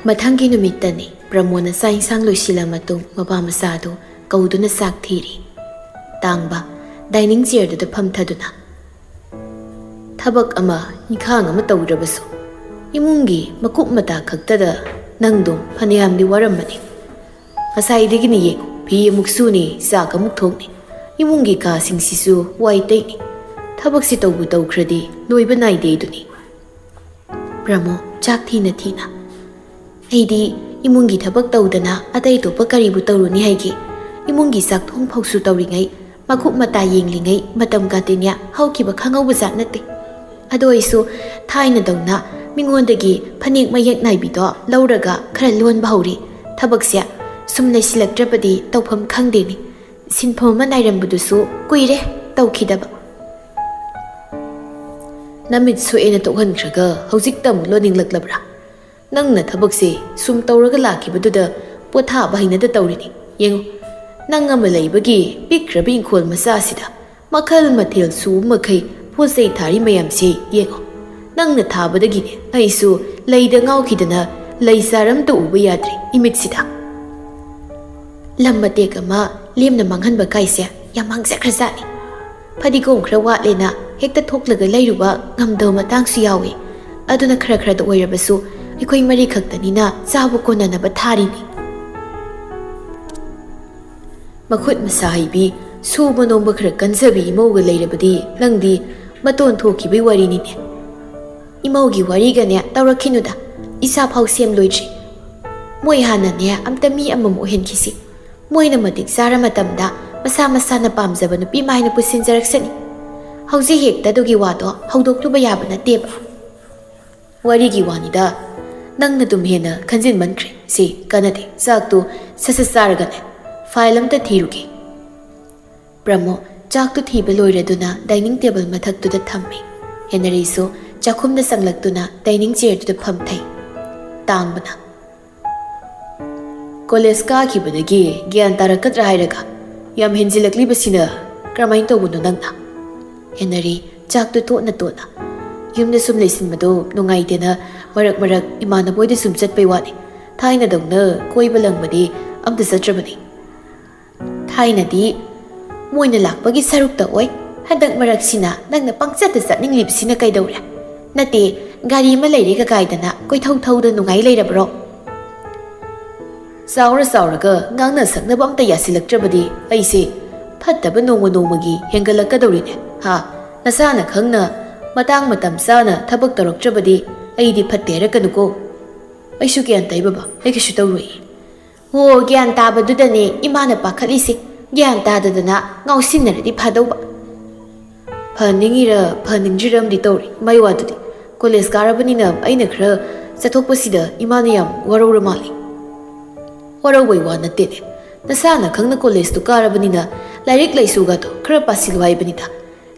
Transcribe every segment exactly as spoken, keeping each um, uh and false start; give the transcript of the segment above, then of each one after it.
ꯃꯊꯪꯒꯤ ꯅꯨꯃꯤꯠꯇꯅꯤ꯫ ꯄ꯭ꯔꯃꯣꯗꯅ ꯆꯥꯛ ꯏꯟꯁꯥꯡ ꯂꯣꯏꯁꯤꯜꯂ ꯃꯇꯨꯡ ꯃꯄꯥ ꯃꯆꯥꯗꯨ ꯀꯧꯗꯨꯅ ꯆꯥꯛ ꯊꯤꯔꯤ꯫ ꯇꯥꯡꯕ dining chairꯗꯨꯗ ꯐꯝꯊꯗꯨꯅ, "ꯊꯕꯛ ꯑꯃ ꯏꯪꯈꯥꯡ ꯑꯃ ꯇꯧꯗ꯭ꯔꯕꯁꯨ ꯏꯃꯨꯡꯒꯤ ꯃꯀꯨꯞ ꯃꯇꯥ ꯈꯛꯇꯗ ꯅꯪꯗꯨꯝ ꯐꯅꯌꯥꯝꯗꯤ ꯋꯥꯔꯝꯃꯅꯤ꯫ ꯉꯁꯥꯏꯗꯒꯤꯅꯤ ꯌꯦꯡꯉꯨ, ꯐꯤ ꯑꯃꯨꯛ ꯁꯨꯅꯤ, ꯆꯥꯛ ꯑꯃꯨꯛ ꯊꯣꯡꯅꯤ, ꯏꯃꯨꯡꯒꯤ ꯀꯥꯁꯤꯡꯁꯤꯁꯨ ꯋꯥꯏ ꯇꯩꯅꯤ꯫ ꯊꯕꯛꯁꯤ ꯇꯧꯕꯨ ꯇꯧꯈ꯭ꯔꯗꯤ ꯂꯣꯏꯕ ꯅꯥꯏꯗꯦ ꯑꯗꯨꯅꯤ꯫" ꯄ꯭ꯔꯃꯣ ꯆꯥꯛ ꯊꯤꯅ ꯊꯤꯅ, "ꯑꯩꯗꯤ ꯏꯃꯨꯡꯒꯤ ꯊꯕꯛ ꯇꯧꯗꯅ ꯑꯇꯩ ꯑꯇꯣꯞꯄ ꯀꯔꯤꯕꯨ ꯇꯧꯔꯨꯅꯤ ꯍꯥꯏꯒꯦ? ꯏꯃꯨꯡꯒꯤ ꯆꯥꯛ ꯊꯣꯡ ꯐꯥꯎꯁꯨ ꯇꯧꯔꯤꯉꯩ, ꯃꯀꯨꯞ ꯃꯇꯥ ꯌꯦꯡꯂꯤꯉꯩ ꯃꯇꯝ ꯀꯥꯇꯤꯅꯦ ꯍꯧꯈꯤꯕ ꯈꯪꯍꯧꯕ ꯖꯥꯠ ꯅꯠꯇꯦ꯫ ꯑꯗꯨ ꯑꯣꯏꯁꯨ ꯊꯥꯏꯅꯗꯧꯅ ꯃꯤꯉꯣꯟꯗꯒꯤ ꯐꯅꯦꯛ ꯃꯌꯦꯛ ꯅꯥꯏꯕꯤꯗꯣ ꯂꯧꯔꯒ ꯈꯔ ꯂꯣꯟꯕ ꯍꯧꯔꯤ꯫ ꯊꯕꯛꯁꯦ ꯁꯨꯝ ꯂꯩꯁꯤꯜꯂꯛꯇ꯭ꯔꯕꯗꯤ ꯇꯧꯐꯝ ꯈꯪꯗꯦꯅꯦ꯫ ꯁꯤꯟꯐꯝ ꯑꯃ ꯅꯥꯏꯔꯝꯕꯗꯨꯁꯨ ꯀꯨꯏꯔꯦ ꯇꯧꯈꯤꯗꯕ꯫" "ꯅꯃꯤꯠ ꯁꯣꯛꯑꯦꯅ ꯇꯣꯛꯍꯟꯈ꯭ꯔꯒ ꯍꯧꯖꯤꯛꯇ ꯑꯃꯨꯛ ꯂꯣꯟꯅꯤꯡꯂꯛꯂꯕ꯭ꯔꯥ? ꯅꯪꯅ ꯊꯕꯛꯁꯦ ꯁꯨꯝ ꯇꯧꯔꯒ ꯂꯥꯛꯈꯤꯕꯗꯨꯗ ꯄꯣꯊꯥꯕ ꯍꯩꯅꯗ ꯇꯧꯔꯤꯅꯤ꯫ ꯌꯦꯡꯉꯨ, ꯅꯪ ꯑꯃ ꯂꯩꯕꯒꯤ ꯄꯤꯛꯈ꯭ꯔꯕ ꯏꯪꯈꯣꯜ ꯃꯆꯥ ꯑꯁꯤꯗ ꯃꯈꯜ ꯃꯊꯦꯜ ꯁꯨꯕ ꯃꯈꯩ ꯄꯣꯠ ꯆꯩ ꯊꯥꯔꯤ ꯃꯌꯥꯝꯁꯦ ꯌꯦꯡꯉꯣ꯫ ꯅꯪꯅ ꯊꯥꯕꯗꯒꯤꯅꯦ ꯑꯩꯁꯨ ꯂꯩꯗ ꯉꯥꯎꯈꯤꯗꯅ ꯂꯩ ꯆꯥꯔ ꯑꯝꯇ ꯎꯕ ꯌꯥꯗ꯭ꯔꯦ ꯏꯃꯤꯠꯁꯤꯗ꯫" ꯂꯝ ꯃꯇꯦꯛ ꯑꯃ ꯂꯦꯝꯅ ꯃꯥꯡꯍꯟꯕ ꯀꯥꯏꯁꯦ ꯌꯥꯝ ꯃꯥꯡꯖꯈ꯭ꯔꯖꯥꯠꯅꯤ꯫ ꯐꯗꯤꯒꯣꯝ ꯈꯔ ꯋꯥꯠꯂꯦꯅ ꯍꯦꯛꯇ ꯊꯣꯛꯂꯒ ꯂꯩꯔꯨꯕ ꯉꯝꯗꯕ ꯃꯇꯥꯡꯁꯨ ꯌꯥꯎꯏ꯫ ꯑꯗꯨꯅ ꯈꯔ ꯈꯔꯗ ꯑꯣꯏꯔꯕꯁꯨ ꯑꯩꯈꯣꯏ ꯃꯔꯤ ꯈꯛꯇꯅꯤꯅ ꯆꯥꯕ ꯀꯣꯟꯅꯅꯕ ꯊꯥꯔꯤꯅꯤ꯫ ꯃꯈꯨꯠ ꯃꯁꯥ ꯍꯩꯕꯤ, ꯁꯨꯕ ꯅꯣꯝꯕ ꯈꯔ ꯀꯟꯖꯕꯤ ꯏꯃꯧꯒ ꯂꯩꯔꯕꯗꯤ ꯅꯪꯗꯤ ꯃꯇꯣꯟ ꯊꯣꯛꯈꯤꯕꯩ ꯋꯥꯔꯤꯅꯤꯅꯦ꯫ ꯏꯃꯧꯒꯤ ꯋꯥꯔꯤꯒꯅꯦ ꯇꯧꯔꯛꯈꯤꯅꯨꯗ, ꯏꯁꯥ ꯐꯥꯎ ꯁꯦꯝ ꯂꯣꯏꯗ꯭ꯔꯤ꯫ ꯃꯣꯏ ꯍꯥꯟꯅꯅꯦ ꯑꯝꯇ ꯃꯤ ꯑꯃꯃꯨꯛ ꯑꯣꯏꯍꯟꯈꯤꯁꯤ꯫ ꯃꯣꯏꯅ ꯃꯇꯤꯛ ꯆꯥꯔ ꯃꯇꯝꯗ ꯃꯁꯥ ꯃꯁꯥꯅ ꯄꯥꯝꯖꯕ ꯅꯨꯄꯤ ꯑꯃ ꯍꯥꯏꯅ ꯄꯨꯁꯤꯟꯖꯔꯛꯁꯅꯤ꯫ ꯍꯧꯖꯤꯛ ꯍꯦꯛꯇ ꯑꯗꯨꯒꯤ ꯋꯥꯗꯣ ꯍꯧꯗꯣꯛꯂꯨꯕ ꯌꯥꯕ ꯅꯠꯇꯦꯕ꯫ ꯋꯥꯔꯤꯒꯤ ꯋꯥꯅꯤꯗ, ꯅꯪꯅ ꯑꯗꯨꯝ ꯍꯦꯟꯅ ꯈꯟꯖꯤꯟꯃꯟꯈ꯭ꯔꯦ꯫ ꯁꯤ ꯀꯥꯟꯅꯗꯦ, ꯆꯥꯛꯇꯨ ꯁꯠ ꯁꯠ ꯆꯥꯔꯒꯅꯦ ꯐꯥꯏꯜ ꯑꯝꯇ ꯊꯤꯔꯨꯒꯦ꯫ ꯄ꯭ꯔꯃꯣ ꯆꯥꯛꯇꯨ ꯊꯤꯕ ꯂꯣꯏꯔꯗꯨꯅ dining table ꯃꯊꯛꯇꯨꯗ ꯊꯝꯃꯤ꯫ ꯍꯦꯅꯔꯤꯁꯨ ꯆꯥꯛꯈꯨꯝꯗ ꯆꯪꯂꯛꯇꯨꯅ dining chairꯗꯨꯗ ꯐꯝꯊꯩ꯫ ꯇꯥꯡꯕꯅ, "ꯀꯣꯂꯦꯖ ꯀꯥꯈꯤꯕꯗꯒꯤ ꯒ꯭ꯌꯥꯟ ꯇꯥꯔꯛꯀꯗ꯭ꯔꯥ ꯍꯥꯏꯔꯒ ꯌꯥꯝ ꯍꯦꯟꯖꯤꯜꯂꯛꯂꯤꯕꯁꯤꯅ ꯀꯔꯝꯍꯥꯏꯅ ꯇꯧꯕꯅꯣ ꯅꯪꯅ?" ꯍꯦꯅꯔꯤ ꯆꯥꯛꯇꯨ ꯇꯣꯠꯅ ꯇꯣꯠꯅ, "ꯌꯨꯝꯗ ꯁꯨꯝ ꯂꯩꯁꯤꯟꯕꯗꯣ ꯅꯨꯡꯉꯥꯏꯇꯦꯅ ꯃꯔꯛ ꯃꯔꯛ ꯏꯃꯥꯟꯅꯕ ꯍꯣꯏꯗ ꯁꯨꯝ ꯆꯠꯄꯩ ꯋꯥꯅꯤ꯫ ꯊꯥꯏꯅꯗꯧꯅ ꯀꯣꯏꯕ ꯂꯪꯕꯗꯤ ꯑꯝꯇ ꯆꯠꯇ꯭ꯔꯕꯅꯤ꯫ ꯊꯥꯏꯅꯗꯤ ꯃꯣꯏꯅ ꯂꯥꯛꯄꯒꯤ ꯁꯔꯨꯛꯇ ꯑꯣꯏ꯫ ꯍꯟꯗꯛ ꯃꯔꯛꯁꯤꯅ ꯅꯪꯅ ꯄꯪꯆꯠꯇ ꯆꯠꯅꯤꯡꯂꯤꯕꯁꯤꯅ ꯀꯩꯗꯧꯔꯦ? ꯅꯠꯇꯦ, ꯒꯥꯔꯤ ꯑꯃ ꯂꯩꯔꯦꯒ ꯀꯥꯏꯗꯅ ꯀꯣꯏꯊꯧ ꯊꯧꯗ ꯅꯨꯡꯉꯥꯏ ꯂꯩꯔꯕ꯭ꯔꯣ? ꯆꯥꯎꯔ ꯆꯥꯎꯔꯒ ꯉꯥꯡꯅ ꯁꯛꯅꯕ ꯑꯝꯇ ꯌꯥꯁꯤꯜꯂꯛꯇ꯭ꯔꯕꯗꯤ ꯑꯩꯁꯦ ꯐꯠꯇꯕ ꯅꯣꯡꯃ ꯅꯣꯡꯃꯒꯤ ꯍꯦꯟꯒꯠꯂꯛꯀꯗꯧꯔꯤꯅꯦ꯫ ꯍꯥ? ꯅꯁꯥꯅ ꯈꯪꯅ ꯃꯇꯥꯡ ꯃꯇꯝ ꯆꯥꯅ ꯊꯕꯛ ꯇꯧꯔꯛꯇ꯭ꯔꯕꯗꯤ ꯑꯩꯗꯤ ꯐꯠꯇꯦ ꯍꯥꯏꯔꯛꯀꯅꯨꯀꯣ꯫ ꯑꯩꯁꯨ ꯒ꯭ꯌꯥꯟ ꯇꯥꯏ ꯕꯕꯥ, ꯑꯩ ꯀꯩꯁꯨ ꯇꯧꯔꯣꯏ꯫ ꯍꯣ, ꯒ꯭ꯌꯥꯟ ꯇꯥꯕꯗꯨꯗꯅꯦ ꯏꯃꯥꯅ ꯄꯥꯈꯠꯂꯤꯁꯦ꯫ ꯒ꯭ꯌꯥꯟ ꯇꯥꯗꯗꯅ ꯉꯥꯎꯁꯤꯟꯅꯔꯗꯤ ꯐꯥꯗꯧꯕ꯫ ꯐꯅꯤꯡꯉꯤꯔ ꯐꯅꯤꯡꯗ꯭ꯔꯤꯔ ꯑꯃꯗꯤ ꯇꯧꯔꯤ ꯃꯥꯏ ꯋꯥꯗꯨꯗꯤ꯫ ꯀꯣꯂꯦꯖ ꯀꯥꯔꯕꯅꯤꯅ ꯑꯩꯅ ꯈꯔ ꯆꯠꯊꯣꯛꯄꯁꯤꯗ ꯏꯃꯥꯅ ꯌꯥꯝ ꯋꯥꯔꯧꯔ ꯃꯥꯜꯂꯤ꯫ ꯋꯥꯔꯧꯕꯩ ꯋꯥ ꯅꯠꯇꯦꯅꯦ꯫ ꯅꯁꯥꯅ ꯈꯪꯅ ꯀꯣꯂꯦꯖꯇꯨ ꯀꯥꯔꯕꯅꯤꯅ ꯂꯥꯏꯔꯤꯛ ꯂꯥꯏꯁꯨꯒꯗꯣ ꯈꯔ ꯄꯥꯁꯤꯜꯂꯨ ꯍꯥꯏꯕꯅꯤꯗ꯫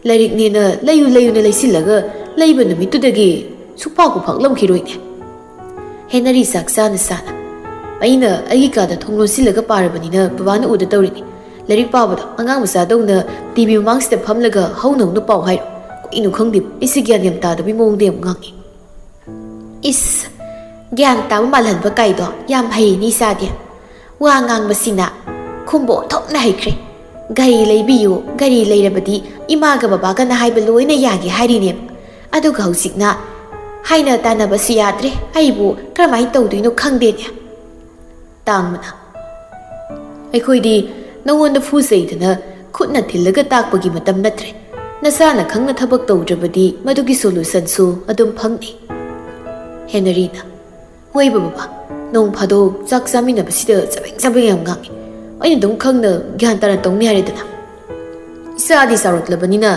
ꯂꯥꯏꯔꯤꯛꯅꯦꯅ ꯂꯩꯌꯨ ꯂꯩꯌꯨꯅ ꯂꯩꯁꯤꯜꯂꯒ ꯂꯩꯕ ꯅꯨꯃꯤꯠꯇꯨꯗꯒꯤ ꯁꯨꯛꯐꯥꯎꯕ ꯐꯥꯛꯂꯝꯈꯤꯔꯣꯏꯅꯦ꯫ ꯍꯦꯅꯔꯤ ꯆꯥꯛ ꯆꯥꯅ ꯆꯥꯅ, ꯑꯩꯅ ꯑꯩꯒꯤ ꯀꯥꯗ ꯊꯣꯡ ꯂꯣꯟꯁꯤꯜꯂꯒ ꯄꯥꯔꯕꯅꯤꯅ ꯕꯕꯥꯅ ꯎꯗ ꯇꯧꯔꯤꯅꯤ꯫ ꯂꯥꯏꯔꯤꯛ ꯄꯥꯕꯗꯣ ꯑꯉꯥꯡ ꯃꯆꯥꯗꯧꯅ ꯇꯤ ꯚꯤ ꯃꯃꯥꯡꯁꯤꯗ ꯐꯝꯂꯒ ꯍꯧꯅ ꯍꯧꯅ ꯄꯥꯎ ꯍꯥꯏꯔꯣ꯫ ꯀꯩꯅꯣ ꯈꯪꯗꯦ, ꯑꯩꯁꯦ ꯒ꯭ꯌꯥꯟ ꯌꯥꯝ ꯇꯥꯗꯕꯩ ꯃꯑꯣꯡꯗ ꯌꯥꯝ ꯉꯥꯡꯉꯤ꯫ ꯏꯁ, ꯒ꯭ꯌꯥꯟ ꯇꯥꯕ ꯃꯥꯜꯍꯟꯕ ꯀꯥꯏꯗꯣ ꯌꯥꯝ ꯍꯩꯅꯤ ꯏꯆꯥꯗꯤ꯫ ꯋꯥ ꯉꯥꯡꯕꯁꯤꯅ ꯈꯨꯝꯕ ꯑꯣꯟꯊꯣꯛꯅ ꯍꯩꯈ꯭ꯔꯦ꯫ ꯒꯥꯔꯤ ꯂꯩꯕꯤꯌꯨ, ꯒꯥꯔꯤ ꯂꯩꯔꯕꯗꯤ ꯏꯃꯥꯒ ꯕꯕꯥꯒꯅ ꯍꯥꯏꯕ ꯂꯣꯏꯅ ꯌꯥꯒꯦ ꯍꯥꯏꯔꯤꯅꯦꯕ꯫ ꯑꯗꯨꯒ ꯍꯧꯖꯤꯛꯅ ꯍꯥꯏꯅ ꯇꯥꯅꯕꯁꯨ ꯌꯥꯗ꯭ꯔꯦ꯫ ꯑꯩꯕꯨ ꯀꯔꯝꯍꯥꯏꯅ ꯇꯧꯗꯣꯏꯅꯣ ꯈꯪꯗꯦꯅꯦ꯫ ꯇꯥꯡꯕꯅ, ꯑꯩꯈꯣꯏꯗꯤ ꯅꯉꯣꯟꯗ ꯐꯨ ꯆꯩꯗꯅ ꯈꯨꯠꯅ ꯊꯤꯜꯂꯒ ꯇꯥꯛꯄꯒꯤ ꯃꯇꯝ ꯅꯠꯇ꯭ꯔꯦ꯫ ꯅꯁꯥꯅ ꯈꯪꯅ ꯊꯕꯛ ꯇꯧꯗ꯭ꯔꯕꯗꯤ ꯃꯗꯨꯒꯤ ꯁꯣꯂꯨꯁꯟꯁꯨ ꯑꯗꯨꯝ ꯐꯪꯅꯤ꯫ ꯍꯦꯅꯔꯤꯅ, ꯍꯣꯏꯕ ꯕꯕꯥ, ꯅꯣꯡ ꯐꯥꯗꯣꯛ ꯆꯥꯛ ꯆꯥꯃꯤꯟꯅꯕꯁꯤꯗ ꯆꯕꯦꯡ ꯆꯕꯦꯡ ꯌꯥꯝ ꯉꯥꯡꯉꯤ꯫ ꯑꯩꯅ ꯑꯗꯨꯝ ꯈꯪꯅ ꯒ꯭ꯌꯥꯟ ꯇꯥꯅ ꯇꯧꯅꯤ ꯍꯥꯏꯔꯦꯗꯅ꯫ ꯏꯆꯥꯗꯤ ꯆꯥꯎꯔꯛꯂꯕꯅꯤꯅ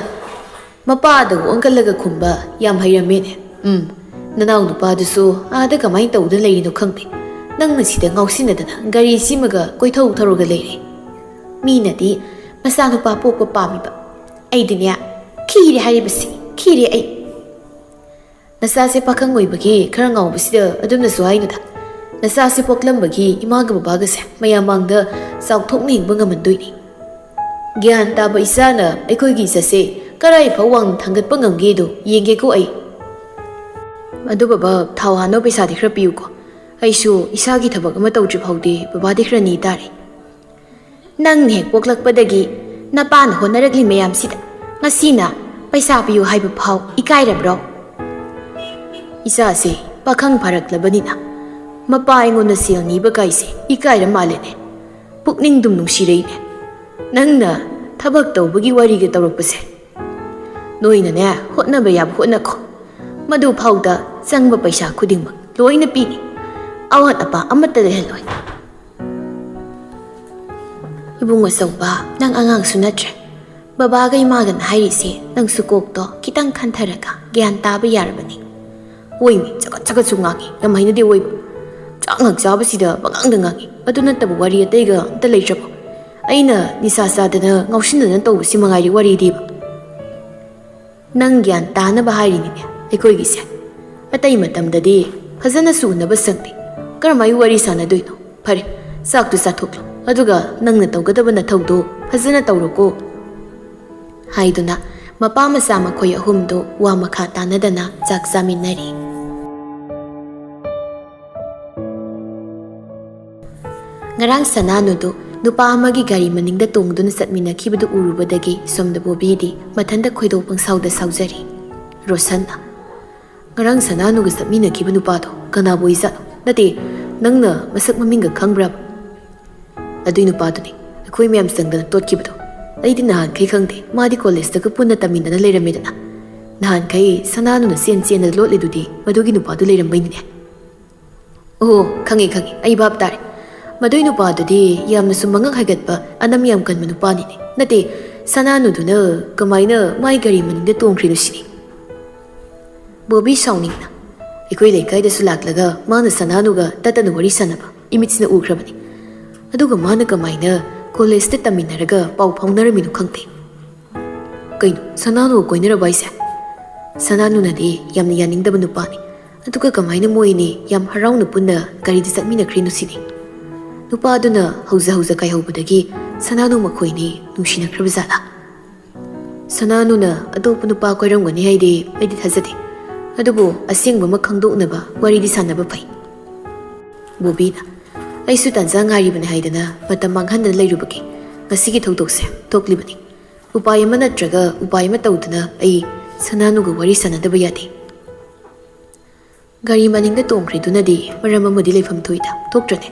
ꯃꯄꯥꯗ ꯑꯣꯟꯀꯠꯂꯒ ꯈꯨꯝꯕ ꯌꯥꯝ ꯍꯩꯔꯝꯃꯦꯅꯦ꯫ ꯎꯝ, ꯅꯅꯥꯎ ꯅꯨꯄꯥꯗꯨꯁꯨ ꯑꯥꯗ ꯀꯃꯥꯏꯅ ꯇꯧꯗꯨꯅ ꯂꯩꯔꯤꯅꯣ ꯈꯪꯗꯦ꯫ ꯅꯪꯅ ꯁꯤꯗ ꯉꯥꯎꯁꯤꯟꯅꯗꯅ ꯒꯥꯔꯤ ꯁꯤꯃꯒ ꯀꯣꯏꯊꯧ ꯊꯧꯔꯒ ꯂꯩꯔꯦ꯫ ꯃꯤꯅꯗꯤ ꯃꯆꯥꯅꯨꯄꯥ ꯄꯣꯛꯄ ꯄꯥꯝꯃꯤꯕ, ꯑꯩꯗꯤꯅꯦ ꯈꯤꯔꯦ ꯍꯥꯏꯔꯤꯕꯁꯤ, ꯈꯤꯔꯦ ꯑꯩ꯫ ꯅꯆꯥꯁꯦ ꯄꯥꯈꯪ ꯑꯣꯏꯕꯒꯤ ꯈꯔ ꯉꯥꯎꯕꯁꯤꯗ ꯑꯗꯨꯝꯅꯁꯨ ꯍꯥꯏꯅꯨꯗ꯫ ꯅꯆꯥꯁꯦ ꯄꯣꯛꯂꯝꯕꯒꯤ ꯏꯃꯥꯒ ꯕꯕꯥꯒꯁꯦ ꯃꯌꯥꯝ ꯃꯥꯡꯗ ꯆꯥꯎꯊꯣꯛꯅ ꯍꯤꯡꯕ ꯉꯝꯍꯟꯗꯣꯏꯅꯤ꯫ ꯒ꯭ꯌꯥꯟ ꯇꯥꯕ ꯏꯆꯥꯅ ꯑꯩꯈꯣꯏꯒꯤ ꯏꯆꯠꯁꯦ ꯀꯔꯥꯏ ꯐꯥꯎ ꯋꯥꯡꯅ ꯊꯥꯡꯒꯠꯄ ꯉꯝꯒꯦꯗꯣ ꯌꯦꯡꯒꯦꯀꯣ ꯑꯩ꯫ ꯑꯗꯨ ꯕꯕꯥ, ꯊꯥꯎ ꯍꯥꯟꯅꯕ ꯄꯩꯁꯥꯗꯤ ꯈꯔ ꯄꯤꯌꯨꯀꯣ꯫ ꯑꯩꯁꯨ ꯏꯁꯥꯒꯤ ꯊꯕꯛ ꯑꯃ ꯇꯧꯗ꯭ꯔꯤ ꯐꯥꯎꯗꯤ ꯕꯕꯥꯗꯤ ꯈꯔ ꯅꯤ ꯇꯥꯔꯦ꯫ ꯅꯪꯅ ꯍꯦꯛ ꯄꯣꯛꯂꯛꯄꯗꯒꯤ ꯅꯄꯥꯅ ꯍꯣꯠꯅꯔꯛꯂꯤ ꯃꯌꯥꯝꯁꯤꯗ ꯉꯁꯤꯅ ꯄꯩꯁꯥ ꯄꯤꯌꯨ ꯍꯥꯏꯕ ꯐꯥꯎ ꯏꯀꯥꯏꯔꯕ꯭ꯔꯣ? ꯏꯆꯥꯁꯦ ꯄꯥꯈꯪ ꯐꯥꯔꯛꯂꯕꯅꯤꯅ ꯃꯄꯥ ꯑꯩꯉꯣꯟꯗ ꯁꯦꯜ ꯅꯤꯕ ꯀꯥꯏꯁꯦ ꯏꯀꯥꯏꯔ ꯃꯥꯜꯂꯦꯅꯦ꯫ ꯄꯨꯛꯅꯤꯡꯗꯨꯝ ꯅꯨꯡꯁꯤꯔꯛꯏꯅꯦ꯫ ꯅꯪꯅ ꯊꯕꯛ ꯇꯧꯕꯒꯤ ꯋꯥꯔꯤꯒ ꯇꯧꯔꯛꯄꯁꯦ꯫ ꯅꯣꯏꯅꯅꯦ, ꯍꯣꯠꯅꯕ ꯌꯥꯕ ꯍꯣꯠꯅꯈꯣ꯫ ꯃꯗꯨ ꯐꯥꯎꯗ ꯆꯪꯕ ꯄꯩꯁꯥ ꯈꯨꯗꯤꯡꯃꯛ ꯂꯣꯏꯅ ꯄꯤꯅꯤ꯫ ꯑꯋꯥꯠ ꯑꯄꯥ ꯑꯃꯠꯇ ꯂꯩꯍꯜꯂꯣꯏ꯫ ꯏꯕꯨꯡ ꯑꯆꯧꯕ, ꯅꯪ ꯑꯉꯥꯡꯁꯨ ꯅꯠꯇ꯭ꯔꯦ꯫ ꯕꯕꯥꯒ ꯏꯃꯥꯒꯅ ꯍꯥꯏꯔꯤꯁꯦ ꯅꯪꯁꯨ ꯀꯣꯛꯇꯣ ꯈꯤꯇꯪ ꯈꯟꯊꯔꯒ ꯒ꯭ꯌꯥꯟ ꯇꯥꯕ ꯌꯥꯔꯕꯅꯤ꯫ ꯍꯣꯏꯅꯦ, ꯆꯒꯠ ꯆꯒꯠꯁꯨ ꯉꯥꯡꯉꯤ, ꯌꯥꯝ ꯍꯩꯅꯗꯦ ꯑꯣꯏꯕ꯫ ꯆꯥꯛ ꯉꯥꯏꯍꯥꯛ ꯆꯥꯕꯁꯤꯗ ꯄꯉꯥꯡꯗ ꯉꯥꯡꯉꯤ꯫ ꯑꯗꯨ ꯅꯠꯇꯕ ꯋꯥꯔꯤ ꯑꯇꯩꯒ ꯑꯝꯇ ꯂꯩꯇ꯭ꯔꯕꯣ? ꯑꯩꯅ ꯅꯤꯁꯥ ꯆꯥꯗꯅ ꯉꯥꯎꯁꯤꯟꯅꯗꯅ ꯇꯧꯕꯁꯤ ꯃꯉꯥꯏꯔꯦ ꯋꯥꯔꯤꯗꯤꯕ꯫ ꯅꯪ ꯒ꯭ꯌꯥꯟ ꯇꯥꯅꯕ ꯍꯥꯏꯔꯤꯅꯤꯅꯦ ꯑꯩꯈꯣꯏꯒꯤꯁꯦ꯫ ꯑꯇꯩ ꯃꯇꯝꯗꯗꯤ ꯐꯖꯅꯁꯨ ꯎꯅꯕ ꯁꯪꯗꯦ꯫ ꯀꯔꯝꯍꯥꯏ ꯋꯥꯔꯤ ꯁꯥꯟꯅꯗꯣꯏꯅꯣ? ꯐꯔꯦ, ꯆꯥꯛꯇꯨ ꯆꯥꯊꯣꯛꯂꯣ, ꯑꯗꯨꯒ ꯅꯪꯅ ꯇꯧꯒꯗꯕ ꯅꯊꯧꯗꯣ ꯐꯖꯅ ꯇꯧꯔꯣꯀꯣ꯫ ꯍꯥꯏꯗꯨꯅ ꯃꯄꯥ ꯃꯆꯥ ꯃꯈꯣꯏ ꯑꯍꯨꯝꯗꯨ ꯋꯥ ꯃꯈꯥ ꯇꯥꯅꯗꯅ ꯆꯥꯛ ꯆꯥꯃꯤꯟꯅꯔꯤ꯫ ꯉꯔꯥꯡ ꯁꯅꯥꯅꯨꯗꯨ ꯅꯨꯄꯥ ꯑꯃꯒꯤ ꯒꯥꯔꯤ ꯃꯅꯤꯡꯗ ꯇꯣꯡꯗꯨꯅ ꯆꯠꯃꯤꯟꯅꯈꯤꯕꯗꯨ ꯎꯔꯨꯕꯗꯒꯤ ꯁꯣꯝꯗ ꯕꯣꯕꯤꯗꯤ ꯃꯊꯟꯇ ꯈꯣꯏꯗꯧ ꯄꯪꯁꯥꯎꯗ ꯁꯥꯎꯖꯔꯤ꯫ ꯔꯣꯁꯟꯅ, "ꯉꯔꯥꯡ ꯁꯅꯥꯅꯨꯒ ꯆꯠꯃꯤꯟꯅꯈꯤꯕ ꯅꯨꯄꯥꯗꯣ ꯀꯅꯥꯕꯨ ꯑꯣꯏꯖꯥꯠꯅꯣ? ꯅꯠꯇꯦ, ꯅꯪꯅ ꯃꯁꯛ ꯃꯃꯤꯡꯒ ꯈꯪꯕ꯭ꯔꯕ?" "ꯑꯗꯨꯏ ꯅꯨꯄꯥꯗꯨꯅꯤ, ꯑꯩꯈꯣꯏ ꯃꯌꯥꯝ ꯆꯪꯗꯅ ꯇꯣꯠꯈꯤꯕꯗꯣ꯫ ꯑꯩꯗꯤ ꯅꯍꯥꯟꯈꯩ ꯈꯪꯗꯦ, ꯃꯥꯗꯤ ꯀꯣꯂꯦꯖꯇꯒ ꯄꯨꯟꯅ ꯇꯝꯃꯤꯟꯅꯅ ꯂꯩꯔꯝꯃꯦꯗꯅ꯫ ꯅꯍꯥꯟꯈꯩ ꯁꯅꯥꯅꯨꯅ ꯆꯦꯟ ꯆꯦꯟꯗꯅ ꯂꯣꯠꯂꯤꯗꯨꯗꯤ ꯃꯗꯨꯒꯤ ꯅꯨꯄꯥꯗꯨ ꯂꯩꯔꯝꯕꯩꯅꯤꯅꯦ꯫" "ꯑꯣ, ꯈꯪꯉꯦ, ꯈꯪꯉꯦ, ꯑꯩ ꯚꯥꯞ ꯇꯥꯔꯦ꯫ ꯃꯗꯨꯏ ꯅꯨꯄꯥꯗꯨꯗꯤ ꯌꯥꯝꯅꯁꯨ ꯃꯉꯛ ꯍꯥꯏꯒꯠꯄ, ꯑꯅꯝ ꯌꯥꯝ ꯀꯟꯕ ꯅꯨꯄꯥꯅꯤꯅꯦ꯫ ꯅꯠꯇꯦ, ꯁꯅꯥꯅꯨꯗꯨꯅ ꯀꯃꯥꯏꯅ ꯃꯥꯏ ꯒꯥꯔꯤ ꯃꯅꯤꯡꯗ ꯇꯣꯡꯈ꯭ꯔꯤꯅꯣ ꯁꯤꯅꯤ꯫" ꯕꯣꯕꯤ ꯁꯥꯎꯅꯤꯡꯅ, "ꯑꯩꯈꯣꯏ ꯂꯩꯀꯥꯏꯗꯁꯨ ꯂꯥꯛꯂꯒ ꯃꯥꯅ ꯁꯅꯥꯅꯨꯒ ꯇꯠꯇꯅ ꯋꯥꯔꯤ ꯁꯥꯟꯅꯕ ꯏꯃꯤꯠꯁꯤꯅ ꯎꯈ꯭ꯔꯕꯅꯤ꯫ ꯑꯗꯨꯒ ꯃꯥꯅ ꯀꯃꯥꯏꯅ ꯀꯣꯂꯦꯖꯇ ꯇꯝꯃꯤꯟꯅꯔꯒ ꯄꯥꯎ ꯐꯥꯎꯅꯔꯝꯃꯤꯅꯣ ꯈꯪꯗꯦ꯫" "ꯀꯩꯅꯣ, ꯁꯅꯥꯅꯨꯒ ꯀꯣꯏꯅꯔꯕ ꯍꯥꯏꯁꯦ?" "ꯁꯅꯥꯅꯨꯅꯗꯤ ꯌꯥꯝꯅ ꯌꯥꯅꯤꯡꯗꯕ ꯅꯨꯄꯥꯅꯤ꯫ ꯑꯗꯨꯒ ꯀꯃꯥꯏꯅ ꯃꯣꯏ ꯑꯅꯤ ꯌꯥꯝ ꯍꯔꯥꯎꯅ ꯄꯨꯟꯅ ꯒꯥꯔꯤꯗ ꯆꯠꯃꯤꯟꯅꯈ꯭ꯔꯤꯅꯣ ꯁꯤꯅꯤ꯫" ꯅꯨꯄꯥꯗꯨꯅ ꯍꯧꯖ ꯍꯧꯖ ꯀꯥꯏꯍꯧꯕꯗꯒꯤ ꯁꯅꯥꯅꯨ ꯃꯈꯣꯏꯅꯤ ꯅꯨꯡꯁꯤꯅꯈ꯭ꯔꯕ ꯖꯥꯠꯂꯥ? "ꯁꯅꯥꯅꯨꯅ ꯑꯇꯣꯞꯄ ꯅꯨꯄꯥ ꯀꯣꯏꯔꯝꯒꯅꯤ ꯍꯥꯏꯗꯤ ꯑꯩꯗꯤ ꯊꯥꯖꯗꯦ꯫ ꯑꯗꯨꯕꯨ ꯑꯁꯦꯡꯕ ꯑꯃ ꯈꯪꯗꯣꯛꯅꯕ ꯋꯥꯔꯤꯗꯤ ꯁꯥꯟꯅꯕ ꯐꯩ꯫ ꯕꯣꯕꯤꯅ, "ꯑꯩꯁꯨ ꯇꯥꯟꯖꯥ ꯉꯥꯏꯔꯤꯕꯅꯤ ꯍꯥꯏꯗꯅ ꯃꯇꯝ ꯃꯥꯡꯍꯟꯗꯅ ꯂꯩꯔꯨꯕꯒꯤ ꯉꯁꯤꯒꯤ ꯊꯧꯗꯣꯛꯁꯦ ꯊꯣꯛꯂꯤꯕꯅꯤ꯫ ꯎꯄꯥꯏ ꯑꯃ ꯅꯠꯇ꯭ꯔꯒ ꯎꯄꯥꯏ ꯑꯃ ꯇꯧꯗꯨꯅ ꯑꯩ ꯁꯅꯥꯅꯨꯒ ꯋꯥꯔꯤ ꯁꯥꯟꯅꯗꯕ ꯌꯥꯗꯦ꯫" ꯒꯥꯔꯤ ꯃꯅꯤꯡꯗ ꯇꯣꯡꯈ꯭ꯔꯤꯗꯨꯅꯗꯤ ꯃꯔꯝ ꯑꯃꯗꯤ ꯂꯩꯐꯝ ꯊꯣꯛꯏꯗ, ꯊꯣꯛꯇ꯭ꯔꯅꯦ?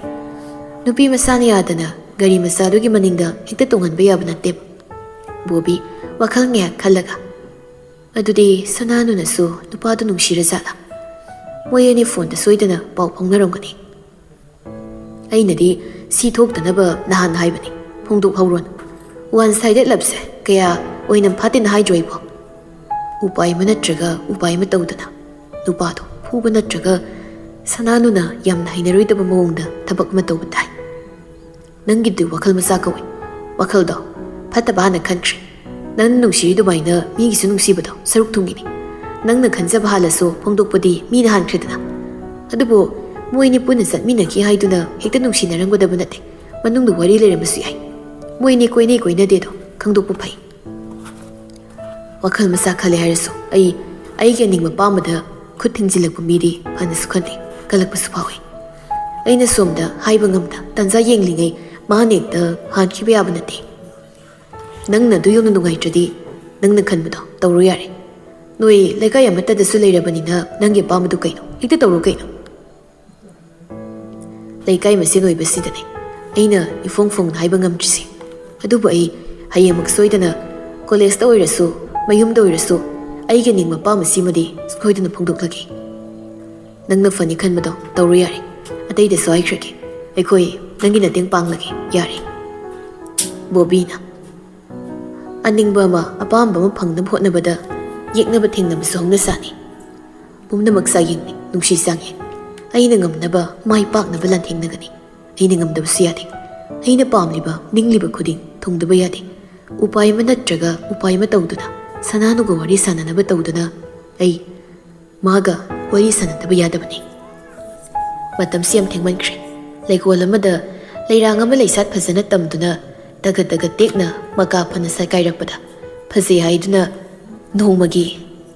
ꯅꯨꯄꯤ ꯃꯆꯥꯅ ꯌꯥꯗꯅ ꯒꯥꯔꯤ ꯃꯆꯥꯗꯨꯒꯤ ꯃꯅꯤꯡꯗ ꯍꯦꯛꯇ ꯇꯣꯡꯍꯟꯕ ꯌꯥꯕ ꯅꯠꯇꯦꯕ꯫ ꯕꯣꯕꯤ ꯋꯥꯈꯜ ꯉꯥꯏꯍꯥꯛ ꯈꯜꯂꯒ, "ꯑꯗꯨꯗꯤ ꯁꯅꯥꯅꯨꯅꯁꯨ ꯅꯨꯄꯥꯗꯨ ꯅꯨꯡꯁꯤꯔꯖꯥꯠꯂꯥ? ꯃꯣꯏ ꯑꯅꯤ ꯐꯣꯟꯗ ꯁꯣꯏꯗꯅ ꯄꯥꯎ ꯐꯥꯎꯅꯔꯝꯒꯅꯤ꯫ ꯑꯩꯅꯗꯤ ꯁꯤ ꯊꯣꯛꯇꯅꯕ ꯅꯍꯥꯟ ꯍꯥꯏꯕꯅꯤ, ꯐꯣꯡꯗꯣꯛꯍꯧꯔꯣꯅ꯫ ꯋꯥꯟ ꯁꯥꯏꯗꯦꯠ ꯂꯞꯁꯦ ꯀꯌꯥ ꯑꯣꯏꯅ ꯐꯠꯇꯦꯅ ꯍꯥꯏꯗ꯭ꯔꯣ ꯑꯩꯕꯣ? ꯎꯄꯥꯏ ꯑꯃ ꯅꯠꯇ꯭ꯔꯒ ꯎꯄꯥꯏ ꯑꯃ ꯇꯧꯗꯅ ꯅꯨꯄꯥꯗꯣ ꯐꯨꯕ ꯅꯠꯇ꯭ꯔꯒ ꯁꯅꯥꯅꯨꯅ ꯌꯥꯝꯅ ꯍꯩꯅꯔꯣꯏꯗꯕ ꯃꯑꯣꯡꯗ ꯊꯕꯛ ꯑꯃ ꯇꯧꯕ ꯇꯥꯏ꯫ ꯅꯪꯒꯤꯗꯨ ꯋꯥꯈꯜ ꯃꯆꯥ ꯀꯧꯏ꯫ ꯋꯥꯈꯜꯗꯣ ꯐꯠꯇꯕ ꯍꯥꯟꯅ ꯈꯟꯈ꯭ꯔꯦ꯫ ꯅꯪꯅ ꯅꯨꯡꯁꯤꯔꯤ ꯑꯗꯨꯃꯥꯏꯅ ꯃꯤꯒꯤꯁꯨ ꯅꯨꯡꯁꯤꯕꯗꯣ ꯁꯔꯨꯛ ꯊꯨꯡꯉꯤꯅꯤ꯫ ꯅꯪꯅ ꯈꯟꯖꯕ ꯍꯥꯜꯂꯁꯨ ꯐꯣꯡꯗꯣꯛꯄꯗꯤ ꯃꯤꯅ ꯍꯥꯟꯈ꯭ꯔꯦꯗꯅ꯫ ꯑꯗꯨꯕꯨ ꯃꯣꯏꯅꯤ ꯄꯨꯟꯅ ꯆꯠꯃꯤꯟꯅꯈꯤ ꯍꯥꯏꯗꯨꯅ ꯍꯦꯛꯇ ꯅꯨꯡꯁꯤꯅꯔꯝꯒꯗꯕ ꯅꯠꯇꯦ꯫ ꯃꯅꯨꯡꯗ ꯋꯥꯔꯤ ꯂꯩꯔꯝꯕꯁꯨ ꯌꯥꯏ꯫ ꯃꯣꯏꯅꯤ ꯀꯣꯏꯅꯩ ꯀꯣꯏꯅꯗꯦꯗꯣ ꯈꯪꯗꯣꯛꯄ ꯐꯩ꯫" ꯋꯥꯈꯜ ꯃꯆꯥ ꯈꯜꯂꯦ ꯍꯥꯏꯔꯁꯨ ꯑꯩ ꯑꯩꯒꯤ ꯑꯅꯤꯡꯕ ꯑꯄꯥꯝꯕꯗ ꯈꯨꯠ ꯊꯤꯡꯖꯤꯜꯂꯛꯄ ꯃꯤꯗꯤ ꯐꯅꯁꯨ ꯈꯜꯂꯤ, ꯀꯜꯂꯛꯄꯁꯨ ꯐꯥꯎꯏ꯫ ꯑꯩꯅ ꯁꯣꯝꯗ ꯍꯥꯏꯕ ꯉꯝꯗ ꯇꯥꯟꯖꯥ ꯌꯦꯡꯂꯤꯉꯩ ꯃꯥꯅ ꯍꯦꯛꯇ ꯍꯥꯟꯈꯤꯕ ꯌꯥꯕ ꯅꯠꯇꯦ꯫ "ꯅꯪꯅ ꯑꯗꯨ ꯌꯧꯅ ꯅꯨꯡꯉꯥꯏꯇ꯭ꯔꯗꯤ ꯅꯪꯅ ꯈꯟꯕꯗꯣ ꯇꯧꯔꯣ ꯌꯥꯔꯦ꯫ ꯅꯣꯏ ꯂꯩꯀꯥꯏ ꯑꯃꯠꯇꯗꯁꯨ ꯂꯩꯔꯕꯅꯤꯅ ꯅꯪꯒꯤ ꯑꯄꯥꯝꯕꯗꯨ ꯀꯩꯅꯣ ꯍꯦꯛꯇ ꯇꯧꯔꯣ ꯀꯩꯅꯣ꯫" ꯂꯩꯀꯥꯏ ꯃꯁꯦꯟ ꯑꯣꯏꯕꯁꯤꯗꯅꯦ ꯑꯩꯅ ꯏꯐꯣꯡ ꯐꯣꯡꯅ ꯍꯥꯏꯕ ꯉꯝꯗ꯭ꯔꯤꯁꯦ꯫ ꯑꯗꯨꯕꯨ ꯑꯩ ꯍꯌꯦꯡꯃꯛ ꯁꯣꯏꯗꯅ ꯀꯣꯂꯦꯖꯇ ꯑꯣꯏꯔꯁꯨ ꯃꯌꯨꯝꯗ ꯑꯣꯏꯔꯁꯨ ꯑꯩꯒꯤ ꯅꯤꯡꯕ ꯑꯄꯥꯝꯕꯁꯤꯃꯗꯤ ꯁꯣꯏꯗꯅ ꯐꯣꯡꯗꯣꯛꯂꯒꯦ꯫ ꯅꯪꯅ ꯐꯅꯤ ꯈꯟꯕꯗꯣ ꯇꯧꯔꯣ ꯌꯥꯔꯦ꯫ ꯑꯇꯩꯗꯁꯨ ꯍꯥꯏꯈ꯭ꯔꯒꯦ꯫ ꯑꯩꯈꯣꯏ ꯅꯪꯒꯤ ꯃꯇꯦꯡ ꯄꯥꯡꯂꯒꯦ ꯌꯥꯔꯦ꯫ ꯕꯣꯕꯤꯅ, "ꯑꯅꯤꯡꯕ ꯑꯃ, ꯑꯄꯥꯝꯕ ꯑꯃ ꯐꯪꯅꯕ ꯍꯣꯠꯅꯕꯗ ꯌꯦꯛꯅꯕ ꯊꯦꯡꯅꯕꯁꯨ ꯍꯧꯅ ꯁꯥꯅꯤ꯫ ꯄꯨꯝꯅꯃꯛ ꯆꯥꯡꯌꯦꯡꯅꯤ, ꯅꯨꯡꯁꯤ ꯆꯥꯡꯌꯦꯡ꯫ ꯑꯩꯅ ꯉꯝꯅꯕ, ꯃꯥꯏ ꯄꯥꯛꯅꯕ ꯂꯥꯟꯊꯦꯡꯅꯒꯅꯤ꯫ ꯑꯩꯅ ꯉꯝꯗꯕꯁꯨ ꯌꯥꯗꯦ꯫ ꯑꯩꯅ ꯄꯥꯝꯂꯤꯕ, ꯅꯤꯡꯂꯤꯕ ꯈꯨꯗꯤꯡ ꯊꯨꯡꯗꯕ ꯌꯥꯗꯦ꯫ ꯎꯄꯥꯏ ꯑꯃ ꯅꯠꯇ꯭ꯔꯒ ꯎꯄꯥꯏ ꯑꯃ ꯇꯧꯗꯨꯅ, ꯁꯅꯥꯅꯨꯒ ꯋꯥꯔꯤ ꯁꯥꯟꯅꯅꯕ ꯇꯧꯗꯨꯅ ꯑꯩ ꯃꯥꯒ ꯋꯥꯔꯤ ꯁꯥꯟꯅꯗꯕ ꯌꯥꯗꯕꯅꯤ꯫" ꯃꯇꯝꯁꯤ ꯌꯥꯝ ꯊꯦꯡꯃꯟꯈ꯭ꯔꯦ꯫ ꯂꯩꯀꯣꯜ ꯑꯃꯗ ꯂꯩꯔꯥꯡ ꯑꯃ ꯂꯩꯁꯥꯠ ꯐꯖꯅ ꯇꯝꯗꯨꯅ ꯇꯒꯠ ꯇꯒꯠ ꯇꯦꯛꯅ ꯃꯀꯥ ꯐꯅ ꯁꯥꯠꯀꯥꯏꯔꯛꯄꯗ ꯐꯖꯩ ꯍꯥꯏꯗꯨꯅ ꯅꯣꯡꯃꯒꯤ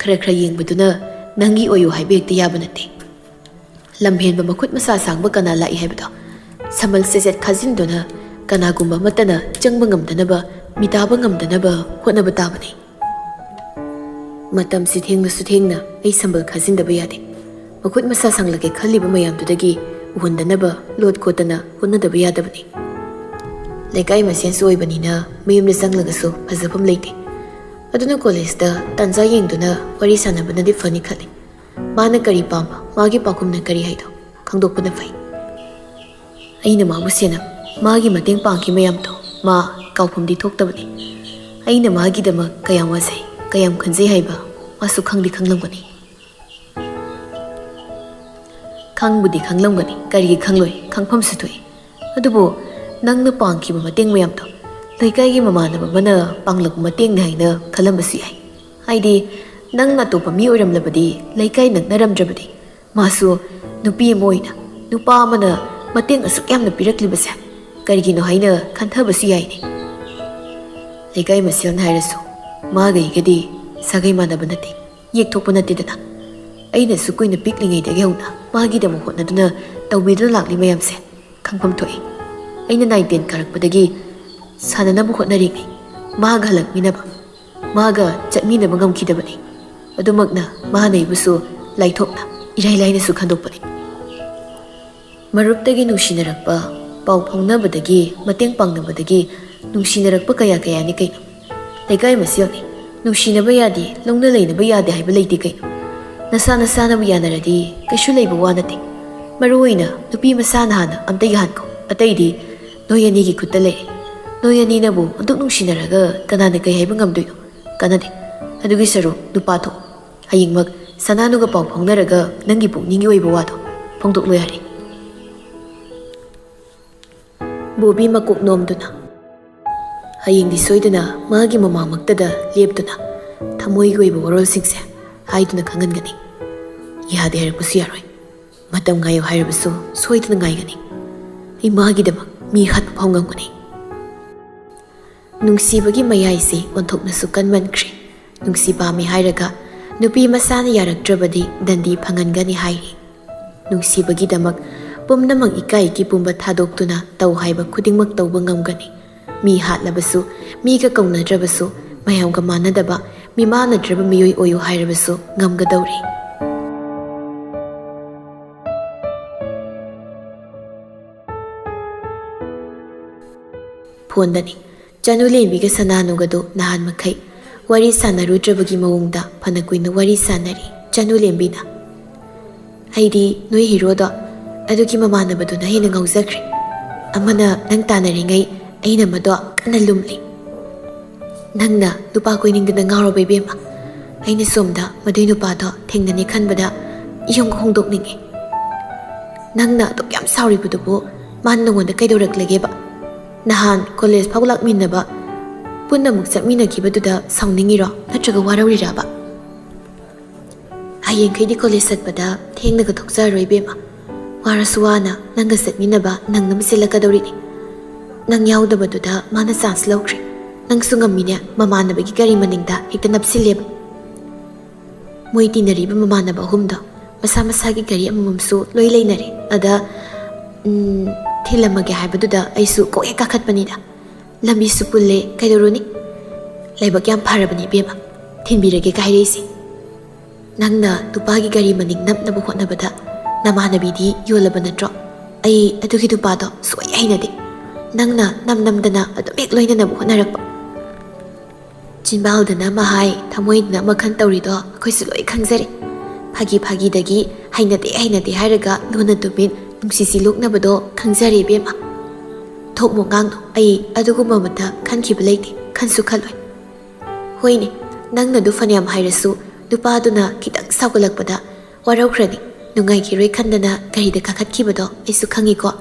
ꯈꯔ ꯈꯔ ꯌꯦꯡꯕꯗꯨꯅ ꯅꯪꯒꯤ ꯑꯣꯏꯌꯨ ꯍꯥꯏꯕ ꯍꯦꯛꯇ ꯌꯥꯕ ꯅꯠꯇꯦ꯫ ꯂꯝꯍꯦꯟꯕ ꯃꯈꯨꯠ ꯃꯁꯥ ꯁꯥꯡꯕ ꯀꯅꯥ ꯂꯥꯛꯏ ꯍꯥꯏꯕꯗꯣ ꯁꯝꯕꯜ ꯆꯦꯖꯦꯠ ꯈꯥꯖꯤꯟꯗꯨꯅ ꯀꯅꯥꯒꯨꯝꯕ ꯑꯃꯠꯇꯅ ꯆꯪꯕ ꯉꯝꯗꯅꯕ, ꯃꯤꯇꯥꯕ ꯉꯝꯗꯅꯕ ꯍꯣꯠꯅꯕ ꯇꯥꯕꯅꯤ꯫ ꯃꯇꯝꯁꯤ ꯊꯦꯡꯂꯁꯨ ꯊꯦꯡꯅ ꯑꯩ ꯁꯝꯕꯜ ꯈꯥꯖꯤꯟꯗꯕ ꯌꯥꯗꯦ꯫ ꯃꯈꯨꯠ ꯃꯁꯥ ꯁꯥꯡꯂꯛꯀꯦ ꯈꯜꯂꯤꯕ ꯃꯌꯥꯝꯗꯨꯗꯒꯤ ꯎꯍꯟꯗꯅꯕ ꯂꯣꯠ ꯈꯣꯠꯇꯅ ꯍꯣꯠꯅꯗꯕ ꯌꯥꯗꯕꯅꯤ꯫ ꯂꯩꯀꯥꯏ ꯃꯁꯦꯟꯁꯨ ꯑꯣꯏꯕꯅꯤꯅ ꯃꯌꯨꯝꯗ ꯆꯪꯂꯒꯁꯨ ꯐꯖꯐꯝ ꯂꯩꯇꯦ꯫ ꯑꯗꯨꯅ ꯀꯣꯂꯦꯖꯇ ꯇꯥꯟꯖꯥ ꯌꯦꯡꯗꯨꯅ ꯋꯥꯔꯤ ꯁꯥꯟꯅꯕꯅꯗꯤ ꯐꯅꯤ ꯈꯜꯂꯤ꯫ ꯃꯥꯅ ꯀꯔꯤ ꯄꯥꯝꯕ, ꯃꯥꯒꯤ ꯄꯥꯎꯈꯨꯝꯅ ꯀꯔꯤ ꯍꯥꯏꯗꯣ ꯈꯪꯗꯣꯛꯄꯅ ꯐꯩ꯫ ꯑꯩꯅ ꯃꯥꯕꯨ ꯁꯦꯟꯅꯕ, ꯃꯥꯒꯤ ꯃꯇꯦꯡ ꯄꯥꯡꯈꯤꯕ ꯃꯌꯥꯝꯗꯣ ꯃꯥ ꯀꯥꯎꯐꯝꯗꯤ ꯊꯣꯛꯇꯕꯅꯤ꯫ ꯑꯩꯅ ꯃꯥꯒꯤꯗꯃꯛ ꯀꯌꯥꯝ ꯋꯥꯖꯩ, ꯀꯌꯥꯝ ꯈꯟꯖꯩ ꯍꯥꯏꯕ ꯃꯥꯁꯨ ꯈꯪꯗꯤ ꯈꯪꯂꯝꯒꯅꯤ꯫ ꯈꯪꯕꯨꯗꯤ ꯈꯪꯂꯝꯒꯅꯤ, ꯀꯔꯤꯒꯤ ꯈꯪꯂꯣꯏ? ꯈꯪꯐꯝꯁꯨ ꯊꯣꯛꯏ꯫ ꯑꯗꯨꯕꯨ ꯅꯪꯅ ꯄꯥꯡꯈꯤꯕ ꯃꯇꯦꯡ ꯃꯌꯥꯝꯗꯣ ꯂꯩꯀꯥꯏꯒꯤ ꯃꯃꯥꯟꯅꯕ ꯑꯃꯅ ꯄꯥꯡꯂꯛꯄ ꯃꯇꯦꯡꯅꯤ ꯍꯥꯏꯅ ꯈꯜꯂꯝꯕꯁꯨ ꯌꯥꯏ꯫ ꯍꯥꯏꯗꯤ ꯅꯪ ꯑꯇꯣꯞꯄ ꯃꯤ ꯑꯣꯏꯔꯝꯂꯕꯗꯤ, ꯂꯩꯀꯥꯏ ꯅꯛꯅꯔꯝꯗ꯭ꯔꯕꯗꯤ, ꯃꯥꯁꯨ ꯅꯨꯄꯤ ꯑꯃ ꯑꯣꯏꯅ ꯅꯨꯄꯥ ꯑꯃꯅ ꯃꯇꯦꯡ ꯑꯁꯨꯛ ꯌꯥꯝꯅ ꯄꯤꯔꯛꯂꯤꯕꯁꯦ ꯀꯔꯤꯒꯤꯅꯣ ꯍꯥꯏꯅ ꯈꯟꯊꯕꯁꯨ ꯌꯥꯏꯅꯦ꯫ ꯂꯩꯀꯥꯏ ꯃꯁꯦꯜꯅ ꯍꯥꯏꯔꯁꯨ ꯃꯥꯒ ꯑꯩꯒꯗꯤ ꯁꯥꯒꯩ ꯃꯥꯟꯅꯕ ꯅꯠꯇꯦ, ꯌꯦꯛꯊꯣꯛꯄ ꯅꯠꯇꯦꯗꯅ꯫ ꯑꯩꯅꯁꯨ ꯀꯨꯏꯅ ꯄꯤꯛꯂꯤꯉꯩꯗꯒꯤ ꯍꯧꯅ ꯃꯥꯒꯤꯗꯃꯛ ꯍꯣꯠꯅꯗꯨꯅ ꯇꯧꯕꯤꯗꯨꯅ ꯂꯥꯛꯂꯤ ꯃꯌꯥꯝꯁꯦ ꯈꯪꯐꯝ ꯊꯣꯛꯏ꯫ ꯑꯩꯅ ꯅꯥꯏꯟ ꯇꯦꯟ ꯀꯥꯔꯛꯄꯗꯒꯤ ꯁꯥꯟꯅꯅꯕ ꯍꯣꯠꯅꯔꯤꯉꯩ ꯃꯥꯒ ꯍꯜꯂꯛꯃꯤꯟꯅꯕ, ꯃꯥꯒ ꯆꯠꯃꯤꯟꯅꯕ ꯉꯝꯈꯤꯗꯕꯅꯤ꯫ ꯑꯗꯨꯃꯛꯅ ꯃꯥꯅ ꯑꯩꯕꯨꯁꯨ ꯂꯥꯏꯊꯣꯛꯅ ꯏꯔꯥꯏ ꯂꯥꯏꯅꯁꯨ ꯈꯟꯗꯣꯛꯄꯅꯤ꯫ ꯃꯔꯨꯞꯇꯒꯤ ꯅꯨꯡꯁꯤꯅꯔꯛꯄ, ꯄꯥꯎ ꯐꯥꯎꯅꯕꯗꯒꯤ, ꯃꯇꯦꯡ ꯄꯥꯡꯅꯕꯗꯒꯤ ꯅꯨꯡꯁꯤꯅꯔꯛꯄ ꯀꯌꯥ ꯀꯌꯥꯅꯤ ꯀꯩꯅꯣ꯫ ꯂꯩꯀꯥꯏ ꯃꯁꯦꯜꯅꯤ, ꯅꯨꯡꯁꯤꯅꯕ ꯌꯥꯗꯦ, ꯂꯧꯅ ꯂꯩꯅꯕ ꯌꯥꯗꯦ ꯍꯥꯏꯕ ꯂꯩꯇꯦ ꯀꯩꯅꯣ꯫ ꯅꯁꯥ ꯅꯁꯥꯅꯕꯨ ꯌꯥꯅꯔꯗꯤ ꯀꯩꯁꯨ ꯂꯩꯕ ꯋꯥ ꯅꯠꯇꯦ꯫ ꯃꯔꯨ ꯑꯣꯏꯅ ꯅꯨꯄꯤ ꯃꯁꯥꯅ ꯍꯥꯟꯅ ꯑꯝꯇ ꯌꯥꯍꯟꯈꯣ, ꯑꯇꯩꯗꯤ ꯅꯣꯏ ꯑꯅꯤꯒꯤ ꯈꯨꯠꯇ ꯂꯩꯔꯦ꯫ ꯅꯣꯏ ꯑꯅꯤꯅꯕꯨ ꯑꯗꯨꯛ ꯅꯨꯡꯁꯤꯅꯔꯒ ꯀꯅꯥꯅ ꯀꯩ ꯍꯥꯏꯕ ꯉꯝꯗꯣꯏꯅꯣ? ꯀꯥꯟꯅꯗꯦ꯫ ꯑꯗꯨꯒꯤ ꯁꯔꯨꯛ ꯅꯨꯄꯥ ꯊꯣꯛ꯫ ꯍꯌꯦꯡꯃꯛ ꯁꯅꯥꯅꯨꯒ ꯄꯥꯎ ꯐꯥꯎꯅꯔꯒ ꯅꯪꯒꯤ ꯄꯨꯛꯅꯤꯡꯒꯤ ꯑꯣꯏꯕ ꯋꯥꯗꯣ ꯐꯣꯡꯗꯣꯛꯂꯣ ꯌꯥꯔꯦ꯫ ꯕꯣꯕꯤ ꯃꯀꯣꯛ ꯅꯣꯝꯗꯨꯅ, ꯍꯌꯦꯡꯗꯤ ꯁꯣꯏꯗꯅ ꯃꯥꯒꯤ ꯃꯃꯥꯡꯃꯛꯇꯗ ꯂꯦꯞꯇꯨꯅ ꯊꯃꯣꯏꯒꯤ ꯑꯣꯏꯕ ꯋꯥꯔꯣꯜꯁꯤꯡꯁꯦ ꯍꯥꯏꯗꯨꯅ ꯈꯪꯍꯟꯒꯅꯤ꯫ ꯌꯥꯗꯦ ꯍꯥꯏꯔꯛꯄꯁꯨ ꯌꯥꯔꯣꯏ꯫ ꯃꯇꯝ ꯉꯥꯏꯌꯨ ꯍꯥꯏꯔꯕꯁꯨ ꯁꯣꯏꯗꯅ ꯉꯥꯏꯒꯅꯤ꯫ ꯑꯩ ꯃꯥꯒꯤꯗꯃꯛ ꯃꯤ ꯍꯥꯠꯄ ꯐꯥꯎ ꯉꯝꯒꯅꯤ꯫ ꯅꯨꯡꯁꯤꯕꯒꯤ ꯃꯌꯥꯏꯁꯦ ꯑꯣꯟꯊꯣꯛꯅꯁꯨ ꯀꯟꯃꯟꯈ꯭ꯔꯦ꯫ ꯅꯨꯡꯁꯤ ꯄꯥꯝꯃꯤ ꯍꯥꯏꯔꯒ ꯅꯨꯄꯤ ꯃꯆꯥꯅ ꯌꯥꯔꯛꯇ꯭ꯔꯕꯗꯤ ꯗꯟꯗꯤ ꯐꯪꯍꯟꯒꯅꯤ ꯍꯥꯏꯔꯤ꯫ ꯅꯨꯡꯁꯤꯕꯒꯤꯗꯃꯛ ꯄꯨꯝꯅꯃꯛ ꯏꯀꯥꯏ ꯏꯀꯤ ꯄꯨꯝꯕ ꯊꯥꯗꯣꯛꯇꯨꯅ ꯇꯧ ꯍꯥꯏꯕ ꯈꯨꯗꯤꯡꯃꯛ ꯇꯧꯕ ꯉꯝꯒꯅꯤ꯫ ꯃꯤ ꯍꯥꯠꯂꯕꯁꯨ, ꯃꯤꯒ ꯀꯧꯅꯗ꯭ꯔꯕꯁꯨ, ꯃꯌꯥꯝꯒ ꯃꯥꯟꯅꯗꯕ, ꯃꯤꯃꯥꯟꯅꯗ꯭ꯔꯕ ꯃꯤꯑꯣꯏ ꯑꯣꯏꯌꯨ ꯍꯥꯏꯔꯕꯁꯨ ꯉꯝꯒꯗꯧꯔꯤ꯫ ꯐꯣꯟꯗꯅꯤ꯫ ꯆꯅꯨꯂꯦꯝꯕꯤꯒ ꯁꯅꯥꯅꯨꯒꯗꯨ ꯅꯍꯥꯟ ꯃꯈꯩ ꯋꯥꯔꯤ ꯁꯥꯟꯅꯔꯨꯗ꯭ꯔꯕꯒꯤ ꯃꯑꯣꯡꯗ ꯐꯅ ꯀꯨꯏꯅ ꯋꯥꯔꯤ ꯁꯥꯟꯅꯔꯤ꯫ ꯆꯅꯨꯂꯦꯝꯕꯤꯅ, "ꯑꯩꯗꯤ ꯅꯣꯏ ꯍꯤꯔꯣꯗꯣ ꯑꯗꯨꯒꯤ ꯃꯃꯥꯟꯅꯕꯗꯨꯅ ꯍꯦꯟꯅ ꯉꯥꯎꯖꯈ꯭ꯔꯦ꯫ ꯑꯃꯅ ꯅꯪ ꯇꯥꯟꯅꯔꯤꯉꯩ ꯑꯩꯅ ꯃꯗꯣ ꯀꯟꯅ ꯂꯨꯝꯂꯤ꯫ ꯅꯪꯅ ꯅꯨꯄꯥ ꯀꯣꯏꯅꯤꯡꯗꯅ ꯉꯥꯎꯔꯕ ꯏꯕꯦꯝꯃ꯫ ꯑꯩꯅ ꯁꯣꯝꯗ ꯃꯗꯨꯏ ꯅꯨꯄꯥꯗꯣ ꯊꯦꯡꯅꯅꯤ ꯈꯟꯕꯗ ꯌꯨꯝ ꯍꯣꯡꯗꯣꯛꯅꯤꯡꯉꯤ꯫ ꯅꯪꯅ ꯑꯗꯨꯛ ꯌꯥꯝ ꯁꯥꯎꯔꯤꯕꯗꯨꯕꯨ ꯃꯥꯅ ꯅꯉꯣꯟꯗ ꯀꯩꯗꯧꯔꯛꯂꯒꯦꯕ? ꯅꯍꯥꯟ ꯀꯣꯂꯦꯖ ꯐꯥꯎ ꯂꯥꯛꯃꯤꯟꯅꯕ, ꯄꯨꯟꯅ ꯑꯃꯨꯛ ꯆꯠꯃꯤꯟꯅꯈꯤꯕꯗꯨꯗ ꯁꯥꯎꯅꯤꯡꯉꯤꯔꯣ? ꯅꯠꯇ꯭ꯔꯒ ꯋꯥꯔꯧꯔꯤꯔꯕ?" "ꯍꯌꯦꯡꯈꯩꯗꯤ ꯀꯣꯂꯦꯖ ꯆꯠꯄꯗ ꯊꯦꯡꯅꯒ ꯊꯣꯛꯆꯔꯔꯣꯏ ꯏꯕꯦꯝꯃ꯫ ꯋꯥꯔꯁꯨ ꯋꯥꯅ ꯅꯪꯒ ꯆꯠꯃꯤꯟꯅꯕ ꯅꯪꯅꯕ ꯁꯤꯜꯂꯛꯀꯗꯧꯔꯤꯅꯤ꯫ ꯅꯪ ꯌꯥꯎꯗꯕꯗꯨꯗ ꯃꯥꯅ ꯆꯥꯟꯁ ꯂꯧꯈ꯭ꯔꯦ꯫ ꯅꯪꯁꯨ ꯉꯝꯃꯤꯅꯦ, ꯃꯃꯥꯟꯅꯕꯒꯤ ꯒꯥꯔꯤ ꯃꯅꯤꯡꯗ ꯍꯦꯛꯇ ꯅꯞꯁꯤꯜꯂꯦꯕ꯫" ꯃꯣꯏ ꯇꯤꯟꯅꯔꯤꯕ ꯃꯃꯥꯟꯅꯕ ꯑꯍꯨꯝꯗꯣ ꯃꯁꯥ ꯃꯁꯥꯒꯤ ꯒꯥꯔꯤ ꯑꯃꯃꯝꯁꯨ ꯂꯣꯏ ꯂꯩꯅꯔꯦ꯫ ꯑꯗ, ꯎꯝ, ꯊꯤꯜꯂꯝꯃꯒꯦ ꯍꯥꯏꯕꯗꯨꯗ ꯑꯩꯁꯨ ꯀꯣꯛ ꯍꯦꯛ ꯀꯥꯈꯠꯄꯅꯤꯗ꯫ ꯂꯝꯕꯤꯁꯨ ꯄꯨꯜꯂꯦ, ꯀꯩꯗꯧꯔꯨꯅꯤ? ꯂꯥꯏꯕꯛ ꯌꯥꯝ ꯐꯔꯕꯅꯤ ꯏꯕꯦꯝꯃ, ꯊꯤꯟꯕꯤꯔꯒꯦ ꯀꯥꯏꯔꯛꯏꯁꯦ꯫ ꯅꯪꯅ ꯅꯨꯄꯥꯒꯤ ꯒꯥꯔꯤ ꯃꯅꯤꯡ ꯅꯞꯅꯕ ꯍꯣꯠꯅꯕꯗ ꯅꯃꯥꯟꯅꯕꯤꯗꯤ ꯌꯣꯜꯂꯕ ꯅꯠꯇ꯭ꯔꯣ? ꯑꯩ ꯑꯗꯨꯒꯤ ꯅꯨꯄꯥꯗꯣ ꯁꯨꯛꯍꯩ ꯍꯩꯅꯗꯦ꯫ ꯅꯪꯅ ꯅꯝ ꯅꯝꯗꯅ ꯑꯗꯨꯝ ꯍꯦꯛ ꯂꯣꯏꯅꯅꯕ ꯍꯣꯠꯅꯔꯛꯄ꯫ ꯆꯤꯟꯕꯥꯜꯗꯅ ꯑꯃ ꯍꯥꯏ, ꯊꯃꯣꯏꯗꯅ ꯑꯃ ꯈꯟ ꯇꯧꯔꯤꯗꯣ ꯑꯩꯈꯣꯏꯁꯨ ꯂꯣꯏ ꯈꯪꯖꯔꯦ꯫ ꯐꯥꯒꯤ ꯐꯥꯒꯤꯗꯒꯤ ꯍꯩꯅꯗꯦ ꯍꯩꯅꯗꯦ ꯍꯥꯏꯔꯒ ꯂꯨꯅ ꯇꯨꯃꯤꯟ ꯅꯨꯡꯁꯤꯁꯤ ꯂꯣꯛꯅꯕꯗꯣ ꯈꯪꯖꯔꯦ ꯏꯕꯦꯝꯃ꯫ ꯊꯣꯛꯃꯣ ꯉꯥꯡꯅꯣ, ꯑꯩ ꯑꯗꯨꯒꯨꯝꯕ ꯑꯃꯠꯇ ꯈꯟꯈꯤꯕ ꯂꯩꯇꯦ, ꯈꯟꯁꯨ ꯈꯜꯂꯣꯏ꯫ ꯍꯣꯏꯅꯦ, ꯅꯪꯅ ꯑꯗꯨ ꯐꯅꯌꯥꯝ ꯍꯥꯏꯔꯁꯨ ꯅꯨꯄꯥꯗꯨꯅ ꯈꯤꯇꯪ ꯁꯥꯎꯒꯠꯂꯛꯄꯗ ꯋꯥꯔꯧꯈ꯭ꯔꯅꯤ, ꯅꯨꯡꯉꯥꯏꯈꯤꯔꯣꯏ ꯈꯟꯗꯅ ꯒꯥꯔꯤꯗ ꯀꯥꯈꯠꯈꯤꯕꯗꯣ ꯑꯩꯁꯨ ꯈꯪꯉꯤꯀꯣ꯫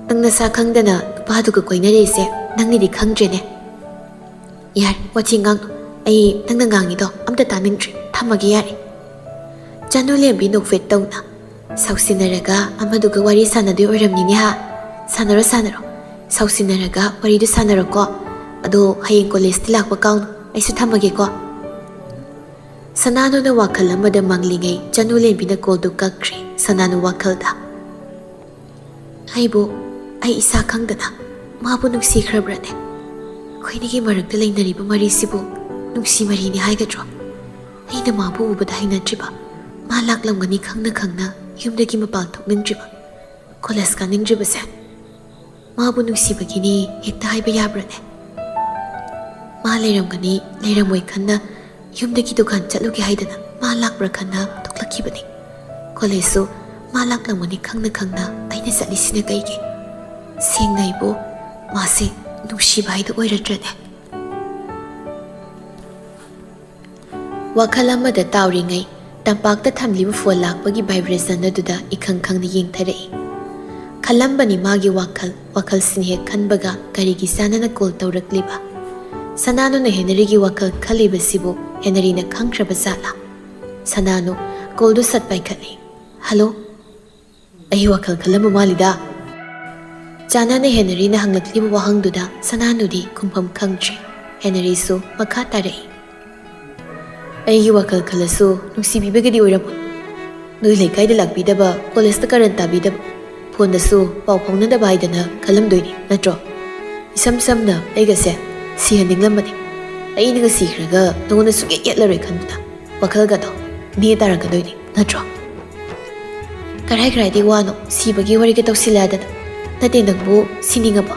ꯅꯪ ꯅꯁꯥ ꯈꯪꯗꯅ ꯅꯨꯄꯥꯗꯨꯒ ꯀꯣꯏꯅꯔꯛꯏꯁꯦ ꯅꯪꯅꯗꯤ ꯈꯪꯗ꯭ꯔꯦꯅꯦ꯫ ꯌꯥꯔꯦ, ꯋꯥꯊꯤ ꯉꯥꯡꯅꯨ꯫ ꯑꯩ ꯅꯪꯅ ꯉꯥꯡꯉꯤꯗꯣ ꯑꯝꯇ ꯇꯥꯅꯤꯡꯗ꯭ꯔꯦ꯫ ꯊꯝꯃꯒꯦ ꯌꯥꯔꯦ꯫ ꯆꯅꯨꯂꯦꯝꯕꯤ ꯅꯣꯛꯐꯦꯠ ꯇꯧꯅ, "ꯁꯥꯎꯁꯤꯟꯅꯔꯒ ꯑꯃꯗꯨꯒ ꯋꯥꯔꯤ ꯁꯥꯟꯅꯗꯣꯏ ꯑꯣꯏꯔꯝꯅꯤꯅꯦ ꯍꯥ? ꯁꯥꯟꯅꯔꯣ, ꯁꯥꯟꯅꯔꯣ꯫ ꯁꯥꯎꯁꯤꯟꯅꯔꯒ ꯋꯥꯔꯤꯗꯨ ꯁꯥꯟꯅꯔꯣꯀꯣ꯫ ꯑꯗꯣ ꯍꯌꯦꯡ ꯀꯣꯂꯦꯖꯇ ꯂꯥꯛꯄ ꯀꯥꯎꯅꯨ꯫ ꯑꯩꯁꯨ ꯊꯝꯃꯒꯦꯀꯣ꯫" ꯁꯅꯥꯅꯨꯅ ꯋꯥꯈꯜ ꯑꯃꯗ ꯃꯪꯂꯤꯉꯩ ꯆꯅꯨ ꯂꯦꯝꯕꯤꯅ ꯀꯣꯜꯗꯨ ꯀꯛꯈ꯭ꯔꯦ꯫ ꯁꯅꯥꯅꯨ ꯋꯥꯈꯜꯗ, "ꯑꯩꯕꯨ, ꯑꯩ ꯏꯁꯥ ꯈꯪꯗꯅ ꯃꯥꯕꯨ ꯅꯨꯡꯁꯤꯈ꯭ꯔꯕ꯭ꯔꯅꯦ? ꯑꯩꯈꯣꯏꯅꯤꯒꯤ ꯃꯔꯛꯇ ꯂꯩꯅꯔꯤꯕ ꯃꯔꯤꯁꯤꯕꯨ ꯅꯨꯡꯁꯤ ꯃꯔꯤꯅꯤ ꯍꯥꯏꯒꯗ꯭ꯔꯣ? ꯑꯩꯅ ꯃꯥꯕꯨ ꯎꯕꯗ ꯍꯩꯅꯗ꯭ꯔꯤꯕ, ꯃꯥ ꯂꯥꯛꯂꯝꯒꯅꯤ ꯈꯪꯅ ꯈꯪꯅ ꯌꯨꯝꯗꯒꯤ ꯃꯄꯥꯟ ꯊꯣꯛꯅꯤꯡꯗ꯭ꯔꯤꯕ, ꯀꯣꯂꯦꯖ ꯀꯥꯅꯤꯡꯗ꯭ꯔꯤꯕꯁꯦ ꯃꯥꯕꯨ ꯅꯨꯡꯁꯤꯕꯒꯤꯅꯤ ꯍꯦꯛꯇ ꯍꯥꯏꯕ ꯌꯥꯕ꯭ꯔꯅꯦ? ꯃꯥ ꯂꯩꯔꯝꯒꯅꯤ ꯂꯩꯔꯝꯃꯣꯏ ꯈꯟꯅ ꯌꯨꯝꯗꯒꯤ ꯗꯨꯀꯥꯟ ꯆꯠꯂꯨꯒꯦ ꯍꯥꯏꯗꯅ ꯃꯥ ꯂꯥꯛꯄ꯭ꯔꯥ ꯈꯟꯅ ꯊꯣꯛꯂꯛꯈꯤꯕꯅꯤ꯫ ꯀꯣꯂꯦꯖꯁꯨ ꯃꯥ ꯂꯥꯛꯂꯝꯒꯅꯤ ꯈꯪꯅ ꯈꯪꯅ ꯑꯩꯅ ꯆꯠꯂꯤꯁꯤꯅ ꯀꯩꯒꯤ? ꯁꯦꯡꯅ ꯑꯩꯕꯨ ꯃꯥꯁꯦ ꯅꯨꯡꯁꯤꯕ ꯍꯥꯏꯗꯣ ꯑꯣꯏꯔꯗ꯭ꯔꯅꯦ?" ꯋꯥꯈꯜ ꯑꯃꯗ ꯇꯥꯎꯔꯤꯉꯩ, ꯇꯝꯄꯥꯛꯇ ꯊꯝꯂꯤꯕ ꯐꯣꯟ ꯂꯥꯛꯄꯒꯤ vibration ꯑꯗꯨꯗ ꯏꯈꯪ ꯈꯪꯅ ꯌꯦꯡꯊꯔꯛꯏ꯫ ꯈꯜꯂꯝꯕꯅꯤ ꯃꯥꯒꯤ ꯋꯥꯈꯜ, ꯋꯥꯈꯜꯁꯤꯅ ꯍꯦꯛ ꯈꯟꯕꯒ ꯀꯔꯤꯒꯤ ꯆꯥꯟꯅꯅ ꯀꯣꯜ ꯇꯧꯔꯛꯂꯤꯕ? ꯁꯅꯥꯅꯨꯅ ꯍꯦꯅꯔꯤꯒꯤ ꯋꯥꯈꯜ ꯈꯜꯂꯤꯕꯁꯤꯕꯨ ꯍꯦꯅꯔꯤꯅ ꯈꯪꯈ꯭ꯔꯕ ꯖꯥꯠꯂꯥ? ꯁꯅꯥꯅꯨ ꯀꯣꯜꯗꯨ ꯁꯠ ꯄꯥꯏꯈꯠꯂꯤ꯫ "ꯍꯜꯂꯣ?" "ꯑꯩ ꯋꯥꯈꯜ ꯈꯜꯂꯝꯕ ꯃꯥꯜꯂꯤꯗ?" ꯆꯥꯟꯅꯅ ꯍꯦꯅꯔꯤꯅ ꯍꯪꯂꯛꯂꯤꯕ ꯋꯥꯍꯪꯗꯨꯗ ꯁꯅꯥꯅꯨꯗꯤ ꯈꯨꯝꯐꯝ ꯈꯪꯗ꯭ꯔꯦ꯫ ꯍꯦꯅꯔꯤꯁꯨ ꯃꯈꯥ ꯇꯥꯔꯛꯏ꯫ "ꯑꯩꯒꯤ ꯋꯥꯈꯜ ꯈꯜꯂꯁꯨ ꯅꯨꯡꯁꯤꯕꯤꯕꯒꯤꯗꯤ ꯑꯣꯏꯔꯝꯃꯣꯏ꯫ ꯅꯣꯏ ꯂꯩꯀꯥꯏꯗ ꯂꯥꯛꯄꯤꯗꯕ, ꯀꯣꯂꯦꯖꯇ ꯀꯔꯟ ꯇꯥꯕꯤꯗꯕ, ꯐꯣꯟꯗꯁꯨ ꯄꯥꯎ ꯐꯥꯎꯅꯗꯕ ꯍꯥꯏꯗꯅ ꯈꯜꯂꯝꯗꯣꯏꯅꯤ ꯅꯠꯇ꯭ꯔꯣ? ꯏꯁꯝ ꯁꯝꯅ ꯑꯩꯒꯁꯦ ꯁꯤꯍꯟꯅꯤꯡꯂꯝꯕꯅꯤ꯫ ꯑꯩꯅꯒ ꯁꯤꯈ꯭ꯔꯒ ꯅꯉꯣꯟꯗ ꯁꯨꯡꯌꯦꯠ ꯌꯦꯠꯂꯔꯣꯏ ꯈꯟꯕꯗ ꯋꯥꯈꯜꯒꯗꯣ ꯅꯦ ꯇꯥꯔꯛꯀꯗꯣꯏꯅꯤ ꯅꯠꯇ꯭ꯔꯣ?" "ꯀꯔꯥꯏ ꯀꯔꯥꯏꯗꯩ ꯋꯥꯅꯣ ꯁꯤꯕꯒꯤ ꯋꯥꯔꯤꯒ ꯇꯧꯁꯤꯜꯂꯛꯑꯗꯅ? ꯅꯠꯇꯦ, ꯅꯪꯕꯨ ꯁꯤꯅꯤꯡꯉꯕꯣ?"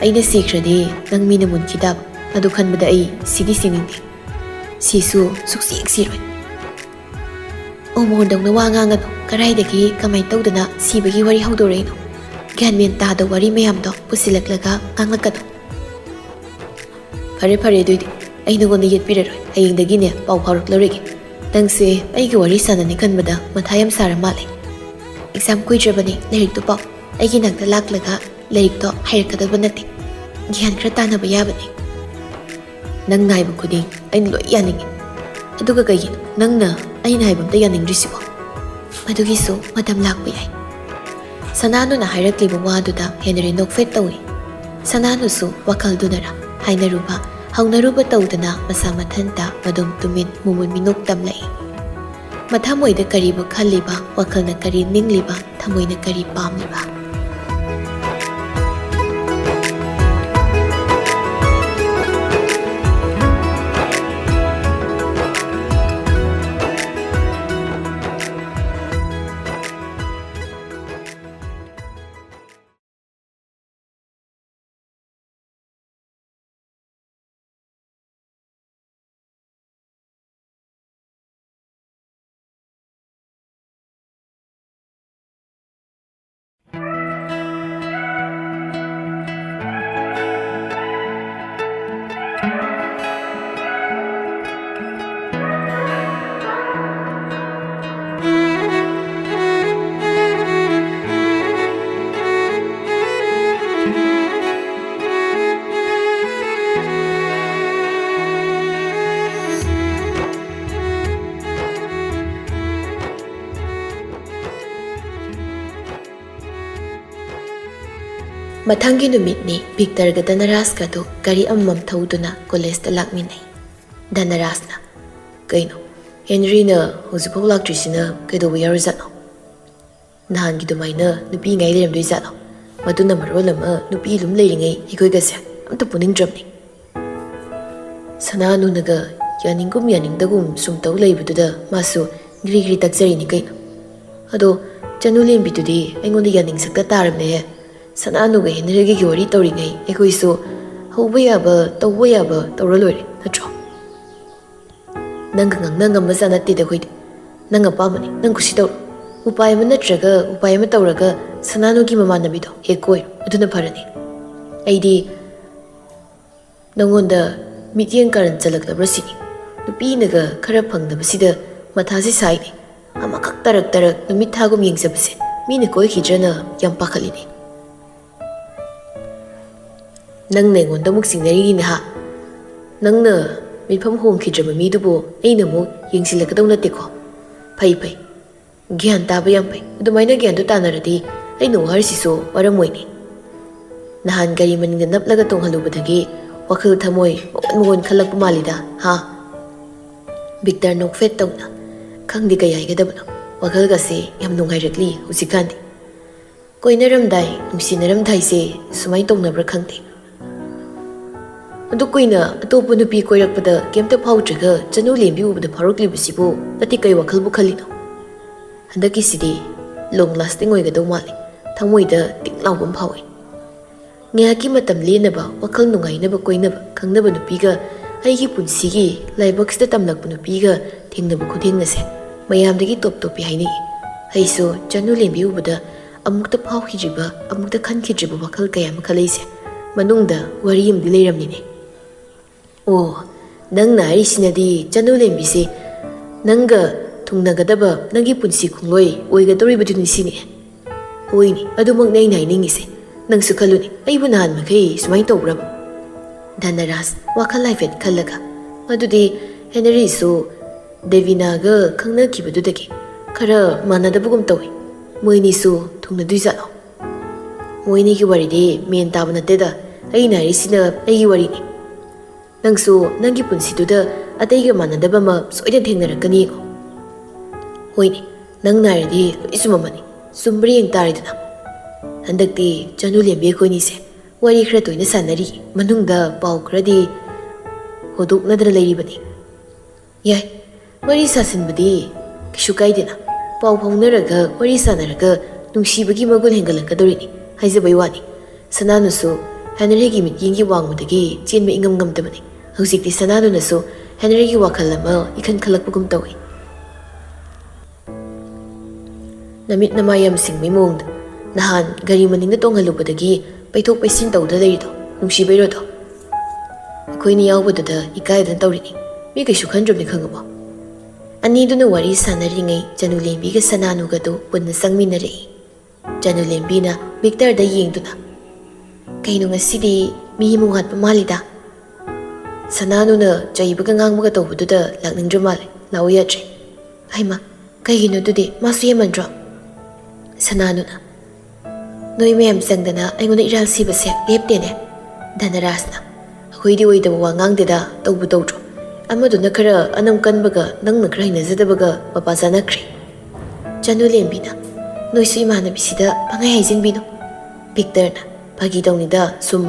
"ꯑꯩꯅ ꯁꯤꯈ꯭ꯔꯗꯤ ꯅꯪ ꯃꯤꯅ ꯃꯨꯟꯈꯤ ꯇꯥꯕ꯫ ꯑꯗꯨ ꯈꯟꯕꯗ ꯑꯩ ꯁꯤꯗꯤ ꯁꯤꯅꯤꯡꯗꯦ꯫ ꯁꯤꯁꯨ ꯁꯨꯛꯁꯤ ꯍꯦꯛ ꯁꯤꯔꯣꯏ꯫" "ꯑꯣ, ꯃꯣꯍꯣꯟꯗꯧꯅ ꯋꯥ ꯉꯥꯡꯒꯅꯨ꯫ ꯀꯔꯥꯏꯗꯒꯤ, ꯀꯃꯥꯏꯅ ꯇꯧꯗꯅ ꯁꯤꯕꯒꯤ ꯋꯥꯔꯤ ꯍꯧꯗꯣꯔꯛꯏꯅꯣ? ꯒ꯭ꯌꯥꯟ ꯃꯦꯟ ꯇꯥꯗ ꯋꯥꯔꯤ ꯃꯌꯥꯝꯗꯣ ꯄꯨꯁꯤꯜꯂꯛꯂꯒ ꯉꯥꯡꯂꯛꯀꯅꯨ꯫" "ꯐꯔꯦ, ꯐꯔꯦ, ꯑꯗꯨꯏꯗꯤ ꯑꯩ ꯅꯉꯣꯟꯗ ꯌꯦꯠꯄꯤꯔꯔꯣꯏ꯫ ꯍꯌꯦꯡꯗꯒꯤꯅꯦ ꯄꯥꯎ ꯐꯥꯎꯔꯛꯂꯔꯣꯏꯒꯦ꯫ ꯅꯪꯁꯦ ꯑꯩꯒ ꯋꯥꯔꯤ ꯁꯥꯟꯅꯅꯤ ꯈꯟꯕꯗ ꯃꯊꯥ ꯌꯥꯝ ꯁꯥꯔ ꯃꯥꯜꯂꯦ꯫ ꯑꯦꯛꯖꯥꯝ ꯀꯨꯏꯗ꯭ꯔꯕꯅꯦ, ꯂꯥꯏꯔꯤꯛꯇꯣ ꯄꯥꯎ꯫ ꯑꯩꯒꯤ ꯅꯥꯛꯇ ꯂꯥꯛꯂꯒ ꯂꯥꯏꯔꯤꯛꯇꯣ ꯍꯩꯔꯛꯀꯗꯕ ꯅꯠꯇꯦ꯫ ꯒ꯭ꯌꯥꯟ ꯈꯔ ꯇꯥꯟꯅꯕ ꯌꯥꯕꯅꯦ꯫" "ꯅꯪꯅ ꯍꯥꯏꯕ ꯈꯨꯗꯤꯡ ꯑꯩꯅ ꯂꯣꯏ ꯌꯥꯅꯤꯡꯉꯤ꯫ ꯑꯗꯨꯒ ꯀꯩꯒꯤꯅꯣ ꯅꯪꯅ ꯑꯩꯅ ꯍꯥꯏꯕ ꯑꯝꯇ ꯌꯥꯅꯤꯡꯗ꯭ꯔꯤꯁꯤꯕꯣ?" "ꯃꯗꯨꯒꯤꯁꯨ ꯃꯇꯝ ꯂꯥꯛꯄ ꯌꯥꯏ꯫" ꯁꯅꯥꯅꯨꯅ ꯍꯥꯏꯔꯛꯂꯤꯕ ꯋꯥꯗꯨꯗ ꯍꯦꯅꯔꯤ ꯅꯣꯛꯐꯦꯠ ꯇꯧꯏ꯫ ꯁꯅꯥꯅꯨꯁꯨ ꯋꯥꯈꯜꯗꯨꯅꯔ ꯍꯥꯏꯅꯔꯨꯕ ꯍꯧꯅꯔꯨꯕ ꯇꯧꯗꯅ ꯃꯁꯥ ꯃꯊꯟꯇ ꯃꯗꯨꯝ ꯇꯨꯃꯤꯟ ꯃꯨꯃꯨꯟ ꯃꯤꯅꯣꯛ ꯇꯝꯂꯛꯏ꯫ ꯃꯊꯃꯣꯏꯗ ꯀꯔꯤꯕꯨ ꯈꯜꯂꯤꯕ, ꯋꯥꯈꯜꯅ ꯀꯔꯤ ꯅꯤꯡꯂꯤꯕ, ꯊꯃꯣꯏꯅ ꯀꯔꯤ ꯄꯥꯝꯂꯤꯕ? ꯃꯊꯪꯒꯤ ꯅꯨꯃꯤꯠꯅꯤ꯫ ꯚꯤꯛꯇꯔꯒ ꯙꯅꯔꯥꯖꯀꯗꯨ ꯒꯥꯔꯤ ꯑꯃꯃꯝ ꯊꯧꯗꯨꯅ ꯀꯣꯂꯦꯖꯇ ꯂꯥꯛꯃꯤꯟꯅꯩ꯫ ꯙꯅꯔꯥꯖꯅ, "ꯀꯩꯅꯣ, ꯍꯦꯅꯔꯤꯅ ꯍꯧꯖꯤꯛꯐꯥꯎ ꯂꯥꯛꯇ꯭ꯔꯤꯁꯤꯅ ꯀꯩꯗꯧꯕ ꯌꯥꯎꯔꯖꯥꯠꯅꯣ? ꯅꯍꯥꯟꯒꯤ ꯑꯗꯨꯃꯥꯏꯅ ꯅꯨꯄꯤ ꯉꯥꯏ ꯂꯩꯔꯝꯗꯣꯏꯖꯥꯠꯂꯣ? ꯃꯗꯨꯅ ꯃꯔꯣꯜ ꯑꯃ ꯅꯨꯄꯤ ꯑꯗꯨꯝ ꯂꯩꯔꯤꯉꯩ ꯑꯩꯈꯣꯏꯒꯁꯦ ꯑꯝꯇ ꯄꯨꯅꯤꯡꯗ꯭ꯔꯕꯅꯤ꯫ ꯁꯅꯥꯅꯨꯅꯒ ꯌꯥꯅꯤꯡꯒꯨꯝ ꯌꯥꯅꯤꯡꯗꯒꯨꯝ ꯁꯨꯝ ꯇꯧ ꯂꯩꯕꯗꯨꯗ ꯃꯥꯁꯨ ꯒ꯭ꯔꯤ ꯒ꯭ꯔꯤ ꯇꯛꯆꯔꯤꯅꯤ ꯀꯩꯅꯣ꯫ ꯑꯗꯣ ꯆꯅꯨ ꯂꯦꯝꯕꯤꯗꯨꯗꯤ ꯑꯩꯉꯣꯟꯗ ꯌꯥꯅꯤꯡ ꯁꯛꯇ ꯇꯥꯔꯝꯃꯦꯍꯦ꯫ ꯁꯅꯥꯅꯨꯒ ꯍꯦꯅꯔꯤꯒꯒꯤ ꯋꯥꯔꯤ ꯇꯧꯔꯤꯉꯩ ꯑꯩꯈꯣꯏꯁꯨ ꯍꯧꯕ ꯌꯥꯕ, ꯇꯧꯕ ꯌꯥꯕ ꯇꯧꯔ ꯂꯣꯏꯔꯦ, ꯅꯠꯇ꯭ꯔꯣ?" "ꯅꯪꯒ ꯉꯥꯡꯅ ꯉꯝꯕꯖꯥꯠ ꯅꯠꯇꯦꯗ ꯑꯩꯈꯣꯏꯗꯤ꯫ ꯅꯪ ꯑꯄꯥꯝꯕꯅꯤ, ꯅꯪ ꯀꯨꯁꯤ ꯇꯧꯔꯣ꯫ ꯎꯄꯥꯏ ꯑꯃ ꯅꯠꯇ꯭ꯔꯒ ꯎꯄꯥꯏ ꯑꯃ ꯇꯧꯔꯒ ꯁꯅꯥꯅꯨꯒꯤ ꯃꯃꯥꯟꯅꯕꯤꯗꯣ ꯍꯦꯛ ꯀꯣꯏꯔꯣ, ꯑꯗꯨꯅ ꯐꯔꯅꯤ꯫ ꯑꯩꯗꯤ ꯅꯪꯉꯣꯟꯗ ꯃꯤꯠꯌꯦꯡ ꯀꯥꯔꯟ ꯆꯜꯂꯛꯂꯕ꯭ꯔꯥ ꯁꯤꯅꯤ꯫ ꯅꯨꯄꯤꯅꯒ ꯈꯔ ꯐꯪꯗꯕꯁꯤꯗ ꯃꯊꯥꯁꯤ ꯁꯥꯏꯅꯦ꯫ ꯑꯃꯈꯛ ꯇꯔꯛ ꯇꯔꯛ ꯅꯨꯃꯤꯠ ꯊꯥꯒꯨꯝ ꯌꯦꯡꯖꯕꯁꯦ ꯃꯤꯅ ꯀꯣꯏꯈꯤꯗ꯭ꯔꯅ ꯌꯥꯝ ꯄꯥꯈꯠꯂꯤꯅꯦ꯫ ꯅꯪꯅ ꯑꯩꯉꯣꯟꯗ ꯑꯃꯨꯛ ꯆꯤꯡꯅꯔꯤꯅꯦ ꯍꯥ? ꯅꯪꯅ ꯃꯤꯠꯐꯝ ꯍꯣꯡꯈꯤꯗ꯭ꯔꯕ ꯃꯤꯗꯨꯕꯨ ꯑꯩꯅ ꯑꯃꯨꯛ ꯌꯦꯡꯁꯤꯜꯂꯛꯀꯗꯧ ꯅꯠꯇꯦꯀꯣ? ꯐꯩ, ꯐꯩ꯫ ꯒ꯭ꯌꯥꯟ ꯇꯥꯕ ꯌꯥꯝ ꯐꯩ꯫ ꯑꯗꯨꯃꯥꯏꯅ ꯒ꯭ꯌꯥꯟꯗꯨ ꯇꯥꯅꯔꯗꯤ ꯑꯩꯅ ꯋꯥꯔꯤꯁꯤꯁꯨ ꯋꯥꯔꯝꯃꯣꯏꯅꯦ꯫ ꯅꯍꯥꯟ ꯒꯥꯔꯤ ꯃꯅꯤꯡꯗ ꯅꯞꯂꯒ ꯇꯣꯡꯍꯜꯂꯨꯕꯗꯒꯤ ꯋꯥꯈꯜ ꯊꯃꯣꯏ ꯃꯑꯣꯟ ꯃꯑꯣꯟ ꯈꯜꯂꯛꯄ ꯃꯥꯜꯂꯤꯗ, ꯍꯥ? ꯕꯤꯛꯇꯔ ꯅꯣꯛꯐꯦꯠ ꯇꯧꯅ, "ꯈꯪꯗꯦ ꯀꯩ ꯍꯥꯏꯒꯗꯕꯅꯣ, ꯋꯥꯈꯜꯒꯁꯦ ꯌꯥꯝ ꯅꯨꯡꯉꯥꯏꯔꯛꯂꯤ ꯍꯧꯖꯤꯛꯀꯥꯟꯗꯤ꯫ ꯀꯣꯏꯅꯔꯝꯗꯥꯏ, ꯅꯨꯡꯁꯤꯅꯔꯝꯗꯥꯏꯁꯦ ꯁꯨꯃꯥꯏꯅ ꯇꯧꯅꯕ꯭ꯔꯥ ꯈꯪꯗꯦ꯫ ꯑꯗꯨ ꯀꯨꯏꯅ ꯑꯇꯣꯞꯄ ꯅꯨꯄꯤ ꯀꯣꯏꯔꯛꯄꯗ ꯀꯩꯝꯇ ꯐꯥꯎꯗ꯭ꯔꯒ ꯆꯅꯨ ꯂꯦꯝꯕꯤ ꯎꯕꯗ ꯐꯥꯎꯔꯛꯂꯤꯕꯁꯤꯕꯨ ꯅꯠꯇꯦ ꯀꯩ ꯋꯥꯈꯜꯕꯨ ꯈꯜꯂꯤꯅꯣ? ꯍꯟꯗꯛꯀꯤꯁꯤꯗꯤ ꯂꯣꯡ ꯂꯥꯁꯇꯤꯡ ꯑꯣꯏꯒꯗꯧ ꯃꯥꯜꯂꯤ, ꯊꯃꯣꯏꯗ ꯇꯤꯡ ꯂꯥꯎꯕ ꯑꯃ ꯐꯥꯎꯏ꯫ ꯉꯥꯏꯍꯥꯛꯀꯤ ꯃꯇꯝ ꯂꯦꯟꯅꯕ, ꯋꯥꯈꯜ ꯅꯨꯡꯉꯥꯏꯅꯕ ꯀꯣꯏꯅꯕ ꯈꯪꯅꯕ ꯅꯨꯄꯤꯒ, ꯑꯩꯒꯤ ꯄꯨꯟꯁꯤꯒꯤ ꯂꯥꯏꯕꯛꯁꯤꯗ ꯇꯝꯂꯛꯄ ꯅꯨꯄꯤꯒ ꯊꯦꯡꯅꯕ ꯈꯨꯊꯦꯡꯅꯁꯦ ꯃꯌꯥꯝꯗꯒꯤ ꯇꯣꯞ ꯇꯣꯞꯄꯤ ꯍꯥꯏꯅꯩ꯫ ꯑꯩꯁꯨ ꯆꯅꯨ ꯂꯦꯝꯕꯤ ꯎꯕꯗ ꯑꯃꯨꯛꯇ ꯐꯥꯎꯈꯤꯗ꯭ꯔꯤꯕ, ꯑꯃꯨꯛꯇ ꯈꯟꯈꯤꯗ꯭ꯔꯤꯕ ꯋꯥꯈꯜ ꯀꯌꯥ ꯑꯃ ꯈꯜꯂꯛꯏꯁꯦ ꯃꯅꯨꯡꯗ ꯋꯥꯔꯤ ꯑꯃꯗꯤ ꯂꯩꯔꯝꯅꯤꯅꯦ꯫ ꯑꯣ, ꯅꯪꯅ ꯍꯥꯏꯔꯤꯁꯤꯅꯗꯤ ꯆꯅꯨ ꯂꯦꯝꯕꯤꯁꯦ ꯅꯪꯒ ꯊꯨꯡꯅꯒꯗꯕ ꯅꯪꯒꯤ ꯄꯨꯟꯁꯤ ꯈꯣꯡꯂꯣꯏ ꯑꯣꯏꯒꯗꯧꯔꯤꯕꯗꯨꯅꯤ ꯁꯤꯅꯤ꯫ ꯍꯣꯏꯅꯦ, ꯑꯗꯨꯃꯛꯅꯦ ꯑꯩꯅ ꯍꯥꯏꯅꯤꯡꯉꯤꯁꯦ꯫ ꯅꯪꯁꯨ ꯈꯜꯂꯨꯅꯦ, ꯑꯩꯕꯨ ꯅꯍꯥꯟ ꯃꯈꯩ ꯁꯨꯃꯥꯏꯅ ꯇꯧꯕ꯭ꯔꯕ? ꯙꯅꯔꯥꯖ ꯋꯥꯈꯜ ꯍꯥꯏꯐꯦꯠ ꯈꯜꯂꯒ, "ꯑꯗꯨꯗꯤ ꯍꯦꯅꯔꯤꯁꯨ ꯗꯦꯕꯤꯅꯥꯒ ꯈꯪꯅꯈꯤꯕꯗꯨꯗꯒꯤ ꯈꯔ ꯃꯥꯟꯅꯗꯕꯒꯨꯝ ꯇꯧꯏ꯫ ꯃꯣꯏꯅꯤꯁꯨ ꯊꯨꯡꯅꯗꯣꯏꯖꯥꯠꯂꯣ?" "ꯃꯣꯏꯅꯤꯒꯤ ꯋꯥꯔꯤꯗꯤ ꯃꯦꯟ ꯇꯥꯕ ꯅꯠꯇꯦꯗ꯫ ꯑꯩꯅ ꯍꯥꯏꯔꯤꯁꯤꯅ ꯑꯩꯒꯤ ꯋꯥꯔꯤꯅꯤ꯫ ꯅꯪꯁꯨ ꯅꯪꯒꯤ ꯄꯨꯟꯁꯤꯗꯨꯗ ꯑꯇꯩꯒ ꯃꯥꯟꯅꯗꯕ ꯑꯃ ꯁꯣꯏꯗꯅ ꯊꯦꯡꯅꯔꯛꯀꯅꯤ ꯌꯦꯡꯉꯣ꯫" "ꯍꯣꯏꯅꯦ, ꯅꯪꯅ ꯍꯥꯏꯔꯗꯤ ꯂꯣꯏ ꯆꯨꯝꯃꯝꯃꯅꯤ꯫ ꯆꯨꯝꯕ꯭ꯔꯥ ꯌꯦꯡ ꯇꯥꯔꯦꯗꯅ꯫" ꯍꯟꯗꯛꯇꯤ ꯆꯅꯨ ꯂꯦꯝꯕꯤ ꯑꯩꯈꯣꯏꯅꯤꯁꯦ ꯋꯥꯔꯤ ꯈꯔ ꯇꯣꯏꯅ ꯁꯥꯟꯅꯔꯤ, ꯃꯅꯨꯡꯗ ꯄꯥꯎ ꯈꯔꯗꯤ ꯍꯣꯗꯣꯛꯅꯗꯅ ꯂꯩꯔꯤꯕꯅꯤ꯫ ꯌꯥꯏ, ꯋꯥꯔꯤ ꯁꯥꯁꯤꯟꯕꯗꯤ ꯀꯩꯁꯨ ꯀꯥꯏꯗꯦꯅ꯫ ꯄꯥꯎ ꯐꯥꯎꯅꯔꯒ ꯋꯥꯔꯤ ꯁꯥꯟꯅꯔꯒ ꯅꯨꯡꯁꯤꯕꯒꯤ ꯃꯒꯨꯟ ꯍꯦꯟꯒꯠꯂꯛꯀꯗꯧꯔꯤꯅꯤ꯫ ꯍꯥꯏꯖꯕꯩ ꯋꯥꯅꯤ, ꯁꯅꯥꯅꯨꯁꯨ ꯍꯦꯅꯔꯤꯒꯤ ꯃꯤꯠꯌꯦꯡꯒꯤ ꯋꯥꯡꯃꯗꯒꯤ ꯆꯦꯟꯕ ꯏꯉꯝ ꯉꯝꯗꯕꯅꯤ꯫ ꯍꯧꯖꯤꯛꯇꯤ ꯁꯅꯥꯅꯨꯅꯁꯨ ꯍꯦꯅꯔꯤꯒꯤ ꯋꯥꯈꯜ ꯑꯃ ꯏꯈꯟ ꯈꯜꯂꯛꯄꯒꯨꯝ ꯇꯧꯏ꯫ ꯅꯃꯤꯠ ꯅꯃꯥꯏ ꯌꯥꯝ ꯁꯤꯡꯕꯩ ꯃꯑꯣꯡꯗ꯫ ꯅꯍꯥꯟ ꯒꯥꯔꯤ ꯃꯅꯤꯡꯗ ꯇꯣꯡꯍꯜꯂꯨꯕꯗꯒꯤ ꯄꯩꯊꯣꯛ ꯄꯩꯁꯤꯟ ꯇꯧꯗ ꯂꯩꯔꯤꯗꯣ ꯅꯨꯡꯁꯤꯕꯩꯔꯣꯗꯣ? ꯑꯩꯈꯣꯏꯅꯤ ꯌꯥꯎꯕꯗꯨꯗ ꯏꯀꯥꯏꯗꯅ ꯇꯧꯔꯤꯅꯤ꯫ ꯃꯤ ꯀꯩꯁꯨ ꯈꯟꯗ꯭ꯔꯕꯅꯤ, ꯈꯪꯉꯕꯣ? ꯑꯅꯤꯗꯨꯅ ꯋꯥꯔꯤ ꯁꯥꯟꯅꯔꯤꯉꯩ ꯆꯅꯨ ꯂꯦꯝꯕꯤꯒ ꯁꯅꯥꯅꯨꯒꯗꯨ ꯄꯨꯟꯅ ꯆꯪꯃꯤꯟꯅꯔꯛꯏ꯫ ꯆꯅꯨ ꯂꯦꯝꯕꯤꯅ ꯚꯤꯛꯇꯔꯗ ꯌꯦꯡꯗꯨꯅ, "ꯀꯩꯅꯣ ꯉꯁꯤꯗꯤ ꯃꯤ ꯑꯃ ꯋꯥꯠꯄ ꯃꯥꯜꯂꯤꯗ?" ꯁꯅꯥꯅꯨꯅ ꯆꯩꯕꯒ ꯉꯥꯡꯕꯒ ꯇꯧꯕꯗꯨꯗ ꯂꯥꯛꯅꯤꯡꯗ꯭ꯔ ꯃꯥꯜꯂꯦ, ꯂꯥꯛꯎ ꯌꯥꯗ꯭ꯔꯦ꯫ "ꯍꯩꯃ, ꯀꯩꯒꯤꯅꯣ ꯑꯗꯨꯗꯤ? ꯃꯥꯁꯨ ꯍꯦꯟꯃꯟꯗ꯭ꯔꯣ?" ꯁꯅꯥꯅꯨꯅ, "ꯅꯣꯏ ꯃꯌꯥꯝ ꯆꯪꯗꯅ ꯑꯩꯉꯣꯟꯗ ꯏꯔꯥꯜ ꯁꯤꯕꯁꯦ ꯂꯦꯞꯇꯦꯅꯦ꯫" ꯙꯅꯔꯥꯖꯅ, ꯑꯣꯏꯗꯤ ꯑꯣꯏꯗꯕ ꯋꯥ ꯉꯥꯡꯗꯦꯗ, ꯇꯧꯕꯨ ꯇꯧꯗ꯭ꯔꯣ? ꯑꯃꯗꯨꯅ ꯈꯔ ꯑꯅꯝ ꯀꯟꯕꯒ ꯅꯪꯅ ꯈꯔ ꯍꯩꯅꯖꯗꯕꯒ ꯃꯄꯥ ꯆꯥꯅꯈ꯭ꯔꯦ꯫ ꯆꯅꯨ ꯂꯦꯝꯕꯤꯅ, "ꯅꯣꯏꯁꯨ ꯏꯃꯥꯟꯅꯕꯤꯁꯤꯗ ꯄꯪꯍꯥꯏ ꯍꯥꯏꯖꯤꯟꯕꯤꯅꯨ꯫" ꯚꯤꯛꯇꯔꯅ, "ꯐꯥꯒꯤ ꯇꯧꯅꯤꯗ, ꯁꯨꯝ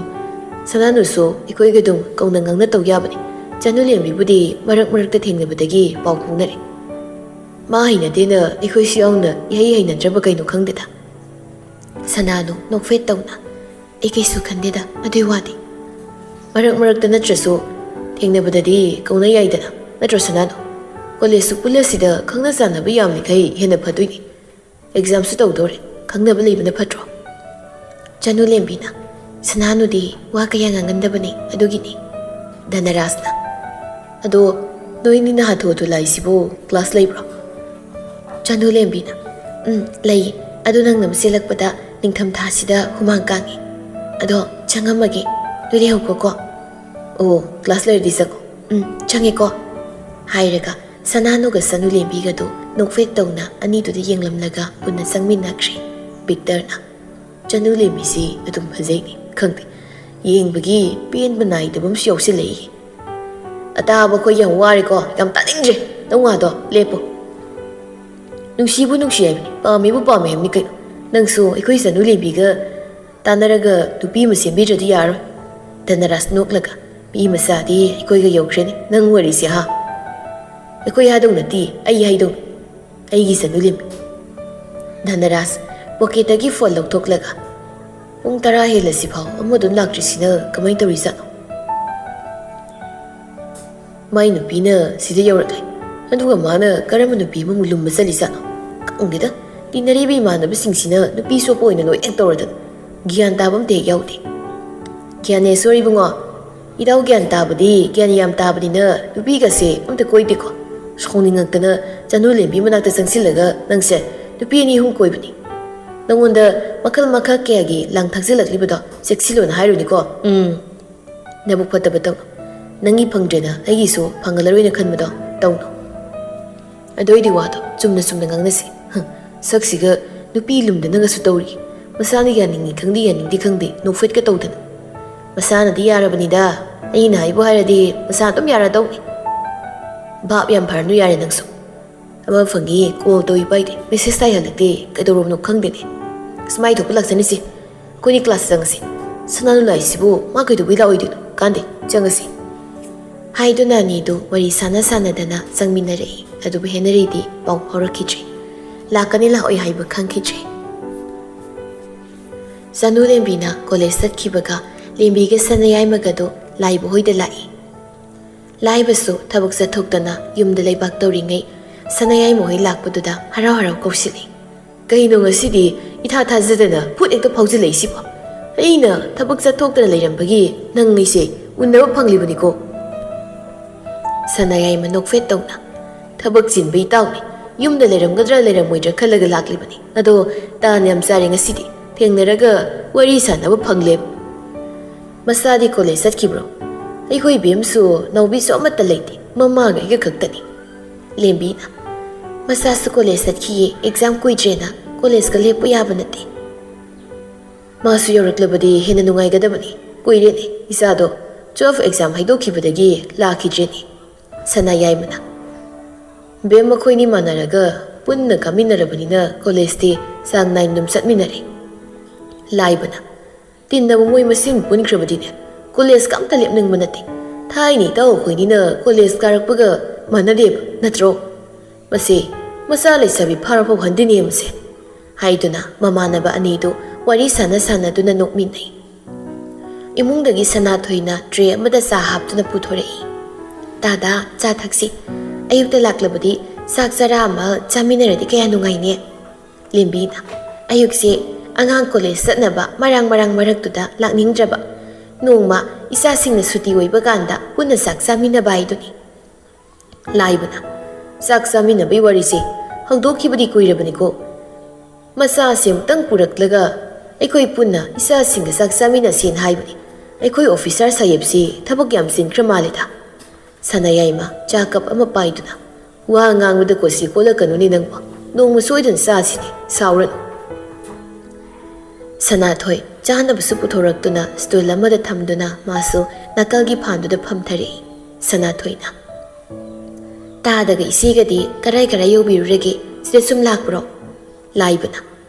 ꯁꯅꯥꯅꯨꯁꯨ ꯑꯩꯈꯣꯏꯒ ꯑꯗꯨꯝ ꯀꯧꯅ ꯉꯥꯡꯅ ꯇꯧ ꯌꯥꯕꯅꯤ꯫ ꯆꯅꯨ ꯂꯦꯝꯕꯤꯕꯨꯗꯤ ꯃꯔꯛ ꯃꯔꯛꯇ ꯊꯦꯡꯅꯕꯗꯒꯤ ꯄꯥꯎ ꯐꯥꯎꯅꯔꯦ꯫ ꯃꯥ ꯍꯩꯅꯗꯦꯅ ꯑꯩꯈꯣꯏꯁꯨ ꯌꯥꯎꯅ ꯏꯍꯩ ꯍꯩꯅꯗ꯭ꯔꯕ ꯀꯩꯅꯣ ꯈꯪꯗꯦꯗ꯫" ꯁꯅꯥꯅꯨ ꯅꯣꯛꯐꯦꯠ ꯇꯧꯅ, "ꯑꯩ ꯀꯩꯁꯨ ꯈꯟꯗꯦꯗ ꯑꯗꯨꯏ ꯋꯥꯗꯤ꯫ ꯃꯔꯛ ꯃꯔꯛꯇ ꯅꯠꯇ꯭ꯔꯁꯨ ꯊꯦꯡꯅꯕꯗꯗꯤ ꯀꯧꯅ ꯌꯥꯏꯗꯅ, ꯅꯠꯇ꯭ꯔꯣ ꯁꯅꯥꯅꯨ? ꯀꯣꯂꯦꯖꯁꯨ ꯄꯨꯜꯂꯁꯤꯗ ꯈꯪꯅ ꯆꯥꯟꯅꯕ ꯌꯥꯝꯂꯤꯈꯩ ꯍꯦꯟꯅ ꯐꯗꯣꯏꯅꯤ꯫ ꯑꯦꯛꯖꯥꯝꯁꯨ ꯇꯧꯗꯣꯔꯦ, ꯈꯪꯅꯕ ꯂꯩꯕꯅ ꯐꯠꯇ꯭ꯔꯣ?" ꯆꯅꯨ ꯂꯦꯝꯕꯤꯅ, "ꯁꯅꯥꯅꯨꯗꯤ ꯋꯥ ꯀꯌꯥ ꯉꯥꯡꯒꯟꯗꯕꯅꯤ, ꯑꯗꯨꯒꯤꯅꯤ꯫" ꯙꯅꯔꯥꯖꯅ, "ꯑꯗꯣ ꯅꯣꯏꯅꯤꯅ ꯍꯥꯊꯨ ꯍꯥꯊꯨ ꯂꯥꯛꯏꯁꯤꯕꯨ ꯀ꯭ꯂꯥꯁ ꯂꯩꯕ꯭ꯔꯣ?" ꯆꯅꯨ ꯂꯦꯝꯕꯤꯅ, "ꯎꯝ, ꯂꯩꯌꯦ꯫ ꯑꯗꯨ ꯅꯪꯅ ꯆꯦꯜꯂꯛꯄꯗ ꯅꯤꯡꯊꯝ ꯊꯥꯁꯤꯗ ꯍꯨꯃꯥꯡ ꯀꯥꯡꯉꯤ꯫ ꯑꯗꯣ ꯆꯪꯉꯝꯃꯒꯦ, ꯅꯣꯏ ꯂꯩꯍꯧꯈꯣꯀꯣ꯫" "ꯑꯣ, ꯀ꯭ꯂꯥꯁ ꯂꯩꯔꯗꯤ ꯆꯪꯉꯣ꯫ ꯎꯝ, ꯆꯪꯉꯦꯀꯣ꯫" ꯍꯥꯏꯔꯒ ꯁꯅꯥꯅꯨꯒ ꯆꯅꯨ ꯂꯦꯝꯕꯤꯒꯗꯨ ꯅꯣꯛꯐꯦꯠ ꯇꯧꯅ ꯑꯅꯤꯗꯨꯗ ꯌꯦꯡꯂꯝꯂꯒ ꯄꯨꯟꯅ ꯆꯪꯃꯤꯟꯅꯈ꯭ꯔꯦ꯫ ꯚꯤꯛꯇꯔꯅ, "ꯆꯅꯨ ꯂꯦꯝꯕꯤꯁꯤ ꯑꯗꯨꯝ ꯐꯖꯩꯅꯦ, ꯈꯪꯗꯦ, ꯌꯦꯡꯕꯒꯤ ꯄꯦꯟꯕ ꯅꯥꯏꯗꯕ ꯑꯃꯁꯨ ꯌꯥꯎꯁꯤꯜꯂꯛꯏ꯫" "ꯑꯇꯥꯕ ꯑꯩꯈꯣꯏ ꯌꯥꯝ ꯋꯥꯔꯦꯀꯣ, ꯌꯥꯝ ꯇꯥꯅꯤꯡꯗ꯭ꯔꯦ꯫ ꯅꯪ ꯋꯥꯗꯣ ꯂꯦꯞꯄꯣ꯫ ꯅꯨꯡꯁꯤꯕꯨ ꯅꯨꯡꯁꯤ ꯍꯥꯏꯕꯅꯤ, ꯄꯥꯝꯃꯤꯕꯨ ꯄꯥꯝꯃꯤ ꯍꯥꯏꯕꯅꯤ ꯀꯩꯅꯣ꯫ ꯅꯪꯁꯨ ꯑꯩꯈꯣꯏ ꯆꯅꯨ ꯂꯦꯝꯕꯤꯒ ꯇꯥꯟꯅꯔꯒ ꯅꯨꯄꯤ ꯑꯃ ꯁꯦꯝꯕꯤꯗ꯭ꯔꯗꯤ ꯌꯥꯔꯣꯏ꯫" ꯙꯅꯔꯥꯖ ꯅꯣꯛꯂꯒ, "ꯃꯤ ꯃꯆꯥꯗꯤ ꯑꯩꯈꯣꯏꯒ ꯌꯧꯈ꯭ꯔꯦꯅꯦ ꯅꯪ ꯋꯥꯔꯤꯁꯦ, ꯍꯥ?" "ꯑꯩꯈꯣꯏ ꯍꯥꯏꯗꯧ ꯅꯠꯇꯦ, ꯑꯩ ꯍꯥꯏꯗꯧꯅꯤ꯫ ꯑꯩꯒꯤ ꯆꯅꯨ ꯂꯦꯝꯕꯤ꯫" ꯙꯅꯔꯥꯖ ꯄꯣꯀꯦꯠꯇꯒꯤ ꯐꯣꯟ ꯂꯧꯊꯣꯛꯂꯒ, "ꯄꯨꯡ ꯇꯔꯥ ꯍꯦꯜꯂꯁꯤꯐꯥꯎ ꯑꯃꯗꯨꯅ ꯂꯥꯛꯇ꯭ꯔꯤꯁꯤꯅ ꯀꯃꯥꯏꯅ ꯇꯧꯔꯤꯖꯥꯠꯅꯣ? ꯃꯥꯏ ꯅꯨꯄꯤꯅ ꯁꯤꯗ ꯌꯧꯔꯛꯂꯦ, ꯑꯗꯨꯒ ꯃꯥꯅ ꯀꯔꯝꯕ ꯅꯨꯄꯤ ꯑꯃꯃꯨꯛ ꯂꯨꯝꯕ ꯆꯠꯂꯤꯖꯥꯠꯅꯣ? ꯈꯪꯗꯦꯗ, ꯇꯤꯟꯅꯔꯤꯕ ꯏꯃꯥꯟꯅꯕꯁꯤꯡꯁꯤꯅ ꯅꯨꯄꯤ ꯆꯣꯞꯄ ꯑꯣꯏꯅ ꯂꯣꯏ ꯍꯦꯛ ꯇꯧꯔꯗꯅ꯫ ꯒ꯭ꯌꯥꯟ ꯇꯥꯕ ꯑꯝꯇ ꯍꯦꯛ ꯌꯥꯎꯗꯦ꯫" "ꯒ꯭ꯌꯥꯅꯦꯁꯣꯔ ꯏꯕꯨꯡꯉꯣ, ꯏꯇꯥꯎ ꯒ꯭ꯌꯥꯟ ꯇꯥꯕꯗꯤ ꯒ꯭ꯌꯥꯟ ꯌꯥꯝ ꯇꯥꯕꯅꯤꯅ ꯅꯨꯄꯤꯒꯁꯦ ꯑꯝꯇ ꯀꯣꯏꯗꯦꯀꯣ꯫ ꯁꯥꯎꯅꯤꯡꯉꯛꯇꯅ ꯆꯅꯨ ꯂꯦꯝꯕꯤ ꯃꯅꯥꯛꯇ ꯆꯪꯁꯤꯜꯂꯒ ꯅꯪꯁꯦ ꯅꯨꯄꯤ ꯑꯅꯤ ꯑꯍꯨꯝ ꯀꯣꯏꯕꯅꯤ꯫ ꯅꯪꯉꯣꯟꯗ ꯃꯈꯜ ꯃꯈꯜ ꯀꯌꯥꯒꯤ ꯂꯥꯡ ꯊꯥꯛꯆꯤꯜꯂꯛꯂꯤꯕꯗꯣ ꯆꯦꯛꯁꯤꯜꯂꯣꯅ ꯍꯥꯏꯔꯨꯅꯤꯀꯣ꯫ ꯎꯝ, ꯅꯕꯨꯛ ꯐꯠꯇꯕ ꯇꯧꯅꯨ꯫ ꯅꯪꯒꯤ ꯐꯪꯗ꯭ꯔꯦꯅ ꯑꯩꯒꯤꯁꯨ ꯐꯪꯉꯂꯔꯣꯏꯅ ꯈꯟꯕꯗꯣ ꯇꯧꯅꯨ꯫" "ꯑꯗꯨ ꯑꯣꯏꯗꯤ ꯋꯥꯗꯣ ꯆꯨꯝꯅ ꯆꯨꯝꯅ ꯉꯥꯡꯅꯁꯤ꯫ ꯍꯝ, ꯁꯛꯁꯤꯒ ꯅꯨꯄꯤ ꯂꯨꯝꯗꯅꯒꯁꯨ ꯇꯧꯔꯤ꯫ ꯃꯁꯥꯅ ꯌꯥꯅꯤꯡꯉꯤ ꯈꯪꯗꯦ ꯌꯥꯅꯤꯡꯗꯦ ꯈꯪꯗꯦ ꯅꯣꯛꯐꯦꯠꯀ ꯇꯧꯗꯅ꯫ ꯃꯁꯥꯅꯗꯤ ꯌꯥꯔꯕꯅꯤꯗ, ꯑꯩꯅ ꯍꯥꯏꯕꯨ ꯍꯥꯏꯔꯗꯤ ꯃꯁꯥ ꯑꯗꯨꯝ ꯌꯥꯔꯗꯧꯅꯤ꯫ ꯚꯥꯞ ꯌꯥꯝ ꯐꯔꯅꯨ, ꯌꯥꯔꯦ ꯅꯪꯁꯨ꯫ ꯑꯃ ꯐꯪꯉꯤ, ꯀꯣꯜ ꯇꯧꯏ ꯄꯥꯏꯗꯦ, ꯃꯦꯁꯦꯖ ꯊꯥꯏ ꯍꯜꯂꯛꯇꯦ, ꯀꯩꯗꯧꯔꯕꯅꯣ ꯈꯪꯗꯦꯅꯦ꯫ ꯑꯁ, ꯃꯥꯏ ꯊꯣꯛꯄ ꯂꯥꯛꯆꯅꯤꯁꯦ꯫ ꯑꯩꯈꯣꯏꯅꯤ ꯀ꯭ꯂꯥꯁ ꯆꯪꯉꯁꯤ꯫ ꯁꯅꯥ ꯂꯨꯂꯥꯏꯁꯤꯕꯨ ꯃꯥ ꯀꯩꯗꯧꯕꯩ ꯂꯥꯛꯑꯣꯏꯗꯣꯏꯅꯣ? ꯀꯥꯟꯗꯦ, ꯆꯪꯉꯁꯤ꯫ ꯍꯥꯏꯗꯨꯅ ꯑꯅꯤꯗꯨ ꯋꯥꯔꯤ ꯁꯥꯟꯅ ꯁꯥꯟꯅꯗꯅ ꯆꯪꯃꯤꯟꯅꯔꯛꯏ꯫ ꯑꯗꯨꯕꯨ ꯍꯦꯟꯅꯔꯤꯗꯤ ꯄꯥꯎ ꯐꯥꯎꯔꯛꯈꯤꯗ꯭ꯔꯦ꯫ ꯂꯥꯛꯀꯅꯤ ꯂꯥꯛꯑꯣꯏ ꯍꯥꯏꯕ ꯈꯪꯈꯤꯗ꯭ꯔꯦ꯫ ꯆꯅꯨ ꯂꯦꯝꯕꯤꯅ ꯀꯣꯂꯦꯖ ꯆꯠꯈꯤꯕꯒ ꯂꯦꯝꯕꯤꯒ ꯁꯅꯥꯌꯥꯏꯃꯒꯗꯣ ꯂꯥꯏꯕ ꯍꯣꯏꯗ ꯂꯥꯛꯏ꯫ ꯂꯥꯏꯕꯁꯨ ꯊꯕꯛ ꯆꯠꯊꯣꯛꯇꯅ ꯌꯨꯝꯗ ꯂꯩꯕꯥꯛ ꯇꯧꯔꯤꯉꯩ ꯁꯅꯥꯌꯥꯏꯃ ꯍꯣꯏ ꯂꯥꯛꯄꯗꯨꯗ ꯍꯔꯥꯎ ꯍꯔꯥꯎ ꯀꯧꯁꯤꯜꯂꯤ꯫ "ꯀꯩꯅꯣ ꯉꯁꯤꯗꯤ ꯏꯊꯥ ꯊꯥꯖꯗꯅ ꯐꯨꯠ ꯍꯦꯛꯇ ꯐꯥꯎꯖꯤꯜꯂꯛꯏꯁꯤꯕꯣ? ꯑꯩꯅ ꯊꯕꯛ ꯆꯠꯊꯣꯛꯇꯅ ꯂꯩꯔꯝꯕꯒꯤ ꯅꯪ ꯑꯩꯁꯦ ꯎꯅꯕ ꯐꯪꯂꯤꯕꯅꯤꯀꯣ?" ꯁꯅꯥꯌꯥꯏꯃ ꯅꯣꯛꯐꯦꯠ ꯇꯧꯅ, "ꯊꯕꯛ ꯆꯤꯟꯕ ꯏꯇꯥꯎꯅꯤ, ꯌꯨꯝꯗ ꯂꯩꯔꯝꯒꯗ꯭ꯔꯥ ꯂꯩꯔꯝꯃꯣꯏꯗ꯭ꯔꯥ ꯈꯜꯂꯒ ꯂꯥꯛꯂꯤꯕꯅꯤ꯫ ꯑꯗꯣ ꯇꯥꯟ ꯌꯥꯝ ꯆꯥꯔꯦ ꯉꯁꯤꯗꯤ, ꯊꯦꯡꯅꯔꯒ ꯋꯥꯔꯤ ꯁꯥꯟꯅꯕ ꯐꯪꯂꯦ꯫ ꯃꯆꯥꯗꯤ ꯀꯣꯂꯦꯖ ꯆꯠꯈꯤꯕ꯭ꯔꯣ? ꯑꯩꯈꯣꯏ ꯏꯕꯦꯝꯁꯨ ꯅꯥꯎꯕꯤꯁꯨ ꯑꯃꯠꯇ ꯂꯩꯇꯦ, ꯃꯃꯥꯒ ꯑꯩꯒ ꯈꯛꯇꯅꯤ꯫" ꯂꯦꯝꯕꯤꯅ, "ꯃꯆꯥꯁꯨ ꯀꯣꯂꯦꯖ ꯆꯠꯈꯤꯌꯦ, ꯑꯦꯛꯖꯥꯝ ꯀꯨꯏꯗ꯭ꯔꯦꯅ ꯀꯣꯂꯦꯖꯀ ꯂꯦꯞꯄꯨ ꯌꯥꯕ ꯅꯠꯇꯦ꯫ ꯃꯥꯁꯨ ꯌꯧꯔꯛꯂꯕꯗꯤ ꯍꯦꯟꯅ ꯅꯨꯡꯉꯥꯏꯒꯗꯕꯅꯤ꯫ ꯀꯨꯏꯔꯦꯅꯦ ꯏꯆꯥꯗꯣ, ꯇꯨꯋꯦꯜꯐ ꯑꯦꯛꯖꯥꯝ ꯍꯥꯏꯗꯣꯛꯈꯤꯕꯗꯒꯤ ꯂꯥꯛꯈꯤꯗ꯭ꯔꯦꯅꯦ꯫" ꯁꯅꯥꯌꯥꯏꯃꯅ, "ꯕꯦꯝ, ꯃꯈꯣꯏꯅꯤ ꯃꯥꯟꯅꯔꯒ ꯄꯨꯟꯅ ꯀꯥꯃꯤꯟꯅꯔꯕꯅꯤꯅ ꯀꯣꯂꯦꯖꯇꯤ ꯆꯥꯡ ꯅꯥꯏꯅ ꯑꯗꯨꯝ ꯆꯠꯃꯤꯟꯅꯔꯦ꯫" ꯂꯥꯏꯕꯅ, "ꯇꯤꯟꯅꯕ ꯃꯣꯏ ꯃꯁꯦꯟ ꯄꯨꯟꯈ꯭ꯔꯕꯗꯤꯅꯦ, ꯀꯣꯂꯦꯖꯀ ꯑꯝꯇ ꯂꯦꯞꯅꯤꯡꯕ ꯅꯠꯇꯦ꯫ ꯊꯥꯏꯅ ꯏꯇꯥꯎ ꯑꯩꯈꯣꯏꯅꯤꯅ ꯀꯣꯂꯦꯖ ꯀꯥꯔꯛꯄꯒ ꯃꯥꯟꯅꯗꯦꯕ, ꯅꯠꯇ꯭ꯔꯣ? ꯃꯁꯤ ꯃꯆꯥ ꯂꯩꯁꯥꯕꯤ ꯐꯥꯔꯐꯥꯎ ꯍꯟꯗꯦꯅꯦ ꯃꯁꯦ꯫" ꯍꯥꯏꯗꯨꯅ ꯃꯃꯥꯟꯅꯕ ꯑꯅꯤꯗꯨ ꯋꯥꯔꯤ ꯁꯥꯟꯅ ꯁꯥꯟꯅꯗꯨꯅ ꯅꯣꯛꯃꯤꯟꯅꯩ꯫ ꯏꯃꯨꯡꯗꯒꯤ ꯁꯅꯥꯊꯣꯏꯅ ꯇ꯭ꯔꯦ ꯑꯃꯗ ꯆꯥ ꯍꯥꯞꯇꯨꯅ ꯄꯨꯊꯣꯔꯛꯏ꯫ "ꯇꯥꯗꯥ, ꯆꯥ ꯊꯛꯁꯤ꯫ ꯑꯌꯨꯛꯇ ꯂꯥꯛꯂꯕꯗꯤ ꯆꯥꯛ ꯆꯔꯥ ꯑꯃ ꯆꯥꯃꯤꯟꯅꯔꯗꯤ ꯀꯌꯥ ꯅꯨꯡꯉꯥꯏꯅꯦ꯫" ꯂꯦꯝꯕꯤꯅ, "ꯑꯌꯨꯛꯁꯦ ꯑꯉꯥꯡ ꯀꯣꯂꯦꯖ ꯆꯠꯅꯕ ꯃꯔꯥꯡ ꯃꯔꯥꯡ ꯃꯔꯛꯇꯨꯗ ꯂꯥꯛꯅꯤꯡꯗ꯭ꯔꯕ꯫ ꯅꯣꯡꯃ ꯏꯆꯥꯁꯤꯡꯅ ꯁꯨꯇꯤ ꯑꯣꯏꯕ ꯀꯥꯟꯗ ꯄꯨꯟꯅ ꯆꯥꯛ ꯆꯥꯃꯤꯟꯅꯕ ꯍꯥꯏꯗꯨꯅꯤ꯫" ꯂꯥꯏꯕꯅ, "ꯆꯥꯛ ꯆꯥꯃꯤꯟꯅꯕꯒꯤ ꯋꯥꯔꯤꯁꯦ ꯍꯧꯗꯣꯛꯈꯤꯕꯗꯤ ꯀꯨꯏꯔꯕꯅꯤꯀꯣ꯫ ꯃꯆꯥꯁꯦ ꯑꯃꯨꯛꯇꯪ ꯄꯨꯔꯛꯂꯒ ꯑꯩꯈꯣꯏ ꯄꯨꯟꯅ ꯏꯆꯥꯁꯤꯡꯒ ꯆꯥꯛ ꯆꯥꯃꯤꯟꯅꯁꯦꯅ ꯍꯥꯏꯕꯅꯤ꯫ ꯑꯩꯈꯣꯏ ꯑꯣꯐꯤꯁꯥꯔ ꯁꯥꯍꯦꯕꯁꯤ ꯊꯕꯛ ꯌꯥꯝ ꯆꯤꯟꯈ꯭ꯔ ꯃꯥꯜꯂꯦꯗ꯫" ꯁꯅꯥꯌꯥꯏꯃ ꯆꯥ ꯀꯞ ꯑꯃ ꯄꯥꯏꯗꯨꯅ, "ꯋꯥ ꯉꯥꯡꯕꯗ ꯀꯣꯠꯁꯤ ꯀꯣꯠꯂꯛꯀꯅꯨꯅꯦ ꯅꯪꯕꯣ꯫ ꯅꯣꯡꯃ ꯁꯣꯏꯗꯅ ꯆꯥꯁꯤꯅꯦ, ꯁꯥꯎꯔꯅꯨ꯫" ꯁꯅꯥꯊꯣꯏ ꯆꯥꯅꯕꯁꯨ ꯄꯨꯊꯣꯔꯛꯇꯨꯅ ꯁ꯭ꯇꯨꯜ ꯑꯃꯗ ꯊꯝꯗꯨꯅ ꯃꯥꯁꯨ ꯅꯥꯀꯜꯒꯤ ꯐꯥꯟꯗꯨꯗ ꯐꯝꯊꯔꯛꯏ ꯁꯅꯥꯊꯣꯏꯅ꯫ "ꯇꯥꯗꯒ ꯏꯆꯦꯒꯗꯤ ꯀꯔꯥꯏ ꯀꯔꯥꯏ ꯌꯧꯕꯤꯔꯨꯔꯒꯦ? ꯁꯤꯗ ꯁꯨꯝ ꯂꯥꯛꯄ꯭ꯔꯣ?" ꯂꯥꯏꯕꯅ,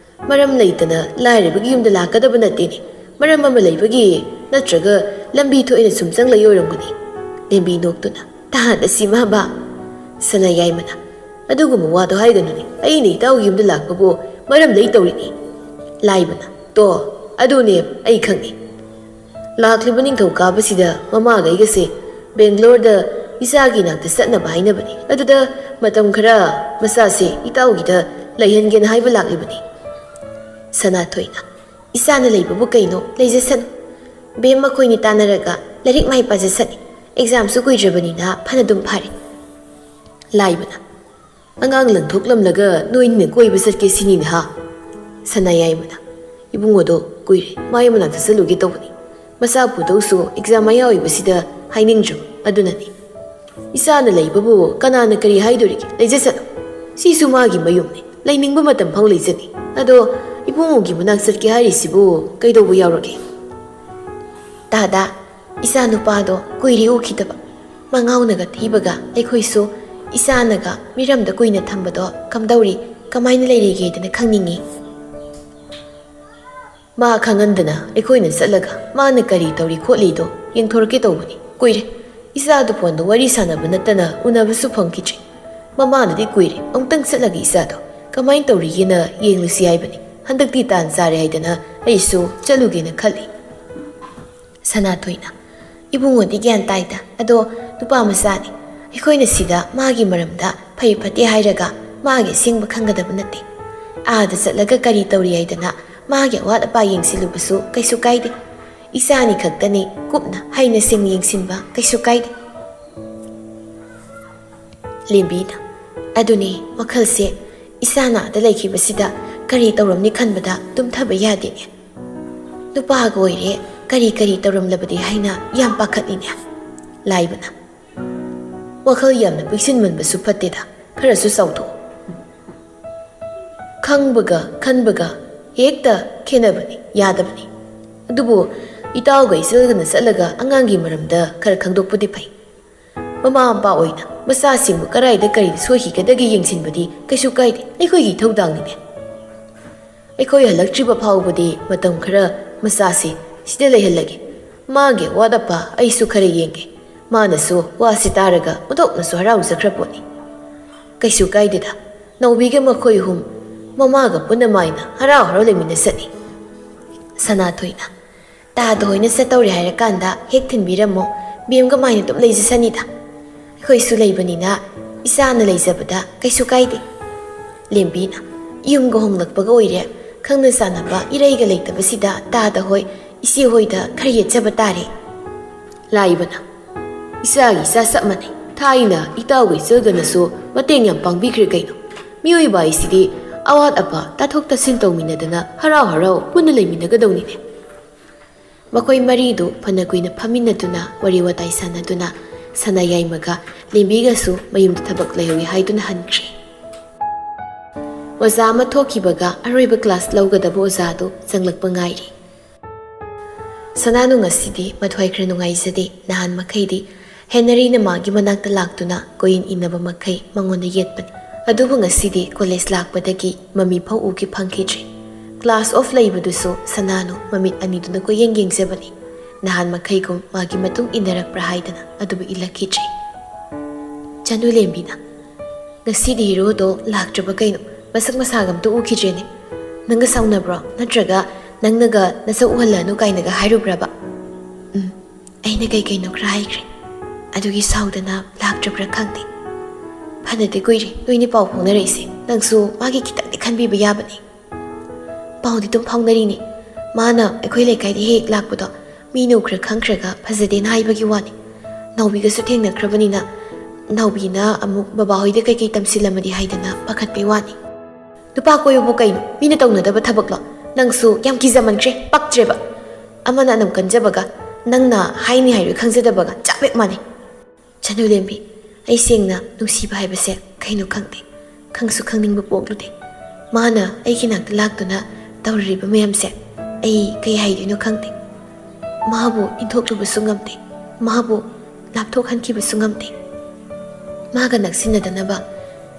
"ꯃꯔꯝ ꯂꯩꯇꯅ ꯂꯥꯏꯔꯕꯒꯤ ꯌꯨꯝꯗ ꯂꯥꯛꯀꯗꯕ ꯅꯠꯇꯦꯅꯦ꯫ ꯃꯔꯝ ꯑꯃ ꯂꯩꯕꯒꯤ, ꯅꯠꯇ꯭ꯔꯒ ꯂꯝꯕꯤ ꯊꯣꯛꯑꯦꯅ ꯁꯨꯝ ꯆꯪꯂꯛꯏ ꯑꯣꯏꯔꯝꯒꯅꯤ꯫" ꯂꯦꯝꯕꯤ ꯅꯣꯛꯇꯨꯅ, "ꯇꯥꯗ ꯁꯤꯃꯥꯕ!" ꯁꯅꯥꯌꯥꯏꯃꯅ, "ꯑꯗꯨꯒꯨꯝꯕ ꯋꯥꯗꯣ ꯍꯥꯏꯒꯅꯨꯅꯦ꯫ ꯑꯩꯅ ꯏꯇꯥꯎꯒꯤ ꯌꯨꯝꯗ ꯂꯥꯛꯄꯕꯨ ꯃꯔꯝ ꯂꯩ ꯇꯧꯔꯤꯅꯤ꯫" ꯂꯥꯏꯕꯅ, "ꯇꯣ, ꯑꯗꯨꯅꯦ ꯑꯩ ꯈꯪꯉꯤ꯫ ꯂꯥꯛꯂꯤꯕ ꯅꯤꯡꯊꯧꯀꯥꯕꯁꯤꯗ ꯃꯃꯥꯒ ꯑꯩꯒꯁꯦ ꯕꯦꯡꯒ꯭ꯂꯣꯔꯗ ꯏꯆꯥꯒꯤ ꯅꯥꯛꯇ ꯆꯠꯅꯕ ꯍꯥꯏꯅꯕꯅꯤ꯫ ꯑꯗꯨꯗ ꯃꯇꯝ ꯈꯔ ꯃꯆꯥꯁꯦ ꯏꯇꯥꯎꯒꯤꯗ ꯂꯩꯍꯟꯒꯦꯅ ꯍꯥꯏꯕ ꯂꯥꯛꯂꯤꯕꯅꯤ꯫" ꯁꯅꯥꯊꯣꯏꯅ, "ꯏꯆꯥꯅ ꯂꯩꯕꯕꯨ ꯀꯩꯅꯣ, ꯂꯩꯖꯁꯅꯨ꯫ ꯕꯦꯝ ꯃꯈꯣꯏꯅꯤ ꯇꯥꯟꯅꯔꯒ ꯂꯥꯏꯔꯤꯛ ꯃꯥꯏ ꯄꯥꯖꯁꯅꯤ꯫ ꯑꯦꯛꯖꯥꯝꯁꯨ ꯀꯨꯏꯗ꯭ꯔꯕꯅꯤꯅ ꯐꯅꯗꯨꯝ ꯐꯥꯔꯦ꯫" ꯂꯥꯏꯕꯅ, "ꯑꯉꯥꯡ ꯂꯪꯊꯣꯛꯂꯝꯂꯒ ꯅꯣꯏꯅꯤꯅ ꯀꯣꯏꯕ ꯆꯠꯀꯦ ꯁꯤꯅꯤꯅꯦ ꯍꯥ?" ꯁꯅꯥꯌꯥꯏꯃꯅ, "ꯏꯕꯨꯡꯉꯣꯗꯣ ꯀꯨꯏꯔꯦ, ꯃꯥꯏ ꯃꯅꯥꯛꯇ ꯆꯠꯂꯨꯒꯦ ꯇꯧꯕꯅꯤ꯫ ꯃꯆꯥ ꯄꯨꯗꯧꯁꯨ ꯑꯦꯛꯖꯥꯝ ꯃꯌꯥ ꯑꯣꯏꯕꯁꯤꯗ ꯍꯥꯏꯅꯤꯡꯗ꯭ꯔꯕ ꯑꯗꯨꯅꯅꯤ꯫" "ꯏꯆꯥꯅ ꯂꯩꯕꯕꯨ ꯀꯅꯥꯅ ꯀꯔꯤ ꯍꯥꯏꯗꯣꯔꯤꯒꯦ? ꯂꯩꯖꯁꯅꯨ꯫ ꯁꯤꯁꯨ ꯃꯥꯒꯤ ꯃꯌꯨꯝꯅꯤ꯫ ꯂꯩꯅꯤꯡꯕ ꯃꯇꯝ ꯐꯥꯎ ꯂꯩꯖꯅꯤ꯫ ꯑꯗꯣ ꯏꯕꯨꯡꯉꯣꯒꯤ ꯃꯅꯥꯛ ꯆꯠꯀꯦ ꯍꯥꯏꯔꯤꯁꯤꯕꯨ ꯀꯩꯗꯧꯕ ꯌꯥꯎꯔꯒꯦ?" "ꯇꯥꯗ, ꯏꯆꯥ ꯅꯨꯄꯥꯗꯣ ꯀꯨꯏꯔꯦ ꯎꯈꯤꯗꯕ꯫ ꯃꯉꯥꯎꯅꯒ ꯊꯤꯕꯒ ꯑꯩꯈꯣꯏꯁꯨ ꯏꯆꯥꯅꯒ ꯃꯤꯔꯝꯗ ꯀꯨꯏꯅ ꯊꯝꯕꯗꯣ ꯀꯝꯗꯧꯔꯤ, ꯀꯃꯥꯏꯅ ꯂꯩꯔꯤꯒꯦꯗꯅ ꯈꯪꯅꯤꯡꯉꯤ꯫" "ꯃꯥ ꯈꯪꯍꯟꯗꯅ ꯑꯩꯈꯣꯏꯅ ꯆꯠꯂꯒ ꯃꯥꯅ ꯀꯔꯤ ꯇꯧꯔꯤ ꯈꯣꯠꯂꯤꯗꯣ ꯌꯦꯡꯊꯣꯔꯛꯀꯦ ꯇꯧꯕꯅꯤ꯫ ꯀꯨꯏꯔꯦ ꯏꯆꯥꯗꯨ ꯐꯣꯟꯗ ꯋꯥꯔꯤ ꯁꯥꯟꯅꯕ ꯅꯠꯇꯅ ꯎꯅꯕꯁꯨ ꯐꯪꯈꯤꯗ꯭ꯔꯤ꯫ ꯃꯃꯥꯅꯗꯤ ꯀꯨꯏꯔꯦ ꯑꯃꯨꯛꯇꯪ ꯆꯠꯂꯒ ꯏꯆꯥꯗꯣ ꯀꯃꯥꯏꯅ ꯇꯧꯔꯤꯒꯦꯅ ꯌꯦꯡꯂꯨꯁꯤ ꯍꯥꯏꯕꯅꯤ꯫ ꯍꯟꯗꯛꯇꯤ ꯇꯥꯟ ꯆꯥꯔꯦ ꯍꯥꯏꯗꯅ ꯑꯩꯁꯨ ꯆꯠꯂꯨꯒꯦꯅ ꯈꯜꯂꯤ꯫" ꯁꯅꯥꯊꯣꯏꯅ, "ꯏꯕꯨꯡꯉꯣꯗꯤ ꯒ꯭ꯌꯥꯟ ꯇꯥꯏꯗ꯫ ꯑꯗꯣ ꯅꯨꯄꯥ ꯃꯆꯥꯅꯤ꯫ ꯑꯩꯈꯣꯏꯅ ꯁꯤꯗ ꯃꯥꯒꯤ ꯃꯔꯝꯗ ꯐꯩ ꯐꯠꯇꯦ ꯍꯥꯏꯔꯒ ꯃꯥꯒꯤ ꯑꯁꯦꯡꯕ ꯈꯪꯒꯗꯕ ꯅꯠꯇꯦ꯫ ꯑꯥꯗ ꯆꯠꯂꯒ ꯀꯔꯤ ꯇꯧꯔꯤ ꯍꯥꯏꯗꯅ ꯃꯥꯒꯤ ꯑꯋꯥꯠ ꯑꯄꯥ ꯌꯦꯡꯁꯤꯜꯂꯨꯕꯁꯨ ꯀꯩꯁꯨ ꯀꯥꯏꯗꯦ꯫ ꯏꯆꯥꯅꯤ ꯈꯛꯇꯅꯤ, ꯀꯨꯞꯅ ꯍꯩꯅ ꯁꯤꯡꯅ ꯌꯦꯡꯁꯤꯟꯕ ꯀꯩꯁꯨ ꯀꯥꯏꯗꯦ꯫" ꯂꯦꯝꯕꯤꯅ, "ꯑꯗꯨꯅꯤ ꯋꯥꯈꯜꯁꯦ꯫ ꯏꯆꯥꯅ ꯑꯥꯗ ꯂꯩꯈꯤꯕꯁꯤꯗ ꯀꯔꯤ ꯇꯧꯔꯝꯅꯤ ꯈꯟꯕꯗ ꯇꯨꯝꯊꯕ ꯌꯥꯗꯦꯅꯦ꯫ ꯅꯨꯄꯥꯒ ꯑꯣꯏꯔꯦ, ꯀꯔꯤ ꯀꯔꯤ ꯇꯧꯔꯝꯂꯕꯗꯤ ꯍꯥꯏꯅ ꯌꯥꯝ ꯄꯥꯈꯠꯂꯤꯅꯦ꯫" ꯂꯥꯏꯕꯅ, "ꯋꯥꯈꯜ ꯌꯥꯝꯅ ꯄꯤꯛꯁꯤꯟꯃꯟꯕꯁꯨ ꯐꯠꯇꯦꯗ, ꯈꯔꯁꯨ ꯆꯥꯎꯊꯣꯛꯎ꯫ ꯈꯪꯕꯒ ꯈꯟꯕꯒ ꯍꯦꯛꯇ ꯈꯦꯠꯅꯕꯅꯤ, ꯌꯥꯗꯕꯅꯤ꯫ ꯑꯗꯨꯕꯨ ꯏꯇꯥꯎꯒ ꯏꯆꯜꯒꯅ ꯆꯠꯂꯒ ꯑꯉꯥꯡꯒꯤ ꯃꯔꯝꯗ ꯈꯔ ꯈꯪꯗꯣꯛꯄꯗꯤ ꯐꯩ꯫ ꯃꯃꯥ ꯃꯄꯥ ꯑꯣꯏꯅ ꯃꯆꯥꯁꯤꯡꯕꯨ ꯀꯗꯥꯏꯗ ꯀꯔꯤꯗ ꯁꯣꯏꯈꯤꯒꯗꯒꯦ ꯌꯦꯡꯁꯤꯟꯕꯗꯤ ꯀꯩꯁꯨ ꯀꯥꯏꯗꯦ, ꯑꯩꯈꯣꯏꯒꯤ ꯏꯊꯧꯗꯥꯡꯅꯤꯅꯦ꯫ ꯑꯩꯈꯣꯏ ꯍꯜꯂꯛꯇ꯭ꯔꯤꯕ ꯐꯥꯎꯕꯗꯤ ꯃꯇꯝ ꯈꯔ ꯃꯆꯥꯁꯤ ꯁꯤꯗ ꯂꯩꯍꯜꯂꯒꯦ꯫ ꯃꯥꯒꯤ ꯑꯋꯥꯠ ꯑꯄꯥ ꯑꯩꯁꯨ ꯈꯔ ꯌꯦꯡꯒꯦ꯫ ꯃꯥꯅꯁꯨ ꯋꯥꯁꯤ ꯇꯥꯔꯒ ꯑꯣꯟꯊꯣꯛꯅꯁꯨ ꯍꯔꯥꯎꯖꯈ꯭ꯔ ꯄꯣꯠꯅꯤ꯫ ꯀꯩꯁꯨ ꯀꯥꯏꯗꯦꯗ, ꯅꯥꯎꯕꯤꯒ ꯃꯈꯣꯏ ꯑꯍꯨꯝ ꯃꯃꯥꯒ ꯄꯨꯟꯅ ꯃꯥꯏꯅ ꯍꯔꯥꯎ ꯍꯔꯥꯎ ꯂꯩꯃꯤꯟꯅꯁꯅꯤ꯫ ꯁꯅꯥꯊꯣꯏꯅ, "ꯇꯥꯗ ꯍꯣꯏꯅ ꯆꯠꯇꯧꯔꯦ ꯍꯥꯏꯔꯀꯥꯟꯗ ꯍꯦꯛ ꯊꯤꯟꯕꯤꯔꯝꯃꯣ, ꯕꯦꯝꯒ ꯃꯥꯏꯅ ꯑꯗꯨꯝ ꯂꯩꯖꯁꯅꯤꯗ꯫ ꯑꯩꯈꯣꯏꯁꯨ ꯂꯩꯕꯅꯤꯅ ꯏꯆꯥꯅ ꯂꯩꯖꯕꯗ ꯀꯩꯁꯨ ꯀꯥꯏꯗꯦ꯫" ꯂꯦꯝꯕꯤꯅ, "ꯌꯨꯝꯒ ꯍꯣꯡꯂꯛꯄꯒ ꯑꯣꯏꯔꯦ, ꯈꯪꯅ ꯆꯥꯟꯅꯕ ꯏꯔꯩꯒ ꯂꯩꯇꯕꯁꯤꯗ ꯇꯥꯗ ꯍꯣꯏ ꯏꯆꯦ ꯍꯣꯏꯗ ꯈꯔ ꯌꯦꯠꯆꯕ ꯇꯥꯔꯦ꯫" ꯂꯥꯏꯕꯅ, "ꯏꯆꯥꯒꯤ ꯏꯆꯥ ꯆꯞ ꯃꯥꯟꯅꯩ꯫ ꯊꯥꯏꯅ ꯏꯇꯥꯎꯒ ꯏꯆꯜꯒꯅꯁꯨ ꯃꯇꯦꯡ ꯌꯥꯝ ꯄꯥꯡꯕꯤꯈ꯭ꯔꯦ ꯀꯩꯅꯣ꯫ ꯃꯤꯑꯣꯏꯕ ꯍꯥꯏꯁꯤꯗꯤ ꯑꯋꯥꯠ ꯑꯄꯥ ꯇꯥꯊꯣꯛ ꯇꯥꯁꯤꯟ ꯇꯧꯃꯤꯟꯅꯗꯅ ꯍꯔꯥꯎ ꯍꯔꯥꯎ ꯄꯨꯟꯅ ꯂꯩꯃꯤꯟꯅꯒꯗꯧꯅꯤꯅꯦ꯫" ꯃꯈꯣꯏ ꯃꯔꯤꯗꯨ ꯐꯅ ꯀꯨꯏꯅ ꯐꯝꯃꯤꯟꯅꯗꯨꯅ ꯋꯥꯔꯤ ꯋꯥꯇꯥꯏ ꯁꯥꯟꯅꯗꯨꯅ ꯁꯅꯥ ꯌꯥꯏꯃꯒ ꯂꯦꯝꯕꯤꯒꯁꯨ ꯃꯌꯨꯝꯗ ꯊꯕꯛ ꯂꯩꯍꯧꯏ ꯍꯥꯏꯗꯨꯅ ꯍꯟꯈ꯭ꯔꯦ꯫ ꯑꯣꯖꯥ ꯑꯃ ꯊꯣꯛꯈꯤꯕꯒ ꯑꯔꯣꯏꯕ ꯀ꯭ꯂꯥꯁ ꯂꯧꯒꯗꯕ ꯑꯣꯖꯥꯗꯨ ꯆꯪꯂꯛꯄ ꯉꯥꯏꯔꯤ꯫ ꯁꯅꯥꯅꯨ ꯉꯁꯤꯗꯤ ꯃꯊ꯭ꯋꯥꯏ ꯈꯔ ꯅꯨꯡꯉꯥꯏꯖꯗꯦ꯫ ꯅꯍꯥꯟ ꯃꯈꯩꯗꯤ ꯍꯦꯅꯔꯤꯅ ꯃꯥꯒꯤ ꯃꯅꯥꯛꯇ ꯂꯥꯛꯇꯨꯅ ꯀꯣꯏꯌꯦꯡ ꯏꯟꯅꯕ ꯃꯈꯩ ꯃꯉꯣꯟꯗ ꯌꯦꯠꯄꯅꯤ꯫ ꯑꯗꯨꯕꯨ ꯉꯁꯤꯗꯤ ꯀꯣꯂꯦꯖ ꯂꯥꯛꯄꯗꯒꯤ ꯃꯃꯤ ꯐꯥꯎ ꯎꯈꯤ ꯐꯪꯈꯤꯗ꯭ꯔꯦ꯫ ꯀ꯭ꯂꯥꯁ ꯑꯣꯐ ꯂꯩꯕꯗꯨꯁꯨ ꯁꯅꯥꯅꯨ ꯃꯃꯤꯠ ꯑꯅꯤꯗꯨꯅ ꯀꯣꯏꯌꯦꯡ ꯌꯦꯡꯖꯕꯅꯤ꯫ ꯅꯍꯥꯟ ꯃꯈꯩꯒꯨꯝ ꯃꯥꯒꯤ ꯃꯇꯨꯡ ꯏꯟꯅꯔꯛꯄ꯭ꯔꯥ ꯍꯥꯏꯗꯅ, ꯑꯗꯨꯕꯨ ꯏꯜꯂꯛꯈꯤꯗ꯭ꯔꯦ꯫ ꯆꯅꯨ ꯂꯦꯝꯕꯤꯅ, "ꯉꯁꯤꯗꯤ ꯍꯤꯔꯣꯗꯣ ꯂꯥꯛꯇ꯭ꯔꯕ ꯀꯩꯅꯣ? ꯃꯁꯛ ꯃꯁꯥꯒ ꯑꯝꯇ ꯎꯈꯤꯗ꯭ꯔꯦꯅꯦ꯫ ꯅꯪꯒ ꯁꯥꯎꯅꯕ꯭ꯔꯣ? ꯅꯠꯇ꯭ꯔꯒ ꯅꯪꯅꯒ ꯅꯁꯛ ꯎꯍꯜꯂꯅꯨ ꯀꯥꯏꯅꯒ ꯍꯥꯏꯔꯨꯕ꯭ꯔꯕ?" "ꯎꯝ, ꯑꯩꯅ ꯀꯩ ꯀꯩꯅꯣ ꯈꯔ ꯍꯥꯏꯈ꯭ꯔꯦ꯫ ꯑꯗꯨꯒꯤ ꯁꯥꯎꯗꯅ ꯂꯥꯛꯇ꯭ꯔꯕ꯭ꯔꯥ ꯈꯪꯗꯦ꯫ ꯐꯅꯗꯤ ꯀꯨꯏꯔꯦ ꯅꯣꯏꯅꯤ ꯄꯥꯎ ꯐꯥꯎꯅꯔꯛꯏꯁꯦ꯫ ꯅꯪꯁꯨ ꯃꯥꯒꯤ ꯈꯤꯇꯪꯗꯤ ꯈꯟꯕꯤꯕ ꯌꯥꯕꯅꯦ꯫" "ꯄꯥꯎꯗꯤ ꯑꯗꯨꯝ ꯐꯥꯎꯅꯔꯤꯅꯦ꯫ ꯃꯥꯅ ꯑꯩꯈꯣꯏ ꯂꯩꯀꯥꯏꯗ ꯍꯦꯛ ꯍꯦꯛ ꯂꯥꯛꯄꯗꯣ ꯃꯤꯅ ꯎꯈ꯭ꯔ ꯈꯪꯈ꯭ꯔꯒ ꯐꯖꯗꯦꯅ ꯍꯥꯏꯕꯒꯤ ꯋꯥꯅꯤ꯫ ꯅꯥꯎꯕꯤꯒꯁꯨ ꯊꯦꯡꯅꯈ꯭ꯔꯕꯅꯤꯅ ꯅꯥꯎꯕꯤꯅ ꯑꯃꯨꯛ ꯕꯕꯥꯍꯣꯏꯗ ꯀꯩꯀꯩ ꯇꯝꯁꯤꯜꯂꯝꯃꯗꯤ ꯍꯥꯏꯗꯅ ꯄꯥꯈꯠꯄꯩ ꯋꯥꯅꯤ꯫" "ꯅꯨꯄꯥ ꯀꯣꯏꯕꯕꯨ ꯀꯩꯅꯣ? ꯃꯤꯅ ꯇꯧꯅꯗꯕ ꯊꯕꯛꯂꯣ? ꯅꯪꯁꯨ ꯌꯥꯝ ꯀꯤꯖꯃꯟꯈ꯭ꯔꯦ, ꯄꯛꯇ꯭ꯔꯦꯕ꯫ ꯑꯃꯅ ꯑꯅꯝ ꯀꯟꯖꯕꯒ ꯅꯪꯅ ꯍꯥꯏꯅꯤ ꯍꯥꯏꯔꯣꯏ ꯈꯪꯖꯗꯕꯒ ꯆꯞ ꯍꯦꯛ ꯃꯥꯟꯅꯩ꯫" "ꯆꯅꯨ ꯂꯦꯝꯕꯤ, ꯑꯩ ꯁꯦꯡꯅ ꯅꯨꯡꯁꯤꯕ ꯍꯥꯏꯕꯁꯦ ꯀꯩꯅꯣ ꯈꯪꯗꯦ꯫ ꯈꯪꯁꯨ ꯈꯪꯅꯤꯡꯕ ꯄꯣꯛꯂꯨꯗꯦ꯫ ꯃꯥꯅ ꯑꯩꯒꯤ ꯅꯥꯛꯇ ꯂꯥꯛꯇꯨꯅ ꯇꯧꯔꯤꯕ ꯃꯌꯥꯝꯁꯦ ꯑꯩ ꯀꯩ ꯍꯥꯏꯗꯣꯏꯅꯣ ꯈꯪꯗꯦ꯫" ꯃꯥꯕꯨ ꯏꯟꯊꯣꯛꯂꯨꯕꯁꯨ ꯉꯝꯗꯦ, ꯃꯥꯕꯨ ꯂꯥꯞꯊꯣꯛꯍꯟꯈꯤꯕꯁꯨ ꯉꯝꯗꯦ꯫ ꯃꯥꯒ ꯅꯛꯁꯤꯟꯅꯗꯅꯕ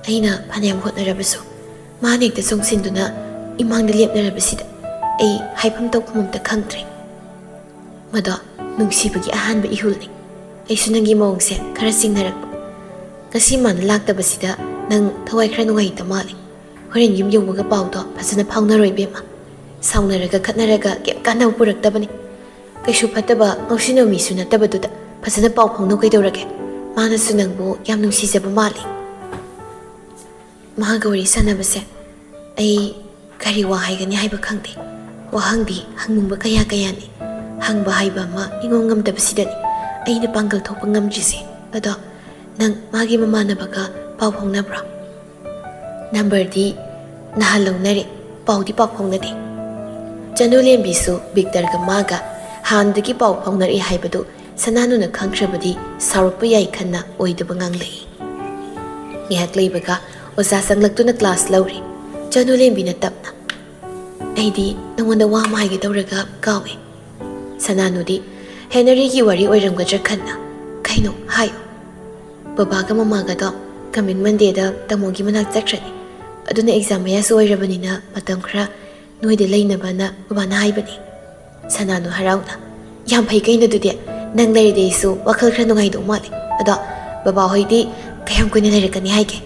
ꯑꯩꯅ ꯐꯅꯌꯥꯝ ꯍꯣꯠꯅꯔꯕꯁꯨ, ꯃꯥꯅ ꯍꯦꯛꯇ ꯆꯣꯡꯁꯤꯟꯗꯨꯅ ꯏꯃꯥꯡꯗ ꯂꯦꯞꯅꯔꯕꯁꯤꯗ ꯑꯩ ꯍꯥꯏꯐꯝ ꯇꯧꯐꯝ ꯑꯝꯇ ꯈꯪꯗ꯭ꯔꯦ꯫ ꯃꯗꯣ ꯅꯨꯡꯁꯤꯕꯒꯤ ꯑꯍꯥꯟꯕ ꯏꯍꯨꯜꯅꯤ꯫ ꯑꯩꯁꯨ ꯅꯪꯒꯤ ꯃꯑꯣꯡꯁꯦ ꯈꯔ ꯆꯤꯡꯅꯔꯛꯄ꯫ ꯉꯁꯤ ꯃꯥꯅ ꯂꯥꯛꯇꯕꯁꯤꯗ ꯅꯪ ꯊꯋꯥꯏ ꯈꯔ ꯅꯨꯡꯉꯥꯏꯇ ꯃꯥꯜꯂꯦ꯫ ꯍꯣꯔꯦꯟ ꯌꯨꯝ ꯌꯧꯕꯒ ꯄꯥꯎꯗꯣ ꯐꯖꯅ ꯐꯥꯎꯅꯔꯣꯏ, ꯏꯕꯦꯝꯃ꯫ ꯁꯥꯎꯅꯔꯒ ꯈꯠꯅꯔꯒ ꯀꯩꯝ ꯀꯥꯟꯅꯕ ꯄꯨꯔꯛꯇꯕꯅꯤ꯫ ꯀꯩꯁꯨ ꯐꯠꯇꯕ ꯉꯧꯁꯤꯟꯅꯕ ꯃꯤꯁꯨ ꯅꯠꯇꯕꯗꯨꯗ ꯐꯖꯅ ꯄꯥꯎ ꯐꯥꯎꯅꯧ ꯀꯩꯗꯧꯔꯒꯦ? ꯃꯥꯅꯁꯨ ꯅꯪꯕꯨ ꯌꯥꯝ ꯅꯨꯡꯁꯤꯖꯕ ꯃꯥꯜꯂꯤ꯫ ꯃꯍꯥꯛꯒ ꯋꯥꯔꯤ ꯁꯥꯟꯅꯕꯁꯦ ꯑꯩ ꯀꯔꯤ ꯋꯥ ꯍꯥꯏꯒꯅꯤ ꯍꯥꯏꯕ ꯈꯪꯗꯦ꯫ ꯋꯥꯍꯪꯗꯤ ꯍꯪꯅꯤꯡꯕ ꯀꯌꯥ ꯀꯌꯥꯅꯤ꯫ ꯍꯪꯕ ꯍꯥꯏꯕ ꯑꯃ ꯏꯉꯝ ꯉꯝꯗꯕꯁꯤꯗꯅꯤ ꯑꯩꯅ ꯄꯥꯡꯒꯜ ꯊꯣꯛꯄ ꯉꯝꯗ꯭ꯔꯤꯁꯦ꯫ ꯑꯗꯣ ꯅꯪ ꯃꯥꯒꯤ ꯃꯃꯥꯟꯅꯕꯒ ꯄꯥꯎ ꯐꯥꯎꯅꯕ꯭ꯔꯣ? ꯅꯝꯕꯔꯗꯤ ꯅꯍꯥꯟ ꯂꯧꯅꯔꯦ, ꯄꯥꯎꯗꯤ ꯄꯥꯎ ꯐꯥꯎꯅꯗꯦ꯫ ꯆꯅꯨꯂꯦꯝꯕꯤꯁꯨ ꯕꯤꯛꯇꯔꯒ ꯃꯥꯒ ꯍꯥꯟꯅꯗꯒꯤ ꯄꯥꯎ ꯐꯥꯎꯅꯔꯛꯏ ꯍꯥꯏꯕꯗꯨ ꯁꯅꯥꯅꯨꯅ ꯈꯪꯈ꯭ꯔꯕꯗꯤ ꯁꯥꯎꯔꯛꯄ ꯌꯥꯏ ꯈꯟꯅ ꯑꯣꯏꯗꯕ ꯉꯥꯡꯂꯛꯏ꯫ ꯉꯥꯏꯍꯥꯛ ꯂꯩꯕꯒ ꯑꯣꯖꯥ ꯆꯪꯂꯛꯇꯨꯅ ꯀ꯭ꯂꯥꯁ ꯂꯧꯔꯤ꯫ ꯆꯅꯨꯂꯦꯝꯕꯤꯅ ꯇꯞꯅ, "ꯑꯩꯗꯤ ꯅꯉꯣꯟꯗ ꯋꯥ ꯑꯃ ꯍꯥꯏꯒꯦ ꯇꯧꯔꯒ ꯀꯥꯎꯋꯦ꯫" ꯁꯅꯥꯅꯨꯗꯤ ꯍꯦꯅꯔꯤꯒꯤ ꯋꯥꯔꯤ ꯑꯣꯏꯔꯝꯒꯗ꯭ꯔꯥ ꯈꯟꯅ, "ꯀꯩꯅꯣ? ꯍꯥꯏꯌꯨ꯫" "ꯕꯕꯥꯒ ꯃꯃꯥꯒꯗꯣ ꯀꯃꯤꯡ ꯃꯟꯗꯦꯗ ꯇꯥꯃꯣꯒꯤ ꯃꯅꯥꯛ ꯆꯠꯈ꯭ꯔꯅꯤ꯫ ꯑꯗꯨꯅ ꯑꯦꯛꯖꯥꯝ ꯃꯌꯥꯁꯨ ꯑꯣꯏꯔꯕꯅꯤꯅ ꯃꯇꯝ ꯈꯔ ꯅꯣꯏꯗ ꯂꯩꯅꯕꯅ ꯕꯕꯥꯅ ꯍꯥꯏꯕꯅꯤ꯫" ꯁꯅꯥꯅꯨ ꯍꯔꯥꯎꯅ, "ꯌꯥꯝ ꯐꯩ ꯀꯩꯅꯣ ꯑꯗꯨꯗꯤ꯫ ꯅꯪ ꯂꯩꯔꯗꯤ ꯑꯩꯁꯨ ꯋꯥꯈꯜ ꯈꯔ ꯅꯨꯡꯉꯥꯏꯗꯧ ꯃꯥꯜꯂꯦ꯫ ꯑꯗꯣ ꯕꯕꯥ ꯍꯣꯏꯗꯤ ꯀꯌꯥꯝ ꯀꯨꯏꯅ ꯂꯩꯔꯛꯀꯅꯤ ꯍꯥꯏꯒꯦ?"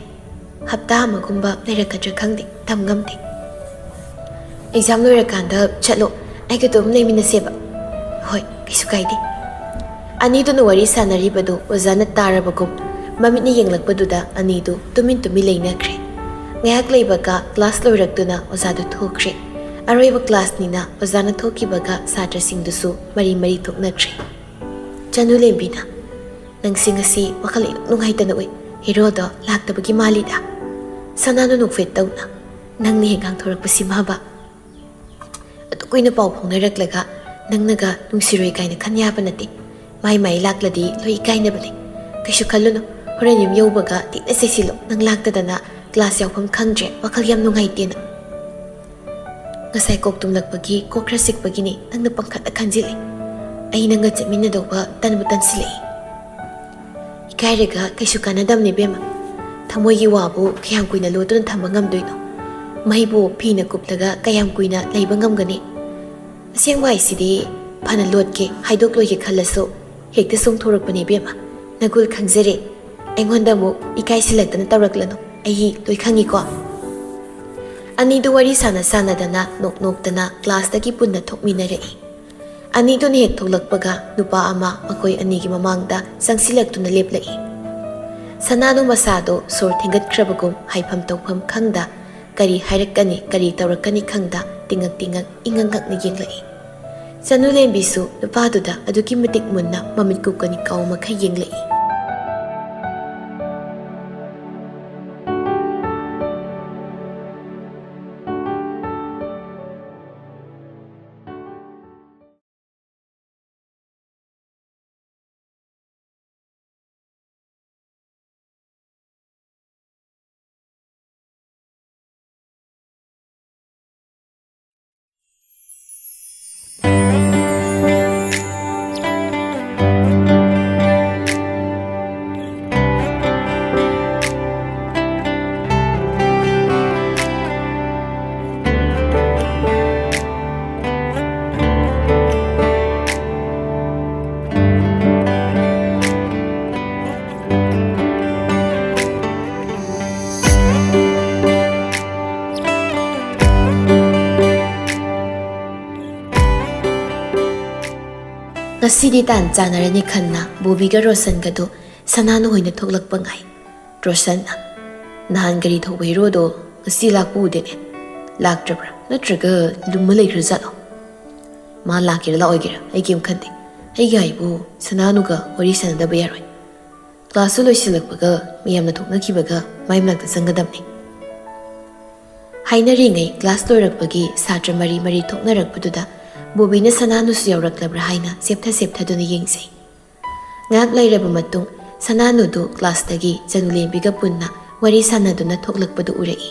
"ꯍꯞꯇꯥ ꯑꯃꯒꯨꯝꯕ ꯂꯩꯔꯛꯀꯗ꯭ꯔꯥ ꯈꯪꯗꯦ, ꯇꯝ ꯉꯝꯗꯦ꯫" "ꯑꯦꯛꯖꯥꯝ ꯂꯣꯏꯔꯀꯥꯟꯗ ꯆꯠꯂꯣ, ꯑꯩꯒ ꯑꯗꯨꯝ ꯂꯩꯃꯤꯟꯅꯁꯦꯕ꯫" "ꯍꯣꯏ, ꯀꯩꯁꯨ ꯀꯥꯏꯗꯦ꯫" ꯑꯅꯤꯗꯨꯅ ꯋꯥꯔꯤ ꯁꯥꯟꯅꯔꯤꯕꯗꯨ ꯑꯣꯖꯥꯅ ꯇꯥꯔꯕꯒꯨꯝ ꯃꯃꯤꯠꯅ ꯌꯦꯡꯂꯛꯄꯗꯨꯗ ꯑꯅꯤꯗꯨ ꯇꯨꯃꯤꯟ ꯇꯨꯃꯤꯟ ꯂꯩꯅꯈ꯭ꯔꯦ꯫ ꯉꯥꯏꯍꯥꯛ ꯂꯩꯕꯒ ꯀ꯭ꯂꯥꯁ ꯂꯣꯏꯔꯛꯇꯨꯅ ꯑꯣꯖꯥꯗꯨ ꯊꯣꯛꯈ꯭ꯔꯦ꯫ ꯑꯔꯣꯏꯕ ꯀ꯭ꯂꯥꯁꯅꯤꯅ ꯑꯣꯖꯥꯅ ꯊꯣꯛꯈꯤꯕꯒ ꯁꯥꯇ꯭ꯔꯁꯤꯡꯗꯨꯁꯨ ꯃꯔꯤ ꯃꯔꯤ ꯊꯣꯛꯅꯈ꯭ꯔꯦ꯫ ꯆꯅꯨꯂꯦꯝꯕꯤꯅ, "ꯅꯪꯁꯤ ꯉꯁꯤ ꯋꯥꯈꯜ ꯏꯅꯨꯡ ꯅꯨꯡꯉꯥꯏꯇꯅ ꯎꯏ꯫ ꯍꯦꯔꯣꯗꯣ ꯂꯥꯛꯇꯕꯒꯤ ꯃꯥꯜꯂꯤꯗ꯫" ꯁꯅꯥꯅ ꯅꯣꯛꯐꯦꯠ ꯇꯧꯅ, "ꯅꯪꯅ ꯍꯦꯛ ꯉꯥꯡꯊꯣꯔꯛꯄꯁꯤ ꯃꯥꯕ꯫ ꯑꯗꯨ ꯀꯨꯏꯅ ꯄꯥꯎ ꯐꯥꯎꯅꯔꯛꯂꯒ ꯅꯪꯅꯒ ꯅꯨꯡꯁꯤꯔꯣꯏ ꯀꯥꯏꯅ ꯈꯟ ꯌꯥꯕ ꯅꯠꯇꯦ꯫ ꯃꯥꯏ ꯃꯥꯏ ꯂꯥꯛꯂꯗꯤ ꯂꯣꯏ ꯏꯀꯥꯏꯅꯕꯅꯦ꯫ ꯀꯩꯁꯨ ꯈꯜꯂꯨꯅꯨ, ꯍꯣꯔꯦꯟ ꯌꯨꯝ ꯌꯧꯕꯒ ꯇꯤꯛꯅ ꯆꯩꯁꯤꯜꯂꯨ, ꯅꯪ ꯂꯥꯛꯇꯗꯅ ꯀ꯭ꯂꯥꯁ ꯌꯥꯎꯐꯝ ꯈꯪꯗ꯭ꯔꯦ, ꯋꯥꯈꯜ ꯌꯥꯝ ꯅꯨꯡꯉꯥꯏꯇꯦꯅ꯫ ꯉꯁꯥꯏ ꯀꯣꯛ ꯇꯨꯝꯂꯛꯄꯒꯤ ꯀꯣꯛ ꯈꯔ ꯆꯤꯛꯄꯒꯤꯅꯤ ꯅꯪꯅ ꯄꯪꯈꯠꯇ ꯈꯟꯖꯤꯜꯂꯤ꯫" ꯑꯩ ꯅꯪꯒ ꯆꯠꯃꯤꯟꯅꯗꯧꯕ ꯇꯟꯕꯨ ꯇꯟꯁꯤꯜꯂꯛꯏ꯫ ꯏꯀꯥꯏꯔꯒ ꯀꯩꯁꯨ ꯀꯥꯟꯅꯗꯕꯅꯤ ꯏꯕꯦꯝꯃ꯫ ꯊꯃꯣꯏꯒꯤ ꯋꯥꯕꯨ ꯀꯌꯥꯝ ꯀꯨꯏꯅ ꯂꯣꯠꯇꯨꯅ ꯊꯝꯕ ꯉꯝꯗꯣꯏꯅꯣ? ꯃꯩꯕꯨ ꯐꯤꯅ ꯀꯨꯞꯂꯒ ꯀꯌꯥꯝ ꯀꯨꯏꯅ ꯂꯩꯕ ꯉꯝꯒꯅꯤ? ꯑꯁꯦꯡꯕ ꯍꯥꯏꯁꯤꯗꯤ ꯐꯅ ꯂꯣꯠꯀꯦ ꯍꯥꯏꯗꯣꯛꯂꯣꯏꯒꯦ ꯈꯜꯂꯁꯨ ꯍꯦꯛꯇ ꯆꯣꯡꯊꯣꯔꯛꯄꯅꯤ ꯏꯕꯦꯝꯃ꯫ ꯅꯒꯨꯜ ꯈꯪꯖꯔꯦ꯫ ꯑꯩꯉꯣꯟꯗ ꯑꯃꯨꯛ ꯏꯀꯥꯏꯁꯤꯜꯂꯛꯇꯅ ꯇꯧꯔꯛꯂꯅꯨ꯫ ꯑꯩ ꯂꯣꯏ ꯈꯪꯉꯤꯀꯣ꯫ ꯑꯅꯤꯗꯨ ꯋꯥꯔꯤ ꯁꯥꯟꯅ ꯁꯥꯟꯅꯗꯅ ꯅꯣꯛ ꯅꯣꯛꯇꯅ ꯀ꯭ꯂꯥꯁꯇꯒꯤ ꯄꯨꯟꯅ ꯊꯣꯛꯃꯤꯟꯅꯔꯛꯏ꯫ ꯑꯅꯤꯗꯨꯅ ꯍꯦꯛ ꯊꯣꯛꯂꯛꯄꯒ ꯅꯨꯄꯥ ꯑꯃ ꯃꯈꯣꯏ ꯑꯅꯤꯒꯤ ꯃꯃꯥꯡꯗ ꯆꯪꯁꯤꯜꯂꯛꯇꯨꯅ ꯂꯦꯞꯂꯛꯏ꯫ ꯁꯅꯥꯅꯨ ꯃꯁꯥꯗꯣ ꯁꯣꯔ ꯊꯤꯡꯒꯠꯈ꯭ꯔꯕꯒꯨꯝ ꯍꯥꯏꯐꯝ ꯇꯧꯐꯝ ꯈꯪꯗ ꯀꯔꯤ ꯍꯥꯏꯔꯛꯀꯅꯤ, ꯀꯔꯤ ꯇꯧꯔꯛꯀꯅꯤ ꯈꯪꯗ ꯇꯤꯉꯛ ꯇꯤꯉꯛ ꯏꯉꯛ ꯉꯛꯅ ꯌꯦꯡꯂꯛꯏ꯫ ꯆꯅꯨꯂꯦꯝꯕꯤꯁꯨ ꯅꯨꯄꯥꯗꯨꯗ ꯑꯗꯨꯛꯀꯤ ꯃꯇꯤꯛ ꯃꯨꯟꯅ ꯃꯃꯤꯠ ꯀꯨꯞꯀꯅꯤ ꯀꯥꯎ ꯃꯈꯩ ꯌꯦꯡꯂꯛꯏ꯫ ꯉꯁꯤꯗꯤ ꯇꯥꯟ ꯆꯥꯟꯅꯔꯅꯤ ꯈꯟꯅ ꯕꯣꯕꯤꯒ ꯔꯣꯁꯟꯒꯗꯨ ꯁꯅꯥꯅꯨ ꯍꯣꯏꯅ ꯊꯣꯛꯂꯛꯄ ꯉꯥꯏ꯫ ꯔꯣꯁꯟꯅ, "ꯅꯍꯥꯟ ꯒꯥꯔꯤ ꯊꯧꯕ ꯍꯦꯔꯣꯗꯣ ꯉꯁꯤ ꯂꯥꯛꯄ ꯎꯗꯦꯅꯦ꯫ ꯂꯥꯛꯇ꯭ꯔꯕ꯭ꯔꯥ? ꯅꯠꯇ꯭ꯔꯒ ꯂꯨꯝꯃ ꯂꯩꯈ꯭ꯔꯖꯥꯠꯂꯣ?" "ꯃꯥ ꯂꯥꯛꯀꯦꯔꯥ ꯂꯥꯛꯑꯣꯏꯒꯦꯔꯥ ꯑꯩ ꯀꯩꯝ ꯈꯟꯗꯦ꯫ ꯑꯩꯒꯤ ꯍꯥꯏꯕꯨ ꯁꯅꯥꯅꯨꯒ ꯋꯥꯔꯤ ꯁꯥꯟꯅꯗꯕ ꯌꯥꯔꯣꯏ꯫ ꯀ꯭ꯂꯥꯁꯁꯨ ꯂꯣꯏꯁꯤꯜꯂꯛꯄꯒ ꯃꯌꯥꯝꯅ ꯊꯣꯛꯅꯈꯤꯕꯒ ꯃꯥꯏ ꯃꯅꯥꯛꯇ ꯆꯪꯒꯗꯕꯅꯤ꯫" ꯍꯥꯏꯅꯔꯤꯉꯩ ꯀ꯭ꯂꯥꯁ ꯂꯣꯏꯔꯛꯄꯒꯤ ꯁꯥꯇ꯭ꯔ ꯃꯔꯤ ꯃꯔꯤ ꯊꯣꯛꯅꯔꯛꯄꯗꯨꯗ ꯕꯣꯕꯤꯅ ꯁꯅꯥꯅꯨꯁꯨ ꯌꯥꯎꯔꯛꯂꯕ꯭ꯔꯥ ꯍꯥꯏꯅ ꯁꯦꯞꯊ ꯁꯦꯞꯊꯗꯨꯅ ꯌꯦꯡꯖꯩ꯫ ꯉꯥꯏꯍꯥꯛ ꯂꯩꯔꯕ ꯃꯇꯨꯡ ꯁꯅꯥꯅꯨꯗꯨ ꯀ꯭ꯂꯥꯁꯇꯒꯤ ꯆꯅꯨꯂꯦꯝꯕꯤꯒ ꯄꯨꯟꯅ ꯋꯥꯔꯤ ꯁꯥꯟꯅꯗꯨꯅ ꯊꯣꯛꯂꯛꯄꯗꯨ ꯎꯔꯛꯏ꯫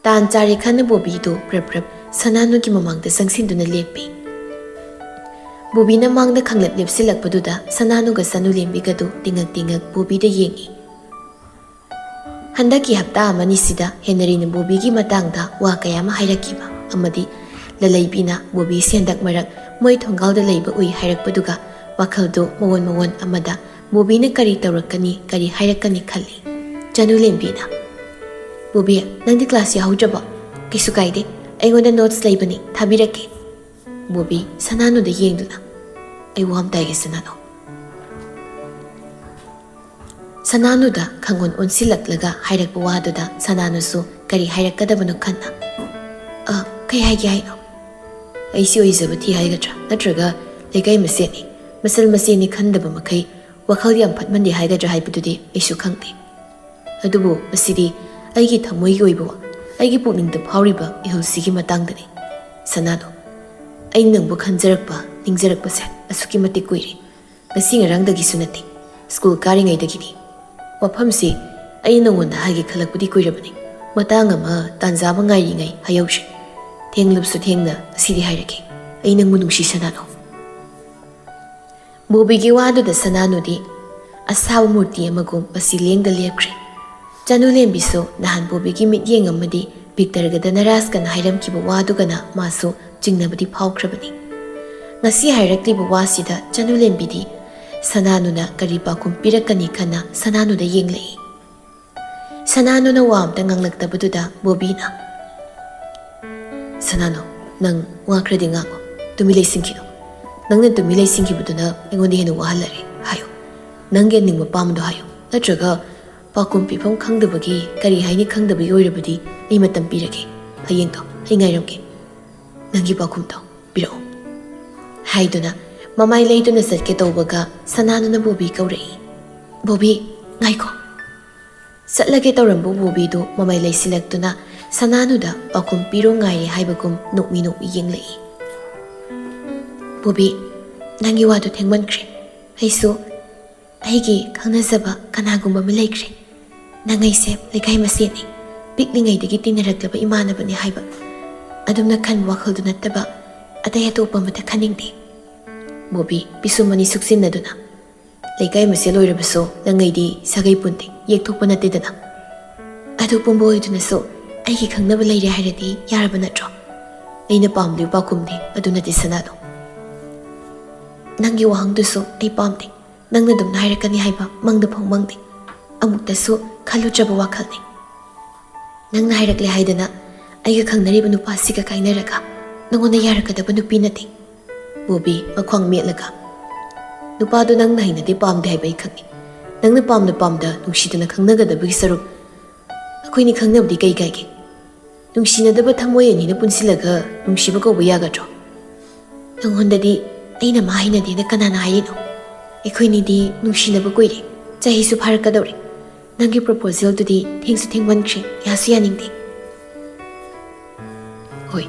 ꯇꯥꯟ ꯆꯥꯔꯦ ꯈꯟꯅ ꯕꯣꯕꯤꯗꯨ ꯄ꯭ꯔꯞ ꯄ꯭ꯔꯞ ꯁꯅꯥꯅꯨꯒꯤ ꯃꯃꯥꯡꯗ ꯆꯪꯁꯤꯟꯗꯨꯅ ꯂꯦꯞꯄꯤ꯫ ꯕꯣꯕꯤꯅ ꯃꯥꯡꯗ ꯈꯪꯂꯦꯞ ꯂꯦꯞꯁꯤꯜꯂꯛꯄꯗꯨꯗ ꯁꯅꯥꯅꯨꯒ ꯆꯅꯨꯂꯦꯝꯕꯤꯒꯗꯨ ꯇꯤꯉꯛ ꯇꯤꯉꯛ ꯕꯣꯕꯤꯗ ꯌꯦꯡꯏ꯫ ꯍꯟꯗꯛꯀꯤ ꯍꯞꯇꯥ ꯑꯃꯅꯤꯁꯤꯗ ꯍꯦꯅꯔꯤꯅ ꯕꯣꯕꯤꯒꯤ ꯃꯇꯥꯡꯗ ꯋꯥ ꯀꯌꯥ ꯑꯃ ꯍꯥꯏꯔꯛꯈꯤꯕ ꯑꯃꯗꯤ ꯂꯂꯩꯕꯤꯅ ꯕꯣꯕꯤꯁꯦ ꯍꯟꯗꯛ ꯃꯔꯛ ꯃꯣꯏ ꯊꯣꯡꯒꯥꯜꯗ ꯂꯩꯕ ꯎꯏ ꯍꯥꯏꯔꯛꯄꯗꯨꯒ ꯋꯥꯈꯜꯗꯨ ꯃꯑꯣꯟ ꯃꯑꯣꯟ ꯑꯃꯗ ꯕꯣꯕꯤꯅ ꯀꯔꯤ ꯇꯧꯔꯛꯀꯅꯤ, ꯀꯔꯤ ꯍꯥꯏꯔꯛꯀꯅꯤ ꯈꯜꯂꯤ꯫ ꯆꯅꯨꯂꯦꯝꯕꯤꯅ, "ꯕꯣꯕꯤ, ꯅꯪꯗꯤ ꯀ꯭ꯂꯥꯁ ꯌꯥꯎꯍꯧꯗ꯭ꯔꯕꯣ? ꯀꯩꯁꯨ ꯀꯥꯏꯗꯦ, ꯑꯩꯉꯣꯟꯗ ꯅꯣꯠꯁ ꯂꯩꯕꯅꯤ, ꯊꯥꯕꯤꯔꯛꯀꯦ"꯫ ꯕꯣꯕꯤ ꯁꯅꯥꯅꯨꯗ ꯌꯦꯡꯗꯨꯅ, "ꯑꯩ ꯋꯥ ꯑꯝꯇ ꯍꯥꯏꯒꯦ ꯁꯅꯥꯅꯨ"꯫ ꯁꯅꯥꯅꯨꯗ ꯈꯪꯑꯣꯟ ꯑꯣꯟꯁꯤꯜꯂꯛꯂꯒ ꯍꯥꯏꯔꯛꯄ ꯋꯥꯗꯨꯗ ꯁꯅꯥꯅꯨꯁꯨ ꯀꯔꯤ ꯍꯥꯏꯔꯛꯀꯗꯕꯅꯣ ꯈꯟꯅ, "ꯑ, ꯀꯩ ꯍꯥꯏꯒꯦ ꯍꯥꯏꯅꯣ? ꯑꯩꯁꯤ ꯑꯣꯏꯖꯕ ꯊꯤ ꯍꯥꯏꯒꯗ꯭ꯔꯥ, ꯅꯠꯇ꯭ꯔꯒ ꯂꯩꯀꯥꯏ ꯃꯁꯦꯟꯅꯤ, ꯃꯁꯜ ꯃꯆꯦꯅꯤ ꯈꯟꯗꯕ ꯃꯈꯩ ꯋꯥꯈꯜ ꯌꯥꯝ ꯐꯠꯃꯟꯗꯦ ꯍꯥꯏꯒꯗ꯭ꯔꯥ ꯍꯥꯏꯕꯗꯨꯗꯤ ꯑꯩꯁꯨ ꯈꯪꯗꯦ꯫ ꯑꯗꯨꯕꯨ ꯃꯁꯤꯗꯤ ꯑꯩꯒꯤ ꯊꯃꯣꯏꯒꯤ ꯑꯣꯏꯕ ꯋꯥ, ꯑꯩꯒꯤ ꯄꯨꯛꯅꯤꯡꯗ ꯐꯥꯎꯔꯤꯕ ꯏꯍꯨꯜꯁꯤꯒꯤ ꯃꯇꯥꯡꯗꯅꯤ꯫ ꯁꯅꯥꯅꯨ, ꯑꯩ ꯅꯪꯕꯨ ꯈꯟꯖꯔꯛꯄ, ꯅꯤꯡꯖꯔꯛꯄꯁꯦ ꯑꯁꯨꯛꯀꯤ ꯃꯇꯤꯛ ꯀꯨꯏꯔꯦ꯫ ꯉꯁꯤ ꯉꯔꯥꯡꯗꯒꯤꯁꯨ ꯅꯠꯇꯦ, ꯁ꯭ꯀꯨꯜ ꯀꯥꯔꯤꯉꯩꯗꯒꯤꯅꯤ꯫ ꯋꯥꯐꯝꯁꯤ ꯑꯩ ꯅꯉꯣꯟꯗ ꯍꯥꯏꯒꯦ ꯈꯜꯂꯛꯄꯗꯤ ꯀꯨꯏꯔꯕꯅꯤ꯫ ꯃꯇꯥꯡ ꯑꯃ ꯇꯥꯟꯖꯥ ꯑꯃ ꯉꯥꯏꯔꯤꯉꯩ ꯍꯥꯏꯍꯧꯁꯦ꯫ ꯊꯦꯡꯂꯕꯁꯨ ꯊꯦꯡꯅ ꯉꯁꯤꯗꯤ ꯍꯥꯏꯔꯒꯦ꯫ ꯑꯩ ꯅꯪꯕꯨ ꯅꯨꯡꯁꯤ ꯁꯅꯥꯅꯨ"꯫ ꯕꯣꯕꯤꯒꯤ ꯋꯥꯗꯨꯗ ꯁꯅꯥꯅꯨꯗꯤ ꯑꯁꯥꯕ ꯃꯨꯔꯇꯤ ꯑꯃꯒꯨꯝ ꯃꯁꯤ ꯂꯦꯡꯗ ꯂꯦꯞꯈ꯭ꯔꯦ꯫ ꯆꯅꯨꯂꯦꯝꯕꯤꯁꯨ ꯅꯍꯥꯟ ꯕꯣꯕꯤꯒꯤ ꯃꯤꯠꯌꯦꯡ ꯑꯃꯗꯤ ꯚꯤꯛꯇꯔꯒ ꯙꯅꯔꯥꯖꯀꯅ ꯍꯥꯏꯔꯝꯈꯤꯕ ꯋꯥꯗꯨꯒꯅ ꯃꯥꯁꯨ ꯆꯤꯡꯅꯕꯗꯤ ꯐꯥꯎꯈ꯭ꯔꯕꯅꯤ꯫ ꯉꯁꯤ ꯍꯥꯏꯔꯛꯂꯤꯕ ꯋꯥꯁꯤꯗ ꯆꯅꯨꯂꯦꯝꯕꯤꯗꯤ ꯁꯅꯥꯅꯨꯅ ꯀꯔꯤ ꯄꯥꯎꯈꯨꯝ ꯄꯤꯔꯛꯀꯅꯤ ꯈꯟꯅ ꯁꯅꯥꯅꯨꯗ ꯌꯦꯡꯂꯛꯏ꯫ ꯁꯅꯥꯅꯨꯅ ꯋꯥ ꯑꯝꯇ ꯉꯥꯡꯂꯛꯇꯕꯗꯨꯗ ꯕꯣꯕꯤꯅ, "ꯁꯅꯥꯅꯨ, ꯅꯪ ꯋꯥ ꯈꯔꯗꯤ ꯉꯥꯡꯉꯣ, ꯇꯨꯃꯤ ꯂꯩꯁꯤꯟꯈꯤꯅꯨ꯫ ꯅꯪꯅ ꯇꯨꯃꯤ ꯂꯩꯁꯤꯟꯈꯤꯕꯗꯨꯅ ꯑꯩꯉꯣꯟꯗ ꯍꯦꯟꯅ ꯋꯥꯍꯜꯂꯔꯦ꯫ ꯍꯥꯏꯌꯨ, ꯅꯪꯒꯤ ꯑꯅꯤꯡꯕ ꯑꯄꯥꯝꯕꯗꯣ ꯍꯥꯏꯌꯨ, ꯅꯠꯇ꯭ꯔꯒ ꯄꯥꯎꯈꯨꯝ ꯄꯤꯐꯝ ꯈꯪꯗꯕꯒꯤ, ꯀꯔꯤ ꯍꯥꯏꯅꯤ ꯈꯪꯗꯕꯒꯤ ꯑꯣꯏꯔꯕꯗꯤ ꯑꯩ ꯃꯇꯝ ꯄꯤꯔꯒꯦ꯫ ꯍꯌꯦꯡꯗꯣ ꯑꯩ ꯉꯥꯏꯔꯝꯒꯦ꯫ ꯅꯪꯒꯤ ꯄꯥꯎꯈꯨꯝꯗꯣ ꯄꯤꯔꯛꯑꯣ"꯫ ꯍꯥꯏꯗꯨꯅ ꯃꯃꯥꯏ ꯂꯩꯗꯨꯅ ꯆꯠꯀꯦ ꯇꯧꯕꯒ ꯁꯅꯥꯅꯨꯅ ꯕꯣꯕꯤ ꯀꯧꯔꯛꯏ꯫ "ꯕꯣꯕꯤ, ꯉꯥꯏꯈꯣ"꯫ ꯆꯠꯂꯒꯦ ꯇꯧꯔꯝꯕ ꯕꯣꯕꯤꯗꯨ ꯃꯃꯥꯏ ꯂꯩꯁꯤꯜꯂꯛꯇꯨꯅ ꯁꯅꯥꯅꯨꯗ ꯄꯥꯎꯈꯨꯝ ꯄꯤꯔꯣ ꯉꯥꯏꯔꯦ ꯍꯥꯏꯕꯒꯨꯝ ꯅꯣꯛꯃꯤ ꯅꯣꯛꯃꯤ ꯌꯦꯡꯂꯛꯏ꯫ "ꯕꯣꯕꯤ, ꯅꯪꯒꯤ ꯋꯥꯗꯨ ꯊꯦꯡꯃꯟꯈ꯭ꯔꯦ꯫ ꯑꯩꯁꯨ ꯑꯩꯒꯤ ꯈꯪꯅꯖꯕ ꯀꯅꯥꯒꯨꯝꯕ ꯑꯃ ꯂꯩꯈ꯭ꯔꯦ꯫ ꯅꯪ ꯑꯩꯁꯦ ꯂꯩꯀꯥꯏ ꯃꯁꯦꯟꯅꯤ, ꯄꯤꯛꯂꯤꯉꯩꯗꯒꯤ ꯇꯤꯟꯅꯔꯛꯂꯕ ꯏꯃꯥꯟꯅꯕꯅꯤ ꯍꯥꯏꯕ꯫ ꯑꯗꯨꯝꯅ ꯈꯟꯕ ꯋꯥꯈꯜꯗꯨ ꯅꯠꯇꯕ ꯑꯇꯩ ꯑꯇꯣꯞꯄ ꯑꯃꯠꯇ ꯈꯟꯅꯤꯡꯗꯦ"꯫ ꯕꯣꯕꯤ, ꯄꯤꯁꯨꯝ ꯑꯅꯤ ꯁꯨꯛꯆꯤꯟꯅꯗꯨꯅ, "ꯂꯩꯀꯥꯏ ꯃꯁꯦꯜ ꯑꯣꯏꯔꯕꯁꯨ ꯅꯪ ꯑꯩꯗꯤ ꯁꯥꯒꯩ ꯄꯨꯟꯗꯦ, ꯌꯦꯛꯊꯣꯛꯄ ꯅꯠꯇꯦꯗꯅ꯫ ꯑꯗꯨ ꯄꯨꯝꯕ ꯑꯣꯏꯗꯨꯅꯁꯨ ꯑꯩꯒꯤ ꯈꯪꯅꯕ ꯂꯩꯔꯦ ꯍꯥꯏꯔꯗꯤ ꯌꯥꯔꯕ ꯅꯠꯇ꯭ꯔꯣ? ꯑꯩꯅ ꯄꯥꯝꯂꯤꯕ ꯄꯥꯎꯈꯨꯝꯗꯤ ꯑꯗꯨ ꯅꯠꯇꯦ ꯁꯅꯥꯗꯣ꯫ ꯅꯪꯒꯤ ꯋꯥꯍꯪꯗꯨꯁꯨ ꯑꯩ ꯄꯥꯝꯗꯦ꯫ ꯅꯪꯅ ꯑꯗꯨꯝꯅ ꯍꯥꯏꯔꯛꯀꯅꯤ ꯍꯥꯏꯕ ꯃꯪꯗ ꯐꯥꯎ ꯃꯪꯗꯦ꯫ ꯑꯃꯨꯛꯇꯁꯨ ꯈꯜꯂꯨꯗ꯭ꯔꯕ ꯋꯥꯈꯜꯅꯤ꯫ ꯅꯪꯅ ꯍꯥꯏꯔꯛꯂꯦ ꯍꯥꯏꯗꯅ ꯑꯩꯒ ꯈꯪꯅꯔꯤꯕ ꯅꯨꯄꯥꯁꯤꯒ ꯀꯥꯏꯅꯔꯒ ꯅꯉꯣꯟꯗ ꯌꯥꯔꯛꯀꯗꯕ ꯅꯨꯄꯤ ꯅꯠꯇꯦ꯫" ꯕꯣꯕꯤ ꯃꯈ꯭ꯋꯥꯡ ꯃꯦꯠꯂꯒ, "ꯅꯨꯄꯥꯗꯣ ꯅꯪꯅ ꯍꯩꯅꯗꯦ, ꯄꯥꯝꯗꯦ ꯍꯥꯏꯕ ꯑꯩ ꯈꯪꯏ꯫ ꯅꯪꯅ ꯄꯥꯝꯅ ꯄꯥꯝꯗ ꯅꯨꯡꯁꯤꯗꯅ ꯈꯪꯅꯒꯗꯕꯒꯤ ꯁꯔꯨꯛ ꯑꯩꯈꯣꯏꯅꯤ ꯈꯪꯅꯕꯗꯤ ꯀꯩ ꯀꯥꯏꯒꯦ? ꯅꯨꯡꯁꯤꯅꯗꯕ ꯊꯃꯣꯏ ꯑꯅꯤꯅ ꯄꯨꯟꯁꯤꯜꯂꯒ ꯅꯨꯡꯁꯤꯕ ꯀꯧꯕ ꯌꯥꯒꯗ꯭ꯔꯣ? ꯅꯪꯉꯣꯟꯗꯗꯤ ꯑꯩꯅ ꯃꯥ ꯍꯩꯅꯗꯦꯅ ꯀꯅꯥꯅ ꯍꯥꯏꯔꯤꯅꯣ? ꯑꯩꯈꯣꯏꯅꯤꯗꯤ ꯅꯨꯡꯁꯤꯅꯕ ꯀꯨꯏꯔꯦ, ꯆꯍꯤꯁꯨ ꯐꯥꯔꯛꯀꯗꯧꯔꯦ꯫ ꯅꯪꯒꯤ ꯄ꯭ꯔꯣꯄꯣꯖꯦꯜꯗꯨꯗꯤ ꯊꯦꯡꯁꯨ ꯊꯦꯡꯃꯟꯈ꯭ꯔꯦ, ꯌꯥꯁꯨ ꯌꯥꯅꯤꯡꯗꯦ꯫" "ꯍꯣꯏ,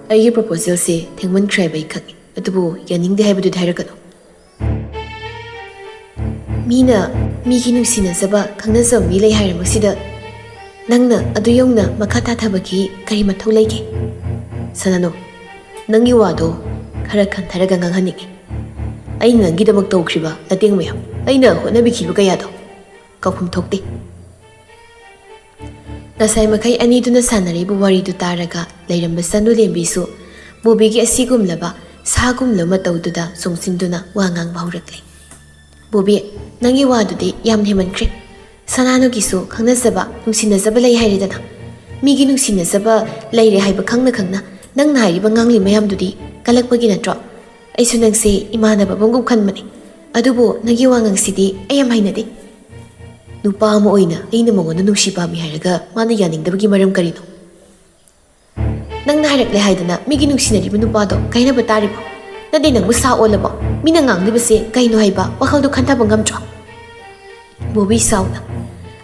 ꯑꯩꯒꯤ ꯄ꯭ꯔꯣꯄꯣꯖꯦꯜꯁꯦ ꯊꯦꯡꯃꯟꯈ꯭ꯔꯦ ꯍꯥꯏꯕ ꯑꯩ ꯈꯪꯏ, ꯑꯗꯨꯕꯨ ꯌꯥꯅꯤꯡꯗꯦ ꯍꯥꯏꯕꯗꯨꯗꯤ ꯍꯥꯏꯔꯛꯀꯅꯨ꯫ ꯃꯤꯅ ꯃꯤꯒꯤ ꯅꯨꯡꯁꯤꯅꯖꯕ, ꯈꯪꯅꯖꯕ ꯃꯤ ꯂꯩ ꯍꯥꯏꯔꯃꯛꯁꯤꯗ ꯅꯪꯅ ꯑꯗꯨ ꯌꯧꯅ ꯃꯈꯥ ꯇꯥꯊꯕꯒꯤ ꯀꯔꯤ ꯃꯊꯧ ꯂꯩꯒꯦ?" "ꯁꯅꯥꯅꯣ, ꯅꯪꯒꯤ ꯋꯥꯗꯣ ꯈꯔ ꯈꯟꯊꯔꯒ ꯉꯥꯡꯍꯟꯅꯤꯡꯉꯤ꯫ ꯑꯩꯅ ꯅꯪꯒꯤꯗꯃꯛ ꯇꯧꯈ꯭ꯔꯤꯕ ꯃꯇꯦꯡ ꯃꯌꯥꯝ, ꯑꯩꯅ ꯍꯣꯠꯅꯕꯤꯈꯤꯕ ꯀꯌꯥꯗꯣ ꯀꯥꯎꯐꯝ ꯊꯣꯛꯇꯦ꯫" ꯉꯁꯥꯏ ꯃꯈꯩ ꯑꯅꯤꯗꯨꯅ ꯁꯥꯟꯅꯔꯤꯕ ꯋꯥꯔꯤꯗꯨ ꯇꯥꯔꯒ ꯂꯩꯔꯝꯕ ꯁꯅꯨ ꯂꯦꯝꯕꯤꯁꯨ ꯕꯣꯕꯤꯒꯤ ꯑꯁꯤꯒꯨꯝꯂꯕ ꯁꯥꯒꯨꯝꯂꯕ ꯃꯇꯧꯗꯨꯗ ꯆꯣꯡꯁꯤꯟꯗꯨꯅ ꯋꯥ ꯉꯥꯡꯕ ꯍꯧꯔꯛꯂꯦ꯫ "ꯕꯣꯕꯤ, ꯅꯪꯒꯤ ꯋꯥꯗꯨꯗꯤ ꯌꯥꯝ ꯍꯦꯟꯃꯟꯈ꯭ꯔꯦ꯫ ꯁꯅꯥꯅꯨꯒꯤꯁꯨ ꯈꯪꯅꯖꯕ, ꯅꯨꯡꯁꯤꯅꯖꯕ ꯂꯩ ꯍꯥꯏꯔꯦꯗꯅ꯫ ꯃꯤꯒꯤ ꯅꯨꯡꯁꯤꯅꯖꯕ ꯂꯩꯔꯦ ꯍꯥꯏꯕ ꯈꯪꯅ ꯈꯪꯅ ꯅꯪꯅ ꯍꯥꯏꯔꯤꯕ ꯉꯥꯡꯂꯤ ꯃꯌꯥꯝꯗꯨꯗꯤ ꯀꯜꯂꯛꯄꯒꯤ ꯅꯠꯇ꯭ꯔꯣ? ꯑꯩꯁꯨ ꯅꯪꯁꯦ ꯏꯃꯥꯟꯅꯕ ꯑꯃꯒꯨꯝ ꯈꯟꯕꯅꯦ꯫ ꯑꯗꯨꯕꯨ ꯅꯪꯒꯤ ꯋꯥꯉꯥꯡꯁꯤꯗꯤ ꯑꯩ ꯌꯥꯝ ꯍꯩꯅꯗꯦ꯫ ꯅꯨꯄꯥ ꯑꯃ ꯑꯣꯏꯅ ꯑꯩꯅ ꯃꯉꯣꯟꯗ ꯅꯨꯡꯁꯤ ꯄꯥꯝꯃꯤ ꯍꯥꯏꯔꯒ ꯃꯥꯅ ꯌꯥꯅꯤꯡꯗꯕꯒꯤ ꯃꯔꯝ ꯀꯔꯤꯅꯣ? ꯅꯪꯅ ꯍꯥꯏꯔꯛꯂꯦ ꯍꯥꯏꯗꯅ ꯃꯤꯒꯤ ꯅꯨꯡꯁꯤꯅꯔꯤꯕ ꯅꯨꯄꯥꯗꯣ ꯀꯥꯏꯅꯕ ꯇꯥꯔꯤꯕꯣ? ꯅꯠꯇꯦ, ꯅꯪꯕꯨ ꯁꯥ ꯑꯣꯜꯂꯕꯣ? ꯃꯤꯅ ꯉꯥꯡꯂꯤꯕꯁꯦ ꯀꯩꯅꯣ ꯍꯥꯏꯕ ꯋꯥꯈꯜꯗꯣ ꯈꯟꯊꯕ ꯉꯝꯗ꯭ꯔꯣ?" ꯕꯣꯕꯤ ꯁꯥꯎꯅ,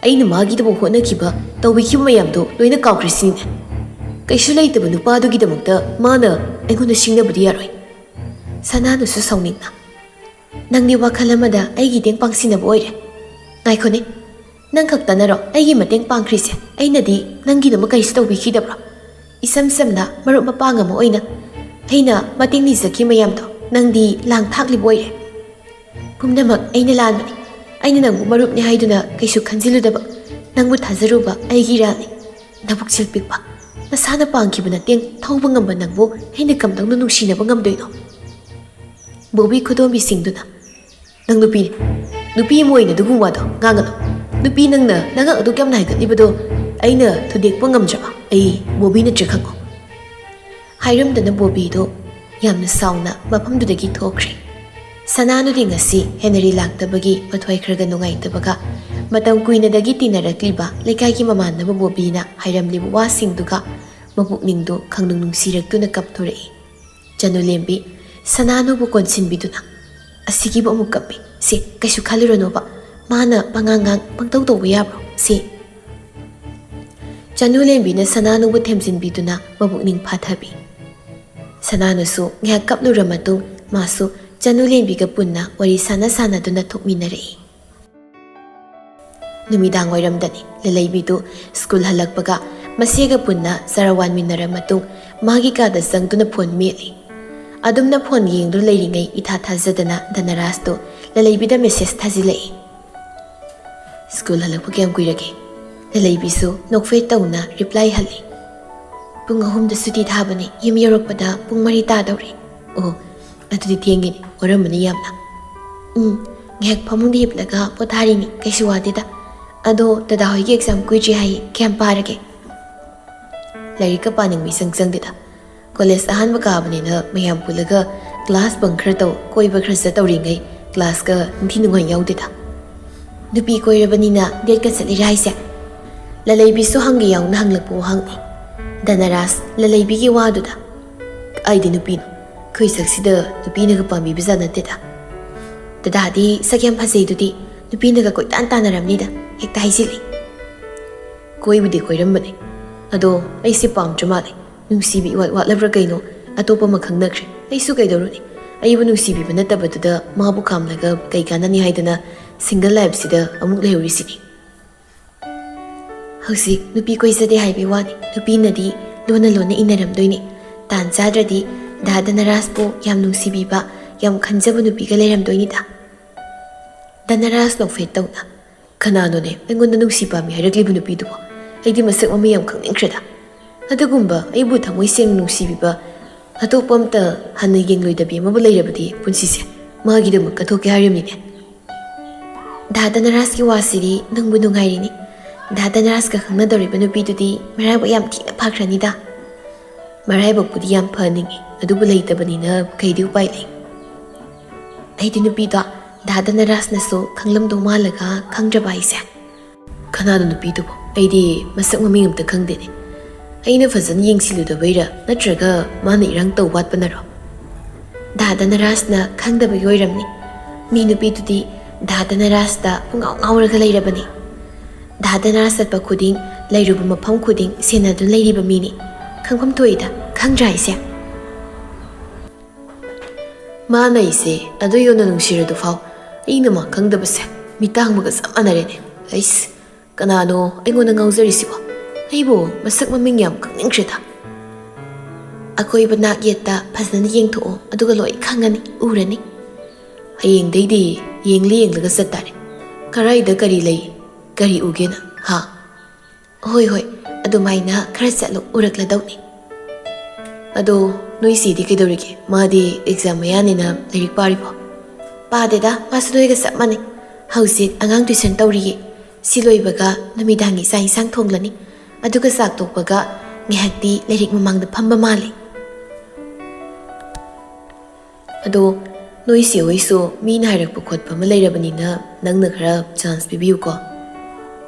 "ꯑꯩꯅ ꯃꯥꯒꯤꯗꯃꯛ ꯍꯣꯠꯅꯈꯤꯕ, ꯇꯧꯕꯤꯈꯤꯕ ꯃꯌꯥꯝꯗꯣ ꯂꯣꯏꯅ ꯀꯥꯎꯈ꯭ꯔꯦ ꯁꯤꯅꯤꯅꯦ꯫ ꯀꯩꯁꯨ ꯂꯩꯇꯕ ꯅꯨꯄꯥꯗꯨꯒꯤꯗꯃꯛꯇ ꯃꯥꯅ ꯑꯩꯉꯣꯟꯗ ꯁꯤꯡꯅꯕꯗꯤ ꯌꯥꯔꯣꯏ꯫" ꯁꯅꯥꯅꯨꯁꯨ ꯁꯥꯎꯅꯤꯡꯅ, "ꯅꯪꯗꯤ ꯋꯥꯈꯜ ꯑꯃꯗ ꯑꯩꯒꯤ ꯇꯦꯡ ꯄꯥꯡꯁꯤꯟꯅꯕ ꯑꯣꯏꯔꯦ꯫ ꯉꯥꯏꯈꯣꯅꯦ, ꯅꯪ ꯈꯛꯇꯅꯔꯣ ꯑꯩꯒꯤ ꯃꯇꯦꯡ ꯄꯥꯡꯈ꯭ꯔꯤꯁꯦ? ꯑꯩꯅꯗꯤ ꯅꯪꯒꯤꯗꯃꯛ ꯀꯔꯤꯁꯨ ꯇꯧꯕꯤꯈꯤꯗꯕ꯭ꯔꯣ? ꯏꯁꯝ ꯁꯝꯅ ꯃꯔꯨꯞ ꯃꯄꯥꯡ ꯑꯃ ꯑꯣꯏꯅ ꯑꯩꯅ ꯃꯇꯦꯡ ꯅꯤꯖꯈꯤ ꯃꯌꯥꯝꯗꯣ ꯅꯪꯗꯤ ꯂꯥꯡ ꯊꯥꯛꯂꯤꯕ ꯑꯣꯏꯔꯦ꯫ ꯄꯨꯝꯅꯃꯛ ꯑꯩꯅ ꯂꯥꯟꯕꯅꯤ꯫ ꯑꯩꯅ ꯅꯪꯕꯨ ꯃꯔꯨꯞꯅꯤ ꯍꯥꯏꯗꯨꯅ ꯀꯩꯁꯨ ꯈꯟꯖꯤꯜꯂꯨꯗꯕ, ꯅꯪꯕꯨ ꯊꯥꯖꯔꯨꯕ ꯑꯩꯒꯤ ꯏꯔꯥꯜꯅꯤ꯫ ꯅꯕꯨꯛꯆꯦꯜ ꯄꯤꯛꯄ, ꯅꯁꯥꯅ ꯄꯥꯡꯈꯤꯕ ꯅꯇꯦꯡ ꯊꯧꯕ ꯉꯝꯕ ꯅꯪꯕꯨ ꯑꯩꯅ ꯀꯝꯗꯧꯅ ꯅꯨꯡꯁꯤꯅꯕ ꯉꯝꯗꯣꯏꯅꯣ? ꯕꯣꯕꯤ ꯈꯨꯗꯣꯝꯕꯤ ꯁꯤꯡꯗꯨꯅ, "ꯅꯪ ꯅꯨꯄꯤꯅꯤ꯫ ꯅꯨꯄꯤ ꯑꯃ ꯑꯣꯏꯅ ꯑꯗꯨꯒꯨꯝꯕ ꯋꯥꯗꯣ ꯉꯥꯡꯒꯅꯨ꯫ ꯅꯨꯄꯤ ꯅꯪꯅ ꯅꯉꯛ ꯑꯗꯨꯛ ꯌꯥꯝꯅ ꯍꯥꯏꯒꯠꯂꯤꯕꯗꯣ ꯑꯩꯅ ꯊꯨꯗꯦꯛꯄ ꯉꯝꯗ꯭ꯔꯕ ꯑꯩ ꯕꯣꯕꯤ ꯅꯠꯇ꯭ꯔꯦ ꯈꯪꯉꯣ꯫" ꯍꯥꯏꯔꯝꯗꯅ ꯕꯣꯕꯤꯗꯣ ꯌꯥꯝꯅ ꯁꯥꯎꯅ ꯃꯐꯝꯗꯨꯗꯒꯤ ꯊꯣꯛꯈ꯭ꯔꯦ꯫ ꯁꯅꯥꯅꯨꯗꯤ ꯉꯁꯤ ꯍꯦꯅꯔꯤ ꯂꯥꯛꯇꯕꯒꯤ ꯃꯊ꯭ꯋꯥꯏ ꯈꯔꯒ ꯅꯨꯡꯉꯥꯏꯇꯕꯒ, ꯃꯇꯝ ꯀꯨꯏꯅꯗꯒꯤ ꯇꯤꯟꯅꯔꯛꯂꯤꯕ ꯂꯩꯀꯥꯏꯒꯤ ꯃꯃꯥꯟꯅꯕ ꯕꯣꯕꯤꯅ ꯍꯥꯏꯔꯝꯂꯤꯕ ꯋꯥꯁꯤꯡꯗꯨꯒ ꯃꯄꯨꯛꯅꯤꯡꯗꯨ ꯈꯪꯅꯨꯡ ꯅꯨꯡꯁꯤꯔꯛꯇꯨꯅ ꯀꯞꯊꯣꯔꯛꯏ꯫ ꯆꯅꯨꯂꯦꯝꯕꯤ ꯁꯅꯥꯅꯨꯕꯨ ꯀꯣꯟꯁꯤꯟꯕꯤꯗꯨꯅ, "ꯑꯁꯤꯒꯤꯕꯨ ꯑꯃꯨꯛ ꯀꯞꯄꯤ꯫ ꯁꯦ, ꯀꯩꯁꯨ ꯈꯜꯂꯨꯔꯅꯣꯕ꯫ ꯃꯥꯅ ꯄꯉꯥꯡ ꯉꯥꯡ ꯄꯪꯇꯧ ꯇꯧꯕ ꯌꯥꯕ꯭ꯔꯣ? ꯁꯦ꯫" ꯆꯅꯨꯂꯦꯝꯕꯤꯅ ꯁꯅꯥꯅꯨꯕꯨ ꯊꯦꯝꯖꯤꯟꯕꯤꯗꯨꯅ ꯃꯄꯨꯛꯅꯤꯡ ꯐꯥꯊꯕꯤ꯫ ꯁꯅꯥꯅꯨꯁꯨ ꯉꯥꯏꯍꯥꯛ ꯀꯞꯂꯨꯔ ꯃꯇꯨꯡ ꯃꯥꯁꯨ ꯆꯅꯨꯂꯦꯝꯕꯤꯒ ꯄꯨꯟꯅ ꯋꯥꯔꯤ ꯁꯥꯟꯅ ꯁꯥꯟꯅꯗꯨꯅ ꯊꯣꯛꯃꯤꯟꯅꯔꯛꯏ꯫ ꯅꯨꯃꯤꯗꯥꯡ ꯋꯥꯏꯔꯝꯗꯅꯤ꯫ ꯂꯂꯩꯕꯤꯗꯨ ꯁ꯭ꯀꯨꯜ ꯍꯜꯂꯛꯄꯒ ꯃꯆꯦꯒ ꯄꯨꯟꯅ ꯆꯔꯥ ꯋꯥꯟꯃꯤꯟꯅꯔ ꯃꯇꯨꯡ ꯃꯥꯒꯤ ꯀꯥꯗ ꯆꯪꯗꯨꯅ ꯐꯣꯟ ꯃꯦꯠꯂꯤ꯫ ꯑꯗꯨꯝꯅ ꯐꯣꯟ ꯌꯦꯡꯗꯨꯅ ꯂꯩꯔꯤꯉꯩ ꯏꯊꯥ ꯊꯥꯖꯗꯅ ꯙꯅꯔꯥꯖꯇꯨ ꯂꯂꯩꯕꯤꯗ ꯃꯦꯁꯦꯖ ꯊꯥꯖꯤꯜꯂꯛꯏ꯫ "ꯁ꯭ꯀꯨꯜ ꯍꯜꯂꯛꯄ ꯀꯌꯥꯝ ꯀꯨꯏꯔꯒꯦ?" ꯂꯂꯩꯕꯤꯁꯨ ꯅꯣꯛꯐꯦꯠ ꯇꯧꯅ ꯔꯤꯄ꯭ꯂꯥꯏ ꯍꯜꯂꯤ꯫ "ꯄꯨꯡ ꯑꯍꯨꯝꯗ ꯁꯨꯇꯤ ꯊꯥꯕꯅꯤ, ꯌꯨꯝ ꯌꯧꯔꯛꯄꯗ ꯄꯨꯡ ꯃꯔꯤ ꯇꯥꯗꯧꯔꯦ꯫" "ꯑꯣ, ꯑꯗꯨꯗꯤ ꯊꯦꯡꯉꯤꯅꯦ, ꯋꯥꯔꯝꯃꯅꯤ ꯌꯥꯝꯅ꯫" "ꯎꯝ, ꯉꯥꯏꯍꯥꯛ ꯐꯃꯨꯡꯗ ꯍꯤꯞꯂꯒ ꯄꯣꯊꯥꯔꯤꯅꯤ, ꯀꯩꯁꯨ ꯋꯥꯗꯦꯗ꯫ ꯑꯗꯣ ꯗꯗꯥ ꯍꯣꯏꯒꯤ ꯑꯦꯛꯖꯥꯝ ꯀꯨꯏꯗ꯭ꯔꯤ ꯍꯥꯏꯌꯦ, ꯀꯌꯥꯝ ꯄꯥꯔꯒꯦ?" "ꯂꯥꯏꯔꯤꯛꯀ ꯄꯥꯅꯤꯡꯕ ꯏꯆꯪ ꯆꯪꯗꯦꯗ꯫ ꯀꯣꯂꯦꯖ ꯑꯍꯥꯟꯕ ꯀꯥꯕꯅꯤꯅ ꯃꯌꯥꯝ ꯄꯨꯜꯂꯒ ꯀ꯭ꯂꯥꯁ ꯕꯪ ꯈꯔ ꯇꯧ, ꯀꯣꯏꯕ ꯈꯔ ꯆꯠ ꯇꯧꯔꯤꯉꯩ ꯀ꯭ꯂꯥꯁꯀ ꯅꯤꯡꯊꯤ ꯅꯨꯡꯉꯥꯏ ꯌꯥꯎꯗꯦꯗ꯫ ꯅꯨꯄꯤ ꯀꯣꯏꯔꯕꯅꯤꯅ ꯗꯦꯠꯀ ꯆꯠꯂꯤꯔꯥ ꯍꯥꯏꯁꯦ?" ꯂꯂꯩꯕꯤꯁꯨ ꯍꯪꯒꯦ ꯌꯥꯎꯅ ꯍꯪꯂꯛꯄ ꯋꯥꯍꯪꯅꯤ꯫ ꯙꯅꯔꯥꯖ ꯂꯂꯩꯕꯤꯒꯤ ꯋꯥꯗꯨꯗ, "ꯑꯩꯗꯤ ꯅꯨꯄꯤꯅꯣ, ꯑꯩꯈꯣꯏ ꯁꯛꯁꯤꯗ ꯅꯨꯄꯤꯅꯒ ꯄꯥꯝꯕꯤꯕꯖꯥꯠ ꯅꯠꯇꯦꯗ꯫ ꯗꯗꯥꯗꯤ ꯁꯛ ꯌꯥꯝ ꯐꯖꯩꯗꯨꯗꯤ, ꯅꯨꯄꯤꯅꯒ ꯀꯣꯏꯇꯥꯟ ꯇꯥꯟꯅꯔꯝꯅꯤꯗ, ꯍꯦꯛꯇ ꯍꯥꯏꯖꯤꯜꯂꯤ꯫" "ꯀꯣꯏꯕꯨꯗꯤ ꯀꯣꯏꯔꯝꯕꯅꯦ, ꯑꯗꯣ ꯑꯩꯁꯦ ꯄꯥꯝꯗ꯭ꯔ ꯃꯥꯜꯂꯦ꯫ ꯅꯨꯡꯁꯤꯕ ꯏꯋꯥꯠ ꯋꯥꯠꯂꯕ꯭ꯔꯥ ꯀꯩꯅꯣ, ꯑꯇꯣꯞꯄ ꯑꯃ ꯈꯪꯅꯈ꯭ꯔꯦ꯫ ꯑꯩꯁꯨ ꯀꯩꯗꯧꯔꯨꯅꯤ? ꯑꯩꯕꯨ ꯅꯨꯡꯁꯤꯕꯤꯕ ꯅꯠꯇꯕꯗꯨꯗ ꯃꯥꯕꯨ ꯈꯥꯝꯂꯒ ꯀꯩ ꯀꯥꯟꯅꯅꯤ ꯍꯥꯏꯗꯅ ꯁꯤꯡꯒꯜ ꯂꯥꯏꯐꯁꯤꯗ ꯑꯃꯨꯛ ꯂꯩꯍꯧꯔꯤꯁꯤꯅꯤ꯫" "ꯍꯧꯖꯤꯛ ꯅꯨꯄꯤ ꯀꯣꯏꯖꯗꯦ ꯍꯥꯏꯕꯩ ꯋꯥꯅꯤ, ꯅꯨꯄꯤꯅꯗꯤ ꯂꯣꯟꯅ ꯂꯣꯟꯅ ꯏꯟꯅꯔꯝꯗꯣꯏꯅꯤ꯫ ꯇꯥꯟ ꯆꯥꯗ꯭ꯔꯗꯤ ꯗꯥ ꯙꯅꯔꯥꯖꯄꯨ ꯌꯥꯝ ꯅꯨꯡꯁꯤꯕꯤꯕ, ꯌꯥꯝ ꯈꯟꯖꯕ ꯅꯨꯄꯤꯒ ꯂꯩꯔꯝꯗꯣꯏꯅꯤꯗ꯫ ꯙꯅꯔꯥꯖ ꯅꯣꯛꯐꯦꯠ ꯇꯧꯅ, "ꯀꯅꯥꯅꯣꯅꯦ ꯑꯩꯉꯣꯟꯗ ꯅꯨꯡꯁꯤ ꯄꯥꯝꯃꯤ ꯍꯥꯏꯔꯛꯂꯤꯕ ꯅꯨꯄꯤꯗꯨꯕꯣ? ꯑꯩꯗꯤ ꯃꯁꯛ ꯃꯃꯤꯡ ꯌꯥꯝ ꯈꯪꯅꯤꯡꯈ꯭ꯔꯦꯗ꯫ ꯑꯗꯨꯒꯨꯝꯕ ꯑꯩꯕꯨ ꯊꯃꯣꯏ ꯁꯦꯡꯅ ꯅꯨꯡꯁꯤꯕꯤꯕ, ꯑꯇꯣꯞꯄ ꯑꯝꯇ ꯍꯟꯅ ꯌꯦꯡꯂꯣꯏꯗꯕꯤ ꯑꯃꯕꯨ ꯂꯩꯔꯕꯗꯤ ꯄꯨꯟꯁꯤꯁꯦ ꯃꯥꯒꯤꯗꯃꯛ ꯀꯠꯊꯣꯛꯀꯦ ꯍꯥꯏꯔꯤꯕꯅꯤꯅꯦ꯫" ꯗꯥ ꯙꯅꯔꯥꯖꯀꯤ ꯋꯥꯁꯤꯗꯤ ꯅꯨꯡꯕꯨ ꯅꯨꯡꯉꯥꯏꯔꯤꯅꯤ꯫ ꯗꯥ ꯙꯅꯔꯥꯖꯀ ꯈꯪꯅꯗꯧꯔꯤꯕ ꯅꯨꯄꯤꯗꯨꯗꯤ ꯃꯔꯥꯏꯕꯛ ꯌꯥꯝ ꯊꯤꯅ ꯐꯈ꯭ꯔꯅꯤꯗ꯫ ꯃꯔꯥꯏꯕꯛꯄꯨꯗꯤ ꯌꯥꯝ ꯐꯅꯤꯡꯉꯤ, ꯑꯗꯨꯕꯨ ꯂꯩꯇꯕꯅꯤꯅ ꯀꯩꯗꯤ ꯎꯄꯥꯏ ꯂꯩ? ꯑꯩꯗꯤ ꯅꯨꯄꯤꯗꯣ ꯗꯥ ꯙꯅꯔꯥꯖꯅꯁꯨ ꯈꯪꯂꯝꯗꯧ ꯃꯥꯜꯂꯒ ꯈꯪꯗ꯭ꯔꯕ ꯍꯥꯏꯁꯦ꯫ "ꯀꯅꯥꯅꯣ ꯅꯨꯄꯤꯗꯨꯕꯨ? ꯑꯩꯗꯤ ꯃꯁꯛ ꯃꯃꯤꯡ ꯑꯝꯇ ꯈꯪꯗꯦꯅꯦ꯫ ꯑꯩꯅ ꯐꯖꯅ ꯌꯦꯡꯁꯤꯜꯂꯨꯗꯕꯩꯔꯥ, ꯅꯠꯇ꯭ꯔꯒ ꯃꯥꯅ ꯏꯔꯥꯡ ꯇꯧ ꯋꯥꯠꯄꯅꯔꯣ?" ꯗꯥ ꯙꯅꯔꯥꯖꯅ ꯈꯪꯗꯕꯒꯤ ꯑꯣꯏꯔꯝꯅꯤ꯫ ꯃꯤ ꯅꯨꯄꯤꯗꯨꯗꯤ ꯗꯥ ꯙꯅꯔꯥꯖꯇ ꯄꯨꯡꯉꯥꯎ ꯉꯥꯎꯔꯒ ꯂꯩꯔꯕꯅꯤ꯫ ꯗꯥ ꯙꯅꯔꯥꯖ ꯆꯠꯄ ꯈꯨꯗꯤꯡ, ꯂꯩꯔꯨꯕ ꯃꯐꯝ ꯈꯨꯗꯤꯡ ꯁꯦꯟꯅꯗꯨꯅ ꯂꯩꯔꯤꯕ ꯃꯤꯅꯤ꯫ ꯈꯪꯐꯝ ꯊꯣꯛꯏꯗ, ꯈꯪꯗ꯭ꯔꯥ ꯍꯥꯏꯁꯦ? ꯃꯥꯅ ꯑꯩꯁꯦ ꯑꯗꯨ ꯌꯧꯅ ꯅꯨꯡꯁꯤꯔꯗꯨ ꯐꯥꯎ, ꯑꯩꯅ ꯃꯥ ꯈꯪꯗꯕꯁꯦ ꯃꯤꯇꯥꯡꯕꯒ ꯆꯞ ꯃꯥꯟꯅꯔꯦꯅꯦ꯫ ꯑꯩꯁ, ꯀꯅꯥꯅꯣ ꯑꯩꯉꯣꯟꯗ ꯉꯥꯎꯖꯔꯤꯁꯤꯕꯣ? ꯑꯩꯕꯨ ꯃꯁꯛ ꯃꯃꯤꯡ ꯌꯥꯝ ꯈꯪꯅꯤꯡꯈ꯭ꯔꯦꯗ꯫ ꯑꯀꯣꯏꯕ ꯅꯥꯛ ꯌꯦꯠꯇ ꯐꯖꯅ ꯌꯦꯡꯊꯣꯛꯑꯣ, ꯑꯗꯨꯒ ꯂꯣꯏ ꯈꯪꯉꯅꯤ, ꯎꯔꯅꯤ꯫ ꯍꯌꯦꯡꯗꯩꯗꯤ ꯌꯦꯡꯂ ꯌꯦꯡꯂꯒ ꯆꯠꯇꯥꯔꯦ꯫ ꯀꯔꯥꯏꯗ ꯀꯔꯤ ꯂꯩ, ꯀꯔꯤ ꯎꯒꯦꯅ, ꯍꯥ? ꯍꯣꯏ, ꯍꯣꯏ, ꯑꯗꯨꯃꯥꯏꯅ ꯈꯔ ꯆꯠꯂꯨ, ꯎꯔꯛꯂꯗꯧꯅꯤ꯫ ꯑꯗꯣ ꯅꯣꯏ ꯆꯦꯗꯤ ꯀꯩꯗꯧꯔꯤꯒꯦ? ꯃꯥꯗꯤ ꯑꯦꯛꯖꯥꯝ ꯃꯌꯥꯅꯤꯅ ꯂꯥꯏꯔꯤꯛ ꯄꯥꯔꯤꯕꯣ? ꯄꯥꯗꯦꯗ, ꯃꯥꯁꯨ ꯅꯣꯏꯒ ꯆꯞ ꯃꯥꯟꯅꯩ꯫ ꯍꯧꯖꯤꯛ ꯑꯉꯥꯡ ꯇꯨꯏꯁꯟ ꯇꯧꯔꯤꯌꯦ꯫ ꯁꯤ ꯂꯣꯏꯕꯒ ꯅꯨꯃꯤꯗꯥꯡꯒꯤ ꯆꯥꯛ ꯏꯟꯁꯥꯡ ꯊꯣꯡꯂꯅꯤ꯫ ꯑꯗꯨꯒ ꯆꯥꯛ ꯇꯣꯛꯄꯒ ꯉꯥꯏꯍꯥꯛꯇꯤ ꯂꯥꯏꯔꯤꯛ ꯃꯃꯥꯡꯗ ꯐꯝꯕ ꯃꯥꯜꯂꯦ꯫ ꯑꯗꯣ ꯅꯣꯏ ꯆꯦ ꯍꯣꯏꯁꯨ ꯃꯤꯅ ꯍꯥꯏꯔꯛꯄ ꯈꯣꯠꯄ ꯑꯃ ꯂꯩꯔꯕꯅꯤꯅ ꯅꯪꯅ ꯈꯔ ꯆꯥꯟꯁ ꯄꯤꯕꯤꯌꯨꯀꯣ꯫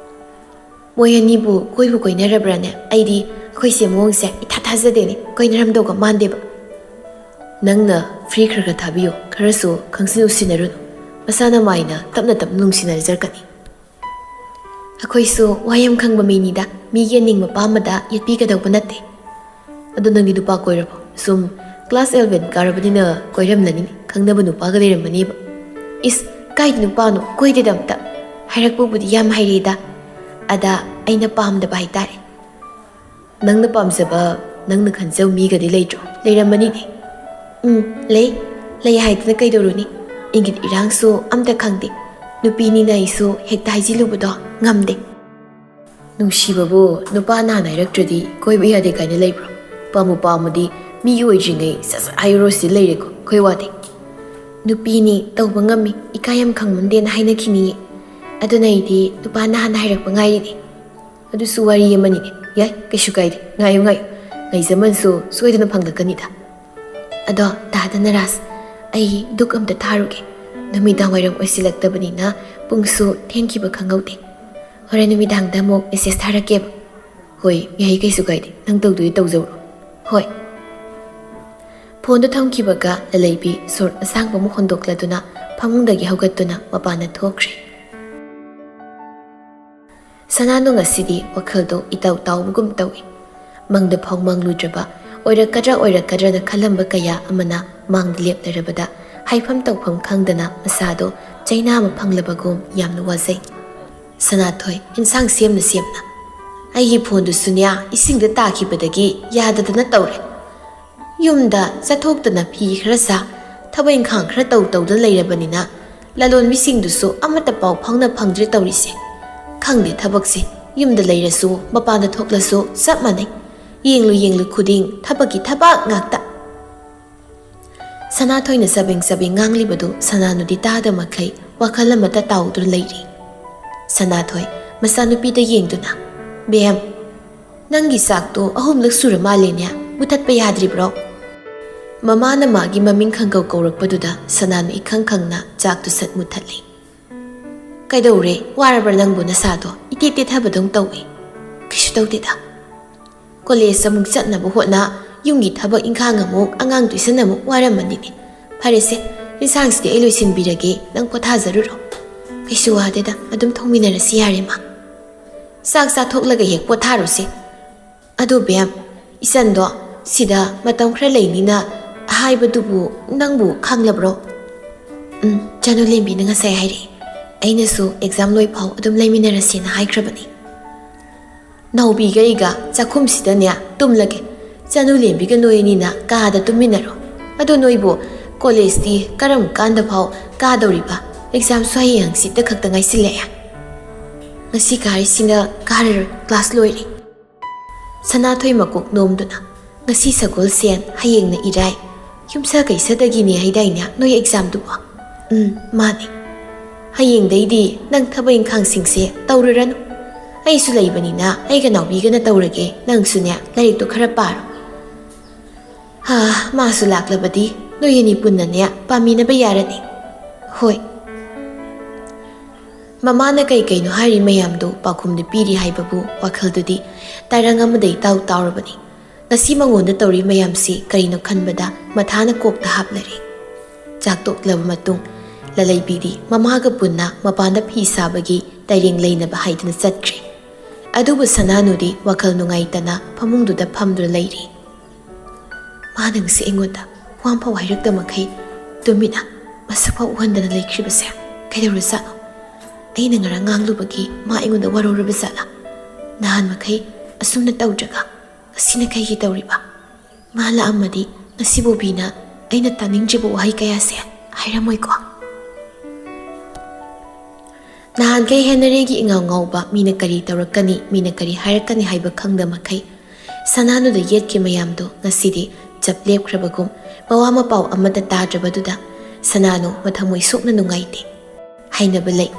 ꯃꯣꯏ ꯑꯅꯤꯕꯨ ꯀꯣꯏꯕꯨ ꯀꯣꯏꯅꯔꯕ꯭ꯔꯥꯅꯦ? ꯑꯩꯗꯤ ꯑꯩꯈꯣꯏ ꯆꯦ ꯃꯑꯣꯡꯁꯦ ꯏꯊꯥ ꯊꯥꯖꯗꯦꯅꯦ, ꯀꯣꯏꯅꯔꯝꯗꯧꯒ ꯃꯥꯟꯗꯦꯕ꯫ ꯅꯪꯅ ꯐ꯭ꯔꯤ ꯈꯔ ꯈꯔ ꯊꯥꯕꯤꯌꯨ, ꯈꯔꯁꯨ ꯈꯪꯁꯤꯟ ꯎꯁꯤꯟꯅꯔꯨꯅꯨ꯫ ꯃꯁꯥꯅ ꯃꯥꯏꯅ ꯇꯞꯅ ꯇꯞꯅ ꯅꯨꯡꯁꯤꯅꯖꯔꯛꯀꯅꯤ꯫ ꯑꯩꯈꯣꯏꯁꯨ ꯋꯥ ꯌꯥꯝ ꯈꯪꯕ ꯃꯤꯅꯤꯗ, ꯃꯤꯒꯤ ꯑꯅꯤꯡꯕ ꯄꯥꯝꯕꯗ ꯌꯦꯠꯄꯤꯒꯗꯧꯕ ꯅꯠꯇꯦ꯫ ꯑꯗꯣ ꯅꯪꯗꯤ ꯅꯨꯄꯥ ꯀꯣꯏꯔꯕꯣ? ꯁꯨꯝ ꯀ꯭ꯂꯥꯁ ꯑꯦꯂꯚꯦꯟ ꯀꯥꯔꯕꯅꯤꯅ ꯀꯣꯏꯔꯝꯂꯅꯤꯅꯦ, ꯈꯪꯅꯕ ꯅꯨꯄꯥꯒ ꯂꯩꯔꯝꯃꯅꯦꯕ꯫ ꯏꯁ, ꯀꯥꯏꯗ ꯅꯨꯄꯥꯅꯣ? ꯀꯣꯏꯗꯦꯗ ꯑꯝꯇ꯫ ꯍꯥꯏꯔꯛꯄꯕꯨꯗꯤ ꯌꯥꯝ ꯍꯩꯔꯦꯗ, ꯑꯗ ꯑꯩꯅ ꯄꯥꯝꯗꯕ ꯍꯥꯏꯇꯥꯔꯦ꯫ ꯅꯪꯅ ꯄꯥꯝꯖꯕ, ꯅꯪꯅ ꯈꯟꯖꯕ ꯃꯤꯒꯗꯤ ꯂꯩꯇ꯭ꯔꯣ? ꯂꯩꯔꯝꯃꯅꯤꯅꯦ꯫ "ꯎꯝ, ꯂꯩ꯫ ꯂꯩ ꯍꯥꯏꯗꯅ ꯀꯩꯗꯧꯔꯨꯅꯤ? ꯏꯪꯒꯤꯠ ꯏꯔꯥꯡꯁꯨ ꯑꯝꯇ ꯈꯪꯗꯦ꯫ ꯅꯨꯄꯤꯅꯤꯅ ꯑꯩꯁꯨ ꯍꯦꯛꯇ ꯍꯥꯏꯖꯤꯜꯂꯨꯕꯗꯣ ꯉꯝꯗꯦ꯫ ꯅꯨꯡꯁꯤꯕꯕꯨ ꯅꯨꯄꯥ ꯅꯍꯥꯟ ꯍꯥꯏꯔꯛꯇ꯭ꯔꯗꯤ ꯀꯣꯏꯕ ꯌꯥꯗꯦ ꯀꯥꯏꯅ ꯂꯩꯕ꯭ꯔꯣ? ꯄꯥꯝꯕꯨ ꯄꯥꯝꯃꯗꯤ ꯃꯤꯒꯤ ꯑꯣꯏꯗ꯭ꯔꯤꯉꯩ ꯁꯠ ꯁꯠ ꯍꯥꯏꯔꯨꯔꯣ ꯁꯤꯗ ꯂꯩꯔꯦꯀꯣ, ꯑꯩꯈꯣꯏ ꯋꯥꯗꯤ꯫ ꯅꯨꯄꯤꯅꯤ, ꯇꯧꯕ ꯉꯝꯃꯤ, ꯏꯀꯥꯏ ꯌꯥꯝ ꯈꯪꯃꯟꯗꯦꯅ ꯍꯥꯏꯅꯈꯤꯅꯤꯌꯦ꯫ ꯑꯗꯨꯅ ꯑꯩꯗꯤ ꯅꯨꯄꯥ ꯅꯍꯥꯟ ꯍꯥꯏꯔꯛꯄ ꯉꯥꯏꯔꯤꯅꯦ꯫ ꯑꯗꯨꯁꯨ ꯋꯥꯔꯤ ꯑꯃꯅꯤꯅꯦ꯫ ꯌꯥꯏ, ꯀꯩꯁꯨ ꯀꯥꯏꯗꯦ꯫ ꯉꯥꯏꯌꯨ, ꯉꯥꯏꯌꯨ꯫ ꯉꯥꯏꯖꯃꯟꯁꯨ ꯁꯣꯏꯗꯅ ꯐꯪꯂꯛꯀꯅꯤꯗ꯫ ꯑꯗꯣ, ꯗꯥ ꯙꯅꯔꯥꯖ, ꯑꯩ ꯙꯨꯛ ꯑꯝꯇ ꯊꯥꯔꯨꯒꯦ꯫ ꯅꯨꯃꯤꯗꯥꯡ ꯋꯥꯏꯔꯝ ꯑꯣꯏꯁꯤꯜꯂꯛꯇꯕꯅꯤꯅ ꯄꯨꯡꯁꯨ ꯊꯦꯡꯈꯤꯕ ꯈꯪꯍꯧꯗꯦ꯫ ꯍꯣꯔꯦꯟ ꯅꯨꯃꯤꯗꯥꯡꯗ ꯑꯃꯨꯛ ꯃꯦꯁꯦꯖ ꯊꯥꯔꯛꯀꯦꯕ꯫ ꯍꯣꯏ, ꯌꯥꯏ, ꯀꯩꯁꯨ ꯀꯥꯏꯗꯦ꯫ ꯅꯪ ꯇꯧꯗꯣꯏ ꯇꯧꯖꯧꯔꯣ꯫ ꯍꯣꯏ꯫ ꯐꯣꯟꯗꯨ ꯊꯝꯈꯤꯕꯒ ꯂꯂꯩꯕꯤ ꯁꯣꯔ ꯑꯁꯥꯡꯕ ꯑꯃ ꯍꯣꯟꯗꯣꯛꯂꯗꯨꯅ ꯐꯃꯨꯡꯗꯒꯤ ꯍꯧꯒꯠꯇꯨꯅ ꯃꯄꯥꯟꯗ ꯊꯣꯛꯈ꯭ꯔꯦ꯫ ꯁꯅꯥꯅꯨ ꯉꯁꯤꯗꯤ ꯋꯥꯈꯜꯗꯣ ꯏꯇꯥꯎ ꯇꯥꯎꯕꯒꯨꯝ ꯇꯧꯏ꯫ ꯃꯪꯗ ꯐꯥꯎ ꯃꯪꯂꯨꯗ꯭ꯔꯕ, ꯑꯣꯏꯔꯛꯀꯗ꯭ꯔꯥ ꯑꯣꯏꯔꯛꯀꯗ꯭ꯔꯅ ꯈꯜꯂꯝꯕ ꯀꯌꯥ ꯑꯃꯅ ꯃꯥꯡꯗ ꯂꯦꯞꯅꯔꯕꯗ ꯍꯥꯏꯐꯝ ꯇꯧꯐꯝ ꯈꯪꯗꯅ ꯃꯁꯥꯗꯣ ꯆꯩꯅꯥ ꯑꯃ ꯐꯪꯂꯕꯒꯨꯝ ꯌꯥꯝꯅ ꯋꯥꯖꯩ꯫ ꯁꯅꯥꯊꯣꯏ, ꯏꯟꯁꯥꯡ ꯁꯦꯝꯅ ꯁꯦꯝꯅ꯫ ꯑꯩꯒꯤ ꯐꯣꯟꯗꯨꯁꯨꯅꯦ, ꯏꯁꯤꯡꯗ ꯇꯥꯈꯤꯕꯗꯒꯤ ꯌꯥꯗꯗꯅ ꯇꯧꯔꯦ꯫ ꯌꯨꯝꯗ ꯆꯠꯊꯣꯛꯇꯅ ꯐꯤ ꯈꯔ ꯁꯥ, ꯊꯕꯛ ꯏꯪꯈꯥꯡ ꯈꯔ ꯇꯧ ꯇꯧꯗꯅ ꯂꯩꯔꯕꯅꯤꯅ ꯂꯂꯣꯟꯕꯤꯁꯤꯡꯗꯨꯁꯨ ꯑꯃꯠꯇ ꯄꯥꯎ ꯐꯥꯎꯅ ꯐꯪꯗ꯭ꯔꯦ ꯇꯧꯔꯤꯁꯦ꯫ ꯈꯪꯗꯦ ꯊꯕꯛꯁꯦ, ꯌꯨꯝꯗ ꯂꯩꯔꯁꯨ ꯃꯄꯥꯟꯗ ꯊꯣꯛꯂꯁꯨ ꯆꯞ ꯃꯥꯟꯅꯩ꯫ ꯌꯦꯡꯂꯨ ꯌꯦꯡꯂꯨ ꯈꯨꯗꯤꯡ ꯊꯕꯛꯀꯤ ꯊꯕꯛ ꯉꯥꯛꯇ꯫ ꯁꯅꯥꯊꯣꯏꯅ ꯆꯕꯦꯡ ꯆꯕꯦꯡ ꯉꯥꯡꯂꯤꯕꯗꯨ ꯁꯅꯥꯅꯨꯗꯤ ꯇꯥꯗ ꯃꯈꯩ ꯋꯥꯈꯜ ꯑꯃꯗ ꯇꯥꯎꯗꯨꯅ ꯂꯩꯔꯤ꯫ ꯁꯅꯥꯊꯣꯏ ꯃꯆꯥꯅꯨꯄꯤꯗ ꯌꯦꯡꯗꯨꯅ, "ꯕꯦꯝ, ꯅꯪꯒꯤ ꯆꯥꯛꯇꯣ ꯑꯍꯨꯝꯂꯛ ꯁꯨꯔ ꯃꯥꯜꯂꯦꯅꯦ, ꯃꯨꯊꯠꯄ ꯌꯥꯗ꯭ꯔꯤꯕ꯭ꯔꯣ?" ꯃꯃꯥꯅ ꯃꯥꯒꯤ ꯃꯃꯤꯡ ꯈꯪꯀꯧ ꯀꯧꯔꯛꯄꯗꯨꯗ ꯁꯅꯥꯅꯨ ꯏꯈꯪ ꯈꯪꯅ ꯆꯥꯛꯇꯨ ꯁꯠ ꯃꯨꯊꯠꯂꯤ꯫ "ꯀꯩꯗꯧꯔꯦ? ꯋꯥꯔꯕ꯭ꯔꯥ ꯅꯪꯕꯨ ꯅꯁꯥꯗꯣ? ꯏꯇꯦꯠ ꯇꯦꯠꯊꯕꯗꯧ ꯇꯧꯏ꯫" "ꯀꯩꯁꯨ ꯇꯧꯗꯦꯗ꯫ ꯀꯣꯂꯦꯖ ꯑꯃꯨꯛ ꯆꯠꯅꯕ ꯍꯣꯠꯅ, ꯌꯨꯝꯒꯤ ꯊꯕꯛ ꯏꯪꯈꯥꯡ ꯑꯃꯨꯛ, ꯑꯉꯥꯡ ꯇꯨꯏꯁꯟ ꯑꯃꯨꯛ, ꯋꯥꯔꯝꯃꯅꯤꯅꯦ꯫ ꯐꯔꯦꯁꯦ, ꯏꯟꯁꯥꯡꯁꯤꯗꯤ ꯑꯩ ꯂꯣꯏꯁꯤꯟꯕꯤꯔꯒꯦ, ꯅꯪ ꯄꯣꯊꯥꯖꯔꯨꯔꯣ꯫" "ꯀꯩꯁꯨ ꯋꯥꯗꯦꯗ, ꯑꯗꯨꯝ ꯊꯣꯡꯃꯤꯟꯅꯔꯁꯤ ꯌꯥꯔꯦ ꯃꯥ꯫ ꯆꯥꯛ ꯆꯥꯊꯣꯛꯂꯒ ꯍꯦꯛ ꯄꯣꯊꯥꯔꯨꯁꯦ꯫ ꯑꯗꯣ ꯕꯦꯝ, ꯏꯆꯟꯗꯣ ꯁꯤꯗ ꯃꯇꯝ ꯈꯔ ꯂꯩꯅꯤꯅ ꯍꯥꯏꯕꯗꯨꯕꯨ ꯅꯪꯕꯨ ꯈꯪꯂꯕ꯭ꯔꯣ?" "ꯎꯝ, ꯆꯅꯨꯂꯦꯝꯕꯤꯅ ꯉꯁꯥꯏ ꯍꯥꯏꯔꯛꯏ꯫ ꯑꯩꯅꯁꯨ ꯑꯦꯛꯖꯥꯝ ꯂꯣꯏ ꯐꯥꯎ ꯑꯗꯨꯝ ꯂꯩꯃꯤꯟꯅꯔꯁꯦꯅ ꯍꯥꯏꯈ꯭ꯔꯕꯅꯤ꯫" "ꯅꯥꯎꯕꯤꯒ ꯑꯩꯒ ꯆꯥꯛꯈꯨꯝꯁꯤꯗꯅꯦ ꯇꯨꯝꯂꯒꯦ꯫ ꯆꯅꯨꯂꯦꯝꯕꯤꯒ ꯅꯣꯏ ꯑꯅꯤꯅ ꯀꯥꯗ ꯇꯨꯝꯃꯤꯟꯅꯔꯣ꯫ ꯑꯗꯣ ꯅꯣꯏꯕꯨ ꯀꯣꯂꯦꯖꯇꯤ ꯀꯔꯝ ꯀꯥꯟꯗ ꯐꯥꯎ ꯀꯥꯗꯧꯔꯤꯕ? ꯑꯦꯛꯖꯥꯝꯁꯨ ꯍꯌꯦꯡ ꯍꯪꯆꯤꯠꯇ ꯈꯛꯇ ꯉꯥꯏꯁꯤꯜꯂꯛꯑꯦ꯫ ꯉꯁꯤ ꯀꯥꯔꯤꯁꯤꯅ ꯀꯥꯔꯔꯣꯏ, ꯀ꯭ꯂꯥꯁ ꯂꯣꯏꯔꯦ꯫ ꯁꯅꯥꯊꯣꯏ ꯃꯀꯣꯛ ꯅꯣꯝꯗꯨꯅ, "ꯉꯁꯤ ꯁꯒꯣꯜꯁꯦꯟ, ꯍꯌꯦꯡꯅ ꯏꯔꯥꯏ꯫ ꯌꯨꯝꯁꯥ ꯀꯩꯁꯥꯗꯒꯤꯅꯦ ꯍꯥꯏꯗꯥꯏꯅꯦ ꯅꯣꯏ ꯑꯦꯛꯖꯥꯝꯗꯨꯕꯣ?" "ꯎꯝ, ꯃꯥꯅꯦ꯫ ꯍꯌꯦꯡꯗꯩꯗꯤ ꯅꯪ ꯊꯕꯛ ꯏꯪꯈꯥꯡꯁꯤꯡꯁꯦ ꯇꯧꯔꯨꯔꯅꯨ꯫ ꯑꯩꯁꯨ ꯂꯩꯕꯅꯤꯅ ꯑꯩꯒ ꯅꯥꯎꯕꯤꯒꯅ ꯇꯧꯔꯒꯦ꯫ ꯅꯪꯁꯨꯅꯦ ꯂꯥꯏꯔꯤꯛꯇꯣ ꯈꯔ ꯄꯥꯔꯣ꯫ ꯍꯥ, ꯃꯥꯁꯨ ꯂꯥꯛꯂꯕꯗꯤ ꯅꯣꯏ ꯑꯅꯤ ꯄꯨꯟꯅꯅꯦ ꯄꯥꯃꯤꯟꯅꯕ ꯌꯥꯔꯅꯤ꯫" "ꯍꯣꯏ꯫" ꯃꯃꯥꯅ ꯀꯩ ꯀꯩꯅꯣ ꯍꯥꯏꯔꯤ ꯃꯌꯥꯝꯗꯨ ꯄꯥꯎꯈꯨꯝꯗ ꯄꯤꯔꯤ ꯍꯥꯏꯕꯕꯨ ꯋꯥꯈꯜꯗꯨꯗꯤ ꯇꯔꯪ ꯑꯃꯗ ꯏꯇꯥꯎ ꯇꯥꯎꯔꯕꯅꯤ꯫ ꯉꯁꯤ ꯃꯉꯣꯟꯗ ꯇꯧꯔꯤ ꯃꯌꯥꯝꯁꯤ ꯀꯔꯤꯅꯣ ꯈꯟꯕꯗ ꯃꯊꯥꯅ ꯀꯣꯛꯇ ꯍꯥꯞꯅꯔꯦ꯫ ꯆꯥꯛ ꯇꯣꯛꯂꯕ ꯃꯇꯨꯡ ꯂꯂꯩꯕꯤꯗꯤ ꯃꯃꯥꯒ ꯄꯨꯟꯅ ꯃꯄꯥꯟꯗ ꯐꯤ ꯁꯥꯕꯒꯤ ꯇꯩꯔꯦꯡ ꯂꯩꯅꯕ ꯍꯥꯏꯗꯨꯅ ꯆꯠꯈ꯭ꯔꯦ꯫ ꯑꯗꯨꯕꯨ ꯁꯅꯥꯅꯨꯗꯤ ꯋꯥꯈꯜ ꯅꯨꯡꯉꯥꯏꯇꯅ ꯐꯃꯨꯡꯗꯨꯗ ꯐꯝꯗꯨꯅ ꯂꯩꯔꯤ꯫ ꯃꯥꯅ ꯉꯁꯤ ꯑꯩꯉꯣꯟꯗ ꯋꯥ ꯑꯃꯐꯥꯎ ꯍꯥꯏꯔꯛꯇ ꯃꯈꯩ ꯇꯨꯃꯤꯟꯅ ꯃꯁꯛ ꯐꯥꯎ ꯎꯍꯟꯗꯅ ꯂꯩꯈ꯭ꯔꯤꯕꯁꯦ ꯀꯩꯗꯧꯔꯖꯥꯠꯅꯣ? ꯑꯩꯅ ꯉꯔꯥꯡ ꯉꯥꯡꯂꯨꯕꯒꯤ ꯃꯥ ꯑꯩꯉꯣꯟꯗ ꯋꯥꯔꯧꯔꯕ ꯖꯥꯠꯂꯥ? ꯅꯍꯥꯟ ꯃꯈꯩ ꯑꯁꯨꯝꯅ ꯇꯧꯗ꯭ꯔꯒ ꯉꯁꯤꯅ ꯀꯩꯒꯤ ꯇꯧꯔꯤꯕ? ꯃꯥ ꯂꯥꯛꯑꯝꯃꯗꯤ ꯉꯁꯤ ꯕꯣꯕꯤꯅ ꯑꯩꯅ ꯇꯥꯅꯤꯡꯗ꯭ꯔꯤꯕ ꯋꯥꯍꯩ ꯀꯌꯥꯁꯦ ꯍꯥꯏꯔꯝꯃꯣꯏꯀꯣ꯫ ꯅꯍꯥꯟꯈꯩ ꯍꯦꯅꯔꯤꯒꯤ ꯏꯉꯥꯎ ꯉꯥꯎꯕ, ꯃꯤꯅ ꯀꯔꯤ ꯇꯧꯔꯛꯀꯅꯤ, ꯃꯤꯅ ꯀꯔꯤ ꯍꯥꯏꯔꯛꯀꯅꯤ ꯍꯥꯏꯕ ꯈꯪꯗ ꯃꯈꯩ ꯁꯅꯥꯅꯨꯗ ꯌꯦꯠꯈꯤ ꯃꯌꯥꯝꯗꯣ ꯉꯁꯤꯗꯤ ꯆꯞ ꯂꯦꯞꯈ꯭ꯔꯕꯒꯨꯝ ꯃꯋꯥ ꯃꯄꯥꯎ ꯑꯃꯠꯇ ꯇꯥꯗ꯭ꯔꯕꯗꯨꯗ ꯁꯅꯥꯅꯨ ꯃꯊꯃꯣꯏ ꯁꯣꯛꯅ ꯅꯨꯡꯉꯥꯏꯇꯦ꯫ ꯍꯥꯏꯅꯕ ꯂꯩ,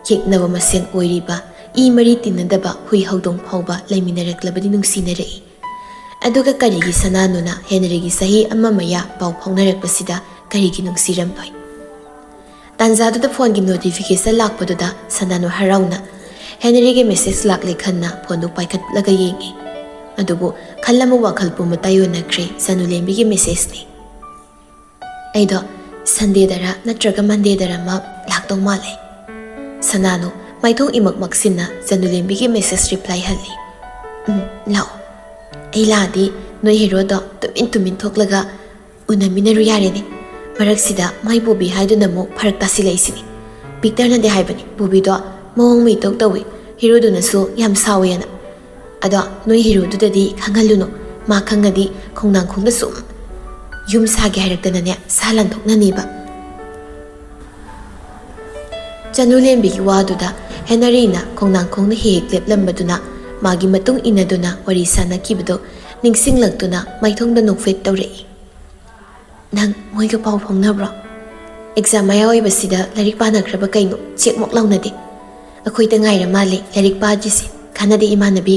ꯌꯦꯛꯅꯕ ꯃꯁꯦꯟ ꯑꯣꯏꯔꯤꯕ ꯏ ꯃꯔꯤ ꯇꯤꯟꯅꯗꯕ ꯍꯨꯏ ꯍꯧꯗꯣꯡ ꯐꯥꯎꯕ ꯂꯩꯃꯤꯟꯅꯔꯛꯂꯕꯗꯤ ꯅꯨꯡꯁꯤꯅꯔꯛꯏ꯫ ꯑꯗꯨꯒ ꯀꯔꯤꯒꯤ ꯁꯅꯥꯅꯨꯅ ꯍꯦꯅꯔꯤꯒꯤ ꯆꯍꯤ ꯑꯃ ꯃꯌꯥ ꯄꯥꯎ ꯐꯥꯎꯅꯔꯛꯄꯁꯤꯗ ꯀꯔꯤꯒꯤ ꯅꯨꯡꯁꯤꯔꯝꯂꯣꯏ? ꯇꯥꯟꯖꯥꯗꯨꯗ ꯐꯣꯟꯒꯤ ꯅꯣꯇꯤꯐꯤꯀꯦꯁꯟ ꯂꯥꯛꯄꯗꯨꯗ ꯁꯅꯥꯅꯨ ꯍꯔꯥꯎꯅ ꯍꯦꯅꯔꯤꯒꯤ ꯃꯦꯁꯦꯖ ꯂꯥꯛꯂꯦ ꯈꯟꯅ ꯐꯣꯟꯗꯨ ꯄꯥꯏꯈꯠꯂꯒ ꯌꯦꯡꯉꯤ꯫ ꯑꯗꯨꯕꯨ ꯈꯜ ꯑꯃ ꯋꯥꯈꯜ ꯄꯨꯝꯕ ꯇꯥꯏꯌꯣꯟꯅꯈ꯭ꯔꯦ, ꯆꯅꯨꯂꯦꯝꯕꯤꯒꯤ ꯃꯦꯁꯦꯖꯅꯤ꯫ "ꯑꯩꯗꯣ ꯁꯟꯗꯦꯗꯔ ꯅꯠꯇ꯭ꯔꯒ ꯃꯟꯗꯦꯗꯔ ꯑꯃ ꯂꯥꯛꯇꯧ ꯃꯥꯜꯂꯦ꯫" ꯁꯅꯥꯅꯨ ꯃꯥꯏꯊꯣꯡ ꯏꯃꯛ ꯃꯛꯁꯤꯟꯅ ꯆꯅꯨꯂꯦꯝꯕꯤꯒꯤ ꯃꯦꯁꯦꯖ ꯔꯤꯄ꯭ꯂꯥꯏ ꯍꯜꯂꯤ꯫ "ꯎꯝ, ꯂꯥꯛꯑꯣ꯫ ꯑꯩ ꯂꯥꯛꯑꯗꯤ ꯅꯣꯏ ꯍꯦꯔꯣꯗꯣ ꯇꯨꯃꯤꯟ ꯇꯨꯃꯤꯟ ꯊꯣꯛꯂꯒ ꯎꯅꯃꯤꯟꯅꯔꯨ ꯌꯥꯔꯦꯅꯦ꯫ ꯃꯔꯛꯁꯤꯗ ꯃꯥꯏ ꯕꯣꯕꯤ ꯍꯥꯏꯗꯨꯅ ꯑꯃꯨꯛ ꯐꯔꯛ ꯇꯥꯁꯤꯜꯂꯛꯏꯁꯤꯅꯤ꯫ ꯚꯤꯛꯇꯔꯅꯗꯤ ꯍꯥꯏꯕꯅꯤ ꯕꯣꯕꯤꯗꯣ ꯃꯑꯣꯡ ꯑꯃ ꯏꯇꯧ ꯇꯧꯏ, ꯍꯦꯔꯣꯗꯨꯅꯁꯨ ꯌꯥꯝ ꯁꯥꯎꯋꯦꯅ꯫ ꯑꯗꯣ ꯅꯣꯏ ꯍꯦꯔꯣꯗꯨꯗꯗꯤ ꯈꯪꯍꯜꯂꯨꯅꯨ, ꯃꯥ ꯈꯪꯉꯗꯤ ꯈꯣꯡꯅꯥꯡ ꯈꯣꯡꯗ ꯁꯨꯝ ꯌꯨꯝ ꯁꯥꯒꯦ ꯍꯥꯏꯔꯛꯇꯅꯅꯦ, ꯁꯥ ꯂꯥꯟꯊꯣꯛꯅꯅꯤꯕ꯫ ꯆꯅꯨꯂꯦꯝꯕꯤꯒꯤ ꯋꯥꯗꯨꯗ ꯍꯦꯅꯔꯤꯅ ꯈꯣꯡꯅꯥꯡ ꯈꯣꯡꯅ ꯍꯦꯛ ꯍꯦꯛ ꯂꯦꯞꯂꯝꯕꯗꯨꯅ ꯃꯥꯒꯤ ꯃꯇꯨꯡ ꯏꯟꯅꯗꯨꯅ ꯋꯥꯔꯤ ꯁꯥꯟꯅꯈꯤꯕꯗꯨ ꯅꯤꯡꯁꯤꯡꯂꯛꯇꯨꯅ ꯃꯥꯏꯊꯣꯡꯗ ꯅꯣꯛꯐꯦꯠ ꯇꯧꯔꯛꯏ꯫ "ꯅꯪ ꯃꯣꯏꯒ ꯄꯥꯎ ꯐꯥꯎꯅꯕ꯭ꯔꯣ? ꯑꯦꯛꯖꯥꯝ ꯃꯌꯥ ꯑꯣꯏꯕꯁꯤꯗ ꯂꯥꯏꯔꯤꯛ ꯄꯥꯅꯈ꯭ꯔꯕ ꯀꯩꯅꯣ? ꯆꯦꯛꯃꯣꯛ ꯂꯥꯎꯅꯗꯦ꯫ ꯑꯩꯈꯣꯏꯗ ꯉꯥꯏꯔ ꯃꯥꯜꯂꯦ ꯂꯥꯏꯔꯤꯛ ꯄꯥꯗ꯭ꯔꯤꯁꯦ꯫ ꯀꯥꯟꯅꯗꯦ ꯏꯃꯥꯟꯅꯕꯤ꯫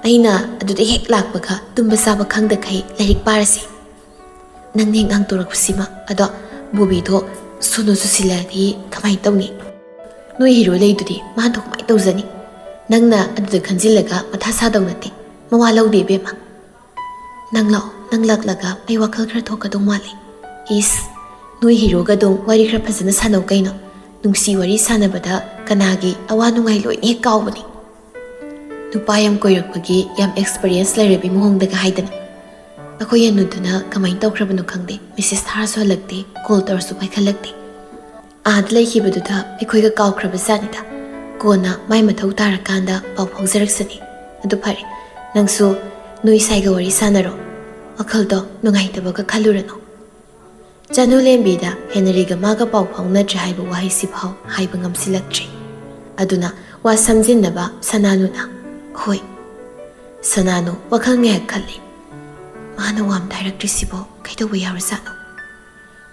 ꯑꯩꯅ ꯑꯗꯨꯗ ꯍꯦꯛ ꯂꯥꯛꯄꯒ ꯇꯨꯝꯕ ꯆꯥꯕ ꯈꯪꯗꯈꯩ ꯂꯥꯏꯔꯤꯛ ꯄꯥꯔꯁꯦ꯫ ꯅꯪꯅ ꯍꯦꯛ ꯉꯥꯡꯊꯣꯔꯛꯄꯁꯤꯃ꯫ ꯑꯗꯣ ꯕꯣꯕꯤꯗꯣ ꯁꯣꯅꯣ ꯆꯨꯁꯤꯜꯂꯛꯑꯗꯤ ꯀꯃꯥꯏꯅ ꯇꯧꯅꯤ? ꯅꯣꯏ ꯍꯤꯔꯣ ꯂꯩꯗꯨꯗꯤ, ꯃꯥꯗꯣ ꯀꯃꯥꯏꯅ ꯇꯧꯖꯅꯤ? ꯅꯪꯅ ꯑꯗꯨꯗ ꯈꯟꯖꯤꯜꯂꯒ ꯃꯊꯥ ꯁꯥꯗꯧ ꯅꯠꯇꯦ꯫ ꯃꯋꯥ ꯂꯧꯗꯦ ꯏꯕꯦꯝꯃ꯫ ꯅꯪ ꯂꯥꯛꯑꯣ, ꯅꯪ ꯂꯥꯛꯂꯒ ꯑꯩ ꯋꯥꯈꯜ ꯈꯔ ꯊꯣꯛꯀꯗꯧ ꯃꯥꯜꯂꯦ꯫ ꯏꯁ, ꯅꯣꯏ ꯍꯤꯔꯣꯒ ꯑꯗꯨꯝ ꯋꯥꯔꯤ ꯈꯔ ꯐꯖꯅ ꯁꯥꯟꯅꯧ ꯀꯩꯅꯣ꯫ ꯅꯨꯡꯁꯤ ꯋꯥꯔꯤ ꯁꯥꯟꯅꯕꯗ ꯀꯅꯥꯒꯤ ꯑꯋꯥ ꯅꯨꯡꯉꯥꯏ ꯂꯣꯏꯅ ꯍꯦꯛ ꯀꯥꯎꯕꯅꯤ꯫ ꯅꯨꯄꯥ ꯌꯥꯝ ꯀꯣꯏꯔꯛꯄꯒꯤ ꯌꯥꯝ ꯑꯦꯛꯁꯄꯤꯔꯤꯌꯦꯟꯁ ꯂꯩꯔꯕꯤ ꯃꯑꯣꯡꯗꯒ ꯍꯥꯏꯗꯅ꯫ ꯑꯩꯈꯣꯏ ꯑꯅꯨꯗꯨꯅ ꯀꯃꯥꯏꯅ ꯇꯧꯈ꯭ꯔꯕꯅꯣ ꯈꯪꯗꯦ, ꯃꯦꯁꯦꯖ ꯊꯥꯔꯁꯨ ꯍꯜꯂꯛꯇꯦ, ꯀꯣꯜ ꯇꯧꯔꯁꯨ ꯄꯥꯏꯈꯠꯂꯛꯇꯦ꯫ ꯑꯥꯗ ꯂꯩꯈꯤꯕꯗꯨꯗ ꯑꯩꯈꯣꯏꯒ ꯀꯥꯎꯈ꯭ꯔꯕ ꯖꯥꯠꯅꯤꯗ꯫ ꯀꯣꯟꯅ ꯃꯥꯏ ꯃꯊꯧ ꯇꯥꯔꯀꯥꯟꯗ ꯄꯥꯎ ꯐꯥꯎꯖꯔꯛꯁꯅꯤ꯫ ꯑꯗꯨ ꯐꯔꯦ, ꯅꯪꯁꯨ ꯅꯣꯏ ꯁꯥꯏꯒ ꯋꯥꯔꯤ ꯁꯥꯟꯅꯔꯣ, ꯋꯥꯈꯜꯗꯣ ꯅꯨꯡꯉꯥꯏꯇꯕꯒ ꯈꯜꯂꯨꯔꯅꯨ꯫ ꯆꯅꯨꯂꯦꯝꯕꯤꯗ ꯍꯦꯅꯔꯤꯒ ꯃꯥꯒ ꯄꯥꯎ ꯐꯥꯎꯅꯗ꯭ꯔꯤ ꯍꯥꯏꯕ ꯋꯥꯍꯩꯁꯤꯐꯥꯎ ꯍꯥꯏꯕ ꯉꯝꯁꯤꯜꯂꯛꯇ꯭ꯔꯤ꯫ ꯑꯗꯨꯅ ꯋꯥ ꯁꯝꯖꯤꯟꯅꯕ ꯁꯅꯥꯅꯨꯅ, "ꯍꯣꯏ꯫" ꯁꯅꯥꯅꯨ ꯋꯥꯈꯜ ꯉꯥꯏꯍꯥꯛ ꯈꯜꯂꯤ꯫ "ꯃꯥꯅ ꯋꯥ ꯑꯝꯇ ꯍꯥꯏꯔꯛꯇ꯭ꯔꯤꯁꯤꯕꯣ ꯀꯩꯗꯧꯕ ꯌꯥꯎꯔꯖꯥꯠꯅꯣ?"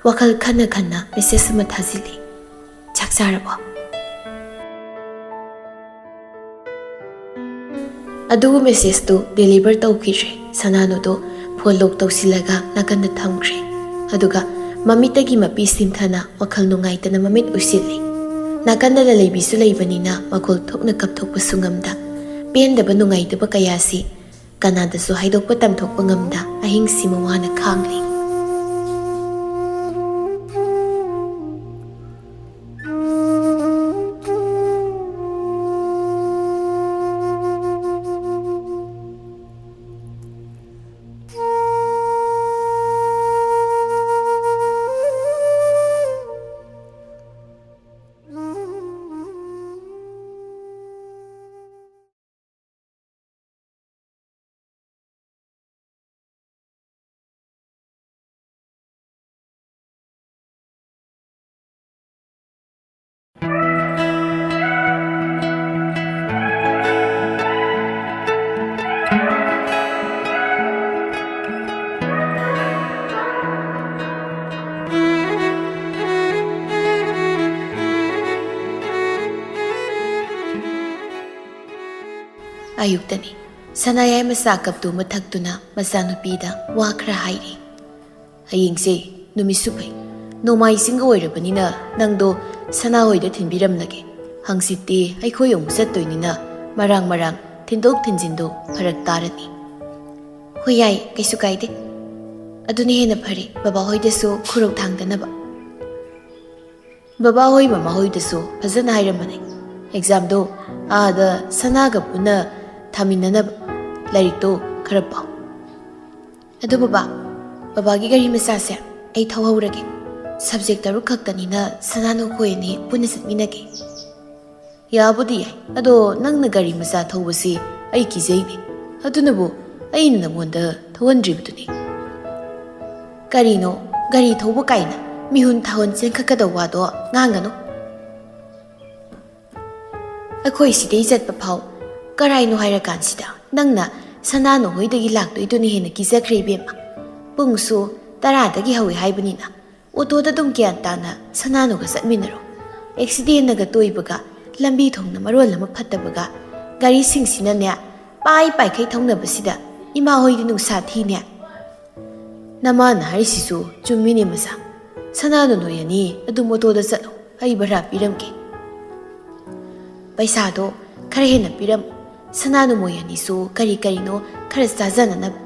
ꯋꯥꯈꯜ ꯈꯟꯅ ꯈꯟꯅ ꯃꯦꯁꯦꯖ ꯑꯃ ꯊꯥꯖꯤꯜꯂꯤ꯫ "ꯆꯥꯛ ꯆꯥꯔꯕꯣ?" ꯑꯗꯨꯕꯨ ꯃꯦꯁꯦꯖꯇꯨ ꯗꯦꯂꯤꯚꯔ ꯇꯧꯈꯤꯗ꯭ꯔꯦ꯫ ꯁꯅꯥꯅꯨꯗꯨ ꯐꯣꯟ ꯂꯣꯛ ꯇꯧꯁꯤꯜꯂꯒ ꯅꯥꯀꯟꯗ ꯊꯝꯈ꯭ꯔꯦ꯫ ꯑꯗꯨꯒ ꯃꯃꯤꯠꯇꯒꯤ ꯃꯄꯤ ꯁꯤꯟꯊꯅ ꯋꯥꯈꯜ ꯅꯨꯡꯉꯥꯏꯇꯅ ꯃꯃꯤꯠ ꯎꯏꯁꯤꯜꯂꯤ꯫ ꯅꯥꯀꯟꯗ ꯂꯂꯩꯕꯤꯁꯨ ꯂꯩꯕꯅꯤꯅ ꯃꯈꯣꯜ ꯊꯣꯛꯅ ꯀꯞꯊꯣꯛꯄꯁꯨ ꯉꯝꯗ, ꯄꯦꯟꯗꯕ ꯅꯨꯡꯉꯥꯏꯇꯕ ꯀꯌꯥꯁꯤ ꯀꯅꯥꯗꯁꯨ ꯍꯥꯏꯗꯣꯛꯄ ꯇꯝꯊꯣꯛꯄ ꯉꯝꯗ ꯑꯍꯤꯡꯁꯤꯃ ꯋꯥꯅ ꯈꯥꯡꯂꯤ꯫ ꯑꯌꯨꯛꯇꯅꯤ꯫ ꯁꯅꯥꯌꯥꯏ ꯃꯆꯥ ꯀꯞꯇꯨ ꯃꯊꯛꯇꯨꯅ ꯃꯆꯥꯅꯨꯄꯤꯗ ꯋꯥ ꯈꯔ ꯍꯥꯏꯔꯤ꯫ "ꯍꯌꯦꯡꯁꯦ ꯅꯨꯃꯤꯠꯁꯨ ꯐꯩ, ꯅꯣꯡꯃꯥꯏꯖꯤꯡꯒ ꯑꯣꯏꯔꯕꯅꯤꯅ ꯅꯪꯗꯣ ꯁꯅꯥ ꯍꯣꯏꯗ ꯊꯤꯟꯕꯤꯔꯝꯂꯒꯦ꯫ ꯍꯪꯆꯤꯠꯇꯤ ꯑꯩꯈꯣꯏ ꯑꯃꯨꯛ ꯆꯠꯇꯣꯏꯅꯤꯅ ꯃꯔꯥꯡ ꯃꯔꯥꯡ ꯊꯤꯟꯗꯣꯛ ꯊꯤꯟꯖꯤꯟꯗꯣ ꯐꯔꯛ ꯇꯥꯔꯅꯤ꯫" "ꯍꯣꯏ, ꯌꯥꯏ, ꯀꯩꯁꯨ ꯀꯥꯏꯗꯦ꯫ ꯑꯗꯨꯅ ꯍꯦꯟꯅ ꯐꯔꯦ, ꯕꯕꯥ ꯍꯣꯏꯗꯁꯨ ꯈꯨꯔꯧ ꯊꯥꯡꯗꯅꯕ꯫" ꯕꯕꯥ ꯍꯣꯏ ꯃꯃꯥ ꯍꯣꯏꯗꯁꯨ ꯐꯖꯅ ꯍꯥꯏꯔꯝꯕꯅꯦ, ꯑꯦꯛꯖꯥꯝꯗꯣ ꯑꯥꯗ ꯁꯅꯥꯒ ꯄꯨꯟꯅ ꯊꯥꯃꯤꯟꯅꯅꯕ꯫ "ꯂꯥꯏꯔꯤꯛꯇꯣ ꯈꯔ ꯄꯥꯎ꯫" "ꯑꯗꯣ ꯕꯕꯥ, ꯕꯕꯥꯒꯤ ꯒꯥꯔꯤ ꯃꯆꯥꯁꯦ ꯑꯩ ꯊꯧꯍꯧꯔꯒꯦ꯫ ꯁꯕꯖꯦꯛ ꯇꯔꯨꯛ ꯈꯛꯇꯅꯤꯅ ꯁꯅꯥ ꯅꯈꯣꯏ ꯑꯅꯤ ꯄꯨꯟꯅ ꯆꯠꯃꯤꯟꯅꯒꯦ꯫" "ꯌꯥꯕꯨꯗꯤ ꯌꯥꯏ, ꯑꯗꯣ ꯅꯪꯅ ꯒꯥꯔꯤ ꯃꯆꯥ ꯊꯧꯕꯁꯤ ꯑꯩ ꯀꯤꯖꯩꯅꯦ꯫ ꯑꯗꯨꯅꯕꯨ ꯑꯩꯅ ꯅꯪꯉꯣꯟꯗ ꯊꯧꯍꯟꯗ꯭ꯔꯤꯕꯗꯨꯅꯤ꯫" "ꯀꯔꯤꯅꯣ, ꯒꯥꯔꯤ ꯊꯧꯕ ꯀꯥꯏꯅ ꯃꯤꯍꯨꯟ ꯊꯥꯍꯨꯟ ꯆꯦꯟꯈꯠꯀꯗꯧ ꯋꯥꯗꯣ ꯉꯥꯡꯒꯅꯨ꯫ ꯑꯩꯈꯣꯏ ꯁꯤꯗꯩ ꯆꯠꯄ ꯐꯥꯎ ꯀꯔꯥꯏꯅꯣ ꯍꯥꯏꯔꯀꯥꯟꯁꯤꯗ ꯅꯪꯅ ꯁꯅꯥꯅꯨ ꯍꯣꯏꯗꯒꯤ ꯂꯥꯛꯇꯣꯏꯗꯨꯅ ꯍꯦꯟꯅ ꯀꯤꯖꯈ꯭ꯔꯦ ꯏꯕꯦꯝꯃ꯫ ꯄꯨꯡꯁꯨ ꯇꯔꯥꯗꯒꯤ ꯍꯧꯏ ꯍꯥꯏꯕꯅꯤꯅ ꯑꯣꯇꯣꯗ ꯑꯗꯨꯝ ꯒ꯭ꯌꯥꯟ ꯇꯥꯅ ꯁꯅꯥꯅꯨꯒ ꯆꯠꯃꯤꯟꯅꯔꯣ꯫ ꯑꯦꯛꯁꯤꯗꯦꯟꯅꯒ ꯇꯣꯏꯕꯒ, ꯂꯝꯕꯤ ꯊꯣꯡꯅ ꯃꯔꯣꯜ ꯑꯃ ꯐꯠꯇꯕꯒ, ꯒꯥꯔꯤꯁꯤꯡꯁꯤꯅꯅꯦ ꯄꯥꯏ ꯄꯥꯏꯈꯩ ꯊꯧꯅꯕꯁꯤꯗ ꯏꯃꯥ ꯍꯣꯏꯗꯤ ꯅꯨꯡꯁꯥ ꯊꯤꯅꯦ꯫" "ꯅꯃꯥꯅ ꯍꯥꯏꯔꯤꯁꯤꯁꯨ ꯆꯨꯝꯃꯤꯅꯦ ꯃꯆꯥ꯫ ꯁꯅꯥꯅꯨ ꯅꯣꯏ ꯑꯅꯤ ꯑꯗꯨꯝ ꯑꯣꯇꯣꯗ ꯆꯠꯂꯣ, ꯑꯩ ꯚꯔꯥ ꯄꯤꯔꯝꯒꯦ꯫ ꯄꯩꯁꯥꯗꯣ ꯈꯔ ꯍꯦꯟꯅ ꯄꯤꯔꯝꯃꯨ, ꯁꯅꯥꯅꯨ ꯃꯣꯏ ꯑꯅꯤꯁꯨ ꯀꯔꯤ ꯀꯔꯤꯅꯣ ꯈꯔ ꯆꯥꯖꯅꯅꯕ꯫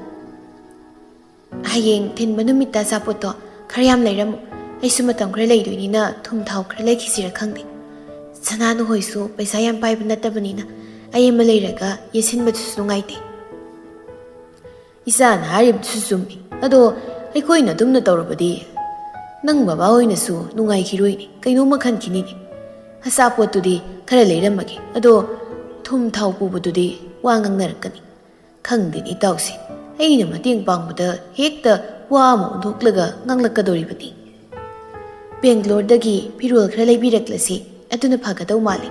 ꯍꯌꯦꯡ ꯊꯤꯟꯕ ꯅꯨꯃꯤꯠꯇ ꯑꯆꯥꯄꯣꯠꯇꯣ ꯈꯔ ꯌꯥꯝ ꯂꯩꯔꯝꯃꯨ, ꯑꯩꯁꯨ ꯃꯇꯝ ꯈꯔ ꯂꯩꯗꯣꯏꯅꯤꯅ ꯊꯨꯝ ꯊꯥꯎ ꯈꯔ ꯂꯩꯈꯤꯁꯤꯔ ꯈꯪꯗꯦ꯫ ꯁꯅꯥꯅꯨ ꯍꯣꯏꯁꯨ ꯄꯩꯁꯥ ꯌꯥꯝ ꯄꯥꯏꯕ ꯅꯠꯇꯕꯅꯤꯅ ꯑꯩ ꯑꯃ ꯂꯩꯔꯒ ꯌꯦꯠꯁꯤꯟꯕꯗꯨꯁꯨ ꯅꯨꯡꯉꯥꯏꯇꯦ꯫" "ꯏꯆꯥꯅ ꯍꯥꯏꯔꯤꯕꯗꯨꯁꯨ ꯆꯨꯝꯃꯤ, ꯑꯗꯣ ꯑꯩꯈꯣꯏꯅ ꯑꯗꯨꯝꯅ ꯇꯧꯔꯕꯗꯤ ꯅꯪ ꯕꯕꯥ ꯍꯣꯏꯅꯁꯨ ꯅꯨꯡꯉꯥꯏꯈꯤꯔꯣꯏꯅꯦ, ꯀꯩꯅꯣꯝꯃ ꯈꯟꯈꯤꯅꯤꯅꯦ꯫ ꯑꯆꯥꯄꯣꯠꯇꯨꯗꯤ ꯈꯔ ꯂꯩꯔꯝꯃꯒꯦ, ꯑꯗꯣ ꯊꯨꯝ ꯊꯥꯎ ꯄꯨꯕꯗꯨꯗꯤ ꯋꯥ ꯉꯥꯡꯅꯔꯛꯀꯅꯤ꯫" "ꯈꯪꯗꯦꯅꯦ ꯏꯇꯥꯎꯁꯦ, ꯑꯩꯅ ꯃꯇꯦꯡ ꯄꯥꯡꯕꯗ ꯍꯦꯛꯇ ꯋꯥ ꯑꯃ ꯑꯣꯟꯊꯣꯛꯂꯒ ꯉꯥꯡꯂꯛꯀꯗꯧꯔꯤꯕꯅꯤ꯫" "ꯕꯦꯡꯒ꯭ꯂꯣꯔꯗꯒꯤ ꯐꯤꯔꯣꯜ ꯈꯔ ꯂꯩꯕꯤꯔꯛꯂꯁꯤ, ꯑꯗꯨꯅ ꯐꯒꯗꯧ ꯃꯥꯜꯂꯤ꯫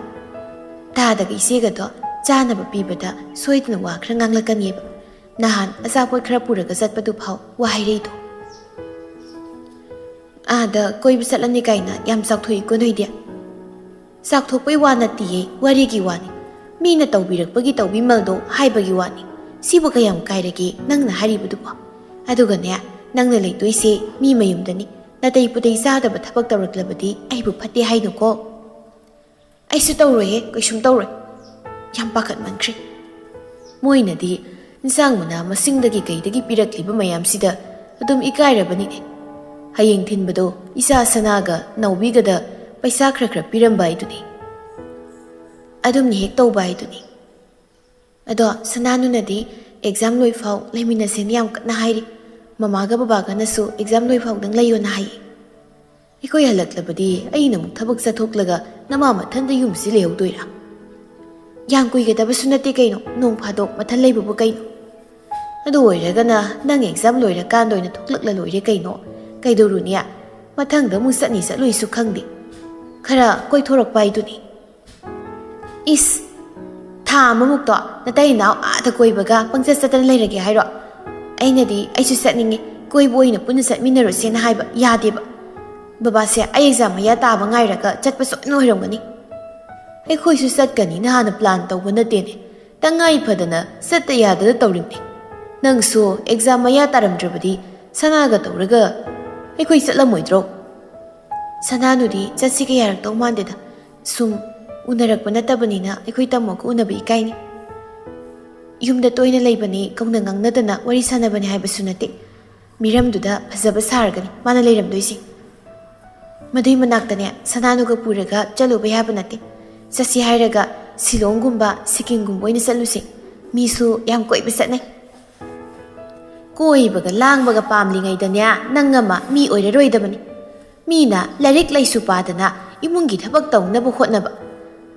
ꯇꯥꯗꯒ ꯏꯆꯦꯒꯗꯣ ꯆꯥꯅꯕ ꯄꯤꯕꯗ ꯁꯣꯏꯗꯅ ꯋꯥ ꯈꯔ ꯉꯥꯡꯂꯛꯀꯅꯦꯕ꯫ ꯅꯍꯥꯟ ꯑꯆꯥꯄꯣꯠ ꯈꯔ ꯄꯨꯔꯒ ꯆꯠꯄꯗꯨ ꯐꯥꯎ ꯋꯥ ꯍꯥꯏꯔꯛꯏꯗꯣ꯫" "ꯑꯥꯗ ꯀꯣꯏꯕ ꯆꯠꯂꯅꯤ ꯀꯥꯏꯅ ꯌꯥꯝ ꯆꯥꯎꯊꯣꯛꯏꯀꯣ ꯅꯣꯏꯗꯤ꯫" "ꯆꯥꯎꯊꯣꯛꯄꯩ ꯋꯥ ꯅꯠꯇꯤꯌꯦ, ꯋꯥꯔꯤꯒꯤ ꯋꯥꯅꯤ꯫ ꯃꯤꯅ ꯇꯧꯕꯤꯔꯛꯄꯒꯤ ꯇꯧꯕꯤꯃꯜꯗꯣ ꯍꯥꯏꯕꯒꯤ ꯋꯥꯅꯤ꯫ ꯁꯤꯕꯨ ꯀꯌꯥꯝ ꯀꯥꯏꯔꯒꯦ ꯅꯪꯅ ꯍꯥꯏꯔꯤꯕꯗꯨꯕꯣ? ꯑꯗꯨꯒꯅꯦ, ꯅꯪꯅ ꯂꯩꯗꯣꯏꯁꯦ ꯃꯤ ꯃꯌꯨꯝꯗꯅꯤ꯫ ꯅꯥꯇꯩ ꯄꯨꯇꯩ ꯆꯥꯗꯕ ꯊꯕꯛ ꯇꯧꯔꯛꯂꯕꯗꯤ ꯑꯩꯕꯨ ꯐꯠꯇꯦ ꯍꯥꯏꯅꯨꯀꯣ꯫ ꯑꯩꯁꯨ ꯇꯧꯔꯣꯏꯍꯦ, ꯀꯩꯁꯨꯝ ꯇꯧꯔꯣꯏ꯫ ꯌꯥꯝ ꯄꯥꯈꯠꯃꯟꯈ꯭ꯔꯦ꯫ ꯃꯣꯏꯅꯗꯤ ꯏꯟꯁꯥꯡ ꯃꯅꯥ ꯃꯁꯤꯡꯗꯒꯤ ꯀꯩꯗꯒꯤ ꯄꯤꯔꯛꯂꯤꯕ ꯃꯌꯥꯝꯁꯤꯗ ꯑꯗꯨꯝ ꯏꯀꯥꯏꯔꯕꯅꯤꯅꯦ꯫ ꯍꯌꯦꯡ ꯊꯤꯟꯕꯗꯣ ꯏꯆꯥ ꯁꯅꯥꯒ ꯅꯥꯎꯕꯤꯒꯗ ꯄꯩꯁꯥ ꯈꯔ ꯈꯔ ꯄꯤꯔꯝꯕ ꯍꯥꯏꯗꯨꯅꯤ꯫ ꯑꯗꯨꯝꯅ ꯍꯦꯛ ꯇꯧꯕ ꯍꯥꯏꯗꯨꯅꯤ꯫ ꯑꯗꯣ ꯁꯅꯥꯅꯨꯅꯗꯤ ꯑꯦꯛꯖꯥꯝ ꯂꯣꯏꯐꯥꯎ ꯂꯩꯃꯤꯟꯅꯁꯦꯅ ꯌꯥꯝ ꯀꯟꯅ ꯍꯥꯏꯔꯤ꯫ ꯃꯃꯥꯒ ꯕꯕꯥꯒꯅꯁꯨ ꯑꯦꯛꯖꯥꯝ ꯂꯣꯏꯐꯥꯎꯗꯪ ꯂꯩꯌꯣꯅ ꯍꯥꯏꯌꯦ꯫ ꯑꯩꯈꯣꯏ ꯍꯜꯂꯛꯂꯕꯗꯤ ꯑꯩꯅ ꯑꯃꯨꯛ ꯊꯕꯛ ꯆꯠꯊꯣꯛꯂꯒ ꯅꯃꯥ ꯃꯊꯟꯗ ꯌꯨꯝꯁꯤ ꯂꯩꯍꯧꯗꯣꯏꯔꯥ? ꯌꯥꯝ ꯀꯨꯏꯒꯗꯕꯁꯨ ꯅꯠꯇꯦ ꯀꯩꯅꯣ, ꯅꯣꯡ ꯐꯥꯗꯣꯛ ꯃꯊꯟ ꯂꯩꯕꯕꯨ ꯀꯩꯅꯣ? ꯑꯗꯨ ꯑꯣꯏꯔꯒꯅ ꯅꯪ ꯑꯦꯛꯖꯥꯝ ꯂꯣꯏꯔꯀꯥꯟꯗ ꯑꯣꯏꯅ ꯊꯣꯛꯂꯛꯂ ꯂꯣꯏꯔꯦ ꯀꯩꯅꯣ꯫ ꯀꯩꯗꯧꯔꯨꯅꯤ? ꯃꯊꯪꯗ ꯑꯃꯨꯛ ꯆꯠꯅꯤ ꯆꯠꯂꯨꯏꯁꯨ ꯈꯪꯗꯦ꯫ ꯈꯔ ꯀꯣꯏꯊꯣꯔꯛꯄ ꯍꯥꯏꯗꯨꯅꯤ꯫ ꯏꯁ, ꯊꯥ ꯑꯃꯃꯨꯛꯇꯣ ꯅꯇꯩ ꯅꯥꯎ ꯑꯥꯗ ꯀꯣꯏꯕꯒ ꯄꯪꯆꯠ ꯆꯠꯇꯅ ꯂꯩꯔꯒꯦ ꯍꯥꯏꯔꯣ? ꯑꯩꯅꯗꯤ ꯑꯩꯁꯨ ꯆꯠꯅꯤꯡꯉꯤ, ꯀꯣꯏꯕ ꯑꯣꯏꯅ ꯄꯨꯟꯅ ꯆꯠꯃꯤꯟꯅꯔꯨꯁꯦꯅ ꯍꯥꯏꯕ ꯌꯥꯗꯦꯕ꯫ ꯕꯕꯥꯁꯦ ꯑꯩ ꯑꯦꯛꯖꯥꯝ ꯃꯌꯥ ꯇꯥꯕ ꯉꯥꯏꯔꯒ ꯆꯠꯄ ꯁꯣꯏꯅ ꯑꯣꯏꯔꯝꯒꯅꯤ꯫ ꯑꯩꯈꯣꯏꯁꯨ ꯆꯠꯀꯅꯤꯅ ꯍꯥꯟꯅ ꯄ꯭ꯂꯥꯟ ꯇꯧꯕ ꯅꯠꯇꯦꯅꯦ, ꯇꯉꯥꯏ ꯐꯗꯅ ꯆꯠꯇ ꯌꯥꯗꯅ ꯇꯧꯔꯤꯕꯅꯤ꯫ ꯅꯪꯁꯨ ꯑꯦꯛꯖꯥꯝ ꯃꯌꯥ ꯇꯥꯔꯝꯗ꯭ꯔꯕꯗꯤ ꯁꯅꯥꯒ ꯇꯧꯔꯒ ꯑꯩꯈꯣꯏ ꯆꯠꯂꯝꯃꯣꯏꯗ꯭ꯔꯣ? ꯁꯅꯥꯅꯨꯗꯤ ꯆꯠꯁꯤꯒ ꯌꯥꯔꯛꯇꯧ ꯃꯥꯟꯗꯦꯗ꯫ ꯁꯨꯝ ꯎꯅꯔꯛꯄ ꯅꯠꯇꯕꯅꯤꯅ ꯑꯩꯈꯣꯏ ꯇꯥꯃꯣꯒ ꯎꯅꯕ ꯏꯀꯥꯏꯅꯤ꯫ ꯌꯨꯝꯗ ꯇꯣꯏꯅ ꯂꯩꯕꯅꯤ, ꯀꯧꯅ ꯉꯥꯡꯅꯗꯅ ꯋꯥꯔꯤ ꯁꯥꯟꯅꯕꯅꯤ ꯍꯥꯏꯕꯁꯨ ꯅꯠꯇꯦ꯫ ꯃꯤꯔꯝꯗꯨꯗ ꯐꯖꯕ ꯁꯥꯔꯒꯅꯤ ꯃꯥꯅ ꯂꯩꯔꯝꯗꯣꯏꯁꯦ꯫ ꯃꯗꯨꯏ ꯃꯅꯥꯛꯇꯅꯦ ꯁꯅꯥꯅꯨꯒ ꯄꯨꯔꯒ ꯆꯠꯂꯨꯕ ꯌꯥꯕ ꯅꯠꯇꯦ꯫ ꯆꯠꯁꯤ ꯍꯥꯏꯔꯒ ꯁꯤꯂꯣꯡꯒꯨꯝꯕ ꯁꯤꯀꯤꯝꯒꯨꯝꯕ ꯑꯣꯏꯅ ꯆꯠꯂꯨꯁꯦ꯫ ꯃꯤꯁꯨ ꯌꯥꯝ ꯀꯣꯏꯕ ꯆꯠꯅꯩ꯫ ꯀꯣꯏꯕꯒ ꯂꯥꯡꯕꯒ ꯄꯥꯝꯂꯤꯉꯩꯗꯅꯦ ꯅꯪ ꯑꯃ ꯃꯤ ꯑꯣꯏꯔꯔꯣꯏꯗꯕꯅꯤ꯫ ꯃꯤꯅ ꯂꯥꯏꯔꯤꯛ ꯂꯥꯏꯁꯨ ꯄꯥꯗꯅ ꯏꯃꯨꯡꯒꯤ ꯊꯕꯛ ꯇꯧꯅꯕ ꯍꯣꯠꯅꯕ,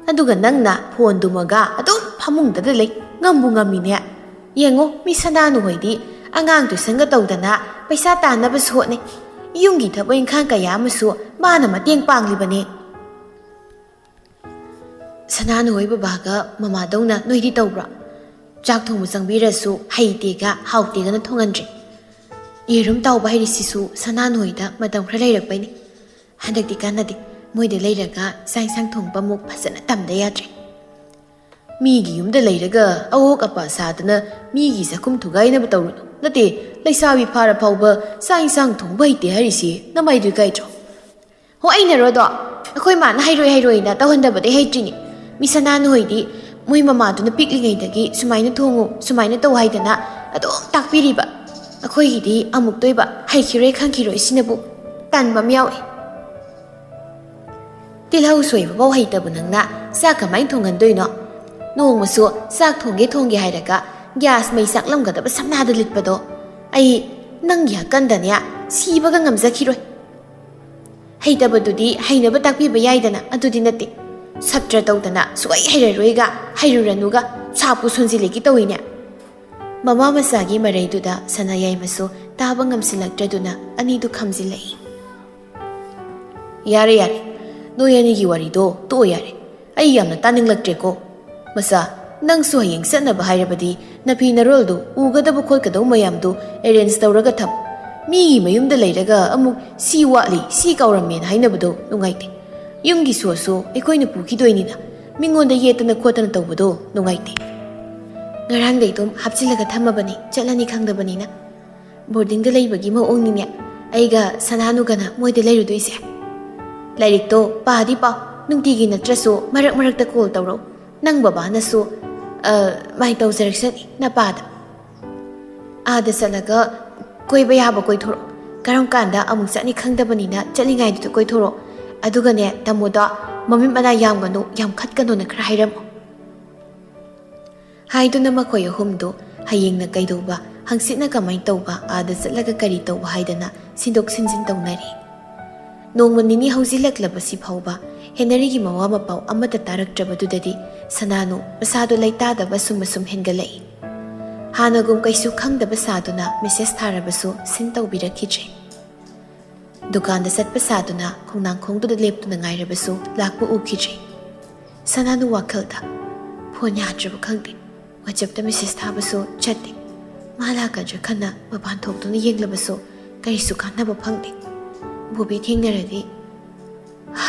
ꯑꯗꯨꯒ ꯅꯪꯅ ꯐꯣꯟꯗꯨꯃꯒ ꯑꯗꯨꯝ ꯐꯃꯨꯡꯗꯗ ꯂꯩ꯫ ꯉꯝꯕꯨ ꯉꯝꯃꯤꯅꯦ꯫ ꯌꯦꯡꯉꯣ, ꯃꯤ ꯁꯅꯥꯅꯨ ꯍꯣꯏꯗꯤ ꯑꯉꯥꯡ ꯇꯨꯏꯁꯟꯒ ꯇꯧꯗꯅ ꯄꯩꯁꯥ ꯇꯥꯟꯅꯕꯁꯨ ꯍꯣꯠꯅꯩ꯫ ꯌꯨꯝꯒꯤ ꯊꯕꯛ ꯏꯪꯈꯥꯡ ꯀꯌꯥ ꯑꯃꯁꯨ ꯃꯥꯅ ꯃꯇꯦꯡ ꯄꯥꯡꯂꯤꯕꯅꯦ꯫ ꯁꯅꯥꯅꯨ ꯍꯣꯏ ꯕꯕꯥꯒ ꯃꯃꯥꯗꯧꯅ ꯅꯣꯏꯗꯤ ꯇꯧꯕ꯭ꯔꯣ? ꯆꯥꯛ ꯊꯣꯡꯕ ꯆꯪꯕꯤꯔꯁꯨ ꯍꯩꯇꯦꯒ ꯍꯥꯎꯇꯦꯒꯅ ꯊꯣꯡꯍꯟꯗ꯭ꯔꯦ꯫ ꯌꯦꯔꯨꯝ ꯇꯥꯎꯕ ꯍꯩꯔꯤꯁꯤꯁꯨ ꯁꯅꯥꯅꯨ ꯍꯣꯏꯗ ꯃꯇꯝ ꯈꯔ ꯂꯩꯔꯛꯄꯩꯅꯤ꯫ ꯍꯟꯗꯛꯇꯤ ꯀꯥꯟꯅꯗꯦ꯫ ꯃꯣꯏꯗ ꯂꯩꯔꯒ ꯆꯥꯛ ꯏꯟꯁꯥꯡ ꯊꯣꯡꯕ ꯑꯃꯨꯛ ꯐꯖꯅ ꯇꯝꯗ ꯌꯥꯗ꯭ꯔꯦ꯫ ꯃꯤꯒꯤ ꯌꯨꯝꯗ ꯂꯩꯔꯒ ꯑꯋꯣꯛ ꯑꯄꯥ ꯁꯥꯗꯅ ꯃꯤꯒꯤ ꯆꯥꯛꯈꯨꯝ ꯊꯨꯒꯥꯏꯅꯕ ꯇꯧꯔꯨꯅꯨ꯫ ꯅꯠꯇꯦ, ꯂꯩꯁꯥꯕꯤ ꯐꯥꯔ ꯐꯥꯎꯕ ꯆꯥꯛ ꯏꯟꯁꯥꯡ ꯊꯣꯡꯕ ꯍꯩꯇꯦ ꯍꯥꯏꯔꯤꯁꯤ ꯅꯃꯥꯏꯗꯨ ꯏꯀꯥꯏꯗ꯭ꯔꯣ? ꯍꯣ, ꯑꯩꯅꯔꯣꯗꯣ? ꯑꯩꯈꯣꯏ ꯃꯥꯅ ꯍꯩꯔꯣꯏ ꯍꯩꯔꯣꯏꯅ ꯇꯧꯍꯟꯗꯕꯗꯩ ꯍꯩꯇ꯭ꯔꯤꯅꯤ꯫ ꯃꯤ ꯁꯅꯥ ꯅꯣꯏꯗꯤ ꯃꯣꯏ ꯃꯃꯥꯗꯨꯅ ꯄꯤꯛꯂꯤꯉꯩꯗꯒꯤ ꯁꯨꯃꯥꯏꯅ ꯊꯣꯡꯉꯨ, ꯁꯨꯃꯥꯏꯅ ꯇꯧ ꯍꯥꯏꯗꯅ ꯑꯗꯨꯝ ꯇꯥꯛꯄꯤꯔꯤꯕ꯫ ꯑꯩꯈꯣꯏꯒꯤꯗꯤ ꯑꯃꯨꯛꯇꯣꯏꯕ ꯍꯩꯈꯤꯔꯣꯏ ꯈꯪꯈꯤꯔꯣꯏ ꯁꯤꯅꯕꯨ ꯇꯟꯕ ꯑꯃ ꯌꯥꯎꯏ꯫ ꯇꯤꯜꯍꯧ ꯁꯣꯏꯕꯐꯥꯎ ꯍꯩꯇꯕ ꯅꯪꯅ ꯆꯥꯛ ꯀꯃꯥꯏꯅ ꯊꯣꯡꯍꯟꯗꯣꯏꯅꯣ? ꯅꯣꯡꯃꯁꯨ ꯆꯥꯛ ꯊꯣꯡꯒꯦ ꯊꯣꯡꯒꯦ ꯍꯥꯏꯔꯒ ꯒ꯭ꯌꯥꯁ ꯃꯩ ꯆꯥꯛꯂꯝꯒꯗꯕ ꯁꯝꯅꯥꯗ ꯂꯤꯠꯄꯗꯣ ꯑꯩ ꯅꯪꯒꯤ ꯍꯛꯀꯟꯗꯅꯦ ꯁꯤꯕꯒ ꯉꯝꯖꯈꯤꯔꯣꯏ꯫ ꯍꯩꯇꯕꯗꯨꯗꯤ ꯍꯩꯅꯕ ꯇꯥꯛꯄꯤꯕ ꯌꯥꯏꯗꯅ, ꯑꯗꯨꯗꯤ ꯅꯠꯇꯦ꯫ ꯁꯞꯇ꯭ꯔ ꯇꯧꯗꯅ ꯁꯨꯛꯍꯩ ꯍꯩꯔꯔꯣꯏꯒ ꯍꯩꯔꯨꯔꯅꯨꯒ ꯁꯥꯄꯨ ꯁꯣꯟꯖꯤꯜꯂꯦꯒꯤ ꯇꯧꯏꯅꯦ꯫ ꯃꯃꯥ ꯃꯆꯥꯒꯤ ꯃꯔꯩꯗꯨꯗ ꯁꯅꯥꯌꯥꯏꯃꯁꯨ ꯇꯥꯕ ꯉꯝꯁꯤꯜꯂꯛꯇ꯭ꯔꯗꯨꯅ ꯑꯅꯤꯗꯨ ꯈꯝꯖꯤꯜꯂꯛꯏ꯫ "ꯌꯥꯔꯦ, ꯌꯥꯔꯦ, ꯅꯣꯏ ꯑꯅꯤꯒꯤ ꯋꯥꯔꯤꯗꯣ ꯇꯣꯛꯑꯣ ꯌꯥꯔꯦ꯫ ꯑꯩ ꯌꯥꯝꯅ ꯇꯥꯅꯤꯡꯂꯛꯇ꯭ꯔꯦꯀꯣ꯫ ꯃꯆꯥ, ꯅꯪꯁꯨ ꯍꯌꯦꯡ ꯆꯠꯅꯕ ꯍꯥꯏꯔꯕꯗꯤ ꯅꯐꯤ ꯅꯔꯣꯜꯗꯨ, ꯎꯒꯗꯕ ꯈꯣꯠꯀꯗꯧ ꯃꯌꯥꯝꯗꯨ ꯑꯦꯔꯦꯟꯖ ꯇꯧꯔꯒ ꯊꯝ꯫ ꯃꯤꯒꯤ ꯃꯌꯨꯝꯗ ꯂꯩꯔꯒ ꯑꯃꯨꯛ ꯁꯤ ꯋꯥꯠꯂꯤ, ꯁꯤ ꯀꯥꯎꯔꯝꯃꯦꯅ ꯍꯥꯏꯅꯕꯗꯣ ꯅꯨꯡꯉꯥꯏꯇꯦ꯫ ꯌꯨꯝꯒꯤ ꯁꯣꯁꯨ ꯑꯩꯈꯣꯏꯅ ꯄꯨꯈꯤꯗꯣꯏꯅꯤꯅ ꯃꯤꯉꯣꯟꯗ ꯌꯦꯠꯇꯅ ꯈꯣꯠꯇꯅ ꯇꯧꯕꯗꯣ ꯅꯨꯡꯉꯥꯏꯇꯦ꯫ ꯉꯔꯥꯡꯗꯩ ꯑꯗꯨꯝ ꯍꯥꯞꯆꯤꯜꯂꯒ ꯊꯝꯃꯕꯅꯤ, ꯆꯠꯂꯅꯤ ꯈꯪꯗꯕꯅꯤꯅ꯫ ꯕꯣꯔꯗꯤꯡꯗ ꯂꯩꯕꯒꯤ ꯃꯑꯣꯡꯅꯤꯅꯦ꯫ ꯑꯩꯒ ꯁꯅꯥꯅꯨꯒꯅ ꯃꯣꯏꯗ ꯂꯩꯔꯨꯗꯣꯏꯁꯦ꯫ ꯂꯥꯏꯔꯤꯛꯇꯣ ꯄꯥꯗꯤ ꯄꯥꯎ, ꯅꯨꯡꯇꯤꯒꯤ ꯅꯠꯇ꯭ꯔꯁꯨ ꯃꯔꯛ ꯃꯔꯛꯇ ꯀꯣꯜ ꯇꯧꯔꯣ꯫ ꯅꯪ ꯕꯕꯥꯅꯁꯨ, ꯑ, ꯃꯥꯏ ꯇꯧꯖꯔꯛꯁꯅꯤ ꯅꯄꯥꯗ꯫ ꯑꯥꯗ ꯆꯠꯂꯒ ꯀꯣꯏꯕ ꯌꯥꯕ ꯀꯣꯏꯊꯣꯔꯛꯑꯣ꯫ ꯀꯔꯝ ꯀꯥꯟꯗ ꯑꯃꯨꯛ ꯆꯠꯅꯤ ꯈꯪꯗꯕꯅꯤꯅ ꯆꯠꯂꯤꯉꯩꯗꯨꯗ ꯀꯣꯏꯊꯣꯔꯛꯑꯣ꯫ ꯑꯗꯨꯒꯅꯦ, ꯇꯥꯃꯣꯗꯣ ꯃꯃꯤꯠ ꯃꯅꯥ ꯌꯥꯝꯒꯅꯨ, ꯌꯥꯝ ꯈꯠꯀꯅꯣꯅ ꯈꯔ ꯍꯥꯏꯔꯝꯃꯣ꯫ ꯍꯥꯏꯗꯨꯅ ꯃꯈꯣꯏ ꯑꯍꯨꯝꯗꯨ ꯍꯌꯦꯡꯅ ꯀꯩꯗꯧꯕ, ꯍꯪꯆꯤꯠꯅ ꯀꯃꯥꯏ ꯇꯧꯕ, ꯑꯥꯗ ꯆꯠꯂꯒ ꯀꯔꯤ ꯇꯧꯕ ꯍꯥꯏꯗꯅ ꯁꯤꯟꯗꯣꯛ ꯁꯤꯟꯖꯤꯟ ꯇꯧꯅꯔꯤ꯫ ꯅꯣꯡꯃ ꯅꯤꯅꯤ ꯍꯧꯖꯤꯜꯂꯛꯂꯕꯁꯤ ꯐꯥꯎꯕ ꯍꯦꯅꯔꯤꯒꯤ ꯃꯋꯥ ꯃꯄꯥꯎ ꯑꯃꯠꯇ ꯇꯥꯔꯛꯇ꯭ꯔꯕꯗꯨꯗꯗꯤ ꯁꯅꯥꯅꯨ ꯃꯁꯥꯗꯨ ꯂꯩꯇꯥꯗꯕ ꯁꯨꯝ ꯑꯁꯨꯝ ꯍꯦꯟꯒꯠꯂꯛꯏ꯫ ꯍꯥꯟꯅꯒꯨꯝ ꯀꯩꯁꯨ ꯈꯪꯗꯕ ꯁꯥꯗꯨꯅ ꯃꯦꯁꯦꯖ ꯊꯥꯔꯕꯁꯨ ꯁꯤꯟ ꯇꯧꯕꯤꯔꯛꯈꯤꯗ꯭ꯔꯦ꯫ ꯗꯨꯀꯥꯟꯗ ꯆꯠꯄ ꯁꯥꯗꯨꯅ ꯈꯣꯡꯅꯥꯡꯈꯣꯡꯗꯨꯗ ꯂꯦꯞꯇꯨꯅ ꯉꯥꯏꯔꯕꯁꯨ ꯂꯥꯛꯄ ꯎꯈꯤꯗ꯭ꯔꯦ꯫ ꯁꯅꯥꯅꯨ ꯋꯥꯈꯜꯗ, "ꯐꯣꯟ ꯌꯥꯗ꯭ꯔꯕ ꯈꯪꯗꯦ, ꯋꯥꯆꯞꯇ ꯃꯦꯁꯦꯖ ꯊꯥꯕꯁꯨ ꯆꯠꯇꯦ꯫ ꯃꯥ ꯂꯥꯛꯀꯗ꯭ꯔꯥ ꯈꯟꯅ ꯃꯄꯥꯟ ꯊꯣꯛꯇꯨꯅ ꯌꯦꯡꯂꯕꯁꯨ ꯀꯔꯤꯁꯨ ꯀꯥꯟꯅꯕ ꯐꯪꯗꯦ꯫ ꯕꯣꯕꯤ ꯊꯦꯡꯅꯔꯗꯤ,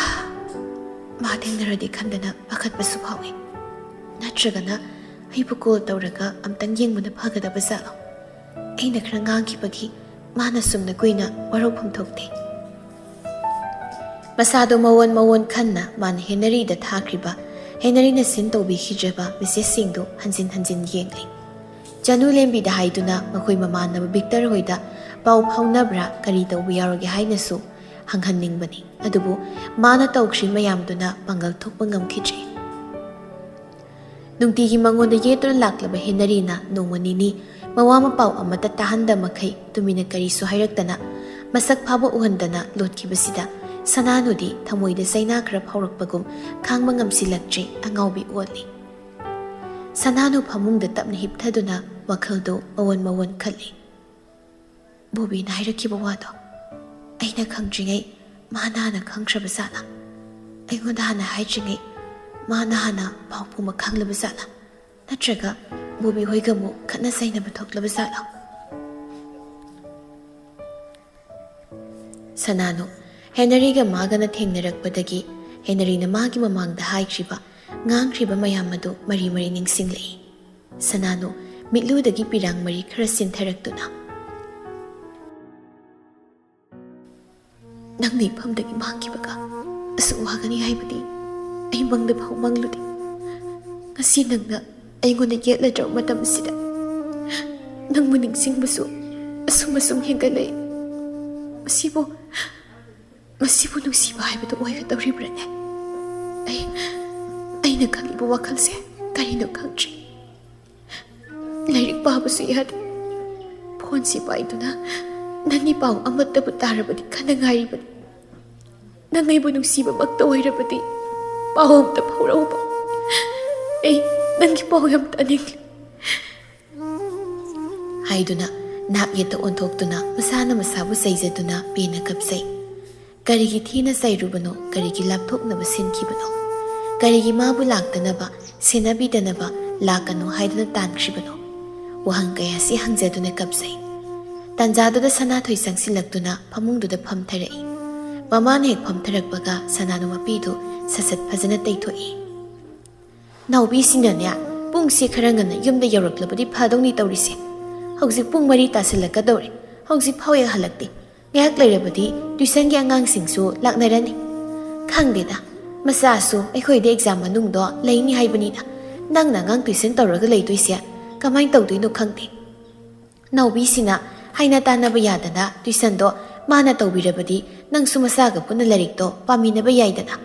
ꯃꯥ ꯊꯦꯡꯅꯔꯗꯤ ꯈꯟꯗꯅ ꯄꯥꯈꯠꯄꯁꯨ ꯐꯥꯎꯏ"꯫ ꯅꯠꯇ꯭ꯔꯒꯅ ꯑꯩꯕꯨ ꯀꯣꯜ ꯇꯧꯔꯒ ꯑꯝꯇꯪ ꯌꯦꯡꯕꯅ ꯐꯒꯗꯕ ꯖꯥꯠꯂꯣ? ꯑꯩꯅ ꯈꯔ ꯉꯥꯡꯈꯤꯕꯒꯤ ꯃꯥꯅ ꯁꯨꯝꯅ ꯀꯨꯏꯅ ꯋꯥꯔꯧꯐꯝ ꯊꯣꯛꯇꯦ꯫ ꯃꯁꯥꯗꯣ ꯃꯋꯣꯟ ꯃꯋꯣꯟ ꯈꯟꯅ ꯃꯥꯅ ꯍꯦꯅꯔꯤꯗ ꯊꯥꯈ꯭ꯔꯤꯕ, ꯍꯦꯅꯔꯤꯅ ꯁꯤꯟ ꯇꯧꯕꯤꯈꯤꯗ꯭ꯔꯕ ꯃꯦꯁꯦꯖꯁꯤꯡꯗꯨ ꯍꯟꯖꯤꯟ ꯍꯟꯖꯤꯟ ꯌꯦꯡꯂꯤ꯫ ꯆꯅꯨ ꯂꯦꯝꯕꯤꯗ ꯍꯥꯏꯗꯨꯅ ꯃꯈꯣꯏ ꯃꯃꯥꯟꯅꯕ ꯚꯤꯛꯇꯔ ꯍꯣꯏꯗ ꯄꯥꯎ ꯐꯥꯎꯅꯕ꯭ꯔꯥ, ꯀꯔꯤ ꯇꯧꯕ ꯌꯥꯎꯔꯒꯦ ꯍꯥꯏꯅꯁꯨ ꯍꯪꯍꯟꯅꯤꯡꯕꯅꯤ꯫ ꯑꯗꯨꯕꯨ ꯃꯥꯅ ꯇꯧꯈ꯭ꯔꯤ ꯃꯌꯥꯝꯗꯨꯅ ꯄꯥꯡꯒꯜ ꯊꯣꯛꯄ ꯉꯝꯈꯤꯗ꯭ꯔꯦ꯫ ꯅꯨꯡꯇꯤꯒꯤ ꯃꯉꯣꯟꯗ ꯌꯦꯠꯇꯨꯅ ꯂꯥꯛꯂꯕ ꯍꯦꯅꯔꯤꯅ ꯅꯣꯡꯃ ꯅꯤꯅꯤ ꯃꯋꯥ ꯃꯄꯥꯎ ꯑꯃꯠꯇ ꯇꯥꯍꯟꯗ ꯃꯈꯩ ꯇꯨꯃꯤꯟꯅ ꯀꯔꯤꯁꯨ ꯍꯥꯏꯔꯛꯇꯅ ꯃꯁꯛ ꯐꯥꯎꯕ ꯎꯍꯟꯗꯅ ꯂꯣꯠꯈꯤꯕꯁꯤꯗ ꯁꯅꯥꯅꯨꯗꯤ ꯊꯃꯣꯏꯗ ꯆꯩꯅꯥ ꯈꯔ ꯐꯥꯎꯔꯛꯄꯒꯨꯝ ꯈꯥꯡꯕ ꯉꯝꯁꯤꯜꯂꯛꯇ꯭ꯔꯦ, ꯑꯉꯥꯎꯕꯤ ꯑꯣꯜꯂꯤ꯫ ꯁꯅꯥꯅꯨ ꯐꯃꯨꯡꯗ ꯇꯞꯅ ꯍꯤꯞꯊꯗꯨꯅ ꯋꯥꯈꯜꯗꯣ ꯃꯋꯣꯟ ꯃꯋꯣꯟ ꯈꯜꯂꯤ꯫ ꯕꯣꯕꯤꯅ ꯍꯥꯏꯔꯛꯈꯤꯕ ꯋꯥꯗꯣ ꯑꯩꯅ ꯈꯪꯗ꯭ꯔꯤꯉꯩ ꯃꯥꯅ ꯍꯥꯟꯅ ꯈꯪꯈ꯭ꯔꯕ ꯖꯥꯠꯂꯥ? ꯑꯩꯉꯣꯟꯗ ꯍꯥꯟꯅ ꯍꯥꯏꯗ꯭ꯔꯤꯉꯩ ꯃꯥꯅ ꯍꯥꯟꯅ ꯄꯥꯎ ꯄꯨꯝꯕ ꯈꯪꯂꯕ ꯖꯥꯠꯂꯥ? ꯅꯠꯇ꯭ꯔꯒ ꯕꯣꯕꯤ ꯍꯣꯏꯒ ꯑꯃꯨꯛ ꯈꯠꯅ ꯆꯩꯅꯕ ꯊꯣꯛꯂꯕ ꯖꯥꯠꯂꯥ? ꯁꯅꯥꯅꯨ, ꯍꯦꯅꯔꯤꯒ ꯃꯥꯒꯅ ꯊꯦꯡꯅꯔꯛꯄꯗꯒꯤ ꯍꯦꯅꯔꯤꯅ ꯃꯥꯒꯤ ꯃꯃꯥꯡꯗ ꯍꯥꯏꯈ꯭ꯔꯤꯕ, ꯉꯥꯡꯈ꯭ꯔꯤꯕ ꯃꯌꯥꯝ ꯑꯗꯨ ꯃꯔꯤ ꯃꯔꯤ ꯅꯤꯡꯁꯤꯡꯂꯛꯏ꯫ ꯁꯅꯥꯅꯨ, ꯃꯤꯠꯂꯨꯗꯒꯤ ꯄꯤꯔꯥꯡ ꯃꯔꯤ ꯈꯔ ꯆꯤꯟꯊꯔꯛꯇꯨꯅ, "ꯅꯪꯅ ꯏꯐꯝꯗꯒꯤ ꯃꯥꯡꯈꯤꯕꯒ ꯑꯁꯨꯛ ꯋꯥꯒꯅꯤ ꯍꯥꯏꯕꯗꯤ ꯑꯩ ꯃꯪꯗ ꯐꯥꯎ ꯃꯪꯂꯨꯗꯦ꯫ ꯉꯁꯤ ꯅꯪꯅ ꯑꯩꯉꯣꯟꯗ ꯌꯦꯠꯂꯗ꯭ꯔꯕ ꯃꯇꯝ ꯑꯁꯤꯗ ꯅꯪꯕꯨ ꯅꯤꯡꯁꯤꯡꯕꯁꯨ ꯑꯁꯨꯝ ꯑꯁꯨꯝ ꯍꯦꯟꯒꯠꯂꯛꯏ꯫ ꯃꯁꯤꯕꯨ, ꯃꯁꯤꯕꯨ ꯅꯨꯡꯁꯤꯕ ꯍꯥꯏꯕꯗꯨ ꯑꯣꯏꯒꯗꯧꯔꯤꯕ꯭ꯔꯥꯅꯦ? ꯑꯩ, ꯑꯩꯅ ꯈꯜꯂꯤꯕ ꯋꯥꯈꯜꯁꯦ ꯀꯔꯤꯅꯣ ꯈꯪꯗ꯭ꯔꯦ꯫ ꯂꯥꯏꯔꯤꯛ ꯄꯥꯕꯁꯨ ꯌꯥꯗꯦ꯫ ꯐꯣꯟꯁꯤ ꯄꯥꯏꯗꯨꯅ ꯅꯪꯒꯤ ꯄꯥꯎ ꯑꯃꯠꯇꯕꯨ ꯇꯥꯔꯕꯗꯤ ꯈꯟꯅ ꯉꯥꯏꯔꯤꯕꯅꯤ꯫ ꯅꯪ ꯑꯩꯕꯨ ꯅꯨꯡꯁꯤꯕꯃꯛꯇ ꯑꯣꯏꯔꯕꯗꯤ ꯄꯥꯎ ꯑꯃꯇ ꯐꯥꯎꯔꯛꯎꯕ꯫ ꯑꯩ ꯅꯪꯒꯤ ꯄꯥꯎ ꯌꯥꯝ ꯇꯥꯅꯤꯡꯂꯤ," ꯍꯥꯏꯗꯨꯅ ꯅꯥꯛ ꯌꯦꯠꯇ ꯑꯣꯟꯊꯣꯛꯇꯨꯅ ꯃꯁꯥꯅ ꯃꯁꯥꯕꯨ ꯆꯩꯖꯗꯨꯅ ꯄꯦꯟꯅ ꯀꯞꯆꯩ꯫ ꯀꯔꯤꯒꯤ ꯊꯤꯅ ꯆꯩꯔꯨꯕꯅꯣ? ꯀꯔꯤꯒꯤ ꯂꯥꯞꯊꯣꯛꯅꯕ ꯁꯤꯟꯈꯤꯕꯅꯣ? ꯀꯔꯤꯒꯤ ꯃꯥꯕꯨ ꯂꯥꯛꯇꯅꯕ, ꯁꯦꯟꯅꯕꯤꯗꯅꯕ ꯂꯥꯛꯀꯅꯨ ꯍꯥꯏꯗꯨꯅ ꯇꯥꯟꯈ꯭ꯔꯤꯕꯅꯣ? ꯋꯥꯍꯪ ꯀꯌꯥꯁꯤ ꯍꯪꯖꯗꯨꯅ ꯀꯞꯆꯩ꯫ ꯇꯥꯟꯖꯥꯗꯨꯗ ꯁꯅꯥꯊꯣꯏ ꯆꯪꯁꯤꯜꯂꯛꯇꯨꯅ ꯐꯃꯨꯡꯗꯨꯗ ꯐꯝꯊꯔꯛꯏ꯫ ꯃꯃꯥꯅ ꯍꯦꯛ ꯐꯝꯊꯔꯛꯄꯒ ꯁꯅꯥꯅꯨ ꯃꯄꯤꯗꯨ ꯁꯠ ꯁꯠ ꯐꯖꯅ ꯇꯩꯊꯣꯛꯏ꯫ ꯅꯥꯎꯕꯤꯁꯤꯅꯅꯦ, ꯄꯨꯡꯁꯦ ꯈꯔ ꯉꯟꯅ ꯌꯨꯝꯗ ꯌꯧꯔꯛꯂꯕꯗꯤ ꯐꯗꯧꯅꯤ ꯇꯧꯔꯤꯁꯦ꯫ ꯍꯧꯖꯤꯛ ꯄꯨꯡ ꯃꯔꯤ ꯇꯥꯁꯤꯜꯂꯛꯀꯗꯧꯔꯦ꯫ ꯍꯧꯖꯤꯛ ꯐꯥꯎ ꯍꯦꯛ ꯍꯜꯂꯛꯇꯦ꯫ ꯉꯥꯏꯍꯥꯛ ꯂꯩꯔꯕꯗꯤ ꯇ꯭ꯌꯨꯁꯟꯒꯤ ꯑꯉꯥꯡꯁꯤꯡꯁꯨ ꯂꯥꯛꯅꯔꯅꯤ꯫ ꯈꯪꯗꯦꯗ, ꯃꯆꯥꯁꯨ ꯑꯩꯈꯣꯏꯗꯤ ꯑꯦꯛꯖꯥꯝ ꯃꯅꯨꯡꯗꯣ ꯂꯩꯅꯤ ꯍꯥꯏꯕꯅꯤꯅ, ꯅꯪꯅ ꯑꯉꯥꯡ ꯇ꯭ꯌꯨꯁꯟ ꯇꯧꯔꯒ ꯂꯩꯗꯣꯏꯁꯦ ꯀꯃꯥꯏꯅ ꯇꯧꯗꯣꯏꯅꯣ ꯈꯪꯗꯦ꯫ ꯅꯥꯎꯕꯤꯁꯤꯅ ꯍꯥꯏꯅ ꯇꯥꯟꯅꯕ ꯌꯥꯗꯅ ꯇ꯭ꯌꯨꯁꯟꯗꯣ ꯃꯥꯅ ꯇꯧꯕꯤꯔꯕꯗꯤ ꯅꯪꯁꯨ ꯃꯆꯥꯒ ꯄꯨꯟꯅ ꯂꯥꯏꯔꯤꯛꯇꯣ ꯄꯥꯃꯤꯟꯅꯕ ꯌꯥꯏꯗꯅ꯫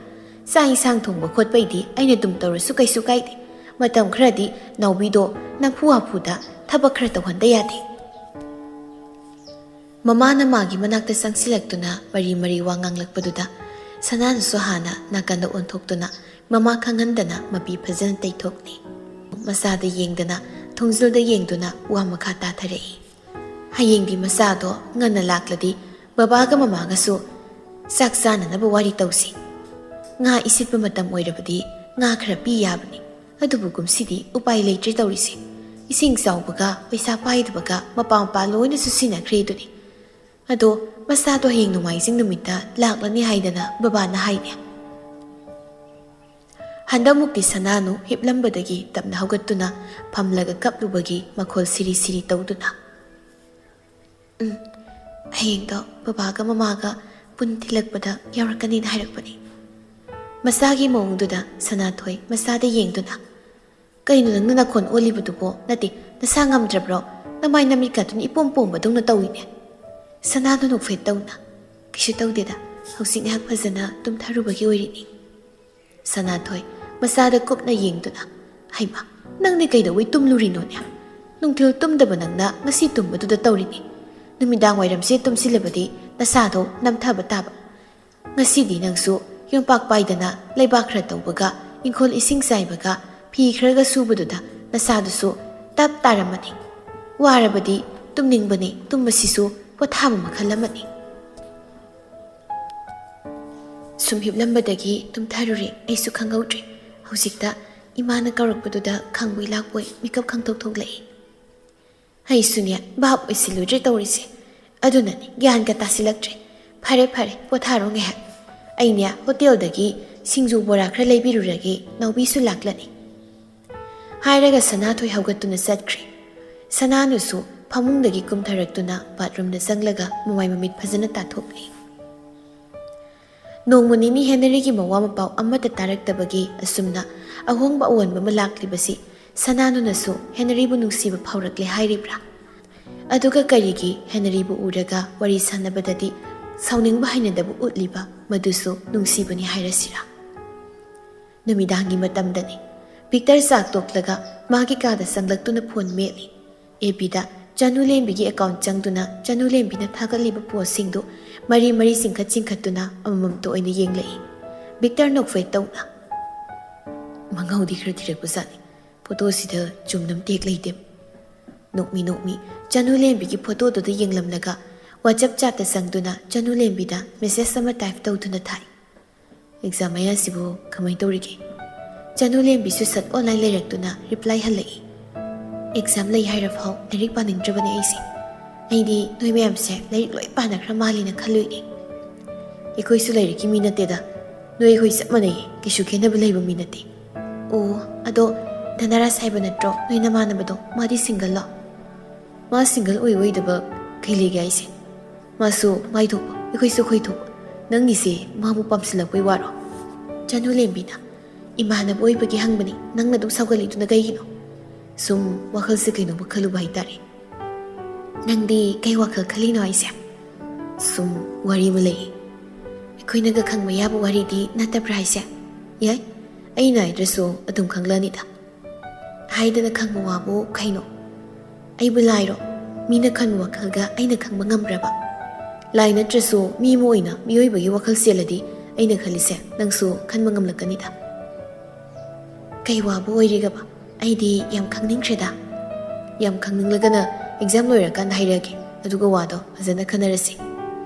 ꯆꯥꯛ ꯏꯟꯁꯥꯡ ꯊꯣꯡꯕ ꯈꯣꯠꯄꯩꯗꯤ ꯑꯩꯅ ꯑꯗꯨꯝ ꯇꯧꯔꯁꯨ ꯀꯩꯁꯨ ꯀꯥꯏꯗꯦ꯫ ꯃꯇꯝ ꯈꯔꯗꯤ ꯅꯥꯎꯕꯤꯗꯣ ꯅꯝꯐꯨ ꯍꯥꯐꯨꯗ ꯊꯕꯛ ꯈꯔ ꯇꯧꯍꯟꯗ ꯌꯥꯗꯦ꯫ ꯃꯃꯥꯅ ꯃꯥꯒꯤ ꯃꯅꯥꯛꯇ ꯆꯪꯁꯤꯜꯂꯛꯇꯨꯅ ꯃꯔꯤ ꯃꯔꯤ ꯋꯥ ꯉꯥꯡꯂꯛꯄꯗꯨꯗ ꯁꯅꯥꯅꯁꯨ ꯍꯥꯟꯅ ꯅꯥꯀꯟꯗ ꯑꯣꯟꯊꯣꯛꯇꯨꯅ ꯃꯃꯥ ꯈꯪꯍꯟꯗꯅ ꯃꯄꯤ ꯐꯖꯅ ꯇꯩꯊꯣꯛꯂꯤ꯫ ꯃꯆꯥꯗ ꯌꯦꯡꯗꯅ ꯊꯣꯡꯖꯤꯜꯗ ꯌꯦꯡꯗꯨꯅ ꯋꯥ ꯃꯈꯥ ꯇꯥꯊꯔꯛꯏ꯫ ꯍꯌꯦꯡꯗꯤ ꯃꯆꯥꯗꯣ ꯉꯟꯅ ꯂꯥꯛꯂꯗꯤ ꯕꯕꯥꯒ ꯃꯃꯥꯒꯁꯨ ꯆꯥꯛ ꯆꯥꯅꯅꯕ ꯋꯥꯔꯤ ꯇꯧꯁꯤ꯫ ꯉꯥ ꯏꯁꯤꯠꯄ ꯃꯇꯝ ꯑꯣꯏꯔꯕꯗꯤ ꯉꯥ ꯈꯔ ꯄꯤ ꯌꯥꯕꯅꯤ꯫ ꯑꯗꯨꯕꯨ ꯀꯨꯝꯁꯤꯗꯤ ꯎꯄꯥꯏ ꯂꯩꯇ꯭ꯔꯦ ꯇꯧꯔꯤꯁꯦ꯫ ꯏꯁꯤꯡ ꯆꯥꯎꯕꯒ ꯄꯩꯁꯥ ꯄꯥꯏꯗꯕꯒ ꯃꯄꯥ ꯃꯄꯥ ꯂꯣꯏꯅꯁꯨ ꯁꯤꯟꯅꯈ꯭ꯔꯦ ꯑꯗꯨꯅꯤ꯫ ꯑꯗꯣ ꯃꯆꯥꯗꯣ ꯍꯌꯦꯡ ꯅꯣꯡꯃꯥꯏꯖꯤꯡ ꯅꯨꯃꯤꯠꯇ ꯂꯥꯛꯂꯅꯤ ꯍꯥꯏꯗꯅ ꯕꯕꯥꯅ ꯍꯥꯏꯅꯦ꯫ ꯍꯟꯗꯛꯃꯨꯛꯇꯤ ꯁꯅꯥꯅꯨ ꯍꯤꯞꯂꯝꯕꯗꯒꯤ ꯇꯞꯅ ꯍꯧꯒꯠꯇꯨꯅ ꯐꯝꯂꯒ ꯀꯞꯂꯨꯕꯒꯤ ꯃꯈꯣꯜ ꯁꯤꯔꯤ ꯁꯤꯔꯤ ꯇꯧꯗꯨꯅ, "ꯎꯝ, ꯍꯌꯦꯡꯗꯣ ꯕꯕꯥꯒ ꯃꯃꯥꯒ ꯄꯨꯟ ꯊꯤꯜꯂꯛꯄꯗ ꯌꯥꯎꯔꯛꯀꯅꯤꯅ ꯍꯥꯏꯔꯛꯄꯅꯤ꯫" ꯃꯆꯥꯒꯤ ꯃꯑꯣꯡꯗꯨꯗ ꯁꯅꯥꯊꯣꯏ ꯃꯆꯥꯗ ꯌꯦꯡꯗꯨꯅ, "ꯀꯩꯅꯣ ꯅꯪꯅ ꯅꯈꯣꯟ ꯑꯣꯜꯂꯤꯕꯗꯨꯕꯣ? ꯅꯠꯇꯦ, ꯅꯁꯥ ꯉꯝꯗ꯭ꯔꯕ꯭ꯔꯣ? ꯅꯃꯥꯏ ꯅꯃꯤꯠꯀꯥꯗꯨꯅ ꯏꯄꯣꯝ ꯄꯣꯝꯕꯗꯧꯅ ꯇꯧꯏꯅꯦ꯫" ꯁꯅꯥꯗꯨ ꯅꯣꯛꯐꯦꯠ ꯇꯧꯅ, "ꯀꯩꯁꯨ ꯇꯧꯗꯦꯗ, ꯍꯧꯖꯤꯛ ꯉꯥꯏꯍꯥꯛ ꯐꯖꯅ ꯇꯨꯝꯊꯔꯨꯕꯒꯤ ꯑꯣꯏꯔꯤꯅꯤ꯫" ꯁꯅꯥꯊꯣꯏ ꯃꯆꯥꯗ ꯀꯨꯞꯅ ꯌꯦꯡꯗꯨꯅ, "ꯍꯩꯃꯥ, ꯅꯪꯗꯤ ꯀꯩꯗꯧꯕꯩ ꯇꯨꯝꯂꯨꯔꯤꯅꯣꯅꯦ? ꯅꯨꯡꯊꯤꯜ ꯇꯨꯝꯗꯕ ꯅꯪꯅ ꯉꯁꯤ ꯇꯨꯝꯕꯗꯨꯗ ꯇꯧꯔꯤꯅꯤ꯫ ꯅꯨꯃꯤꯗꯥꯡ ꯋꯥꯏꯔꯝꯁꯦ ꯇꯨꯝꯁꯤꯜꯂꯕꯗꯤ ꯅꯁꯥꯗꯣ ꯅꯝꯊꯕ ꯇꯥꯕ꯫ ꯉꯁꯤꯗꯤ ꯅꯪꯁꯨ ꯌꯣꯝꯄꯥꯛ ꯄꯥꯏꯗꯅ ꯂꯩꯕꯥꯛ ꯈꯔ ꯇꯧꯕꯒ, ꯏꯪꯈꯣꯜ ꯏꯁꯤꯡ ꯆꯥꯏꯕꯒ, ꯐꯤ ꯈꯔꯒ ꯁꯨꯕꯗꯨꯗ ꯅꯁꯥꯗꯨꯁꯨ ꯇꯞ ꯇꯥꯔꯝꯃꯅꯤ꯫ ꯋꯥꯔꯕꯗꯤ ꯇꯨꯝꯅꯤꯡꯕꯅꯤ, ꯇꯨꯝꯕꯁꯤꯁꯨ ꯄꯣꯊꯥꯕ ꯃꯈꯜ ꯑꯃꯅꯤ꯫" ꯁꯨꯝ ꯍꯤꯞꯂꯝꯕꯗꯒꯤ ꯇꯨꯝꯊꯔꯨꯔꯦ, ꯑꯩꯁꯨ ꯈꯪꯍꯧꯗ꯭ꯔꯦ꯫ ꯍꯧꯖꯤꯛꯇ ꯏꯃꯥꯅ ꯀꯧꯔꯛꯄꯗꯨꯗ ꯈꯪꯕꯣꯏ ꯂꯥꯛꯄꯣꯏ ꯃꯤꯀꯞ ꯈꯪꯊꯣꯛ ꯊꯣꯛꯂꯛꯏ꯫ ꯑꯩꯁꯨꯅꯦ, ꯚꯥꯞ ꯑꯣꯏꯁꯤꯜꯂꯨꯗ꯭ꯔꯦ ꯇꯧꯔꯤꯁꯦ꯫ ꯑꯗꯨꯅꯅꯦ, ꯒ꯭ꯌꯥꯟꯒ ꯇꯥꯁꯤꯜꯂꯛꯇ꯭ꯔꯦ꯫ ꯐꯔꯦ, ꯐꯔꯦ, ꯄꯣꯊꯥꯔꯣ ꯉꯥꯏꯍꯥꯛ꯫ ꯑꯩꯅꯦ, ꯍꯣꯇꯦꯜꯗꯒꯤ ꯁꯤꯡꯖꯨ ꯕꯣꯔꯥ ꯈꯔ ꯂꯩꯕꯤꯔꯨꯔꯒꯦ, ꯅꯥꯎꯕꯤꯁꯨ ꯂꯥꯛꯂꯅꯤ꯫ ꯍꯥꯏꯔꯒ ꯁꯅꯥꯊꯣꯏ ꯍꯧꯒꯠꯇꯨꯅ ꯆꯠꯈ꯭ꯔꯦ꯫ ꯁꯅꯥꯅꯨꯁꯨ ꯐꯃꯨꯡꯗꯒꯤ ꯀꯨꯝꯊꯔꯛꯇꯨꯅ ꯕꯥꯠꯔꯨꯝꯗ ꯆꯪꯂꯒ ꯃꯃꯥꯏ ꯃꯃꯤꯠ ꯐꯖꯅ ꯇꯥꯊꯣꯛꯂꯦ꯫ ꯅꯣꯡꯃ ꯅꯤꯅꯤ ꯍꯦꯅꯔꯤꯒꯤ ꯃꯋꯥ ꯃꯄꯥꯎ ꯑꯃꯠꯇ ꯇꯥꯔꯛꯇꯕꯒꯤ ꯑꯁꯨꯝꯅ ꯑꯍꯣꯡꯕ ꯑꯑꯣꯟꯕ ꯑꯃ ꯂꯥꯛꯂꯤꯕꯁꯤ ꯁꯅꯥꯅꯨꯅꯁꯨ ꯍꯦꯅꯔꯤꯕꯨ ꯅꯨꯡꯁꯤꯕ ꯐꯥꯎꯔꯛꯂꯦ ꯍꯥꯏꯔꯤꯕ꯭ꯔꯥ? ꯑꯗꯨꯒ ꯀꯔꯤꯒꯤ ꯍꯦꯅꯔꯤꯕꯨ ꯎꯔꯒ ꯋꯥꯔꯤ ꯁꯥꯟꯅꯕꯗꯗꯤ ꯁꯥꯎꯅꯤꯡꯕ ꯍꯩꯅꯗꯕ ꯎꯠꯂꯤꯕ ꯃꯗꯨꯁꯨ ꯅꯨꯡꯁꯤꯕꯅꯤ ꯍꯥꯏꯔꯁꯤꯔꯥ? ꯅꯨꯃꯤꯗꯥꯡꯒꯤ ꯃꯇꯝꯗꯅꯤ꯫ ꯚꯤꯛꯇꯔ ꯆꯥꯛ ꯇꯣꯛꯂꯒ ꯃꯥꯒꯤ ꯀꯥꯗ ꯆꯪꯂꯛꯇꯨꯅ ꯐꯣꯟ ꯃꯦꯠꯂꯤ꯫ ꯑꯦꯐ ꯕꯤꯗ ꯆꯅꯨꯂꯦꯝꯕꯤꯒꯤ ꯑꯦꯀꯥꯎꯟꯠ ꯆꯪꯗꯨꯅ ꯆꯅꯨꯂꯦꯝꯕꯤꯅ ꯊꯥꯒꯠꯂꯤꯕ ꯄꯣꯁꯁꯤꯡꯗꯨ ꯃꯔꯤ ꯃꯔꯤ ꯆꯤꯡꯈꯠ ꯆꯤꯡꯈꯠꯇꯨꯅ ꯑꯃꯃꯝꯇ ꯑꯣꯏꯅ ꯌꯦꯡꯂꯛꯏ꯫ ꯚꯤꯛꯇꯔ ꯅꯣꯛꯐꯦꯠ ꯇꯧꯅ, "ꯃꯉꯥꯎꯗꯤ ꯈꯔ ꯊꯤꯔꯛꯄꯖꯥꯠꯅꯤ꯫ ꯐꯣꯇꯣꯁꯤꯗ ꯆꯨꯝꯅ ꯑꯝꯇ ꯍꯦꯛ ꯂꯩꯇꯦ꯫" ꯅꯣꯛꯃꯤ ꯅꯣꯛꯃꯤ ꯆꯅꯨꯂꯦꯝꯕꯤꯒꯤ ꯐꯣꯇꯣꯗꯨꯗ ꯌꯦꯡꯂꯝꯂꯒ ꯋꯥꯆꯞ ꯆꯥꯠꯇ ꯆꯪꯗꯨꯅ ꯆꯅꯨꯂꯦꯝꯕꯤꯗ ꯃꯦꯁꯦꯖ ꯑꯃ ꯇꯥꯏꯞ ꯇꯧꯗꯨꯅ ꯊꯥꯏ꯫ "ꯑꯦꯛꯖꯥꯝ ꯃꯌꯥꯁꯤꯕꯨ ꯀꯃꯥꯏꯅ ꯇꯧꯔꯤꯒꯦ?" ꯆꯅꯨꯂꯦꯝꯕꯤꯁꯨ ꯁꯠ ꯑꯣꯟꯂꯥꯏꯟ ꯂꯩꯔꯛꯇꯨꯅ ꯔꯤꯄ꯭ꯂꯥꯏ ꯍꯜꯂꯛꯏ꯫ "ꯑꯦꯛꯖꯥꯝ ꯂꯩ ꯍꯥꯏꯔꯐꯥꯎ ꯂꯥꯏꯔꯤꯛ ꯄꯥꯅꯤꯡꯗ꯭ꯔꯕꯅꯦ ꯑꯩꯁꯦ꯫ ꯑꯩꯗꯤ ꯅꯣꯏ ꯃꯌꯥꯝꯁꯦ ꯂꯥꯏꯔꯤꯛ ꯂꯣꯏ ꯄꯥꯅꯈ꯭ꯔ ꯃꯥꯜꯂꯦꯅ ꯈꯜꯂꯨꯏꯅꯦ꯫ ꯑꯩꯈꯣꯏꯁꯨ ꯂꯥꯏꯔꯤꯛꯀꯤ ꯃꯤ ꯅꯠꯇꯦꯗ꯫ ꯅꯣꯏ ꯑꯩꯈꯣꯏ ꯆꯞ ꯃꯥꯟꯅꯩꯌꯦ, ꯀꯩꯁꯨ ꯈꯦꯠꯅꯕ ꯂꯩꯕ ꯃꯤ ꯅꯠꯇꯦ꯫ ꯑꯣ, ꯑꯗꯣ ꯙꯅꯔꯥꯖ ꯍꯥꯏꯕ ꯅꯠꯇ꯭ꯔꯣ ꯅꯣꯏ ꯅꯃꯥꯟꯅꯕꯗꯣ? ꯃꯥꯗꯤ ꯁꯤꯡꯒꯜꯂꯣ?" "ꯃꯥ ꯁꯤꯡꯒꯜ ꯑꯣꯏ ꯑꯣꯏꯗꯕ ꯀꯩ ꯂꯩꯒꯦ ꯍꯥꯏꯁꯦ? ꯃꯥꯁꯨ ꯃꯥꯏ ꯊꯣꯛꯄ, ꯑꯩꯈꯣꯏꯁꯨ ꯑꯩꯈꯣꯏ ꯊꯣꯛꯄ꯫ ꯅꯪꯒꯤꯁꯦ ꯃꯥꯕꯨ ꯄꯥꯝꯁꯤꯜꯂꯛꯄꯩ ꯋꯥꯔꯣ?" ꯆꯅꯨꯂꯦꯝꯕꯤꯅ, "ꯏꯃꯥꯟꯅꯕ ꯑꯣꯏꯕꯒꯤ ꯍꯪꯕꯅꯤ, ꯅꯪꯅ ꯑꯗꯨꯛ ꯁꯥꯎꯒꯠꯂꯤꯗꯨꯅ ꯀꯩꯒꯤꯅꯣ?" "ꯁꯨꯝ ꯋꯥꯈꯜꯁꯦ ꯀꯩꯅꯣꯝꯃ ꯈꯜꯂꯨꯕ ꯍꯥꯏꯇꯥꯔꯦ꯫" "ꯅꯪꯗꯤ ꯀꯩ ꯋꯥꯈꯜ ꯈꯜꯂꯤꯅꯣ ꯍꯥꯏꯁꯦ?" "ꯁꯨꯝ ꯋꯥꯔꯤ ꯑꯃ ꯂꯩꯌꯦ꯫ ꯑꯩꯈꯣꯏꯅꯒ ꯈꯪꯕ ꯌꯥꯕ ꯋꯥꯔꯤꯗꯤ ꯅꯠꯇꯕ꯭ꯔꯥ ꯍꯥꯏꯁꯦ?" "ꯌꯥꯏ, ꯑꯩꯅ ꯍꯥꯏꯗ꯭ꯔꯁꯨ ꯑꯗꯨꯝ ꯈꯪꯂꯛꯑꯅꯤꯗ꯫" "ꯍꯥꯏꯗꯅ ꯈꯪꯕ ꯋꯥꯕꯨ ꯀꯩꯅꯣ? ꯑꯩꯕꯨ ꯂꯥꯏꯔꯣ? ꯃꯤꯅ ꯈꯟꯕ ꯋꯥꯈꯜꯒ ꯑꯩꯅ ꯈꯪꯕ ꯉꯝꯕ꯭ꯔꯕ? ꯂꯥꯏ ꯅꯠꯇ꯭ꯔꯁꯨ ꯃꯤ ꯑꯃ ꯑꯣꯏꯅ ꯃꯤꯑꯣꯏꯕꯒꯤ ꯋꯥꯈꯜ ꯆꯦꯜꯂꯗꯤ ꯑꯩꯅ ꯈꯜꯂꯤꯁꯦ ꯅꯪꯁꯨ ꯈꯟꯕ ꯉꯝꯂꯛꯀꯅꯤꯗ꯫" "ꯀꯩ ꯋꯥꯕꯨ ꯑꯣꯏꯔꯤꯒꯕ? ꯑꯩꯗꯤ ꯌꯥꯝ ꯈꯪꯅꯤꯡꯈ꯭ꯔꯦꯗ꯫" "ꯌꯥꯝ ꯈꯪꯅꯤꯡꯂꯒꯅ ꯑꯦꯛꯖꯥꯝ ꯂꯣꯏꯔꯀꯥꯟꯗ ꯍꯥꯏꯔꯛꯑꯒꯦ, ꯑꯗꯨꯒ ꯋꯥꯗꯣ ꯐꯖꯅ ꯈꯟꯅꯔꯁꯤ꯫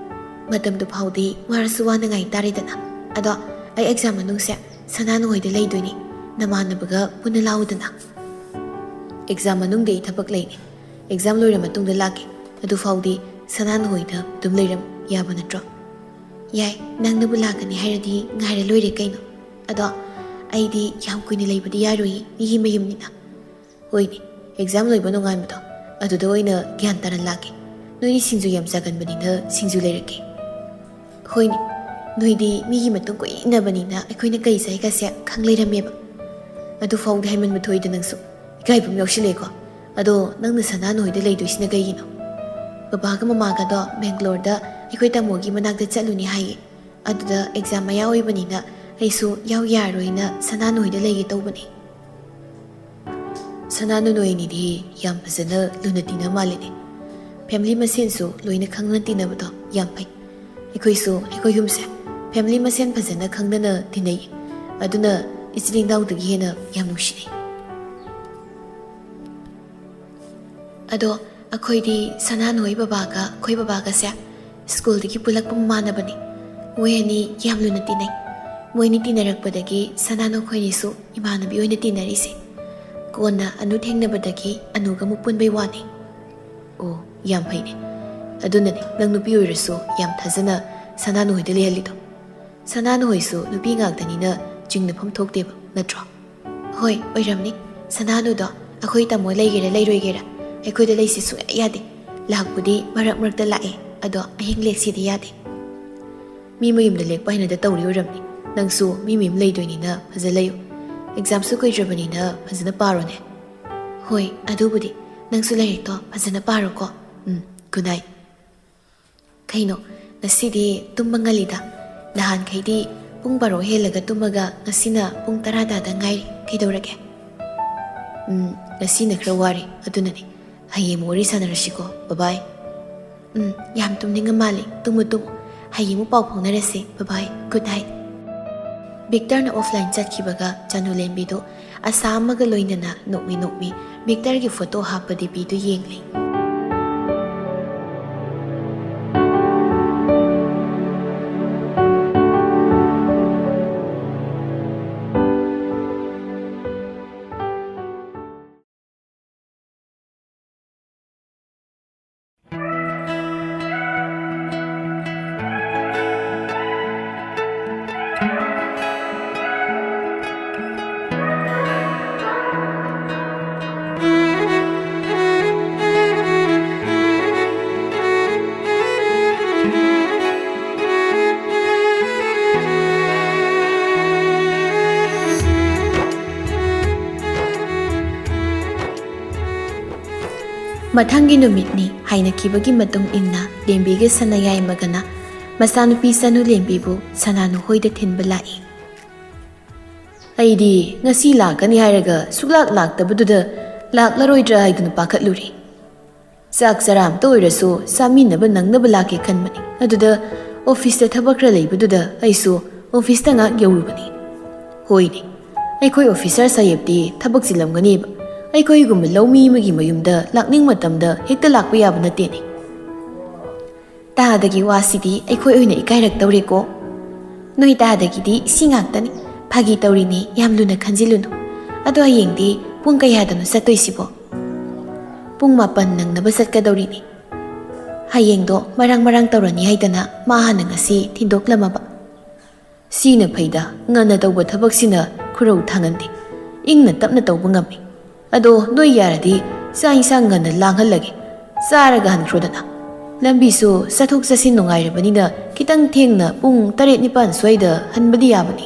ꯃꯇꯝꯗꯨ ꯐꯥꯎꯗꯤ ꯋꯥꯔꯁꯨ ꯋꯥꯅ ꯉꯥꯏ ꯇꯥꯔꯦꯗꯅ꯫ ꯑꯗꯣ ꯑꯩ ꯑꯦꯛꯖꯥꯝ ꯃꯅꯨꯡꯁꯦ ꯁꯅꯥꯅꯨ ꯍꯣꯏꯗ ꯂꯩꯗꯣꯏꯅꯤ, ꯅꯃꯥꯟꯅꯕꯒ ꯄꯨꯟꯅ ꯂꯥꯛꯎꯗꯅ꯫" "ꯑꯦꯛꯖꯥꯝ ꯃꯅꯨꯡꯗꯤ ꯑꯩ ꯊꯕꯛ ꯂꯩꯅꯤ, ꯑꯦꯛꯖꯥꯝ ꯂꯣꯏꯔ ꯃꯇꯨꯡꯗ ꯂꯥꯛꯀꯦ꯫ ꯑꯗꯨꯐꯥꯎꯗꯤ ꯁꯅꯥꯅꯨ ꯍꯣꯏꯗ ꯑꯗꯨꯝ ꯂꯩꯔꯝꯃꯨ, ꯌꯥꯕ ꯅꯠꯇ꯭ꯔꯣ?" "ꯌꯥꯏ, ꯅꯪꯅꯕꯨ ꯂꯥꯛꯀꯅꯤ ꯍꯥꯏꯔꯗꯤ ꯉꯥꯏꯔ ꯂꯣꯏꯔꯦ ꯀꯩꯅꯣ꯫ ꯑꯗꯣ ꯑꯩꯗꯤ ꯌꯥꯝ ꯀꯨꯏꯅ ꯂꯩꯕꯗꯤ ꯌꯥꯔꯣꯏꯌꯦ, ꯃꯤꯒꯤ ꯃꯌꯨꯝꯅꯤꯅ꯫ ꯍꯣꯏꯅꯦ, ꯑꯦꯛꯖꯥꯝ ꯂꯣꯏꯕ ꯅꯣꯡꯉꯥꯟꯕꯗꯣ, ꯑꯗꯨꯗ ꯑꯣꯏꯅ ꯒ꯭ꯌꯥꯟ ꯇꯥꯅ ꯂꯥꯛꯀꯦ꯫ ꯅꯣꯏꯗꯤ ꯁꯤꯡꯖꯨ ꯌꯥꯝ ꯆꯥꯒꯟꯕꯅꯤꯅ ꯁꯤꯡꯖꯨ ꯂꯩꯔꯛꯀꯦ꯫ ꯍꯣꯏꯅꯦ, ꯅꯣꯏꯗꯤ ꯃꯤꯒꯤ ꯃꯇꯨꯡ ꯀꯣꯏ ꯏꯟꯅꯕꯅꯤꯅ ꯑꯩꯈꯣꯏꯅ ꯀꯩ ꯆꯥꯏꯒꯁꯦ ꯈꯪ ꯂꯩꯔꯝꯃꯦꯕ꯫ ꯑꯗꯨ ꯐꯥꯎꯗꯤ ꯍꯥꯏꯃꯟꯕ ꯊꯣꯛꯏꯗ ꯅꯪꯁꯨ꯫ ꯏꯀꯥꯏꯕ ꯑꯃ ꯌꯥꯎꯁꯤꯜꯂꯛꯑꯦꯀꯣ꯫ ꯑꯗꯣ ꯅꯪꯅ ꯁꯅꯥꯅꯨ ꯍꯣꯏꯗ ꯂꯩꯗꯣꯏꯁꯤꯅ ꯀꯩꯒꯤꯅꯣ? ꯕꯕꯥꯒ ꯃꯃꯥꯒꯗꯣ ꯕꯦꯡꯒ꯭ꯂꯣꯔꯗ ꯑꯩꯈꯣꯏ ꯇꯥꯃꯣꯒꯤ ꯃꯅꯥꯛꯇ ꯆꯠꯂꯨꯅꯤ ꯍꯥꯏꯌꯦ꯫ ꯑꯗꯨꯗ ꯑꯦꯛꯖꯥꯝ ꯃꯌꯥ ꯑꯣꯏꯕꯅꯤꯅ ꯑꯩꯁꯨ ꯌꯥꯎ ꯌꯥꯔꯣꯏꯅ ꯁꯅꯥꯅꯨ ꯍꯣꯏꯗ ꯂꯩꯒꯦ ꯇꯧꯕꯅꯦ꯫ ꯁꯅꯥꯅꯨ ꯅꯣꯏ ꯑꯅꯤꯗꯤ ꯌꯥꯝ ꯐꯖꯅ ꯂꯨꯅ ꯇꯤꯟꯅ ꯃꯥꯜꯂꯤꯅꯦ꯫ ꯐꯦꯃꯤꯂꯤ ꯃꯁꯦꯟꯁꯨ ꯂꯣꯏꯅ ꯈꯪꯅ ꯇꯤꯟꯅꯕꯗꯣ ꯌꯥꯝ ꯐꯩ꯫ ꯑꯩꯈꯣꯏꯁꯨ ꯑꯩꯈꯣꯏ ꯌꯨꯝꯁꯦ ꯐꯦꯃꯤꯂꯤ ꯃꯁꯦꯟ ꯐꯖꯅ ꯈꯪꯅꯅ ꯇꯤꯟꯅꯩ꯫ ꯑꯗꯨꯅ ꯏꯆꯤꯜ ꯏꯅꯥꯎꯗꯒꯤ ꯍꯦꯟꯅ ꯌꯥꯝ ꯅꯨꯡꯁꯤꯅꯩ꯫ ꯑꯗꯣ ꯑꯩꯈꯣꯏꯗꯤ ꯁꯅꯥꯅꯨ ꯍꯣꯏ ꯕꯕꯥꯒ ꯑꯩꯈꯣꯏ ꯕꯕꯥꯒꯁꯦ ꯁ꯭ꯀꯨꯜꯗꯒꯤ ꯄꯨꯜꯂꯛꯄ ꯃꯃꯥꯟꯅꯕꯅꯤ꯫ ꯃꯣꯏ ꯑꯅꯤ ꯌꯥꯝ ꯂꯨꯅ ꯇꯤꯟꯅꯩ꯫ ꯃꯣꯏ ꯑꯅꯤ ꯇꯤꯟꯅꯔꯛꯄꯗꯒꯤ ꯁꯅꯥꯅꯨ ꯑꯩꯈꯣꯏꯅꯤꯁꯨ ꯏꯃꯥꯟꯅꯕꯤ ꯑꯣꯏꯅ ꯇꯤꯟꯅꯔꯤꯁꯦ꯫ ꯀꯣꯟꯅ ꯑꯅꯨ ꯊꯦꯡꯅꯕꯗꯒꯤ ꯑꯅꯨꯒ ꯑꯃꯨꯛ ꯄꯨꯟꯕꯩ ꯋꯥꯅꯤ꯫ ꯑꯣ, ꯌꯥꯝ ꯐꯩꯅꯦ꯫ ꯑꯗꯨꯅꯅꯦ ꯅꯪ ꯅꯨꯄꯤ ꯑꯣꯏꯔꯁꯨ ꯌꯥꯝ ꯊꯥꯖꯅ ꯁꯅꯥꯅꯨ ꯍꯣꯏꯗ ꯂꯩꯍꯜꯂꯤꯗꯣ꯫ ꯁꯅꯥꯅꯨ ꯍꯣꯏꯁꯨ ꯅꯨꯄꯤ ꯉꯥꯛꯇꯅꯤꯅ ꯆꯤꯡꯅꯐꯝ ꯊꯣꯛꯇꯦꯕ, ꯅꯠꯇ꯭ꯔꯣ? ꯍꯣꯏ, ꯑꯣꯏꯔꯝꯅꯤ꯫ ꯁꯅꯥꯅꯨꯗꯣ ꯑꯩꯈꯣꯏ ꯇꯥꯃꯣ ꯂꯩꯒꯦꯔꯥ ꯂꯩꯔꯣꯏꯒꯦꯔꯥ ꯑꯩꯈꯣꯏꯗ ꯂꯩꯁꯤ ꯁꯨꯡꯌꯥ ꯌꯥꯗꯦ꯫ ꯂꯥꯛꯄꯨꯗꯤ ꯃꯔꯛ ꯃꯔꯛꯇ ꯂꯥꯛꯑꯦ, ꯑꯗꯣ ꯑꯍꯤꯡ ꯂꯦꯛꯁꯤꯗꯤ ꯌꯥꯗꯦ꯫ ꯃꯤ ꯃꯌꯨꯝꯗ ꯂꯦꯛꯄ ꯍꯩꯅꯗ ꯇꯧꯔꯤ ꯑꯣꯏꯔꯝꯅꯤ꯫ ꯅꯪꯁꯨ ꯃꯤ ꯃꯌꯨꯝ ꯂꯩꯗꯣꯏꯅꯤꯅ ꯐꯖ ꯂꯩꯌꯨ꯫ ꯑꯦꯛꯖꯥꯝꯁꯨ ꯀꯨꯏꯗ꯭ꯔꯕꯅꯤꯅ ꯐꯖꯅ ꯄꯥꯔꯣꯅꯦ꯫ ꯍꯣꯏ, ꯑꯗꯨꯕꯨꯗꯤ꯫ ꯅꯪꯁꯨ ꯂꯥꯏꯔꯤꯛꯇꯣ ꯐꯖꯅ ꯄꯥꯔꯣꯀꯣ꯫ ꯎꯝ, good night꯫ ꯀꯩꯅꯣ, ꯉꯁꯤꯗꯤ ꯇꯨꯝꯕ ꯉꯜꯂꯤꯗ? ꯅꯍꯥꯟꯈꯩꯗꯤ ꯄꯨꯡ ꯕꯥꯔꯣ ꯍꯦꯜꯂꯒ ꯇꯨꯝꯃꯒ ꯉꯁꯤꯅ ꯄꯨꯡ ꯇꯔꯥ ꯇꯥꯗ ꯉꯥꯏꯔꯤ꯫ ꯀꯩꯗꯧꯔꯒꯦ? ꯎꯝ, ꯉꯁꯤꯅ ꯈꯔ ꯋꯥꯔꯦ, ꯑꯗꯨꯅꯅꯦ꯫ ꯍꯌꯦꯡ ꯑꯃꯨꯛ ꯋꯥꯔꯤ ꯁꯥꯟꯅꯔꯁꯤꯀꯣ꯫ Bye bye꯫ ꯎꯝ, ꯌꯥꯝ ꯇꯨꯝꯅꯤꯡꯉ ꯃꯥꯜꯂꯦ꯫ ꯇꯨꯝꯃꯨ, ꯇꯨꯝꯃꯨ꯫ ꯍꯌꯦꯡ ꯑꯃꯨꯛ ꯄꯥꯎ ꯐꯥꯎꯅꯔꯁꯦ꯫ Bye bye꯫ Good night꯫ ꯚꯤꯛꯇꯔꯅ ꯑꯣꯐꯂꯥꯏꯟ ꯆꯠꯈꯤꯕꯒ ꯆꯥꯅꯨꯂꯦꯝꯕꯤꯗꯨ ꯑꯁꯥ ꯑꯃꯒ ꯂꯣꯏꯅꯅ ꯅꯣꯛꯃꯤ ꯅꯣꯛꯃꯤ ꯚꯤꯛꯇꯔꯒꯤ ꯐꯣꯇꯣ ꯍꯥꯞꯄ ꯗꯤꯄꯤꯗꯨ ꯌꯦꯡꯂꯤ꯫ ꯃꯊꯪꯒꯤ ꯅꯨꯃꯤꯠꯅꯤ꯫ ꯍꯥꯏꯅꯈꯤꯕꯒꯤ ꯃꯇꯨꯡ ꯏꯟꯅ ꯂꯦꯝꯕꯤꯒ ꯁꯅꯥꯌꯥꯏꯃꯒꯅ ꯃꯆꯥꯅꯨꯄꯤ ꯆꯅꯨ ꯂꯦꯝꯕꯤꯕꯨ ꯁꯅꯥꯅꯨ ꯍꯣꯏꯗ ꯊꯤꯟꯕ ꯂꯥꯛꯏ꯫ ꯑꯩꯗꯤ ꯉꯁꯤ ꯂꯥꯛꯀꯅꯤ ꯍꯥꯏꯔꯒ ꯁꯨꯛꯂꯥꯛ ꯂꯥꯛꯇꯕꯗꯨꯗ ꯂꯥꯛꯂꯔꯣꯏꯗ꯭ꯔꯥ ꯍꯥꯏꯗꯨꯅ ꯄꯥꯈꯠꯂꯨꯔꯦ꯫ ꯆꯥꯛ ꯆꯔꯥ ꯑꯝꯇ ꯑꯣꯏꯔꯁꯨ ꯆꯥꯃꯤꯟꯅꯕ ꯅꯪꯅꯕ ꯂꯥꯛꯀꯦ ꯈꯟꯕꯅꯤ꯫ ꯑꯗꯨꯗ ꯑꯣꯐꯤꯁꯇ ꯊꯕꯛ ꯈꯔ ꯂꯩꯕꯗꯨꯗ ꯑꯩꯁꯨ ꯑꯣꯐꯤꯁꯇ ꯉꯥꯛ ꯌꯧꯔꯨꯕꯅꯤ꯫ ꯍꯣꯏꯅꯦ, ꯑꯩꯈꯣꯏ ꯑꯣꯐꯤꯁꯔ ꯁꯥꯍꯦꯕꯇꯤ ꯊꯕꯛ ꯆꯤꯜꯂꯝꯒꯅꯦꯕ꯫ ꯑꯩꯈꯣꯏꯒꯨꯝꯕ ꯂꯧꯃꯤ ꯑꯃꯒꯤ ꯃꯌꯨꯝꯗ ꯂꯥꯛꯅꯤꯡ ꯃꯇꯝꯗ ꯍꯦꯛꯇ ꯂꯥꯛꯄ ꯌꯥꯕ ꯅꯠꯇꯦꯅꯦ꯫ ꯇꯥꯗꯒꯤ ꯋꯥꯁꯤꯗꯤ ꯑꯩꯈꯣꯏ ꯑꯣꯏꯅ ꯏꯀꯥꯏꯔꯛꯇꯧꯔꯦꯀꯣ꯫ ꯅꯣꯏ ꯇꯥꯗꯒꯤꯗꯤ ꯁꯤ ꯉꯥꯛꯇꯅꯤ꯫ ꯐꯥꯒꯤ ꯇꯧꯔꯤꯅꯦ, ꯌꯥꯝ ꯂꯨꯅ ꯈꯟꯖꯤꯜꯂꯨꯅꯨ꯫ ꯑꯗꯣ ꯍꯌꯦꯡꯗꯤ ꯄꯨꯡ ꯀꯌꯥꯗꯅꯣ ꯆꯠꯇꯣꯏꯁꯤꯕꯣ? ꯄꯨꯡ ꯃꯥꯄꯟ ꯅꯪꯅꯕ ꯆꯠꯀꯗꯧꯔꯤꯅꯤ꯫ ꯍꯌꯦꯡꯗꯣ ꯃꯔꯥꯡ ꯃꯔꯥꯡ ꯇꯧꯔꯅꯤ ꯍꯥꯏꯗꯅ ꯃꯥ ꯍꯥꯟꯅ ꯉꯁꯤ ꯊꯤꯟꯗꯣꯛꯂꯝꯃꯕ꯫ ꯁꯤꯅ ꯐꯩꯗ, ꯉꯟꯅ ꯇꯧꯕ ꯊꯕꯛꯁꯤꯅ ꯈꯨꯔꯧ ꯊꯥꯡꯍꯟꯗꯦ, ꯏꯪꯅ ꯇꯞꯅ ꯇꯧꯕ ꯉꯝꯃꯤ꯫ ꯑꯗꯣ ꯅꯣꯏ ꯌꯥꯔꯗꯤ ꯆꯥꯛ ꯏꯟꯁꯥꯡ ꯉꯟꯅ ꯂꯥꯡꯍꯜꯂꯒꯦ, ꯆꯥꯔꯒ ꯍꯟꯈ꯭ꯔꯣꯗꯅ꯫ ꯂꯝꯕꯤꯁꯨ ꯆꯠꯊꯣꯛ ꯆꯠꯁꯤꯟ ꯅꯨꯡꯉꯥꯏꯔꯕꯅꯤꯅ ꯈꯤꯇꯪ ꯊꯦꯡꯅ ꯄꯨꯡ ꯇꯔꯦꯠ ꯅꯤꯄꯥꯟ ꯁ꯭ꯋꯥꯏꯗ ꯍꯟꯕꯗꯤ ꯌꯥꯕꯅꯤ꯫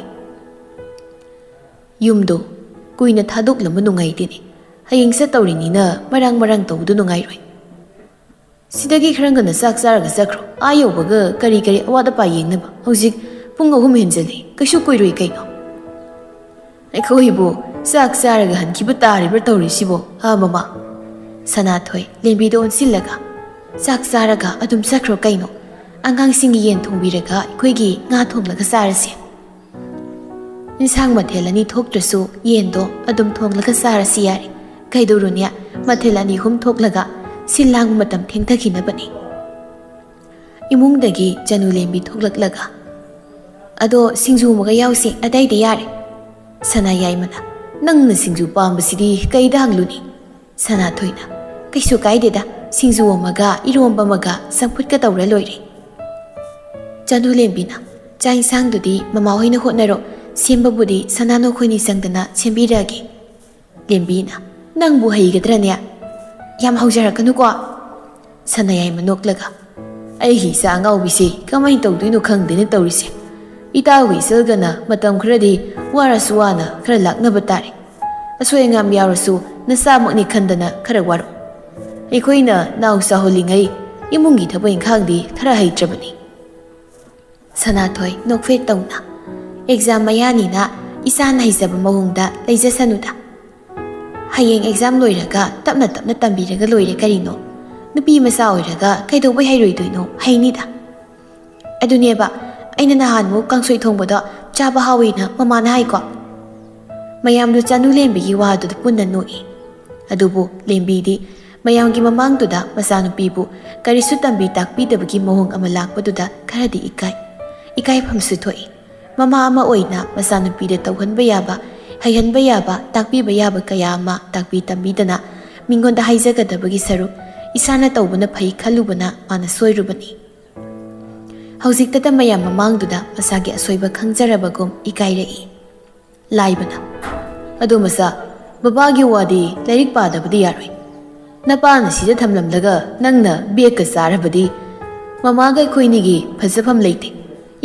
ꯌꯨꯝꯗꯣ ꯀꯨꯏꯅ ꯊꯥꯗꯣꯛꯂꯝꯕ ꯅꯨꯡꯉꯥꯏꯇꯦꯅꯦ꯫ ꯍꯌꯦꯡ ꯆꯠꯇꯧꯔꯤꯅꯤꯅ ꯃꯔꯥꯡ ꯃꯔꯥꯡ ꯇꯧꯕꯗꯨ ꯅꯨꯡꯉꯥꯏꯔꯣꯏ꯫ ꯁꯤꯗꯒꯤ ꯈꯔ ꯉꯟꯅ ꯆꯥꯛ ꯆꯥꯔꯒ ꯆꯠꯈ꯭ꯔꯣ꯫ ꯑꯥ ꯌꯧꯕꯒ ꯀꯔꯤ ꯀꯔꯤ ꯑꯋꯥꯠ ꯑꯄꯥ ꯌꯦꯡꯅꯕ꯫ ꯍꯧꯖꯤꯛ ꯄꯨꯡ ꯑꯍꯨꯝ ꯍꯦꯟꯖꯜꯂꯦ, ꯀꯩꯁꯨ ꯀꯨꯏꯔꯣꯏ ꯀꯩꯅꯣ꯫ ꯑꯩꯈꯣꯏꯕꯨ ꯆꯥꯛ ꯆꯥꯔꯒ ꯍꯟꯈꯤꯕ ꯇꯥꯔꯤꯕ꯭ꯔꯥ ꯇꯧꯔꯤꯁꯤꯕꯣ, ꯍꯥ ꯃꯃꯥ? ꯁꯅꯥꯊꯣꯏ ꯂꯦꯝꯕꯤꯗ ꯑꯣꯟꯁꯤꯜꯂꯒ, ꯆꯥꯛ ꯆꯥꯔꯒ ꯑꯗꯨꯝ ꯆꯠꯈ꯭ꯔꯣ ꯀꯩꯅꯣ꯫ ꯑꯉꯥꯡꯁꯤꯡꯒꯤ ꯌꯦꯟ ꯊꯣꯡꯕꯤꯔꯒ ꯑꯩꯈꯣꯏꯒꯤ ꯉꯥ ꯊꯣꯡꯂꯒ ꯆꯥꯔꯁꯦ꯫ ꯏꯟꯁꯥꯡ ꯃꯊꯦꯜ ꯑꯅꯤ ꯊꯣꯛꯇ꯭ꯔꯁꯨ ꯌꯦꯟꯗꯣ ꯑꯗꯨꯝ ꯊꯣꯡꯂꯒ ꯆꯥꯔꯁꯤ ꯌꯥꯔꯦ꯫ ꯀꯩꯗꯧꯔꯨꯅꯤ, ꯃꯊꯦꯜ ꯑꯅꯤ ꯑꯍꯨꯝ ꯊꯣꯛꯂꯒ ꯁꯤꯜ ꯂꯥꯡꯕ ꯃꯇꯝ ꯊꯦꯡꯊꯈꯤꯅꯕꯅꯤ꯫ ꯏꯃꯨꯡꯗꯒꯤ ꯆꯅꯨ ꯂꯦꯝꯕꯤ ꯊꯣꯛꯂꯛꯂꯒ, "ꯑꯗꯣ ꯁꯤꯡꯖꯨ ꯑꯃꯒ ꯌꯥꯎꯁꯤ, ꯑꯇꯩꯗꯤ ꯌꯥꯔꯦ꯫" ꯁꯅꯥꯌꯥꯏꯃꯅ, "ꯅꯪꯅ ꯁꯤꯡꯖꯨ ꯄꯥꯝꯕꯁꯤꯗꯤ ꯀꯩꯗ ꯍꯪꯂꯨꯅꯤ?" ꯁꯅꯥꯊꯣꯏꯅ, "ꯀꯩꯁꯨ ꯀꯥꯏꯗꯦꯗ, ꯁꯤꯡꯖꯨ ꯑꯃꯒ ꯏꯔꯣꯝꯕ ꯑꯃꯒ ꯆꯝꯐꯨꯠꯀ ꯇꯧꯔ ꯂꯣꯏꯔꯦ꯫" ꯆꯅꯨ ꯂꯦꯝꯕꯤꯅ, "ꯆꯥꯛ ꯏꯟꯁꯥꯡꯗꯨꯗꯤ ꯃꯃꯥ ꯍꯣꯏꯅ ꯍꯣꯠꯅꯔꯣ, ꯁꯦꯝꯕꯕꯨꯗꯤ ꯁꯅꯥꯅꯨ ꯈꯣꯏꯅꯤ ꯆꯪꯗꯅ ꯁꯦꯝꯕꯤꯔꯛꯑꯒꯦ꯫" ꯂꯦꯝꯕꯤꯅ, "ꯅꯪꯕꯨ ꯍꯩꯒꯗ꯭ꯔꯅꯦ? ꯌꯥꯝ ꯍꯧꯖꯔꯛꯀꯅꯨꯀꯣ꯫" ꯁꯅꯥꯌꯥꯏꯃ ꯅꯣꯛꯂꯒ, "ꯑꯩꯒꯤ ꯏꯆꯥ ꯑꯉꯥꯎꯕꯤꯁꯦ ꯀꯃꯥꯏꯅ ꯇꯧꯗꯣꯏꯅꯣ ꯈꯪꯗꯦꯅꯦ ꯇꯧꯔꯤꯁꯦ꯫ ꯏꯇꯥꯎꯒꯤ ꯏꯆꯜꯒꯅ ꯃꯇꯝ ꯈꯔꯗꯤ ꯋꯥꯔꯁꯨ ꯋꯥꯅ ꯈꯔ ꯂꯥꯛꯅꯕ ꯇꯥꯔꯦ꯫ ꯑꯁꯣꯏ ꯑꯉꯥꯝ ꯌꯥꯎꯔꯁꯨ ꯅꯆꯥꯃꯛꯅꯤ ꯈꯟꯗꯅ ꯈꯔ ꯋꯥꯔꯣ꯫" ꯑꯩꯈꯣꯏꯅ ꯅꯥꯎ ꯆꯥꯎꯍꯜꯂꯤꯉꯩ ꯏꯃꯨꯡꯒꯤ ꯊꯕꯛ ꯏꯪꯈꯥꯡꯗꯤ ꯈꯔ ꯍꯩꯇ꯭ꯔꯕꯅꯤ꯫ ꯁꯅꯥꯊꯣꯏ ꯅꯣꯛꯐꯦꯠ ꯇꯧꯅ, "ꯑꯦꯛꯖꯥꯝ ꯃꯌꯥꯅꯤꯅ ꯏꯆꯥꯅ ꯍꯩꯖꯕ ꯃꯑꯣꯡꯗ ꯂꯩꯖꯁꯅꯨꯗ꯫ ꯍꯌꯦꯡ ꯑꯦꯛꯖꯥꯝ ꯂꯣꯏꯔꯒ ꯇꯞꯅ ꯇꯞꯅ ꯇꯝꯕꯤꯔꯒ ꯂꯣꯏꯔꯦ ꯀꯔꯤꯅꯣ? ꯅꯨꯄꯤ ꯃꯆꯥ ꯑꯣꯏꯔꯒ ꯀꯩꯗꯧꯕꯩ ꯍꯩꯔꯣꯏꯗꯣꯏꯅꯣ? ꯍꯩꯅꯤꯗ꯫" "ꯑꯗꯨꯅꯦꯕ, ꯑꯩꯅ ꯅꯍꯥꯟꯃꯨꯛ ꯀꯥꯡꯁꯣꯏ ꯊꯣꯡꯕꯗꯣ ꯆꯥꯕ ꯍꯥꯎꯋꯦꯅ ꯃꯃꯥꯅ ꯍꯥꯏꯀꯣ?" ꯃꯌꯥꯝꯗꯨ ꯆꯅꯨ ꯂꯦꯝꯕꯤꯒꯤ ꯋꯥꯗꯨꯗ ꯄꯨꯟꯅ ꯅꯣꯛꯏ꯫ ꯑꯗꯨꯕꯨ ꯂꯦꯝꯕꯤꯗꯤ ꯃꯌꯥꯝꯒꯤ ꯃꯃꯥꯡꯗꯨꯗ ꯃꯆꯥꯅꯨꯄꯤꯕꯨ ꯀꯔꯤꯁꯨ ꯇꯝꯕꯤ ꯇꯥꯛꯄꯤꯗꯕꯒꯤ ꯃꯑꯣꯡ ꯑꯃ ꯂꯥꯛꯄꯗꯨꯗ ꯈꯔꯗꯤ ꯏꯀꯥꯏ, ꯏꯀꯥꯏꯐꯝꯁꯨ ꯊꯣꯛꯏ꯫ ꯃꯃꯥ ꯑꯃ ꯑꯣꯏꯅ ꯃꯆꯥꯅꯨꯄꯤꯗ ꯇꯧꯍꯟꯕ ꯌꯥꯕ, ꯍꯩꯍꯟꯕ ꯌꯥꯕ, ꯇꯥꯛꯄꯤꯕ ꯌꯥꯕ ꯀꯌꯥ ꯑꯃ ꯇꯥꯛꯄꯤ ꯇꯝꯕꯤꯗꯅ ꯃꯤꯉꯣꯟꯗ ꯍꯥꯏꯖꯒꯗꯕꯒꯤ ꯁꯔꯨꯛ ꯏꯁꯥꯅ ꯇꯧꯕꯅ ꯐꯩ ꯈꯜꯂꯨꯕꯅ ꯃꯥꯅ ꯁꯣꯏꯔꯨꯕꯅꯤ꯫ ꯍꯧꯖꯤꯛꯇꯗ ꯃꯌꯥꯝ ꯃꯃꯥꯡꯗꯨꯗ ꯃꯁꯥꯒꯤ ꯑꯁꯣꯏꯕ ꯈꯪꯖꯔꯕꯒꯨꯝ ꯏꯀꯥꯏꯔꯛꯏ꯫ ꯂꯥꯏꯕꯅ, "ꯑꯗꯣ ꯃꯆꯥ, ꯕꯕꯥꯒꯤ ꯋꯥꯗꯤ ꯂꯥꯏꯔꯤꯛ ꯄꯥꯗꯕꯗꯤ ꯌꯥꯔꯣꯏ꯫ ꯅꯄꯥꯅ ꯁꯤꯗ ꯊꯝꯂꯝꯂꯒ ꯅꯪꯅ ꯕꯦꯛꯀ ꯆꯥꯔꯕꯗꯤ ꯃꯃꯥꯒ ꯑꯩꯈꯣꯏꯅꯤꯒꯤ ꯐꯖꯐꯝ ꯂꯩꯇꯦ꯫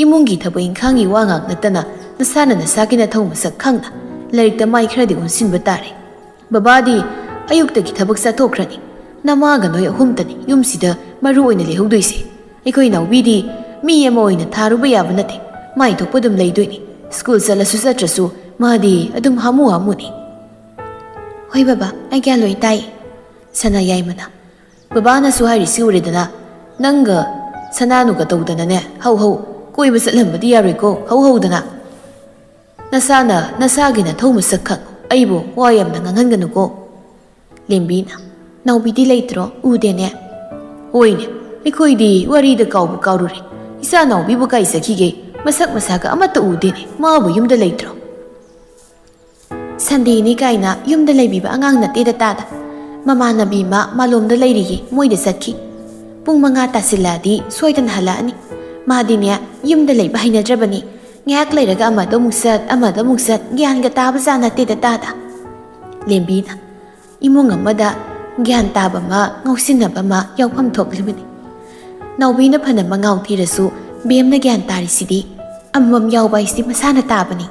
ꯏꯃꯨꯡꯒꯤ ꯊꯕꯛ ꯏꯪꯈꯥꯡꯒꯤ ꯋꯥ ꯉꯥꯛ ꯅꯠꯇꯅ ꯅꯁꯥꯅ ꯅꯁꯥꯒꯤ ꯅꯊꯧ ꯃꯁꯛ ꯈꯪꯅ ꯂꯥꯏꯔꯤꯛꯇ ꯃꯥꯏ ꯈꯔꯗꯤ ꯑꯣꯟꯁꯤꯟꯕ ꯇꯥꯔꯦ꯫ ꯕꯕꯥꯗꯤ ꯑꯌꯨꯛꯇꯒꯤ ꯊꯕꯛ ꯆꯠꯊꯣꯛꯈ꯭ꯔꯅꯤ꯫ ꯅꯃꯥꯒ ꯅꯣꯏ ꯑꯍꯨꯝꯇꯅꯤ ꯌꯨꯝꯁꯤꯗ ꯃꯔꯨ ꯑꯣꯏꯅ ꯂꯩꯍꯧꯗꯣꯏꯁꯦ꯫ ꯑꯩꯈꯣꯏ ꯅꯥꯎꯕꯤꯗꯤ ꯃꯤ ꯑꯃ ꯑꯣꯏꯅ ꯊꯥꯔꯨꯕ ꯌꯥꯕ ꯅꯠꯇꯦ꯫ ꯃꯥꯏ ꯊꯣꯛꯄ ꯑꯗꯨꯝ ꯂꯩꯗꯣꯏꯅꯤ꯫ ꯁ꯭ꯀꯨꯜ ꯆꯠꯂꯁꯨ ꯆꯠꯇ꯭ꯔꯁꯨ ꯃꯥꯗꯤ ꯑꯗꯨꯝ ꯍꯥꯃꯨ ꯍꯥꯃꯨꯅꯤ꯫" "ꯍꯣꯏ ꯕꯕꯥ, ꯑꯩ ꯒ꯭ꯌꯥꯟ ꯂꯣꯏ ꯇꯥꯏ꯫" ꯁꯅꯥ ꯌꯥꯏꯃꯅ, "ꯕꯕꯥꯅꯁꯨ ꯍꯥꯏꯔꯤꯁꯤ ꯎꯔꯦꯗꯅ, ꯅꯪꯒ ꯁꯅꯥꯅꯨꯒ ꯇꯧꯗꯅꯅꯦ, ꯍꯧ ꯍꯧ, ꯀꯣꯏꯕ ꯆꯠꯂꯝꯕꯗꯤ ꯌꯥꯔꯣꯏꯀꯣ, ꯍꯧ ꯍꯧꯗꯅ꯫ ꯅꯁꯥꯅ ꯅꯁꯥꯒꯤ ꯅꯊꯧ ꯃꯁꯛ ꯈꯪ, ꯑꯩꯕꯨ ꯋꯥ ꯌꯥꯝꯅ ꯉꯥꯡꯍꯟꯒꯅꯨꯀꯣ꯫" ꯂꯦꯝꯕꯤꯅ, "ꯅꯥꯎꯕꯤꯗꯤ ꯂꯩꯇ꯭ꯔꯣ? ꯎꯗꯦꯅꯦ꯫" "ꯍꯣꯏꯅꯦ, ꯑꯩꯈꯣꯏꯗꯤ ꯋꯥꯔꯤꯗ ꯀꯥꯎꯕ ꯀꯥꯎꯔꯨꯔꯦ꯫ ꯏꯆꯥ ꯅꯥꯎꯕꯤꯕꯨ ꯀꯥꯏ ꯆꯠꯈꯤꯒꯦ? ꯃꯁꯛ ꯃꯁꯥꯒ ꯑꯃꯠꯇ ꯎꯗꯦꯅꯦ꯫ ꯃꯥꯕꯨ ꯌꯨꯝꯗ ꯂꯩꯇ꯭ꯔꯣ?" "ꯁꯟꯗꯦꯅꯤ ꯀꯥꯏꯅ ꯌꯨꯝꯗ ꯂꯩꯕꯤꯕ ꯑꯉꯥꯡ ꯅꯠꯇꯦꯗ ꯇꯥꯗ꯫ ꯃꯃꯥꯟꯅꯕꯤ ꯑꯃ ꯃꯥꯂꯣꯝꯗ ꯂꯩꯔꯤꯌꯦ, ꯃꯣꯏꯗ ꯆꯠꯈꯤ꯫ ꯄꯨꯡ ꯃꯉꯥ ꯇꯥꯁꯤꯜꯂꯛꯑꯗꯤ ꯁꯣꯏꯗꯅ ꯍꯜꯂꯛꯑꯅꯤ꯫ ꯃꯥꯗꯤꯅꯦ, ꯌꯨꯝꯗ ꯂꯩꯕ ꯍꯩꯅꯗ꯭ꯔꯕꯅꯤ꯫ ꯉꯥꯏꯍꯥꯛ ꯂꯩꯔꯒ ꯑꯃꯗ ꯑꯃꯨꯛ ꯆꯠ, ꯑꯃꯗ ꯑꯃꯨꯛ ꯆꯠ, ꯒ꯭ꯌꯥꯟꯒ ꯇꯥꯕ ꯖꯥꯠ ꯅꯠꯇꯦꯗ ꯇꯥꯗ꯫" ꯂꯦꯝꯕꯤꯅ, "ꯏꯃꯨꯡ ꯑꯃꯗ ꯒ꯭ꯌꯥꯟ ꯇꯥꯕ ꯑꯃ, ꯉꯥꯎꯁꯤꯟꯅꯕ ꯑꯃ ꯌꯥꯎꯐꯝ ꯊꯣꯛꯂꯤꯕꯅꯤ꯫ ꯅꯥꯎꯕꯤꯅ ꯐꯅ ꯃꯉꯥꯎ ꯊꯤꯔꯁꯨ ꯕꯦꯝꯅ ꯒ꯭ꯌꯥꯟ ꯇꯥꯔꯤꯁꯤꯗꯤ꯫ ꯑꯃꯃꯝ ꯌꯥꯎꯕ ꯍꯥꯏꯁꯤꯗꯤ ꯃꯁꯥꯅ ꯇꯥꯕꯅꯤ꯫"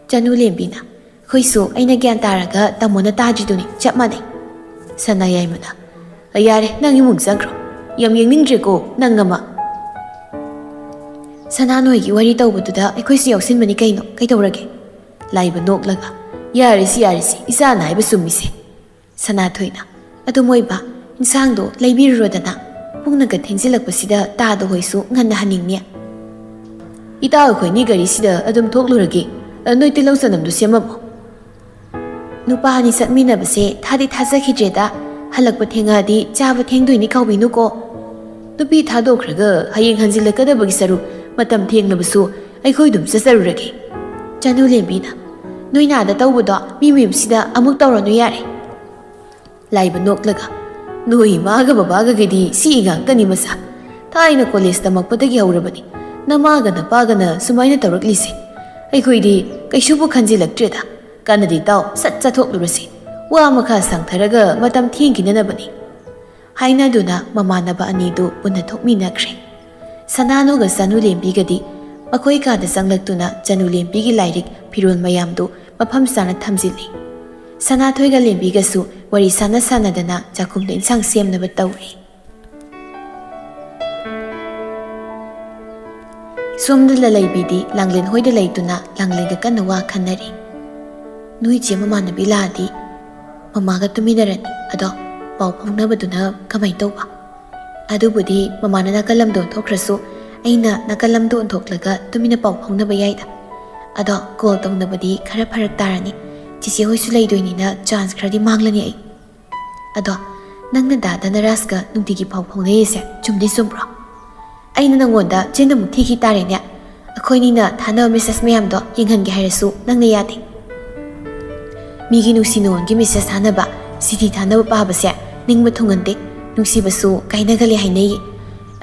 ꯆꯅꯨ ꯂꯦꯝꯕꯤꯅ, "ꯑꯩꯈꯣꯏꯁꯨ ꯑꯩꯅ ꯒ꯭ꯌꯥꯟ ꯇꯥꯔꯒ ꯇꯥꯃꯣꯅ ꯇꯥꯗ꯭ꯔꯤꯗꯨꯅꯤ, ꯆꯞ ꯃꯥꯟꯅꯩ꯫" ꯁꯅꯥ ꯌꯥꯏꯃꯅ, ꯑ, ꯌꯥꯔꯦ, ꯅꯪ ꯏꯃꯨꯡ ꯆꯪꯈ꯭ꯔꯣ꯫ ꯌꯥꯝ ꯌꯦꯡꯅꯤꯡꯗ꯭ꯔꯦꯀꯣ ꯅꯪ ꯑꯃ꯫ ꯁꯅꯥ ꯅꯣꯏꯒꯤ ꯋꯥꯔꯤ ꯇꯧꯕꯗꯨꯗ ꯑꯩꯈꯣꯏꯁꯨ ꯌꯥꯎꯁꯤꯟꯕꯅꯤ ꯀꯩꯅꯣ, ꯀꯩꯗꯧꯔꯒꯦ? ꯂꯥꯏꯕ ꯅꯣꯛꯂꯒ, ꯌꯥꯔꯦꯁꯤ, ꯌꯥꯔꯦꯁꯤ, ꯏꯆꯥꯅ ꯍꯥꯏꯕ ꯆꯨꯝꯃꯤꯁꯦ꯫ ꯁꯅꯥꯊꯣꯏꯅ, ꯑꯗꯨ ꯃꯣꯏꯕ, ꯏꯟꯁꯥꯡꯗꯣ ꯂꯩꯕꯤꯔꯨꯔꯣꯗꯅ꯫ ꯄꯨꯡꯅꯒ ꯊꯦꯡꯖꯤꯜꯂꯛꯄꯁꯤꯗ ꯇꯥꯗ ꯍꯣꯏꯁꯨ ꯉꯟꯅ ꯍꯟꯅꯤꯡꯅꯤ꯫ ꯏꯇꯥ ꯑꯩꯈꯣꯏꯅꯤ ꯒꯥꯔꯤꯁꯤꯗ ꯑꯗꯨꯝ ꯊꯣꯛꯂꯨꯔꯒꯦ꯫ ꯑ, ꯅꯣꯏ ꯇꯤꯜꯍꯧ ꯆꯅꯝꯗꯨ ꯁꯦꯝꯃꯝꯃꯣ꯫ ꯅꯨꯄꯥ ꯑꯅꯤ ꯆꯠꯃꯤꯟꯅꯕꯁꯦ ꯊꯥꯗꯤ ꯊꯥꯖꯈꯤꯗ꯭ꯔꯦꯗ꯫ ꯍꯜꯂꯛꯄ ꯊꯦꯡꯉꯛꯑꯗꯤ ꯆꯥꯕ ꯊꯦꯡꯗꯣꯏꯅꯤ, ꯀꯥꯎꯕꯤꯅꯨꯀꯣ꯫ ꯅꯨꯄꯤ ꯊꯥꯗꯣꯛꯈ꯭ꯔꯒ ꯍꯌꯦꯡ ꯍꯟꯖꯤꯜꯂꯛꯀꯗꯕꯒꯤ ꯁꯔꯨꯛ ꯃꯇꯝ ꯊꯦꯡꯂꯕꯁꯨ ꯑꯩꯈꯣꯏ ꯑꯗꯨꯝ ꯆꯠꯆꯔꯨꯔꯒꯦ꯫ ꯆꯅꯨ ꯂꯦꯝꯕꯤꯅ, ꯅꯣꯏꯅ ꯑꯥꯗ ꯇꯧꯕꯗꯣ ꯃꯤ ꯃꯌꯨꯝꯁꯤꯗ ꯑꯃꯨꯛ ꯇꯧꯔꯅꯨ ꯌꯥꯔꯦ꯫ ꯂꯥꯏꯕ ꯅꯣꯛꯂꯒ, ꯅꯣꯏ ꯏꯃꯥꯒ ꯕꯕꯥꯒꯒꯤꯗꯤ ꯁꯤ ꯉꯥꯛꯇꯅꯤ ꯃꯁꯥ꯫ ꯊꯥꯏꯅ ꯀꯣꯂꯦꯖ ꯇꯝꯃꯛꯄꯗꯒꯤ ꯍꯧꯔꯕꯅꯤ꯫ ꯅꯃꯥꯒ ꯅꯄꯥꯒꯅ ꯁꯨꯃꯥꯏꯅ ꯇꯧꯔꯛꯂꯤꯁꯦ꯫ ꯑꯩꯈꯣꯏꯗꯤ ꯀꯩꯁꯨꯕꯨ ꯈꯟꯖꯤꯜꯂꯛꯇ꯭ꯔꯦꯗ꯫ ꯀꯥꯟꯅꯗꯦ ꯇꯥꯎ, ꯁꯠ ꯆꯠꯊꯣꯛꯂꯨꯔꯁꯤ꯫ ꯋꯥ ꯃꯈꯥ ꯁꯥꯡꯊꯔꯒ ꯃꯇꯝ ꯊꯦꯡꯈꯤꯅꯅꯕꯅꯤ꯫ ꯍꯥꯏꯅꯗꯨꯅ ꯃꯃꯥꯟꯅꯕ ꯑꯅꯤꯗꯨ ꯄꯨꯟꯅ ꯊꯣꯛꯃꯤꯟꯅꯈ꯭ꯔꯦ꯫ ꯁꯅꯥꯅꯨꯒ ꯆꯅꯨ ꯂꯦꯝꯕꯤꯒꯗꯤ ꯃꯈꯣꯏ ꯀꯥꯗ ꯆꯪꯂꯛꯇꯨꯅ ꯆꯅꯨ ꯂꯦꯝꯕꯤꯒꯤ ꯂꯥꯏꯔꯤꯛ, ꯐꯤꯔꯣꯜ ꯃꯌꯥꯝꯗꯨ ꯃꯐꯝ ꯆꯥꯅ ꯊꯝꯖꯤꯜꯂꯤ꯫ ꯁꯅꯥꯊꯣꯏꯒ ꯂꯦꯝꯕꯤꯒꯁꯨ ꯋꯥꯔꯤ ꯁꯥꯟꯅ ꯁꯥꯟꯅꯗꯅ ꯆꯥꯛꯈꯨꯝꯗ ꯏꯟꯁꯥꯡ ꯁꯦꯝꯅꯕ ꯇꯧꯔꯤ꯫ ꯁꯣꯝꯗ ꯂꯂꯩꯕꯤꯗꯤ ꯂꯥꯡꯂꯦꯟ ꯍꯣꯏꯗ ꯂꯩꯗꯨꯅ ꯂꯥꯡꯂꯦꯟꯒ ꯀꯟꯅ ꯋꯥ ꯈꯟꯅꯔꯤ꯫ ꯅꯣꯏ ꯆꯦ ꯃꯃꯥꯟꯅꯕꯤ ꯂꯥꯛꯑꯗꯤ ꯃꯃꯥꯒ ꯇꯨꯃꯤꯟꯅꯔꯅꯤ꯫ ꯑꯗꯣ ꯄꯥꯎ ꯐꯥꯎꯅꯕꯗꯨꯅ ꯀꯃꯥꯏ ꯇꯧꯕ? ꯑꯗꯨꯕꯨꯗꯤ ꯃꯃꯥꯅ ꯅꯥꯀꯜ ꯑꯃꯗ ꯑꯣꯟꯊꯣꯛꯈ꯭ꯔꯁꯨ ꯑꯩꯅ ꯅꯥꯀꯜ ꯑꯃꯗ ꯑꯣꯟꯊꯣꯛꯂꯒ ꯇꯨꯃꯤꯟꯅ ꯄꯥꯎ ꯐꯥꯎꯅꯕ ꯌꯥꯏꯗ꯫ ꯑꯗꯣ ꯀꯣꯜ ꯇꯧꯅꯕꯗꯤ ꯈꯔ ꯐꯔꯛ ꯇꯥꯔꯅꯤ꯫ ꯆꯦꯆꯦ ꯍꯣꯏꯁꯨ ꯂꯩꯗꯣꯏꯅꯤꯅ ꯆꯥꯟꯁ ꯈꯔꯗꯤ ꯃꯥꯡꯂꯅꯤ ꯑꯩ꯫ ꯑꯗꯣ ꯅꯪꯅ ꯗꯥ ꯙꯅꯔꯥꯖꯀ ꯅꯨꯡꯇꯤꯒꯤ ꯄꯥꯎ ꯐꯥꯎꯅꯩꯁꯦ ꯆꯨꯝꯗꯤ ꯆꯨꯝꯕ꯭ꯔꯣ? ꯑꯩꯅ ꯅꯪꯉꯣꯟꯗ ꯆꯤꯟ ꯑꯃꯨꯛ ꯊꯤꯈꯤ ꯇꯥꯔꯦꯅꯦ꯫ ꯑꯩꯈꯣꯏꯅꯤꯅ ꯊꯥꯅꯕ ꯃꯦꯁꯦꯖ ꯃꯌꯥꯝꯗꯣ ꯌꯦꯡꯍꯟꯒꯦ ꯍꯥꯏꯔꯁꯨ ꯅꯪꯅ ꯌꯥꯗꯦ꯫ ꯃꯤꯒꯤ ꯅꯨꯡꯁꯤ ꯅꯨꯡꯉꯣꯟꯒꯤ ꯃꯦꯁꯦꯖ ꯊꯥꯅꯕ, ꯆꯤꯊꯤ ꯊꯥꯅꯕ ꯄꯥꯕꯁꯦ ꯅꯤꯡꯕ ꯊꯨꯡꯍꯟꯗꯦ꯫ ꯅꯨꯡꯁꯤꯕꯁꯨ ꯀꯥꯏꯅꯒꯜꯂꯦ ꯍꯥꯏꯅꯩꯌꯦ꯫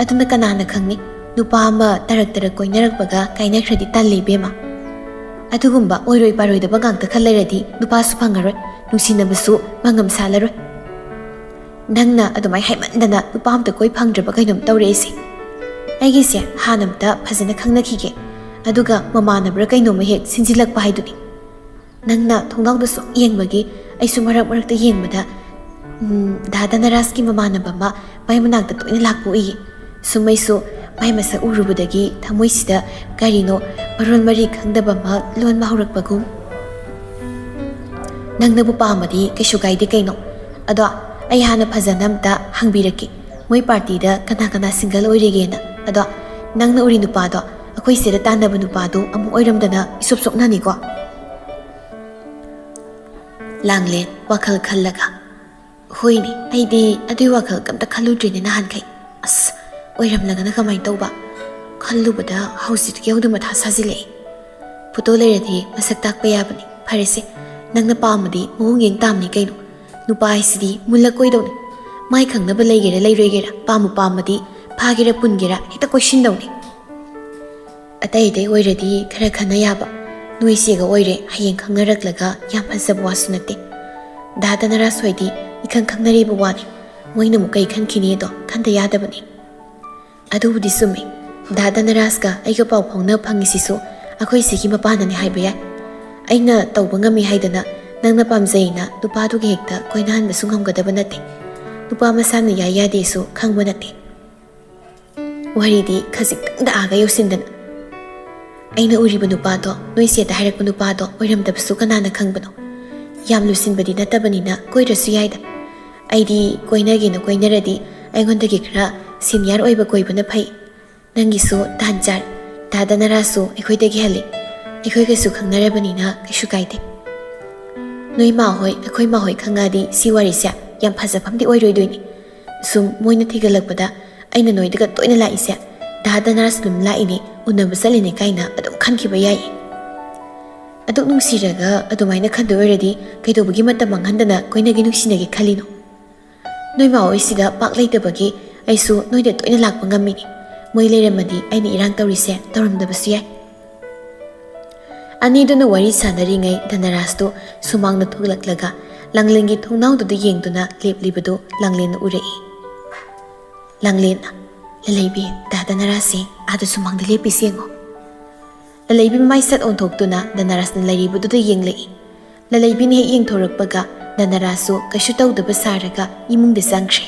ꯑꯗꯨꯅ ꯀꯅꯥꯅ ꯈꯪꯅꯤ, ꯅꯨꯄꯥ ꯑꯃ ꯇꯔꯛ ꯇꯔꯛ ꯀꯣꯏꯅꯔꯛꯄꯒ ꯀꯥꯏꯅꯈ꯭ꯔꯗꯤ ꯇꯜꯂꯦ ꯏꯕꯦꯝꯃ꯫ ꯑꯗꯨꯒꯨꯝꯕ ꯑꯣꯏꯔꯣꯏ ꯄꯥꯔꯣꯏꯗꯕ ꯉꯥꯛꯇ ꯈꯜ ꯂꯩꯔꯗꯤ ꯅꯨꯄꯥꯁꯨ ꯐꯪꯉꯔꯣꯏ, ꯅꯨꯡꯁꯤꯅꯕꯁꯨ ꯃꯉꯝ ꯁꯥꯜꯂꯔꯣꯏ꯫ ꯅꯪꯅ ꯑꯗꯨꯃꯥꯏ ꯍꯥꯏꯃꯟꯗꯅ ꯅꯨꯄꯥ ꯑꯝꯇ ꯀꯣꯏ ꯐꯪꯗ꯭ꯔꯕ ꯀꯩꯅꯣꯝ ꯇꯧꯔꯦ ꯑꯩꯁꯦ꯫ ꯑꯩꯒꯤꯁꯦ ꯍꯥꯟꯅ ꯑꯝꯇ ꯐꯖꯅ ꯈꯪꯅꯈꯤꯒꯦ, ꯑꯗꯨꯒ ꯃꯃꯥꯟꯅꯕ꯭ꯔꯥ ꯀꯩꯅꯣꯝꯃ ꯍꯦꯛ ꯁꯤꯟꯖꯤꯜꯂꯛꯄ ꯍꯥꯏꯗꯨꯅꯤ꯫ ꯅꯪꯅ ꯊꯣꯡꯅꯥꯎꯗ ꯁꯨꯝ ꯌꯦꯡꯕꯒꯤ ꯑꯩꯁꯨ ꯃꯔꯛ ꯃꯔꯛꯇ ꯌꯦꯡꯕꯗ ꯎꯝ, ꯗꯥ ꯙꯅꯔꯥꯖꯀꯤ ꯃꯃꯥꯟꯅꯕ ꯑꯃ ꯃꯥꯏ ꯃꯅꯥꯛꯇ ꯇꯣꯏꯅ ꯂꯥꯛꯄ ꯎꯏꯌꯦ꯫ ꯁꯨꯝꯃꯩꯁꯨ ꯃꯥꯏ ꯃꯁꯛ ꯎꯔꯨꯕꯗꯒꯤ ꯊꯃꯣꯏꯁꯤꯗ ꯀꯔꯤꯅꯣ ꯃꯔꯣꯟ ꯃꯔꯤ ꯈꯪꯗꯕ ꯑꯃ ꯂꯣꯟꯕ ꯍꯧꯔꯛꯄꯒꯨꯝ꯫ "ꯅꯪꯅꯕꯨ ꯄꯥꯝꯃꯗꯤ ꯀꯩꯁꯨ ꯀꯥꯏꯗꯦ ꯀꯩꯅꯣ꯫ ꯑꯗꯣ ꯑꯩ ꯍꯥꯟꯅ ꯐꯖꯅ ꯑꯝꯇ ꯍꯪꯕꯤꯔꯛꯀꯦ, ꯃꯣꯏ ꯄꯥꯔꯇꯤꯗ ꯀꯅꯥ ꯀꯅꯥ ꯁꯤꯡꯒꯜ ꯑꯣꯏꯔꯤꯒꯦꯅ꯫ ꯑꯗꯣ ꯅꯪꯅ ꯎꯔꯤ ꯅꯨꯄꯥꯗꯣ ꯑꯩꯈꯣꯏ ꯁꯤꯗ ꯇꯥꯟꯅꯕ ꯅꯨꯄꯥꯗꯣ ꯑꯃꯨꯛ ꯑꯣꯏꯔꯝꯗꯅ ꯏꯁꯣꯞ ꯁꯣꯛꯅꯅꯤꯀꯣ?" ꯂꯥꯡꯂꯦꯟ ꯋꯥꯈꯜ ꯈꯜꯂꯒ, "ꯍꯣꯏꯅꯦ, ꯑꯩꯗꯤ ꯑꯗꯨꯏ ꯋꯥꯈꯜ ꯀꯝꯇ ꯈꯜꯂꯨꯗ꯭ꯔꯤꯅꯦ ꯅꯍꯥꯟꯈꯩ꯫ ꯑꯁ, ꯑꯣꯏꯔꯝꯂꯒꯅ ꯀꯃꯥꯏꯅ ꯇꯧꯕ? ꯈꯜꯂꯨꯕꯗ ꯍꯧꯖꯤꯛ ꯌꯧꯗ ꯃꯊꯥ ꯁꯥꯖꯤꯜꯂꯛꯑꯦ꯫ ꯐꯣꯇꯣ ꯂꯩꯔꯗꯤ ꯃꯁꯛ ꯇꯥꯛꯄ ꯌꯥꯕꯅꯤ꯫ ꯐꯔꯦꯁꯦ, ꯅꯪꯅ ꯄꯥꯝꯃꯗꯤ ꯃꯑꯣꯡ ꯌꯦꯡ ꯇꯥꯕꯅꯤ ꯀꯩꯅꯣ꯫ ꯅꯨꯄꯥ ꯍꯥꯏꯁꯤꯗꯤ ꯃꯨꯜꯂ ꯀꯣꯏꯗꯧꯅꯤ꯫ ꯃꯥꯏ ꯈꯪꯅꯕ ꯂꯩꯒꯦꯔꯥ ꯂꯩꯔꯣꯏꯒꯦꯔꯥ, ꯄꯥꯝꯕꯨ ꯄꯥꯝꯃꯗꯤ ꯐꯥꯒꯦꯔꯥ ꯄꯨꯟꯒꯦꯔꯥ ꯍꯦꯛꯇ ꯀꯣꯏꯁꯤꯟꯗꯧꯅꯤ꯫ ꯑꯇꯩ ꯑꯇꯩ ꯑꯣꯏꯔꯗꯤ ꯈꯔ ꯈꯟꯅ ꯌꯥꯕ, ꯅꯣꯏ ꯆꯦꯒ ꯑꯣꯏꯔꯦ ꯍꯌꯦꯡ ꯈꯪꯅꯔꯛꯂꯒ ꯌꯥꯝ ꯐꯖꯕ ꯋꯥꯁꯨ ꯅꯠꯇꯦ꯫ ꯗꯥ ꯙꯅꯔꯥꯖ ꯍꯣꯏꯗꯤ ꯏꯈꯪ ꯈꯪꯅꯔꯤꯕ ꯋꯥꯅꯤ, ꯃꯣꯏꯅ ꯑꯃꯨꯛ ꯀꯩ ꯈꯟꯈꯤꯅꯤꯗꯣ ꯈꯟꯗ ꯌꯥꯗꯕꯅꯤ꯫" "ꯑꯗꯨꯕꯨꯗꯤ ꯆꯨꯝꯃꯤ, ꯗꯥ ꯙꯅꯔꯥꯖꯀ ꯑꯩꯒ ꯄꯥꯎ ꯐꯥꯎꯅ ꯐꯪꯉꯤꯁꯤꯁꯨ ꯑꯩꯈꯣꯏ ꯁꯤꯒꯤ ꯃꯄꯥꯟꯗꯅꯤ ꯍꯥꯏꯕ ꯌꯥꯏ꯫ ꯑꯩꯅ ꯇꯧꯕ ꯉꯝꯃꯤ ꯍꯥꯏꯗꯅ ꯅꯪꯅ ꯄꯥꯝꯖꯩꯅ ꯅꯨꯄꯥꯗꯨꯒ ꯍꯦꯛꯇ ꯀꯣꯏꯅꯍꯟꯕꯁꯨ ꯉꯝꯒꯗꯕ ꯅꯠꯇꯦ꯫ ꯅꯨꯄꯥ ꯃꯁꯥꯅ ꯌꯥꯏ ꯌꯥꯗꯦꯁꯨ ꯈꯪꯕ ꯅꯠꯇꯦ꯫" ꯋꯥꯔꯤꯗꯤ ꯈꯖꯤꯛꯇꯪꯗ ꯑꯥꯒ ꯌꯧꯁꯤꯟꯗꯅ꯫ "ꯑꯩꯅ ꯎꯔꯤꯕ ꯅꯨꯄꯥꯗꯣ, ꯅꯣꯏ ꯆꯦꯗ ꯍꯥꯏꯔꯛꯄ ꯅꯨꯄꯥꯗꯣ ꯑꯣꯏꯔꯝꯗꯕꯁꯨ ꯀꯅꯥꯅ ꯈꯪꯕꯅꯣ? ꯌꯥꯝ ꯂꯨꯁꯤꯟꯕꯗꯤ ꯅꯠꯇꯕꯅꯤꯅ ꯀꯣꯏꯗ꯭ꯔꯁꯨ ꯌꯥꯏꯗ꯫ ꯑꯩꯗꯤ ꯀꯣꯏꯅꯒꯦꯅ ꯀꯣꯏꯅꯔꯗꯤ ꯑꯩꯉꯣꯟꯗꯒꯤ ꯈꯔ ꯁꯤꯅꯤꯌꯔ ꯑꯣꯏꯕ ꯀꯣꯏꯕꯅ ꯐꯩ꯫ ꯅꯪꯒꯤꯁꯨ ꯇꯥꯟ ꯆꯥꯔꯦ, ꯗꯥ ꯙꯅꯔꯥꯖꯁꯨ ꯑꯩꯈꯣꯏꯗꯒꯤ ꯍꯜꯂꯤ꯫ ꯑꯩꯈꯣꯏꯒꯁꯨ ꯈꯪꯅꯔꯕꯅꯤꯅ ꯀꯩꯁꯨ ꯀꯥꯏꯗꯦ꯫ ꯅꯣꯏ ꯃꯥ ꯍꯣꯏ, ꯑꯩꯈꯣꯏ ꯃꯥ ꯍꯣꯏ ꯈꯪꯉꯛꯑꯗꯤ ꯁꯤ ꯋꯥꯔꯤꯁꯦ ꯌꯥꯝ ꯐꯖꯐꯝꯗꯤ ꯑꯣꯏꯔꯣꯏꯗꯣꯏꯅꯤ꯫ ꯁꯨꯝ ꯃꯣꯏꯅ ꯊꯤꯒꯠꯂꯛꯄꯗ ꯑꯩꯅ ꯅꯣꯏꯗꯒ ꯇꯣꯏꯅ ꯂꯥꯛꯏꯁꯦ, ꯗꯥ ꯙꯅꯔꯥꯖ ꯑꯗꯨꯝ ꯂꯥꯛꯏꯅꯦ, ꯎꯅꯕ ꯆꯠꯂꯤꯅꯦ ꯀꯥꯏꯅ ꯑꯗꯨꯝ ꯈꯟꯈꯤꯕ ꯌꯥꯏꯌꯦ꯫ ꯑꯗꯨꯛ ꯅꯨꯡꯁꯤꯔꯒ ꯑꯗꯨꯃꯥꯏꯅ ꯈꯟꯗꯣꯏ ꯑꯣꯏꯔꯗꯤ ꯀꯩꯗꯧꯕꯒꯤ ꯃꯇꯝ ꯃꯥꯡꯍꯟꯗꯅ ꯀꯣꯏꯅꯒꯦ ꯅꯨꯡꯁꯤꯅꯒꯦ ꯈꯜꯂꯤꯅꯣ? ꯅꯣꯏ ꯃꯥ ꯍꯣꯏꯁꯤꯗ ꯄꯥꯛ ꯂꯩꯇꯕꯒꯤ ꯑꯩꯁꯨ ꯅꯣꯏꯗ ꯇꯣꯏꯅ ꯂꯥꯛꯄ ꯉꯝꯃꯤꯅꯤ꯫ ꯃꯣꯏ ꯂꯩꯔꯝꯃꯗꯤ ꯑꯩꯅ ꯏꯔꯥꯡ ꯇꯧꯔꯤꯁꯦ ꯇꯧꯔꯝꯗꯕꯁꯨ ꯌꯥꯏ꯫" ꯑꯅꯤꯗꯨꯅ ꯋꯥꯔꯤ ꯁꯥꯟꯅꯔꯤꯉꯩ ꯙꯅꯔꯥꯖꯇꯨ ꯁꯨꯃꯥꯡꯗ ꯊꯣꯛꯂꯛꯂꯒ ꯂꯥꯡꯂꯦꯟꯒꯤ ꯊꯣꯡꯅꯥꯎꯗꯨꯗ ꯌꯦꯡꯗꯨꯅ ꯂꯦꯞꯂꯤꯕꯗꯨ ꯂꯥꯡꯂꯦꯟꯅ ꯎꯔꯛꯏ꯫ ꯂꯥꯡꯂꯦꯟꯅ, "ꯂꯂꯩꯕꯤ, ꯗꯥ ꯙꯅꯔꯥꯖꯁꯦ ꯑꯥꯗ ꯁꯨꯃꯥꯡꯗ ꯂꯦꯞꯄꯤꯁꯦ ꯌꯦꯡꯉꯣ꯫" ꯂꯂꯩꯕꯤ ꯃꯃꯥꯏ ꯁꯠ ꯑꯣꯟꯊꯣꯛꯇꯨꯅ ꯙꯅꯔꯥꯖꯅ ꯂꯩꯔꯤꯕꯗꯨꯗ ꯌꯦꯡꯂꯛꯏ꯫ ꯂꯂꯩꯕꯤꯅ ꯍꯦꯛ ꯌꯦꯡꯊꯣꯔꯛꯄꯒ ꯗꯅꯔꯥꯁꯨ ꯀꯩꯁꯨ ꯇꯧꯗꯕ ꯁꯥꯔꯒ ꯏꯃꯨꯡꯗ ꯆꯪꯈ꯭ꯔꯦ꯫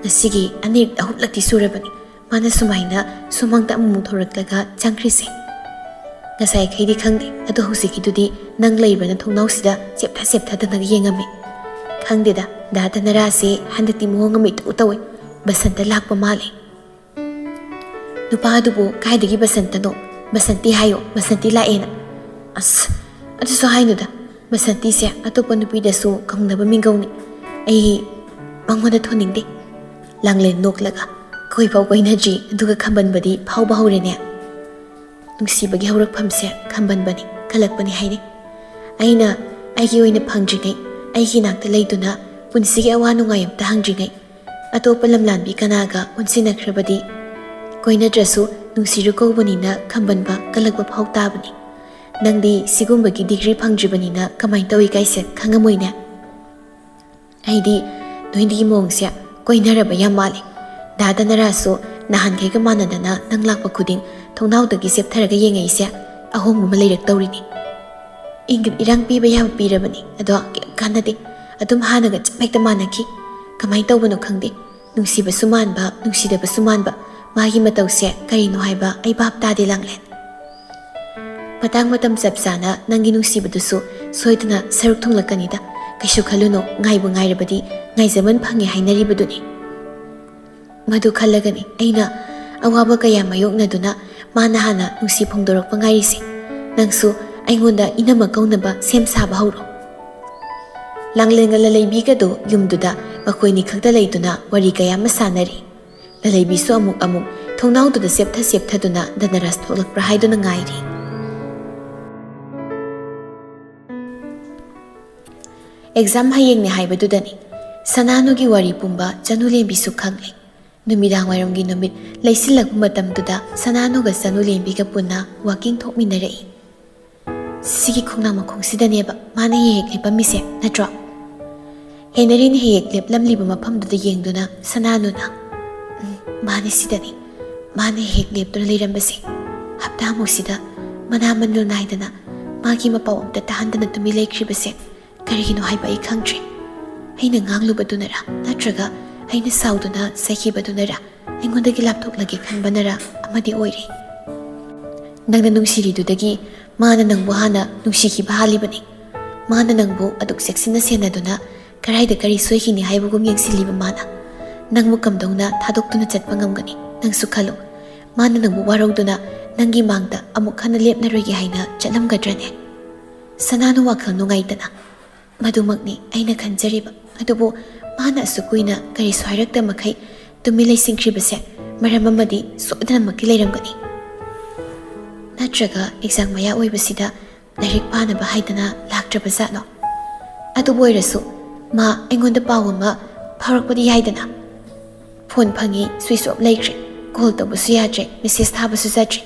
ꯉꯁꯤꯒꯤ ꯑꯅꯤꯔꯛ ꯑꯍꯨꯝꯂꯛꯇꯤ ꯁꯨꯔꯕꯅꯤ ꯃꯥꯅ ꯁꯨꯃꯥꯏꯅ ꯁꯨꯃꯥꯡꯗ ꯑꯃꯨꯛꯃꯨꯛ ꯊꯣꯔꯛꯂꯒ ꯆꯪꯈ꯭ꯔꯤꯁꯦ꯫ ꯉꯁꯥꯏꯈꯩꯗꯤ ꯈꯪꯗꯦ, ꯑꯗꯣ ꯍꯧꯖꯤꯛꯀꯤꯗꯨꯗꯤ ꯅꯪ ꯂꯩꯕꯅ ꯊꯣꯡꯅꯥꯎꯁꯤꯗ ꯆꯦꯞꯊ ꯆꯦꯞꯊꯗꯅꯒ ꯌꯦꯡꯉꯝꯃꯤ꯫ ꯈꯪꯗꯦꯗ, ꯗꯥ ꯗꯅꯔꯥꯁꯦ ꯍꯟꯗꯛꯇꯤ ꯃꯑꯣꯡ ꯑꯃ ꯏꯇꯧ ꯇꯧꯏ꯫ ꯕꯁꯟꯇ ꯂꯥꯛꯄ ꯃꯥꯜꯂꯦ꯫ ꯅꯨꯄꯥꯗꯨꯕꯨ ꯀꯥꯏꯗꯒꯤ ꯕꯁꯟꯇꯅꯣ? ꯕꯁꯟꯇꯤ ꯍꯥꯏꯌꯣ, ꯕꯁꯟꯇꯤ ꯂꯥꯛꯑꯦꯅ꯫ ꯑꯁ, ꯑꯗꯨꯁꯨ ꯍꯥꯏꯅꯨꯗ꯫ ꯕꯁꯟꯇꯤꯁꯦ ꯑꯇꯣꯞꯄ ꯅꯨꯄꯤꯗꯁꯨ ꯀꯧꯅꯕ ꯃꯤꯡꯒꯧꯅꯤ꯫ ꯑꯩ ꯃꯉꯣꯟꯗ ꯊꯣꯟꯅꯤꯡꯗꯦ꯫ ꯂꯥꯡꯂꯦꯟ ꯅꯣꯛꯂꯒ, ꯀꯣꯏꯐꯥꯎ ꯀꯣꯏꯅꯗ꯭ꯔꯤ, ꯑꯗꯨꯒ ꯈꯝꯕꯟꯕꯗꯤ ꯐꯥꯎꯕ ꯍꯧꯔꯦꯅꯦ꯫ ꯅꯨꯡꯁꯤꯕꯒꯤ ꯍꯧꯔꯛꯐꯝꯁꯦ ꯈꯝꯕꯟꯕꯅꯤ, ꯀꯜꯂꯛꯄꯅꯤ ꯍꯥꯏꯅꯩ꯫ ꯑꯩꯅ ꯑꯩꯒꯤ ꯑꯣꯏꯅ ꯐꯪꯗ꯭ꯔꯤꯉꯩ, ꯑꯩꯒꯤ ꯏꯅꯥꯛꯇ ꯂꯩꯗꯨꯅ ꯄꯨꯟꯁꯤꯒꯤ ꯑꯋꯥ ꯅꯨꯡꯉꯥꯏ ꯑꯝꯇ ꯍꯪꯗ꯭ꯔꯤꯉꯩ, ꯑꯇꯣꯞꯄ ꯂꯝꯂꯥꯟꯕꯤ ꯀꯅꯥꯒ ꯑꯣꯟꯁꯤꯟꯅꯈ꯭ꯔꯕꯗꯤ, ꯀꯣꯏꯅꯗ꯭ꯔꯁꯨ ꯅꯨꯡꯁꯤꯔꯨ ꯀꯧꯕꯅꯤꯅ ꯈꯝꯕꯟꯕ ꯀꯜꯂꯛꯄ ꯐꯥꯎ ꯇꯥꯕꯅꯤ꯫ ꯅꯪꯗꯤ ꯁꯤꯒꯨꯝꯕꯒꯤ ꯗꯤꯒ꯭ꯔꯤ ꯐꯪꯗ꯭ꯔꯤꯕꯅꯤꯅ ꯀꯃꯥꯏꯅ ꯇꯧꯏ ꯀꯥꯏꯁꯦ ꯈꯪꯉꯝꯃꯣꯏꯅꯦ꯫ ꯑꯩꯗꯤ ꯅꯣꯏꯗꯤ ꯃꯑꯣꯡꯁꯦ ꯀꯣꯏꯅꯔꯕ ꯌꯥꯝ ꯃꯥꯜꯂꯦ꯫ ꯗꯥ ꯗꯅꯔꯥꯁꯨ ꯅꯍꯥꯟꯈꯩꯒ ꯃꯥꯟꯅꯗꯅ ꯅꯪ ꯂꯥꯛꯄ ꯈꯨꯗꯤꯡ ꯊꯣꯡꯅꯥꯎꯗꯒꯤ ꯆꯦꯞꯊꯔꯒ ꯌꯦꯡꯉꯛꯏꯁꯦ ꯑꯍꯣꯡꯕ ꯑꯃ ꯂꯩꯔꯛꯇꯧꯔꯤꯅꯤ꯫ ꯏꯪꯒꯤꯠ ꯏꯔꯥꯡ ꯄꯤꯕ ꯌꯥꯕ ꯄꯤꯔꯕꯅꯤ, ꯑꯗꯣ ꯀꯩꯝ ꯀꯥꯟꯅꯗꯦ꯫ ꯑꯗꯨꯝ ꯍꯥꯟꯅꯒ ꯆꯞ ꯍꯦꯛꯇ ꯃꯥꯟꯅꯈꯤ꯫ ꯀꯃꯥꯏꯅ ꯇꯧꯕꯅꯣ ꯈꯪꯗꯦ꯫ ꯅꯨꯡꯁꯤꯕꯁꯨ ꯃꯥꯟꯕ, ꯅꯨꯡꯁꯤꯗꯕꯁꯨ ꯃꯥꯟꯕ꯫ ꯃꯥꯒꯤ ꯃꯇꯧꯁꯦ ꯀꯔꯤꯅꯣ ꯍꯥꯏꯕ ꯑꯩ ꯚꯥꯞ ꯇꯥꯗꯦ, ꯂꯥꯡꯂꯦꯟ꯫ ꯃꯇꯥꯡ ꯃꯇꯝ ꯆꯞ ꯆꯥꯅ ꯅꯪꯒꯤ ꯅꯨꯡꯁꯤꯕꯗꯨꯁꯨ ꯁꯣꯏꯗꯅ ꯁꯔꯨꯛ ꯊꯨꯡꯂꯛꯀꯅꯤꯗ꯫ ꯀꯩꯁꯨ ꯈꯜꯂꯨꯅꯨ, ꯉꯥꯏꯕꯨ ꯉꯥꯏꯔꯕꯗꯤ ꯉꯥꯏꯖꯃꯟ ꯐꯪꯉꯦ ꯍꯥꯏꯅꯔꯤꯕꯗꯨꯅꯤ꯫ ꯃꯗꯨ ꯈꯜꯂꯒꯅꯤ ꯑꯩꯅ ꯑꯋꯥꯕ ꯀꯌꯥ ꯃꯥꯌꯣꯛꯅꯗꯨꯅ ꯃꯥꯅ ꯍꯥꯟꯅ ꯅꯨꯡꯁꯤ ꯐꯣꯡꯗꯣꯔꯛꯄ ꯉꯥꯏꯔꯤꯁꯦ꯫ ꯅꯪꯁꯨ ꯑꯩꯉꯣꯟꯗ ꯏꯅꯝꯃ ꯀꯧꯅꯕ ꯁꯦꯝ ꯁꯥꯕ ꯍꯧꯔꯣ꯫ ꯂꯥꯡꯂꯦꯟꯒ ꯂꯂꯩꯕꯤꯒꯗꯨ ꯌꯨꯝꯗꯨꯗ ꯃꯈꯣꯏꯅꯤ ꯈꯛꯇ ꯂꯩꯗꯨꯅ ꯋꯥꯔꯤ ꯀꯌꯥ ꯑꯃ ꯁꯥꯟꯅꯔꯤ꯫ ꯂꯂꯩꯕꯤꯁꯨ ꯑꯃꯨꯛ ꯑꯃꯨꯛ ꯊꯣꯡꯅꯥꯎꯗꯨꯗ ꯆꯦꯞꯊ ꯆꯦꯞꯊꯗꯨꯅ ꯗꯅꯔꯥꯁ ꯊꯣꯛꯂꯛꯄ꯭ꯔꯥ ꯍꯥꯏꯗꯨꯅ ꯉꯥꯏꯔꯤ꯫ ꯑꯦꯛꯖꯥꯝ ꯍꯌꯦꯡꯅꯦ ꯍꯥꯏꯕꯗꯨꯗꯅꯤ ꯁꯅꯥꯅꯨꯒꯤ ꯋꯥꯔꯤ ꯄꯨꯝꯕ ꯆꯅꯨꯂꯦꯝꯕꯤꯁꯨ ꯈꯪꯂꯦ꯫ ꯅꯨꯃꯤꯗꯥꯡ ꯋꯥꯏꯔꯝꯒꯤ ꯅꯨꯃꯤꯠ ꯂꯩꯁꯤꯜꯂꯛꯄ ꯃꯇꯝꯗꯨꯗ ꯁꯅꯥꯅꯨꯒ ꯆꯅꯨꯂꯦꯝꯕꯤꯒ ꯄꯨꯟꯅ ꯋꯥꯀꯤꯡ ꯊꯣꯛꯃꯤꯟꯅꯔꯛꯏ꯫ ꯁꯤꯒꯤ ꯈꯣꯡꯅꯥꯡ ꯃꯈꯣꯡꯁꯤꯗꯅꯦꯕ ꯃꯥꯅ ꯍꯦꯛ ꯍꯦꯛ ꯂꯦꯞꯄꯝꯃꯤꯁꯦ, ꯅꯠꯇ꯭ꯔꯣ? ꯍꯦꯅꯔꯤꯅ ꯍꯦꯛ ꯍꯦꯛ ꯂꯦꯞꯂꯝꯂꯤꯕ ꯃꯐꯝꯗꯨꯗ ꯌꯦꯡꯗꯨꯅ ꯁꯅꯥꯅꯨꯅ, "ꯎꯝ, ꯃꯥꯅꯦ ꯁꯤꯗꯅꯤ꯫ ꯃꯥꯅ ꯍꯦꯛ ꯂꯦꯞꯇꯨꯅ ꯂꯩꯔꯝꯕꯁꯦ꯫ ꯍꯞꯇꯥꯃꯨꯛꯁꯤꯗ ꯃꯅꯥ ꯃꯅꯤꯜ ꯅꯥꯏꯗꯅ ꯃꯥꯒꯤ ꯃꯄꯥꯎ ꯑꯝꯇ ꯇꯥꯍꯟꯗꯅ ꯇꯨꯃꯤꯟ ꯂꯩꯈ꯭ꯔꯤꯕꯁꯦ ꯀꯔꯤꯒꯤꯅꯣ ꯍꯥꯏꯕ ꯑꯩ ꯈꯪꯗ꯭ꯔꯦ꯫ ꯑꯩꯅ ꯉꯥꯡꯂꯨꯕꯗꯨꯅꯔꯥ, ꯅꯠꯇ꯭ꯔꯒ ꯑꯩꯅ ꯁꯥꯎꯗꯨꯅ ꯆꯩꯈꯤꯕꯗꯨꯅꯔꯥ, ꯑꯩꯉꯣꯟꯗꯒꯤ ꯂꯥꯞꯊꯣꯛꯂꯒꯦ ꯈꯟꯕꯅꯔꯥ ꯑꯃꯗꯤ ꯑꯣꯏꯔꯦ꯫ ꯅꯪꯅ ꯅꯨꯡꯁꯤꯔꯤꯗꯨꯗꯒꯤ ꯃꯥꯅ ꯅꯪꯕꯨ ꯍꯥꯟꯅ ꯅꯨꯡꯁꯤꯈꯤꯕ ꯍꯥꯜꯂꯤꯕꯅꯤ꯫ ꯃꯥꯅ ꯅꯪꯕꯨ ꯑꯗꯨꯛ ꯆꯦꯛꯁꯤꯟꯅ ꯁꯦꯟꯅꯗꯨꯅ ꯀꯔꯥꯏꯗ ꯀꯔꯤ ꯁꯣꯏꯈꯤꯅꯤ ꯍꯥꯏꯕꯒꯨꯝ ꯌꯦꯡꯁꯤꯜꯂꯤꯕ ꯃꯥꯅ, ꯅꯪꯕꯨ ꯀꯝꯗꯧꯅ ꯊꯥꯗꯣꯛꯇꯨꯅ ꯆꯠꯄ ꯉꯝꯒꯅꯤ? ꯅꯪꯁꯨ ꯈꯜꯂꯨ꯫ ꯃꯥꯅ ꯅꯪꯕꯨ ꯋꯥꯔꯧꯗꯨꯅ ꯅꯪꯒꯤ ꯃꯥꯡꯗ ꯑꯃꯨꯛ ꯍꯟꯅ ꯂꯦꯞꯅꯔꯣꯏꯒꯦ ꯍꯥꯏꯅ ꯆꯠꯂꯝꯒꯗ꯭ꯔꯅꯦ? ꯁꯅꯥꯅ ꯋꯥꯈꯜ ꯅꯨꯡꯉꯥꯏꯇꯅ, "ꯃꯗꯨꯃꯛꯅꯤ ꯑꯩꯅ ꯈꯟꯖꯔꯤꯕ꯫ ꯑꯗꯨꯕꯨ ꯃꯥꯅ ꯑꯁꯨꯛ ꯀꯨꯏꯅ ꯀꯔꯤꯁꯨ ꯍꯥꯏꯔꯛꯇ ꯃꯈꯩ ꯇꯨꯃꯤꯟ ꯂꯩꯁꯤꯟꯈ꯭ꯔꯤꯕꯁꯦ ꯃꯔꯝ ꯑꯃꯗꯤ ꯁꯣꯏꯗꯅꯃꯛꯀꯤ ꯂꯩꯔꯝꯒꯅꯤ꯫ ꯅꯠꯇ꯭ꯔꯒ ꯑꯦꯛꯖꯥꯝ ꯃꯌꯥ ꯑꯣꯏꯕꯁꯤꯗ ꯂꯥꯏꯔꯤꯛ ꯄꯥꯅꯕ ꯍꯥꯏꯗꯅ ꯂꯥꯛꯇ꯭ꯔꯕ ꯖꯥꯠꯂꯣ? ꯑꯗꯨꯕꯨ ꯑꯣꯏꯔꯁꯨ ꯃꯥ ꯑꯩꯉꯣꯟꯗ ꯄꯥꯎ ꯑꯃ ꯐꯥꯎꯔꯛꯄꯗꯤ ꯌꯥꯏꯗꯅ꯫ ꯐꯣꯟ ꯐꯪꯉꯤ, ꯁ꯭ꯋꯤꯆ ꯑꯣꯐ ꯂꯩꯈ꯭ꯔꯦ꯫ ꯀꯣꯜ ꯇꯧꯕꯁꯨ ꯌꯥꯗ꯭ꯔꯦ, ꯃꯦꯁꯦꯖ ꯊꯥꯕꯁꯨ ꯆꯠꯇ꯭ꯔꯦ꯫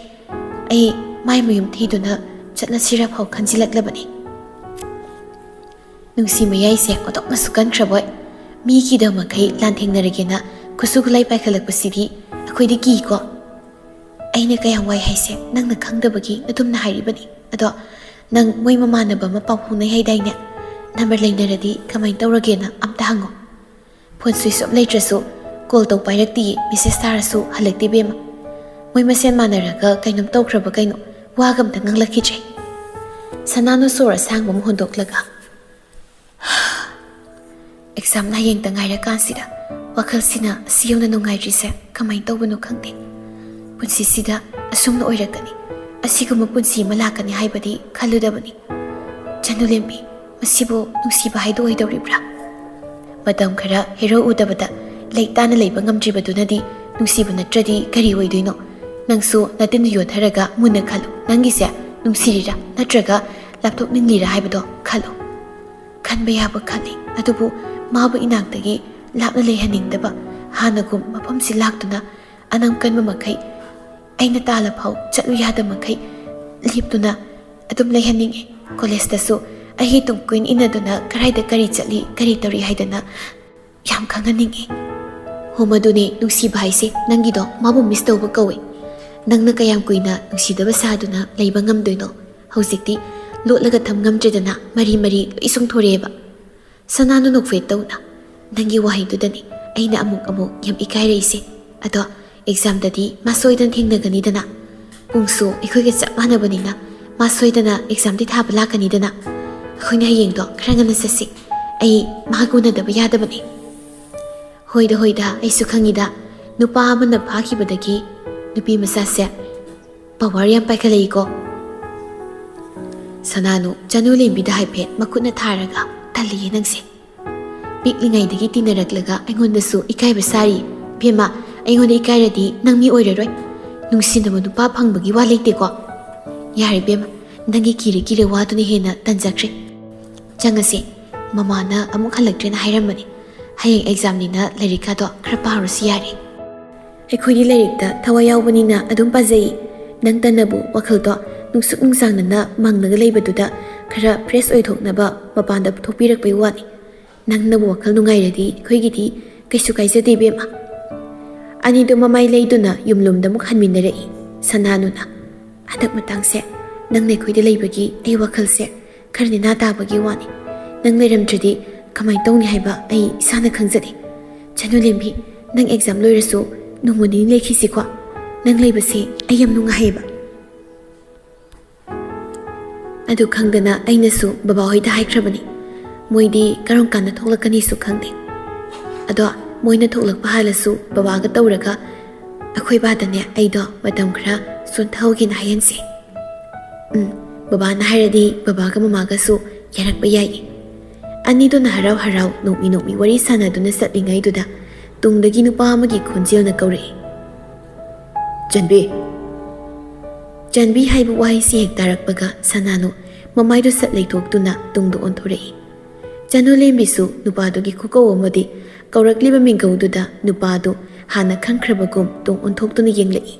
ꯑꯩ ꯃꯥꯏ ꯃꯌꯨꯝ ꯊꯤꯗꯨꯅ ꯆꯠꯂꯁꯤꯔ ꯐꯥꯎ ꯈꯟꯖꯤꯜꯂꯛꯂꯕꯅꯤ꯫ ꯅꯨꯡꯁꯤ ꯃꯌꯥꯏꯁꯦ ꯑꯣꯟꯊꯣꯛꯅꯁꯨ ꯀꯟꯈ꯭ꯔꯕꯣꯏ꯫ ꯃꯤꯒꯤꯗꯃꯛꯈꯩ ꯂꯥꯟꯊꯦꯡꯅꯔꯒꯦꯅ ꯈꯨꯠꯁꯨ ꯈꯨꯠꯂꯥꯏ ꯄꯥꯏꯈꯠꯂꯛꯄꯁꯤꯗꯤ ꯑꯩꯈꯣꯏꯗꯤ ꯀꯤꯀꯣ꯫ ꯑꯩꯅ ꯀꯌꯥꯝ ꯋꯥꯏ ꯍꯥꯏꯁꯦ ꯅꯪꯅ ꯈꯪꯗꯕꯒꯤ ꯑꯗꯨꯝꯅ ꯍꯥꯏꯔꯤꯕꯅꯤ꯫ ꯑꯗꯣ ꯅꯪ ꯃꯣꯏ ꯃꯃꯥꯟꯅꯕ ꯑꯃ ꯄꯥꯎ ꯐꯥꯎꯅꯩ ꯍꯥꯏꯗꯥꯏꯅꯦ? ꯅꯝꯕꯔ ꯂꯩꯅꯔꯗꯤ ꯀꯃꯥꯏꯅ ꯇꯧꯔꯒꯦꯅ ꯑꯝꯇ ꯍꯪꯉꯣ꯫ ꯐꯣꯟ ꯁ꯭ꯋꯤꯆ ꯑꯣꯐ ꯂꯩꯇ꯭ꯔꯁꯨ ꯀꯣꯜ ꯇꯧ ꯄꯥꯏꯔꯛꯇꯤꯌꯦ, ꯃꯦꯁꯦꯖ ꯊꯥꯔꯁꯨ ꯍꯜꯂꯛꯇꯦ ꯕꯦꯝꯃ꯫ ꯃꯣꯏ ꯃꯁꯦꯟ ꯃꯥꯟꯅꯔꯒ ꯀꯩꯅꯣꯝ ꯇꯧꯈ꯭ꯔꯕ ꯀꯩꯅꯣ, ꯋꯥꯒ ꯑꯝꯇ ꯉꯥꯡꯂꯛꯈꯤꯗ꯭ꯔꯦ꯫ ꯁꯅꯥꯅ ꯁꯣꯔ ꯑꯁꯥꯡꯕ ꯑꯃ ꯍꯣꯟꯗꯣꯛꯂꯒ, "ꯑꯦꯛꯖꯥꯝꯅ ꯍꯌꯦꯡꯇ ꯉꯥꯏꯔꯀꯥꯟꯁꯤꯗ ꯋꯥꯈꯜꯁꯤꯅ ꯑꯁꯤ ꯌꯧꯅ ꯅꯨꯡꯉꯥꯏꯇ꯭ꯔꯤꯁꯦ ꯀꯃꯥꯏꯅ ꯇꯧꯕꯅꯣ ꯈꯪꯗꯦ꯫ ꯄꯨꯟꯁꯤꯁꯤꯗ ꯑꯁꯨꯝꯅ ꯑꯣꯏꯔꯛꯀꯅꯤ, ꯑꯁꯤꯒꯨꯝꯕ ꯄꯨꯟꯁꯤ ꯑꯃ ꯂꯥꯛꯀꯅꯤ ꯍꯥꯏꯕꯗꯤ ꯈꯜꯂꯨꯗꯕꯅꯤ꯫ ꯆꯅꯨꯂꯦꯝꯕꯤ, ꯃꯁꯤꯕꯨ ꯅꯨꯡꯁꯤꯕ ꯍꯥꯏꯗꯣ ꯑꯣꯏꯗꯧꯔꯤꯕ꯭ꯔꯥ? ꯃꯇꯝ ꯈꯔ ꯍꯦꯔꯣ ꯎꯗꯕꯗ ꯂꯩ ꯇꯥꯅ ꯂꯩꯕ ꯉꯝꯗ꯭ꯔꯤꯕꯗꯨꯅꯗꯤ ꯅꯨꯡꯁꯤꯕ ꯅꯠꯇ꯭ꯔꯗꯤ ꯀꯔꯤ ꯑꯣꯏꯗꯣꯏꯅꯣ? ꯅꯪꯁꯨ ꯅꯇꯤꯟꯗꯨ ꯌꯣꯠꯊꯔꯒ ꯃꯨꯟꯅ ꯈꯜꯂꯨ꯫ ꯅꯪꯒꯤꯁꯦ ꯅꯨꯡꯁꯤꯔꯤꯔꯥ ꯅꯠꯇ꯭ꯔꯒ ꯂꯥꯞꯊꯣꯛꯅꯤꯡꯂꯤꯔꯥ ꯍꯥꯏꯕꯗꯣ ꯈꯜꯂꯨ꯫ ꯈꯟꯕ ꯌꯥꯕ ꯈꯜꯂꯤ, ꯑꯗꯨꯕꯨ ꯃꯥꯕꯨ ꯏꯅꯥꯛꯇꯒꯤ ꯂꯥꯞꯅ ꯂꯩꯍꯟꯅꯤꯡꯗꯕ꯫ ꯍꯥꯟꯅꯒꯨꯝ ꯃꯐꯝꯁꯤ ꯂꯥꯛꯇꯨꯅ ꯑꯅꯝ ꯀꯟꯕ ꯃꯈꯩ, ꯑꯩꯅ ꯇꯥꯜꯂ ꯐꯥꯎ ꯆꯠꯂꯨ ꯌꯥꯗ ꯃꯈꯩ ꯂꯦꯞꯇꯨꯅ ꯑꯗꯨꯝ ꯂꯩꯍꯟꯅꯤꯡꯉꯤ꯫ ꯀꯣꯂꯦꯖꯇꯁꯨ ꯑꯩꯒꯤ ꯇꯨꯡ ꯀꯣꯏꯅ ꯏꯟꯅꯗꯨꯅ ꯀꯔꯥꯏꯗ ꯀꯔꯤ ꯆꯠꯂꯤ, ꯀꯔꯤ ꯇꯧꯔꯤ ꯍꯥꯏꯗꯅ ꯌꯥꯝ ꯈꯪꯍꯟꯅꯤꯡꯉꯤ꯫ ꯍꯣ, ꯃꯗꯨꯅꯦ ꯅꯨꯡꯁꯤꯕ ꯍꯥꯏꯁꯦ꯫ ꯅꯪꯒꯤꯗꯣ ꯃꯥꯕꯨ ꯃꯤꯁ ꯇꯧꯕ ꯀꯧꯋꯦ꯫ ꯅꯪꯅ ꯀꯌꯥꯝ ꯀꯨꯏꯅ ꯅꯨꯡꯁꯤꯗꯕ ꯁꯥꯗꯨꯅ ꯂꯩꯕ ꯉꯝꯗꯣꯏꯅꯣ? ꯍꯧꯖꯤꯛꯇꯤ ꯂꯣꯠꯂꯒ ꯊꯝ ꯉꯝꯗ꯭ꯔꯦꯗꯅ, ꯃꯔꯤ ꯃꯔꯤ ꯂꯣꯏ ꯆꯣꯡꯊꯣꯔꯛꯑꯦꯕ꯫ ꯁꯅꯥꯅ ꯅꯣꯛꯐꯦꯠ ꯇꯧꯅ, "ꯅꯪꯒꯤ ꯋꯥꯍꯩꯗꯨꯗꯅꯤ ꯑꯩꯅ ꯑꯃꯨꯛ ꯑꯃꯨꯛ ꯌꯥꯝ ꯏꯀꯥꯏꯔꯛꯏꯁꯦ꯫ ꯑꯗꯣ ꯑꯦꯛꯖꯥꯝꯗꯗꯤ ꯃꯥ ꯁꯣꯏꯗꯅ ꯊꯦꯡꯅꯒꯅꯤꯗꯅ꯫ ꯄꯨꯡꯁꯨ ꯑꯩꯈꯣꯏꯒ ꯆꯞ ꯃꯥꯟꯅꯕꯅꯤꯅ ꯃꯥ ꯁꯣꯏꯗꯅ ꯑꯦꯛꯖꯥꯝꯗꯤ ꯊꯥꯕ ꯂꯥꯛꯀꯅꯤꯗꯅ꯫ ꯑꯩꯈꯣꯏꯅ ꯍꯌꯦꯡꯗꯣ ꯈꯔ ꯉꯟꯅ ꯆꯠꯁꯤ꯫ ꯑꯩ ꯃꯍꯥꯛ ꯎꯅꯗꯕ ꯌꯥꯗꯕꯅꯤ꯫" "ꯍꯣꯏꯗ, ꯍꯣꯏꯗ, ꯑꯩꯁꯨ ꯈꯪꯉꯤꯗ꯫ ꯅꯨꯄꯥ ꯑꯃꯅ ꯐꯥꯈꯤꯕꯗꯒꯤ ꯅꯨꯄꯤ ꯃꯆꯥꯁꯦ ꯄꯋꯥꯔ ꯌꯥꯝ ꯄꯥꯏꯈꯠꯂꯛꯏꯀꯣ꯫" ꯁꯅꯥꯅꯨ ꯆꯅꯨ ꯂꯦꯝꯕꯤꯗ ꯍꯥꯏꯐꯦꯠ ꯃꯈꯨꯠꯅ ꯊꯥꯔꯒ, "ꯇꯜꯂꯤꯌꯦ ꯅꯪꯁꯦ꯫ ꯄꯤꯛꯂꯤꯉꯩꯗꯒꯤ ꯇꯤꯟꯅꯔꯛꯂꯒ ꯑꯩꯉꯣꯟꯗꯁꯨ ꯏꯀꯥꯏꯕ ꯁꯥꯔꯤ꯫ ꯏꯕꯦꯝꯃ, ꯑꯩꯉꯣꯟꯗ ꯏꯀꯥꯏꯔꯗꯤ ꯅꯪ ꯃꯤ ꯑꯣꯏꯔꯔꯣꯏ꯫ ꯅꯨꯡꯁꯤꯅꯕ ꯅꯨꯄꯥ ꯐꯪꯕꯒꯤ ꯋꯥ ꯂꯩꯇꯦꯀꯣ꯫ ꯌꯥꯔꯦ ꯏꯕꯦꯝꯃ, ꯅꯪꯒꯤ ꯀꯤꯔꯦ ꯀꯤꯔꯦ ꯋꯥꯗꯨꯅ ꯍꯦꯟꯅ ꯇꯟꯖꯈ꯭ꯔꯦ꯫ ꯆꯪꯉꯁꯦ, ꯃꯃꯥꯅ ꯑꯃꯨꯛ ꯍꯜꯂꯛꯇ꯭ꯔꯦꯅ ꯍꯥꯏꯔꯝꯕꯅꯤ꯫ ꯍꯌꯦꯡ ꯑꯦꯛꯖꯥꯝꯅꯤꯅ ꯂꯥꯏꯔꯤꯛꯀꯗꯣ ꯈꯔ ꯄꯥꯔꯨꯁꯤ ꯌꯥꯔꯦ꯫ ꯑꯩꯈꯣꯏꯗꯤ ꯂꯥꯏꯔꯤꯛꯇ ꯊꯋꯥꯏ ꯌꯥꯎꯕꯅꯤꯅ ꯑꯗꯨꯝ ꯄꯥꯖꯩ꯫ ꯅꯪꯇꯅꯕꯨ ꯋꯥꯈꯜꯗꯣ ꯅꯨꯡꯁꯨꯛ ꯅꯨꯡꯁꯥꯡꯅꯅ ꯃꯪꯂꯒ ꯂꯩꯕꯗꯨꯗ ꯈꯔ ꯐ꯭ꯔꯦꯁ ꯑꯣꯏꯊꯣꯛꯅꯕ ꯃꯄꯥꯟꯗ ꯊꯣꯛꯄꯤꯔꯛꯄꯩ ꯋꯥꯅꯤ꯫ ꯅꯪꯅꯕꯨ ꯋꯥꯈꯜ ꯅꯨꯡꯉꯥꯏꯔꯗꯤ ꯑꯩꯈꯣꯏꯒꯤꯗꯤ ꯀꯩꯁꯨ ꯀꯥꯏꯖꯗꯦ ꯏꯕꯦꯝꯃ꯫" ꯑꯅꯤꯗꯨ ꯃꯃꯥꯏ ꯂꯩꯗꯨꯅ ꯌꯨꯝꯂꯣꯝꯗ ꯑꯃꯨꯛ ꯍꯟꯃꯤꯟꯅꯔꯛꯏ꯫ ꯁꯅꯥꯅꯨꯅ, "ꯍꯟꯗꯛ ꯃꯇꯥꯡꯁꯦ ꯅꯪꯅ ꯑꯩꯈꯣꯏꯗ ꯂꯩꯕꯒꯤ ꯑꯩ ꯋꯥꯈꯜꯁꯦ ꯈꯔ ꯅꯦꯅꯥ ꯇꯥꯕꯒꯤ ꯋꯥꯅꯤ꯫ ꯅꯪ ꯂꯩꯔꯝꯗ꯭ꯔꯗꯤ ꯀꯃꯥꯏꯅ ꯇꯧꯅꯤ ꯍꯥꯏꯕ ꯑꯩ ꯏꯁꯥꯅ ꯈꯪꯖꯗꯦ꯫ ꯆꯅꯨ ꯂꯦꯝꯕꯤ, ꯅꯪ ꯑꯦꯛꯖꯥꯝ ꯂꯣꯏꯔꯁꯨ ꯅꯣꯡꯃ ꯅꯤꯅꯤ ꯂꯩꯈꯤꯁꯤꯀꯣ꯫ ꯅꯪ ꯂꯩꯕꯁꯦ ꯑꯩ ꯌꯥꯝ ꯅꯨꯡꯉꯥꯏꯌꯦꯕ꯫" ꯑꯗꯨ ꯈꯪꯗꯅ ꯑꯩꯅꯁꯨ ꯕꯕꯥ ꯍꯣꯏꯗ ꯍꯥꯏꯈ꯭ꯔꯕꯅꯤ꯫ ꯃꯣꯏꯗꯤ ꯀꯔꯝ ꯀꯥꯟꯗ ꯊꯣꯛꯂꯛꯀꯅꯤꯁꯨ ꯈꯪꯗꯦ꯫ ꯑꯗꯣ ꯃꯣꯏꯅ ꯊꯣꯛꯂꯛꯄ ꯍꯥꯜꯂꯁꯨ ꯕꯕꯥꯒ ꯇꯧꯔꯒ ꯑꯩꯈꯣꯏ ꯕꯥꯗꯅꯦ ꯑꯩꯗꯣ ꯃꯇꯝ ꯈꯔ ꯆꯣꯟꯊꯍꯧꯒꯦꯅ ꯍꯥꯏꯍꯟꯁꯦ꯫ ꯎꯝ, ꯕꯕꯥꯅ ꯍꯥꯏꯔꯗꯤ ꯕꯕꯥꯒ ꯃꯃꯥꯒꯁꯨ ꯌꯥꯔꯛꯄ ꯌꯥꯏꯌꯦ꯫ ꯑꯅꯤꯗꯨꯅ ꯍꯔꯥꯎ ꯍꯔꯥꯎ ꯅꯣꯛꯃꯤ ꯅꯣꯛꯃꯤ ꯋꯥꯔꯤ ꯁꯥꯟꯅꯗꯨꯅ ꯆꯠꯂꯤꯉꯩꯗꯨꯗ ꯇꯨꯡꯗꯒꯤ ꯅꯨꯄꯥ ꯑꯃꯒꯤ ꯈꯣꯟꯖꯦꯜꯅ ꯀꯧꯔꯛꯏ, "ꯆꯟꯕꯤ!" ꯆꯟꯕꯤ ꯍꯥꯏꯕ ꯋꯥꯍꯩꯁꯤ ꯍꯦꯛ ꯇꯥꯔꯛꯄꯒ ꯁꯅꯥꯅꯨ ꯃꯃꯥꯏꯗꯨ ꯁꯠ ꯂꯩꯊꯣꯛꯇꯨꯅ ꯇꯨꯡꯗ ꯑꯣꯟꯊꯣꯔꯛꯏ꯫ ꯆꯅꯨ ꯂꯦꯝꯕꯤꯁꯨ ꯅꯨꯄꯥꯗꯨꯒꯤ ꯈꯨꯀꯧ ꯑꯃꯗꯤ ꯀꯧꯔꯛꯂꯤꯕ ꯃꯤꯡꯒꯧꯗꯨꯗ ꯅꯨꯄꯥꯗꯨ ꯍꯥꯟꯅ ꯈꯪꯈ꯭ꯔꯕꯒꯨꯝ ꯇꯨꯡ ꯑꯣꯟꯊꯣꯛꯇꯨꯅ ꯌꯦꯡꯂꯛꯏ꯫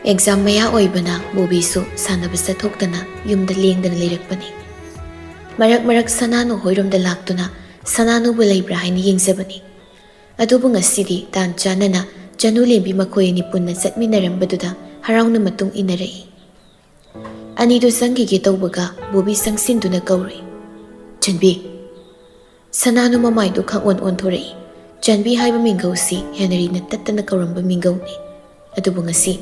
ꯑꯦꯛꯖꯥꯝ ꯃꯌꯥ ꯑꯣꯏꯕꯅ ꯕꯣꯕꯤꯁꯨ ꯁꯥꯟꯅꯕ ꯆꯠꯊꯣꯛꯇꯅ ꯌꯨꯝꯗ ꯂꯦꯡꯗꯅ ꯂꯩꯔꯛꯄꯅꯤ꯫ ꯃꯔꯛ ꯃꯔꯛ ꯁꯅꯥꯅꯨ ꯍꯣꯏꯔꯣꯝꯗ ꯂꯥꯛꯇꯨꯅ ꯁꯅꯥꯅꯨꯕꯨ ꯂꯩꯕ꯭ꯔꯥ ꯍꯥꯏꯅ ꯌꯦꯡꯖꯕꯅꯤ꯫ ꯑꯗꯨꯕꯨ ꯉꯁꯤꯗꯤ ꯇꯥꯟ ꯆꯥꯅꯅ ꯆꯅꯨ ꯂꯦꯝꯕꯤ ꯃꯈꯣꯏ ꯑꯅꯤ ꯄꯨꯟꯅ ꯆꯠꯃꯤꯟꯅꯔꯝꯕꯗꯨꯗ ꯍꯔꯥꯎꯅ ꯃꯇꯨꯡ ꯏꯟꯅꯔꯛꯏ꯫ ꯑꯅꯤꯗꯨ ꯆꯪꯈꯤꯒꯦ ꯇꯧꯕꯒ ꯕꯣꯕꯤ ꯆꯪꯁꯤꯟꯗꯨꯅ ꯀꯧꯔꯨꯏ, "ꯆꯟꯕꯤ!" ꯁꯅꯥꯅꯨ ꯃꯃꯥꯏꯗꯨ ꯈꯪꯑꯣꯟ ꯑꯣꯟꯊꯣꯔꯛꯏ꯫ ꯆꯟꯕꯤ ꯍꯥꯏꯕ ꯃꯤꯡꯒꯧꯁꯤ ꯍꯦꯅꯔꯤꯅ ꯇꯠꯇꯅ ꯀꯧꯔꯝꯕ ꯃꯤꯡꯒꯧꯅꯤ꯫ ꯑꯗꯨꯕꯨ ꯉꯁꯤ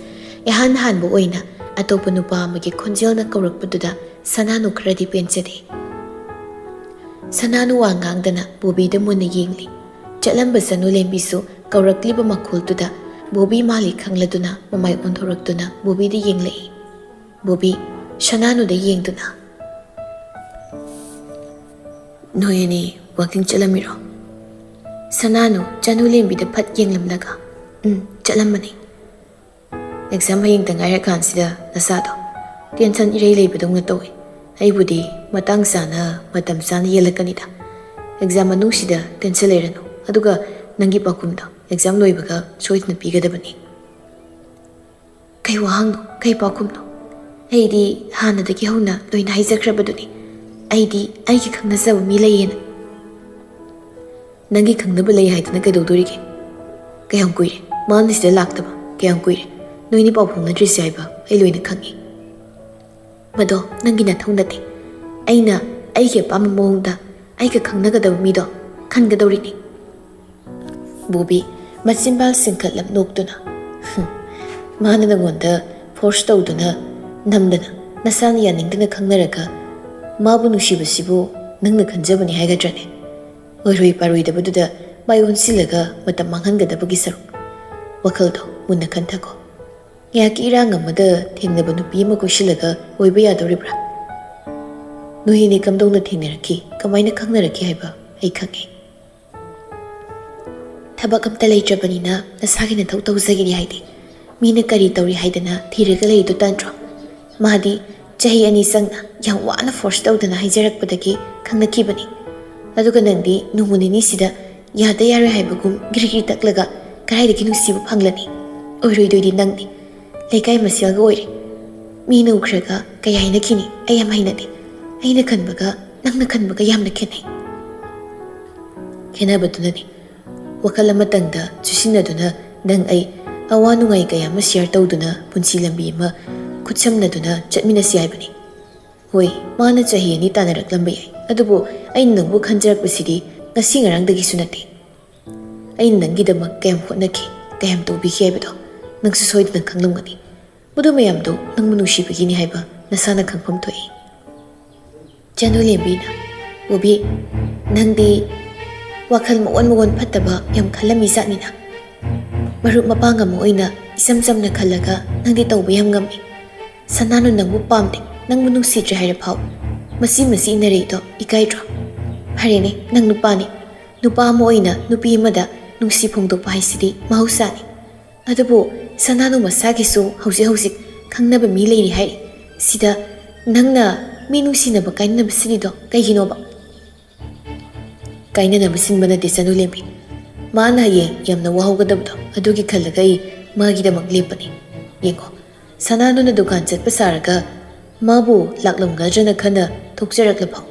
ꯏꯍꯥꯟ ꯍꯥꯟꯕ ꯑꯣꯏꯅ ꯑꯇꯣꯞꯄ ꯅꯨꯄꯥ ꯑꯃꯒꯤ ꯈꯣꯟꯖꯦꯜꯅ ꯀꯧꯔꯛꯄꯗꯨꯗ ꯁꯅꯥꯅꯨ ꯈꯔꯗꯤ ꯄꯦꯟꯖꯗꯦ꯫ ꯁꯅꯥꯅꯨ ꯋꯥ ꯉꯥꯡꯗꯅ ꯕꯣꯕꯤꯗ ꯃꯨꯟꯅ ꯌꯦꯡꯂꯤ꯫ ꯆꯠꯂꯝꯕ ꯆꯅꯨ ꯂꯦꯝꯕꯤꯁꯨ ꯀꯧꯔꯛꯂꯤꯕ ꯃꯈꯣꯜꯗꯨꯗ ꯕꯣꯕꯤ ꯃꯥꯜꯂꯤ ꯈꯪꯂꯗꯨꯅ ꯃꯃꯥꯏ ꯑꯣꯟꯊꯣꯔꯛꯇꯨꯅ ꯕꯣꯕꯤꯗ ꯌꯦꯡꯂꯛꯏ꯫ ꯕꯣꯕꯤ, ꯁꯅꯥꯅꯨꯗ ꯌꯦꯡꯗꯨꯅ, "ꯅꯣꯏ ꯑꯅꯤ ꯋꯥꯀꯤꯡ ꯆꯠꯂꯝꯃꯤꯔꯣ?" ꯁꯅꯥꯅꯨ ꯆꯅꯨ ꯂꯦꯝꯕꯤꯗ ꯐꯠ ꯌꯦꯡꯂꯝꯂꯒ, "ꯎꯝ, ꯆꯠꯂꯝꯕꯅꯤ꯫ ꯑꯦꯛꯖꯥꯝ ꯍꯌꯦꯡꯇ ꯉꯥꯏꯔꯀꯥꯟꯁꯤꯗ ꯅꯁꯥꯗꯣ ꯇꯦꯟꯁꯟ ꯏꯔꯩ ꯂꯩꯕꯗꯧꯅ ꯇꯧꯏ꯫ ꯑꯩꯕꯨꯗꯤ ꯃꯇꯥꯡ ꯆꯥꯅ, ꯃꯇꯝ ꯆꯥꯅ ꯌꯦꯜꯂꯛꯀꯅꯤꯗ꯫ ꯑꯦꯛꯖꯥꯝ ꯃꯅꯨꯡꯁꯤꯗ ꯇꯦꯟꯁꯟ ꯂꯩꯔꯅꯨ꯫ ꯑꯗꯨꯒ ꯅꯪꯒꯤ ꯄꯥꯎꯈꯨꯝꯗꯣ ꯑꯦꯛꯖꯥꯝ ꯂꯣꯏꯕꯒ ꯁꯣꯏꯗꯅ ꯄꯤꯒꯗꯕꯅꯤ꯫" "ꯀꯩ ꯋꯥꯍꯪꯅꯣ? ꯀꯩ ꯄꯥꯎꯈꯨꯝꯅꯣ? ꯑꯩꯗꯤ ꯍꯥꯟꯅꯗꯒꯤ ꯍꯧꯅ ꯂꯣꯏꯅ ꯍꯥꯏꯖꯈ꯭ꯔꯕꯗꯨꯅꯤ꯫ ꯑꯩꯗꯤ ꯑꯩꯒꯤ ꯈꯪꯅꯖꯕ ꯃꯤ ꯂꯩꯌꯦꯅ꯫" "ꯅꯪꯒꯤ ꯈꯪꯅꯕ ꯂꯩ ꯍꯥꯏꯗꯅ ꯀꯩꯗꯧꯗꯣꯔꯤꯒꯦ? ꯀꯌꯥꯝ ꯀꯨꯏꯔꯦ ꯃꯥꯅ ꯁꯤꯗ ꯂꯥꯛꯇꯕ? ꯀꯌꯥꯝ ꯀꯨꯏꯔꯦ? ꯅꯣꯏꯅꯤ ꯄꯥꯎ ꯐꯥꯎꯅꯗ꯭ꯔꯤꯁꯦ ꯍꯥꯏꯕ ꯑꯩ ꯂꯣꯏꯅ ꯈꯪꯉꯤ꯫" "ꯃꯗꯣ ꯅꯪꯒꯤ ꯅꯊꯧ ꯅꯠꯇꯦ꯫ ꯑꯩꯅ ꯑꯩꯒꯤ ꯑꯄꯥꯝꯕ ꯃꯑꯣꯡꯗ ꯑꯩꯒ ꯈꯪꯅꯒꯗꯕ ꯃꯤꯗꯣ ꯈꯟꯒꯗꯧꯔꯤꯅꯤ꯫" ꯕꯣꯕꯤ ꯃꯆꯤꯟꯕꯥꯜ ꯆꯤꯡꯈꯠꯂꯞ ꯅꯣꯛꯇꯨꯅ, "ꯍꯨꯝ, ꯃꯥꯅ ꯅꯪꯉꯣꯟꯗ ꯐꯣꯔꯁ ꯇꯧꯗꯨꯅ, ꯅꯝꯗꯅ, ꯅꯁꯥꯅ ꯌꯥꯅꯤꯡꯗꯅ ꯈꯪꯅꯔꯒ ꯃꯥꯕꯨ ꯅꯨꯡꯁꯤꯕꯁꯤꯕꯨ ꯅꯪꯅ ꯈꯟꯖꯕꯅꯤ ꯍꯥꯏꯒꯗ꯭ꯔꯅꯦ? ꯑꯣꯏꯔꯣꯏ ꯄꯥꯔꯣꯏꯗꯕꯗꯨꯗ ꯃꯥꯏ ꯑꯣꯟꯁꯤꯜꯂꯒ ꯃꯇꯝ ꯃꯥꯡꯍꯟꯒꯗꯕꯒꯤ ꯁꯔꯨꯛ꯫ ꯋꯥꯈꯜꯗꯣ ꯃꯨꯟꯅ ꯈꯟꯊꯀꯣ꯫ ꯉꯥꯏꯍꯥꯛꯀꯤ ꯏꯔꯥꯡ ꯑꯃꯗ ꯊꯦꯡꯅꯕ ꯅꯨꯄꯤ ꯑꯃ ꯀꯣꯏꯁꯤꯜꯂꯒ ꯑꯣꯏꯕ ꯌꯥꯗꯧꯔꯤꯕ꯭ꯔꯥ? ꯅꯣꯏ ꯑꯅꯤ ꯀꯝꯗꯧꯅ ꯊꯦꯡꯅꯔꯛꯈꯤ, ꯀꯃꯥꯏꯅ ꯈꯪꯅꯔꯛꯈꯤ ꯍꯥꯏꯕ ꯑꯩ ꯈꯪꯉꯤ꯫" "ꯊꯕꯛ ꯑꯝꯇ ꯂꯩꯇ꯭ꯔꯕꯅꯤꯅ ꯅꯁꯥꯒꯤ ꯅꯊꯧ ꯇꯧꯖꯒꯤꯅꯤ ꯍꯥꯏꯗꯤ ꯃꯤꯅ ꯀꯔꯤ ꯇꯧꯔꯤ ꯍꯥꯏꯗꯅ ꯊꯤꯔꯒ ꯂꯩꯗꯣ ꯇꯟꯗ꯭ꯔꯣ? ꯃꯥꯗꯤ ꯆꯍꯤ ꯑꯅꯤ ꯆꯪꯅ ꯌꯥꯝ ꯋꯥꯅ ꯐꯣꯔꯁ ꯇꯧꯗꯅ ꯍꯥꯏꯖꯔꯛꯄꯗꯒꯤ ꯈꯪꯅꯈꯤꯕꯅꯤ꯫ ꯑꯗꯨꯒ ꯅꯪꯗꯤ ꯅꯣꯡꯃ ꯅꯤꯅꯤꯁꯤꯗ ꯌꯥꯗ ꯌꯥꯔꯣꯏ ꯍꯥꯏꯕꯒꯨꯝ ꯒꯤꯔꯤ ꯒꯤꯔꯤ ꯇꯛꯂꯒ ꯀꯗꯥꯏꯗꯒꯤ ꯅꯨꯡꯁꯤꯕ ꯐꯪꯂꯅꯤ? ꯑꯣꯏꯔꯣꯏꯗꯣꯏꯗꯤ ꯅꯪꯅꯤ꯫ ꯂꯩꯀꯥꯏ ꯃꯁꯦꯜꯒ ꯑꯣꯏꯔꯦ꯫ ꯃꯤꯅ ꯎꯈ꯭ꯔꯒ ꯀꯩ ꯍꯥꯏꯅꯈꯤꯅꯤ? ꯑꯩ ꯌꯥꯝ ꯍꯩꯅꯗꯦ꯫ ꯑꯩꯅ ꯈꯟꯕꯒ ꯅꯪꯅ ꯈꯟꯕꯒ ꯌꯥꯝꯅ ꯈꯦꯠꯅꯩ꯫ ꯈꯦꯠꯅꯕꯗꯨꯅꯅꯤ꯫ ꯋꯥꯈꯜ ꯑꯃꯇꯪꯗ ꯆꯨꯁꯤꯟꯅꯗꯨꯅ ꯅꯪ ꯑꯩ ꯑꯋꯥ ꯅꯨꯡꯉꯥꯏ ꯀꯌꯥ ꯑꯃ ꯁꯤꯌꯔ ꯇꯧꯗꯨꯅ ꯄꯨꯟꯁꯤ ꯂꯝꯕꯤ ꯑꯃ ꯈꯨꯠꯁꯝꯅꯗꯨꯅ ꯆꯠꯃꯤꯟꯅꯁꯤ ꯍꯥꯏꯕꯅꯤ꯫ ꯍꯣꯏ, ꯃꯥꯅ ꯆꯍꯤ ꯑꯅꯤ ꯇꯥꯟꯅꯔꯛꯂꯝꯕ ꯌꯥꯏ, ꯑꯗꯨꯕꯨ ꯑꯩꯅ ꯅꯪꯕꯨ ꯈꯟꯖꯔꯛꯄꯁꯤꯗꯤ ꯉꯁꯤ ꯉꯔꯥꯡꯗꯒꯤꯁꯨ ꯅꯠꯇꯦ꯫ ꯑꯩꯅ ꯅꯪꯒꯤꯗꯃꯛ ꯀꯌꯥꯝ ꯍꯣꯠꯅꯈꯤ, ꯀꯌꯥꯝ ꯇꯧꯕꯤꯈꯤ ꯍꯥꯏꯕꯗꯣ ꯅꯪꯁꯨ ꯁꯣꯏꯗꯅ ꯈꯪꯂꯝꯒꯅꯤ꯫ ꯃꯗꯨ ꯃꯌꯥꯝꯗꯣ ꯅꯪꯕꯨ ꯅꯨꯡꯁꯤꯕꯒꯤꯅꯤ ꯍꯥꯏꯕ ꯅꯁꯥꯅ ꯈꯪꯐꯝ ꯊꯣꯛꯏ꯫ ꯆꯅꯨꯂꯦꯝꯕꯤꯅ, "ꯕꯣꯕꯤ, ꯅꯪꯗꯤ ꯋꯥꯈꯜ ꯃꯑꯣꯟ ꯃꯑꯣꯟ ꯐꯠꯇꯕ ꯌꯥꯝ ꯈꯜꯂꯝꯃꯤ ꯖꯥꯠꯅꯤꯅ꯫ ꯃꯔꯨꯞ ꯃꯄꯥꯡ ꯑꯃ ꯑꯣꯏꯅ ꯏꯆꯝ ꯆꯝꯅ ꯈꯜꯂꯒ ꯅꯪꯗꯤ ꯇꯧꯕ ꯌꯥꯝ ꯉꯝꯃꯤ꯫ ꯁꯅꯥꯅꯨ ꯅꯪꯕꯨ ꯄꯥꯝꯗꯦ, ꯅꯪꯕꯨ ꯅꯨꯡꯁꯤꯗ꯭ꯔꯦ ꯍꯥꯏꯔ ꯐꯥꯎ ꯃꯁꯤ ꯃꯁꯤ ꯏꯟꯅꯔꯛꯏꯗꯣ ꯏꯀꯥꯏꯗ꯭ꯔꯣ? ꯐꯔꯦꯅꯦ, ꯅꯪ ꯅꯨꯄꯥꯅꯤ꯫ ꯅꯨꯄꯥ ꯑꯃ ꯑꯣꯏꯅ ꯅꯨꯄꯤ ꯑꯃꯗ ꯅꯨꯡꯁꯤ ꯐꯣꯡꯗꯣꯛꯄ ꯍꯥꯏꯁꯤꯗꯤ ꯃꯍꯧꯁꯥꯅꯤ꯫ ꯑꯗꯨꯕꯨ ꯁꯅꯥꯅꯨ ꯃꯁꯥꯒꯤꯁꯨ ꯍꯧꯖꯤꯛ ꯍꯧꯖꯤꯛ ꯈꯪꯅꯕ ꯃꯤ ꯂꯩꯔꯤ ꯍꯥꯏꯔꯤ꯫ ꯁꯤꯗ ꯅꯪꯅ ꯃꯤ ꯅꯨꯡꯁꯤꯅꯕ ꯀꯥꯏꯅꯅꯕ ꯁꯤꯜꯂꯤꯗꯣ ꯀꯩꯒꯤꯅꯣꯕ?" "ꯀꯥꯏꯅꯅꯕ ꯁꯤꯟꯕ ꯅꯠꯇꯦ ꯆꯅꯨꯂꯦꯝꯕꯤ꯫ ꯃꯥꯅ ꯍꯌꯦꯡ ꯌꯥꯝꯅ ꯋꯥꯍꯧꯒꯗꯕꯗꯣ ꯑꯗꯨꯒꯤ ꯈꯜꯂꯒ ꯑꯩ ꯃꯥꯒꯤꯗꯃꯛ ꯂꯦꯞꯄꯅꯤ꯫ ꯌꯦꯡꯉꯣ, ꯁꯅꯥꯅꯨꯅ ꯗꯨꯀꯥꯟ ꯆꯠꯄ ꯁꯥꯔꯒ ꯃꯥꯕꯨ ꯂꯥꯛꯂꯝꯒꯗ꯭ꯔꯅ ꯈꯟꯅ ꯊꯣꯛꯆꯔꯛꯂꯐꯥꯎ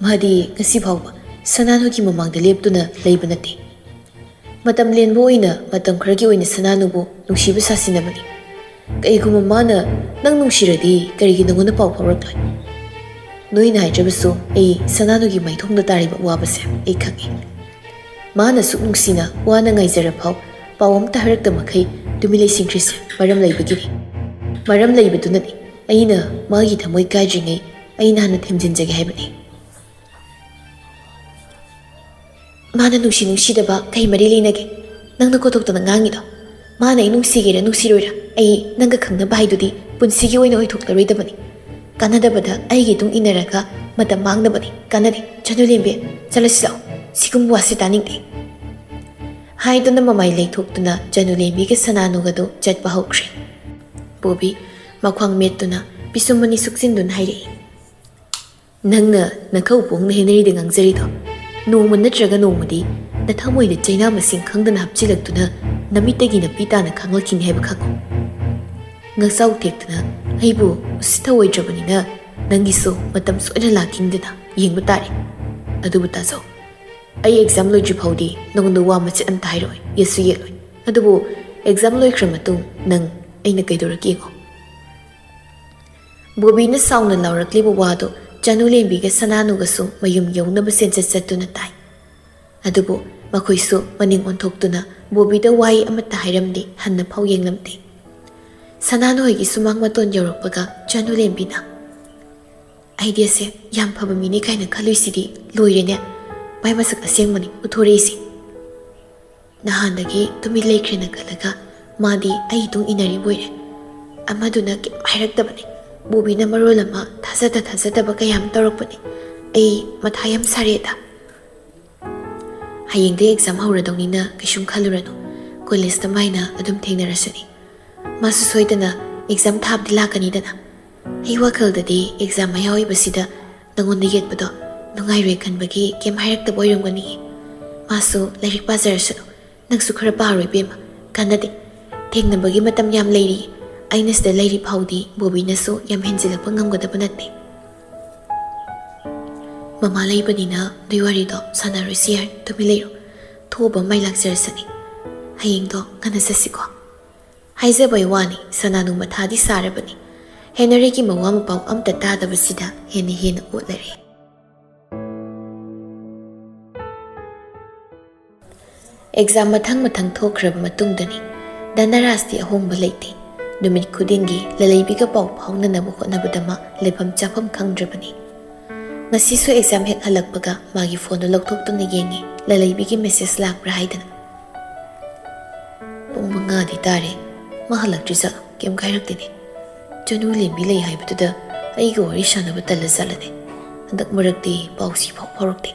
ꯃꯥꯗꯤ ꯉꯁꯤ ꯐꯥꯎꯕ ꯁꯅꯥꯅꯨꯒꯤ ꯃꯃꯥꯡꯗ ꯂꯦꯞꯇꯨꯅ ꯂꯩꯕ ꯅꯠꯇꯦ꯫ ꯃꯇꯝ ꯂꯦꯟꯕ ꯑꯣꯏꯅ ꯃꯇꯝ ꯈꯔꯒꯤ ꯑꯣꯏꯅ ꯁꯅꯥꯅꯨꯕꯨ ꯅꯨꯡꯁꯤꯕ ꯁꯥꯁꯤꯟꯅꯕꯅꯤ꯫ ꯀꯩꯒꯨꯝꯕ ꯃꯥꯅ ꯅꯪ ꯅꯨꯡꯁꯤꯔꯗꯤ ꯀꯔꯤꯒꯤ ꯅꯉꯣꯟꯗ ꯄꯥꯎ ꯐꯥꯎꯔꯛꯂꯣꯏ? ꯅꯣꯏꯅ ꯍꯥꯏꯗ꯭ꯔꯕꯁꯨ ꯑꯩ ꯁꯅꯥꯅꯨꯒꯤ ꯃꯥꯏꯊꯣꯡꯗ ꯇꯥꯔꯤꯕ ꯑꯋꯥꯕꯁꯦ ꯑꯩ ꯈꯪꯉꯤ꯫ ꯃꯥꯅ ꯁꯨꯛ ꯅꯨꯡꯁꯤꯅ ꯋꯥꯅ ꯉꯥꯏꯖꯔꯐꯥꯎ ꯄꯥꯎ ꯑꯝꯇ ꯍꯥꯏꯔꯛꯇ ꯃꯈꯩ ꯇꯨꯃꯤꯟ ꯂꯩꯁꯤꯟꯈ꯭ꯔꯤꯁꯦ ꯃꯔꯝ ꯂꯩꯕꯒꯤꯅꯤ꯫ ꯃꯔꯝ ꯂꯩꯕꯗꯨꯅꯅꯤ ꯑꯩꯅ ꯃꯥꯒꯤ ꯊꯃꯣꯏ ꯀꯥꯏꯗ꯭ꯔꯤꯉꯩ ꯑꯩꯅ ꯍꯥꯟꯅ ꯊꯦꯝꯖꯤꯟꯖꯒꯦ ꯍꯥꯏꯕꯅꯤ꯫" "ꯃꯥꯅ ꯅꯨꯡꯁꯤ ꯅꯨꯡꯁꯤꯗꯕ ꯀꯩ ꯃꯔꯤ ꯂꯩꯅꯒꯦ? ꯅꯪꯅ ꯀꯣꯊꯣꯛꯇꯅ ꯉꯥꯡꯉꯤꯗꯣ꯫ ꯃꯥꯅ ꯑꯩ ꯅꯨꯡꯁꯤꯒꯦꯔꯥ ꯅꯨꯡꯁꯤꯔꯣꯏꯔꯥ, ꯑꯩ ꯅꯪꯒ ꯈꯪꯅꯕ ꯍꯥꯏꯗꯨꯗꯤ ꯄꯨꯟꯁꯤꯒꯤ ꯑꯣꯏꯅ ꯑꯣꯏꯊꯣꯛꯂꯔꯣꯏꯗꯕꯅꯤ꯫ ꯀꯥꯟꯅꯗꯕꯗ ꯑꯩꯒꯤ ꯇꯨꯡ ꯏꯟꯅꯔꯒ ꯃꯇꯝ ꯃꯥꯡꯅꯕꯅꯤ꯫ ꯀꯥꯟꯅꯗꯦ꯫ ꯆꯅꯨꯂꯦꯝꯕꯤ, ꯆꯠꯂꯁꯤ ꯂꯥꯛꯑꯣ꯫ ꯁꯤꯒꯨꯝꯕ ꯋꯥꯁꯤ ꯇꯥꯅꯤꯡꯗꯦ꯫" ꯍꯥꯏꯗꯨꯅ ꯃꯃꯥꯏ ꯂꯩꯊꯣꯛꯇꯨꯅ ꯆꯅꯨꯂꯦꯝꯕꯤꯒ ꯁꯅꯥꯅꯨꯒꯗꯨ ꯆꯠꯄ ꯍꯧꯈ꯭ꯔꯦ꯫ ꯕꯣꯕꯤ ꯃꯈ꯭ꯋꯥꯡ ꯃꯦꯠꯇꯨꯅ ꯄꯤꯁꯨꯝ ꯑꯅꯤ ꯁꯨꯛꯆꯤꯟꯗꯨꯅ ꯍꯥꯏꯔꯛꯏ, "ꯅꯪꯅ ꯅꯈꯧ ꯄꯣꯡꯅ ꯍꯦꯅꯔꯤꯗ ꯉꯥꯡꯖꯔꯤꯗꯣ, ꯅꯣꯡꯃ ꯅꯠꯇ꯭ꯔꯒ ꯅꯣꯡꯃꯗꯤ ꯅꯊꯃꯣꯏꯗ ꯆꯩꯅꯥ ꯃꯁꯤꯡ ꯈꯪꯗꯅ ꯍꯥꯞꯆꯤꯜꯂꯛꯇꯨꯅ ꯅꯃꯤꯠꯇꯒꯤ ꯅꯄꯤ ꯇꯥꯅ ꯈꯥꯡꯂꯛꯈꯤꯅꯤ ꯍꯥꯏꯕ ꯈꯪꯉꯨ꯫" ꯉꯛꯆꯥꯎ ꯊꯦꯛꯇꯅ ꯑꯩꯕꯨ ꯎꯁꯤꯠꯊꯑꯣꯏꯗ꯭ꯔꯕꯅꯤꯅ ꯅꯪꯒꯤꯁꯨ ꯃꯇꯝ ꯁꯣꯏꯅ ꯂꯥꯛꯈꯤꯅꯤꯗꯅ ꯌꯦꯡꯕ ꯇꯥꯔꯦ꯫ ꯑꯗꯨꯕꯨ ꯇꯥꯖꯧ, ꯑꯩ exam ꯂꯣꯏꯗ꯭ꯔꯤ ꯐꯥꯎꯗꯤ ꯅꯉꯣꯟꯗ ꯋꯥ ꯃꯆꯦꯠ ꯑꯝꯇ ꯍꯥꯏꯔꯛꯑꯣꯏ, ꯌꯦꯠꯁꯨ ꯌꯦꯠꯂꯣꯏ꯫ ꯑꯗꯨꯕꯨ exam ꯂꯣꯏꯈ꯭ꯔ ꯃꯇꯨꯡ ꯅꯪ ꯑꯩꯅ ꯀꯩꯗꯧꯔꯛꯀꯦ ꯌꯦꯡꯉꯣ꯫ ꯕꯣꯕꯤꯅ ꯁꯥꯎꯅ ꯂꯥꯎꯔꯛꯂꯤꯕ ꯋꯥꯗꯨ ꯆꯅꯨꯂꯦꯝꯕꯤꯒ ꯁꯅꯥꯅꯨꯒꯁꯨ ꯃꯌꯨꯝ ꯌꯧꯅꯕ ꯆꯦꯟꯆꯠ ꯆꯠꯇꯨꯅ ꯇꯥꯏ꯫ ꯑꯗꯨꯕꯨ ꯃꯈꯣꯏꯁꯨ ꯃꯅꯤꯡ ꯑꯣꯟꯊꯣꯛꯇꯨꯅ ꯕꯣꯕꯤꯗ ꯋꯥꯍꯩ ꯑꯃꯠꯇ ꯍꯥꯏꯔꯝꯗꯦ, ꯍꯟꯅ ꯐꯥꯎ ꯌꯦꯡꯂꯝꯗꯦ꯫ ꯁꯅꯥꯅꯨ ꯍꯣꯏꯒꯤ ꯁꯨꯃꯥꯡ ꯃꯇꯣꯟ ꯌꯧꯔꯛꯄꯒ ꯆꯅꯨꯂꯦꯝꯕꯤꯅ, "ꯑꯩꯗꯤ ꯑꯁꯦ ꯌꯥꯝ ꯐꯕ ꯃꯤꯅꯤ ꯀꯥꯏꯅ ꯈꯜꯂꯨꯏꯁꯤꯗꯤ ꯂꯣꯏꯔꯦꯅꯦ, ꯃꯥꯏ ꯃꯁꯛ ꯑꯁꯦꯡꯕꯅꯤ ꯎꯠꯊꯣꯔꯛꯏꯁꯦ꯫ ꯅꯍꯥꯟꯗꯒꯤ ꯇꯨꯃꯤꯟ ꯂꯩꯈ꯭ꯔꯦꯅ ꯈꯜꯂꯒ ꯃꯥꯗꯤ ꯑꯩ ꯏꯇꯨꯡ ꯏꯟꯅꯔꯤꯕ ꯑꯣꯏꯔꯦ꯫ ꯑꯃꯗꯨꯅ ꯀꯩꯝ ꯍꯥꯏꯔꯛꯇꯕꯅꯤ꯫ ꯕꯣꯕꯤꯅ ꯃꯔꯣꯜ ꯑꯃ ꯊꯥꯖꯗ ꯊꯥꯖꯗꯕ ꯀꯌꯥ ꯑꯃ ꯇꯧꯔꯛꯄꯅꯤ꯫ ꯑꯩ ꯃꯊꯥ ꯌꯥꯝ ꯁꯥꯔꯦꯗ꯫ ꯍꯌꯦꯡꯗꯩ exam ꯍꯧꯔꯗꯧꯅꯤꯅ ꯀꯩꯁꯨꯝ ꯈꯜꯂꯨꯔꯅꯨ꯫ ꯀꯣꯂꯦꯖꯇ ꯃꯥꯏꯅ ꯑꯗꯨꯝ ꯊꯦꯡꯅꯔꯁꯨꯅꯤ꯫ ꯃꯥꯁꯨ ꯁꯣꯏꯗꯅ exam ꯊꯥꯕꯗꯤ ꯂꯥꯛꯀꯅꯤꯗꯅ꯫ ꯑꯩ ꯋꯥꯈꯜꯗꯗꯤ exam ꯃꯌꯥ ꯑꯣꯏꯕꯁꯤꯗ ꯅꯉꯣꯟꯗ ꯌꯦꯠꯄꯗꯣ ꯅꯨꯡꯉꯥꯏꯔꯣꯏ ꯈꯟꯕꯒꯤ ꯀꯩꯝ ꯍꯥꯏꯔꯛꯇꯕ ꯑꯣꯏꯔꯝꯒꯅꯤꯌꯦ꯫ ꯃꯥꯁꯨ ꯂꯥꯏꯔꯤꯛ ꯄꯥꯖꯔꯁꯅꯨ꯫ ꯅꯪꯁꯨ ꯈꯔ ꯄꯥꯔꯣ ꯏꯕꯦꯝꯃ, ꯀꯥꯟꯅꯗꯦ꯫ ꯊꯦꯡꯅꯕꯒꯤ ꯃꯇꯝ ꯌꯥꯝ ꯂꯩꯔꯤ꯫ ꯑꯩꯅ ꯁꯤꯗ ꯂꯩꯔꯤ ꯐꯥꯎꯗꯤ ꯕꯣꯕꯤꯅꯁꯨ ꯌꯥꯝ ꯍꯦꯟꯖꯤꯜꯂꯛꯄ ꯉꯝꯒꯗꯕ ꯅꯠꯇꯦ꯫" "ꯃꯃꯥ ꯂꯩꯕꯅꯤꯅ ꯑꯗꯨꯏ ꯋꯥꯔꯤꯗꯣ ꯁꯥꯟꯅꯔꯣꯏꯁꯤ ꯌꯥꯔꯦ, ꯇꯨꯃꯤꯟ ꯂꯩꯔꯣ꯫ ꯊꯣꯛꯑꯕ ꯃꯥꯏ ꯂꯥꯛꯆꯔꯁꯅꯤ꯫ ꯍꯌꯦꯡꯗꯣ ꯉꯟꯅ ꯆꯠꯁꯤꯀꯣ꯫" ꯍꯥꯏꯖꯕꯩ ꯋꯥꯅꯤ, ꯁꯅꯥꯅꯨ ꯃꯊꯥꯗꯤ ꯁꯥꯔꯕꯅꯤ꯫ ꯍꯦꯅꯔꯤꯒꯤ ꯃꯋꯥ ꯃꯄꯥꯎ ꯑꯝꯇ ꯇꯥꯗꯕꯁꯤꯗ ꯍꯦꯟꯅ ꯍꯦꯟꯅ ꯑꯣꯠꯂꯔꯦ꯫ Exam ꯃꯊꯪ ꯃꯊꯪ ꯊꯣꯛꯈ꯭ꯔꯕ ꯃꯇꯨꯡꯗꯅꯤ꯫ ꯙꯅꯔꯥꯖꯇꯤ ꯑꯍꯣꯡꯕ ꯂꯩꯇꯦ꯫ ꯅꯨꯃꯤꯠ ꯈꯨꯗꯤꯡꯒꯤ ꯂꯂꯩꯕꯤꯒ ꯄꯥꯎ ꯐꯥꯎꯅꯅꯕ ꯍꯣꯠꯅꯕꯗ ꯃꯥ ꯂꯩꯐꯝ ꯆꯥꯐꯝ ꯈꯪꯗ꯭ꯔꯕꯅꯤ꯫ ꯉꯁꯤꯁꯨ exam ꯍꯦꯛ ꯍꯜꯂꯛꯄꯒ ꯃꯥꯒꯤ phoneꯗꯨ ꯂꯧꯊꯣꯛꯇꯨꯅ ꯌꯦꯡꯉꯤ, ꯂꯂꯩꯕꯤꯒꯤ message ꯂꯥꯛꯄ꯭ꯔꯥ ꯍꯥꯏꯗꯅ꯫ ꯄꯨꯡ ꯃꯉꯥꯗꯤ ꯇꯥꯔꯦ, ꯃꯥ ꯍꯜꯂꯛꯇ꯭ꯔꯤ ꯖꯥꯠꯂꯣ? ꯀꯩꯝ ꯀꯥꯏꯔꯛꯇꯦꯅꯦ꯫ ꯆꯅꯨ ꯂꯦꯝꯕꯤ ꯂꯩ ꯍꯥꯏꯕꯗꯨꯗ ꯑꯩꯒ ꯋꯥꯔꯤ ꯁꯥꯟꯅꯕ ꯇꯜꯂ ꯖꯥꯠꯂꯅꯦ? ꯍꯟꯗꯛ ꯃꯔꯛꯇꯤ ꯄꯥꯎ ꯁꯤꯐꯥꯎ ꯐꯥꯎꯔꯛꯇꯦ꯫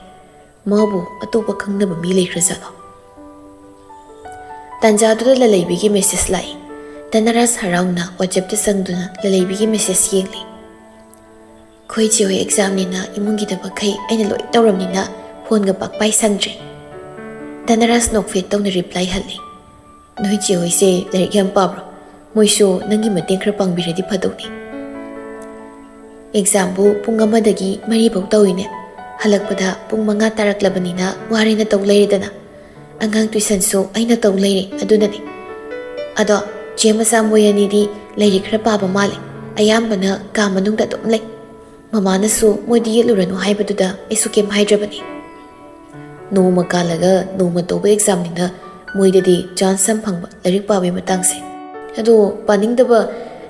ꯃꯥꯕꯨ ꯑꯇꯣꯞꯄ ꯈꯪꯅꯕ ꯃꯤ ꯂꯩꯈ꯭ꯔ ꯖꯥꯠꯂꯣ? ꯇꯥꯟꯖꯥꯗꯨꯗ ꯂꯂꯩꯕꯤꯒꯤ message ꯂꯥꯛꯏ꯫ ꯙꯅꯔꯥꯖ ꯍꯔꯥꯎꯅ WhatsAppꯇ ꯆꯪꯗꯨꯅ ꯂꯂꯩꯕꯤꯒꯤ message ꯌꯦꯡꯂꯤ꯫ "ꯑꯩꯈꯣꯏ ꯆꯦ ꯍꯣꯏ examꯅꯤꯅ ꯏꯃꯨꯡꯒꯤꯗꯃꯛꯈꯩ ꯑꯩꯅ ꯂꯣꯏ ꯇꯧꯔꯝꯅꯤꯅ phoneꯒ ꯄꯥꯛ ꯄꯥꯏ ꯁꯪꯗ꯭ꯔꯦ꯫" ꯙꯅꯔꯥꯖ ꯅꯣꯛꯐꯦꯠ ꯇꯧꯅ reply ꯍꯜꯂꯤ꯫ "ꯅꯣꯏ ꯆꯦ ꯍꯣꯏꯁꯦ ꯂꯥꯏꯔꯤꯛ ꯌꯥꯝ ꯄꯥꯕ꯭ꯔꯣ? ꯃꯣꯏꯁꯨ ꯅꯪꯒꯤ ꯃꯇꯦꯡ ꯈꯔ ꯄꯥꯡꯕꯤꯔꯗꯤ ꯐꯗꯧꯅꯤ꯫ ꯑꯦꯛꯖꯥꯝꯕꯨ ꯄꯨꯡ ꯑꯃꯗꯒꯤ ꯃꯔꯤꯐꯧ ꯇꯧꯏꯅꯦ꯫ ꯍꯜꯂꯛꯄꯗ ꯄꯨꯡ ꯃꯉꯥ ꯇꯥꯔꯛꯂꯕꯅꯤꯅ ꯋꯥꯔꯦꯅ ꯇꯧ ꯂꯩꯔꯦꯗꯅ꯫ ꯑꯉꯥꯡ ꯇꯨꯏꯁꯟꯁꯨ ꯑꯩꯅ ꯇꯧ ꯂꯩꯔꯦ, ꯑꯗꯨꯅꯅꯦ꯫ ꯑꯗꯣ ꯆꯦ ꯃꯆꯥ ꯃꯣꯏ ꯑꯅꯤꯗꯤ ꯂꯥꯏꯔꯤꯛ ꯈꯔ ꯄꯥꯕ ꯃꯥꯜꯂꯦ꯫ ꯑꯌꯥꯝꯕꯅ ꯀꯥ ꯃꯅꯨꯡꯗ ꯑꯗꯨꯝ ꯂꯩ꯫ ꯃꯃꯥꯅꯁꯨ ꯃꯣꯏꯗꯤ ꯌꯦꯠꯂꯨꯔꯅꯨ ꯍꯥꯏꯕꯗꯨꯗ ꯑꯩꯁꯨ ꯀꯩꯝ ꯍꯥꯏꯗ꯭ꯔꯕꯅꯤ꯫ ꯅꯣꯡꯃ ꯀꯥꯜꯂꯒ ꯅꯣꯡꯃ ꯇꯧꯕ ꯑꯦꯛꯖꯥꯝꯅꯤꯅ ꯃꯣꯏꯗꯗꯤ ꯆꯥꯟꯁ ꯌꯥꯝ ꯐꯪꯕ ꯂꯥꯏꯔꯤꯛ ꯄꯥꯕꯒꯤ ꯃꯇꯥꯡꯁꯦ꯫ ꯑꯗꯣ ꯄꯥꯅꯤꯡꯗꯕ,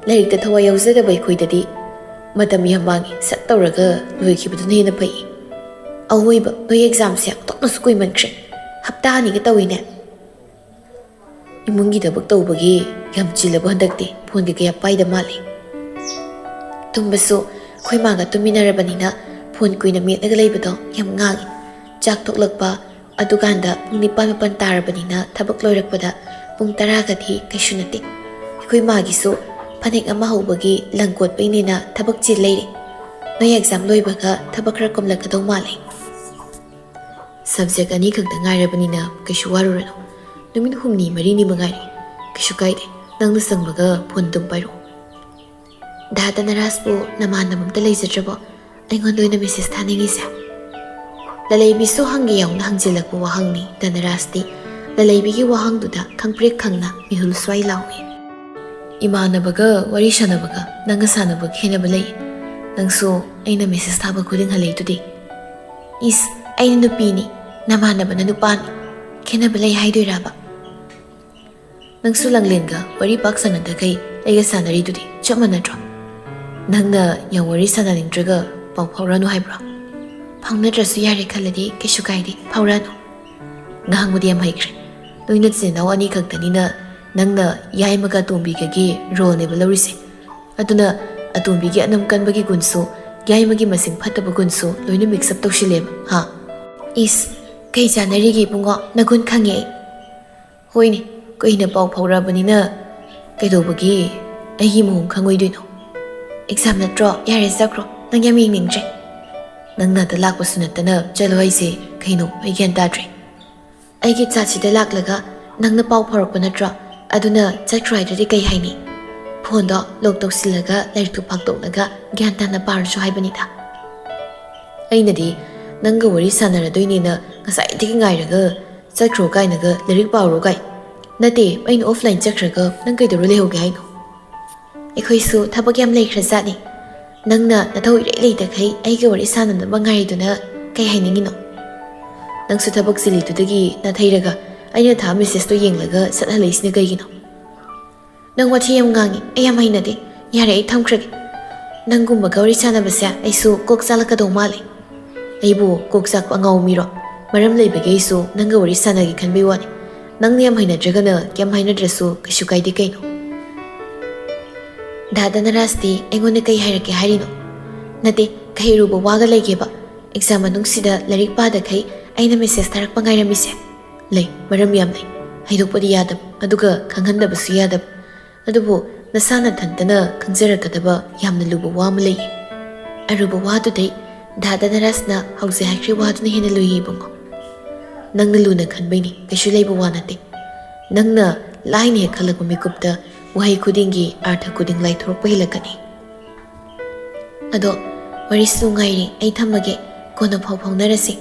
ꯂꯥꯏꯔꯤꯛꯇ ꯊꯋꯥꯏ ꯌꯥꯎꯖꯗꯕ ꯑꯩꯈꯣꯏꯗꯗꯤ ꯃꯇꯝ ꯌꯥꯝ ꯃꯥꯡꯉꯤ, ꯁꯠ ꯇꯧꯔꯒ ꯂꯣꯏꯈꯤꯕꯗꯨꯅ ꯍꯦꯟꯅ ꯐꯩ꯫ ꯑꯑꯣꯏꯕ ꯅꯣꯏ ꯑꯦꯛꯖꯥꯝꯁꯦ ꯑꯣꯟꯊꯣꯛꯅꯁꯨ ꯀꯨꯏꯃꯟꯈ꯭ꯔꯦ꯫ ꯍꯞꯇꯥ ꯑꯅꯤꯒ ꯇꯧꯏꯅꯦ꯫ ꯏꯃꯨꯡꯒꯤ ꯊꯕꯛ ꯇꯧꯕꯒꯤ ꯌꯥꯝ ꯆꯤꯜꯂꯕ ꯍꯟꯗꯛꯇꯤ, ꯐꯣꯟꯒ ꯀꯌꯥ ꯄꯥꯏꯗ ꯃꯥꯜꯂꯤ꯫ ꯇꯨꯝꯕꯁꯨ ꯑꯩꯈꯣꯏ ꯃꯥꯒ ꯇꯨꯝꯃꯤꯟꯅꯔꯕꯅꯤꯅ ꯐꯣꯟ ꯀꯨꯏꯅ ꯃꯦꯠꯂꯒ ꯂꯩꯕꯗꯣ ꯌꯥꯝ ꯉꯥꯡꯉꯤ꯫ ꯆꯥꯛ ꯇꯣꯛꯂꯛꯄ, ꯑꯗꯨꯀꯥꯟꯗ ꯄꯨꯡ ꯅꯤꯄꯥꯟ ꯃꯥꯄꯟ ꯇꯥꯔꯕꯅꯤꯅ ꯊꯕꯛ ꯂꯣꯏꯔꯛꯄꯗ ꯄꯨꯡ ꯇꯔꯥꯒꯗꯤ ꯀꯩꯁꯨ ꯅꯠꯇꯦ꯫ ꯑꯩꯈꯣꯏ ꯃꯥꯒꯤꯁꯨ ꯐꯅꯦꯛ ꯑꯃ ꯍꯧꯕꯒꯤ ꯂꯪ ꯀꯣꯠꯄꯩꯅꯦꯅ ꯊꯕꯛ ꯆꯤꯜ ꯂꯩꯔꯦ꯫ ꯅꯣꯏ ꯑꯦꯛꯖꯥꯝ ꯂꯣꯏꯕꯒ ꯊꯕꯛ ꯈꯔ ꯀꯣꯝꯂꯛꯀꯗꯧ ꯃꯥꯜꯂꯦ꯫ ꯁꯕꯖꯦꯛ ꯑꯅꯤꯈꯛꯇ ꯉꯥꯏꯔꯕꯅꯤꯅ ꯀꯩꯁꯨ ꯋꯥꯔꯨꯔꯅꯨ꯫ ꯅꯨꯃꯤꯠ ꯍꯨꯝꯅꯤ ꯃꯔꯤꯅꯤ ꯃꯉꯥꯏꯔꯦ꯫ ꯀꯩꯁꯨ ꯀꯥꯏꯗꯦ꯫ ꯅꯪꯅ ꯁꯪꯕꯒ ꯐꯣꯟ ꯑꯗꯨꯝ ꯄꯥꯏꯔꯛꯑꯣ꯫ ꯗꯥ ꯗꯅꯔꯥꯖꯄꯨ ꯅꯃꯥꯟꯅꯕ ꯑꯝꯇ ꯂꯩꯖꯗ꯭ꯔꯕꯣ? ꯑꯩꯉꯣꯟꯗ ꯑꯣꯏꯅ ꯃꯦꯁꯦꯖ ꯊꯥꯅꯤꯡꯉꯤꯁꯦ꯫ ꯂꯂꯩꯕꯤꯁꯨ ꯍꯪꯒꯦ ꯌꯥꯎꯅ ꯍꯪꯖꯤꯜꯂꯛꯄ ꯋꯥꯍꯪꯅꯤ ꯗꯅꯔꯥꯖꯇꯤ꯫ ꯂꯂꯩꯕꯤꯒꯤ ꯋꯥꯍꯪꯗꯨꯗ ꯈꯪꯄ꯭ꯔꯦꯛ ꯈꯪꯅ ꯃꯤꯍꯨꯜ ꯁ꯭ꯋꯥꯏ ꯂꯥꯎꯏ꯫ ꯏꯃꯥꯟꯅꯕꯒ ꯋꯥꯔꯤ ꯁꯥꯟꯅꯕꯒ ꯅꯪꯒ ꯁꯥꯟꯅꯕꯒ ꯈꯦꯠꯅꯕ ꯂꯩ꯫ ꯅꯪꯁꯨ ꯑꯩꯅ ꯃꯦꯁꯦꯖ ꯊꯥꯕ ꯈꯨꯗꯤꯡ ꯍꯜꯂꯛꯏꯗꯨꯗꯤ꯫ ꯏꯁ, ꯑꯩꯅ ꯅꯨꯄꯤꯅꯤ, ꯅꯃꯥꯟꯅꯕꯅ ꯅꯨꯄꯥꯅꯤ꯫ ꯈꯦꯠꯅꯕ ꯂꯩ ꯍꯥꯏꯗꯣꯏꯔꯕ? ꯅꯪꯁꯨ ꯂꯥꯡꯂꯦꯟꯒ ꯋꯥꯔꯤ ꯄꯥꯛ ꯁꯥꯟꯅꯗꯈꯩ ꯑꯩꯒ ꯁꯥꯟꯅꯔꯤꯗꯨꯗꯤ ꯆꯞ ꯃꯥꯟꯅꯗ꯭ꯔꯣ? ꯅꯪꯅ ꯌꯥꯝ ꯋꯥꯔꯤ ꯁꯥꯟꯅꯅꯤꯡꯗ꯭ꯔꯒ ꯄꯥꯎ ꯐꯥꯎꯔꯛꯑꯅꯨ ꯍꯥꯏꯕ꯭ꯔꯣ? ꯐꯥꯎꯅꯗ꯭ꯔꯁꯨ ꯌꯥꯔꯦ ꯈꯜꯂꯗꯤ ꯀꯩꯁꯨ ꯀꯥꯏꯗꯦ, ꯐꯥꯎꯔꯛꯑꯅꯨ꯫ ꯉꯥꯡꯕꯗꯤ ꯌꯥꯝ ꯍꯩꯈ꯭ꯔꯦ꯫ ꯅꯣꯏ ꯅꯆꯤꯟ ꯅꯅꯥꯎ ꯑꯅꯤ ꯈꯛꯇꯅꯤꯅ ꯅꯪꯅ ꯌꯥꯏꯃꯒ ꯑꯇꯣꯝꯕꯤꯒꯒꯤ ꯔꯣꯜꯅꯦꯕ ꯂꯧꯔꯤꯁꯦ꯫ ꯑꯗꯨꯅ ꯑꯇꯣꯝꯕꯤꯒꯤ ꯑꯅꯝ ꯀꯟꯕꯒꯤ ꯒꯨꯟꯁꯨ, ꯌꯥꯏꯃꯒꯤ ꯃꯁꯤꯡ ꯐꯠꯇꯕ ꯒꯨꯟꯁꯨ ꯂꯣꯏꯅ ꯃꯤꯛꯁ ꯑꯞ ꯇꯧꯁꯤꯜꯂꯦꯕ, ꯍꯥ? ꯏꯁ, ꯀꯩ ꯆꯥꯟꯅꯔꯤꯒꯦ ꯏꯕꯨꯡꯉꯣ? ꯅꯒꯨꯟ ꯈꯪꯉꯦ ꯑꯩ꯫ ꯍꯣꯏꯅꯦ, ꯀꯨꯏꯅ ꯄꯥꯎ ꯐꯥꯎꯔꯛꯑꯕꯅꯤꯅ ꯀꯩꯗꯧꯕꯒꯤ ꯑꯩꯒꯤ ꯃꯑꯣꯡ ꯈꯪꯉꯣꯏꯗꯣꯏꯅꯣ? ꯑꯦꯛꯖꯥꯝ ꯅꯠꯇ꯭ꯔꯣ? ꯌꯥꯔꯦ, ꯆꯠꯈ꯭ꯔꯣ꯫ ꯅꯪ ꯌꯥꯝ ꯌꯦꯡꯅꯤꯡꯗ꯭ꯔꯦ꯫ ꯅꯪ ꯅꯥꯛꯇ ꯂꯥꯛꯄꯁꯨ ꯅꯠꯇꯅ ꯆꯠꯂꯣ ꯍꯥꯏꯁꯦ ꯀꯩꯅꯣ? ꯑꯩ ꯒ꯭ꯌꯥꯟ ꯇꯥꯗ꯭ꯔꯦ꯫ ꯑꯩꯒꯤ ꯖꯥꯠꯁꯤꯗ ꯂꯥꯛꯂꯒ ꯅꯪꯅ ꯄꯥꯎ ꯐꯥꯎꯔꯛꯄ ꯅꯠꯇ꯭ꯔꯣ? ꯑꯗꯨꯅ ꯆꯠꯈ꯭ꯔꯣ ꯍꯥꯏꯗ꯭ꯔꯗꯤ ꯀꯩ ꯍꯥꯏꯅꯤ? ꯐꯣꯟꯗꯣ ꯂꯣꯛ ꯇꯧꯁꯤꯜꯂꯒ ꯂꯥꯏꯔꯤꯛꯇꯨ ꯐꯥꯛꯇꯣꯛꯂꯒ ꯒ꯭ꯌꯥꯟ ꯇꯥꯅ ꯄꯥꯔꯨꯁꯨ ꯍꯥꯏꯕꯅꯤꯗ꯫ ꯑꯩꯅꯗꯤ ꯅꯪꯒ ꯋꯥꯔꯤ ꯁꯥꯟꯅꯔꯗꯣꯏꯅꯦꯅ ꯉꯁꯥꯏꯗꯒꯤ ꯉꯥꯏꯔꯒ ꯆꯠꯈ꯭ꯔꯣ ꯀꯥꯏꯅꯒ ꯂꯥꯏꯔꯤꯛ ꯄꯥꯎꯔꯣ ꯀꯥꯏ꯫ ꯅꯠꯇꯦ, ꯑꯩꯅ ꯑꯣꯐꯂꯥꯏꯟ ꯆꯠꯈ꯭ꯔꯒ ꯅꯪ ꯀꯩꯗꯧꯔ ꯂꯩꯍꯧꯒꯦ ꯍꯥꯏꯅꯣ? ꯑꯩꯈꯣꯏꯁꯨ ꯊꯕꯛ ꯌꯥꯝ ꯂꯩꯈ꯭ꯔꯖꯥꯠꯅꯤ꯫ ꯅꯪꯅ ꯅꯊꯧ ꯏꯔꯩ ꯂꯩꯇꯈꯩ ꯑꯩꯒ ꯋꯥꯔꯤ ꯁꯥꯟꯅꯅꯕ ꯉꯥꯏꯔꯤꯗꯨꯅ ꯀꯩ ꯍꯥꯏꯅꯤꯡꯉꯤꯅꯣ? ꯅꯪꯁꯨ ꯊꯕꯛ ꯆꯤꯜꯂꯤꯗꯨꯗꯒꯤ ꯅꯥꯊꯩꯔꯒ ꯑꯩꯅ ꯊꯥ ꯃꯦꯁꯦꯖꯇꯣ ꯌꯦꯡꯂꯒ ꯁꯠ ꯍꯜꯂꯛꯏꯁꯤꯅ ꯀꯩꯒꯤꯅꯣ? ꯅꯪ ꯋꯥꯊꯤ ꯌꯥꯝ ꯉꯥꯡꯉꯤ, ꯑꯩ ꯌꯥꯝ ꯍꯩꯅꯗꯦ꯫ ꯌꯥꯔꯦ, ꯑꯩ ꯊꯝꯈ꯭ꯔꯒꯦ꯫ ꯅꯪꯒꯨꯝꯕꯒ ꯋꯥꯔꯤ ꯁꯥꯟꯅꯕꯁꯦ ꯑꯩꯁꯨ ꯀꯣꯛ ꯆꯥꯛꯂꯛꯀꯗꯧ ꯃꯥꯜꯂꯦ꯫ ꯑꯩꯕꯨ ꯀꯣꯛ ꯆꯥꯛꯄ ꯑꯉꯥꯎ ꯃꯤꯔꯣ? ꯃꯔꯝ ꯂꯩꯕꯒꯤ ꯑꯩꯁꯨ ꯅꯪꯒ ꯋꯥꯔꯤ ꯁꯥꯟꯅꯒꯦ ꯈꯟꯕꯩ ꯋꯥꯅꯤ꯫ ꯅꯪꯅ ꯌꯥꯝ ꯍꯩꯅꯗ꯭ꯔꯒꯅ ꯀꯩꯝ ꯍꯥꯏꯅꯗ꯭ꯔꯁꯨ ꯀꯩꯁꯨ ꯀꯥꯏꯗꯦ ꯀꯩꯅꯣ꯫ ꯗꯥ ꯙꯅꯔꯥꯖꯇꯤ ꯑꯩꯉꯣꯟꯗ ꯀꯩ ꯍꯥꯏꯔꯛꯀꯦ ꯍꯥꯏꯔꯤꯅꯣ? ꯅꯠꯇꯦ, ꯀꯩ ꯑꯔꯨꯕ ꯋꯥꯒ ꯂꯩꯒꯦꯕ? ꯑꯦꯛꯖꯥꯝ ꯃꯅꯨꯡꯁꯤꯗ ꯂꯥꯏꯔꯤꯛ ꯄꯥꯗꯈꯩ ꯑꯩꯅ ꯃꯦꯁꯦꯖ ꯊꯥꯔꯛꯄ ꯉꯥꯏꯔꯝꯃꯤꯁꯦ? ꯂꯩ, ꯃꯔꯝ ꯌꯥꯝ ꯂꯩ꯫ ꯍꯥꯏꯗꯣꯛꯄꯗꯤ ꯌꯥꯗꯕ, ꯑꯗꯨꯒ ꯈꯪꯍꯟꯗꯕꯁꯨ ꯌꯥꯗꯕ꯫ ꯑꯗꯨꯕꯨ ꯅꯁꯥ ꯅꯊꯟꯇꯅ ꯈꯪꯖꯔꯛꯀꯗꯕ ꯌꯥꯝꯅ ꯂꯨꯕ ꯋꯥ ꯑꯃ ꯂꯩꯌꯦ꯫ ꯑꯔꯨꯕ ꯋꯥꯗꯨꯗꯩ ꯗꯥ ꯙꯅꯔꯥꯖꯅ ꯍꯧꯖꯤꯛ ꯍꯥꯏꯈ꯭ꯔꯤ ꯋꯥꯗꯨꯅ ꯍꯦꯟꯅ ꯂꯨꯏꯌꯦ ꯏꯕꯨꯡꯉꯣ꯫ ꯅꯪꯅ ꯂꯨꯅ ꯈꯟꯕꯩꯅꯤ, ꯀꯩꯁꯨ ꯂꯩꯕ ꯋꯥ ꯅꯠꯇꯦ꯫ ꯅꯪꯅ ꯂꯥꯏꯅ ꯍꯦꯛ ꯈꯜꯂꯛꯄ ꯃꯤꯀꯨꯞꯇ ꯋꯥꯍꯩ ꯈꯨꯗꯤꯡꯒꯤ ꯑꯥꯔꯊ ꯈꯨꯗꯤꯡ ꯂꯥꯏꯊꯣꯔꯛꯄ ꯍꯦꯜꯂꯛꯀꯅꯤ꯫ ꯑꯗꯣ ꯋꯥꯔꯤꯁꯨ ꯅꯨꯡꯉꯥꯏꯔꯤ, ꯑꯩ ꯊꯝꯃꯒꯦ꯫ ꯀꯣꯟꯅ ꯐꯥꯎ ꯐꯥꯎꯅꯔꯁꯤ꯫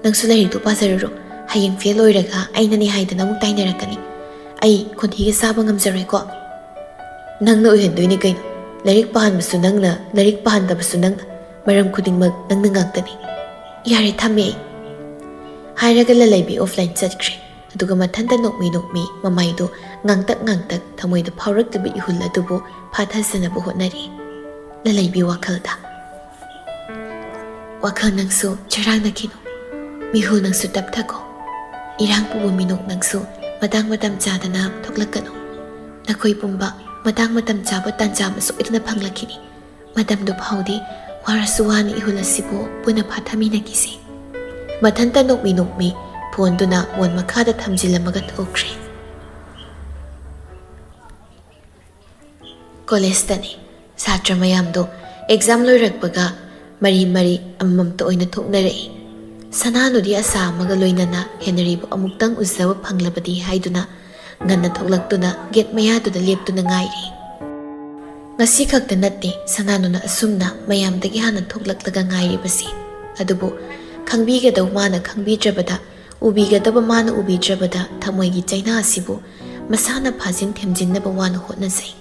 ꯅꯪꯁꯨ ꯂꯥꯏꯔꯤꯛꯇꯨ ꯄꯥꯖꯔꯨꯔꯣ꯫ ꯍꯌꯦꯡ ꯐꯦꯜ ꯑꯣꯏꯔꯒ ꯑꯩꯅꯅꯦ ꯍꯥꯏꯗꯅ ꯑꯃꯨꯛ ꯇꯥꯏꯅꯔꯛꯀꯅꯤ꯫ ꯑꯩ ꯈꯣꯟꯊꯤꯒ ꯆꯥꯕ ꯉꯝꯖꯔꯣꯏꯀꯣ꯫ ꯅꯪꯅ ꯑꯣꯏꯍꯟꯗꯣꯏꯅꯤ ꯀꯩꯅꯣ꯫ ꯂꯥꯏꯔꯤꯛ ꯄꯥꯍꯟꯕꯁꯨ ꯅꯪꯅ, ꯂꯥꯏꯔꯤꯛ ꯄꯥꯍꯟꯗꯕꯁꯨ ꯅꯪꯅ꯫ ꯃꯔꯝ ꯈꯨꯗꯤꯡꯃꯛ ꯅꯪꯅ ꯉꯥꯛꯇꯅꯤ꯫ ꯌꯥꯔꯦ, ꯊꯝꯃꯦ ꯑꯩ꯫ ꯍꯥꯏꯔꯒ ꯂꯂꯩꯕꯤ ꯑꯣꯐꯂꯥꯏꯟ ꯆꯠꯈ꯭ꯔꯦ꯫ ꯑꯗꯨꯒ ꯃꯊꯟꯇ ꯅꯣꯛꯃꯤ ꯅꯣꯛꯃꯤ ꯃꯃꯥꯏꯗꯨ ꯉꯥꯡꯇꯛ ꯉꯥꯡꯇꯛ ꯊꯃꯣꯏꯗ ꯐꯥꯎꯔꯛꯇꯕ ꯏꯍꯨꯜ ꯑꯗꯨꯕꯨ ꯐꯥꯊꯖꯅꯕ ꯍꯣꯠꯅꯔꯤ꯫ ꯂꯂꯩꯕꯤ ꯋꯥꯈꯜꯗ, "ꯋꯥꯈꯜ ꯅꯪꯁꯨ ꯆꯔꯥꯡꯅꯈꯤꯅꯨ, ꯃꯤꯍꯨꯜ ꯅꯪꯁꯨ ꯇꯞꯊꯈꯣ, ꯏꯔꯥꯡ ꯄꯨꯕ ꯃꯤꯅꯣꯛ ꯅꯪꯁꯨ ꯃꯇꯥꯡ ꯃꯇꯝ ꯆꯥꯗꯅ ꯊꯣꯛꯂꯛꯀꯅꯨ꯫ ꯅꯈꯣꯏ ꯄꯨꯝꯕ ꯃꯇꯥꯡ ꯃꯇꯝ ꯆꯥꯕ ꯇꯥꯟꯖꯥ ꯑꯃ ꯁꯣꯏꯗꯅ ꯐꯪꯂꯛꯈꯤꯅꯤ꯫ ꯃꯇꯝꯗꯨ ꯐꯥꯎꯗꯤ ꯋꯥꯔꯁꯨ ꯋꯥꯅ ꯏꯍꯨꯜ ꯑꯁꯤꯕꯨ ꯄꯨꯟꯅ ꯐꯥꯊꯃꯤꯟꯅꯈꯤꯁꯤ꯫" ꯃꯊꯟꯇ ꯅꯣꯛꯃꯤ ꯅꯣꯛꯃꯤ ꯐꯣꯟꯗꯨꯅ ꯃꯣꯟ ꯃꯈꯥꯗ ꯊꯝꯖꯤꯜꯂꯝꯃꯒ ꯊꯣꯛꯈ꯭ꯔꯦ꯫ ꯀꯣꯂꯦꯖꯇꯅꯤ꯫ ꯁꯥꯇ꯭ꯔ ꯃꯌꯥꯝꯗꯣ ꯑꯦꯛꯖꯥꯝ ꯂꯣꯏꯔꯛꯄꯒ ꯃꯔꯤ ꯃꯔꯤ ꯑꯃꯃꯝꯇ ꯑꯣꯏꯅ ꯊꯣꯛꯅꯔꯛꯏ꯫ ꯁꯅꯥꯅꯨꯗꯤ ꯑꯁꯥ ꯑꯃꯒ ꯂꯣꯏꯅꯅ ꯍꯦꯅꯔꯤꯕꯨ ꯑꯃꯨꯛꯇꯪ ꯎꯖꯕ ꯐꯪꯂꯕꯗꯤ ꯍꯥꯏꯗꯨꯅ ꯉꯟꯅ ꯊꯣꯛꯂꯛꯇꯨꯅ ꯒꯦꯠ ꯃꯌꯥꯗꯨꯗ ꯂꯦꯞꯇꯨꯅ ꯉꯥꯏꯔꯤ꯫ ꯉꯁꯤ ꯈꯛꯇ ꯅꯠꯇꯦ ꯁꯅꯥꯅꯨꯅ ꯑꯁꯨꯝꯅ ꯃꯌꯥꯝꯗꯒꯤ ꯍꯥꯟꯅ ꯊꯣꯛꯂꯛꯂꯒ ꯉꯥꯏꯔꯤꯕꯁꯤ꯫ ꯑꯗꯨꯕꯨ ꯈꯪꯕꯤꯒꯗꯧ ꯃꯥꯅ ꯈꯪꯕꯤꯗ꯭ꯔꯕꯗ, ꯎꯕꯤꯒꯗꯕ ꯃꯥꯅ ꯎꯕꯤꯗ꯭ꯔꯕꯗ ꯊꯃꯣꯏꯒꯤ ꯆꯩꯅꯥ ꯑꯁꯤꯕꯨ ꯃꯁꯥꯅ ꯐꯥꯖꯤꯟ ꯊꯦꯝꯖꯤꯟꯅꯕ ꯋꯥꯅ ꯍꯣꯠꯅꯖꯩ꯫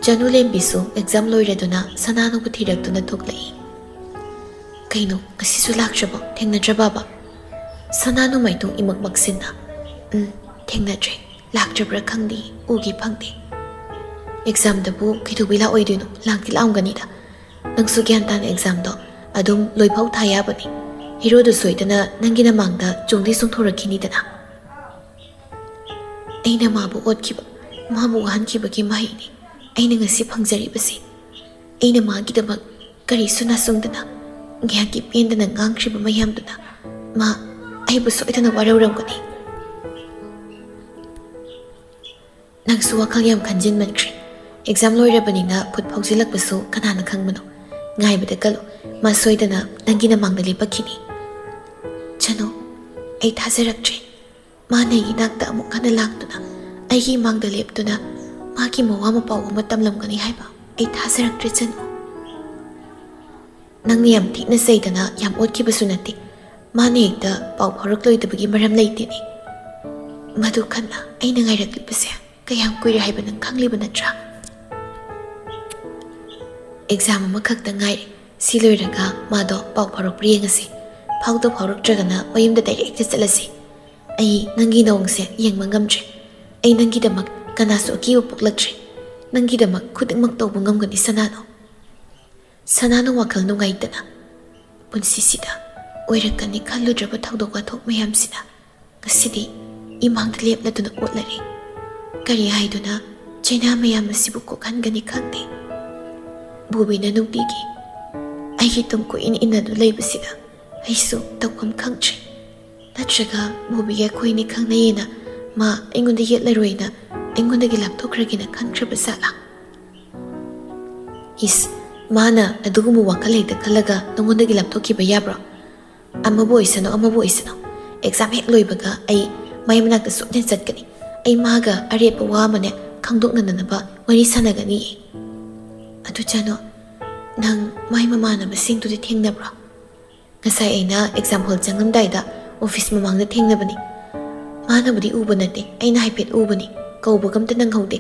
ꯆꯅꯨ ꯂꯦꯝꯕꯤꯁꯨ ꯑꯦꯛꯖꯥꯝ ꯂꯣꯏꯔꯗꯨꯅ ꯁꯅꯥꯅꯨꯕꯨ ꯊꯤꯔꯛꯇꯨꯅ ꯊꯣꯛꯂꯛꯏ꯫ "ꯀꯩꯅꯣ, ꯉꯁꯤꯁꯨ ꯂꯥꯛꯇ꯭ꯔꯕꯣ? ꯊꯦꯡꯅꯗ꯭ꯔꯕꯕ?" ꯁꯅꯥꯅꯨ ꯃꯥꯏꯊꯣꯡ ꯏꯃꯛ ꯃꯛꯁꯤꯟꯅ, "ꯎꯝ, ꯊꯦꯡꯅꯗ꯭ꯔꯦ꯫ ꯂꯥꯛꯇ꯭ꯔꯕ꯭ꯔꯥ ꯈꯪꯗꯦ, ꯎꯒꯦ ꯐꯪꯗꯦ꯫ ꯑꯦꯛꯖꯥꯝꯗꯕꯨ ꯀꯩꯗꯧꯕꯩ ꯂꯥꯛꯑꯣꯏꯗꯣꯏꯅꯣ? ꯂꯥꯛꯇꯤ ꯂꯥꯛꯑꯝꯒꯅꯤꯗ꯫ ꯅꯪꯁꯨ ꯒ꯭ꯌꯥꯟ ꯇꯥꯅ ꯑꯦꯛꯖꯥꯝꯗꯣ ꯑꯗꯨꯝ ꯂꯣꯏꯐꯥꯎ ꯊꯥ ꯌꯥꯕꯅꯤ꯫ ꯍꯦꯔꯣꯗꯨ ꯁꯣꯏꯗꯅ ꯅꯪꯒꯤ ꯅꯃꯥꯡꯗ ꯆꯣꯡꯗꯤ ꯆꯣꯡꯊꯣꯔꯛꯈꯤꯅꯤꯗꯅ꯫" "ꯑꯩꯅ ꯃꯥꯕꯨ ꯑꯣꯠꯈꯤꯕ, ꯃꯥꯕꯨ ꯋꯥꯍꯟꯈꯤꯕꯒꯤ ꯃꯍꯩꯅꯤ ꯑꯩꯅ ꯉꯁꯤ ꯐꯪꯖꯔꯤꯕꯁꯤ꯫ ꯑꯩꯅ ꯃꯥꯒꯤꯗꯃꯛ ꯀꯔꯤꯁꯨ ꯅꯥꯁꯨꯡꯗꯅ ꯉꯥꯏꯍꯥꯛꯀꯤ ꯄꯦꯟꯗꯅ ꯉꯥꯡꯈ꯭ꯔꯤꯕ ꯃꯌꯥꯝꯗꯨꯅ ꯃꯥ ꯑꯩꯕꯨ ꯁꯣꯏꯗꯅ ꯋꯥꯔꯧꯔꯝꯒꯅꯤ꯫" "ꯅꯪꯁꯨ ꯋꯥꯈꯜ ꯌꯥꯝ ꯈꯟꯖꯤꯟꯃꯟꯈ꯭ꯔꯦ꯫ ꯑꯦꯛꯖꯥꯝ ꯂꯣꯏꯔꯕꯅꯤꯅ ꯐꯨꯠ ꯐꯥꯎꯖꯤꯜꯂꯛꯄꯁꯨ ꯀꯅꯥꯅ ꯈꯪꯕꯅꯣ? ꯉꯥꯏꯕꯗ ꯀꯜꯂꯨ, ꯃꯥ ꯁꯣꯏꯗꯅ ꯅꯪꯒꯤ ꯅꯃꯥꯡꯗ ꯂꯦꯞꯄꯛꯈꯤꯅꯤ꯫" "ꯆꯅꯨ, ꯑꯩ ꯊꯥꯖꯔꯛꯇ꯭ꯔꯦ꯫ ꯃꯥꯅ ꯑꯩꯒꯤ ꯏꯅꯥꯛꯇ ꯑꯃꯨꯛ ꯍꯟꯅ ꯂꯥꯛꯇꯨꯅ ꯑꯩꯒꯤ ꯏꯃꯥꯡꯗ ꯂꯦꯞꯇꯨꯅ ꯃꯥꯒꯤ ꯃꯋꯥ ꯃꯄꯥꯎ ꯑꯃ ꯇꯝꯂꯝꯒꯅꯤ ꯍꯥꯏꯕ ꯑꯩ ꯊꯥꯖꯔꯛꯇ꯭ꯔꯦ ꯆꯅꯨ꯫ ꯅꯪꯅ ꯌꯥꯝ ꯊꯤꯅ ꯆꯩꯗꯅ ꯌꯥꯝ ꯑꯣꯠꯈꯤꯕꯁꯨ ꯅꯠꯇꯦ꯫ ꯃꯥꯅ ꯍꯦꯛꯇ ꯄꯥꯎ ꯐꯥꯎꯔꯛꯂꯣꯏꯗꯕꯒꯤ ꯃꯔꯝ ꯂꯩꯇꯦꯅꯦ꯫ ꯃꯗꯨ ꯈꯟꯅ ꯑꯩꯅ ꯉꯥꯏꯔꯛꯂꯤꯕꯁꯦ ꯀꯌꯥꯝ ꯀꯨꯏꯔꯦ ꯍꯥꯏꯕ ꯅꯪ ꯈꯪꯂꯤꯕ ꯅꯠꯇ꯭ꯔꯥ? ꯑꯦꯛꯖꯥꯝ ꯑꯃꯈꯛꯇ ꯉꯥꯏꯔꯦ꯫ ꯁꯤ ꯂꯣꯏꯔꯒ ꯃꯥꯗꯣ ꯄꯥꯎ ꯐꯥꯎꯔꯛꯄ꯭ꯔꯥ ꯌꯦꯡꯉꯁꯤ꯫ ꯐꯥꯎꯗ ꯐꯥꯎꯔꯛꯇ꯭ꯔꯒꯅ ꯃꯌꯨꯝꯗ ꯗꯥꯏꯔꯦꯛꯇ ꯆꯠꯂꯁꯤ꯫ ꯑꯩ ꯅꯪꯒꯤ ꯅꯑꯣꯡꯁꯦ ꯌꯦꯡꯕ ꯉꯝꯗ꯭ꯔꯦ꯫ ꯑꯩ ꯅꯪꯒꯤꯗꯃꯛ ꯀꯅꯥꯁꯨ ꯑꯀꯤꯕ ꯄꯣꯛꯂꯛꯇ꯭ꯔꯦ꯫ ꯅꯪꯒꯤꯗꯃꯛ ꯈꯨꯗꯤꯡꯃꯛ ꯇꯧꯕ ꯉꯝꯒꯅꯤ ꯁꯅꯥꯅꯨ꯫" ꯁꯅꯥꯅꯨ ꯋꯥꯈꯜ ꯅꯨꯡꯉꯥꯏꯇꯅ, "ꯄꯨꯟꯁꯤꯁꯤꯗ ꯑꯣꯏꯔꯛꯀꯅꯤ ꯈꯜꯂꯨꯗ꯭ꯔꯕ ꯊꯧꯗꯣꯛ ꯋꯥꯊꯣꯛ ꯃꯌꯥꯝꯁꯤꯅ ꯉꯁꯤꯗꯤ ꯏꯃꯥꯡꯗ ꯂꯦꯞꯂꯗꯨꯅ ꯑꯣꯠꯂꯔꯦ꯫ ꯀꯔꯤ ꯍꯥꯏꯗꯨꯅ ꯆꯩꯅꯥ ꯃꯌꯥꯝ ꯑꯁꯤꯕꯨ ꯀꯣꯛꯍꯟꯒꯅꯤ ꯈꯪꯗꯦ꯫ ꯕꯣꯕꯤꯅ ꯅꯨꯡꯇꯤꯒꯤ ꯑꯩꯒꯤ ꯇꯨꯡ ꯀꯣꯏꯏꯟ ꯏꯟꯅꯗꯨꯅ ꯂꯩꯕꯁꯤꯗ ꯑꯩꯁꯨ ꯇꯧꯐꯝ ꯈꯪꯗ꯭ꯔꯦ꯫ ꯅꯠꯇ꯭ꯔꯒ ꯕꯣꯕꯤꯒ ꯑꯩꯈꯣꯏꯅꯤ ꯈꯪꯅꯩꯌꯦꯅ ꯃꯥ ꯑꯩꯉꯣꯟꯗ ꯌꯦꯠꯂꯔꯣꯏꯅ ꯑꯩꯉꯣꯟꯗꯒꯤ ꯂꯥꯞꯊꯣꯛꯈ꯭ꯔꯒꯦꯅ ꯈꯟꯈ꯭ꯔꯕ ꯖꯥꯠꯂꯥ?" "ꯏꯁ, ꯃꯥꯅ ꯑꯗꯨꯒꯨꯝꯕ ꯋꯥꯈꯜ ꯍꯦꯛꯇ ꯈꯜꯂꯒ ꯅꯉꯣꯟꯗꯒꯤ ꯂꯥꯞꯊꯣꯛꯈꯤꯕ ꯌꯥꯕ꯭ꯔꯣ? ꯑꯃꯕꯨ ꯑꯣꯏꯁꯅꯨ, ꯑꯃꯕꯨ ꯑꯣꯏꯁꯅꯨ, ꯑꯦꯛꯖꯥꯝ ꯍꯦꯛ ꯂꯣꯏꯕꯒ ꯑꯩ ꯃꯥꯏ ꯃꯅꯥꯛꯇ ꯁꯣꯏꯗꯅ ꯆꯠꯀꯅꯤ꯫ ꯑꯩ ꯃꯥꯒ ꯑꯔꯦꯞꯄ ꯋꯥ ꯑꯃꯅꯦ ꯈꯪꯗꯣꯛꯅꯗꯅꯕ ꯋꯥꯔꯤ ꯁꯥꯟꯅꯒꯅꯤꯌꯦ꯫ ꯑꯗꯨ ꯆꯅꯨ, ꯅꯪ ꯃꯥꯏ ꯃꯃꯥꯟꯅꯕꯁꯤꯡꯗꯨꯗꯤ ꯊꯦꯡꯅꯕ꯭ꯔꯣ? ꯉꯁꯥꯏ ꯑꯩꯅ ꯑꯦꯛꯖꯥꯝ ꯍꯣꯜ ꯆꯪꯂꯝꯗꯥꯏꯗ ꯑꯣꯐꯤꯁ ꯃꯃꯥꯡꯗ ꯊꯦꯡꯅꯕꯅꯤ꯫ ꯃꯥꯅꯕꯨꯗꯤ ꯎꯕ ꯅꯠꯇꯦ, ꯑꯩꯅ ꯍꯥꯏꯐꯦꯠ ꯎꯕꯅꯤ꯫ ꯀꯧꯕꯒ ꯑꯝꯇ ꯅꯪꯍꯧꯗꯦ꯫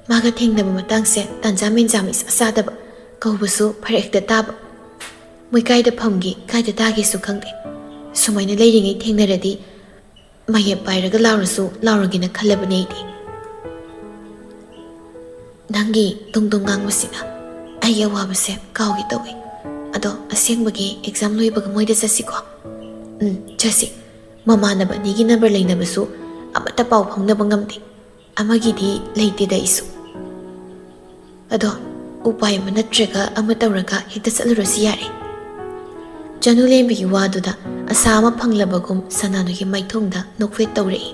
ꯃꯥꯒ ꯊꯦꯡꯅꯕ ꯃꯇꯥꯡꯁꯦ ꯇꯥꯟꯖꯥ ꯃꯦꯟꯖꯥ ꯑꯃ ꯏꯆꯥ ꯆꯥꯗꯕ, ꯀꯧꯕꯁꯨ ꯐꯔꯛ ꯍꯦꯛꯇ ꯇꯥꯕ꯫ ꯃꯣꯏ ꯀꯥꯏꯗ ꯐꯝꯒꯦ, ꯀꯥꯏꯗ ꯇꯥꯒꯦꯁꯨ ꯈꯪꯗꯦ꯫ ꯁꯨꯃꯥꯏꯅ ꯂꯩꯔꯤꯉꯩ ꯊꯦꯡꯅꯔꯗꯤ ꯃꯌꯦꯞ ꯄꯥꯏꯔꯒ ꯂꯥꯎꯔꯁꯨ ꯂꯥꯎꯔꯒꯦꯅ ꯈꯜꯂꯕꯅꯦ ꯑꯩꯗꯤ꯫ ꯅꯪꯒꯤ ꯗꯨꯡ ꯗꯨꯡ ꯉꯥꯡꯕꯁꯤꯅ ꯑꯩꯒꯤ ꯑꯋꯥꯕꯁꯦ ꯀꯥꯎꯒꯦ ꯇꯧꯏ꯫ ꯑꯗꯣ ꯑꯁꯦꯡꯕꯒꯤ ꯑꯦꯛꯖꯥꯝ ꯂꯣꯏꯕꯒ ꯃꯣꯏꯗ ꯆꯠꯁꯤꯀꯣ? ꯎꯝ, ꯆꯠꯁꯤ꯫ ꯃꯃꯥꯟꯅꯕ ꯑꯅꯤꯒꯤ ꯅꯝꯕꯔ ꯂꯩꯅꯕꯁꯨ ꯑꯃꯠꯇ ꯄꯥꯎ ꯐꯥꯎꯅꯕ ꯉꯝꯗꯦ꯫ ꯑꯃꯒꯤꯗꯤ ꯂꯩꯇꯦꯗ ꯑꯩꯁꯨ꯫ ꯑꯗꯣ ꯎꯄꯥꯏ ꯑꯃ ꯅꯠꯇ꯭ꯔꯒ ꯑꯃ ꯇꯧꯔꯒ ꯍꯦꯛꯇ ꯆꯠꯂꯨꯔꯁꯤ ꯌꯥꯔꯦ꯫ ꯆꯅꯨꯂꯦꯝꯕꯤꯒꯤ ꯋꯥꯗꯨꯗ ꯑꯁꯥ ꯑꯃ ꯐꯪꯂꯕꯒꯨꯝ ꯁꯅꯥꯅꯨꯒꯤ ꯃꯥꯏꯊꯣꯡꯗ ꯅꯣꯛꯐꯦꯠ ꯇꯧꯔꯛꯏ꯫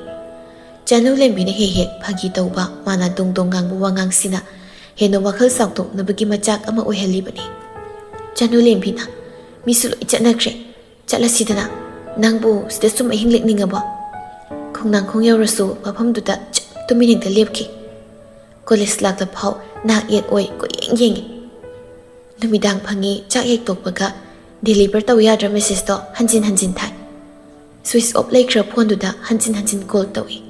ꯆꯅꯨꯂꯦꯝꯕꯤꯅ ꯍꯦꯛ ꯍꯦꯛ ꯐꯥꯒꯤ ꯇꯧꯕ, ꯃꯥꯅ ꯗꯣꯡ ꯗꯣꯡ ꯉꯥꯡꯕ ꯋꯥꯉꯥꯡꯁꯤꯅ ꯍꯦꯟꯅ ꯋꯥꯈꯜ ꯆꯥꯎꯊꯣꯛꯅꯕꯒꯤ ꯃꯆꯥꯛ ꯑꯃ ꯑꯣꯏꯍꯜꯂꯤꯕꯅꯤ꯫ ꯆꯅꯨꯂꯦꯝꯕꯤꯅ, "ꯃꯤꯁꯨ ꯂꯣꯏ ꯆꯠꯅꯈ꯭ꯔꯦ, ꯆꯠꯂꯁꯤꯗꯅ꯫ ꯅꯪꯕꯨ ꯁꯤꯗ ꯁꯨꯝ ꯑꯍꯤꯡ ꯂꯦꯛꯅꯤꯡꯉꯕꯣ?" ꯈꯣꯡꯅꯥꯡꯈꯣꯡ ꯌꯧꯔꯁꯨ ꯃꯐꯝꯗꯨꯗ ꯆꯞ ꯇꯨꯃꯤꯟ ꯍꯦꯛꯇ ꯂꯦꯞꯈꯤ꯫ ꯀꯣꯂꯦꯖ ꯂꯥꯛꯇ ꯐꯥꯎ ꯅꯥꯛ ꯌꯦꯠ ꯑꯣꯏ ꯀꯣꯏꯌꯦꯡ ꯌꯦꯡꯉꯤ꯫ ꯅꯨꯃꯤꯗꯥꯡ ꯐꯪꯉꯤ, ꯆꯥꯛ ꯍꯦꯛ ꯇꯣꯛꯄꯒ ꯗꯦꯂꯤꯚꯔ ꯇꯧ ꯌꯥꯗ꯭ꯔ ꯃꯦꯁꯦꯖꯇꯣ ꯍꯟꯖꯤꯟ ꯍꯟꯖꯤꯟ ꯊꯥꯏ꯫ ꯁ꯭ꯋꯤꯆ ꯑꯣꯐ ꯂꯩꯈ꯭ꯔ ꯐꯣꯟꯗꯨꯗ ꯍꯟꯖꯤꯟ ꯍꯟꯖꯤꯟ ꯀꯣꯜ ꯇꯧꯏ꯫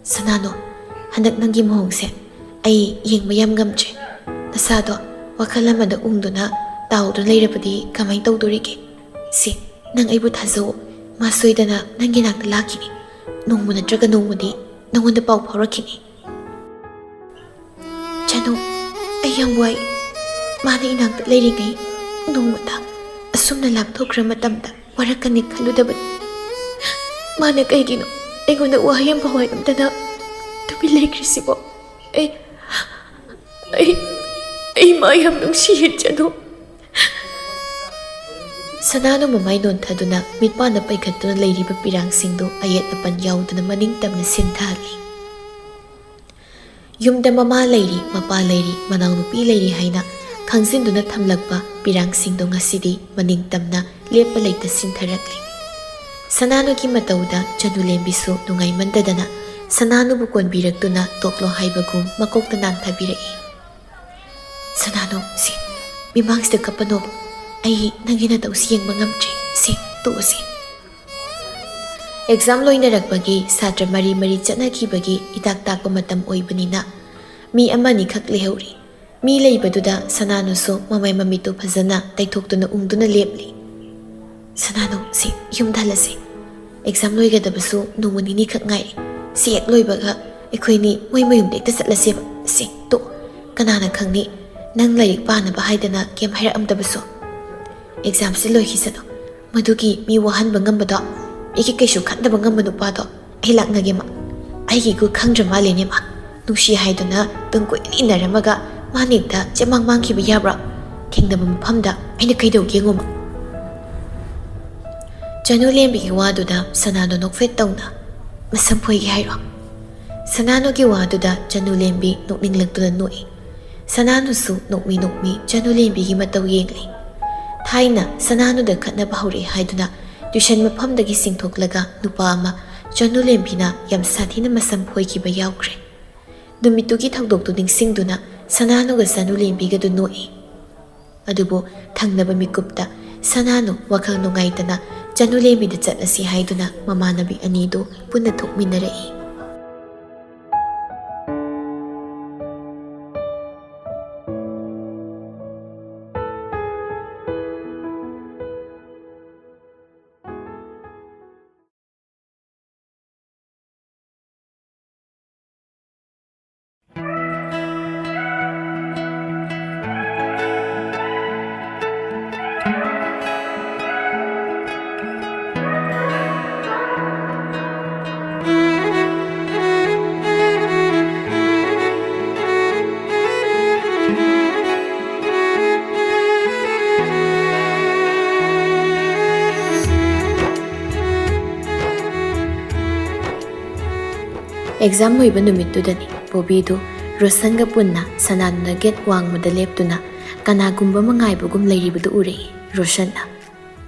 "ꯁꯅꯥꯅꯣ, ꯍꯟꯗꯛ ꯅꯪꯒꯤ ꯃꯑꯣꯡꯁꯦ ꯑꯩ ꯌꯦꯡꯕ ꯌꯥꯝ ꯉꯝꯗ꯭ꯔꯦ꯫ ꯅꯁꯥꯗꯣ ꯋꯥꯈꯜ ꯑꯃꯗ ꯎꯪꯗꯨꯅ ꯇꯥꯎꯗꯨꯅ ꯂꯩꯔꯕꯗꯤ ꯀꯃꯥꯏꯅ ꯇꯧꯗꯣꯔꯤꯒꯦ? ꯁꯦ, ꯅꯪ ꯑꯩꯕꯨ ꯊꯥꯖꯧ꯫ ꯃꯥ ꯁꯣꯏꯗꯅ ꯅꯪꯒꯤ ꯅꯥꯛꯇ ꯂꯥꯛꯈꯤꯅꯤ꯫ ꯅꯣꯡꯃ ꯅꯠꯇ꯭ꯔꯒ ꯅꯣꯡꯃꯗꯤ ꯅꯪꯉꯣꯟꯗ ꯄꯥꯎ ꯐꯥꯎꯔꯛꯈꯤꯅꯤ꯫" "ꯆꯅꯨ, ꯑꯩ ꯌꯥꯝ ꯋꯥꯏ꯫ ꯃꯥꯅ ꯏꯅꯥꯛꯇ ꯂꯩꯔꯤꯉꯩ ꯅꯣꯡꯃꯇ ꯑꯁꯨꯝꯅ ꯂꯥꯞꯊꯣꯛꯈ꯭ꯔ ꯃꯇꯝꯗ ꯋꯥꯔꯛꯀꯅꯤ ꯈꯜꯂꯨꯗꯕꯅꯤ꯫ ꯃꯥꯅ ꯀꯩꯒꯤꯅꯣ ꯑꯩꯉꯣꯟꯗ ꯋꯥꯍꯩ ꯑꯃꯐꯥꯎ ꯍꯥꯏꯔꯝꯗꯅ ꯇꯨꯃꯤꯟ ꯂꯩꯈ꯭ꯔꯤꯁꯤꯕꯣ? ꯑꯩ, ꯑꯩ, ꯑꯩ ꯃꯥ ꯌꯥꯝ ꯅꯨꯡꯁꯤꯌꯦ, ꯆꯅꯨ꯫" ꯁꯅꯥꯅꯨ ꯃꯃꯥꯏ ꯅꯣꯟꯊꯗꯨꯅ ꯃꯤꯠꯄꯥꯟꯗ ꯄꯩꯈꯠꯇꯨꯅ ꯂꯩꯔꯤꯕ ꯄꯤꯔꯥꯡꯁꯤꯡꯗꯨ ꯑꯌꯦꯠ ꯑꯄꯟ ꯌꯥꯎꯗꯅ ꯃꯅꯤꯡ ꯇꯝꯅ ꯁꯤꯟꯊꯍꯜꯂꯤ꯫ ꯌꯨꯝꯗ ꯃꯃꯥ ꯂꯩꯔꯤ, ꯃꯄꯥ ꯂꯩꯔꯤ, ꯃꯅꯥꯎꯅꯨꯄꯤ ꯂꯩꯔꯤ ꯍꯥꯏꯅ ꯈꯪꯖꯤꯟꯗꯨꯅ ꯊꯝꯂꯛꯄ ꯄꯤꯔꯥꯡꯁꯤꯡꯗꯣ ꯉꯁꯤꯗꯤ ꯃꯅꯤꯡ ꯇꯝꯅ ꯂꯦꯞꯄ ꯂꯩꯇ ꯁꯤꯟꯊꯔꯛꯂꯤ꯫ ꯁꯅꯥꯅꯨꯒꯤ ꯃꯇꯧꯗ ꯆꯅꯨꯂꯦꯝꯕꯤꯁꯨ ꯅꯨꯡꯉꯥꯏꯃꯟꯗꯗꯅ ꯁꯅꯥꯅꯨꯕꯨ ꯀꯣꯟꯕꯤꯔꯛꯇꯨꯅ ꯇꯣꯛꯂꯣ ꯍꯥꯏꯕꯒꯨꯝ ꯃꯀꯣꯛꯇ ꯅꯥꯟꯊꯕꯤꯔꯛꯏ꯫ "ꯁꯅꯥꯅꯨ, ꯁꯤ, ꯃꯤꯃꯥꯡꯁꯤꯗ ꯀꯞꯄꯅꯣꯕ꯫ ꯑꯩ ꯅꯪꯒꯤ ꯅꯇꯧꯁꯤ ꯌꯦꯡꯕ ꯉꯝꯗ꯭ꯔꯦ꯫ ꯁꯤ, ꯇꯣꯛꯑꯁꯤ꯫" ꯑꯦꯛꯖꯥꯝ ꯂꯣꯏꯅꯔꯛꯄꯒꯤ ꯁꯥꯇ꯭ꯔ ꯃꯔꯤ ꯃꯔꯤ ꯆꯠꯅꯈꯤꯕꯒꯤ ꯍꯤꯗꯥꯛ ꯇꯥꯛꯄ ꯃꯇꯝ ꯑꯣꯏꯕꯅꯤꯅ ꯃꯤ ꯑꯃꯅꯤꯈꯛ ꯂꯩꯍꯧꯔꯤ꯫ ꯃꯤ ꯂꯩꯕꯗꯨꯗ ꯁꯅꯥꯅꯨꯁꯨ ꯃꯃꯥꯏ ꯃꯃꯤꯠꯇꯨ ꯐꯖꯅ ꯇꯩꯊꯣꯛꯇꯨꯅ ꯎꯪꯗꯨꯅ ꯂꯦꯞꯂꯤ꯫ "ꯁꯅꯥꯅꯨ, ꯁꯤ, ꯌꯨꯝꯗ ꯍꯜꯂꯁꯤ꯫ ꯑꯦꯛꯖꯥꯝ ꯂꯣꯏꯒꯗꯕꯁꯨ ꯅꯣꯡꯃ ꯅꯤꯅꯤꯈꯛ ꯉꯥꯏꯔꯦ꯫ ꯁꯤ ꯍꯦꯛ ꯂꯣꯏꯕꯒ ꯑꯩꯈꯣꯏꯅꯤ ꯃꯣꯏ ꯃꯌꯨꯝꯗ ꯍꯦꯛꯇ ꯆꯠꯂꯁꯦꯕ꯫ ꯁꯤ, ꯇꯣ, ꯀꯅꯥꯅ ꯈꯪꯅꯤ, ꯅꯪ ꯂꯥꯏꯔꯤꯛ ꯄꯥꯅꯕ ꯍꯥꯏꯗꯅ ꯀꯩꯝ ꯍꯥꯏꯔꯛꯑꯝꯗꯕꯁꯨ꯫ ꯑꯦꯛꯖꯥꯝꯁꯤ ꯂꯣꯏꯈꯤꯁꯅꯨ꯫ ꯃꯗꯨꯒꯤ ꯃꯤ ꯋꯥꯍꯟꯕ ꯉꯝꯕꯗꯣ, ꯃꯤꯒꯤ ꯀꯩꯁꯨ ꯈꯟꯗꯕ ꯉꯝꯕ ꯅꯨꯄꯥꯗꯣ ꯑꯩ ꯂꯥꯛꯅꯒꯦ ꯃꯥ꯫ ꯑꯩꯒꯤ ꯏꯒꯨ ꯈꯪꯗ꯭ꯔ ꯃꯥꯜꯂꯦꯅꯦ ꯃꯥ꯫ ꯅꯨꯡꯁꯤ ꯍꯥꯏꯗꯨꯅ ꯇꯨꯡ ꯀꯣꯏꯅ ꯏꯟꯅꯔꯝꯃꯒ ꯃꯥꯅ ꯍꯦꯛꯇ ꯆꯦꯃꯥꯡ ꯃꯥꯡꯈꯤꯕ ꯌꯥꯕ꯭ꯔꯣ? ꯊꯦꯡꯅꯕ ꯃꯐꯝꯗ ꯑꯩꯅ ꯀꯩꯗꯧꯒꯦ ꯌꯦꯡꯉꯣ ꯃꯥ꯫" ꯆꯅꯨ ꯂꯦꯝꯕꯤꯒꯤ ꯋꯥꯗꯨꯗ ꯁꯅꯥꯗꯣ ꯅꯣꯛꯐꯦꯠ ꯇꯧꯅ, "ꯃꯁꯝ ꯐꯣꯏꯒꯦ ꯍꯥꯏꯔꯣ?" ꯁꯅꯥꯅꯨꯒꯤ ꯋꯥꯗꯨꯗ ꯆꯅꯨ ꯂꯦꯝꯕꯤ ꯅꯣꯛꯅꯤꯡꯂꯛꯇꯨꯅ ꯅꯣꯛꯏ꯫ ꯁꯅꯥꯅꯨꯁꯨ ꯅꯣꯛꯃꯤ ꯅꯣꯛꯃꯤ ꯆꯅꯨ ꯂꯦꯝꯕꯤꯒꯤ ꯃꯇꯧ ꯌꯦꯡꯂꯤ꯫ ꯊꯥꯏꯅ ꯁꯅꯥꯅꯨꯗ ꯈꯠꯅꯕ ꯍꯧꯔꯛꯑꯦ ꯍꯥꯏꯗꯨꯅ ꯇ꯭ꯌꯨꯁꯟ ꯃꯐꯝꯗꯒꯤ ꯆꯤꯡꯊꯣꯛꯂꯒ ꯅꯨꯄꯥ ꯑꯃ ꯆꯅꯨ ꯂꯦꯝꯕꯤꯅ ꯌꯥꯝ ꯁꯥꯊꯤꯅ ꯃꯁꯝ ꯐꯣꯏꯈꯤꯕ ꯌꯥꯎꯈ꯭ꯔꯦ꯫ ꯅꯨꯃꯤꯠꯇꯨꯒꯤ ꯊꯧꯗꯣꯛꯇꯨ ꯅꯤꯡꯁꯤꯡꯗꯨꯅ ꯁꯅꯥꯅꯨꯒ ꯆꯅꯨ ꯂꯦꯝꯕꯤꯒꯗꯨ ꯅꯣꯛꯏ꯫ ꯑꯗꯨꯕꯨ ꯊꯪꯅꯕ ꯃꯤꯀꯨꯞꯇ ꯁꯅꯥꯅꯨ ꯋꯥꯈꯜ ꯅꯨꯡꯉꯥꯏꯇꯅ ꯆꯅꯨ ꯂꯦꯝꯕꯤꯗ ꯆꯠꯂꯁꯤ ꯍꯥꯏꯗꯨꯅ ꯃꯃꯥꯟꯅꯕꯤ ꯑꯅꯤꯗꯨ ꯄꯨꯟꯅ ꯊꯣꯛꯃꯤꯟꯅꯔꯛꯏ꯫ ꯑꯦꯛꯖꯥꯝ ꯂꯣꯏꯕ ꯅꯨꯃꯤꯠꯇꯨꯗꯅꯤ ꯕꯣꯕꯤꯗꯨ ꯔꯣꯁꯟꯒ ꯄꯨꯟꯅ ꯁꯅꯥꯅꯨꯅ ꯒꯦꯠ ꯋꯥꯡꯃꯗ ꯂꯦꯞꯇꯨꯅ ꯀꯅꯥꯒꯨꯝꯕ ꯑꯃ ꯉꯥꯏꯕꯒꯨꯝ ꯂꯩꯔꯤꯕꯗꯨ ꯎꯔꯛꯏ ꯔꯣꯁꯟꯅ꯫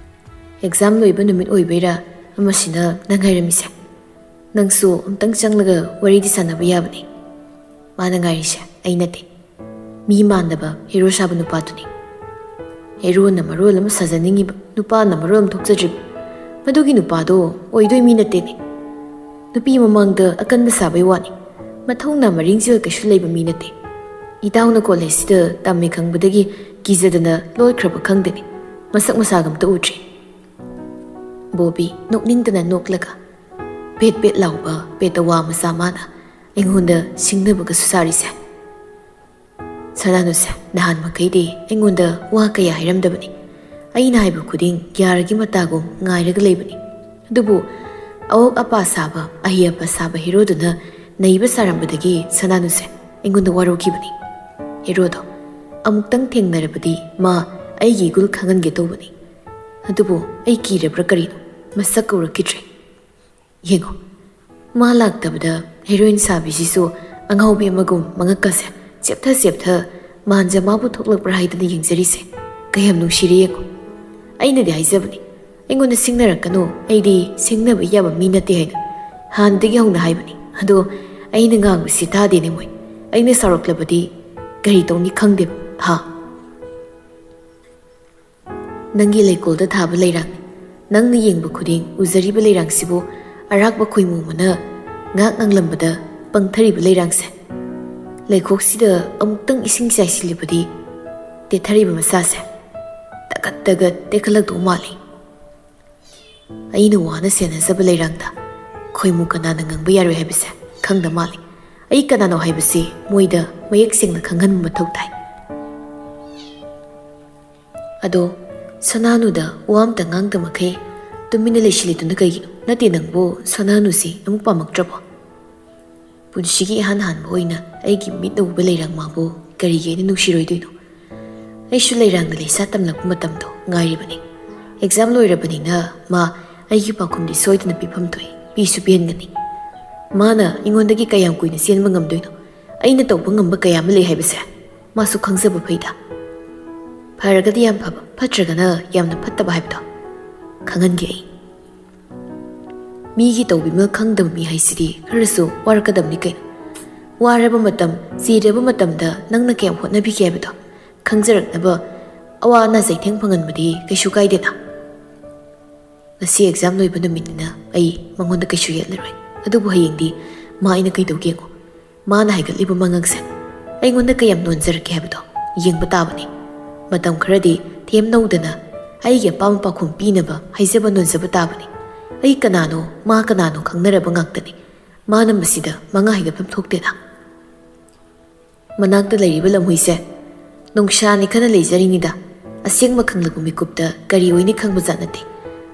"ꯑꯦꯛꯖꯥꯝ ꯂꯣꯏꯕ ꯅꯨꯃꯤꯠ ꯑꯣꯏꯕꯩꯔꯥ ꯑꯃꯁꯤꯅ ꯅꯪ ꯉꯥꯏꯔꯝꯃꯤꯁꯦ?" "ꯅꯪꯁꯨ ꯑꯝꯇꯪ ꯆꯪꯂꯒ ꯋꯥꯔꯤꯗꯤ ꯁꯥꯟꯅꯕ ꯌꯥꯕꯅꯤ꯫ ꯃꯥꯅ ꯉꯥꯏꯔꯤꯁꯦ ꯑꯩ ꯅꯠꯇꯦ, ꯃꯤ ꯃꯥꯟꯗꯕ ꯍꯦꯔꯣ ꯁꯥꯕ ꯅꯨꯄꯥꯗꯨꯅꯤ꯫ ꯍꯦꯔꯣꯅ ꯃꯔꯣꯜ ꯑꯃ ꯁꯥꯖꯅꯤꯡꯉꯤꯕ, ꯅꯨꯄꯥꯅ ꯃꯔꯣꯜ ꯑꯃ ꯊꯣꯛꯆꯗ꯭ꯔꯤꯕ, ꯃꯗꯨꯒꯤ ꯅꯨꯄꯥꯗꯣ ꯑꯣꯏꯗꯣꯏ ꯃꯤ ꯅꯠꯇꯦꯅꯦ꯫ ꯅꯨꯄꯤ ꯃꯃꯥꯡꯗ ꯑꯀꯟꯕ ꯁꯥꯕꯩ ꯋꯥꯅꯤ, ꯃꯊꯧꯅꯥ ꯃꯔꯤꯡꯖꯦꯜ ꯀꯩꯁꯨ ꯂꯩꯕ ꯃꯤ ꯅꯠꯇꯦ꯫ ꯏꯇꯥꯎꯅ ꯀꯣꯂꯦꯖꯁꯤꯗ ꯇꯝꯃꯦ ꯈꯪꯕꯗꯒꯤ ꯀꯤꯖꯗꯅ ꯂꯣꯠꯈ꯭ꯔꯕ ꯈꯪꯗꯦꯅꯦ, ꯃꯁꯛ ꯃꯁꯥꯒ ꯑꯝꯇ ꯎꯗ꯭ꯔꯤ꯫" ꯕꯣꯕꯤ ꯅꯣꯛꯅꯤꯡꯗꯅ ꯅꯣꯛꯂꯒ ꯄꯦꯠ ꯄꯦꯠ ꯂꯥꯎꯕ ꯄꯦꯇꯋꯥ ꯃꯆꯥ ꯃꯥꯅ ꯑꯩꯉꯣꯟꯗ ꯁꯤꯡꯅꯕꯒꯁꯨ ꯁꯥꯔꯤꯁꯦ꯫ "ꯁꯅꯥꯅꯨꯁꯦ ꯅꯍꯥꯟ ꯃꯈꯩꯗꯤ ꯑꯩꯉꯣꯟꯗ ꯋꯥ ꯀꯌꯥ ꯍꯥꯏꯔꯝꯗꯕꯅꯤ꯫ ꯑꯩꯅ ꯍꯥꯏꯕ ꯈꯨꯗꯤꯡ ꯌꯥꯔꯒꯤ ꯃꯇꯥꯒꯨꯝ ꯉꯥꯏꯔꯒ ꯂꯩꯕꯅꯤ꯫ ꯑꯗꯨꯕꯨ ꯑꯋꯣꯛ ꯑꯄꯥ ꯁꯥꯕ, ꯑꯍꯩ ꯑꯄꯥ ꯁꯥꯕ ꯍꯦꯔꯣꯗꯨꯅ ꯅꯩꯕ ꯁꯥꯔꯝꯕꯗꯒꯤ ꯁꯅꯥꯅꯨꯁꯦ ꯑꯩꯉꯣꯟꯗ ꯋꯥꯔꯧꯈꯤꯕꯅꯤ꯫ ꯍꯦꯔꯣꯗꯣ ꯑꯃꯨꯛꯇꯪ ꯊꯦꯡꯅꯔꯕꯗꯤ ꯃꯥ ꯑꯩꯒꯤ ꯏꯒꯨꯜ ꯈꯪꯍꯟꯒꯦ ꯇꯧꯕꯅꯤ꯫ ꯑꯗꯨꯕꯨ ꯑꯩ ꯀꯤꯔꯕ꯭ꯔꯥ ꯀꯔꯤꯅꯣ, ꯃꯁꯛ ꯎꯔꯛꯈꯤꯗ꯭ꯔꯦ꯫ ꯌꯦꯡꯉꯣ, ꯃꯥ ꯂꯥꯛꯇꯕꯗ ꯍꯦꯔꯣꯏꯟ ꯁꯥꯕꯤꯁꯤꯁꯨ ꯑꯉꯥꯎꯕꯤ ꯑꯃꯒꯨꯝ ꯃꯉꯛꯀꯁꯦ ꯆꯦꯞꯊ ꯆꯦꯞꯊ ꯃꯥꯟꯖ ꯃꯥꯕꯨ ꯊꯣꯛꯂꯛꯄ꯭ꯔꯥ ꯍꯥꯏꯗꯅ ꯌꯦꯡꯖꯔꯤꯁꯦ꯫ ꯀꯌꯥꯝ ꯅꯨꯡꯁꯤꯔꯦ ꯌꯦꯡꯉꯣ꯫ ꯑꯩꯅꯗꯤ ꯍꯥꯏꯖꯕꯅꯤ, ꯑꯩꯉꯣꯟꯗ ꯁꯤꯡꯅꯔꯛꯀꯅꯨ, ꯑꯩꯗꯤ ꯁꯤꯡꯅꯕ ꯌꯥꯕ ꯃꯤ ꯅꯠꯇꯦ ꯍꯥꯏꯅ ꯍꯥꯟꯅꯗꯒꯤ ꯍꯧꯅ ꯍꯥꯏꯕꯅꯤ꯫ ꯑꯗꯣ ꯑꯩꯅ ꯉꯥꯡꯕꯁꯤ ꯇꯥꯗꯦꯅꯦ ꯃꯣꯏ꯫ ꯑꯩꯅ ꯁꯥꯎꯔꯛꯂꯕꯗꯤ ꯀꯔꯤ ꯇꯧꯅꯤ ꯈꯪꯗꯦꯕ, ꯍꯥ?" "ꯅꯪꯒꯤ ꯂꯩꯀꯣꯜꯗ ꯊꯥꯕ ꯂꯩꯔꯥꯡꯅꯤ꯫ ꯅꯪꯅ ꯌꯦꯡꯕ ꯈꯨꯗꯤꯡ ꯎꯖꯔꯤꯕ ꯂꯩꯔꯥꯡꯁꯤꯕꯨ ꯑꯔꯥꯛꯄ ꯈꯣꯏꯃꯨ ꯑꯃꯅ ꯉꯥꯛ ꯉꯥꯡꯂꯝꯕꯗ ꯄꯪꯊꯔꯤꯕ ꯂꯩꯔꯥꯡꯁꯦ꯫ ꯂꯩꯈꯣꯛꯁꯤꯗ ꯑꯃꯨꯛꯇꯪ ꯏꯁꯤꯡ ꯆꯥꯏꯁꯤꯜꯂꯕꯗꯤ ꯇꯦꯊꯔꯤꯕ ꯃꯁꯥꯁꯦ ꯇꯒꯠ ꯇꯒꯠ ꯇꯦꯛꯈꯠꯂꯛꯇꯧ ꯃꯥꯜꯂꯤ꯫ ꯑꯩꯅ ꯋꯥꯅ ꯁꯦꯟꯅꯖꯕ ꯂꯩꯔꯥꯡꯗ ꯈꯣꯏꯃꯨ ꯀꯅꯥꯅ ꯉꯪꯕ ꯌꯥꯔꯣꯏ ꯍꯥꯏꯕꯁꯦ ꯈꯪꯗ ꯃꯥꯜꯂꯤ꯫ ꯑꯩ ꯀꯅꯥꯅꯣ ꯍꯥꯏꯕꯁꯤ ꯃꯣꯏꯗ ꯃꯌꯦꯛ ꯁꯦꯡꯅ ꯈꯪꯍꯟꯕ ꯃꯊꯧ ꯇꯥꯏ꯫" "ꯑꯗꯣ ꯁꯅꯥꯅꯨꯗ ꯋꯥ ꯑꯝꯇ ꯉꯥꯡꯗ ꯃꯈꯩ ꯇꯨꯃꯤꯟꯅ ꯂꯩꯁꯤꯜꯂꯤꯗꯨꯅ ꯀꯩꯒꯤꯅꯣ? ꯅꯠꯇꯦ, ꯅꯪꯕꯨ ꯁꯅꯥꯅꯨꯁꯤ ꯑꯃꯨꯛ ꯄꯥꯝꯃꯛꯇ꯭ꯔꯕꯣ?" ꯄꯨꯟꯁꯤꯒꯤ ꯏꯍꯥꯟ ꯍꯥꯟꯕ ꯑꯣꯏꯅ ꯑꯩꯒꯤ ꯃꯤꯠꯅ ꯎꯕ ꯂꯩꯔꯥꯡ ꯃꯥꯕꯨ ꯀꯔꯤꯒꯤ ꯑꯩꯅ ꯅꯨꯡꯁꯤꯔꯣꯏꯗꯣꯏꯅꯣ? ꯑꯩꯁꯨ ꯂꯩꯔꯥꯡꯗ ꯂꯩꯁꯥ ꯇꯝꯂꯛꯄ ꯃꯇꯝꯗꯣ ꯉꯥꯏꯔꯤꯕꯅꯤ꯫ ꯑꯦꯛꯖꯥꯝ ꯂꯣꯏꯔꯕꯅꯤꯅ ꯃꯥ ꯑꯩꯒꯤ ꯄꯥꯎꯈꯨꯝꯗꯤ ꯁꯣꯏꯗꯅ ꯄꯤꯐꯝ ꯊꯣꯛꯏ, ꯄꯤꯁꯨ ꯄꯤꯍꯟꯒꯅꯤ꯫ ꯃꯥꯅ ꯑꯩꯉꯣꯟꯗꯒꯤ ꯀꯌꯥꯝ ꯀꯨꯏꯅ ꯆꯦꯟꯕ ꯉꯝꯗꯣꯏꯅꯣ? ꯑꯩꯅ ꯇꯧꯕ ꯉꯝꯕ ꯀꯌꯥ ꯑꯃ ꯂꯩ ꯍꯥꯏꯕꯁꯦ ꯃꯥꯁꯨ ꯈꯪꯖꯕ ꯐꯩꯗ꯫ ꯐꯔꯒꯗꯤ ꯌꯥꯝ ꯐꯕ, ꯐꯠꯇ꯭ꯔꯒꯅ ꯌꯥꯝꯅ ꯐꯠꯇꯕ ꯍꯥꯏꯕꯗꯣ ꯈꯪꯍꯟꯒꯦ ꯑꯩ꯫ ꯃꯤꯒꯤ ꯇꯧꯕꯤꯃꯜ ꯈꯪꯗꯕ ꯃꯤ ꯍꯥꯏꯁꯤꯗꯤ ꯈꯔꯁꯨ ꯋꯥꯔꯛꯀꯗꯕꯅꯤ ꯀꯩꯅꯣ꯫ ꯋꯥꯔꯕ ꯃꯇꯝ, ꯆꯤꯔꯕ ꯃꯇꯝꯗ ꯅꯪꯅ ꯀꯌꯥꯝ ꯍꯣꯠꯅꯕꯤꯒꯦ ꯍꯥꯏꯕꯗꯣ ꯈꯪꯖꯔꯛꯅꯕ ꯑꯋꯥ ꯑꯅꯥ ꯆꯩꯊꯦꯡ ꯐꯪꯍꯟꯕꯗꯤ ꯀꯩꯁꯨ ꯀꯥꯏꯗꯦꯅ꯫ ꯉꯁꯤ ꯑꯦꯛꯖꯥꯝ ꯂꯣꯏꯕ ꯅꯨꯃꯤꯠꯅꯤꯅ ꯑꯩ ꯃꯉꯣꯟꯗ ꯀꯩꯁꯨ ꯌꯦꯠꯂꯔꯣꯏ꯫ ꯑꯗꯨꯕꯨ ꯍꯌꯦꯡꯗꯤ ꯃꯥ ꯑꯩꯅ ꯀꯩꯗꯧꯒꯦ ꯌꯦꯡꯉꯣ꯫ ꯃꯥꯅ ꯍꯥꯏꯒꯠꯂꯤꯕ ꯃꯉꯛꯁꯦ ꯑꯩꯉꯣꯟꯗ ꯀꯌꯥꯝ ꯅꯣꯟꯖꯔꯛꯀꯦ ꯍꯥꯏꯕꯗꯣ ꯌꯦꯡꯕ ꯇꯥꯕꯅꯤ꯫ ꯃꯇꯝ ꯈꯔꯗꯤ ꯊꯦꯝ ꯅꯧꯗꯅ ꯑꯩꯒꯤ ꯑꯄꯥꯝꯕ ꯄꯥꯎꯈꯨꯝ ꯄꯤꯅꯕ ꯍꯥꯏꯖꯕ ꯅꯣꯟꯖꯕ ꯇꯥꯕꯅꯤ꯫ ꯑꯩ ꯀꯅꯥꯅꯣ, ꯃꯥ ꯀꯅꯥꯅꯣ ꯈꯪꯅꯔꯕ ꯉꯥꯛꯇꯅꯤ꯫ ꯃꯥꯅ ꯃꯁꯤꯗ ꯃꯉꯥ ꯍꯥꯏꯒꯠꯐꯝ ꯊꯣꯛꯇꯦꯅ꯫ ꯃꯅꯥꯛꯇ ꯂꯩꯔꯤꯕ ꯂꯝꯍꯨꯏꯁꯦ ꯅꯨꯡꯁꯥꯅꯤ ꯈꯟꯅ ꯂꯩꯖꯔꯤꯅꯤꯗ꯫ ꯑꯁꯦꯡꯕ ꯈꯪꯂꯛꯄ ꯃꯤꯀꯨꯞꯇ ꯀꯔꯤ ꯑꯣꯏꯅꯤ ꯈꯪꯕꯖꯥꯠ ꯅꯠꯇꯦ꯫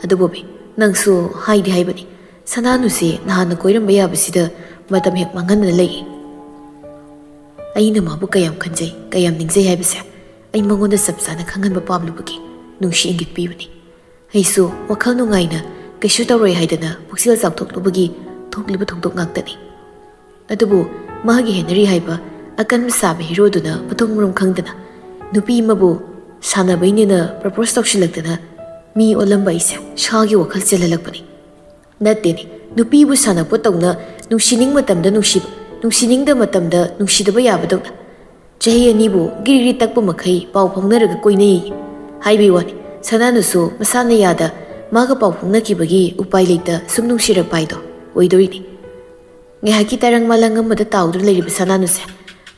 ꯑꯗꯨꯕꯨ ꯕꯤ, ꯅꯪꯁꯨ ꯍꯥꯏꯗꯤ ꯍꯥꯏꯕꯅꯤ, ꯁꯅꯥꯅꯨꯁꯦ ꯅꯍꯥꯟꯅ ꯀꯣꯏꯔꯝꯕ ꯌꯥꯕꯁꯤꯗ ꯃꯇꯝ ꯍꯦꯛ ꯃꯥꯡꯍꯟꯗꯅ ꯂꯩꯌꯦ꯫ ꯑꯩꯅ ꯃꯥꯕꯨ ꯀꯌꯥꯝ ꯈꯟꯖꯩ, ꯀꯌꯥꯝ ꯅꯤꯡꯖꯩ ꯍꯥꯏꯕꯁꯦ ꯑꯩ ꯃꯉꯣꯟꯗ ꯆꯞ ꯆꯥꯅ ꯈꯪꯍꯟꯕ ꯄꯥꯝꯂꯨꯕꯒꯤ ꯅꯨꯡꯁꯤ ꯏꯪꯒꯤꯠ ꯄꯤꯕꯅꯤ꯫ ꯑꯩꯁꯨ ꯋꯥꯈꯜ ꯅꯨꯡꯉꯥꯏꯅ ꯀꯩꯁꯨ ꯇꯧꯔꯣꯏ ꯍꯥꯏꯗꯅ ꯄꯨꯛꯆꯦꯜ ꯆꯥꯎꯊꯣꯛꯂꯨꯕꯒꯤ ꯊꯣꯛꯂꯤꯕ ꯊꯧꯗꯣꯛ ꯉꯥꯛꯇꯅꯤ꯫ ꯑꯗꯨꯕꯨ ꯃꯥꯒꯤ ꯍꯦꯅꯔꯤ ꯍꯥꯏꯕ ꯑꯀꯟꯕ ꯁꯥꯕ ꯍꯤꯔꯣꯗꯨꯅ ꯃꯊꯣꯡ ꯃꯔꯝ ꯈꯪꯗꯅ ꯅꯨꯄꯤ ꯑꯃꯕꯨ ꯁꯥꯟꯅꯕꯩꯅꯦꯅ ꯄ꯭ꯔꯄꯣꯁ ꯇꯧꯁꯤꯜꯂꯛꯇꯅ ꯃꯤ ꯑꯣꯜꯂꯝꯕ ꯑꯩꯁꯦ ꯁꯥꯒꯤ ꯋꯥꯈꯜ ꯆꯦꯜꯍꯜꯂꯛꯄꯅꯤ꯫ ꯅꯠꯇꯦꯅꯦ, ꯅꯨꯄꯤꯕꯨ ꯁꯥꯟꯅꯄꯣꯠ ꯇꯧꯅ ꯅꯨꯡꯁꯤꯅꯤꯡ ꯃꯇꯝꯗ ꯅꯨꯡꯁꯤꯕ, ꯅꯨꯡꯁꯤꯅꯤꯡꯗ ꯃꯇꯝꯗ ꯅꯨꯡꯁꯤꯗꯕ ꯌꯥꯕꯗꯧꯅ꯫ ꯆꯍꯤ ꯑꯅꯤꯕꯨ ꯒꯤꯔꯤ ꯒꯤꯔꯤ ꯇꯛꯄ ꯃꯈꯩ ꯄꯥꯎ ꯐꯥꯎꯅꯔꯒ ꯀꯣꯏꯅꯩ ꯍꯥꯏꯕꯒꯤ ꯋꯥꯅꯤ꯫ ꯁꯅꯥꯅꯨꯁꯨ ꯃꯁꯥꯅ ꯌꯥꯗ ꯃꯥꯒ ꯄꯥꯎ ꯐꯥꯎꯅꯈꯤꯕꯒꯤ ꯎꯄꯥꯏ ꯂꯩꯇ ꯁꯨꯝ ꯅꯨꯡꯁꯤꯔꯛꯄ ꯍꯥꯏꯗꯣ ꯑꯣꯏꯗꯣꯔꯤꯅꯤ꯫ ꯉꯥꯏꯍꯥꯛꯀꯤ ꯇꯔꯪ ꯃꯥꯂꯪ ꯑꯃꯗ ꯇꯥꯎꯗꯨꯅ ꯂꯩꯔꯤꯕ ꯁꯅꯥꯅꯨꯁꯦ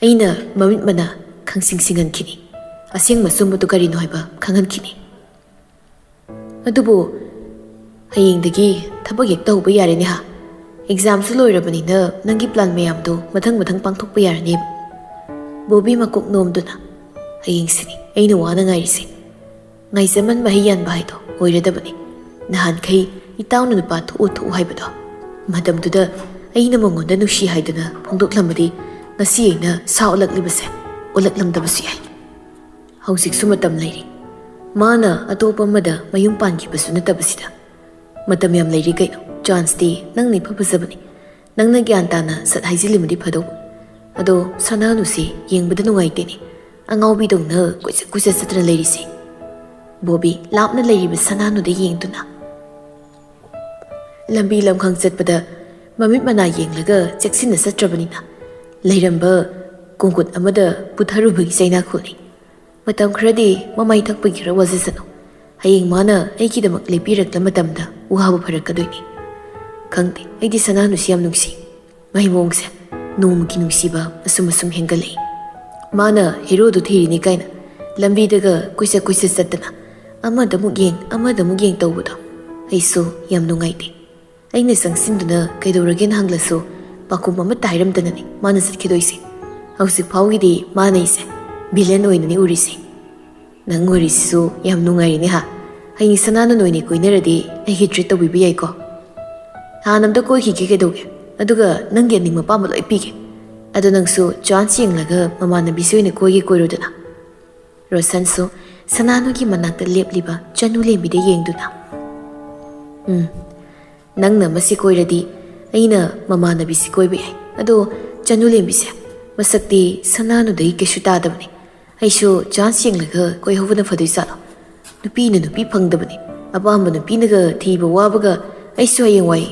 ꯑꯩꯅ ꯃꯃꯤꯠ ꯃꯅꯥ ꯈꯪꯁꯤꯡ ꯁꯤꯡꯍꯟꯈꯤꯅꯤ꯫ ꯑꯁꯦꯡꯕ ꯑꯆꯨꯝꯕꯗꯨ ꯀꯔꯤꯅꯣ ꯍꯥꯏꯕ ꯈꯪꯍꯟꯈꯤꯅꯤ꯫ ꯑꯗꯨꯕꯨ ꯍꯌꯦꯡꯗꯒꯤ ꯊꯕꯛ ꯍꯦꯛ ꯇꯧꯕ ꯌꯥꯔꯦꯅꯦ ꯍꯥ? ꯑꯦꯛꯖꯥꯝꯁꯨ ꯂꯣꯏꯔꯕꯅꯤꯅ ꯅꯪꯒꯤ ꯄ꯭ꯂꯥꯟ ꯃꯌꯥꯝꯗꯣ ꯃꯊꯪ ꯃꯊꯪ ꯄꯥꯡꯊꯣꯛꯄ ꯌꯥꯔꯅꯦꯕ꯫ ꯕꯣꯕꯤ ꯃꯀꯣꯛ ꯅꯣꯝꯗꯨꯅ, "ꯍꯌꯦꯡꯁꯤꯅꯤ ꯑꯩꯅ ꯋꯥꯅ ꯉꯥꯏꯔꯤꯁꯦ꯫ ꯉꯥꯏꯖꯃꯟ ꯃꯍꯩ ꯌꯥꯟꯕ ꯍꯥꯏꯗꯣ ꯑꯣꯏꯔꯗꯕꯅꯤ꯫ ꯅꯍꯥꯟꯈꯩ ꯏꯇꯥꯎꯅ ꯅꯨꯄꯥ ꯊꯣꯛꯎ ꯊꯣꯛꯎ ꯍꯥꯏꯕꯗꯣ, ꯃꯇꯝꯗꯨꯗ ꯑꯩꯅ ꯃꯉꯣꯟꯗ ꯅꯨꯡꯁꯤ ꯍꯥꯏꯗꯅ ꯐꯣꯡꯗꯣꯛꯂꯝꯃꯗꯤ ꯉꯁꯤ ꯑꯩꯅ ꯁꯥ ꯑꯣꯜꯂꯛꯂꯤꯕꯁꯦ ꯑꯣꯜꯂꯛꯂꯝꯗꯕꯁꯨ ꯌꯥꯏ꯫ ꯍꯧꯖꯤꯛꯁꯨ ꯃꯇꯝ ꯂꯩꯔꯤ꯫ ꯃꯥꯅ ꯑꯇꯣꯞꯄ ꯑꯃꯗ ꯃꯌꯨꯝ ꯄꯥꯟꯈꯤꯕꯁꯨ ꯅꯠꯇꯕꯁꯤꯗ꯫ ꯃꯇꯝ ꯌꯥꯝ ꯂꯩꯔꯤ ꯀꯩꯅꯣ꯫ ꯆꯥꯟꯁꯇꯤ ꯅꯪꯅ ꯏꯐ ꯐꯖꯕꯅꯤ꯫ ꯅꯪꯅ ꯒ꯭ꯌꯥꯟ ꯇꯥꯅ ꯁꯠ ꯍꯥꯏꯖꯤꯜꯂꯤꯃꯗꯤ ꯐꯗꯧꯕ꯫ ꯑꯗꯣ ꯁꯅꯥꯅꯨꯁꯤ ꯌꯦꯡꯕꯗ ꯅꯨꯡꯉꯥꯏꯇꯦꯅꯦ꯫ ꯑꯉꯥꯎꯕꯤꯗꯧꯅ ꯀꯣꯏꯆꯠ ꯀꯣꯏꯆꯠ ꯆꯠꯇꯅ ꯂꯩꯔꯤꯁꯤ꯫" ꯕꯣꯕꯤ ꯂꯥꯞꯅ ꯂꯩꯔꯤꯕ ꯁꯅꯥꯅꯨꯗ ꯌꯦꯡꯗꯨꯅ, ꯂꯝꯕꯤ ꯂꯝꯈꯥꯡ ꯆꯠꯄꯗ ꯃꯃꯤꯠ ꯃꯅꯥ ꯌꯦꯡꯂꯒ ꯆꯦꯛꯁꯤꯟꯅ ꯆꯠꯇ꯭ꯔꯕꯅꯤꯅ ꯂꯩꯔꯝꯕ ꯀꯣꯡꯀꯨꯠ ꯑꯃꯗ ꯄꯨꯊꯔꯨꯕꯒꯤ ꯆꯩꯅꯥꯈꯨꯜꯅꯤ꯫ ꯃꯇꯝ ꯈꯔꯗꯤ ꯃꯃꯩ ꯊꯛꯄꯒꯤ ꯈꯔ ꯋꯥꯖꯁꯅꯨ꯫ ꯍꯌꯦꯡ ꯃꯥꯅ ꯑꯩꯒꯤꯗꯃꯛ ꯂꯦꯞꯄꯤꯔꯛꯂ ꯃꯇꯝꯗ ꯋꯥꯕ ꯐꯔꯛꯀꯗꯣꯏꯅꯤ꯫ ꯈꯪꯗꯦ, ꯑꯩꯗꯤ ꯁꯅꯥꯅꯨꯁꯤ ꯌꯥꯝ ꯅꯨꯡꯁꯤ꯫ ꯃꯍꯩ ꯃꯑꯣꯡꯁꯦ ꯅꯣꯡꯃꯒꯤ ꯅꯨꯡꯁꯤꯕ ꯑꯁꯨꯝ ꯑꯁꯨꯝ ꯍꯦꯟꯒꯠꯂꯛꯏ꯫ ꯃꯥꯅ ꯍꯦꯔꯣꯗꯨ ꯊꯤꯔꯤꯅꯤ ꯀꯥꯏꯅ ꯂꯝꯕꯤꯗꯒ ꯀꯣꯏꯆꯠ ꯀꯣꯏꯆꯠ ꯆꯠꯇꯅ ꯑꯃꯗ ꯑꯃꯨꯛ ꯌꯦꯡ ꯑꯃꯗ ꯑꯃꯨꯛ ꯌꯦꯡ ꯇꯧꯕꯗꯣ ꯑꯩꯁꯨ ꯌꯥꯝ ꯅꯨꯡꯉꯥꯏꯇꯦ꯫ ꯑꯩꯅ ꯆꯪꯁꯤꯟꯗꯨꯅ ꯀꯩꯗꯧꯔꯒꯦꯅ ꯍꯪꯂꯁꯨ ꯄꯥꯎꯈꯨꯝ ꯑꯃꯠꯇ ꯍꯥꯏꯔꯝꯗꯅꯅꯦ ꯃꯥꯅ ꯆꯠꯈꯤꯗꯣꯏꯁꯦ꯫ ꯍꯧꯖꯤꯛ ꯐꯥꯎꯒꯤꯗꯤ ꯃꯥꯅ ꯑꯩꯁꯦ ꯚꯤꯂꯦꯟ ꯑꯣꯏꯅꯅꯤ ꯎꯔꯤꯁꯦ꯫ ꯅꯪ ꯋꯥꯔꯤꯁꯤꯁꯨ ꯌꯥꯝ ꯅꯨꯡꯉꯥꯏꯔꯤꯅꯦ ꯍꯥ꯫ ꯍꯌꯦꯡ ꯁꯅꯥꯅ ꯅꯣꯏꯅꯤ ꯀꯣꯏꯅꯔꯗꯤ ꯑꯩꯒꯤ ꯇ꯭ꯔꯤꯠ ꯇꯧꯕꯤꯕ ꯌꯥꯏꯀꯣ? ꯍꯥꯟꯅ ꯑꯝꯇ ꯀꯣꯏꯈꯤꯒꯦ ꯀꯩꯗꯧꯒꯦ? ꯑꯗꯨꯒ ꯅꯪꯒꯤ ꯑꯅꯤꯡꯕ ꯑꯄꯥꯝꯕ ꯂꯣꯏ ꯄꯤꯒꯦ꯫ ꯑꯗꯣ ꯅꯪꯁꯨ ꯆꯥꯟꯁ ꯌꯦꯡꯂꯒ ꯃꯃꯥꯟꯅꯕꯤꯁꯤ ꯑꯣꯏꯅ ꯀꯣꯏꯒꯦ ꯀꯣꯏꯔꯣꯗꯅ꯫ ꯔꯣꯁꯟꯁꯨ ꯁꯅꯥꯅꯨꯒꯤ ꯃꯅꯥꯛꯇ ꯂꯦꯞꯂꯤꯕ ꯆꯅꯨ ꯂꯦꯝꯕꯤꯗ ꯌꯦꯡꯗꯨꯅ, "ꯎꯝ, ꯅꯪꯅ ꯃꯁꯤ ꯀꯣꯏꯔꯗꯤ ꯑꯩꯅ ꯃꯃꯥꯟꯅꯕꯤꯁꯤ ꯀꯣꯏꯕ ꯌꯥꯏ꯫ ꯑꯗꯣ ꯆꯅꯨ ꯂꯦꯝꯕꯤꯁꯦ, ꯃꯁꯛꯇꯤ ꯁꯅꯥꯅꯨꯗꯒꯤ ꯀꯩꯁꯨ ꯇꯥꯗꯕꯅꯤ꯫ ꯑꯩꯁꯨ ꯆꯥꯟꯁ ꯌꯦꯡꯂꯒ ꯀꯣꯏꯍꯧꯕꯅ ꯐꯗꯣꯏ ꯖꯥꯠꯂꯣ? ꯅꯨꯄꯤꯅ ꯅꯨꯄꯤ ꯐꯪꯗꯕꯅꯤ꯫ ꯑꯄꯥꯝꯕ ꯅꯨꯄꯤꯅꯒ ꯊꯤꯕ ꯋꯥꯕꯒ ꯑꯩꯁꯨ ꯍꯌꯦꯡꯋꯥꯏ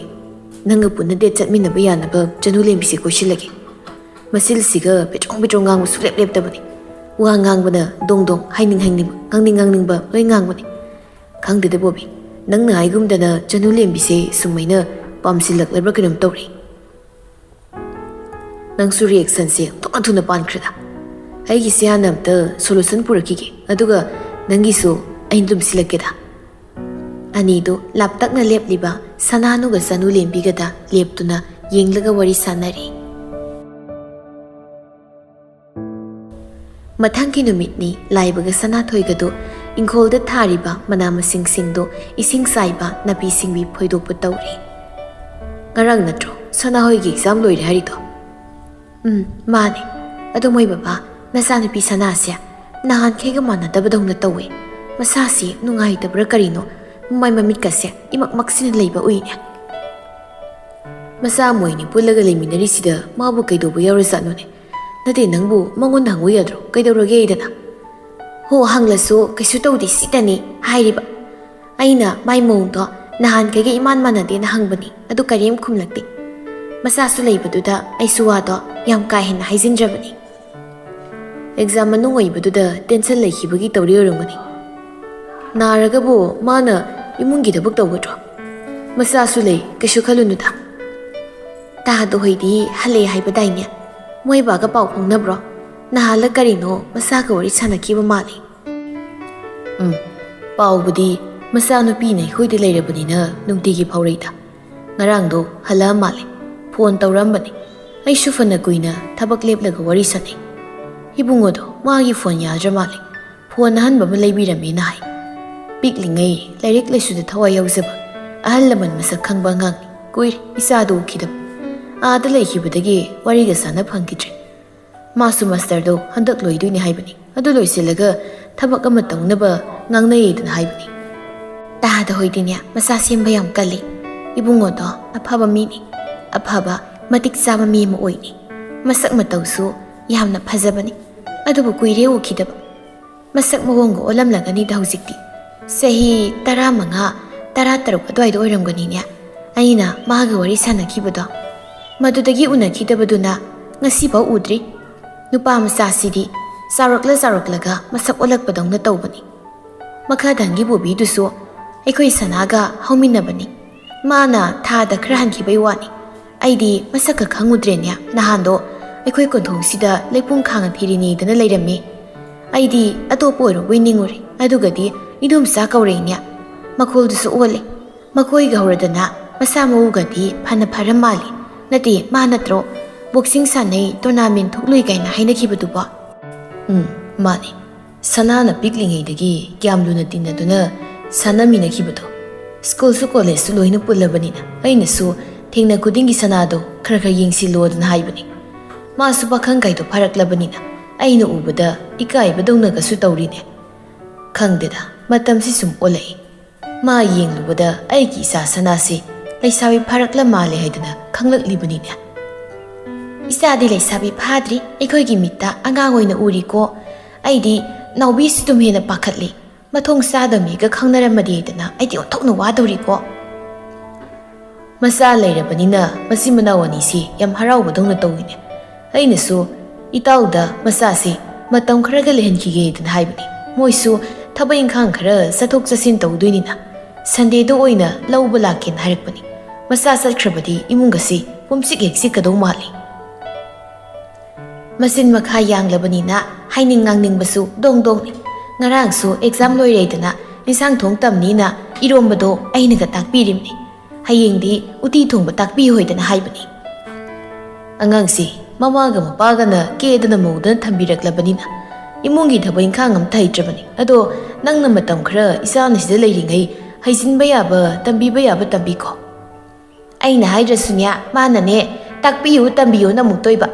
ꯅꯪꯒ ꯄꯨꯟꯅ ꯗꯦꯠ ꯆꯠꯃꯤꯟꯅꯕ ꯌꯥꯅꯕ ꯆꯅꯨ ꯂꯦꯝꯕꯤꯁꯦ ꯀꯣꯏꯁꯤꯜꯂꯒꯦ꯫ ꯃꯆꯤꯜꯁꯤꯒ ꯄꯦꯇ꯭ꯔꯣꯡ ꯄꯦꯇ꯭ꯔꯣꯡ ꯉꯥꯡꯕ ꯁꯨꯛꯂꯦꯞ ꯂꯦꯞꯇꯕꯅꯤ꯫ ꯋꯥ ꯉꯥꯡꯕꯅ ꯗꯣꯡ ꯗꯣꯡ, ꯍꯥꯏꯅꯤꯡ ꯍꯥꯏꯅꯤꯡꯕ, ꯉꯥꯡꯅꯤꯡ ꯉꯥꯡꯅꯤꯡꯕ ꯂꯣꯏ ꯉꯥꯡꯕꯅꯤ꯫ ꯈꯪꯗꯦꯗ ꯕꯣꯕꯤ, ꯅꯪꯅ ꯍꯥꯏꯒꯨꯝꯗꯅ ꯆꯅꯨ ꯂꯦꯝꯕꯤꯁꯦ ꯁꯨꯃꯥꯏꯅ ꯄꯥꯝꯁꯤꯜꯂꯛꯂꯕ꯭ꯔꯥ ꯀꯩꯅꯣꯝ ꯇꯧꯔꯦ꯫ ꯅꯪꯁꯨ ꯔꯤꯌꯦꯛꯁꯟꯁꯦ ꯑꯣꯟꯊꯣꯛꯅ ꯊꯨꯅ ꯄꯥꯟꯈ꯭ꯔꯦꯗ꯫ ꯑꯩꯒꯤꯁꯦ ꯍꯥꯟꯅ ꯑꯝꯇ ꯁꯣꯂꯨꯁꯟ ꯄꯨꯔꯛꯈꯤꯒꯦ, ꯑꯗꯨꯒ ꯅꯪꯒꯤꯁꯨ ꯑꯩꯅ ꯑꯗꯨꯝ ꯁꯤꯜꯂꯛꯀꯦꯗ꯫" ꯑꯅꯤꯗꯨ ꯂꯥꯞꯇꯛꯅ ꯂꯦꯞꯂꯤꯕ ꯁꯅꯥꯅꯨꯒ ꯆꯅꯨ ꯂꯦꯝꯕꯤꯒꯗ ꯂꯦꯞꯇꯨꯅ ꯌꯦꯡꯂꯒ ꯋꯥꯔꯤ ꯁꯥꯟꯅꯔꯤ꯫ ꯃꯊꯪꯒꯤ ꯅꯨꯃꯤꯠꯅꯤ꯫ ꯂꯥꯏꯕꯒ ꯁꯅꯥꯊꯣꯏꯒꯗꯨ ꯏꯪꯈꯣꯜꯗ ꯊꯥꯔꯤꯕ ꯃꯅꯥ ꯃꯁꯤꯡꯁꯤꯡꯗꯨ ꯏꯁꯤꯡ ꯆꯥꯏꯕ, ꯅꯥꯄꯤ ꯁꯤꯡꯕꯤ ꯐꯣꯏꯗꯣꯛꯄ ꯇꯧꯔꯤ꯫ "ꯉꯔꯥꯡ ꯅꯠꯇ꯭ꯔꯣ ꯁꯅꯥꯍꯣꯏꯒꯤ ꯑꯦꯛꯖꯥꯝ ꯂꯣꯏꯔꯦ ꯍꯥꯏꯔꯤꯗꯣ?" "ꯎꯝ, ꯃꯥꯅꯦ꯫ ꯑꯗꯣ ꯃꯣꯏ ꯕꯕꯥ, ꯅꯆꯥꯅꯨꯄꯤ ꯁꯅꯥꯁꯦ ꯅꯍꯥꯟꯈꯩꯒ ꯃꯥꯟꯅꯗꯕꯗꯧꯅ ꯇꯧꯋꯦ꯫ ꯃꯁꯥꯁꯤ ꯅꯨꯡꯉꯥꯏꯇꯕ꯭ꯔꯥ ꯀꯔꯤꯅꯣ, ꯃꯃꯥꯏ ꯃꯃꯤꯠꯀꯁꯦ ꯏꯃꯛ ꯃꯛꯁꯤꯟꯅ ꯂꯩꯕ ꯎꯏꯅꯦ꯫" "ꯃꯆꯥ ꯃꯣꯏꯅꯤ ꯄꯨꯜꯂꯒ ꯂꯩꯃꯤꯟꯅꯔꯤꯁꯤꯗ ꯃꯥꯕꯨ ꯀꯩꯗꯧꯕ ꯌꯥꯎꯔꯖꯥꯠꯅꯣꯅꯦ? ꯅꯠꯇꯦ, ꯅꯪꯕꯨ ꯃꯉꯣꯟꯗ ꯍꯪꯉꯨ ꯌꯥꯗ꯭ꯔꯣ? ꯀꯩꯗꯧꯔꯒꯦ ꯍꯥꯏꯗꯅ?" "ꯍꯣ, ꯍꯪꯂꯁꯨ ꯀꯩꯁꯨ ꯇꯧꯗꯦ ꯁꯤꯇꯅꯤ ꯍꯥꯏꯔꯤꯕ꯫ ꯑꯩꯅ ꯃꯥꯏ ꯃꯑꯣꯡꯗꯣ ꯅꯍꯥꯟꯈꯩꯒ ꯏꯃꯥꯟ ꯃꯥꯟꯅꯗꯦꯅ ꯍꯪꯕꯅꯤ, ꯑꯗꯨ ꯀꯔꯤꯝ ꯈꯨꯝꯂꯛꯇꯦ꯫ ꯃꯆꯥꯁꯨ ꯂꯩꯕꯗꯨꯗ ꯑꯩꯁꯨ ꯋꯥꯗꯣ ꯌꯥꯝ ꯀꯥ ꯍꯦꯟꯅ ꯍꯥꯏꯖꯤꯟꯗ꯭ꯔꯕꯅꯤ꯫ ꯑꯦꯛꯖꯥꯝ ꯃꯅꯨꯡ ꯑꯣꯏꯕꯗꯨꯗ ꯇꯦꯟꯁꯟ ꯂꯩꯈꯤꯕꯒꯤ ꯇꯧꯔꯤ ꯑꯣꯏꯔꯝꯒꯅꯤ꯫ ꯅꯥꯔꯒꯕꯨ ꯃꯥꯅ ꯏꯃꯨꯡꯒꯤ ꯊꯕꯛ ꯇꯧꯒꯗ꯭ꯔꯣ? ꯃꯆꯥꯁꯨ ꯂꯩ, ꯀꯩꯁꯨ ꯈꯜꯂꯨꯅꯨꯗ꯫ ꯇꯥꯗ ꯍꯣꯏꯗꯤ ꯍꯜꯂꯛꯑꯦ ꯍꯥꯏꯕꯗꯥꯏꯅꯦ? ꯃꯣꯏ ꯕꯥꯒ ꯄꯥꯎ ꯐꯥꯎꯅꯕ꯭ꯔꯣ? ꯅꯍꯥꯟꯂ ꯀꯔꯤꯅꯣ ꯃꯆꯥꯒ ꯋꯥꯔꯤ ꯁꯥꯟꯅꯈꯤꯕ ꯃꯥꯜꯂꯤ꯫ ꯎꯝ, ꯄꯥꯎꯕꯨꯗꯤ ꯃꯆꯥꯅꯨꯄꯤꯅ ꯑꯩꯈꯣꯏꯗ ꯂꯩꯔꯕꯅꯤꯅ ꯅꯨꯡꯇꯤꯒꯤ ꯐꯥꯎꯔꯛꯏꯗ꯫ ꯉꯔꯥꯡꯗꯣ ꯍꯜꯂꯛꯑ ꯃꯥꯜꯂꯦ, ꯐꯣꯟ ꯇꯧꯔꯛꯑꯝꯕꯅꯦ꯫ ꯑꯩꯁꯨ ꯐꯅ ꯀꯨꯏꯅ ꯊꯕꯛ ꯂꯦꯞꯂꯒ ꯋꯥꯔꯤ ꯁꯥꯟꯅꯩ꯫ ꯏꯕꯨꯡꯉꯣꯗꯣ ꯃꯥꯒꯤ ꯐꯣꯟ ꯌꯥꯗ꯭ꯔ ꯃꯥꯜꯂꯦ, ꯐꯣꯟ ꯑꯍꯟꯕ ꯑꯃ ꯂꯩꯕꯤꯔꯝꯃꯦꯅ ꯍꯥꯏ꯫ ꯄꯤꯛꯂꯤꯉꯩ ꯂꯥꯏꯔꯤꯛ ꯂꯥꯏꯁꯨꯗ ꯊꯋꯥꯏ ꯌꯥꯎꯖꯕ ꯑꯍꯜ ꯂꯃꯟ ꯃꯁꯛ ꯈꯪꯕ ꯑꯉꯥꯡꯅꯤ꯫ ꯀꯨꯏꯔꯦ ꯏꯆꯥꯗꯣ ꯎꯈꯤꯗꯕ꯫ ꯑꯥꯗ ꯂꯩꯈꯤꯕꯗꯒꯤ ꯋꯥꯔꯤꯒ ꯁꯥꯟꯅ ꯐꯪꯈꯤꯗ꯭ꯔꯦ꯫ ꯃꯥꯁꯨ ꯃꯥꯁꯇꯔꯗꯣ ꯍꯟꯗꯛ ꯂꯣꯏꯗꯣꯏꯅꯦ ꯍꯥꯏꯕꯅꯤ꯫ ꯑꯗꯨ ꯂꯣꯏꯁꯤꯜꯂꯒ ꯊꯕꯛ ꯑꯃ ꯇꯧꯅꯕ ꯉꯥꯡꯅꯩꯌꯦꯗꯅ ꯍꯥꯏꯕꯅꯤ꯫ ꯇꯥꯗ ꯍꯣꯏꯗꯤꯅꯦ ꯃꯆꯥ ꯁꯦꯝꯕ ꯌꯥꯝ ꯀꯜꯂꯤ꯫ ꯏꯕꯨꯡꯉꯣꯗꯣ ꯑꯐꯕ ꯃꯤꯅꯤ꯫ ꯑꯐꯕ, ꯃꯇꯤꯛ ꯆꯥꯕ ꯃꯤ ꯑꯃ ꯑꯣꯏꯅꯤ꯫ ꯃꯁꯛ ꯃꯇꯧꯁꯨ ꯌꯥꯝꯅ ꯐꯖꯕꯅꯤ꯫ ꯑꯗꯨꯕꯨ ꯀꯨꯏꯔꯦ ꯎꯈꯤꯗꯕ꯫ ꯃꯁꯛ ꯃꯑꯣꯡꯒ ꯑꯣꯜꯂꯝꯂꯒꯅꯤꯗ ꯍꯧꯖꯤꯛꯇꯤ꯫ ꯆꯍꯤ ꯇꯔꯥꯃꯉꯥ, ꯇꯔꯥꯇꯔꯨꯛ ꯑꯗꯨꯋꯥꯏꯗ ꯑꯣꯏꯔꯝꯒꯅꯤꯅꯦ꯫ ꯑꯩꯅ ꯃꯥꯒ ꯋꯥꯔꯤ ꯁꯥꯟꯅꯈꯤꯕꯗꯣ꯫ ꯃꯗꯨꯗꯒꯤ ꯎꯅꯈꯤꯗꯕꯗꯨꯅ ꯉꯁꯤꯐꯥꯎ ꯎꯗ꯭ꯔꯤ꯫ ꯅꯨꯄꯥ ꯃꯆꯥꯁꯤꯗꯤ ꯆꯥꯎꯔꯛꯂ ꯆꯥꯎꯔꯛꯂꯒ ꯃꯁꯛ ꯑꯣꯜꯂꯛꯄꯗꯧꯅ ꯇꯧꯕꯅꯤ꯫ ꯃꯈꯥꯗꯪꯒꯤ ꯕꯣꯕꯤꯗꯨꯁꯨ ꯑꯩꯈꯣꯏ ꯁꯅꯥꯒ ꯍꯧꯃꯤꯟꯅꯕꯅꯤ꯫ ꯃꯥꯅ ꯊꯥꯗ ꯈꯔ ꯍꯟꯈꯤꯕꯩ ꯋꯥꯅꯤ꯫ ꯑꯩꯗꯤ ꯃꯁꯛꯀ ꯈꯪꯉꯨꯗ꯭ꯔꯦꯅꯦ꯫ ꯅꯍꯥꯟꯗꯣ ꯑꯩꯈꯣꯏ ꯀꯣꯟꯊꯣꯡꯁꯤꯗ ꯂꯩꯄꯨꯡ ꯈꯥꯡꯒ ꯊꯤꯔꯤꯅꯦꯗꯅ ꯂꯩꯔꯝꯃꯤ꯫ ꯑꯩꯗꯤ ꯑꯇꯣꯞꯄ ꯑꯣꯏꯔꯨꯕꯣꯏ ꯅꯤꯡꯉꯨꯔꯦ꯫ ꯑꯗꯨꯒꯗꯤ ꯏꯗꯣꯝꯆꯥ ꯀꯧꯔꯛꯏꯅꯦ꯫ ꯃꯈꯣꯜꯗꯨꯁꯨ ꯑꯣꯜꯂꯦ꯫ ꯃꯈꯣꯏꯒ ꯍꯧꯔꯗꯅ ꯃꯁꯥ ꯃꯎꯒꯗꯤ ꯐꯅ ꯐꯔ ꯃꯥꯜꯂꯤ꯫ ꯅꯠꯇꯦ, ꯃꯥ ꯅꯠꯇ꯭ꯔꯣ ꯕꯣꯛꯁꯤꯡ ꯁꯥꯟꯅꯩ, ꯇꯣꯔꯅꯥꯃꯦꯟ ꯊꯣꯛꯂꯨꯏ ꯀꯥꯏꯅ ꯍꯥꯏꯅꯈꯤꯕꯗꯨꯕꯣ? ꯎꯝ, ꯃꯥꯅꯤ꯫ ꯁꯅꯥꯅ ꯄꯤꯛꯂꯤꯉꯩꯗꯒꯤ ꯀꯌꯥꯝ ꯂꯨꯅ ꯇꯤꯟꯅꯗꯨꯅ ꯁꯥꯟꯅꯃꯤꯟꯅꯈꯤꯕꯗꯣ꯫ ꯁ꯭ꯀꯨꯜꯁꯨ ꯀꯣꯂꯦꯖꯁꯨ ꯂꯣꯏꯅ ꯄꯨꯜꯂꯕꯅꯤꯅ ꯑꯩꯅꯁꯨ ꯊꯦꯡꯅ ꯈꯨꯗꯤꯡꯒꯤ ꯁꯅꯥꯗꯣ ꯈꯔ ꯈꯔ ꯌꯦꯡꯁꯤꯜꯂꯣꯗꯅ ꯍꯥꯏꯕꯅꯤ꯫ ꯃꯥꯁꯨ ꯄꯥꯈꯪ ꯀꯥꯏꯗꯣ ꯐꯥꯔꯛꯂꯕꯅꯤꯅ ꯑꯩꯅ ꯎꯕꯗ ꯏꯀꯥꯏꯕꯗꯧꯅꯒꯁꯨ ꯇꯧꯔꯤꯅꯦ꯫ ꯈꯪꯗꯦꯗ, ꯃꯇꯝꯁꯤ ꯁꯨꯝ ꯑꯣꯜꯂꯛꯏ꯫ ꯃꯥ ꯌꯦꯡꯂꯨꯕꯗ ꯑꯩꯒꯤ ꯏꯆꯥ ꯁꯅꯥꯁꯤ ꯂꯩꯁꯥꯕꯤ ꯐꯥꯔꯛꯂ ꯃꯥꯜꯂꯦ ꯍꯥꯏꯗꯅ ꯈꯪꯂꯛꯂꯤꯕꯅꯤꯅꯦ꯫ ꯏꯆꯥꯗꯤ ꯂꯩꯁꯥꯕꯤ ꯐꯥꯗ꯭ꯔꯤ, ꯑꯩꯈꯣꯏꯒꯤ ꯃꯤꯠꯇ ꯑꯉꯥꯡ ꯑꯣꯏꯅ ꯎꯔꯤꯀꯣ꯫ ꯑꯩꯗꯤ ꯅꯥꯎꯕꯤꯁꯤ ꯑꯗꯨꯝ ꯍꯦꯟꯅ ꯄꯥꯈꯠꯂꯤ꯫ ꯃꯊꯣꯡ ꯆꯥꯗꯕꯅꯤꯒ ꯈꯪꯅꯔꯝꯃꯗꯤꯗꯅ ꯑꯩꯗꯤ ꯑꯣꯟꯊꯣꯛꯅ ꯋꯥꯗꯧꯔꯤꯀꯣ꯫ ꯃꯆꯥ ꯂꯩꯔꯕꯅꯤꯅ ꯃꯆꯤꯟ ꯃꯅꯥꯎ ꯑꯅꯤꯁꯤ ꯌꯥꯝ ꯍꯔꯥꯎꯕꯗꯧꯅ ꯇꯧꯏꯅꯦ꯫ ꯑꯩꯅꯁꯨ ꯏꯇꯥꯎꯗ ꯃꯆꯥꯁꯤ ꯃꯇꯝ ꯈꯔꯒ ꯂꯩꯍꯟꯈꯤꯒꯦꯗꯅ ꯍꯥꯏꯕꯅꯤ꯫ ꯃꯣꯏꯁꯨ ꯊꯕꯛ ꯏꯪꯈꯥꯡ ꯈꯔ ꯆꯠꯊꯣꯛ ꯆꯠꯁꯤꯟ ꯇꯧꯗꯣꯏꯅꯤꯅ ꯁꯟꯗꯦꯗ ꯑꯣꯏꯅ ꯂꯧꯕ ꯂꯥꯛꯀꯦꯅ ꯍꯥꯏꯔꯛꯄꯅꯤ꯫ ꯃꯆꯥ ꯆꯠꯈ꯭ꯔꯕꯗꯤ ꯏꯃꯨꯡꯒꯁꯤ ꯄꯨꯝꯆꯤꯛ ꯍꯦꯛ ꯆꯤꯛꯀꯗꯧ ꯃꯥꯜꯂꯤ꯫ ꯃꯆꯤꯟ ꯃꯈꯥ ꯌꯥꯡꯂꯕꯅꯤꯅ ꯍꯥꯏꯅꯤꯡ ꯉꯥꯡꯅꯤꯡꯕꯁꯨ ꯗꯣꯡ ꯗꯣꯡꯅꯤ꯫ ꯉꯔꯥꯡꯁꯨ ꯑꯦꯛꯖꯥꯝ ꯂꯣꯏꯔꯦꯗꯅ ꯏꯟꯁꯥꯡ ꯊꯣꯡ ꯇꯝꯅꯤꯅ ꯏꯔꯣꯝꯕꯗꯣ ꯑꯩꯅꯒ ꯇꯥꯛꯄꯤꯔꯤꯕꯅꯤ꯫ ꯍꯌꯦꯡꯗꯤ ꯎꯇꯤ ꯊꯣꯡꯕ ꯇꯥꯛꯄꯤꯌꯨ ꯍꯥꯏꯗꯅ ꯍꯥꯏꯕꯅꯤ꯫ ꯑꯉꯥꯡꯁꯤ ꯃꯃꯥꯒ ꯃꯄꯥꯒꯅ ꯀꯦꯗꯅ ꯃꯧꯗꯅ ꯊꯝꯕꯤꯔꯛꯂꯕꯅꯤꯅ ꯏꯃꯨꯡꯒꯤ ꯊꯕꯛ ꯏꯪꯈꯥꯡ ꯑꯝꯇ ꯍꯩꯇ꯭ꯔꯕꯅꯤ꯫ ꯑꯗꯣ ꯅꯪꯅ ꯃꯇꯝ ꯈꯔ ꯏꯆꯥꯅ ꯁꯤꯗ ꯂꯩꯔꯤꯉꯩ ꯍꯩꯖꯤꯟꯕ ꯌꯥꯕ, ꯇꯝꯕꯤꯕ ꯌꯥꯕ ꯇꯝꯕꯤꯈꯣ꯫ ꯑꯩꯅ ꯍꯥꯏꯗ꯭ꯔꯁꯨꯅꯦ, ꯃꯥꯅꯅꯦ ꯇꯥꯛꯄꯤꯌꯨ ꯇꯝꯕꯤꯌꯨꯅ ꯑꯃꯨꯛ ꯇꯣꯏꯕ꯫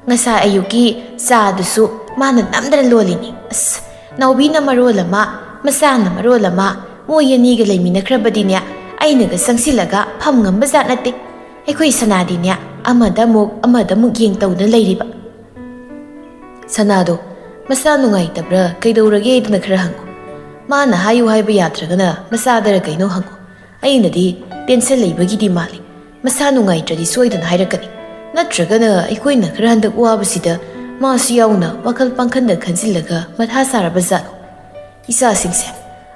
ꯉꯁꯥꯏ ꯑꯌꯨꯛꯀꯤ ꯆꯥꯗꯨꯁꯨ ꯃꯥꯅ ꯅꯝꯗꯅ ꯂꯣꯜꯂꯤꯅꯤ꯫ ꯑꯁ, ꯅꯥꯎꯕꯤꯅ ꯃꯔꯣꯜ ꯑꯃ, ꯃꯆꯥꯅ ꯃꯔꯣꯜ ꯑꯃ, ꯃꯣꯏ ꯑꯅꯤꯒ ꯂꯩꯃꯤꯟꯅꯈ꯭ꯔꯕꯗꯤꯅꯦ ꯑꯩꯅꯒ ꯆꯪꯁꯤꯜꯂꯒ ꯐꯝ ꯉꯝꯕ ꯖꯥꯠ ꯅꯠꯇꯦ꯫ ꯑꯩꯈꯣꯏ ꯁꯅꯥꯗꯤꯅꯦ ꯑꯃꯗ ꯑꯃꯨꯛ ꯑꯃꯗ ꯑꯃꯨꯛ ꯌꯦꯡ ꯇꯧꯗꯨꯅ ꯂꯩꯔꯤꯕ꯫ ꯁꯅꯥꯗꯣ ꯃꯁꯥ ꯅꯨꯡꯉꯥꯏꯇꯕ꯭ꯔꯥ ꯀꯩꯗꯧꯔꯒꯦꯗꯅ ꯈꯔ ꯍꯪꯉꯨ꯫ ꯃꯥꯅ ꯍꯥꯏꯌꯨ ꯍꯥꯏꯕ ꯌꯥꯗ꯭ꯔꯒꯅ ꯃꯆꯥꯗꯔ ꯀꯩꯅꯣ ꯍꯪꯉꯨ꯫ ꯑꯩꯅꯗꯤ ꯇꯦꯟꯁꯟ ꯂꯩꯕꯒꯤꯗꯤ ꯃꯥꯜꯂꯤ꯫ ꯃꯁꯥ ꯅꯨꯡꯉꯥꯏꯇ꯭ꯔꯗꯤ ꯁꯣꯏꯗꯅ ꯍꯥꯏꯔꯛꯀꯅꯤ꯫ ꯅꯠꯇ꯭ꯔꯒꯅ ꯑꯩꯈꯣꯏꯅ ꯈꯔ ꯍꯟꯗꯛ ꯋꯥꯕꯁꯤꯗ ꯃꯥꯁꯨ ꯌꯥꯎꯅ ꯋꯥꯈꯜ ꯄꯥꯡꯈꯟꯗ ꯈꯟꯖꯤꯜꯂꯒ ꯃꯊꯥ ꯁꯥꯔꯕ ꯖꯥꯠꯂꯣ? ꯏꯆꯥꯁꯤꯡꯁꯦ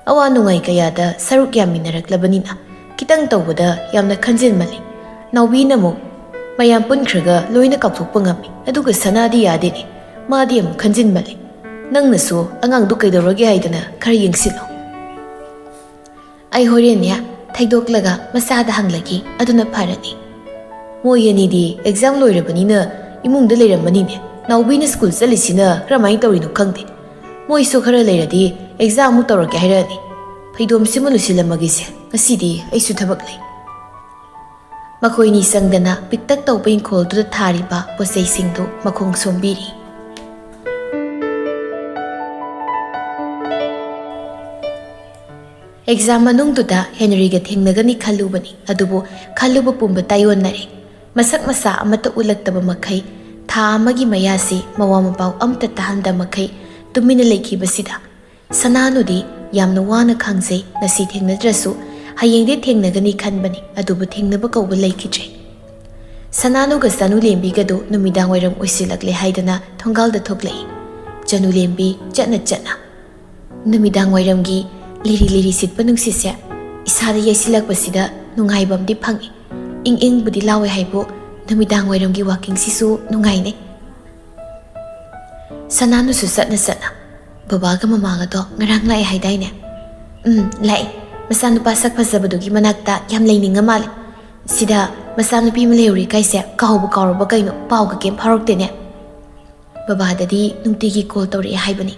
ꯑꯋꯥ ꯅꯨꯡꯉꯥꯏ ꯀꯌꯥꯗ ꯁꯔꯨꯛ ꯌꯥꯃꯤꯟꯅꯔꯛꯂꯕꯅꯤꯅ ꯈꯤꯇꯪ ꯇꯧꯕꯗ ꯌꯥꯝꯅ ꯈꯟꯖꯤꯟꯃꯜꯂꯤ꯫ ꯅꯥꯎꯕꯤꯅ ꯑꯃꯨꯛ ꯃꯌꯥꯝ ꯄꯨꯟꯈ꯭ꯔꯒ ꯂꯣꯏꯅ ꯀꯥꯎꯊꯣꯛꯄ ꯉꯝꯃꯤ, ꯑꯗꯨꯒ ꯁꯅꯥꯗꯤ ꯌꯥꯗꯦꯅꯦ, ꯃꯥꯗꯤ ꯑꯃꯨꯛ ꯈꯟꯖꯤꯟꯃꯜꯂꯤ꯫ ꯅꯪꯅꯁꯨ ꯑꯉꯥꯡꯗꯨ ꯀꯩꯗꯧꯔꯒꯦ ꯍꯥꯏꯗꯅ ꯈꯔ ꯌꯦꯡꯁꯤꯜꯂꯣ꯫ ꯑꯩ ꯍꯣꯔꯦꯟꯅꯦ ꯊꯩꯗꯣꯛꯂꯒ ꯃꯆꯥꯗ ꯍꯪꯂꯒꯦ, ꯑꯗꯨꯅ ꯐꯔꯅꯤ꯫ ꯃꯣꯏ ꯑꯅꯤꯗꯤ ꯑꯦꯛꯖꯥꯝ ꯂꯣꯏꯔꯕꯅꯤꯅ ꯏꯃꯨꯡꯗ ꯂꯩꯔꯝꯃꯅꯤꯅꯦ꯫ ꯅꯥꯎꯕꯤꯅ ꯁ꯭ꯀꯨꯜ ꯆꯠꯂꯤꯁꯤꯅ ꯀꯔꯝꯍꯥꯏꯅ ꯇꯧꯔꯤꯅꯣ ꯈꯪꯗꯦ꯫ ꯃꯣꯏꯁꯨ ꯈꯔ ꯂꯩꯔꯗꯤ ꯑꯦꯛꯖꯥꯝ ꯑꯃꯨꯛ ꯇꯧꯔꯛꯀꯦ ꯍꯥꯏꯔꯛꯑꯅꯤ꯫ ꯐꯩꯗꯣꯝꯁꯤꯃ ꯂꯣꯏꯁꯤꯜꯂꯝꯃꯒꯦꯁꯦ, ꯉꯁꯤꯗꯤ ꯑꯩꯁꯨ ꯊꯕꯛ ꯂꯩ꯫ ꯃꯈꯣꯏꯅꯤ ꯆꯪꯗꯅ ꯄꯤꯛꯇꯛ ꯇꯧꯕ ꯏꯪꯈꯣꯜꯗꯨꯗ ꯊꯥꯔꯤꯕ ꯄꯣꯠꯆꯩꯁꯤꯡꯗꯨ ꯃꯈꯣꯡ ꯁꯣꯝꯕꯤꯔꯤ꯫ ꯑꯦꯛꯖꯥꯝ ꯃꯅꯨꯡꯗꯨꯗ ꯍꯦꯅꯔꯤꯒ ꯊꯦꯡꯅꯒꯅꯤ ꯈꯜꯂꯨꯕꯅꯤ, ꯑꯗꯨꯕꯨ ꯈꯜꯂꯨꯕ ꯄꯨꯝꯕ ꯇꯥꯏꯑꯣꯟꯅꯔꯦ꯫ ꯃꯁꯛ ꯃꯁꯥ ꯑꯃꯠꯇ ꯎꯠꯂꯛꯇꯕ ꯃꯈꯩ, ꯊꯥ ꯑꯃꯒꯤ ꯃꯌꯥꯁꯤ ꯃꯋꯥ ꯃꯄꯥꯎ ꯑꯃꯠꯇ ꯇꯥꯍꯟꯗ ꯃꯈꯩ ꯇꯨꯃꯤꯟꯅ ꯂꯩꯈꯤꯕꯁꯤꯗ, ꯁꯅꯥꯅꯨꯗꯤ ꯌꯥꯝꯅ ꯋꯥꯅ ꯈꯥꯡꯖꯩ꯫ ꯉꯁꯤ ꯊꯦꯡꯅꯗ꯭ꯔꯁꯨ ꯍꯌꯦꯡꯗꯤ ꯊꯦꯡꯅꯒꯅꯤ ꯈꯟꯕꯅꯤ, ꯑꯗꯨꯕꯨ ꯊꯦꯡꯅꯕ ꯀꯧꯕ ꯂꯩꯈꯤꯗ꯭ꯔꯦ꯫ ꯁꯅꯥꯅꯨꯒ ꯆꯅꯨ ꯂꯦꯝꯕꯤꯒꯗꯨ ꯅꯨꯃꯤꯗꯥꯡ ꯋꯥꯏꯔꯝ ꯑꯣꯏꯁꯤꯜꯂꯛꯂꯦ ꯍꯥꯏꯗꯅ ꯊꯣꯡꯒꯥꯜꯗ ꯊꯣꯛꯂꯛꯏ꯫ ꯆꯅꯨ ꯂꯦꯝꯕꯤ ꯆꯠꯅ ꯆꯠꯅ, "ꯅꯨꯃꯤꯗꯥꯡ ꯋꯥꯏꯔꯝꯒꯤ ꯂꯤꯔꯤ ꯂꯤꯔꯤ ꯁꯤꯠꯄ ꯅꯨꯡꯁꯤꯠꯁꯦ ꯏꯁꯥꯗ ꯌꯩꯁꯤꯜꯂꯛꯄꯁꯤꯗ ꯅꯨꯡꯉꯥꯏꯕ ꯑꯃꯗꯤ ꯐꯪꯉꯤ꯫ ꯏꯪ ꯏꯪꯕꯨꯗꯤ ꯂꯥꯎꯋꯦ ꯍꯥꯏꯕꯨ ꯅꯨꯃꯤꯗꯥꯡ ꯋꯥꯏꯔꯝꯒꯤ ꯋꯥꯀꯤꯡꯁꯤꯁꯨ ꯅꯨꯡꯉꯥꯏꯅꯦ꯫" ꯁꯅꯥꯅꯨꯁꯨ ꯆꯠꯅ ꯆꯠꯅ, "ꯕꯕꯥꯒ ꯃꯃꯥꯒꯗꯣ ꯉꯔꯥꯡ ꯂꯥꯛꯑꯦ ꯍꯥꯏꯗꯥꯏꯅꯦ?" "ꯎꯝ, ꯂꯥꯛꯑꯦ꯫ ꯃꯆꯥꯅꯨꯄꯥ ꯁꯛ ꯐꯖꯕꯗꯨꯒꯤ ꯃꯅꯥꯛꯇ ꯌꯥꯝ ꯂꯩꯅꯤꯡꯉ ꯃꯥꯜꯂꯦ꯫ ꯁꯤꯗ ꯃꯆꯥꯅꯨꯄꯤ ꯑꯃ ꯂꯩꯍꯧꯔꯦ ꯀꯥꯏꯁꯦ ꯀꯥꯎꯕ ꯀꯥꯎꯔꯕ ꯀꯩꯅꯣ, ꯄꯥꯎꯒ ꯀꯩꯝ ꯐꯥꯎꯔꯛꯇꯦꯅꯦ꯫" "ꯕꯕꯥꯗꯗꯤ ꯅꯨꯡꯇꯤꯒꯤ ꯀꯣꯜ ꯇꯧꯔꯛꯑꯦ ꯍꯥꯏꯕꯅꯤ꯫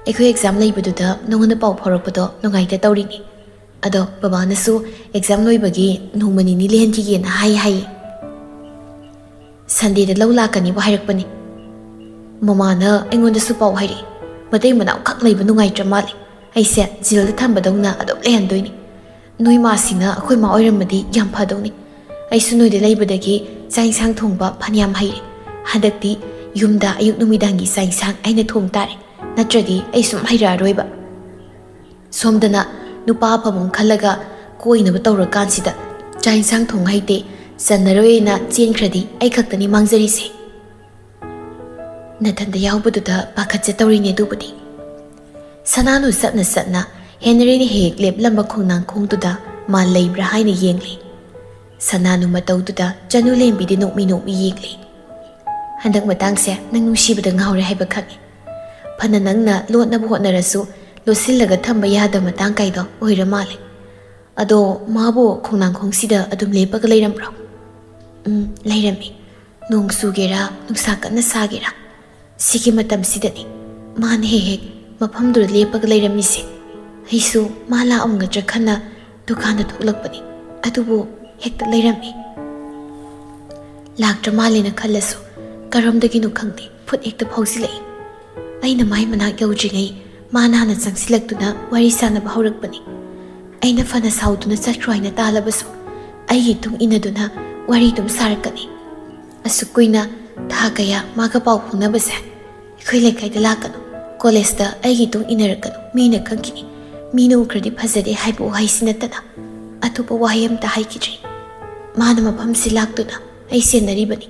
ꯑꯩꯈꯣꯏ ꯑꯦꯛꯖꯥꯝ ꯂꯩꯕꯗꯨꯗ ꯅꯉꯣꯟꯗ ꯄꯥꯎ ꯐꯥꯎꯔꯛꯄꯗꯣ ꯅꯨꯡꯉꯥꯏꯇ ꯇꯧꯔꯤꯅꯤ꯫ ꯑꯗꯣ ꯕꯕꯥꯅꯁꯨ ꯑꯦꯛꯖꯥꯝ ꯂꯣꯏꯕꯒꯤ ꯅꯣꯡꯃ ꯅꯤꯅꯤ ꯂꯦꯟꯈꯤꯒꯦꯅ ꯍꯥꯏ ꯍꯥꯏꯌꯦ꯫ ꯁꯟꯗꯦꯗ ꯂꯧ ꯂꯥꯛꯀꯅꯤꯕꯨ ꯍꯥꯏꯔꯛꯄꯅꯤ꯫ ꯃꯃꯥꯅ ꯑꯩꯉꯣꯟꯗꯁꯨ ꯄꯥꯎ ꯍꯥꯏꯔꯛꯏ꯫ ꯃꯇꯩ ꯃꯅꯥꯎ ꯈꯛ ꯂꯩꯕ ꯅꯨꯡꯉꯥꯏꯇ꯭ꯔ ꯃꯥꯜꯂꯦ꯫ ꯑꯩꯁꯦ ꯖꯦꯜꯗ ꯊꯝꯕꯗꯧꯅ ꯑꯗꯨꯝ ꯂꯩꯍꯟꯗꯣꯏꯅꯤ꯫ ꯅꯣꯏ ꯃꯥꯁꯤꯅ ꯑꯩꯈꯣꯏ ꯃꯥ ꯑꯣꯏꯔꯝꯃꯗꯤ ꯌꯥꯝ ꯐꯗꯧꯅꯤ꯫ ꯑꯩꯁꯨ ꯅꯣꯏꯗ ꯂꯩꯕꯗꯒꯤ ꯆꯥꯛ ꯏꯟꯁꯥꯡ ꯊꯣꯡꯕ ꯐꯅꯌꯥꯝ ꯍꯩꯔꯦ꯫ ꯍꯟꯗꯛꯇꯤ ꯌꯨꯝꯗ ꯑꯌꯨꯛ ꯅꯨꯃꯤꯗꯥꯡꯒꯤ ꯆꯥꯛ ꯏꯟꯁꯥꯡ ꯑꯩꯅ ꯊꯣꯡ ꯇꯥꯔꯦ꯫ ꯅꯠꯇ꯭ꯔꯗꯤ ꯑꯩ ꯁꯨꯝ ꯍꯩꯔꯛꯑꯔꯣꯏꯕ꯫ ꯁꯣꯝꯗꯅ ꯅꯨꯄꯥ ꯑꯐꯕ ꯑꯃ ꯈꯜꯂꯒ ꯀꯣꯏꯅꯕ ꯇꯧꯔꯀꯥꯟꯁꯤꯗ ꯆꯥꯛ ꯏꯟꯁꯥꯡ ꯊꯣꯡ ꯍꯩꯇꯦ, ꯆꯟꯅꯔꯣꯏꯅ ꯆꯦꯟꯈ꯭ꯔꯗꯤ ꯑꯩ ꯈꯛꯇꯅꯤ ꯃꯥꯡꯖꯔꯤꯁꯦ꯫ ꯅꯊꯟꯗ ꯌꯥꯎꯕꯗꯨꯗ ꯄꯥꯈꯠꯆ ꯇꯧꯔꯤꯅꯦ ꯑꯗꯨꯕꯨꯗꯤ꯫" ꯁꯅꯥꯅꯨ ꯆꯠꯅ ꯆꯠꯅ ꯍꯦꯅꯔꯤꯅ ꯍꯦꯛ ꯍꯦꯛ ꯂꯦꯞꯂꯝꯕ ꯈꯣꯡꯅꯥꯡꯈꯣꯡꯗꯨꯗ ꯃꯥ ꯂꯩꯕ꯭ꯔꯥ ꯍꯥꯏꯅ ꯌꯦꯡꯂꯤ꯫ ꯁꯅꯥꯅꯨ ꯃꯇꯧꯗꯨꯗ ꯆꯅꯨ ꯂꯦꯝꯕꯤꯗꯤ ꯅꯣꯛꯃꯤ ꯅꯣꯛꯃꯤ ꯌꯦꯡꯂꯤ꯫ "ꯍꯟꯗꯛ ꯃꯇꯥꯡꯁꯦ ꯅꯪ ꯅꯨꯡꯁꯤꯕꯗ ꯉꯥꯎꯔꯦ ꯍꯥꯏꯕ ꯈꯪꯉꯤ꯫ ꯐꯅ ꯅꯪꯅ ꯂꯣꯠꯅꯕ ꯍꯣꯠꯅꯔꯁꯨ ꯂꯣꯠꯁꯤꯜꯂꯒ ꯊꯝꯕ ꯌꯥꯗꯕ ꯃꯇꯥꯡ ꯀꯥꯏꯗꯣ ꯑꯣꯏꯔ ꯃꯥꯜꯂꯦ꯫ ꯑꯗꯣ ꯃꯥꯕꯨ ꯈꯣꯡꯅꯥꯡꯈꯣꯡꯁꯤꯗ ꯑꯗꯨꯝ ꯂꯦꯞꯄꯒ ꯂꯩꯔꯝꯕ꯭ꯔꯣ?" "ꯎꯝ, ꯂꯩꯔꯝꯃꯤ꯫ ꯅꯣꯡ ꯆꯨꯒꯦꯔꯥ, ꯅꯨꯡꯁꯥ ꯀꯟꯅ ꯁꯥꯒꯦꯔꯥ, ꯁꯤꯒꯤ ꯃꯇꯝꯁꯤꯗꯅꯤ ꯃꯥꯅ ꯍꯦꯛ ꯍꯦꯛ ꯃꯐꯝꯗꯨꯗ ꯂꯦꯞꯄꯒ ꯂꯩꯔꯝꯃꯤꯁꯦ꯫ ꯑꯩꯁꯨ ꯃꯥ ꯂꯥꯛꯑꯝꯒꯗ꯭ꯔꯥ ꯈꯟꯅ ꯗꯨꯀꯥꯟꯗ ꯊꯣꯛꯂꯛꯄꯅꯤ, ꯑꯗꯨꯕꯨ ꯍꯦꯛꯇ ꯂꯩꯔꯝꯃꯤ꯫ ꯂꯥꯛꯇ꯭ꯔ ꯃꯥꯜꯂꯦꯅ ꯈꯜꯂꯁꯨ ꯀꯔꯣꯝꯗꯒꯤꯅꯣ ꯈꯪꯗꯦ ꯐꯨꯠ ꯍꯦꯛꯇ ꯐꯥꯎꯖꯤꯜꯂꯛꯏ꯫ ꯑꯩꯅ ꯃꯥꯏ ꯃꯅꯥꯛ ꯌꯧꯗ꯭ꯔꯤꯉꯩ ꯃꯥꯅ ꯍꯥꯟꯅ ꯆꯪꯁꯤꯜꯂꯛꯇꯨꯅ ꯋꯥꯔꯤ ꯁꯥꯟꯅꯕ ꯍꯧꯔꯛꯄꯅꯤ꯫ ꯑꯩꯅ ꯐꯅ ꯁꯥꯎꯗꯨꯅ ꯆꯠꯈ꯭ꯔꯣ ꯍꯥꯏꯅ ꯇꯥꯜꯂꯕꯁꯨ ꯑꯩꯒꯤ ꯇꯨꯡ ꯏꯟꯅꯗꯨꯅ ꯋꯥꯔꯤ ꯑꯗꯨꯝ ꯁꯥꯔꯛꯀꯅꯤ꯫ ꯑꯁꯨꯛ ꯀꯨꯏꯅ ꯊꯥ ꯀꯌꯥ ꯃꯥꯒ ꯄꯥꯎ ꯐꯥꯎꯅꯕꯁꯦ ꯑꯩꯈꯣꯏ ꯂꯩꯀꯥꯏꯗ ꯂꯥꯛꯀꯅꯨ, ꯀꯣꯂꯦꯖꯇ ꯑꯩꯒꯤ ꯇꯨꯡ ꯏꯟꯅꯔꯛꯀꯅꯨ, ꯃꯤꯅ ꯈꯪꯈꯤꯅꯤ, ꯃꯤꯅ ꯎꯈ꯭ꯔꯗꯤ ꯐꯖꯗꯦ ꯍꯥꯏꯕ ꯋꯥꯍꯩꯁꯤ ꯅꯠꯇꯅ ꯑꯇꯣꯞꯄ ꯋꯥꯍꯩ ꯑꯃꯇ ꯍꯥꯏꯈꯤꯗ꯭ꯔꯦ꯫ ꯃꯥꯅ ꯃꯐꯝꯁꯤ ꯂꯥꯛꯇꯨꯅ ꯑꯩ ꯁꯦꯟꯅꯔꯤꯕꯅꯤ,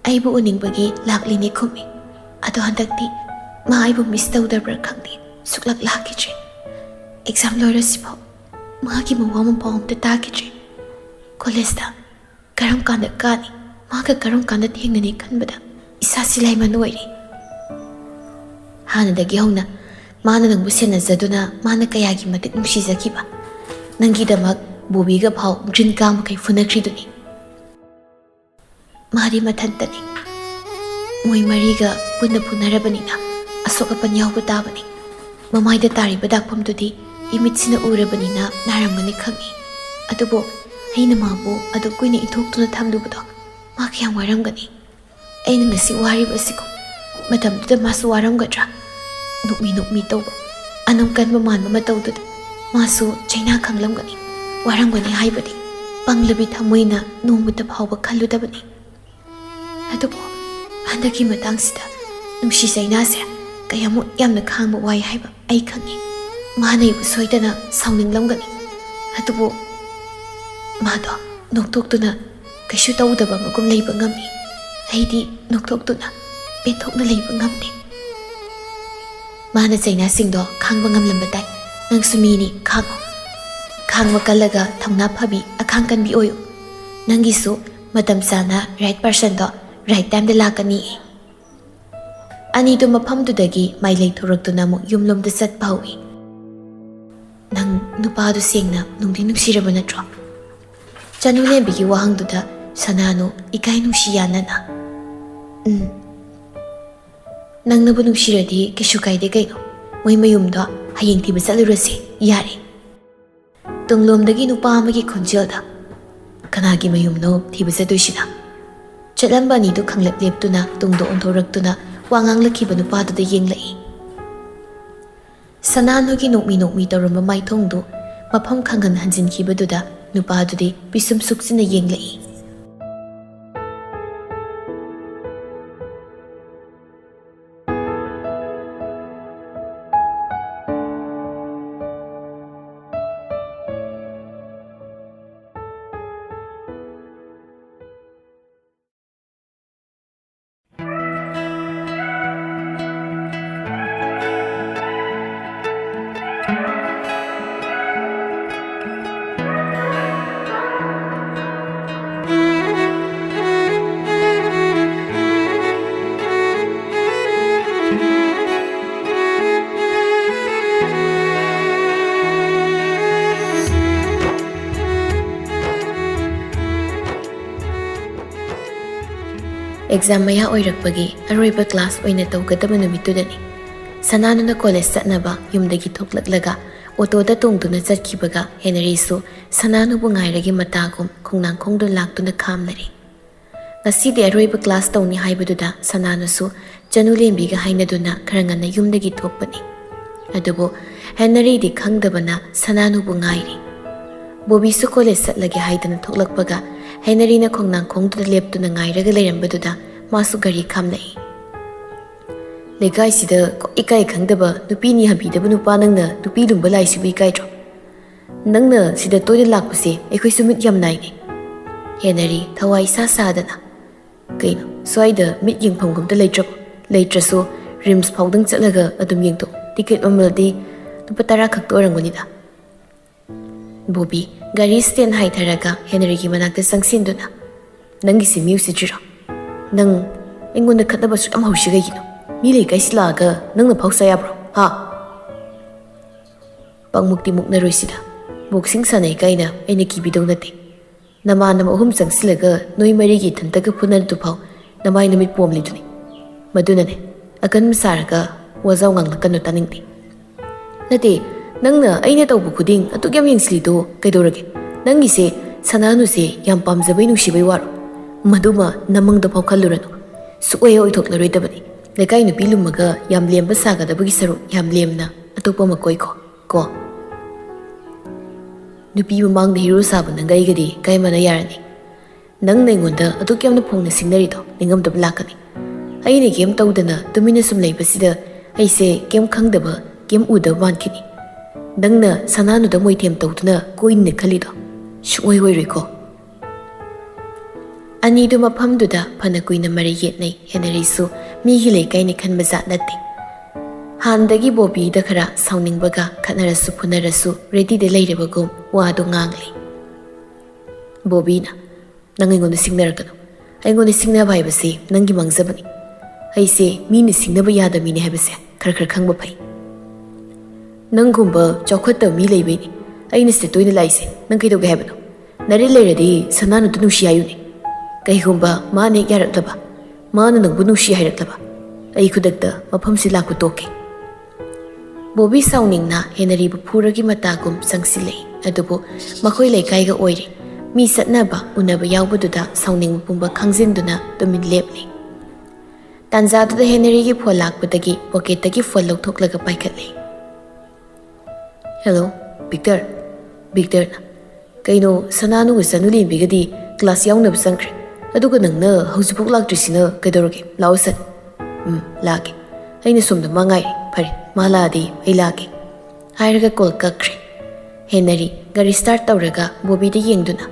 ꯑꯩꯕꯨ ꯎꯅꯤꯡꯕꯒꯤ ꯂꯥꯛꯂꯤꯅꯦ ꯈꯨꯝꯃꯤ꯫ ꯑꯗꯣ ꯍꯟꯗꯛꯇꯤ ꯃꯥ ꯑꯩꯕꯨ ꯃꯤꯁ ꯇꯧꯗꯕ꯭ꯔꯥ ꯈꯪꯗꯦ, ꯁꯨꯛꯂꯥꯛ ꯂꯥꯛꯈꯤꯗ꯭ꯔꯦ꯫ ꯑꯦꯛꯖꯥꯝ ꯂꯣꯏꯔꯁꯤꯐꯥꯎ ꯃꯥꯒꯤ ꯃꯋꯥ ꯃꯄꯥꯎ ꯑꯝꯇ ꯇꯥꯈꯤꯗ꯭ꯔꯦ꯫ ꯀꯣꯂꯦꯖꯇ ꯀꯔꯝ ꯀꯥꯟꯗ ꯀꯥꯅꯤ, ꯃꯥꯒ ꯀꯔꯝ ꯀꯥꯟꯗ ꯊꯦꯡꯅꯅꯤ ꯈꯟꯕꯗ ꯏꯁꯥꯁꯤ ꯂꯥꯏꯃꯟ ꯑꯣꯏꯔꯦ꯫ ꯍꯥꯟꯅꯗꯒꯤ ꯍꯧꯅ ꯃꯥꯅ ꯅꯪꯕꯨ ꯁꯦꯟꯅꯖꯗꯨꯅ ꯃꯥꯅ ꯀꯌꯥꯒꯤ ꯃꯇꯤꯛ ꯅꯨꯡꯁꯤꯖꯈꯤꯕ꯫ ꯅꯪꯒꯤꯗꯃꯛ ꯕꯣꯕꯤꯒ ꯐꯥꯎ ꯒ꯭ꯔꯤꯟ ꯀꯥ ꯃꯈꯩ ꯐꯨꯅꯈ꯭ꯔꯤꯗꯨꯅꯤ꯫ ꯃꯥꯗꯤ ꯃꯊꯟꯇꯅꯤ꯫ ꯃꯣꯏ ꯃꯔꯤꯒ ꯄꯨꯟꯅ ꯐꯨꯅꯔꯕꯅꯤꯅ ꯑꯁꯣꯛ ꯑꯄꯟ ꯌꯥꯎꯕ ꯇꯥꯕꯅꯤ꯫ ꯃꯃꯥꯏꯗ ꯇꯥꯔꯤꯕ ꯗꯥꯛꯐꯝꯗꯨꯗꯤ ꯏꯃꯤꯠꯁꯤꯅ ꯎꯔꯕꯅꯤꯅ ꯅꯥꯔꯝꯒꯅꯤ ꯈꯪꯏ꯫ ꯑꯗꯨꯕꯨ ꯑꯩꯅ ꯃꯥꯕꯨ ꯑꯗꯨꯛ ꯀꯨꯏꯅ ꯏꯟꯊꯣꯛꯇꯨꯅ ꯊꯝꯂꯨꯕꯗꯣ ꯃꯥ ꯀꯌꯥꯝ ꯋꯥꯔꯝꯒꯅꯤ꯫ ꯑꯩꯅ ꯉꯁꯤ ꯋꯥꯔꯤꯕ ꯑꯁꯤꯒꯨꯝ ꯃꯇꯝꯗꯨꯗ ꯃꯥꯁꯨ ꯋꯥꯔꯝꯒꯗ꯭ꯔꯥ? ꯅꯣꯛꯃꯤ ꯅꯣꯛꯃꯤ ꯇꯧꯕ, ꯑꯅꯝ ꯀꯟꯕ ꯃꯥꯟꯕ ꯃꯇꯧꯗꯨꯗ ꯃꯥꯁꯨ ꯆꯩꯅꯥ ꯈꯪꯂꯝꯒꯅꯤ, ꯋꯥꯔꯝꯒꯅꯤ ꯍꯥꯏꯕꯗꯤ ꯄꯪꯂꯕꯤ ꯊꯃꯣꯏꯅ ꯅꯣꯡꯃꯇ ꯐꯥꯎꯕ ꯈꯜꯂꯨꯗꯕꯅꯤ꯫ ꯑꯗꯨꯕꯨ ꯍꯟꯗꯛꯀꯤ ꯃꯇꯥꯡꯁꯤꯗ ꯅꯨꯡꯁꯤ ꯆꯩꯅꯥꯁꯦ ꯀꯌꯥꯃꯨꯛ ꯌꯥꯝꯅ ꯈꯥꯡꯕ ꯋꯥꯏ ꯍꯥꯏꯕ ꯑꯩ ꯈꯪꯉꯤ꯫ ꯃꯥꯅ ꯑꯩꯕꯨ ꯁꯣꯏꯗꯅ ꯁꯥꯎꯅꯤꯡꯂꯝꯒꯅꯤ꯫ ꯑꯗꯨꯕꯨ ꯃꯥꯗꯣ ꯅꯣꯛꯊꯣꯛꯇꯨꯅ ꯀꯩꯁꯨ ꯇꯧꯗꯕ ꯃꯒꯨꯝ ꯂꯩꯕ ꯉꯝꯃꯤ꯫ ꯑꯩꯗꯤ ꯅꯣꯛꯊꯣꯛꯇꯨꯅ ꯄꯦꯟꯊꯣꯛꯅ ꯂꯩꯕ ꯉꯝꯗꯦ꯫ ꯃꯥꯅ ꯆꯩꯅꯥꯁꯤꯡꯗꯣ ꯈꯥꯡꯕ ꯉꯝꯂꯝꯕ ꯇꯥꯏ꯫ ꯅꯪꯁꯨ ꯃꯤꯅꯤ, ꯈꯥꯡꯉꯣ꯫ ꯈꯥꯡꯕ ꯀꯜꯂꯒ ꯊꯧꯅꯥ ꯐꯕꯤ, ꯑꯈꯥꯡ ꯀꯟꯕꯤ ꯑꯣꯏꯌꯨ꯫ ꯅꯪꯒꯤꯁꯨ ꯃꯇꯝ ꯆꯥꯅ ꯔꯥꯏꯠ ꯄꯥꯔꯁꯟꯗꯣ ꯔꯥꯏꯠ ꯇꯥꯏꯝꯗ ꯂꯥꯛꯀꯅꯤꯌꯦ꯫ ꯑꯅꯤꯗꯨ ꯃꯐꯝꯗꯨꯗꯒꯤ ꯃꯥꯏ ꯂꯩꯊꯣꯔꯛꯇꯨꯅ ꯑꯃꯨꯛ ꯌꯨꯝꯂꯣꯝꯗ ꯆꯠꯄ ꯍꯧꯏ꯫ "ꯅꯪ ꯅꯨꯄꯥꯗꯨ ꯁꯦꯡꯅ ꯅꯨꯡꯗꯤ ꯅꯨꯡꯁꯤꯔꯕ ꯅꯠꯇ꯭ꯔꯣ?" ꯆꯅꯨꯂꯦꯝꯕꯤꯒꯤ ꯋꯥꯍꯪꯗꯨꯗ ꯁꯅꯥꯅꯨ ꯏꯀꯥꯏ ꯅꯨꯡꯁꯤ ꯌꯥꯅꯅ, "ꯎꯝ, ꯅꯪꯅꯕꯨ ꯅꯨꯡꯁꯤꯔꯗꯤ ꯀꯩꯁꯨ ꯀꯥꯏꯗꯦ ꯀꯩꯅꯣ꯫ ꯃꯣꯏ ꯃꯌꯨꯝꯗꯣ ꯍꯌꯦꯡ ꯊꯤꯕ ꯆꯠꯂꯨꯔꯁꯦ, ꯌꯥꯔꯦ"꯫ ꯇꯨꯡꯂꯣꯝꯗꯒꯤ ꯅꯨꯄꯥ ꯑꯃꯒꯤ ꯈꯣꯟꯖꯦꯜꯗ, "ꯀꯅꯥꯒꯤ ꯃꯌꯨꯝꯅꯣ ꯊꯤꯕ ꯆꯠꯇꯣꯏꯁꯤꯅ?" ꯆꯠꯂꯝꯕ ꯑꯅꯤꯗꯨ ꯈꯪꯂꯞ ꯂꯦꯞꯇꯨꯅ ꯇꯨꯡꯗ ꯑꯣꯟꯊꯣꯔꯛꯇꯨꯅ ꯋꯥ ꯉꯥꯡꯂꯛꯈꯤꯕ ꯅꯨꯄꯥꯗꯨꯗ ꯌꯦꯡꯂꯛꯏ꯫ ꯁꯅꯥꯅꯨꯒꯤ ꯅꯣꯛꯃꯤ ꯅꯣꯛꯃꯤ ꯇꯧꯔꯝꯕ ꯃꯥꯏꯊꯣꯡꯗꯨ ꯃꯐꯝ ꯈꯪꯍꯟ ꯍꯟꯖꯤꯟꯈꯤꯕꯗꯨꯗ ꯅꯨꯄꯥꯗꯨꯗꯤ ꯄꯤꯁꯨꯝ ꯁꯨꯛꯆꯤꯟꯅ ꯌꯦꯡꯂꯛꯏ꯫ ꯑꯦꯛꯖꯥꯝ ꯃꯌꯥ ꯑꯣꯏꯔꯛꯄꯒꯤ ꯑꯔꯣꯏꯕ ꯀ꯭ꯂꯥꯁ ꯑꯣꯏꯅ ꯇꯧꯒꯗꯕ ꯅꯨꯃꯤꯠꯇꯨꯗꯅꯤ꯫ ꯁꯅꯥꯅꯨꯅ ꯀꯣꯂꯦꯖ ꯆꯠꯅꯕ ꯌꯨꯝꯗꯒꯤ ꯊꯣꯛꯂꯛꯂꯒ ꯑꯣꯇꯣꯗ ꯇꯣꯡꯗꯨꯅ ꯆꯠꯈꯤꯕꯒ ꯍꯦꯅꯔꯤꯁꯨ ꯁꯅꯥꯅꯨꯕꯨ ꯉꯥꯏꯔꯒꯦ ꯃꯇꯥꯒꯨꯝ ꯈꯣꯡꯅꯥꯡ ꯈꯣꯡꯗꯨꯅ ꯂꯥꯛꯇꯨꯅ ꯈꯥꯝꯂꯔꯦ꯫ ꯉꯁꯤꯗꯤ ꯑꯔꯣꯏꯕ ꯀ꯭ꯂꯥꯁ ꯇꯧꯅꯤ ꯍꯥꯏꯕꯗꯨꯗ ꯁꯅꯥꯅꯨꯁꯨ ꯆꯅꯨ ꯂꯦꯝꯕꯤꯒ ꯍꯥꯏꯅꯗꯨꯅ ꯈꯔ ꯉꯟꯅ ꯌꯨꯝꯗꯒꯤ ꯊꯣꯛꯄꯅꯤ꯫ ꯑꯗꯨꯕꯨ ꯍꯦꯅꯔꯤꯗꯤ ꯈꯪꯗꯕꯅ ꯁꯅꯥꯅꯨꯕꯨ ꯉꯥꯏꯔꯤ꯫ ꯕꯣꯕꯤꯁꯨ ꯀꯣꯂꯦꯖ ꯆꯠꯂꯒꯦ ꯍꯥꯏꯗꯅ ꯊꯣꯛꯂꯛꯄꯒ ꯍꯦꯅꯔꯤꯅ ꯈꯣꯡꯅꯥꯡ ꯈꯣꯡꯗꯨꯗ ꯂꯦꯞꯇꯨꯅ ꯉꯥꯏꯔꯒ ꯂꯩꯔꯝꯕꯗꯨꯗ ꯃꯥꯁꯨ ꯒꯥꯔꯤ ꯈꯥꯝꯂꯛꯏ꯫ "ꯂꯩꯀꯥꯏꯁꯤꯗ ꯏꯀꯥꯏ ꯈꯪꯗꯕ ꯅꯨꯄꯤꯅꯤ ꯍꯥꯏꯕꯤꯗꯕ ꯅꯨꯄꯥ ꯅꯪꯅ ꯅꯨꯄꯤ ꯂꯨꯝꯕ ꯂꯥꯛꯏꯁꯤꯕꯨ ꯏꯀꯥꯏꯗ꯭ꯔꯣ? ꯅꯪꯅ ꯁꯤꯗ ꯇꯣꯏꯅ ꯂꯥꯛꯄꯁꯦ ꯑꯩꯈꯣꯏꯁꯨ ꯃꯤꯠ ꯌꯥꯝ ꯅꯥꯏꯅꯦ꯫" ꯍꯦꯅꯔꯤ ꯊꯋꯥꯏ ꯏꯁꯥ ꯁꯥꯗꯅ, "ꯀꯩꯅꯣ, ꯁ꯭ꯋꯥꯏꯗ ꯃꯤꯠ ꯌꯦꯡꯐꯝꯒ ꯑꯝꯇ ꯂꯩꯇ꯭ꯔꯕꯣ? ꯂꯩꯇ꯭ꯔꯁꯨ ꯔꯤꯝꯁ ꯐꯥꯎꯗꯪ ꯆꯠꯂꯒ ꯑꯗꯨꯝ ꯌꯦꯡꯊꯣꯛ꯫ ꯇꯤꯀꯦꯠ ꯃꯃꯜꯗꯤ ꯂꯨꯄꯥ ꯇꯔꯥ ꯈꯛꯇ ꯑꯣꯏꯔꯝꯒꯅꯤꯗ꯫" ꯕꯣꯕꯤ ꯒꯥꯔꯤ ꯁ꯭ꯇꯦꯟ ꯍꯥꯏꯊꯔꯒ ꯍꯦꯅꯔꯤꯒꯤ ꯃꯅꯥꯛꯇ ꯆꯪꯁꯤꯟꯗꯨꯅ, "ꯅꯪꯒꯤꯁꯤ ꯃꯤ ꯎꯁꯤꯠꯇ꯭ꯔꯤꯔꯣ? ꯅꯪ ꯑꯩꯉꯣꯟꯗ ꯈꯠꯅꯕ ꯁꯨꯛ ꯌꯥꯝ ꯍꯧꯔꯤꯁꯤ ꯀꯩꯒꯤꯅꯣ? ꯃꯤ ꯂꯩꯀꯥꯏꯁꯤ ꯂꯥꯛꯑꯒ ꯅꯪꯅ ꯐꯥꯎ ꯁꯥ ꯌꯥꯕ꯭ꯔꯣ? ꯍꯥ?" "ꯄꯪꯃꯨꯛꯇꯤ ꯃꯨꯛꯅꯔꯣꯏꯁꯤꯗ꯫ ꯕꯣꯛꯁꯤꯡ ꯁꯥꯟꯅꯩ ꯀꯥꯏꯅ ꯑꯩꯅ ꯀꯤꯕꯤꯗꯧ ꯅꯠꯇꯦ꯫ ꯅꯃꯥꯟꯅꯕ ꯑꯍꯨꯝ ꯆꯪꯁꯤꯜꯂꯒ ꯅꯣꯏ ꯃꯔꯤꯒꯤ ꯏꯊꯟꯇꯒ ꯐꯨꯅꯔꯗꯨꯐꯥꯎ ꯅꯃꯥꯏ ꯅꯃꯤꯠ ꯄꯣꯝꯂꯤꯗꯨꯅꯤ꯫ ꯃꯗꯨꯅꯅꯦ, ꯑꯀꯟꯕ ꯁꯥꯔꯒ ꯋꯥꯖꯥꯎ ꯉꯥꯡꯂꯛꯀꯅꯨ, ꯇꯥꯅꯤꯡꯗꯦ꯫" "ꯅꯠꯇꯦ, ꯅꯪꯅ ꯑꯩꯅ ꯇꯧꯕ ꯈꯨꯗꯤꯡ ꯑꯗꯨꯛ ꯌꯥꯝ ꯌꯦꯡꯁꯤꯜꯂꯤꯗꯣ ꯀꯩꯗꯧꯔꯒꯦ? ꯅꯪꯒꯤꯁꯦ ꯁꯅꯥꯅꯨꯁꯦ ꯌꯥꯝ ꯄꯥꯝꯖꯕꯩ ꯅꯨꯡꯁꯤꯕꯩ ꯋꯥꯔꯣ? ꯃꯗꯨꯃ ꯅꯃꯪꯗ ꯐꯥꯎ ꯈꯜꯂꯨꯔꯅꯨ꯫ ꯁꯨꯛꯑꯣꯏ ꯑꯣꯏꯊꯣꯛꯂꯔꯣꯏꯗꯕꯅꯤ꯫ ꯂꯩꯀꯥꯏ ꯅꯨꯄꯤ ꯂꯨꯝꯃꯒ ꯌꯥꯝ ꯂꯦꯝꯕ ꯁꯥꯒꯗꯕꯒꯤ ꯁꯔꯨꯛ ꯌꯥꯝ ꯂꯦꯝꯅ ꯑꯇꯣꯞꯄ ꯑꯃ ꯀꯣꯏꯈꯣ, ꯀꯣ꯫ ꯅꯨꯄꯤ ꯃꯃꯥꯡꯗ ꯍꯤꯔꯣ ꯁꯥꯕ ꯅꯪꯒ ꯑꯩꯒꯗꯤ ꯀꯔꯝꯕꯅ ꯌꯥꯔꯅꯤ? ꯅꯪꯅ ꯑꯩꯉꯣꯟꯗ ꯑꯗꯨꯛ ꯌꯥꯝꯅ ꯐꯣꯡꯅ ꯁꯤꯡꯅꯔꯤꯗꯣ ꯅꯤꯡꯉꯝꯗꯕ ꯂꯥꯛꯀꯅꯤ꯫ ꯑꯩꯅ ꯀꯩꯝ ꯇꯧꯗꯅ ꯇꯨꯃꯤꯟꯅ ꯁꯨꯝ ꯂꯩꯕꯁꯤꯗ ꯑꯩꯁꯦ ꯀꯩꯝ ꯈꯪꯗꯕ, ꯀꯩꯝ ꯎꯗꯕ ꯃꯥꯟꯈꯤꯅꯤ꯫ ꯅꯪꯅ ꯁꯅꯥꯅꯨꯗ ꯃꯣꯏꯊꯦꯝ ꯇꯧꯗꯨꯅ ꯀꯣꯏꯅꯤꯅ ꯈꯜꯂꯤꯗꯣ ꯁꯨꯡꯑꯣꯏ ꯑꯣꯏꯔꯣꯏꯀꯣ꯫" ꯑꯅꯤꯗꯨ ꯃꯐꯝꯗꯨꯗ ꯐꯅ ꯀꯨꯏꯅ ꯃꯔꯩ ꯌꯦꯠꯅꯩ꯫ ꯍꯦꯅꯔꯤꯁꯨ ꯃꯤꯒꯤ ꯂꯩꯀꯥꯏꯅꯤ ꯈꯟꯕ ꯖꯥꯠ ꯅꯠꯇꯦ꯫ ꯍꯥꯟꯅꯗꯒꯤ ꯕꯣꯕꯤꯗ ꯈꯔ ꯁꯥꯎꯅꯤꯡꯕꯒ ꯈꯠꯅꯔꯁꯨ ꯐꯨꯅꯔꯁꯨ ꯔꯦꯗꯤꯗ ꯂꯩꯔꯕꯒꯨꯝ ꯋꯥꯗꯨ ꯉꯥꯡꯂꯤ꯫ ꯕꯣꯕꯤꯅ, "ꯅꯪ ꯑꯩꯉꯣꯟꯗ ꯁꯤꯡꯅꯔꯛꯀꯅꯨ꯫ ꯑꯩꯉꯣꯟꯗ ꯁꯤꯡꯅꯕ ꯍꯥꯏꯕꯁꯤ ꯅꯪꯒꯤ ꯃꯥꯡꯖꯕꯅꯤ꯫ ꯑꯩꯁꯦ ꯃꯤꯅ ꯁꯤꯡꯅꯕ ꯌꯥꯗꯕ ꯃꯤꯅꯤ ꯍꯥꯏꯕꯁꯦ ꯈꯔ ꯈꯔ ꯈꯪꯕ ꯐꯩ꯫ ꯅꯪꯒꯨꯝꯕ ꯆꯥꯎꯈꯠꯇꯕ ꯃꯤ ꯂꯩꯕꯩꯅꯤ ꯑꯩꯅ ꯁꯤꯗ ꯇꯣꯏꯅ ꯂꯥꯛꯏꯁꯦ꯫ ꯅꯪ ꯀꯩꯗꯧꯒꯦ ꯍꯥꯏꯕꯅꯣ? ꯅꯔꯦ ꯂꯩꯔꯗꯤ ꯁꯅꯥꯅꯨꯗ ꯅꯨꯡꯁꯤ ꯍꯥꯏꯌꯨꯅꯦ꯫ ꯀꯩꯒꯨꯝꯕ ꯃꯥꯅ ꯍꯦꯛ ꯌꯥꯔꯛꯂꯕ, ꯃꯥꯅ ꯅꯪꯕꯨ ꯅꯨꯡꯁꯤ ꯍꯥꯏꯔꯛꯂꯕ? ꯑꯩ ꯈꯨꯗꯛꯇ ꯃꯐꯝꯁꯤ ꯂꯥꯛꯄ ꯇꯣꯛꯀꯦ꯫ ꯕꯣꯕꯤ ꯁꯥꯎꯅꯤꯡꯅ ꯍꯦꯅꯔꯤꯕꯨ ꯐꯨꯔꯒꯤ ꯃꯇꯥꯒꯨꯝ ꯆꯪꯁꯤꯜꯂꯛꯏ꯫ ꯑꯗꯨꯕꯨ ꯃꯈꯣꯏ ꯂꯩꯀꯥꯏꯒ ꯑꯣꯏꯔꯦ꯫ ꯃꯤ ꯆꯠꯅꯕ ꯎꯅꯕ ꯌꯥꯎꯕꯗꯨꯗ ꯁꯥꯎꯅꯤꯡꯕ ꯄꯨꯝꯕ ꯈꯪꯖꯤꯟꯗꯨꯅ ꯇꯨꯃꯤꯟ ꯂꯦꯞꯂꯤ꯫ ꯇꯥꯟꯖꯥꯗꯨꯗ ꯍꯦꯅꯔꯤꯒꯤ ꯐꯣꯟ ꯂꯥꯛꯄꯗꯒꯤ ꯄꯣꯀꯦꯠꯇꯒꯤ ꯐꯣꯟ ꯂꯧꯊꯣꯛꯂꯒ ꯄꯥꯏꯈꯠꯂꯤ꯫ "Hello, Victor?" ꯚꯤꯛꯇꯔꯅ, "ꯀꯩꯅꯣ, ꯁꯅꯥꯅꯨꯒ ꯆꯅꯨꯂꯦꯝꯕꯤꯒꯗꯤ ꯀ꯭ꯂꯥꯁ ꯌꯥꯎꯅꯕ ꯆꯪꯈ꯭ꯔꯦ, ꯑꯗꯨꯒ ꯅꯪꯅ ꯍꯧꯖꯤꯛꯐꯥꯎ ꯂꯥꯛꯇ꯭ꯔꯤꯁꯤꯅ ꯀꯩꯗꯧꯔꯒꯦ? ꯂꯥꯛꯑꯣ ꯁꯠ꯫" "ꯎꯝ, ꯂꯥꯛꯀꯦ꯫ ꯑꯩꯅ ꯁꯣꯝꯗ ꯃꯥ ꯉꯥꯏꯔꯤ꯫ ꯐꯔꯦ, ꯃꯥ ꯂꯥꯛꯑꯗꯤ ꯑꯩ ꯂꯥꯛꯀꯦ," ꯍꯥꯏꯔꯒ ꯀꯣꯜ ꯀꯛꯈ꯭ꯔꯦ꯫ ꯍꯦꯅꯔꯤ ꯒꯥꯔꯤ ꯁ꯭ꯇꯥꯔꯠ ꯇꯧꯔꯒ ꯕꯣꯕꯤꯗ ꯌꯦꯡꯗꯨꯅ,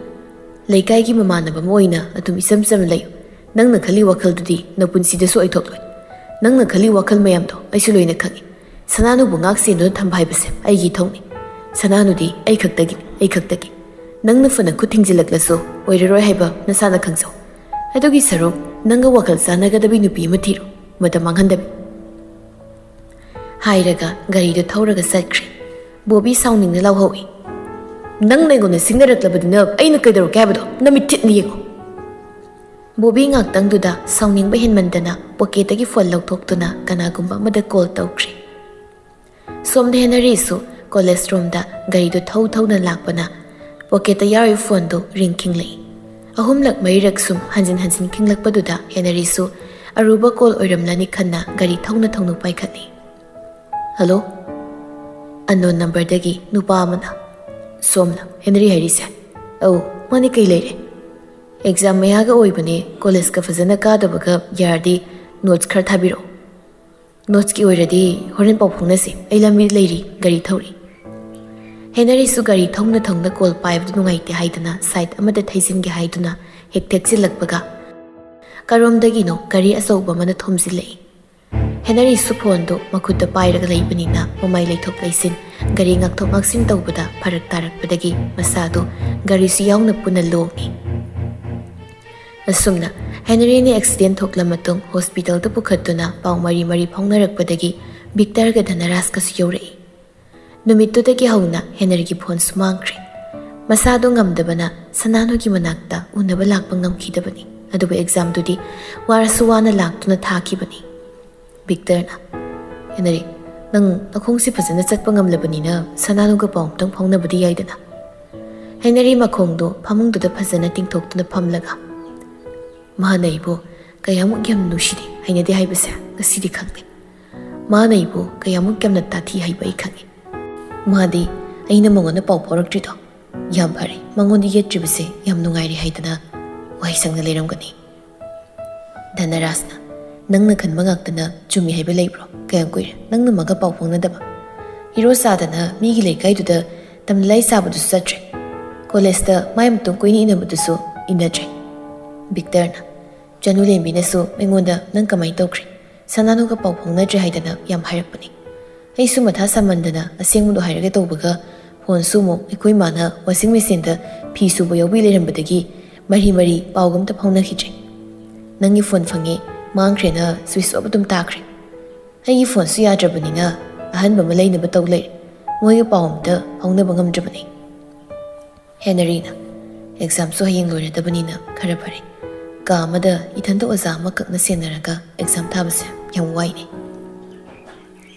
"ꯂꯩꯀꯥꯏꯒꯤ ꯃꯃꯥꯟꯅꯕ ꯑꯃ ꯑꯣꯏꯅ ꯑꯗꯨꯝ ꯏꯆꯝ ꯆꯝꯅ ꯂꯩꯌꯨ꯫ ꯅꯪꯅ ꯈꯜꯂꯤ ꯋꯥꯈꯜꯗꯨꯗꯤ ꯅꯄꯨꯟꯁꯤꯗꯁꯨ ꯑꯣꯏꯊꯣꯛꯂꯣꯏ꯫ ꯅꯪꯅ ꯈꯜꯂꯤ ꯋꯥꯈꯜ ꯃꯌꯥꯝꯗꯣ ꯑꯩꯁꯨ ꯂꯣꯏꯅ ꯈꯪꯏ꯫ ꯁꯅꯥꯅꯨꯕꯨ ꯉꯥꯛ ꯁꯦꯟꯗꯨꯅ ꯊꯝꯕ ꯍꯥꯏꯕꯁꯦ ꯑꯩꯒꯤ ꯏꯊꯧꯅꯤ꯫ ꯁꯅꯥꯅꯨꯗꯤ ꯑꯩ ꯈꯛꯇꯒꯤꯅꯤ, ꯑꯩ ꯈꯛꯇꯒꯤ꯫ ꯅꯪꯅ ꯐꯅ ꯈꯨꯠ ꯊꯤꯡꯖꯤꯜꯂꯛꯂꯁꯨ ꯑꯣꯏꯔꯔꯣꯏ ꯍꯥꯏꯕ ꯅꯁꯥꯅ ꯈꯪꯖꯧ꯫ ꯑꯗꯨꯒꯤ ꯁꯔꯨꯛ ꯅꯪꯒ ꯋꯥꯈꯜ ꯆꯥꯟꯅꯒꯗꯕꯤ ꯅꯨꯄꯤ ꯑꯃ ꯊꯤꯔꯣ, ꯃꯇꯝ ꯃꯥꯡꯍꯟꯗꯕꯤ," ꯍꯥꯏꯔꯒ ꯒꯥꯔꯤꯗꯨ ꯊꯧꯔꯒ ꯆꯠꯈ꯭ꯔꯦ꯫ ꯕꯣꯕꯤ ꯁꯥꯎꯅꯤꯡꯅ ꯂꯥꯎꯍꯧꯏ, "ꯅꯪꯅ ꯑꯩꯉꯣꯟꯗ ꯁꯤꯡꯅꯔꯛꯂꯕꯗꯨꯅ ꯑꯩꯅ ꯀꯩꯗꯧꯔꯛꯀꯦ ꯍꯥꯏꯕꯗꯣ ꯅꯃꯤꯠ ꯊꯤꯠꯅ ꯌꯦꯡꯉꯨ!" ꯕꯣꯕꯤ ꯉꯥꯛꯇꯪꯗꯨꯗ ꯁꯥꯎꯅꯤꯡꯕ ꯍꯦꯟꯃꯟꯗꯅ ꯄꯣꯀꯦꯠꯇꯒꯤ ꯐꯣꯟ ꯂꯧꯊꯣꯛꯇꯨꯅ ꯀꯅꯥꯒꯨꯝꯕ ꯑꯃꯗ ꯀꯣꯜ ꯇꯧꯈ꯭ꯔꯦ꯫ ꯁꯣꯝꯗ ꯍꯦꯅꯔꯤꯁꯨ ꯀꯣꯂꯦꯖ ꯔꯣꯝꯗ ꯒꯥꯔꯤꯗꯨ ꯊꯧ ꯊꯧꯅ ꯂꯥꯛꯄꯅ ꯄꯣꯀꯦꯠꯇ ꯌꯥꯎꯔꯤꯕ ꯐꯣꯟꯗꯨ ꯔꯤꯡ ꯈꯤꯡꯂꯛꯏ꯫ ꯑꯍꯨꯝꯂꯛ ꯃꯔꯤꯔꯛ ꯁꯨꯝ ꯍꯟꯖꯤꯟ ꯍꯟꯖꯤꯟ ꯈꯤꯡꯂꯛꯄꯗꯨꯗ ꯍꯦꯅꯔꯤꯁꯨ ꯑꯔꯨꯕ ꯀꯣꯜ ꯑꯣꯏꯔꯝꯂꯅꯤ ꯈꯟꯅ ꯒꯥꯔꯤ ꯊꯧꯅ ꯊꯧꯅ ꯄꯥꯏꯈꯠꯂꯤ꯫ "ꯍꯜꯂꯣ?" ꯑꯟꯅꯣꯟ ꯅꯝꯕꯔꯗꯒꯤ ꯅꯨꯄꯥ ꯑꯃꯅ꯫ "ꯁꯣꯝꯂ ꯍꯦꯅꯔꯤ ꯍꯥꯏꯔꯤꯁꯦ?" "ꯑꯧ, ꯃꯥꯅꯦ, ꯀꯩ ꯂꯩꯔꯦ?" "ꯑꯦꯛꯖꯥꯝ ꯃꯌꯥꯒ ꯑꯣꯏꯕꯅꯦ, ꯀꯣꯂꯦꯖꯀ ꯐꯖꯅ ꯀꯥꯗꯕꯒ ꯌꯥꯔꯗꯤ ꯅꯣꯠꯁ ꯈꯔ ꯊꯥꯕꯤꯔꯛꯑꯣ꯫" "ꯅꯣꯠꯁꯀꯤ ꯑꯣꯏꯔꯗꯤ ꯍꯣꯔꯦꯟ ꯄꯥꯎ ꯐꯥꯎꯅꯁꯤ, ꯑꯩ ꯂꯝꯕꯤꯗ ꯂꯩꯔꯤ, ꯒꯥꯔꯤ ꯊꯧꯔꯤ꯫" ꯍꯦꯅꯔꯤꯁꯨ ꯒꯥꯔꯤ ꯊꯧꯅ ꯊꯧꯅ ꯀꯣꯜ ꯄꯥꯏꯕꯗꯨ ꯅꯨꯡꯉꯥꯏꯇꯦ ꯍꯥꯏꯗꯨꯅ ꯁꯥꯏꯠ ꯑꯃꯗ ꯊꯩꯖꯤꯟꯒꯦ ꯍꯥꯏꯗꯨꯅ ꯍꯦꯛ ꯊꯦꯛꯆꯤꯜꯂꯛꯄꯒ ꯀꯔꯣꯝꯗꯒꯤꯅꯣ ꯒꯥꯔꯤ ꯑꯆꯧꯕ ꯑꯃꯅ ꯊꯣꯝꯖꯤꯜꯂꯛꯏ꯫ ꯍꯦꯅꯔꯤꯁꯨ ꯐꯣꯟꯗꯨ ꯃꯈꯨꯠꯇ ꯄꯥꯏꯔꯒ ꯂꯩꯕꯅꯤꯅ ꯃꯃꯥꯏ ꯂꯩꯊꯣꯛ ꯂꯩꯁꯤꯟ, ꯒꯥꯔꯤ ꯉꯥꯛꯊꯣꯛ ꯉꯥꯛꯁꯤꯟ ꯇꯧꯕꯗ ꯐꯔꯛ ꯇꯥꯔꯛꯄꯗꯒꯤ ꯃꯁꯥꯗꯨ ꯒꯥꯔꯤꯁꯨ ꯌꯥꯎꯅ ꯄꯨꯟꯅ ꯂꯣꯡꯉꯤ꯫ ꯑꯁꯨꯝꯅ ꯍꯦꯅꯔꯤꯅ ꯑꯦꯛꯁꯤꯗꯦꯟ ꯊꯣꯛꯂ ꯃꯇꯨꯡ ꯍꯣꯁꯄꯤꯇꯥꯜꯗ ꯄꯨꯈꯠꯇꯨꯅ ꯄꯥꯎ ꯃꯔꯤ ꯃꯔꯤ ꯐꯥꯎꯅꯔꯛꯄꯗꯒꯤ ꯚꯤꯛꯇꯔꯒ ꯙꯅꯔꯥꯖꯀꯁꯨ ꯌꯧꯔꯛꯏ꯫ ꯅꯨꯃꯤꯠꯇꯨꯗꯒꯤ ꯍꯧꯅ ꯍꯦꯅꯔꯤꯒꯤ ꯐꯣꯟꯁꯨ ꯃꯥꯡꯈ꯭ꯔꯦ꯫ ꯃꯁꯥꯗꯣ ꯉꯝꯗꯕꯅ ꯁꯅꯥꯅꯨꯒꯤ ꯃꯅꯥꯛꯇ ꯎꯅꯕ ꯂꯥꯛꯄ ꯉꯝꯈꯤꯗꯕꯅꯤ꯫ ꯑꯗꯨꯕꯨ ꯑꯦꯛꯖꯥꯝꯗꯨꯗꯤ ꯋꯥꯔꯁꯨ ꯋꯥꯅ ꯂꯥꯛꯇꯨꯅ ꯊꯥꯈꯤꯕꯅꯤ꯫ ꯕꯤꯛꯇꯔꯅ, "ꯍꯦꯅꯔꯤ, ꯅꯪ ꯅꯈꯣꯡꯁꯤ ꯐꯖꯅ ꯆꯠꯄ ꯉꯝꯂꯕꯅꯤꯅ ꯁꯅꯥꯅꯨꯒ ꯄꯥꯎ ꯑꯝꯇꯪ ꯐꯥꯎꯅꯕꯗꯤ ꯌꯥꯏꯗꯅ?" ꯍꯦꯅꯔꯤ ꯃꯈꯣꯡꯗꯨ ꯐꯃꯨꯡꯗꯨꯗ ꯐꯖꯅ ꯇꯤꯡꯊꯣꯛꯇꯨꯅ ꯐꯝꯂꯒ, "ꯃꯥꯅ ꯑꯩꯕꯨ ꯀꯌꯥꯃꯨꯛ ꯌꯥꯝ ꯅꯨꯡꯁꯤꯗꯦ, ꯍꯩꯅꯗꯦ ꯍꯥꯏꯕꯁꯦ ꯉꯁꯤꯗꯤ ꯈꯪꯂꯦ꯫ ꯃꯥꯅ ꯑꯩꯕꯨ ꯀꯌꯥꯃꯨꯛ ꯌꯥꯝꯅ ꯇꯥꯊꯤ ꯍꯥꯏꯕ ꯑꯩ ꯈꯪꯉꯤ꯫ ꯃꯥꯗꯤ ꯑꯩꯅ ꯃꯉꯣꯟꯗ ꯄꯥꯎ ꯐꯥꯎꯔꯛꯇ꯭ꯔꯤꯗꯣ ꯌꯥꯝ ꯐꯔꯦ, ꯃꯉꯣꯟꯗ ꯌꯦꯠꯇ꯭ꯔꯤꯕꯁꯦ ꯌꯥꯝ ꯅꯨꯡꯉꯥꯏꯔꯦ ꯍꯥꯏꯗꯅ ꯋꯥꯍꯩ ꯁꯪꯅ ꯂꯩꯔꯝꯒꯅꯤ꯫" ꯙꯅꯔꯥꯖꯅ, "ꯅꯪꯅ ꯈꯟꯕ ꯉꯥꯛꯇꯅ ꯆꯨꯝꯃꯤ ꯍꯥꯏꯕ ꯂꯩꯕ꯭ꯔꯣ? ꯀꯌꯥꯝ ꯀꯨꯏꯔꯦ ꯅꯪꯅ ꯃꯥꯒ ꯄꯥꯎ ꯐꯥꯎꯅꯗꯕ? ꯍꯤꯔꯣ ꯁꯥꯗꯅ ꯃꯤꯒꯤ ꯂꯩꯀꯥꯏꯗꯨꯗ ꯇꯝꯅ ꯂꯥꯏ ꯁꯥꯕꯗꯨꯁꯨ ꯆꯠꯇ꯭ꯔꯦ꯫ ꯀꯣꯂꯦꯖꯇ ꯃꯥꯏ ꯃꯇꯨꯡ ꯀꯣꯏꯅ ꯏꯟꯅꯕꯗꯨꯁꯨ ꯏꯟꯅꯗ꯭ꯔꯦ꯫" ꯕꯤꯛꯇꯔꯅ, "ꯆꯅꯨ ꯂꯦꯝꯕꯤꯅꯁꯨ ꯑꯩꯉꯣꯟꯗ ꯅꯪ ꯀꯃꯥꯏꯅ ꯇꯧꯈ꯭ꯔꯦ, ꯁꯅꯥꯅꯨꯒ ꯄꯥꯎ ꯐꯥꯎꯅꯗ꯭ꯔꯦ ꯍꯥꯏꯗꯅ ꯌꯥꯝ ꯍꯥꯏꯔꯛꯄꯅꯤ꯫ ꯑꯩꯁꯨ ꯃꯊꯥ ꯁꯥꯃꯟꯗꯅ ꯑꯁꯦꯡꯕꯗꯣ ꯍꯥꯏꯔꯒꯦ ꯇꯧꯕꯒ ꯐꯣꯟꯁꯨ ꯑꯃꯨꯛ ꯑꯩꯈꯣꯏ ꯃꯥꯅ ꯋꯥꯁꯤꯡ ꯃꯦꯆꯤꯟꯗ ꯐꯤ ꯁꯨꯕ ꯌꯥꯎꯕꯤ ꯂꯩꯔꯝꯕꯗꯒꯤ ꯃꯔꯤ ꯃꯔꯤ ꯄꯥꯎꯒ ꯑꯝꯇ ꯐꯥꯎꯅꯈꯤꯗ꯭ꯔꯦ꯫ ꯅꯪꯒꯤ ꯐꯣꯟ ꯐꯪꯉꯦ, ꯃꯥꯡꯈ꯭ꯔꯦꯅ ꯁ꯭ꯋꯤꯆ ꯑꯣꯐ ꯑꯗꯨꯝ ꯇꯥꯈ꯭ꯔꯦ꯫ ꯑꯩꯒꯤ ꯐꯣꯟꯁꯨ ꯌꯥꯗ꯭ꯔꯕꯅꯤꯅ ꯑꯍꯟꯕ ꯑꯃ ꯂꯩꯅꯕ ꯇꯧ ꯂꯩꯔꯦ꯫ ꯃꯣꯏꯒ ꯄꯥꯎ ꯑꯝꯇ ꯐꯥꯎꯅꯕ ꯉꯝꯗ꯭ꯔꯕꯅꯤ꯫" ꯍꯦꯅꯔꯤꯅ, "ꯑꯦꯛꯖꯥꯝꯁꯨ ꯍꯌꯦꯡ ꯂꯣꯏꯔꯗꯕꯅꯤꯅ ꯈꯔ ꯐꯔꯦ꯫ ꯀꯥ ꯑꯃꯗ ꯏꯊꯟꯇ ꯑꯣꯖꯥ ꯑꯃꯈꯛꯅ ꯁꯦꯟꯅꯔꯒ ꯑꯦꯛꯖꯥꯝ ꯊꯥꯕꯁꯦ ꯌꯥꯝ ꯋꯥꯏꯅꯦ꯫"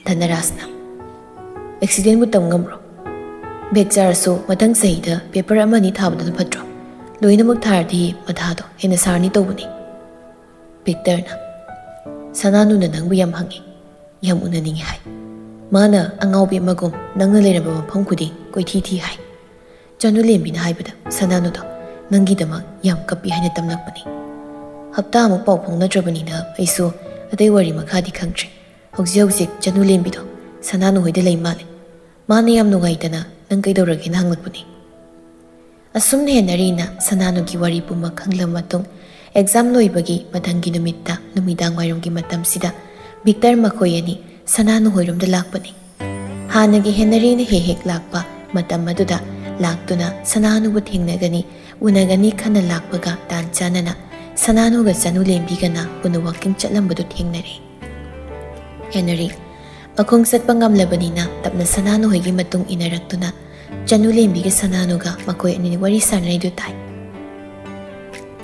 ꯙꯅꯔꯥꯖꯅ, "ꯑꯦꯛꯁꯤꯗꯦꯟꯕꯨ ꯇꯝ ꯉꯝꯕ꯭ꯔꯣ? ꯕꯦꯛ ꯆꯥꯔꯁꯨ ꯃꯊꯪ ꯆꯍꯤꯗ ꯄꯦꯄꯔ ꯑꯃ ꯑꯅꯤ ꯊꯥꯕꯗꯨꯅ ꯐꯠꯇ꯭ꯔꯣ? ꯂꯣꯏꯅꯃꯛ ꯊꯥꯔꯗꯤ ꯃꯊꯥꯗꯣ ꯍꯦꯟꯅ ꯁꯥꯔꯅꯤ ꯇꯧꯕꯅꯤ꯫" ꯕꯤꯛꯇꯔꯅ, "ꯁꯅꯥꯅꯨꯅ ꯅꯪꯕꯨ ꯌꯥꯝ ꯍꯪꯉꯤ, ꯌꯥꯝ ꯎꯅꯅꯤꯡꯉꯤ ꯍꯥꯏ꯫ ꯃꯥꯅ ꯑꯉꯥꯎꯕꯤ ꯑꯃꯒꯨꯝ ꯅꯪꯅ ꯂꯩꯔꯝꯕ ꯃꯐꯝ ꯈꯨꯗꯤꯡ ꯀꯣꯏꯊꯤ ꯊꯤ ꯍꯥꯏ꯫ ꯆꯅꯨ ꯂꯦꯝꯕꯤꯅ ꯍꯥꯏꯕꯗ ꯁꯅꯥꯅꯨꯗꯣ ꯅꯪꯒꯤꯗꯃꯛ ꯌꯥꯝ ꯀꯞꯄꯤ ꯍꯥꯏꯅ ꯇꯝꯂꯛꯄꯅꯤ꯫ ꯍꯞꯇꯥ ꯑꯃꯨꯛ ꯄꯥꯎ ꯐꯥꯎꯅꯗ꯭ꯔꯕꯅꯤꯅ ꯑꯩꯁꯨ ꯑꯇꯩ ꯋꯥꯔꯤ ꯃꯈꯥꯗꯤ ꯈꯪꯗ꯭ꯔꯦ꯫ ꯍꯧꯖꯤꯛ ꯍꯧꯖꯤꯛ ꯆꯅꯨ ꯂꯦꯝꯕꯤꯗꯣ ꯁꯅꯥꯅꯨ ꯍꯣꯏꯗ ꯂꯩ ꯃꯥꯜꯂꯦ꯫ ꯃꯥꯅ ꯌꯥꯝ ꯅꯨꯡꯉꯥꯏꯇꯅ ꯅꯪ ꯀꯩꯗꯧꯔꯒꯦꯅ ꯍꯪꯂꯛꯄꯅꯤ꯫" ꯑꯁꯨꯝꯅ ꯍꯦꯅꯔꯤꯅ ꯁꯅꯥꯅꯨꯒꯤ ꯋꯥꯔꯤ ꯄꯨꯝꯕ ꯈꯪꯂꯕ ꯃꯇꯨꯡ, ꯑꯦꯛꯖꯥꯝ ꯂꯣꯏꯕꯒꯤ ꯃꯊꯪꯒꯤ ꯅꯨꯃꯤꯠꯇ ꯅꯨꯃꯤꯗꯥꯡ ꯋꯥꯏꯔꯝꯒꯤ ꯃꯇꯝꯁꯤꯗ ꯕꯤꯛꯇꯔ ꯃꯈꯣꯏ ꯑꯅꯤ ꯁꯅꯥꯅꯨ ꯍꯣꯏꯔꯣꯝꯗ ꯂꯥꯛꯄꯅꯤ꯫ ꯍꯥꯟꯅꯒꯤ ꯍꯦꯅꯔꯤꯅ ꯍꯦꯛ ꯍꯦꯛ ꯂꯥꯛꯄ ꯃꯇꯝ ꯑꯗꯨꯗ ꯂꯥꯛꯇꯨꯅ ꯁꯅꯥꯅꯨꯕꯨ ꯊꯦꯡꯅꯒꯅꯤ, ꯎꯅꯒꯅꯤ ꯈꯟꯅ ꯂꯥꯛꯄꯒ ꯇꯥꯟ ꯆꯥꯅꯅ ꯁꯅꯥꯅꯨꯒ ꯆꯅꯨ ꯂꯦꯝꯕꯤꯒꯅ ꯎꯅ ꯋꯥꯀꯤꯡ ꯆꯠꯂꯝꯕꯗꯨ ꯊꯦꯡꯅꯔꯦ꯫ ꯍꯦꯅꯔꯤ ꯃꯈꯣꯡ ꯆꯠꯄ ꯉꯝꯂꯕꯅꯤꯅ ꯇꯞꯅ ꯁꯅꯥꯅꯨ ꯍꯣꯏꯒꯤ ꯃꯇꯨꯡ ꯏꯟꯅꯔꯛꯇꯨꯅ ꯆꯅꯨ ꯂꯦꯝꯕꯤꯒ ꯁꯅꯥꯅꯨꯒ ꯃꯈꯣꯏ ꯑꯅꯤꯅ ꯋꯥꯔꯤ ꯁꯥꯟꯅꯔꯤꯗꯨ ꯇꯥꯏ꯫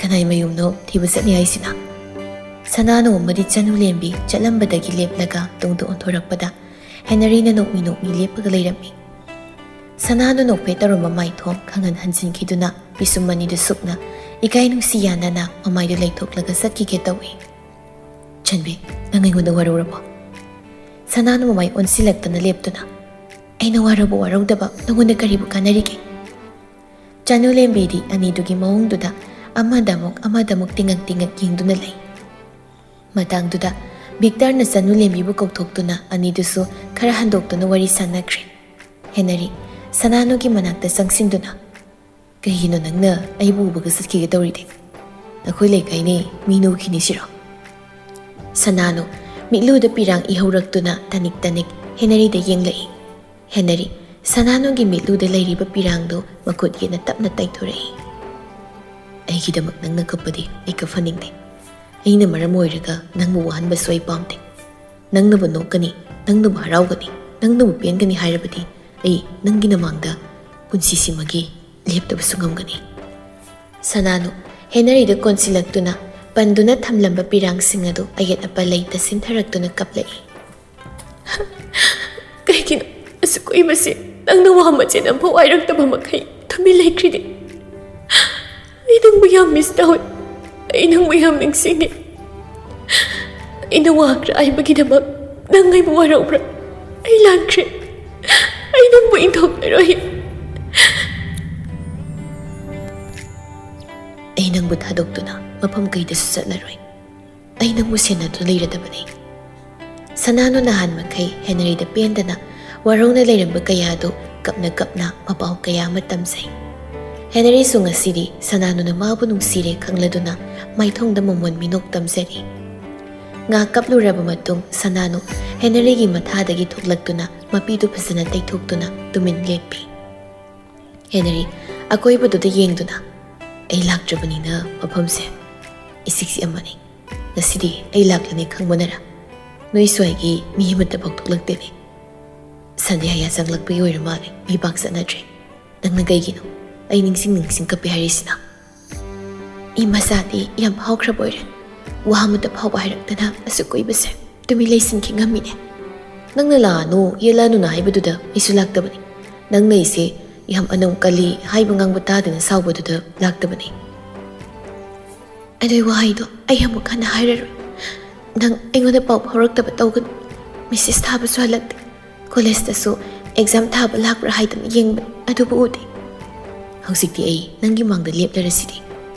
ꯀꯅꯥꯏ ꯃꯌꯨꯝꯅꯣ ꯊꯤꯕ ꯆꯠꯅꯤ ꯍꯥꯏꯁꯤꯅ? ꯁꯅꯥꯅꯨ ꯑꯃꯗꯤ ꯆꯅꯨ ꯂꯦꯝꯕꯤ ꯆꯠꯂꯝꯕꯗꯒꯤ ꯂꯦꯞꯂꯒ ꯇꯨꯡꯗ ꯑꯣꯟꯊꯣꯔꯛꯄꯗ ꯍꯦꯅꯔꯤꯅ ꯅꯣꯛꯃꯤ ꯅꯣꯛꯃꯤ ꯂꯦꯞꯄꯒ ꯂꯩꯔꯝꯃꯤ꯫ ꯁꯅꯥꯅꯨ ꯅꯣꯛꯐꯦꯠ ꯇꯧꯔꯝꯕ ꯃꯥꯏꯊꯣꯡ ꯈꯪꯍꯟ ꯍꯟꯖꯤꯟꯈꯤꯗꯨꯅ ꯄꯤꯁꯨꯝ ꯑꯅꯤꯗꯨ ꯁꯨꯛꯅ ꯏꯀꯥꯏ ꯅꯨꯡꯁꯤ ꯌꯥꯅꯅ ꯃꯃꯥꯏꯗꯨ ꯂꯩꯊꯣꯛꯂꯒ ꯆꯠꯈꯤꯒꯦ ꯇꯧꯏ꯫ "ꯆꯟꯕꯤ, ꯅꯪ ꯑꯩꯉꯣꯟꯗ ꯋꯥꯔꯧꯔꯕꯣ?" ꯁꯅꯥꯅꯨ ꯃꯃꯥꯏ ꯑꯣꯟꯁꯤꯜꯂꯛꯇꯅ ꯂꯦꯞꯇꯨꯅ, "ꯑꯩꯅ ꯋꯥꯔꯧꯕ ꯋꯥꯔꯧꯗꯕ ꯅꯉꯣꯟꯗ ꯀꯔꯤꯕꯨ ꯀꯥꯟꯅꯔꯤꯒꯦ?" ꯆꯅꯨ ꯂꯦꯝꯕꯤꯗꯤ ꯑꯅꯤꯗꯨꯒꯤ ꯃꯑꯣꯡꯗꯨꯗ ꯑꯃꯗꯃꯨꯛ ꯑꯃꯗꯃꯨꯛ ꯇꯤꯡꯉꯛ ꯇꯤꯡꯉꯛ ꯌꯦꯡꯗꯨꯅ ꯂꯩ꯫ ꯃꯇꯥꯡꯗꯨꯗ ꯚꯤꯛꯇꯔꯅ ꯆꯅꯨ ꯂꯦꯝꯕꯤꯕꯨ ꯀꯧꯊꯣꯛꯇꯨꯅ ꯑꯅꯤꯗꯨꯁꯨ ꯈꯔ ꯍꯟꯗꯣꯛꯇꯨꯅ ꯋꯥꯔꯤ ꯁꯥꯟꯅꯈ꯭ꯔꯦ꯫ ꯍꯦꯅꯔꯤ, ꯁꯅꯥꯅꯨꯒꯤ ꯃꯅꯥꯛꯇ ꯆꯪꯁꯤꯟꯗꯨꯅ, "ꯀꯩꯒꯤꯅꯣ ꯅꯪꯅ ꯑꯩꯕꯨ ꯎꯕꯒ ꯆꯠꯈꯤꯒꯦ ꯇꯧꯔꯤꯗꯤ? ꯑꯩꯈꯣꯏ ꯂꯩꯀꯥꯏꯅꯦ, ꯃꯤ ꯅꯨꯈꯤꯅꯤ ꯁꯤꯔꯣ?" ꯁꯅꯥꯅꯨ, ꯃꯤꯠꯂꯨꯗ ꯄꯤꯔꯥꯡ ꯏꯍꯧꯔꯛꯇꯨꯅ ꯇꯅꯤꯛ ꯇꯅꯤꯛ ꯍꯦꯅꯔꯤꯗ ꯌꯦꯡꯂꯛꯏ꯫ ꯍꯦꯅꯔꯤ, ꯁꯅꯥꯅꯨꯒꯤ ꯃꯤꯠꯂꯨꯗ ꯂꯩꯔꯤꯕ ꯄꯤꯔꯥꯡꯗꯨ ꯃꯈꯨꯠ ꯌꯦꯠꯅ ꯇꯞꯅ ꯇꯩꯊꯣꯔꯛꯏ꯫ "ꯑꯩꯒꯤꯗꯃꯛ ꯅꯪꯅ ꯀꯞꯄꯗꯤ ꯑꯩ ꯀꯞꯍꯟꯅꯤꯡꯗꯦ꯫ ꯑꯩꯅ ꯃꯔꯝ ꯑꯣꯏꯔꯒ ꯅꯪꯕꯨ ꯋꯥꯍꯟꯕꯁꯨ ꯑꯩ ꯄꯥꯝꯗꯦ꯫ ꯅꯪꯅꯕꯨ ꯅꯣꯛꯀꯅꯤ, ꯅꯪꯅꯕꯨ ꯍꯔꯥꯎꯒꯅꯤ, ꯅꯪꯅꯕꯨ ꯄꯦꯟꯒꯅꯤ ꯍꯥꯏꯔꯕꯗꯤ ꯑꯩ ꯅꯪꯒꯤ ꯅꯃꯥꯡꯗ ꯄꯨꯟꯁꯤꯁꯤꯃꯒꯤ ꯂꯦꯞꯇꯕꯁꯨ ꯉꯝꯒꯅꯤ꯫" ꯁꯅꯥꯅꯨ, ꯍꯦꯅꯔꯤꯗ ꯀꯣꯟꯁꯤꯜꯂꯛꯇꯨꯅ ꯄꯟꯗꯨꯅ ꯊꯝꯂꯝꯕ ꯄꯤꯔꯥꯡꯁꯤꯡ ꯑꯗꯨ ꯑꯌꯦꯠ ꯑꯄꯟ ꯂꯩꯇ ꯁꯤꯟꯊꯔꯛꯇꯨꯅ ꯀꯞꯂꯛꯏ꯫ "ꯀꯩꯒꯤꯅꯣ ꯑꯁꯨꯛ ꯀꯨꯏꯕꯁꯤ ꯅꯪꯅ ꯋꯥ ꯃꯆꯦꯠ ꯑꯃꯐꯥꯎ ꯍꯥꯏꯔꯛꯇꯕ ꯃꯈꯩ ꯇꯨꯃꯤꯟ ꯂꯩꯈ꯭ꯔꯤꯗꯤ? ꯑꯩ ꯅꯪꯕꯨ ꯌꯥꯝ ꯃꯤꯁ ꯇꯧꯏ꯫ ꯑꯩ ꯅꯪꯕꯨ ꯌꯥꯝ ꯅꯤꯡꯁꯤꯡꯉꯤ꯫ ꯑꯩꯅ ꯋꯥꯈ꯭ꯔ ꯍꯥꯏꯕꯒꯤꯗꯃꯛ ꯅꯪ ꯑꯩꯕꯨ ꯋꯥꯔꯧꯕ꯭ꯔꯥ? ꯑꯩ ꯂꯥꯟꯈ꯭ꯔꯦ꯫ ꯑꯩ ꯅꯪꯕꯨ ꯏꯟꯊꯣꯛꯂꯔꯣꯏ꯫ ꯑꯩ ꯅꯪꯕꯨ ꯊꯥꯗꯣꯛꯇꯨꯅ ꯃꯐꯝ ꯀꯩꯗꯁꯨ ꯆꯠꯂꯔꯣꯏ꯫ ꯑꯩ ꯅꯪꯕꯨ ꯁꯦꯟꯅꯗꯨꯅ ꯂꯩꯔꯗꯕꯅꯤ꯫" ꯁꯅꯥꯅꯨ ꯅꯍꯥꯟ ꯃꯈꯩ ꯍꯦꯅꯔꯤꯗ ꯄꯦꯟꯗꯅ ꯋꯥꯔꯧꯅ ꯂꯩꯔꯝꯕ ꯀꯌꯥꯗꯨ ꯀꯞꯅ ꯀꯞꯅ ꯃꯄꯥꯎ ꯀꯌꯥ ꯑꯃ ꯇꯝꯖꯩ꯫ ꯍꯦꯅꯔꯤꯁꯨ ꯉꯁꯤꯗꯤ ꯁꯅꯥꯅꯨꯅ ꯃꯥꯕꯨ ꯅꯨꯡꯁꯤꯔꯦ ꯈꯪꯂꯗꯨꯅ ꯃꯥꯏꯊꯣꯡꯗ ꯃꯃꯣꯟ ꯃꯤꯅꯣꯛ ꯇꯝꯖꯔꯤ꯫ ꯉꯥꯏꯍꯥꯛ ꯀꯞꯂꯨꯔꯕ ꯃꯇꯨꯡ ꯁꯅꯥꯅꯨ ꯍꯦꯅꯔꯤꯒꯤ ꯃꯊꯥꯗꯒꯤ ꯊꯣꯛꯂꯛꯇꯨꯅ ꯃꯄꯤꯗꯨ ꯐꯖꯅ ꯇꯩꯊꯣꯛꯇꯨꯅ ꯇꯨꯃꯤꯟ ꯂꯦꯞꯄꯤ꯫ ꯍꯦꯅꯔꯤ ꯑꯀꯣꯏꯕꯗꯨꯗ ꯌꯦꯡꯗꯨꯅ, "ꯑꯩ ꯂꯥꯛꯇ꯭ꯔꯕꯅꯤꯅ ꯃꯐꯝꯁꯦ ꯏꯆꯤꯛ ꯆꯤꯛꯑꯝꯃꯅꯤ꯫ ꯉꯁꯤꯗꯤ ꯑꯩ ꯂꯥꯛꯂꯅꯤ ꯈꯪꯕꯅꯔ? ꯅꯣꯏ ꯁ꯭ꯋꯥꯏꯒꯤ ꯃꯤ ꯑꯃꯠꯇ ꯐꯥꯎ ꯊꯣꯛꯂꯛꯇꯦꯅꯦ꯫ ꯁꯟꯗꯦ ꯍꯌꯥ ꯆꯪꯂꯛꯄꯒꯤ ꯑꯣꯏꯔ ꯃꯥꯜꯂꯦ, ꯃꯤ ꯄꯥꯛ ꯆꯠꯅꯗ꯭ꯔꯦ꯫ ꯅꯪꯅ ꯀꯩꯒꯤꯅꯣ ꯑꯩ ꯅꯤꯡꯁꯤꯡ ꯅꯤꯡꯁꯤꯡ ꯀꯞꯄꯦ ꯍꯥꯏꯔꯤꯁꯤꯅ?" ꯏꯃꯥꯆꯥꯗꯤ ꯌꯥꯝ ꯐꯥꯎꯈ꯭ꯔꯕ ꯑꯣꯏꯔꯦ꯫ ꯋꯥ ꯑꯃꯇ ꯐꯥꯎꯕ ꯍꯥꯏꯔꯛꯇꯅ ꯑꯁꯨꯛ ꯀꯨꯏꯕꯁꯦ ꯇꯨꯃꯤꯟ ꯂꯩꯁꯤꯟꯈꯤ ꯉꯝꯃꯤꯅꯦ꯫ ꯅꯪꯅ ꯂꯥꯛꯑꯅꯨ, ꯌꯦꯠꯂꯛꯑꯅꯨꯅ ꯍꯥꯏꯕꯗꯨꯗ ꯑꯩꯁꯨ ꯂꯥꯛꯇꯕꯅꯤ꯫ ꯅꯪꯅ ꯑꯩꯁꯦ ꯌꯥꯝ ꯑꯅꯧ ꯀꯜꯂꯤ ꯍꯥꯏꯕ ꯉꯥꯡꯕ ꯇꯥꯗꯅ ꯁꯥꯎꯕꯗꯨꯗ ꯂꯥꯛꯇꯕꯅꯤ꯫ ꯑꯗꯨꯏ ꯋꯥꯍꯩꯗꯣ ꯑꯩ ꯑꯃꯨꯛ ꯍꯟꯅ ꯍꯥꯏꯔꯔꯣꯏ꯫ ꯅꯪ ꯑꯩꯉꯣꯟꯗ ꯄꯥꯎ ꯐꯥꯎꯔꯛꯇꯕ ꯇꯧꯒꯅꯨ꯫ ꯃꯦꯁꯦꯖ ꯊꯥꯕꯁꯨ ꯍꯜꯂꯛꯇꯦ꯫ ꯀꯣꯂꯦꯖꯇꯁꯨ ꯑꯦꯛꯖꯥꯝ ꯊꯥꯕ ꯂꯥꯛꯄ꯭ꯔꯥ ꯍꯥꯏꯗꯅ ꯌꯦꯡꯕꯅꯤ, ꯑꯗꯨꯕꯨ ꯎꯗꯦ꯫ ꯍꯧꯖꯤꯛꯇꯤ ꯑꯩ ꯅꯪꯒꯤ ꯃꯥꯡꯗ ꯂꯦꯞꯂꯔꯁꯤꯗꯤ꯫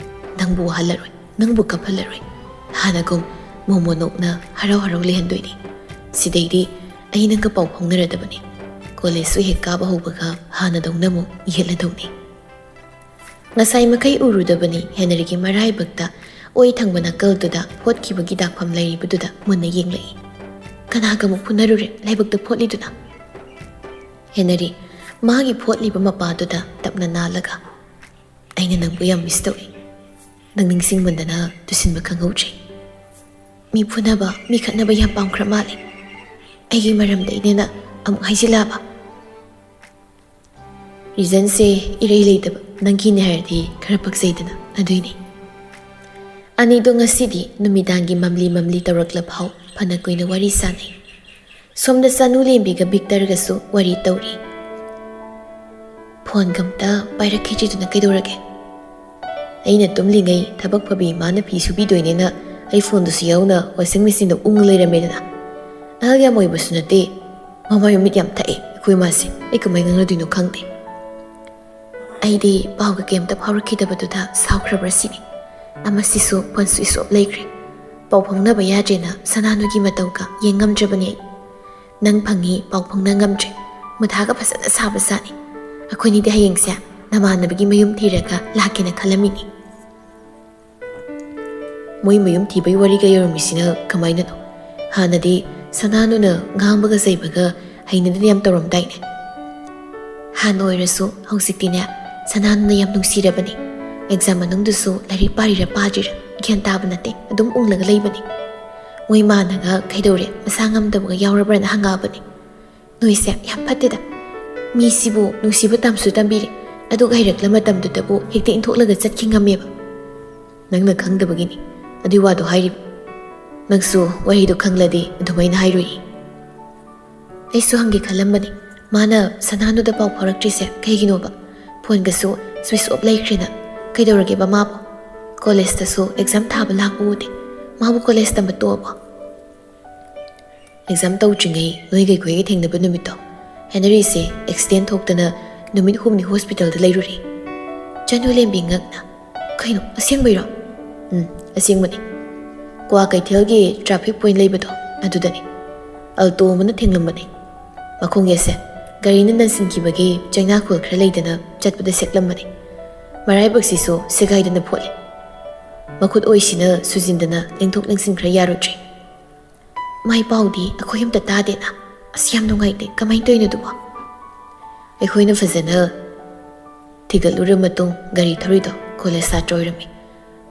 ꯅꯪꯕꯨ ꯋꯥꯍꯜꯂꯔꯣꯏ, ꯅꯪꯕꯨ ꯀꯞꯍꯜꯂꯔꯣꯏ꯫ ꯍꯥꯟꯅꯒꯨꯝ ꯃꯣꯃꯣ ꯅꯣꯛꯅ ꯍꯔꯥꯎ ꯍꯔꯥꯎ ꯂꯩꯍꯟꯗꯣꯏꯅꯤ꯫ ꯁꯤꯗꯩꯗꯤ ꯑꯩ ꯅꯪꯒ ꯄꯥꯎ ꯐꯥꯎꯅꯔꯗꯕꯅꯤ꯫ ꯀꯣꯂꯦꯖꯁꯨ ꯍꯦꯛ ꯀꯥꯕ ꯍꯧꯕꯒ ꯍꯥꯟꯅꯗꯧꯅ ꯑꯃꯨꯛ ꯌꯦꯠꯂꯗꯧꯅꯤ꯫ ꯉꯁꯥꯏ ꯃꯈꯩ ꯎꯔꯨꯗꯕꯅꯤ ꯍꯦꯅꯔꯤꯒꯤ ꯃꯔꯥꯏꯕꯛꯇ ꯑꯣꯏ ꯊꯪꯕ ꯅꯥꯀꯜꯗꯨꯗ ꯐꯣꯠꯈꯤꯕꯒꯤ ꯗꯥꯛꯐꯝ ꯂꯩꯔꯤꯕꯗꯨꯗ ꯃꯨꯟꯅ ꯌꯦꯡꯂꯛꯏ꯫ ꯀꯅꯥꯒ ꯑꯃꯨꯛ ꯐꯨꯅꯔꯨꯔꯦ ꯂꯥꯏꯕꯛꯇ ꯐꯣꯠꯂꯤꯗꯨꯅ? ꯍꯦꯅꯔꯤ ꯃꯥꯒꯤ ꯐꯣꯠꯂꯤꯕ ꯃꯄꯥꯗꯨꯗ ꯇꯞꯅ ꯅꯥꯜꯂꯒ, "ꯑꯩꯅ ꯅꯪꯕꯨ ꯌꯥꯝ ꯃꯤꯁ ꯇꯧꯏ꯫ ꯅꯪ ꯅꯤꯡꯁꯤꯡꯃꯟꯗꯅ ꯇꯨꯁꯤꯟꯕ ꯈꯪꯍꯧꯗ꯭ꯔꯦ꯫ ꯃꯤ ꯐꯨꯅꯕ, ꯃꯤ ꯈꯠꯅꯕ ꯌꯥꯝ ꯄꯥꯝꯈ꯭ꯔ ꯃꯥꯜꯂꯦ꯫ ꯑꯩꯒꯤ ꯃꯔꯝꯗ ꯏꯅꯦꯅ ꯑꯃꯨꯛ ꯍꯥꯏꯖꯤꯜꯂꯛꯑꯕ?" ꯔꯤꯖꯟꯁꯦ ꯏꯔꯩ ꯂꯩꯇꯕ, ꯅꯪꯒꯤꯅꯦ ꯍꯥꯏꯔꯗꯤ ꯈꯔ ꯄꯛꯆꯩꯗꯅ, ꯑꯗꯨꯏꯅꯦ꯫ ꯑꯅꯤꯗꯣ ꯉꯁꯤꯗꯤ ꯅꯨꯃꯤꯗꯥꯡꯒꯤ ꯃꯝꯂꯤ ꯃꯝꯂꯤ ꯇꯧꯔꯛꯂ ꯐꯥꯎ ꯐꯅ ꯀꯨꯏꯅ ꯋꯥꯔꯤ ꯁꯥꯟꯅꯩ꯫ ꯁꯣꯝꯗ ꯆꯥꯅꯨ ꯂꯦꯝꯕꯤꯒ ꯕꯤꯛꯇꯔꯒꯁꯨ ꯋꯥꯔꯤ ꯇꯧꯔꯤ꯫ "ꯐꯣꯟꯒ ꯑꯝꯇ ꯄꯥꯏꯔꯛꯈꯤꯗ꯭ꯔꯤꯗꯨꯅ ꯀꯩꯗꯧꯔꯒꯦ?" "ꯑꯩꯅ ꯇꯨꯝꯂꯤꯉꯩ ꯊꯕꯛ ꯐꯕꯤ ꯏꯃꯥꯅ ꯐꯤ ꯁꯨꯕꯤꯗꯣꯏꯅꯦꯅ ꯑꯩ ꯐꯣꯟꯗꯨꯁꯨ ꯌꯥꯎꯅ ꯋꯥꯁꯤꯡ ꯃꯦꯆꯤꯟꯗ ꯎꯪ ꯂꯩꯔꯝꯃꯦꯗꯅ꯫ ꯑꯍꯜ ꯌꯥꯝ ꯑꯣꯏꯕꯁꯨ ꯅꯠꯇꯦ, ꯃꯃꯥꯏ ꯃꯃꯤꯠ ꯌꯥꯝ ꯊꯛꯑꯦ ꯑꯩꯈꯣꯏ ꯏꯃꯥꯁꯦ꯫ ꯑꯩ ꯀꯃꯥꯏꯅ ꯉꯥꯡꯅꯗꯣꯏꯅꯣ ꯈꯪꯗꯦ꯫" ꯑꯩꯗꯤ ꯄꯥꯎꯒ ꯀꯩꯝꯇ ꯐꯥꯎꯔꯛꯈꯤꯗꯕꯗꯨꯗ ꯁꯥꯎꯈ꯭ꯔꯕ꯭ꯔꯥ ꯁꯤꯅꯤ꯫ ꯑꯃꯁꯤꯁꯨ ꯐꯣꯟ ꯁ꯭ꯋꯤꯆ ꯑꯣꯐ ꯂꯩꯈ꯭ꯔꯦ꯫ ꯄꯥꯎ ꯐꯥꯎꯅꯕ ꯌꯥꯗ꯭ꯔꯦꯅ ꯁꯅꯥꯅꯨꯒꯤ ꯃꯇꯧꯒ ꯌꯦꯡ ꯉꯝꯗ꯭ꯔꯕꯅꯤ ꯑꯩ꯫ "ꯅꯪ ꯐꯪꯉꯤ ꯄꯥꯎ ꯐꯥꯎꯅ ꯉꯝꯗ꯭ꯔꯦ꯫ ꯃꯊꯥꯒ ꯐꯖꯅ ꯁꯥꯕꯖꯥꯠꯅꯤ꯫ ꯑꯩꯈꯣꯏꯅꯤꯗꯤ ꯍꯌꯦꯡꯁꯦ ꯅꯃꯥꯟꯅꯕꯒꯤ ꯃꯌꯨꯝ ꯊꯤꯔꯒ ꯂꯥꯛꯀꯦꯅ ꯈꯜꯂꯝꯃꯤꯅꯤ꯫" ꯃꯣꯏ ꯃꯌꯨꯝ ꯊꯤꯕꯩ ꯋꯥꯔꯤꯒ ꯌꯧꯔꯝꯃꯤꯁꯤꯅ ꯀꯃꯥꯏꯅꯅꯣ? ꯍꯥꯟꯅꯗꯤ ꯁꯅꯥꯅꯨꯅ ꯉꯥꯡꯕꯒ ꯆꯩꯕꯒ ꯍꯩꯅꯗꯅ ꯌꯥꯝ ꯇꯧꯔꯝꯗꯥꯏꯅꯦ꯫ ꯍꯥꯟꯅ ꯑꯣꯏꯔꯁꯨ ꯍꯧꯖꯤꯛꯇꯤꯅꯦ, ꯁꯅꯥꯅꯨꯅ ꯌꯥꯝ ꯅꯨꯡꯁꯤꯔꯕꯅꯤ꯫ ꯑꯦꯛꯖꯥꯝ ꯃꯅꯨꯡꯗꯨꯁꯨ ꯂꯥꯏꯔꯤꯛ ꯄꯥꯔꯤꯔ ꯄꯥꯗ꯭ꯔꯤꯔ ꯒ꯭ꯌꯥꯟ ꯇꯥꯕ ꯅꯠꯇꯦ, ꯑꯗꯨꯝ ꯎꯪꯂꯒ ꯂꯩꯕꯅꯤ꯫ ꯃꯣꯏ ꯃꯥꯅꯒ "ꯀꯩꯗꯧꯔꯦ, ꯃꯁꯥ ꯉꯝꯗꯕꯒ ꯌꯥꯎꯔꯕ꯭ꯔꯥꯅ?" ꯍꯪꯉꯛꯑꯕꯅꯤ꯫ ꯅꯣꯏꯁꯦ ꯌꯥꯝ ꯐꯠꯇꯦꯗ꯫ ꯃꯤꯁꯤꯕꯨ ꯅꯨꯡꯁꯤꯕ ꯇꯝꯁꯨ ꯇꯝꯕꯤꯔꯦ, ꯑꯗꯨꯒ ꯍꯩꯔꯛꯂ ꯃꯇꯝꯗꯨꯗꯕꯨ ꯍꯦꯛꯇ ꯏꯟꯊꯣꯛꯂꯒ ꯆꯠꯈꯤ ꯉꯝꯃꯦꯕ꯫ ꯅꯪꯅ ꯈꯪꯗꯕꯒꯤꯅꯤ ꯑꯗꯨꯏ ꯋꯥꯗꯣ ꯍꯥꯏꯔꯤꯕ꯫ ꯅꯪꯁꯨ ꯋꯥꯍꯩꯗꯣ ꯈꯪꯂꯗꯤ ꯑꯗꯨꯃꯥꯏꯅ ꯍꯥꯏꯔꯣꯏꯌꯦ꯫ ꯑꯩꯁꯨ ꯍꯪꯒꯦ ꯈꯜꯂꯝꯕꯅꯤ, ꯃꯥꯅ ꯁꯅꯥꯅꯨꯗ ꯄꯥꯎ ꯐꯥꯎꯔꯛꯇ꯭ꯔꯤꯁꯦ ꯀꯩꯒꯤꯅꯣꯕ? ꯐꯣꯟꯒꯁꯨ switch off ꯂꯩꯈ꯭ꯔꯦꯅ꯫ ꯀꯩꯗꯧꯔꯒꯦꯕ ꯃꯥꯕꯨ? ꯀꯣꯂꯦꯖꯇꯁꯨ exam ꯊꯥꯕ ꯂꯥꯛꯄ ꯎꯗꯦ꯫ ꯃꯥꯕꯨ ꯀꯣꯂꯦꯖ ꯇꯝꯕ ꯇꯣꯛꯑꯕꯣ? Exam ꯇꯧꯗ꯭ꯔꯤꯉꯩ ꯅꯣꯏꯒ ꯑꯩꯈꯣꯏꯒ ꯊꯦꯡꯅꯕ ꯅꯨꯃꯤꯠꯇꯣ, ꯍꯦꯅꯔꯤꯁꯦ accident ꯊꯣꯛꯇꯅ ꯅꯨꯃꯤꯠ ꯍꯨꯝꯅꯤ ꯍꯣꯁꯄꯤꯇꯥꯜꯗ ꯂꯩꯔꯨꯔꯦ꯫ ꯆꯅꯨꯂꯦꯝꯕꯤ ꯉꯛꯅ, "ꯀꯩꯅꯣ, ꯑꯁꯦꯡꯕꯩꯔꯣ?" "ꯎꯝ, ꯑꯁꯦꯡꯕꯅꯤ꯫ ꯀ꯭ꯋꯥ ꯀꯩꯊꯦꯜꯒꯤ traffic point ꯂꯩꯕꯗꯣ, ꯑꯗꯨꯗꯅꯤ꯫ ꯑꯜꯇꯣ ꯑꯃꯅ ꯊꯦꯡꯂꯝꯕꯅꯤ꯫ ꯃꯈꯣꯡ ꯌꯦꯠꯁꯦ ꯒꯥꯔꯤꯅ ꯅꯟꯁꯤꯟꯈꯤꯕꯒꯤ ꯆꯩꯅꯥꯈꯣꯜ ꯈꯔ ꯂꯩꯗꯅ ꯆꯠꯄꯗ ꯁꯦꯛꯂꯝꯕꯅꯤ꯫ ꯃꯔꯥꯏꯕꯛꯁꯤꯁꯨ ꯁꯦꯒꯥꯏꯗꯅ ꯐꯣꯠꯂꯦ꯫ ꯃꯈꯨꯠ ꯑꯣꯏꯁꯤꯅ ꯁꯨꯖꯤꯟꯗꯅ ꯂꯦꯡꯊꯣꯛ ꯂꯦꯡꯁꯤꯟ ꯈꯔ ꯌꯥꯔꯨꯗ꯭ꯔꯦ꯫ ꯃꯥꯏ ꯄꯥꯎꯗꯤ ꯑꯩꯈꯣꯏ ꯑꯝꯇ ꯇꯥꯗꯦꯅ꯫ ꯑꯁ, ꯌꯥꯝ ꯅꯨꯡꯉꯥꯏꯇꯦ꯫ ꯀꯃꯥꯏꯅ ꯇꯧꯔꯤꯅꯣ ꯑꯗꯨꯕꯣ?" ꯑꯩꯈꯣꯏꯅ ꯐꯖꯅ ꯊꯤꯒꯠꯂꯨꯔ ꯃꯇꯨꯡ ꯒꯥꯔꯤ ꯊꯧꯔꯤꯗꯣ ꯀꯣꯂꯦꯖ ꯁꯥꯇ꯭ꯔ ꯑꯣꯏꯔꯝꯃꯤ꯫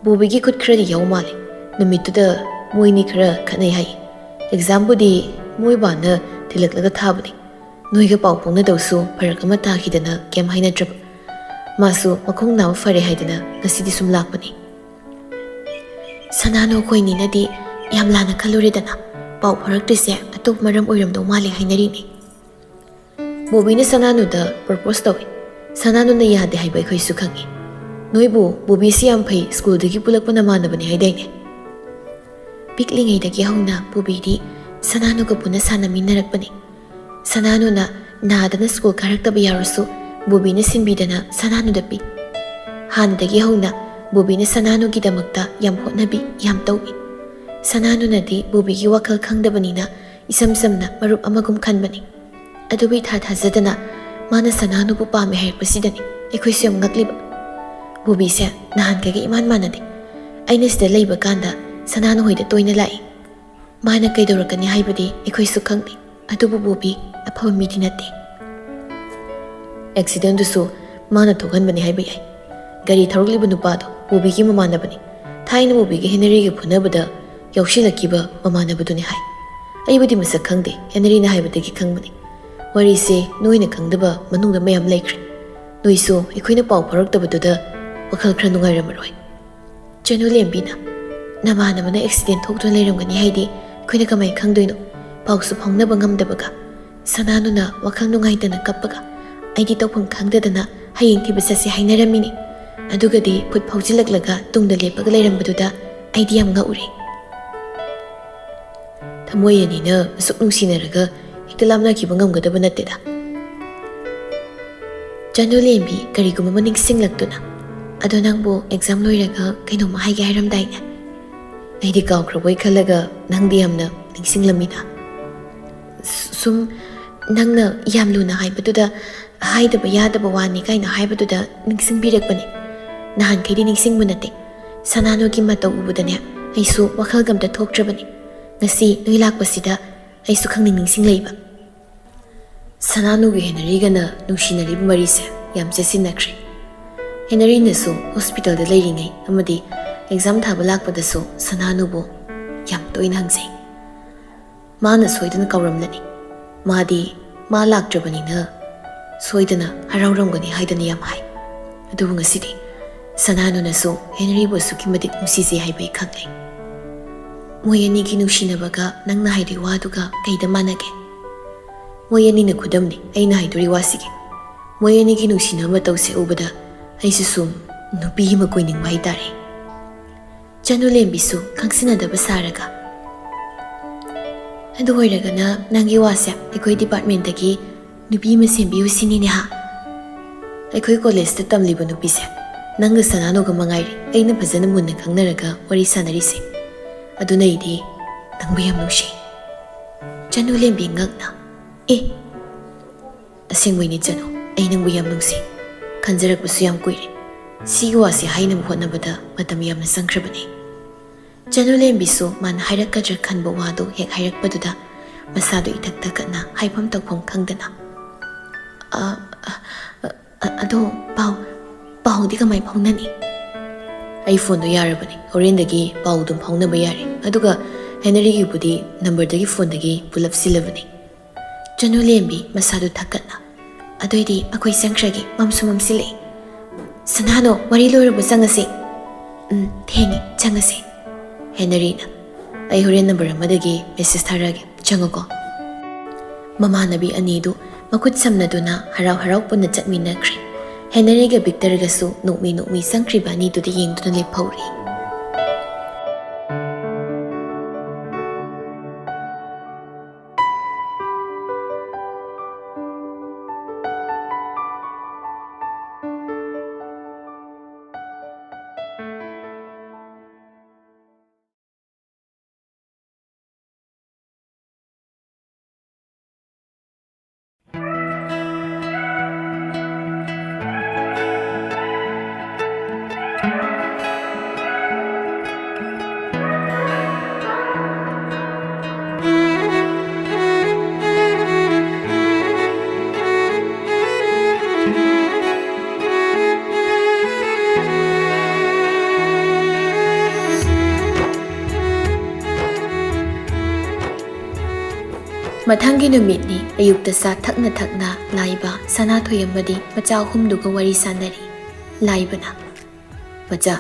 ꯕꯣꯕꯤꯒꯤ ꯈꯨꯠ ꯈꯔꯗꯤ ꯌꯥꯎ ꯃꯥꯜꯂꯦ꯫ ꯅꯨꯃꯤꯠꯇꯨꯗ ꯃꯣꯏꯅꯤ ꯈꯔ ꯈꯠꯅꯩ ꯍꯥꯏ꯫ Examꯕꯨꯗꯤ ꯃꯣꯏ ꯕꯥꯅ ꯊꯤꯜꯂꯛꯂꯒ ꯊꯥꯕꯅꯤ꯫ ꯅꯣꯏꯒ ꯄꯥꯎ ꯐꯥꯎꯅꯗꯧꯁꯨ ꯐꯔꯛ ꯑꯃ ꯇꯥꯈꯤꯗꯅ ꯀꯩꯝ ꯍꯥꯏꯅꯗ꯭ꯔꯕ꯫ ꯃꯥꯁꯨ ꯃꯈꯣꯡ ꯅꯥꯕ ꯐꯔꯦ ꯍꯥꯏꯗꯅ ꯉꯁꯤꯗꯤ ꯁꯨꯝ ꯂꯥꯛꯄꯅꯤ꯫ ꯁꯅꯥꯅꯨ ꯑꯩꯈꯣꯏꯅꯤꯅꯗꯤ ꯌꯥꯝ ꯂꯥꯟꯅ ꯈꯜꯂꯨꯔꯦꯗꯅ, ꯄꯥꯎ ꯐꯥꯎꯔꯛꯇ꯭ꯔꯤꯁꯦ ꯑꯇꯣꯞꯄ ꯃꯔꯝ ꯑꯣꯏꯔꯝꯗꯧ ꯃꯥꯜꯂꯦ ꯍꯥꯏꯅꯔꯤꯅꯦ꯫ ꯕꯣꯕꯤꯅ ꯁꯅꯥꯅꯨꯗ propose ꯇꯧꯏ꯫ ꯁꯅꯥꯅꯨꯅ ꯌꯥꯗꯦ ꯍꯥꯏꯕ ꯑꯩꯈꯣꯏꯁꯨ ꯈꯪꯉꯤ꯫ ꯅꯣꯏꯕꯨ ꯕꯣꯕꯤꯁꯤ ꯌꯥꯝ ꯐꯩ, ꯁ꯭ꯀꯨꯜꯗꯒꯤ ꯄꯨꯜꯂꯛꯄ ꯅꯃꯥꯟꯅꯕꯅꯤ ꯍꯥꯏꯗꯥꯏꯅꯦ? ꯄꯤꯛꯂꯤꯉꯩꯗꯒꯤ ꯍꯧꯅ ꯕꯣꯕꯤꯗꯤ ꯁꯅꯥꯅꯨꯒ ꯄꯨꯟꯅ ꯁꯥꯟꯅꯃꯤꯟꯅꯔꯛꯄꯅꯤ꯫ ꯁꯅꯥꯅꯨꯅ ꯅꯥꯗꯅ ꯁ꯭ꯀꯨꯜ ꯀꯥꯔꯛꯇꯕ ꯌꯥꯎꯔꯁꯨ ꯕꯣꯕꯤꯅ ꯁꯤꯟꯕꯤꯗꯅ ꯁꯅꯥꯅꯨꯗ ꯄꯤ꯫ ꯍꯥꯟꯅꯗꯒꯤ ꯍꯧꯅ ꯕꯣꯕꯤꯅ ꯁꯅꯥꯅꯨꯒꯤꯗꯃꯛꯇ ꯌꯥꯝ ꯍꯣꯠꯅꯕꯤ, ꯌꯥꯝ ꯇꯧꯏ꯫ ꯁꯅꯥꯅꯨꯅꯗꯤ ꯕꯣꯕꯤꯒꯤ ꯋꯥꯈꯜ ꯈꯪꯗꯕꯅꯤꯅ ꯏꯁꯝ ꯁꯝꯅ ꯃꯔꯨꯞ ꯑꯃꯒꯨꯝ ꯈꯟꯕꯅꯤ꯫ ꯑꯗꯨꯕꯨ ꯏꯊꯥ ꯊꯥꯖꯗꯅ ꯃꯥꯅ ꯁꯅꯥꯅꯨꯕꯨ ꯄꯥꯝꯃꯦ ꯍꯥꯏꯔꯛꯄꯁꯤꯗꯅꯤ ꯑꯩꯈꯣꯏꯁꯨ ꯌꯥꯝ ꯉꯛꯂꯤꯕ꯫ ꯕꯣꯕꯤꯁꯦ ꯅꯍꯥꯟꯈꯩꯒ ꯏꯃꯥꯟ ꯃꯥꯟꯅꯗꯦ꯫ ꯑꯩꯅ ꯁꯤꯗ ꯂꯩꯕ ꯀꯥꯟꯗ ꯁꯅꯥꯅꯨ ꯍꯣꯏꯗ ꯇꯣꯏꯅ ꯂꯥꯛꯏ꯫ ꯃꯥꯅ ꯀꯩꯗꯧꯔꯛꯀꯅꯤ ꯍꯥꯏꯕꯗꯤ ꯑꯩꯈꯣꯏꯁꯨ ꯈꯪꯗꯦ, ꯑꯗꯨꯕꯨ ꯕꯣꯕꯤ ꯑꯐꯕ ꯃꯤꯗꯤ ꯅꯠꯇꯦ꯫ Accidentꯗꯨꯁꯨ ꯃꯥꯅ ꯊꯣꯛꯍꯟꯕꯅꯤ ꯍꯥꯏꯕ ꯌꯥꯏ꯫ ꯒꯥꯔꯤ ꯊꯧꯔꯛꯂꯤꯕ ꯅꯨꯄꯥꯗꯣ ꯕꯣꯕꯤꯒꯤ ꯃꯃꯥꯟꯅꯕꯅꯤ꯫ ꯊꯥꯏꯅ ꯕꯣꯕꯤꯒ ꯍꯦꯅꯔꯤꯒ ꯐꯨꯅꯕꯗ ꯌꯥꯎꯁꯤꯜꯂꯛꯈꯤꯕ ꯃꯃꯥꯟꯅꯕꯗꯨꯅꯤ ꯍꯥꯏ꯫ ꯑꯩꯕꯨꯗꯤ ꯃꯁꯛ ꯈꯪꯗꯦ, ꯍꯦꯅꯔꯤꯅ ꯍꯥꯏꯕꯗꯒꯤ ꯈꯪꯕꯅꯤ꯫ ꯋꯥꯔꯤꯁꯦ ꯅꯣꯏꯅ ꯈꯪꯗꯕ ꯃꯅꯨꯡꯗ ꯃꯌꯥꯝ ꯂꯩꯈ꯭ꯔꯦ꯫ ꯅꯣꯏꯁꯨ ꯑꯩꯈꯣꯏꯅ ꯄꯥꯎ ꯐꯥꯎꯔꯛꯇꯕꯗꯨꯗ ꯋꯥꯈꯜ ꯈꯔ ꯅꯨꯡꯉꯥꯏꯔꯝꯃꯔꯣꯏ꯫ ꯆꯅꯨ ꯂꯦꯝꯕꯤꯅ, "ꯅꯃꯥꯟꯅꯕꯅ ꯑꯦꯛꯁꯤꯗꯦꯟ ꯊꯣꯛꯇꯨꯅ ꯂꯩꯔꯝꯒꯅꯤ ꯍꯥꯏꯗꯤ ꯑꯩꯈꯣꯏꯅ ꯀꯃꯥꯏꯅ ꯈꯪꯗꯣꯏꯅꯣ?" ꯄꯥꯎꯁꯨ ꯐꯥꯎꯅꯕ ꯉꯝꯗꯕꯒ ꯁꯅꯥꯅꯨꯅ ꯋꯥꯈꯜ ꯅꯨꯡꯉꯥꯏꯇꯅ ꯀꯞꯄꯒ, ꯑꯩꯗꯤ ꯇꯧꯐꯝ ꯈꯪꯗꯗꯅ ꯍꯌꯦꯡ ꯊꯤꯕ ꯆꯠꯁꯦ ꯍꯥꯏꯅꯔꯝꯃꯤꯅꯦ꯫ ꯑꯗꯨꯒꯗꯤ ꯐꯨꯠ ꯐꯥꯎꯖꯤꯜꯂꯛꯂꯒ ꯇꯨꯡꯗ ꯂꯦꯞꯄꯒ ꯂꯩꯔꯝꯕꯗꯨꯗ ꯑꯩꯗꯤ ꯌꯥꯝ ꯉꯛꯎꯔꯦ꯫ ꯊꯃꯣꯏ ꯑꯅꯤꯅ ꯑꯁꯨꯛ ꯅꯨꯡꯁꯤꯅꯔꯒ ꯍꯦꯛꯇ ꯂꯥꯞꯅꯈꯤꯕ ꯉꯝꯒꯗꯕ ꯅꯠꯇꯦꯗ꯫ ꯆꯅꯨ ꯂꯦꯝꯕꯤ ꯀꯔꯤꯒꯨꯝꯕ ꯑꯃ ꯅꯤꯡꯁꯤꯡꯂꯛꯇꯨꯅ, "ꯑꯗꯣ ꯅꯪꯕꯨ ꯑꯦꯛꯖꯥꯝ ꯂꯣꯏꯔꯒ ꯀꯩꯅꯣꯝꯃ ꯍꯥꯏꯒꯦ ꯍꯥꯏꯔꯝꯗꯥꯏꯅꯦ?" ꯑꯩꯗꯤ ꯀꯥꯎꯈ꯭ꯔꯕꯣꯏ ꯈꯜꯂꯒ ꯅꯪꯗꯤ ꯌꯥꯝꯅ ꯅꯤꯡꯁꯤꯡꯂꯝꯃꯤꯗ꯫ ꯁ-, ꯁꯨꯝ ꯅꯪꯅ ꯌꯥꯝ ꯂꯨꯅ ꯍꯥꯏꯕꯗꯨꯗ ꯍꯥꯏꯗꯕ ꯌꯥꯗꯕ ꯋꯥꯅꯤ ꯀꯥꯏꯅ ꯍꯥꯏꯕꯗꯨꯗ ꯅꯤꯡꯁꯤꯡꯕꯤꯔꯛꯄꯅꯤ꯫ ꯅꯍꯥꯟꯈꯩꯗꯤ ꯅꯤꯡꯁꯤꯡꯕ ꯅꯠꯇꯦ꯫ ꯁꯅꯥꯅꯨꯒꯤ ꯃꯇꯧ ꯎꯕꯗꯅꯦ ꯑꯩꯁꯨ ꯋꯥꯈꯜꯒ ꯑꯝꯇ ꯊꯣꯛꯇ꯭ꯔꯕꯅꯤ꯫ ꯉꯁꯤ ꯅꯣꯏ ꯂꯥꯛꯄꯁꯤꯗ ꯑꯩꯁꯨ ꯈꯪꯅꯤꯡ ꯅꯤꯡꯁꯤꯡꯂꯛꯏꯕ꯫ ꯁꯅꯥꯅꯨꯒꯤ ꯍꯦꯅꯔꯤꯒꯅ ꯅꯨꯡꯁꯤꯅꯔꯤꯕ ꯃꯔꯤꯁꯦ ꯌꯥꯝ ꯆꯦꯠꯁꯤꯟꯅꯈ꯭ꯔꯦ꯫ ꯍꯦꯅꯔꯤꯅꯁꯨ ꯍꯣꯁꯄꯤꯇꯥꯜꯗ ꯂꯩꯔꯤꯉꯩ ꯑꯃꯗꯤ ꯑꯦꯛꯖꯥꯝ ꯊꯥꯕ ꯂꯥꯛꯄꯗꯁꯨ ꯁꯅꯥꯅꯨꯕꯨ ꯌꯥꯝ ꯇꯣꯏꯅ ꯍꯪꯖꯩ꯫ ꯃꯥꯅ ꯁꯣꯏꯗꯅ ꯀꯥꯎꯔꯝꯂꯅꯤ꯫ ꯃꯥꯗꯤ ꯃꯥ ꯂꯥꯛꯇ꯭ꯔꯕꯅꯤꯅ ꯁꯣꯏꯗꯅ ꯍꯔꯥꯎꯔꯝꯒꯅꯤ ꯍꯥꯏꯗꯅ ꯌꯥꯝ ꯍꯥꯏ꯫ ꯑꯗꯨꯕꯨ ꯉꯁꯤꯗꯤ ꯁꯅꯥꯅꯨꯅꯁꯨ ꯍꯦꯅꯔꯤꯕꯨ ꯑꯁꯨꯛꯀꯤ ꯃꯇꯤꯛ ꯅꯨꯡꯁꯤꯖꯩ ꯍꯥꯏꯕ ꯑꯩ ꯈꯪꯂꯦ꯫ ꯃꯣꯏ ꯑꯅꯤꯒꯤ ꯅꯨꯡꯁꯤꯅꯕꯒ ꯅꯪꯅ ꯍꯥꯏꯗꯣꯏ ꯋꯥꯗꯨꯒ ꯀꯩꯗ ꯃꯥꯟꯅꯒꯦ? ꯃꯣꯏ ꯑꯅꯤꯅ ꯈꯨꯗꯝꯅꯤ ꯑꯩꯅ ꯍꯥꯏꯗꯣꯔꯤ ꯋꯥꯁꯤꯒꯤ꯫ ꯃꯣꯏ ꯑꯅꯤꯒꯤ ꯅꯨꯡꯁꯤꯅꯕ ꯃꯇꯧꯁꯦ ꯎꯕꯗ ꯑꯩꯁꯨ ꯁꯨꯝ ꯅꯨꯄꯤ ꯑꯃ ꯀꯣꯏꯅꯤꯡꯕ ꯍꯥꯏꯇꯥꯔꯦ꯫ ꯆꯅꯨ ꯂꯦꯝꯕꯤꯁꯨ ꯈꯪꯁꯤꯟꯅꯗꯕ ꯁꯥꯔꯒ, "ꯑꯗꯨ ꯑꯣꯏꯔꯒꯅ ꯅꯪꯒꯤ ꯋꯥꯁꯦ ꯑꯩꯈꯣꯏ ꯗꯤꯄꯥꯔꯠꯃꯦꯟꯗꯒꯤ ꯅꯨꯄꯤ ꯑꯃ ꯁꯦꯝꯕꯤꯌꯨ ꯁꯤꯅꯤꯅꯦ ꯍꯥ?" ꯑꯩꯈꯣꯏ ꯀꯣꯂꯦꯖꯇ ꯇꯝꯂꯤꯕ ꯅꯨꯄꯤꯁꯦ ꯅꯪꯒ ꯁꯅꯥꯅꯨꯒ ꯃꯉꯥꯏꯔꯦ ꯑꯩꯅ ꯐꯖꯅ ꯃꯨꯟꯅ ꯈꯪꯅꯔꯒ ꯋꯥꯔꯤ ꯁꯥꯟꯅꯔꯤꯁꯦ꯫ ꯑꯗꯨꯅ ꯑꯩꯗꯤ ꯅꯪꯕꯨ ꯌꯥꯝ ꯅꯨꯡꯁꯤ꯫ ꯆꯅꯨ ꯂꯦꯝꯕꯤ ꯉꯛꯅ, "ꯑꯦ, ꯑꯁꯦꯡꯕꯩꯅꯤ ꯆꯅꯨ, ꯑꯩ ꯅꯪꯕꯨ ꯌꯥꯝ ꯅꯨꯡꯁꯤ꯫ ꯈꯟꯖꯔꯛꯄꯁꯨ ꯌꯥꯝ ꯀꯨꯏꯔꯦ꯫ ꯁꯤꯒꯤ ꯋꯥꯁꯦ ꯍꯥꯏꯅꯕ ꯍꯣꯠꯅꯕꯗ ꯃꯇꯝ ꯌꯥꯝꯅ ꯆꯪꯈ꯭ꯔꯕꯅꯤ꯫" ꯆꯅꯨ ꯂꯦꯝꯕꯤꯁꯨ ꯃꯥꯅ ꯍꯥꯏꯔꯛꯀꯗ꯭ꯔꯥ ꯈꯟꯕ ꯋꯥꯗꯨ ꯍꯦꯛ ꯍꯥꯏꯔꯛꯄꯗꯨꯗ ꯃꯁꯥꯗꯨ ꯏꯊꯛ ꯊꯛꯀꯠꯅ ꯍꯥꯏꯐꯝ ꯇꯧꯐꯝ ꯈꯪꯗꯅ, "ꯑ, ꯑ, ꯑ, ꯑꯗꯣ ꯄꯥꯎ, ꯄꯥꯎꯗꯤ ꯀꯃꯥꯏ ꯐꯥꯎꯅꯅꯤ?" "ꯑꯩ ꯐꯣꯟꯗꯣ ꯌꯥꯔꯕꯅꯤ, ꯍꯣꯔꯦꯟꯗꯒꯤ ꯄꯥꯎ ꯑꯗꯨꯝ ꯐꯥꯎꯅꯕ ꯌꯥꯔꯦ꯫ ꯑꯗꯨꯒ ꯍꯦꯅꯔꯤꯒꯤꯕꯨꯗꯤ ꯅꯝꯕꯔꯗꯒꯤ ꯐꯣꯟꯗꯒꯤ ꯄꯨꯂꯞ ꯁꯤꯜꯂꯕꯅꯤ꯫" ꯆꯅꯨ ꯂꯦꯝꯕꯤ ꯃꯁꯥꯗꯨ ꯊꯛꯀꯠꯅ, "ꯑꯗꯨꯏꯗꯤ ꯑꯩꯈꯣꯏ ꯆꯪꯈ꯭ꯔꯒꯦ, ꯃꯝꯁꯨ ꯃꯝꯁꯤꯜꯂꯛꯑꯦ꯫ ꯁꯅꯥꯅꯣ, ꯋꯥꯔꯤ ꯂꯣꯏꯔꯕ, ꯆꯪꯉꯁꯤ꯫" "ꯎꯝ, ꯊꯦꯡꯉꯦ, ꯆꯪꯉꯁꯦ꯫" ꯍꯦꯅꯔꯤꯅ, "ꯑꯩ ꯍꯣꯔꯦꯟ ꯅꯝꯕꯔ ꯑꯃꯗꯒꯤ ꯃꯦꯁꯦꯖ ꯊꯥꯔꯛꯑꯒꯦ, ꯆꯪꯉꯨꯀꯣ꯫" ꯃꯃꯥꯟꯅꯕꯤ ꯑꯅꯤꯗꯨ ꯃꯈꯨꯠ ꯁꯝꯅꯗꯨꯅ ꯍꯔꯥꯎ ꯍꯔꯥꯎ ꯄꯨꯟꯅ ꯆꯠꯃꯤꯟꯅꯈ꯭ꯔꯦ꯫ ꯍꯦꯅꯔꯤꯒ ꯚꯤꯛꯇꯔꯒꯁꯨ ꯅꯣꯛꯃꯤ ꯅꯣꯛꯃꯤ ꯆꯪꯈ꯭ꯔꯤꯕ ꯑꯅꯤꯗꯨꯗ ꯌꯦꯡꯗꯨꯅ ꯂꯦꯞꯍꯧꯔꯤ꯫ ꯃꯊꯪꯒꯤ ꯅꯨꯃꯤꯠꯅꯤ꯫ ꯑꯌꯨꯛꯇ ꯆꯥ ꯊꯛꯅ ꯊꯛꯅ ꯂꯥꯏꯕ, ꯁꯅꯥꯊꯣꯏ ꯑꯃꯗꯤ ꯃꯆꯥ ꯑꯍꯨꯝꯗꯨꯒ ꯋꯥꯔꯤ ꯁꯥꯟꯅꯔꯤ꯫ ꯂꯥꯏꯕꯅ, "ꯃꯆꯥ,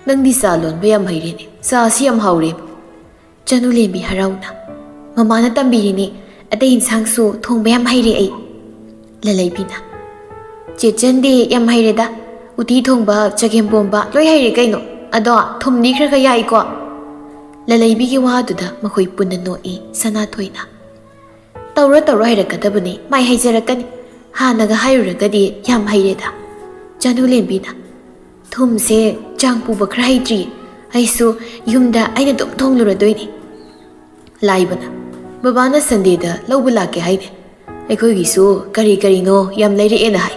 ꯅꯪꯗꯤ ꯆꯥ ꯂꯣꯟꯕ ꯌꯥꯝ ꯍꯩꯔꯦꯅꯦ꯫ ꯆꯥꯁꯤ ꯌꯥꯝ ꯍꯥꯎꯔꯦ꯫" ꯆꯅꯨꯂꯦꯝꯕꯤ ꯍꯔꯥꯎꯅ, "ꯃꯃꯥꯅ ꯇꯝꯕꯤꯔꯤꯅꯦ꯫ ꯑꯇꯩ ꯏꯟꯁꯥꯡꯁꯨ ꯊꯣꯡꯕ ꯌꯥꯝ ꯍꯩꯔꯦ ꯑꯩ꯫" ꯂꯂꯩꯕꯤꯅ, "ꯆꯦ ꯆꯟꯗꯤ ꯌꯥꯝ ꯍꯩꯔꯦꯗ꯫ ꯎꯇꯤ ꯊꯣꯡꯕ, ꯆꯒꯦꯝ ꯄꯣꯝꯕ ꯂꯣꯏ ꯍꯩꯔꯦ ꯀꯩꯅꯣ꯫ ꯑꯗꯣ ꯊꯨꯝꯗꯤ ꯈꯔ ꯈꯔ ꯌꯥꯛꯏꯀꯣ?" ꯂꯂꯩꯕꯤꯒꯤ ꯋꯥꯗꯨꯗ ꯃꯈꯣꯏ ꯄꯨꯟꯅ ꯅꯣꯛꯏ꯫ ꯁꯅꯥꯊꯣꯏꯅ, "ꯇꯧꯔ ꯇꯧꯔ ꯍꯩꯔꯛꯀꯗꯕꯅꯤ, ꯃꯥꯏ ꯍꯩꯖꯔꯛꯀꯅꯤ꯫ ꯍꯥꯟꯅꯒ ꯍꯥꯏꯔꯨꯔꯒꯗꯤ ꯌꯥꯝ ꯍꯩꯔꯦꯗ꯫" ꯆꯅꯨꯂꯦꯝꯕꯤꯅ, "ꯊꯨꯝꯁꯦ ꯆꯥꯡ ꯄꯨꯕ ꯈꯔ ꯍꯩꯇ꯭ꯔꯤ꯫ ꯑꯩꯁꯨ ꯌꯨꯝꯗ ꯑꯩꯅ ꯑꯗꯨꯝ ꯊꯣꯡꯂꯨꯔꯗꯣꯏꯅꯤ꯫" ꯂꯥꯏꯕꯅ, "ꯕꯕꯥꯅ ꯁꯟꯗꯦꯗ ꯂꯧꯕ ꯂꯥꯛꯀꯦ ꯍꯥꯏꯅꯦ꯫ ꯑꯩꯈꯣꯏꯒꯤꯁꯨ ꯀꯔꯤ ꯀꯔꯤꯅꯣ ꯌꯥꯝ ꯂꯩꯔꯛꯑꯦꯅ ꯍꯥꯏ꯫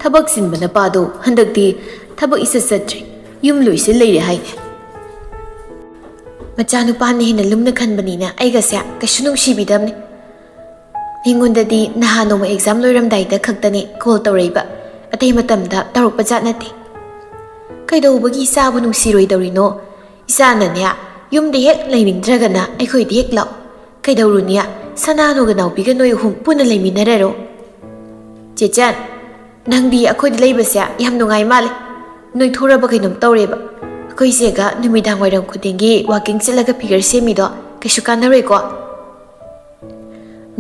ꯊꯕꯛ ꯆꯤꯟꯕ ꯅꯄꯥꯗꯣ ꯍꯟꯗꯛꯇꯤ ꯊꯕꯛ ꯏꯆꯠ ꯆꯠꯇ꯭ꯔꯦ꯫ ꯌꯨꯝ ꯂꯣꯏꯁꯤꯜ ꯂꯩꯔꯦ ꯍꯥꯏꯅꯦ꯫ ꯃꯆꯥꯅꯨꯄꯥꯅ ꯍꯦꯟꯅ ꯂꯨꯝꯅ ꯈꯟꯕꯅꯤꯅ ꯑꯩꯒꯁꯦ ꯀꯩꯁꯨ ꯅꯨꯡꯁꯤꯕꯤꯗꯕꯅꯦ꯫ ꯑꯩꯉꯣꯟꯗꯗꯤ ꯅꯍꯥꯟ ꯅꯣꯡꯃ ꯑꯦꯛꯖꯥꯝ ꯂꯣꯏꯔꯝꯗꯥꯏꯗ ꯈꯛꯇꯅꯦ ꯀꯣꯜ ꯇꯧꯔꯛꯏꯕ꯫ ꯑꯇꯩ ꯃꯇꯝꯗ ꯇꯧꯔꯛꯄ ꯖꯥꯠ ꯅꯠꯇꯦ꯫ ꯀꯩꯗꯧꯕꯒꯤ ꯏꯆꯥꯕꯨ ꯅꯨꯡꯁꯤꯔꯣꯏꯗꯧꯔꯤꯅꯣ? ꯏꯆꯥꯅꯅꯦ, ꯌꯨꯝꯗ ꯍꯦꯛ ꯂꯩꯅꯤꯡꯗ꯭ꯔꯒꯅ ꯑꯩꯈꯣꯏꯗ ꯍꯦꯛ ꯂꯥꯛꯑꯣ꯫ ꯀꯩꯗꯧꯔꯨꯅꯤ? ꯁꯅꯥꯅꯨꯒ ꯅꯥꯎꯕꯤꯒ ꯅꯣꯏ ꯑꯍꯨꯝ ꯄꯨꯟꯅ ꯂꯩꯃꯤꯟꯅꯔꯔꯣ꯫" "ꯆꯦꯆꯟ, ꯅꯪꯗꯤ ꯑꯩꯈꯣꯏꯗ ꯂꯩꯕꯁꯦ ꯌꯥꯝ ꯅꯨꯡꯉꯥꯏ ꯃꯥꯜꯂꯦ꯫ ꯅꯣꯏꯊꯣꯔꯕ ꯀꯩꯅꯣꯝ ꯇꯧꯔꯦꯕ꯫ ꯑꯩꯈꯣꯏ ꯆꯦꯒ ꯅꯨꯃꯤꯗꯥꯡ ꯋꯥꯏꯔꯝ ꯈꯨꯗꯤꯡꯒꯤ ꯋꯥꯀꯤꯡ ꯆꯠꯂꯒ ꯐꯤꯒꯔ ꯁꯦꯝꯃꯤꯗꯣ ꯀꯩꯁꯨ ꯀꯥꯟꯅꯔꯣꯏꯀꯣ?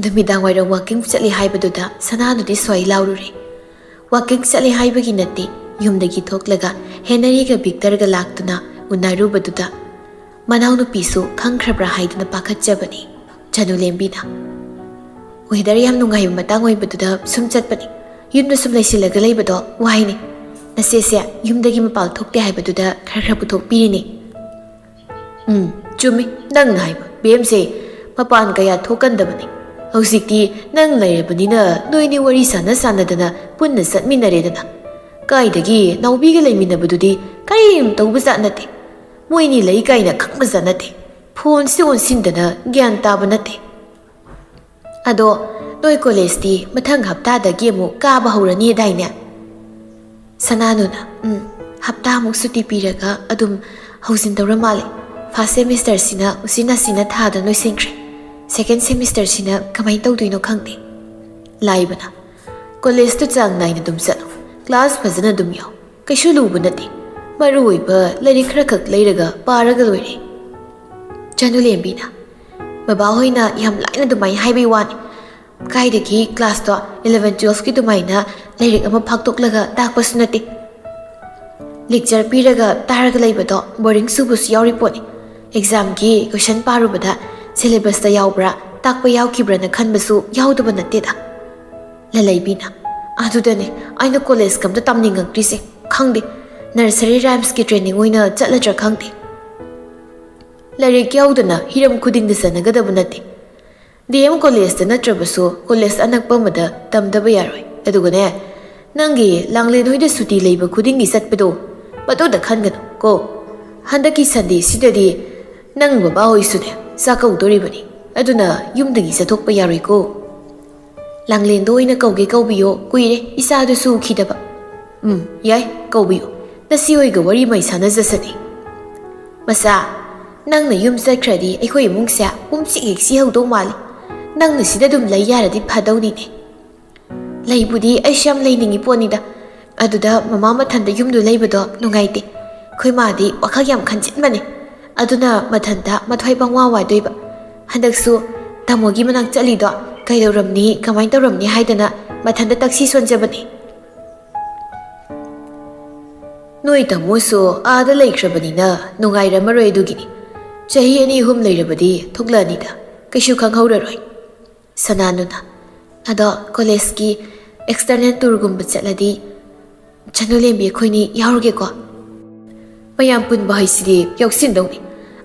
ꯅꯨꯃꯤꯗꯥꯡ ꯋꯥꯏꯔꯝ ꯋꯥꯀꯤꯡ ꯆꯠꯂꯤ ꯍꯥꯏꯕꯗꯨꯗ ꯁꯅꯥꯅꯨꯗꯤ ꯁ꯭ꯋꯥꯏ ꯂꯥꯎꯔꯨꯔꯦ꯫ ꯋꯥꯀꯤꯡ ꯆꯠꯂꯤ ꯍꯥꯏꯕꯒꯤ ꯅꯠꯇꯦ, ꯌꯨꯝꯗꯒꯤ ꯊꯣꯛꯂꯒ ꯍꯦꯅꯔꯤꯒ ꯚꯤꯛꯇꯔꯒ ꯂꯥꯛꯇꯨꯅ ꯎꯅꯔꯨꯕꯗꯨꯗ ꯃꯅꯥꯎꯅꯨꯄꯤꯁꯨ ꯈꯪꯈ꯭ꯔꯕ꯭ꯔꯥ ꯍꯥꯏꯗꯨꯅ ꯄꯥꯈꯠꯆꯕꯅꯤ꯫ ꯆꯅꯨꯂꯦꯝꯕꯤꯅ, "ꯋꯦꯗꯔ ꯌꯥꯝ ꯅꯨꯡꯉꯥꯏꯕ ꯃꯇꯥꯡ ꯑꯣꯏꯕꯗꯨꯗ ꯁꯨꯝ ꯆꯠꯄꯅꯤ꯫ ꯌꯨꯝꯗ ꯁꯨꯝ ꯂꯩꯁꯤꯜꯂꯒ ꯂꯩꯕꯗꯣ ꯋꯥꯏꯅꯦ꯫ ꯅꯆꯦꯁꯦ ꯌꯨꯝꯗꯒꯤ ꯃꯄꯥꯜ ꯊꯣꯛꯇꯦ ꯍꯥꯏꯕꯗꯨꯗ ꯈꯔ ꯈꯔ ꯄꯨꯊꯣꯛꯄꯤꯔꯤꯅꯦ꯫" "ꯎꯝ, ꯆꯨꯝꯃꯤ ꯅꯪꯅ ꯍꯥꯏꯕ꯫ ꯕꯦꯝꯁꯦ ꯃꯄꯥꯟ ꯀꯌꯥ ꯊꯣꯛꯀꯟꯗꯕꯅꯤ꯫ ꯍꯧꯖꯤꯛꯇꯤ ꯅꯪ ꯂꯩꯔꯕꯅꯤꯅ ꯅꯣꯏꯅꯤ ꯋꯥꯔꯤ ꯁꯥꯟꯅ ꯁꯥꯟꯅꯗꯅ ꯄꯨꯟꯅ ꯆꯠꯃꯤꯟꯅꯔꯦꯗꯅ꯫ ꯀꯥꯏꯗꯒꯤ ꯅꯥꯎꯕꯤꯒ ꯂꯩꯃꯤꯟꯅꯕꯗꯨꯗꯤ ꯀꯔꯤꯝ ꯇꯧꯕꯖꯥꯠ ꯅꯠꯇꯦ꯫ ꯃꯣꯏꯅꯤ ꯂꯩ ꯀꯥꯏꯅ ꯈꯪꯕꯖꯥꯠ ꯅꯠꯇꯦ꯫ ꯐꯣꯟꯁꯤ ꯑꯣꯟꯁꯤꯟꯗꯅ ꯒ꯭ꯌꯥꯟ ꯇꯥꯕ ꯅꯠꯇꯦ꯫ ꯑꯗꯣ ꯅꯣꯏ ꯀꯣꯂꯦꯖꯇꯤ ꯃꯊꯪ ꯍꯞꯇꯥꯗꯒꯤ ꯑꯃꯨꯛ ꯀꯥꯕ ꯍꯧꯔꯅꯤꯗꯥꯏꯅꯦ?" ꯁꯅꯥꯅꯨꯅ, "ꯎꯝ, ꯍꯞꯇꯥꯃꯨꯛ ꯁꯨꯇꯤ ꯄꯤꯔꯒ ꯑꯗꯨꯝ ꯍꯧꯖꯤꯟꯗꯧꯔ ꯃꯥꯜꯂꯦ꯫ ꯐꯥꯔꯁ ꯁꯦꯃꯤꯁꯇꯔꯁꯤꯅ ꯎꯆꯤꯟ ꯅꯥꯆꯤꯟꯅ ꯊꯥꯗ ꯂꯣꯏꯁꯤꯟꯈ꯭ꯔꯦ꯫ ꯁꯦꯀꯦꯟ ꯁꯦꯃꯤꯁꯇꯔꯁꯤꯅ ꯀꯃꯥꯏꯅ ꯇꯧꯗꯣꯏꯅꯣ ꯈꯪꯗꯦ꯫" ꯂꯥꯏꯕꯅ, "ꯀꯣꯂꯦꯖꯇꯨ ꯆꯥꯡ ꯅꯥꯏꯅ ꯑꯗꯨꯝ ꯆꯠꯂꯨ, ꯀ꯭ꯂꯥꯁ ꯐꯖꯅ ꯑꯗꯨꯝ ꯌꯥꯎ꯫ ꯀꯩꯁꯨ ꯂꯨꯕ ꯅꯠꯇꯦ꯫ ꯃꯔꯨ ꯑꯣꯏꯕ ꯂꯥꯏꯔꯤꯛ ꯈꯔ ꯈꯛ ꯂꯩꯔꯒ ꯄꯥꯔꯒ ꯂꯣꯏꯔꯦ꯫" ꯆꯅꯨꯂꯦꯝꯕꯤꯅ, "ꯕꯕꯥꯍꯣꯏꯅ ꯌꯥꯝ ꯂꯥꯏꯅ ꯑꯗꯨꯃꯥꯏꯅ ꯍꯥꯏꯕꯩ ꯋꯥꯅꯤ꯫ ꯀꯥꯏꯗꯒꯤ ꯀ꯭ꯂꯥꯁꯇꯣ ꯏꯂꯚꯦꯟ ꯇꯨꯋꯦꯜꯐꯀꯤ ꯑꯗꯨꯃꯥꯏꯅ ꯂꯥꯏꯔꯤꯛ ꯑꯃ ꯐꯥꯛꯇꯣꯛꯂꯒ ꯇꯥꯛꯄꯁꯨ ꯅꯠꯇꯦ꯫ ꯂꯦꯛꯆꯔ ꯄꯤꯔꯒ ꯇꯥꯔꯒ ꯂꯩꯕꯗꯣ ꯕꯣꯔꯤꯡ ꯆꯨꯕꯁꯨ ꯌꯥꯎꯔꯤ ꯄꯣꯠꯅꯤ꯫ ꯑꯦꯛꯖꯥꯝꯒꯤ ꯀꯣꯏꯁꯟ ꯄꯥꯔꯨꯕꯗ ꯁꯦꯂꯦꯕꯁꯇ ꯌꯥꯎꯕ꯭ꯔꯥ, ꯇꯥꯛꯄ ꯌꯥꯎꯈꯤꯕ꯭ꯔꯥꯅ ꯈꯟꯕꯁꯨ ꯌꯥꯎꯗꯕ ꯅꯠꯇꯦꯗ꯫" ꯂꯂꯩꯕꯤꯅ, "ꯑꯗꯨꯗꯅꯦ ꯑꯩꯅ ꯀꯣꯂꯦꯖꯀ ꯑꯝꯇ ꯇꯝꯅꯤꯡꯉꯛꯇ꯭ꯔꯤꯁꯦ꯫ ꯈꯪꯗꯦ, ꯅꯔꯁꯔꯤ ꯔꯥꯏꯝꯁꯀꯤ ꯇ꯭ꯔꯦꯅꯤꯡ ꯑꯣꯏꯅ ꯆꯠꯂꯗ꯭ꯔꯥ ꯈꯪꯗꯦ꯫ ꯂꯥꯏꯔꯤꯛ ꯌꯥꯎꯗꯅ ꯍꯤꯔꯝ ꯈꯨꯗꯤꯡꯗ ꯆꯟꯅꯒꯗꯕ ꯅꯠꯇꯦ꯫ ꯗꯤ ꯑꯦꯝ ꯀꯣꯂꯦꯖꯇ ꯅꯠꯇ꯭ꯔꯕꯁꯨ ꯀꯣꯂꯦꯖ ꯑꯅꯛꯄ ꯑꯃꯗ ꯇꯝꯗꯕ ꯌꯥꯔꯣꯏ꯫ ꯑꯗꯨꯒꯅꯦ, ꯅꯪꯒꯤ ꯂꯥꯡꯂꯦꯟ ꯍꯣꯏꯗ ꯁꯨꯇꯤ ꯂꯩꯕ ꯈꯨꯗꯤꯡꯒꯤ ꯆꯠꯄꯗꯣ, ꯃꯗꯨꯗ ꯈꯟꯒꯅꯨ ꯀꯣ꯫ ꯍꯟꯗꯛꯀꯤ ꯁꯟꯗꯦꯁꯤꯗꯗꯤ ꯅꯪ ꯕꯕꯥ ꯍꯣꯏꯁꯨꯅꯦ ꯆꯥꯛꯀꯧꯗꯣꯔꯤꯕꯅꯤ꯫ ꯑꯗꯨꯅ ꯌꯨꯝꯗꯒꯤ ꯆꯠꯊꯣꯛꯄ ꯌꯥꯔꯣꯏꯀꯣ꯫ ꯂꯥꯡꯂꯦꯟꯗꯣ ꯑꯣꯏꯅ ꯀꯧꯒꯦ ꯀꯧꯕꯤꯌꯣ, ꯀꯨꯏꯔꯦ ꯏꯆꯥꯗꯨꯁꯨ ꯎꯈꯤꯗꯕ꯫" "ꯎꯝ, ꯌꯥꯏ, ꯀꯧꯕꯤꯌꯨ꯫ ꯅꯆꯦ ꯍꯣꯏꯒ ꯋꯥꯔꯤ ꯃꯩ ꯁꯥꯟꯅꯖꯁꯅꯤ꯫" "ꯃꯆꯥ, ꯅꯪꯅ ꯌꯨꯝ ꯆꯠꯈ꯭ꯔꯗꯤ ꯑꯩꯈꯣꯏ ꯏꯃꯨꯡꯁꯦ ꯄꯨꯝꯁꯤ ꯍꯦꯛ ꯁꯤꯍꯧꯗꯧ ꯃꯥꯜꯂꯤ꯫ ꯅꯪꯅ ꯁꯤꯗ ꯑꯗꯨꯝ ꯂꯩ ꯌꯥꯔꯗꯤ ꯐꯗꯧꯅꯤꯅꯦ꯫" "ꯂꯩꯕꯨꯗꯤ ꯑꯩꯁꯨ ꯌꯥꯝ ꯂꯩꯅꯤꯡꯉꯤ ꯄꯣꯠꯅꯤꯗ꯫ ꯑꯗꯨꯗ ꯃꯃꯥ ꯃꯊꯟꯗ ꯌꯨꯝꯗꯨ ꯂꯩꯕꯗꯣ ꯅꯨꯡꯉꯥꯏꯇꯦ꯫ ꯑꯩꯈꯣꯏ ꯃꯥꯗꯤ ꯋꯥꯈꯜ ꯌꯥꯝ ꯈꯟꯖꯤꯟꯕꯅꯦ꯫ ꯑꯗꯨꯅ ꯃꯊꯟꯇ ꯃꯊ꯭ꯋꯥꯏ ꯄꯪꯋꯥ ꯋꯥꯗꯣꯏꯕ꯫ ꯍꯟꯗꯛꯁꯨ ꯇꯥꯃꯣꯒꯤ ꯃꯅꯥꯛ ꯆꯠꯂꯤꯗꯣ ꯀꯩꯗꯧꯔꯝꯅꯤ, ꯀꯃꯥꯏꯅ ꯇꯧꯔꯝꯅꯤ ꯍꯥꯏꯗꯅ ꯃꯊꯟꯇ ꯇꯛꯁꯤ ꯁꯣꯟꯖꯕꯅꯦ꯫ ꯅꯣꯏ ꯇꯥꯃꯣꯁꯨ ꯑꯥꯗ ꯂꯩꯈ꯭ꯔꯕꯅꯤꯅ ꯅꯨꯡꯉꯥꯏꯔꯝꯃꯔꯣꯏ ꯑꯗꯨꯒꯤꯅꯤ꯫ ꯆꯍꯤ ꯑꯅꯤ ꯑꯍꯨꯝ ꯂꯩꯔꯕꯗꯤ ꯊꯣꯛꯂꯛꯑꯅꯤꯗ, ꯀꯩꯁꯨ ꯈꯪꯍꯧꯔꯔꯣꯏ꯫ ꯁꯅꯥꯅꯨꯅ, "ꯑꯗꯣ ꯀꯣꯂꯦꯖꯀꯤ external tourꯒꯨꯝꯕ ꯆꯠꯂꯗꯤ ꯆꯅꯨꯂꯦꯝꯕꯤ ꯑꯩꯈꯣꯏꯅꯤ ꯌꯥꯎꯔꯒꯦꯀꯣ?" "ꯃꯌꯥꯝ ꯄꯨꯟꯕ ꯍꯥꯏꯁꯤꯗꯤ ꯌꯥꯎꯁꯤꯟꯗꯧꯅꯤ,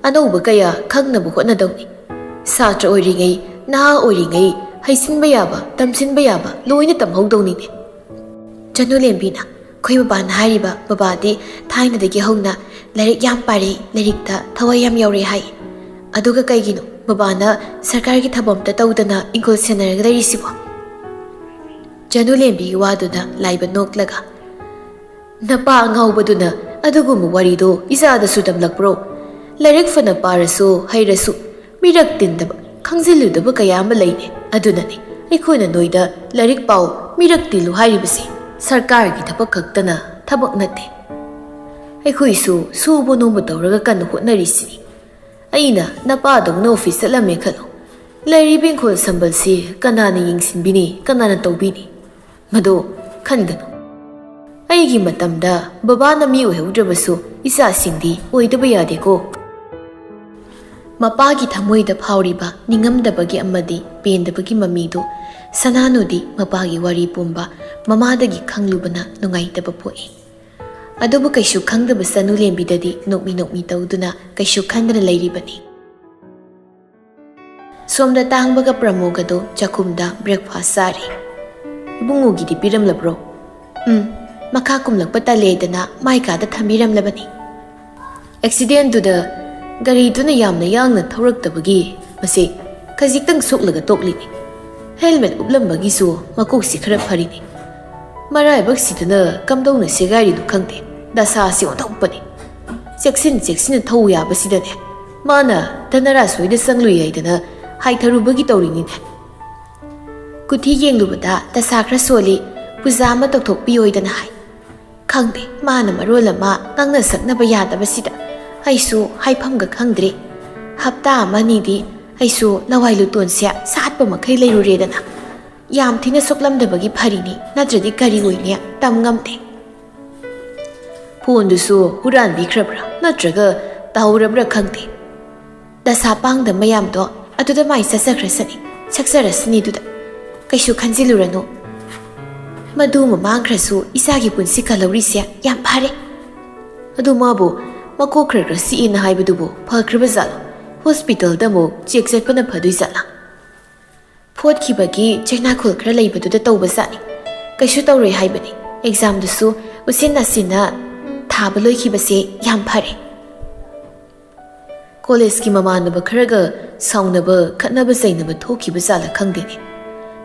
ꯑꯅꯧꯕ ꯀꯌꯥ ꯈꯪꯅꯕ ꯍꯣꯠꯅꯗꯧꯅꯤ꯫ ꯁꯥꯇ꯭ꯔ ꯑꯣꯏꯔꯤꯉꯩ, ꯅꯍꯥ ꯑꯣꯏꯔꯤꯉꯩ ꯍꯩꯁꯤꯟꯕ ꯌꯥꯕ, ꯇꯝꯁꯤꯟꯕ ꯌꯥꯕ ꯂꯣꯏꯅ ꯇꯝꯍꯧꯗꯧꯅꯤꯅꯦ꯫" ꯆꯅꯨꯂꯦꯝꯕꯤꯅ, "ꯑꯩꯈꯣꯏ ꯕꯕꯥꯅ ꯍꯥꯏꯔꯤꯕ, ꯕꯕꯥꯗꯤ ꯊꯥꯏꯅꯗꯒꯤ ꯍꯧꯅ ꯂꯥꯏꯔꯤꯛ ꯌꯥꯝ ꯄꯥꯔꯦ, ꯂꯥꯏꯔꯤꯛꯇ ꯊꯋꯥꯏ ꯌꯥꯝ ꯌꯥꯎꯔꯦ ꯍꯥꯏ꯫ ꯑꯗꯨꯒ ꯀꯩꯒꯤꯅꯣ ꯕꯕꯥꯅ ꯁꯔꯀꯥꯔꯒꯤ ꯊꯕꯛ ꯑꯝꯇ ꯇꯧꯗꯅ ꯏꯪꯈꯣꯜ ꯁꯦꯟꯅꯔꯒ ꯂꯩꯔꯤꯁꯤꯕꯣ?" ꯆꯅꯨꯂꯦꯝꯕꯤꯒꯤ ꯋꯥꯗꯨꯗ ꯂꯥꯏꯕ ꯅꯣꯛꯂꯒ, "ꯅꯄꯥ ꯑꯉꯥꯎꯕꯗꯨꯅ ꯑꯗꯨꯒꯨꯝꯕ ꯋꯥꯔꯤꯗꯣ ꯏꯆꯥꯗꯁꯨ ꯇꯝꯂꯛꯄ꯭ꯔꯣ? ꯂꯥꯏꯔꯤꯛ ꯐꯅ ꯄꯥꯔꯁꯨ ꯍꯩꯔꯁꯨ ꯃꯤꯔꯛ ꯇꯤꯟꯗꯕ, ꯈꯪꯖꯤꯜꯂꯨꯗꯕ ꯀꯌꯥ ꯑꯃ ꯂꯩꯅꯦ꯫ ꯑꯗꯨꯅꯅꯤ ꯑꯩꯈꯣꯏꯅ ꯅꯣꯏꯗ ꯂꯥꯏꯔꯤꯛ ꯄꯥꯎ, ꯃꯤꯔꯛ ꯇꯤꯜꯂꯨ ꯍꯥꯏꯔꯤꯕꯁꯦ꯫ ꯁꯔꯀꯥꯔꯒꯤ ꯊꯕꯛ ꯈꯛꯇꯅ ꯊꯕꯛ ꯅꯠꯇꯦ꯫ ꯑꯩꯈꯣꯏꯁꯨ ꯁꯨꯕ ꯅꯣꯝꯕ ꯇꯧꯔꯒ ꯀꯟꯅ ꯍꯣꯠꯅꯔꯤꯁꯤꯅꯤ꯫ ꯑꯩꯅ ꯅꯄꯥꯗꯧꯅ office ꯆꯠꯂꯝꯃꯦ ꯈꯜꯂꯣ, ꯂꯩꯔꯤꯕ ꯏꯪꯈꯣꯜ ꯁꯝꯕꯜꯁꯤ ꯀꯅꯥꯅ ꯌꯦꯡꯁꯤꯟꯕꯤꯅꯤ, ꯀꯅꯥꯅ ꯇꯧꯕꯤꯅꯤ? ꯃꯗꯨ ꯈꯟꯒꯅꯨ꯫ ꯑꯩꯒꯤ ꯃꯇꯝꯗ ꯕꯕꯥꯅ ꯃꯤ ꯑꯣꯏꯍꯧꯗ꯭ꯔꯕꯁꯨ ꯏꯆꯥꯁꯤꯡꯗꯤ ꯑꯣꯏꯗꯕ ꯌꯥꯗꯦꯀꯣ꯫" ꯃꯄꯥꯒꯤ ꯊꯃꯣꯏꯗ ꯐꯥꯎꯔꯤꯕ ꯅꯤꯡꯉꯝꯗꯕꯒꯤ ꯑꯃꯗꯤ ꯄꯦꯟꯗꯕꯒꯤ ꯃꯃꯤꯗꯨ ꯁꯅꯥꯅꯨꯗꯤ ꯃꯄꯥꯒꯤ ꯋꯥꯔꯤ ꯄꯨꯝꯕ ꯃꯃꯥꯗꯒꯤ ꯈꯪꯂꯨꯕꯅ ꯅꯨꯡꯉꯥꯏꯇꯕ ꯄꯣꯛꯏ꯫ ꯑꯗꯨꯕꯨ ꯀꯩꯁꯨ ꯈꯪꯗꯕ ꯆꯅꯨꯂꯦꯝꯕꯤꯗꯗꯤ ꯅꯣꯛꯃꯤ ꯅꯣꯛꯃꯤ ꯇꯧꯗꯨꯅ ꯀꯩꯁꯨ ꯈꯟꯗꯅ ꯂꯩꯔꯤꯕꯅꯤ꯫ ꯁꯣꯝꯗ ꯇꯥꯡꯕꯒ ꯄ꯭ꯔꯃꯣꯒꯗꯣ ꯆꯥꯛꯈꯨꯝꯗ breakfast ꯆꯥꯔꯤ꯫ "ꯏꯕꯨꯡꯉꯣꯒꯤꯗꯤ ꯄꯤꯔꯝꯂꯕ꯭ꯔꯣ?" "ꯎꯝ, ꯃꯈꯥ ꯀꯨꯝꯂꯛꯄ ꯇꯜꯂꯦꯗꯅ ꯃꯥꯏ ꯀꯥꯗ ꯊꯝꯕꯤꯔꯝꯂꯕꯅꯤ꯫ Accidentꯗꯨꯗ ꯒꯥꯔꯤꯗꯨꯅ ꯌꯥꯝꯅ ꯌꯥꯡꯅ ꯊꯧꯔꯛꯇꯕꯒꯤ ꯃꯁꯤ ꯈꯖꯤꯛꯇꯪ ꯁꯣꯛꯂꯒ ꯇꯣꯛꯂꯤꯅꯤ꯫ Helmet ꯎꯞꯂꯝꯕꯒꯤꯁꯨ ꯃꯀꯣꯛꯁꯤ ꯈꯔ ꯐꯔꯤꯅꯤ꯫ ꯃꯔꯥꯏꯕꯛꯁꯤꯗꯅ ꯀꯝꯗꯧꯅ ꯁꯦꯒꯥꯏꯔꯤꯅꯣ ꯈꯪꯗꯦ, ꯗꯁꯥꯁꯤ ꯑꯣꯟꯊꯣꯛꯄꯅꯤ꯫ ꯆꯦꯛꯁꯤꯟ ꯆꯦꯛꯁꯤꯟꯅ ꯊꯧ ꯌꯥꯕꯁꯤꯗꯅꯦ, ꯃꯥꯅ ꯙꯅꯔꯥꯖ ꯍꯣꯏꯗ ꯆꯪꯂꯨꯏ ꯍꯥꯏꯗꯅ ꯍꯥꯏꯊꯔꯨꯕꯒꯤ ꯇꯧꯔꯤꯅꯤꯅꯦ꯫" ꯀꯨꯊꯤ ꯌꯦꯡꯂꯨꯕꯗ ꯗꯁꯥ ꯈꯔ ꯁꯣꯜꯂꯤ, ꯄꯨꯖꯥ ꯑꯃ ꯇꯧꯊꯣꯛꯄꯤꯌꯣꯏꯗꯅ ꯍꯥꯏ꯫ ꯈꯪꯗꯦ, ꯃꯥꯅ ꯃꯔꯣꯜ ꯑꯃ ꯉꯥꯡꯅ ꯁꯛꯅꯕ ꯌꯥꯗꯕꯁꯤꯗ ꯑꯩꯁꯨ ꯍꯥꯏꯐꯝꯒ ꯈꯪꯗ꯭ꯔꯦ꯫ ꯍꯞꯇꯥ ꯑꯃ ꯑꯅꯤꯗꯤ ꯑꯩꯁꯨ ꯂꯋꯥꯏ ꯂꯨꯇꯣꯟꯁꯦ ꯁꯥꯠꯄ ꯃꯈꯩ ꯂꯩꯔꯨꯔꯦꯗꯅ꯫ ꯌꯥꯝ ꯊꯤꯅ ꯁꯣꯛꯂꯝꯗꯕꯒꯤ ꯐꯔꯤꯅꯤ, ꯅꯠꯇ꯭ꯔꯗꯤ ꯀꯔꯤ ꯑꯣꯏꯅꯤ ꯇꯝ ꯉꯝꯗꯦ꯫ ꯐꯣꯟꯗꯨꯁꯨ ꯍꯨꯔꯥꯟꯕꯤꯈ꯭ꯔꯕ꯭ꯔꯥ ꯅꯠꯇ꯭ꯔꯒ ꯇꯥꯍꯧꯔꯕ꯭ꯔꯥ ꯈꯪꯗꯦ꯫ ꯗꯁꯥ ꯄꯥꯡꯗ ꯃꯌꯥꯝꯗꯣ ꯑꯗꯨꯗ ꯃꯥꯏ ꯆꯠꯆꯈ꯭ꯔꯁꯅꯤ, ꯁꯛꯆꯔꯁꯅꯤ ꯑꯗꯨꯗ꯫ ꯀꯩꯁꯨ ꯈꯟꯖꯤꯜꯂꯨꯔꯅꯨ꯫ ꯃꯗꯨ ꯃꯃꯥꯡꯈ꯭ꯔꯁꯨ ꯏꯆꯥꯒꯤ ꯄꯨꯟꯁꯤ ꯀꯜꯍꯧꯔꯤꯁꯦ ꯌꯥꯝ ꯐꯔꯦ꯫ ꯑꯗꯨ ꯃꯥꯕꯨ ꯃꯀꯣꯛ ꯈꯔ ꯈꯔ ꯆꯤꯛꯑꯦꯅ ꯍꯥꯏꯕꯗꯨꯕꯨ ꯐꯈ꯭ꯔꯕ ꯖꯥꯠꯂꯣ? ꯍꯣꯁꯄꯤꯇꯥꯜꯗ ꯑꯃꯨꯛ ꯆꯦꯛ ꯆꯠꯄꯅ ꯐꯗꯣꯏ ꯖꯥꯠꯂꯥ? ꯐꯣꯠꯈꯤꯕꯒꯤ ꯆꯩꯅꯥꯈꯣꯜ ꯈꯔ ꯂꯩꯕꯗꯨꯗ ꯇꯧꯕ ꯖꯥꯠꯅꯤ꯫ ꯀꯩꯁꯨ ꯇꯧꯔꯣꯏ ꯍꯥꯏꯕꯅꯤ꯫ ꯑꯦꯛꯖꯥꯝꯗꯨꯁꯨ ꯎꯆꯤꯟ ꯅꯥꯆꯤꯟꯅ ꯊꯥꯕ ꯂꯣꯏꯈꯤꯕꯁꯦ ꯌꯥꯝ ꯐꯔꯦ꯫ ꯀꯣꯂꯦꯖꯀꯤ ꯃꯃꯥꯟꯅꯕ ꯈꯔꯒ ꯁꯥꯎꯅꯕ, ꯈꯠꯅꯕ ꯆꯩꯅꯕ ꯊꯣꯛꯈꯤꯕ ꯖꯥꯠꯂ ꯈꯪꯗꯦꯅꯦ꯫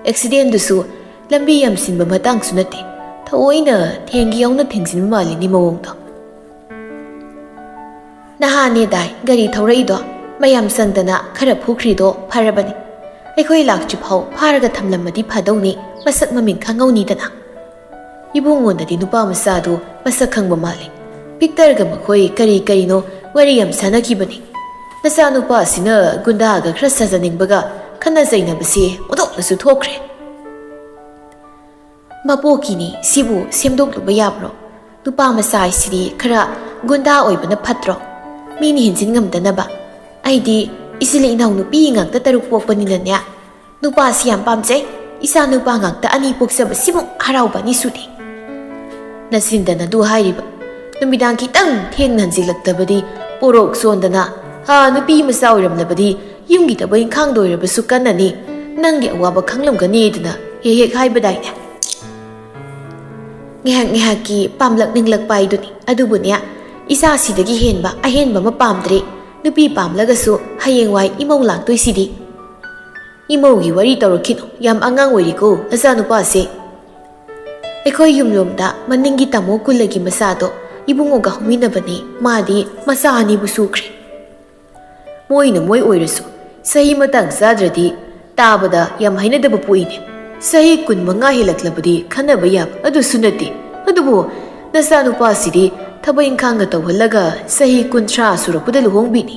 ꯑꯦꯛꯁꯤꯗꯦꯟꯗꯨꯁꯨ ꯂꯝꯕꯤ ꯌꯥꯝ ꯁꯤꯟꯕ ꯃꯇꯥꯡꯁꯨ ꯅꯠꯇꯦ, ꯊꯑꯣꯏꯅ ꯊꯦꯡꯒꯤ ꯌꯥꯎꯅ ꯊꯦꯡꯖꯤꯟꯕ ꯃꯥꯜꯂꯤꯅꯦ ꯃꯑꯣꯡꯗꯣ꯫ ꯅꯍꯥꯅꯦꯗꯥꯏ ꯒꯥꯔꯤ ꯊꯧꯔꯛꯏꯗꯣ, ꯃꯌꯥꯝ ꯆꯪꯗꯅ ꯈꯔ ꯐꯨꯈ꯭ꯔꯤꯗꯣ ꯐꯔꯕꯅꯤ꯫ ꯑꯩꯈꯣꯏ ꯂꯥꯛꯇ꯭ꯔꯤꯐꯥꯎ ꯐꯥꯔꯒ ꯊꯝꯂꯝꯃꯗꯤ ꯐꯗꯧꯅꯤ, ꯃꯁꯛ ꯃꯃꯤꯡ ꯈꯪꯍꯧꯅꯤꯗꯅ꯫ ꯏꯕꯨꯡꯉꯣꯅꯗꯤ ꯅꯨꯄꯥ ꯃꯆꯥꯗꯨ ꯃꯁꯛ ꯈꯪꯕ ꯃꯥꯜꯂꯤ꯫ ꯄꯤꯛꯇꯔꯒ ꯃꯈꯣꯏ ꯀꯔꯤ ꯀꯔꯤꯅꯣ ꯋꯥꯔꯤ ꯌꯥꯝ ꯁꯥꯟꯅꯈꯤꯕꯅꯤ꯫ ꯅꯆꯥꯅꯨꯄꯥ ꯑꯁꯤꯅ ꯒꯨꯟꯗꯥꯒ ꯈꯔ ꯁꯥꯖꯅꯤꯡꯕꯒ ꯈꯠꯅ ꯆꯩꯅꯕꯁꯤ ꯑꯣꯟꯊꯣꯛꯅꯁꯨ ꯊꯣꯛꯈ꯭ꯔꯦ꯫ ꯃꯄꯣꯛꯀꯤꯅꯤ ꯁꯤꯕꯨ ꯁꯦꯝꯗꯣꯛꯂꯨꯕ ꯌꯥꯕ꯭ꯔꯣ? ꯅꯨꯄꯥ ꯃꯆꯥ ꯍꯥꯏꯁꯤꯗꯤ ꯈꯔ ꯒꯨꯟꯗꯥ ꯑꯣꯏꯕꯅ ꯐꯠꯇ꯭ꯔꯣ? ꯃꯤꯅ ꯍꯦꯟꯖꯤꯟ ꯉꯝꯗꯅꯕ꯫ ꯑꯩꯗꯤ ꯏꯆꯤꯜ ꯏꯅꯥꯎ ꯅꯨꯄꯤ ꯉꯥꯛꯇ ꯇꯔꯨꯛ ꯄꯣꯛꯄꯅꯤꯅꯅꯦ, ꯅꯨꯄꯥꯁꯤ ꯌꯥꯝ ꯄꯥꯝꯖꯩ꯫ ꯏꯆꯥ ꯅꯨꯄꯥ ꯉꯥꯛꯇ ꯑꯅꯤ ꯄꯣꯛꯆꯕꯁꯤꯃꯨꯛ ꯍꯔꯥꯎꯕ ꯑꯅꯤ ꯁꯨꯗꯦ꯫ ꯅꯆꯤꯟꯗꯅ ꯑꯗꯨ ꯍꯥꯏꯔꯤꯕ꯫ ꯅꯨꯃꯤꯗꯥꯡ ꯈꯤꯇꯪ ꯊꯦꯡꯅ ꯍꯟꯖꯤꯜꯂꯛꯇꯕꯗꯤ ꯄꯣꯔꯣꯛ ꯆꯣꯟꯗꯅ, "ꯍꯥ, ꯅꯨꯄꯤ ꯃꯆꯥ ꯑꯣꯏꯔꯝꯂꯕꯗꯤ ꯌꯨꯝꯒꯤ ꯊꯕꯛ ꯏꯪꯈꯥꯡꯗ ꯑꯣꯏꯔꯕꯁꯨ ꯀꯟꯅꯅꯤ, ꯅꯪꯒꯤ ꯑꯋꯥꯕ ꯈꯪꯂꯝꯒꯅꯤꯗꯅ" ꯍꯦꯛ ꯍꯦꯛ ꯍꯥꯏꯕꯗꯥꯏꯅꯦ꯫ ꯉꯥꯏꯍꯥꯛ ꯉꯥꯏꯍꯥꯛꯀꯤ ꯄꯥꯝꯂꯛ ꯅꯤꯡꯂꯛꯄ ꯍꯥꯏꯗꯨꯅꯤ꯫ ꯑꯗꯨꯕꯨꯅꯦ, ꯏꯆꯥꯁꯤꯗꯒꯤ ꯍꯦꯟꯕ ꯑꯍꯦꯟꯕ ꯑꯃ ꯄꯥꯝꯗ꯭ꯔꯦ꯫ ꯅꯨꯄꯤ ꯄꯥꯝꯂꯒꯁꯨ ꯍꯌꯦꯡꯋꯥꯏ ꯏꯃꯧ ꯂꯥꯛꯇꯣꯏꯁꯤꯗꯤ꯫ ꯏꯃꯧꯒꯤ ꯋꯥꯔꯤ ꯇꯧꯔꯛꯈꯤꯅꯨ, ꯌꯥꯝ ꯑꯉꯥꯡ ꯑꯣꯏꯔꯤꯀꯣ ꯅꯆꯥꯅꯨꯄꯥꯁꯦ꯫ ꯑꯩꯈꯣꯏ ꯌꯨꯝꯂꯣꯝꯗ ꯃꯅꯤꯡꯒꯤ ꯇꯥꯃꯣ ꯀꯨꯜꯂꯒꯤ ꯃꯆꯥꯗꯣ ꯏꯕꯨꯡꯉꯣꯒ ꯍꯧꯃꯤꯟꯅꯕꯅꯤ, ꯃꯥꯗꯤ ꯃꯆꯥ ꯑꯅꯤꯕꯨ ꯁꯨꯈ꯭ꯔꯦ꯫ ꯃꯣꯏꯅ ꯃꯣꯏ ꯑꯣꯏꯔꯁꯨ ꯆꯍꯤ ꯃꯇꯥꯡ ꯆꯥꯗ꯭ꯔꯗꯤ ꯇꯥꯕꯗ ꯌꯥꯝ ꯍꯩꯅꯗꯕ ꯄꯣꯛꯏꯅꯦ꯫ ꯆꯍꯤ ꯀꯨꯟ ꯃꯉꯥ ꯍꯦꯜꯂꯛꯂꯕꯗꯤ ꯈꯟꯅꯕ ꯌꯥꯕ ꯑꯗꯨꯁꯨ ꯅꯠꯇꯦ꯫ ꯑꯗꯨꯕꯨ "ꯅꯆꯥꯅꯨꯄꯥꯁꯤꯗꯤ ꯊꯕꯛ ꯏꯪꯈꯥꯡꯒ ꯇꯧꯍꯜꯂꯒ ꯆꯍꯤ ꯀꯨꯟꯊ꯭ꯔꯥ ꯁꯨꯔꯛꯄꯗ ꯂꯨꯍꯣꯡꯕꯤꯅꯤ꯫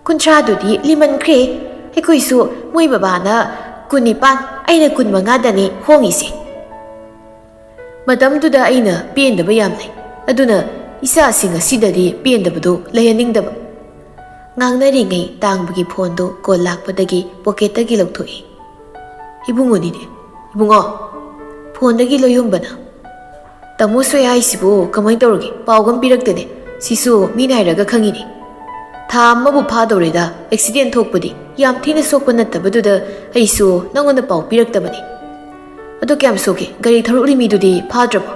ꯀꯨꯟꯊ꯭ꯔꯥꯗꯨꯗꯤ ꯂꯤꯃꯟꯈ꯭ꯔꯦ꯫ ꯑꯩꯈꯣꯏꯁꯨ ꯃꯣꯏ ꯕꯕꯥꯅ ꯀꯨꯟꯅꯤꯄꯥꯟ, ꯑꯩꯅ ꯀꯨꯟꯃꯉꯥꯗꯅꯤ ꯍꯣꯡꯉꯤꯁꯦ꯫ ꯃꯇꯝꯗꯨꯗ ꯑꯩꯅ ꯄꯦꯟꯗꯕ ꯌꯥꯝ ꯂꯩ꯫ ꯑꯗꯨꯅ ꯏꯆꯥꯁꯤꯡ ꯑꯁꯤꯗꯗꯤ ꯄꯦꯟꯗꯕꯗꯨ ꯂꯩꯍꯟꯅꯤꯡꯗꯕ꯫" ꯉꯥꯡꯅꯔꯤꯉꯩ ꯇꯥꯡꯕꯒꯤ ꯐꯣꯟꯗꯨ ꯀꯣꯜ ꯂꯥꯛꯄꯗꯒꯤ ꯄꯣꯀꯦꯠꯇꯒꯤ ꯂꯧꯊꯣꯛꯏ꯫ "ꯏꯕꯨꯡꯉꯣꯅꯤꯅꯦ꯫ ꯏꯕꯨꯡꯉꯣ!" ꯐꯣꯟꯗꯒꯤ ꯂꯣꯌꯨꯝꯕꯅ, "ꯇꯥꯃꯣ ꯁꯣꯏ ꯍꯥꯏꯁꯤꯕꯨ ꯀꯃꯥꯏꯅ ꯇꯧꯔꯒꯦ? ꯄꯥꯎꯒ ꯑꯝ ꯄꯤꯔꯛꯇꯦꯅꯦ꯫ ꯁꯤꯁꯨ ꯃꯤꯅ ꯍꯥꯏꯔꯒ ꯈꯪꯉꯤꯅꯦ꯫ ꯊꯥ ꯑꯃꯕꯨ ꯐꯥꯗꯧꯔꯦꯗ ꯑꯦꯛꯁꯤꯗꯦꯟ ꯊꯣꯛꯄꯗꯤ꯫ ꯌꯥꯝ ꯊꯤꯅ ꯁꯣꯛꯄ ꯅꯠꯇꯕꯗꯨꯗ ꯑꯩꯁꯨ ꯅꯪꯉꯣꯟꯗ ꯄꯥꯎ ꯄꯤꯔꯛꯇꯕꯅꯤ꯫ ꯑꯗꯣ ꯀꯌꯥꯝ ꯁꯣꯛꯀꯦ? ꯒꯥꯔꯤ ꯊꯧꯔꯛꯂꯤ ꯃꯤꯗꯨꯗꯤ ꯐꯥꯗ꯭ꯔꯕꯣ?"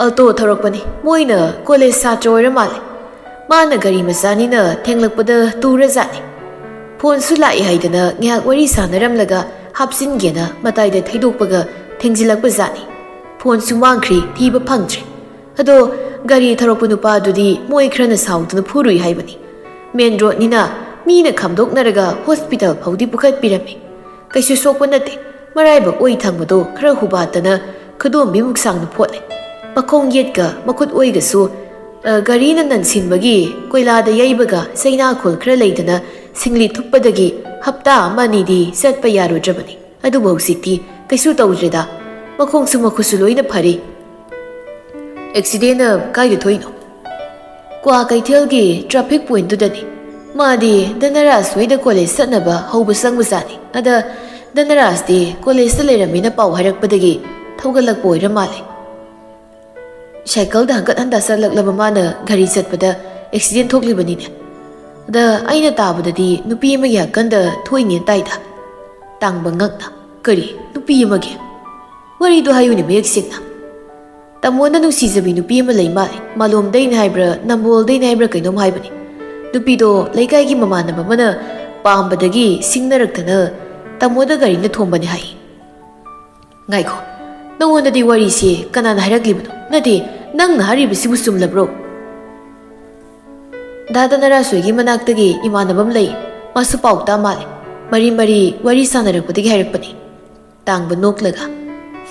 "ꯑꯜꯇꯣ ꯊꯧꯔꯛꯄꯅꯤ꯫ ꯃꯣꯏꯅ ꯀꯣꯂꯦꯖ ꯁꯥꯇ꯭ꯔ ꯑꯣꯏꯔ ꯃꯥꯜꯂꯦ꯫ ꯃꯥꯅ ꯒꯥꯔꯤ ꯃꯆꯥꯅꯤꯅ ꯊꯦꯡꯂꯛꯄꯗ ꯇꯨꯔꯖꯥꯠꯅꯤ꯫ ꯐꯣꯟꯁꯨ ꯂꯥꯛꯏ ꯍꯥꯏꯗꯅ ꯉꯥꯏꯍꯥꯛ ꯋꯥꯔꯤ ꯁꯥꯟꯅꯔꯝꯂꯒ ꯍꯥꯞꯆꯤꯟꯒꯦꯅ ꯃꯇꯥꯏꯗ ꯊꯩꯗꯣꯛꯄꯒ ꯊꯦꯡꯖꯤꯜꯂꯛꯄ ꯖꯥꯠꯅꯤ꯫ ꯐꯣꯟꯁꯨ ꯃꯥꯡꯈ꯭ꯔꯤ, ꯊꯤꯕ ꯐꯪꯗ꯭ꯔꯦ꯫ ꯑꯗꯣ ꯒꯥꯔꯤ ꯊꯧꯔꯛꯄ ꯅꯨꯄꯥꯗꯨꯗꯤ ꯃꯣꯏ ꯈꯔꯅ ꯁꯥꯎꯗꯨꯅ ꯐꯨꯔꯨꯏ ꯍꯥꯏꯕꯅꯤ꯫ ꯃꯦꯟ ꯔꯣꯗꯅꯤꯅ ꯃꯤꯅ ꯈꯥꯝꯗꯣꯛꯅꯔꯒ ꯍꯣꯁꯄꯤꯇꯥꯜ ꯐꯥꯎꯗꯤ ꯄꯨꯈꯠꯄꯤꯔꯝꯃꯤ꯫ ꯀꯩꯁꯨ ꯁꯣꯛꯄ ꯅꯠꯇꯦ꯫ ꯃꯔꯥꯏꯕꯛ ꯑꯣꯏ ꯊꯪꯕꯗꯣ ꯈꯔ ꯍꯨꯕꯥꯠꯇꯅ ꯈꯨꯗꯣꯝꯕꯤꯃꯨꯛ ꯁꯥꯡꯅ ꯐꯣꯠꯂꯦ꯫ ꯃꯈꯣꯡ ꯌꯦꯠꯀ ꯃꯈꯨꯠ ꯑꯣꯏꯒꯁꯨ, ꯑ, ꯒꯥꯔꯤꯅ ꯅꯟꯁꯤꯟꯕꯒꯤ ꯀꯣꯏꯂꯥꯗ ꯌꯩꯕꯒ ꯆꯩꯅꯥꯈꯣꯜ ꯈꯔ ꯂꯩꯗꯅ ꯁꯤꯡꯂꯤ ꯊꯨꯞꯄꯗꯒꯤ ꯍꯞꯇꯥ ꯑꯃ ꯑꯅꯤꯗꯤ ꯆꯠꯄ ꯌꯥꯔꯨꯗ꯭ꯔꯕꯅꯤ꯫ ꯑꯗꯨꯕꯨ ꯍꯧꯖꯤꯛꯇꯤ ꯀꯩꯁꯨ ꯇꯧꯗ꯭ꯔꯦꯗ꯫ ꯃꯈꯣꯡꯁꯨ ꯃꯈꯨꯠꯁꯨ ꯂꯣꯏꯅ ꯐꯔꯦ꯫ ꯑꯦꯛꯁꯤꯗꯦꯟꯅ ꯀꯥꯏꯗ ꯊꯣꯛꯏꯅꯣ?" "ꯀ꯭ꯋꯥ ꯀꯩꯊꯦꯜꯒꯤ ꯇ꯭ꯔꯥꯐꯤꯛ ꯄꯣꯏꯟꯠꯇꯨꯗꯅꯤ꯫ ꯃꯥꯗꯤ ꯙꯅꯔꯥꯖ ꯍꯣꯏꯗ ꯀꯣꯂꯦꯖ ꯆꯠꯅꯕ ꯍꯧꯕ ꯆꯪꯕꯖꯥꯠꯅꯤ꯫ ꯑꯗ ꯙꯅꯔꯥꯖꯇꯤ ꯀꯣꯂꯦꯖꯇ ꯂꯩꯔꯝꯃꯦꯅ ꯄꯥꯎ ꯍꯥꯏꯔꯛꯄꯗꯒꯤ ꯊꯧꯒꯠꯂꯛꯄ ꯑꯣꯏꯔ ꯃꯥꯜꯂꯦ꯫ ꯁꯥꯏꯀꯜꯗ ꯍꯪꯀꯠ ꯍꯟꯗ ꯆꯠꯂꯛꯂꯕ ꯃꯥꯅ ꯒꯥꯔꯤ ꯆꯠꯄꯗ ꯑꯦꯛꯁꯤꯗꯦꯟ ꯊꯣꯛꯂꯤꯕꯅꯤꯅꯦ꯫ ꯑꯗ ꯑꯩꯅ ꯇꯥꯕꯗꯗꯤ ꯅꯨꯄꯤ ꯑꯃꯒꯤ ꯍꯛꯀꯟꯗ ꯊꯣꯛꯏꯅꯦ ꯇꯥꯏꯗ꯫" ꯇꯥꯡꯕ ꯉꯛꯅ, "ꯀꯔꯤ ꯅꯨꯄꯤ ꯑꯃꯒꯤ? ꯋꯥꯔꯤꯗꯣ ꯍꯥꯏꯌꯨꯅꯦ ꯃꯌꯦꯛ ꯁꯦꯡꯅ꯫" "ꯇꯥꯃꯣꯅ ꯅꯨꯡꯁꯤꯖꯕꯤ ꯅꯨꯄꯤ ꯑꯃ ꯂꯩ ꯃꯥꯜꯂꯦ꯫ ꯃꯥꯂꯣꯝꯗꯩꯅꯦ ꯍꯥꯏꯕ꯭ꯔꯥ, ꯅꯝꯕꯣꯜꯗꯩꯅꯦ ꯍꯥꯏꯕ꯭ꯔꯥ ꯀꯩꯅꯣꯝ ꯍꯥꯏꯕꯅꯤ꯫ ꯅꯨꯄꯤꯗꯣ ꯂꯩꯀꯥꯏꯒꯤ ꯃꯃꯥꯟꯅꯕ ꯑꯃꯅ ꯄꯥꯝꯕꯗꯒꯤ ꯁꯤꯡꯅꯔꯛꯇꯅ ꯇꯥꯃꯣꯗ ꯒꯥꯔꯤꯅ ꯊꯣꯝꯕꯅꯦ ꯍꯥꯏ꯫" "ꯉꯥꯏꯈꯣ, ꯅꯉꯣꯟꯗꯗꯤ ꯋꯥꯔꯤꯁꯦ ꯀꯅꯥꯅ ꯍꯥꯏꯔꯛꯂꯤꯕꯅꯣ? ꯅꯠꯇꯦ, ꯅꯪꯅ ꯍꯥꯏꯔꯤꯕꯁꯤꯕꯨ ꯆꯨꯝꯂꯕ꯭ꯔꯣ?" ꯗꯥ ꯙꯅꯔꯥꯖ ꯍꯣꯏꯒꯤ ꯃꯅꯥꯛꯇꯒꯤ ꯏꯃꯥꯟꯅꯕ ꯑꯃ ꯂꯩ꯫ ꯃꯥꯁꯨ ꯄꯥꯎ ꯇꯥ ꯃꯥꯜꯂꯦ꯫ ꯃꯔꯤ ꯃꯔꯤ ꯋꯥꯔꯤ ꯁꯥꯟꯅꯔꯛꯄꯗꯒꯤ ꯍꯥꯏꯔꯛꯄꯅꯤ꯫ ꯇꯥꯡꯕ ꯅꯣꯛꯂꯒ,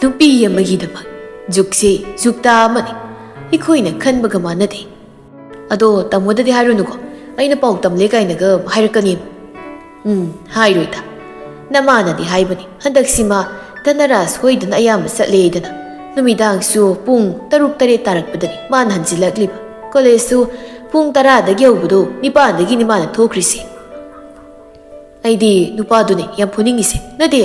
"ꯅꯨꯄꯤ ꯑꯃꯒꯤꯗꯃꯛ ꯖꯨꯛꯁꯦ ꯖꯨꯛꯇꯥ ꯑꯃꯅꯤ꯫ ꯑꯩꯈꯣꯏꯅ ꯈꯟꯕꯒ ꯃꯥꯟꯅꯗꯦ꯫ ꯑꯗꯣ ꯇꯥꯃꯣꯗꯗꯤ ꯍꯥꯏꯔꯨꯅꯨꯀꯣ, ꯑꯩꯅ ꯄꯥꯎ ꯇꯝꯂꯦ ꯀꯥꯏꯅꯒ ꯍꯥꯏꯔꯛꯀꯅꯤ꯫ ꯎꯝ, ꯍꯥꯏꯔꯣꯏꯗ꯫ ꯅꯃꯥꯅꯗꯤ ꯍꯥꯏꯕꯅꯤ, ꯍꯟꯗꯛꯁꯤ ꯃꯥ ꯙꯅꯔꯥꯖ ꯍꯣꯏꯗꯅ ꯑꯌꯥꯝꯕ ꯆꯠꯂꯦꯗꯅ꯫ ꯅꯨꯃꯤꯗꯥꯡꯁꯨ ꯄꯨꯡ ꯇꯔꯨꯛ ꯇꯔꯦꯠ ꯇꯥꯔꯛꯄꯗꯅꯤ ꯃꯥꯅ ꯍꯟꯖꯤꯜꯂꯛꯂꯤꯕ꯫ ꯀꯣꯂꯦꯖꯁꯨ ꯄꯨꯡ ꯇꯔꯥꯗꯒꯤ ꯍꯧꯕꯗꯣ ꯅꯤꯄꯥꯟꯗꯒꯤꯅꯤ ꯃꯥꯅ ꯊꯣꯛꯈ꯭ꯔꯤꯁꯦ꯫ ꯑꯩꯗꯤ ꯅꯨꯄꯥꯗꯨꯅꯦ ꯌꯥꯝ ꯐꯨꯅꯤꯡꯉꯤꯁꯦ꯫ ꯅꯠꯇꯦ,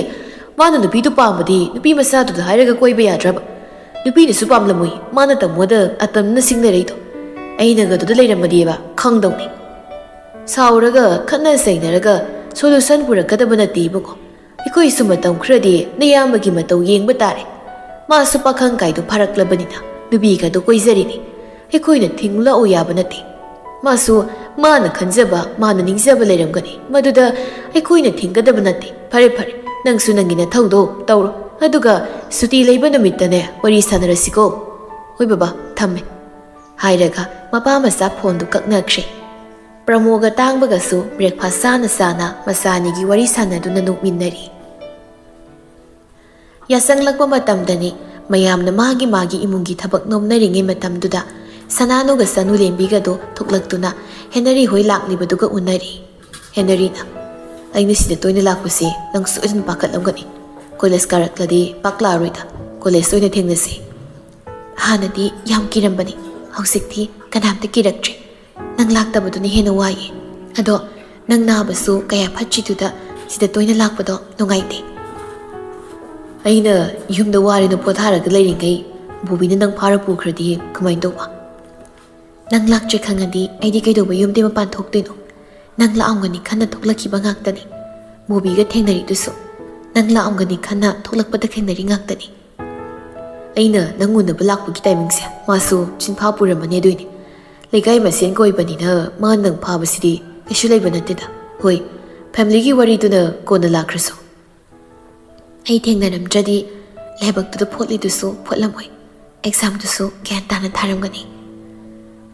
ꯃꯥꯅ ꯅꯨꯄꯤꯗꯨ ꯄꯥꯝꯕꯗꯤ ꯅꯨꯄꯤ ꯃꯆꯥꯗꯨꯗ ꯍꯥꯏꯔꯒ ꯀꯣꯏꯕ ꯌꯥꯗ꯭ꯔꯕ? ꯅꯨꯄꯤꯅꯁꯨ ꯄꯥꯝꯂꯝꯃꯣꯏ, ꯃꯥꯅ ꯇꯥꯃꯣꯗ ꯑꯇꯝꯅ ꯁꯤꯡꯅꯔꯩꯗꯣ꯫ ꯑꯩꯅꯒ ꯑꯗꯨꯗ ꯂꯩꯔꯝꯃꯗꯤꯕ ꯈꯪꯗꯧꯅꯤ꯫ ꯁꯥꯎꯔꯒ ꯈꯠꯅ ꯆꯩꯅꯔꯒ solution ꯄꯨꯔꯛꯀꯗꯕ ꯅꯠꯇꯦ ꯏꯕꯨꯡꯉꯣ꯫ ꯑꯩꯈꯣꯏꯁꯨ ꯃꯇꯝ ꯈꯔꯗꯤ ꯅꯌꯥꯝꯕꯒꯤ ꯃꯇꯧ ꯌꯦꯡꯕ ꯇꯥꯔꯦ꯫ ꯃꯥꯁꯨ ꯄꯥꯈꯪ ꯀꯥꯏꯗꯣ ꯐꯥꯔꯛꯂꯕꯅꯤꯅ ꯅꯨꯄꯤꯒꯗꯣ ꯀꯣꯏꯖꯔꯤꯅꯤ꯫ ꯑꯩꯈꯣꯏꯅ ꯊꯤꯡꯂꯛꯎ ꯌꯥꯕ ꯅꯠꯇꯦ꯫ ꯃꯥꯁꯨ ꯃꯥꯅ ꯈꯟꯖꯕ, ꯃꯥꯅ ꯅꯤꯡꯖꯕ ꯂꯩꯔꯝꯒꯅꯤ, ꯃꯗꯨꯗ ꯑꯩꯈꯣꯏꯅ ꯊꯤꯡꯒꯗꯕ ꯅꯠꯇꯦ꯫ ꯐꯔꯦ ꯐꯔꯦ, ꯅꯪꯁꯨ ꯅꯪꯒꯤ ꯅꯊꯧꯗꯣ ꯇꯧꯔꯣ, ꯑꯗꯨꯒ ꯁꯨꯇꯤ ꯂꯩꯕ ꯅꯨꯃꯤꯠꯇꯅꯦ ꯋꯥꯔꯤ ꯁꯥꯟꯅꯔꯁꯤꯀꯣ꯫ ꯍꯣꯏ ꯕꯕꯥ, ꯊꯝꯃꯦ꯫ ꯍꯥꯏꯔꯒ ꯃꯄꯥ ꯃꯆꯥ ꯐꯣꯟꯗꯨ ꯀꯛꯅꯈ꯭ꯔꯦ꯫ ꯄ꯭ꯔꯃꯣꯒ ꯇꯥꯡꯕꯒꯁꯨ breakfast ꯆꯥꯅ ꯆꯥꯅ ꯃꯆꯥ ꯑꯅꯤꯒꯤ ꯋꯥꯔꯤ ꯁꯥꯟꯅꯗꯨꯅ ꯅꯣꯛꯃꯤꯟꯅꯔꯤ꯫ ꯌꯥꯆꯪꯂꯛꯄ ꯃꯇꯝꯗꯅꯤ ꯃꯌꯥꯝꯅ ꯃꯥꯒꯤ ꯃꯥꯒꯤ ꯏꯃꯨꯡꯒꯤ ꯊꯕꯛ ꯅꯣꯝꯅꯔꯤꯉꯩ ꯃꯇꯝꯗꯨꯗ ꯁꯅꯥꯅꯨꯒ ꯁꯅꯨ ꯂꯦꯝꯕꯤꯒꯗꯨ ꯊꯣꯛꯂꯛꯇꯨꯅ ꯍꯦꯅꯔꯤ ꯍꯣꯏ ꯂꯥꯛꯂꯤꯕꯗꯨꯒ ꯎꯅꯔꯤ꯫ ꯍꯦꯅꯔꯤꯅ, "ꯑꯩꯅ ꯁꯤꯗ ꯇꯣꯏꯅ ꯂꯥꯛꯄꯁꯦ ꯅꯪ ꯁꯣꯏꯗꯅ ꯄꯥꯈꯠꯂꯝꯒꯅꯤ꯫ ꯀꯣꯂꯦꯖ ꯀꯥꯔꯛꯂꯗꯤ ꯄꯥꯛ ꯂꯥꯛꯑꯔꯣꯏꯗ꯫ ꯀꯣꯂꯦꯖꯇ ꯑꯣꯏꯅ ꯊꯦꯡꯅꯁꯤ꯫ ꯍꯥꯟꯅꯗꯤ ꯌꯥꯝ ꯀꯤꯔꯝꯕꯅꯤ, ꯍꯧꯖꯤꯛꯇꯤ ꯀꯅꯥꯝꯇ ꯀꯤꯔꯛꯇ꯭ꯔꯦ꯫ ꯅꯪ ꯂꯥꯛꯇꯕꯗꯨꯅ ꯍꯦꯟꯅ ꯋꯥꯏꯌꯦ꯫ ꯑꯗꯣ ꯅꯪ ꯅꯥꯕꯁꯨ ꯀꯌꯥ ꯐꯠꯇ꯭ꯔꯤꯗꯨꯗ ꯁꯤꯗ ꯇꯣꯏꯅ ꯂꯥꯛꯄꯗꯣ ꯅꯨꯡꯉꯥꯏꯇꯦ꯫ ꯑꯩꯅ ꯌꯨꯝꯗ ꯋꯥꯔꯦꯅ ꯄꯣꯊꯥꯔꯒ ꯂꯩꯔꯤꯉꯩ ꯕꯣꯕꯤꯅ ꯅꯪ ꯐꯥꯔ ꯄꯨꯈ꯭ꯔꯗꯤ ꯀꯃꯥꯏꯅ ꯇꯧꯕ? ꯅꯪ ꯂꯥꯛꯇ꯭ꯔꯦ ꯈꯪꯉꯗꯤ ꯑꯩꯗꯤ ꯀꯩꯗꯧꯕ ꯌꯨꯝꯗꯤ ꯃꯄꯥꯟ ꯊꯣꯛꯇꯣꯏꯅꯣ? ꯅꯪ ꯂꯥꯛꯑꯝꯒꯅꯤ ꯈꯟꯅ ꯊꯣꯛꯂꯛꯈꯤꯕ ꯉꯥꯛꯇꯅꯤ꯫ ꯕꯣꯕꯤꯒ ꯊꯦꯡꯅꯔꯤꯗꯨꯁꯨ ꯅꯪ ꯂꯥꯛꯑꯝꯒꯅꯤ ꯈꯟꯅ ꯊꯣꯛꯂꯛꯄꯗ ꯊꯦꯡꯅꯔꯤ ꯉꯥꯛꯇꯅꯤ꯫ ꯑꯩꯅ ꯅꯪ ꯎꯅꯕ ꯂꯥꯛꯄꯒꯤ timingꯁꯦ ꯃꯥꯁꯨ ꯆꯤꯟꯐꯥ ꯄꯨꯔꯝꯃꯅꯤ ꯑꯗꯨꯏꯅꯤ꯫ ꯂꯩꯀꯥꯏ ꯃꯁꯦꯟꯒ ꯑꯣꯏꯕꯅꯤꯅ ꯃꯥ ꯅꯪ ꯐꯥꯕꯁꯤꯗꯤ ꯀꯩꯁꯨ ꯂꯩꯕ ꯅꯠꯇꯦꯗ꯫ ꯍꯣꯏ, familyꯒꯤ ꯋꯥꯔꯤꯗꯨꯅ ꯀꯣꯟꯅ ꯂꯥꯛꯈ꯭ꯔꯁꯨ꯫ ꯑꯩ ꯊꯦꯡꯅꯔꯝꯗ꯭ꯔꯗꯤ ꯂꯥꯏꯕꯛꯇꯨꯗ ꯐꯣꯠꯂꯤꯗꯨꯁꯨ ꯐꯣꯠꯂꯝꯃꯣꯏ꯫ Examꯗꯨꯁꯨ ꯒ꯭ꯌꯥꯟ ꯇꯥꯅ ꯊꯥꯔꯝꯒꯅꯤ꯫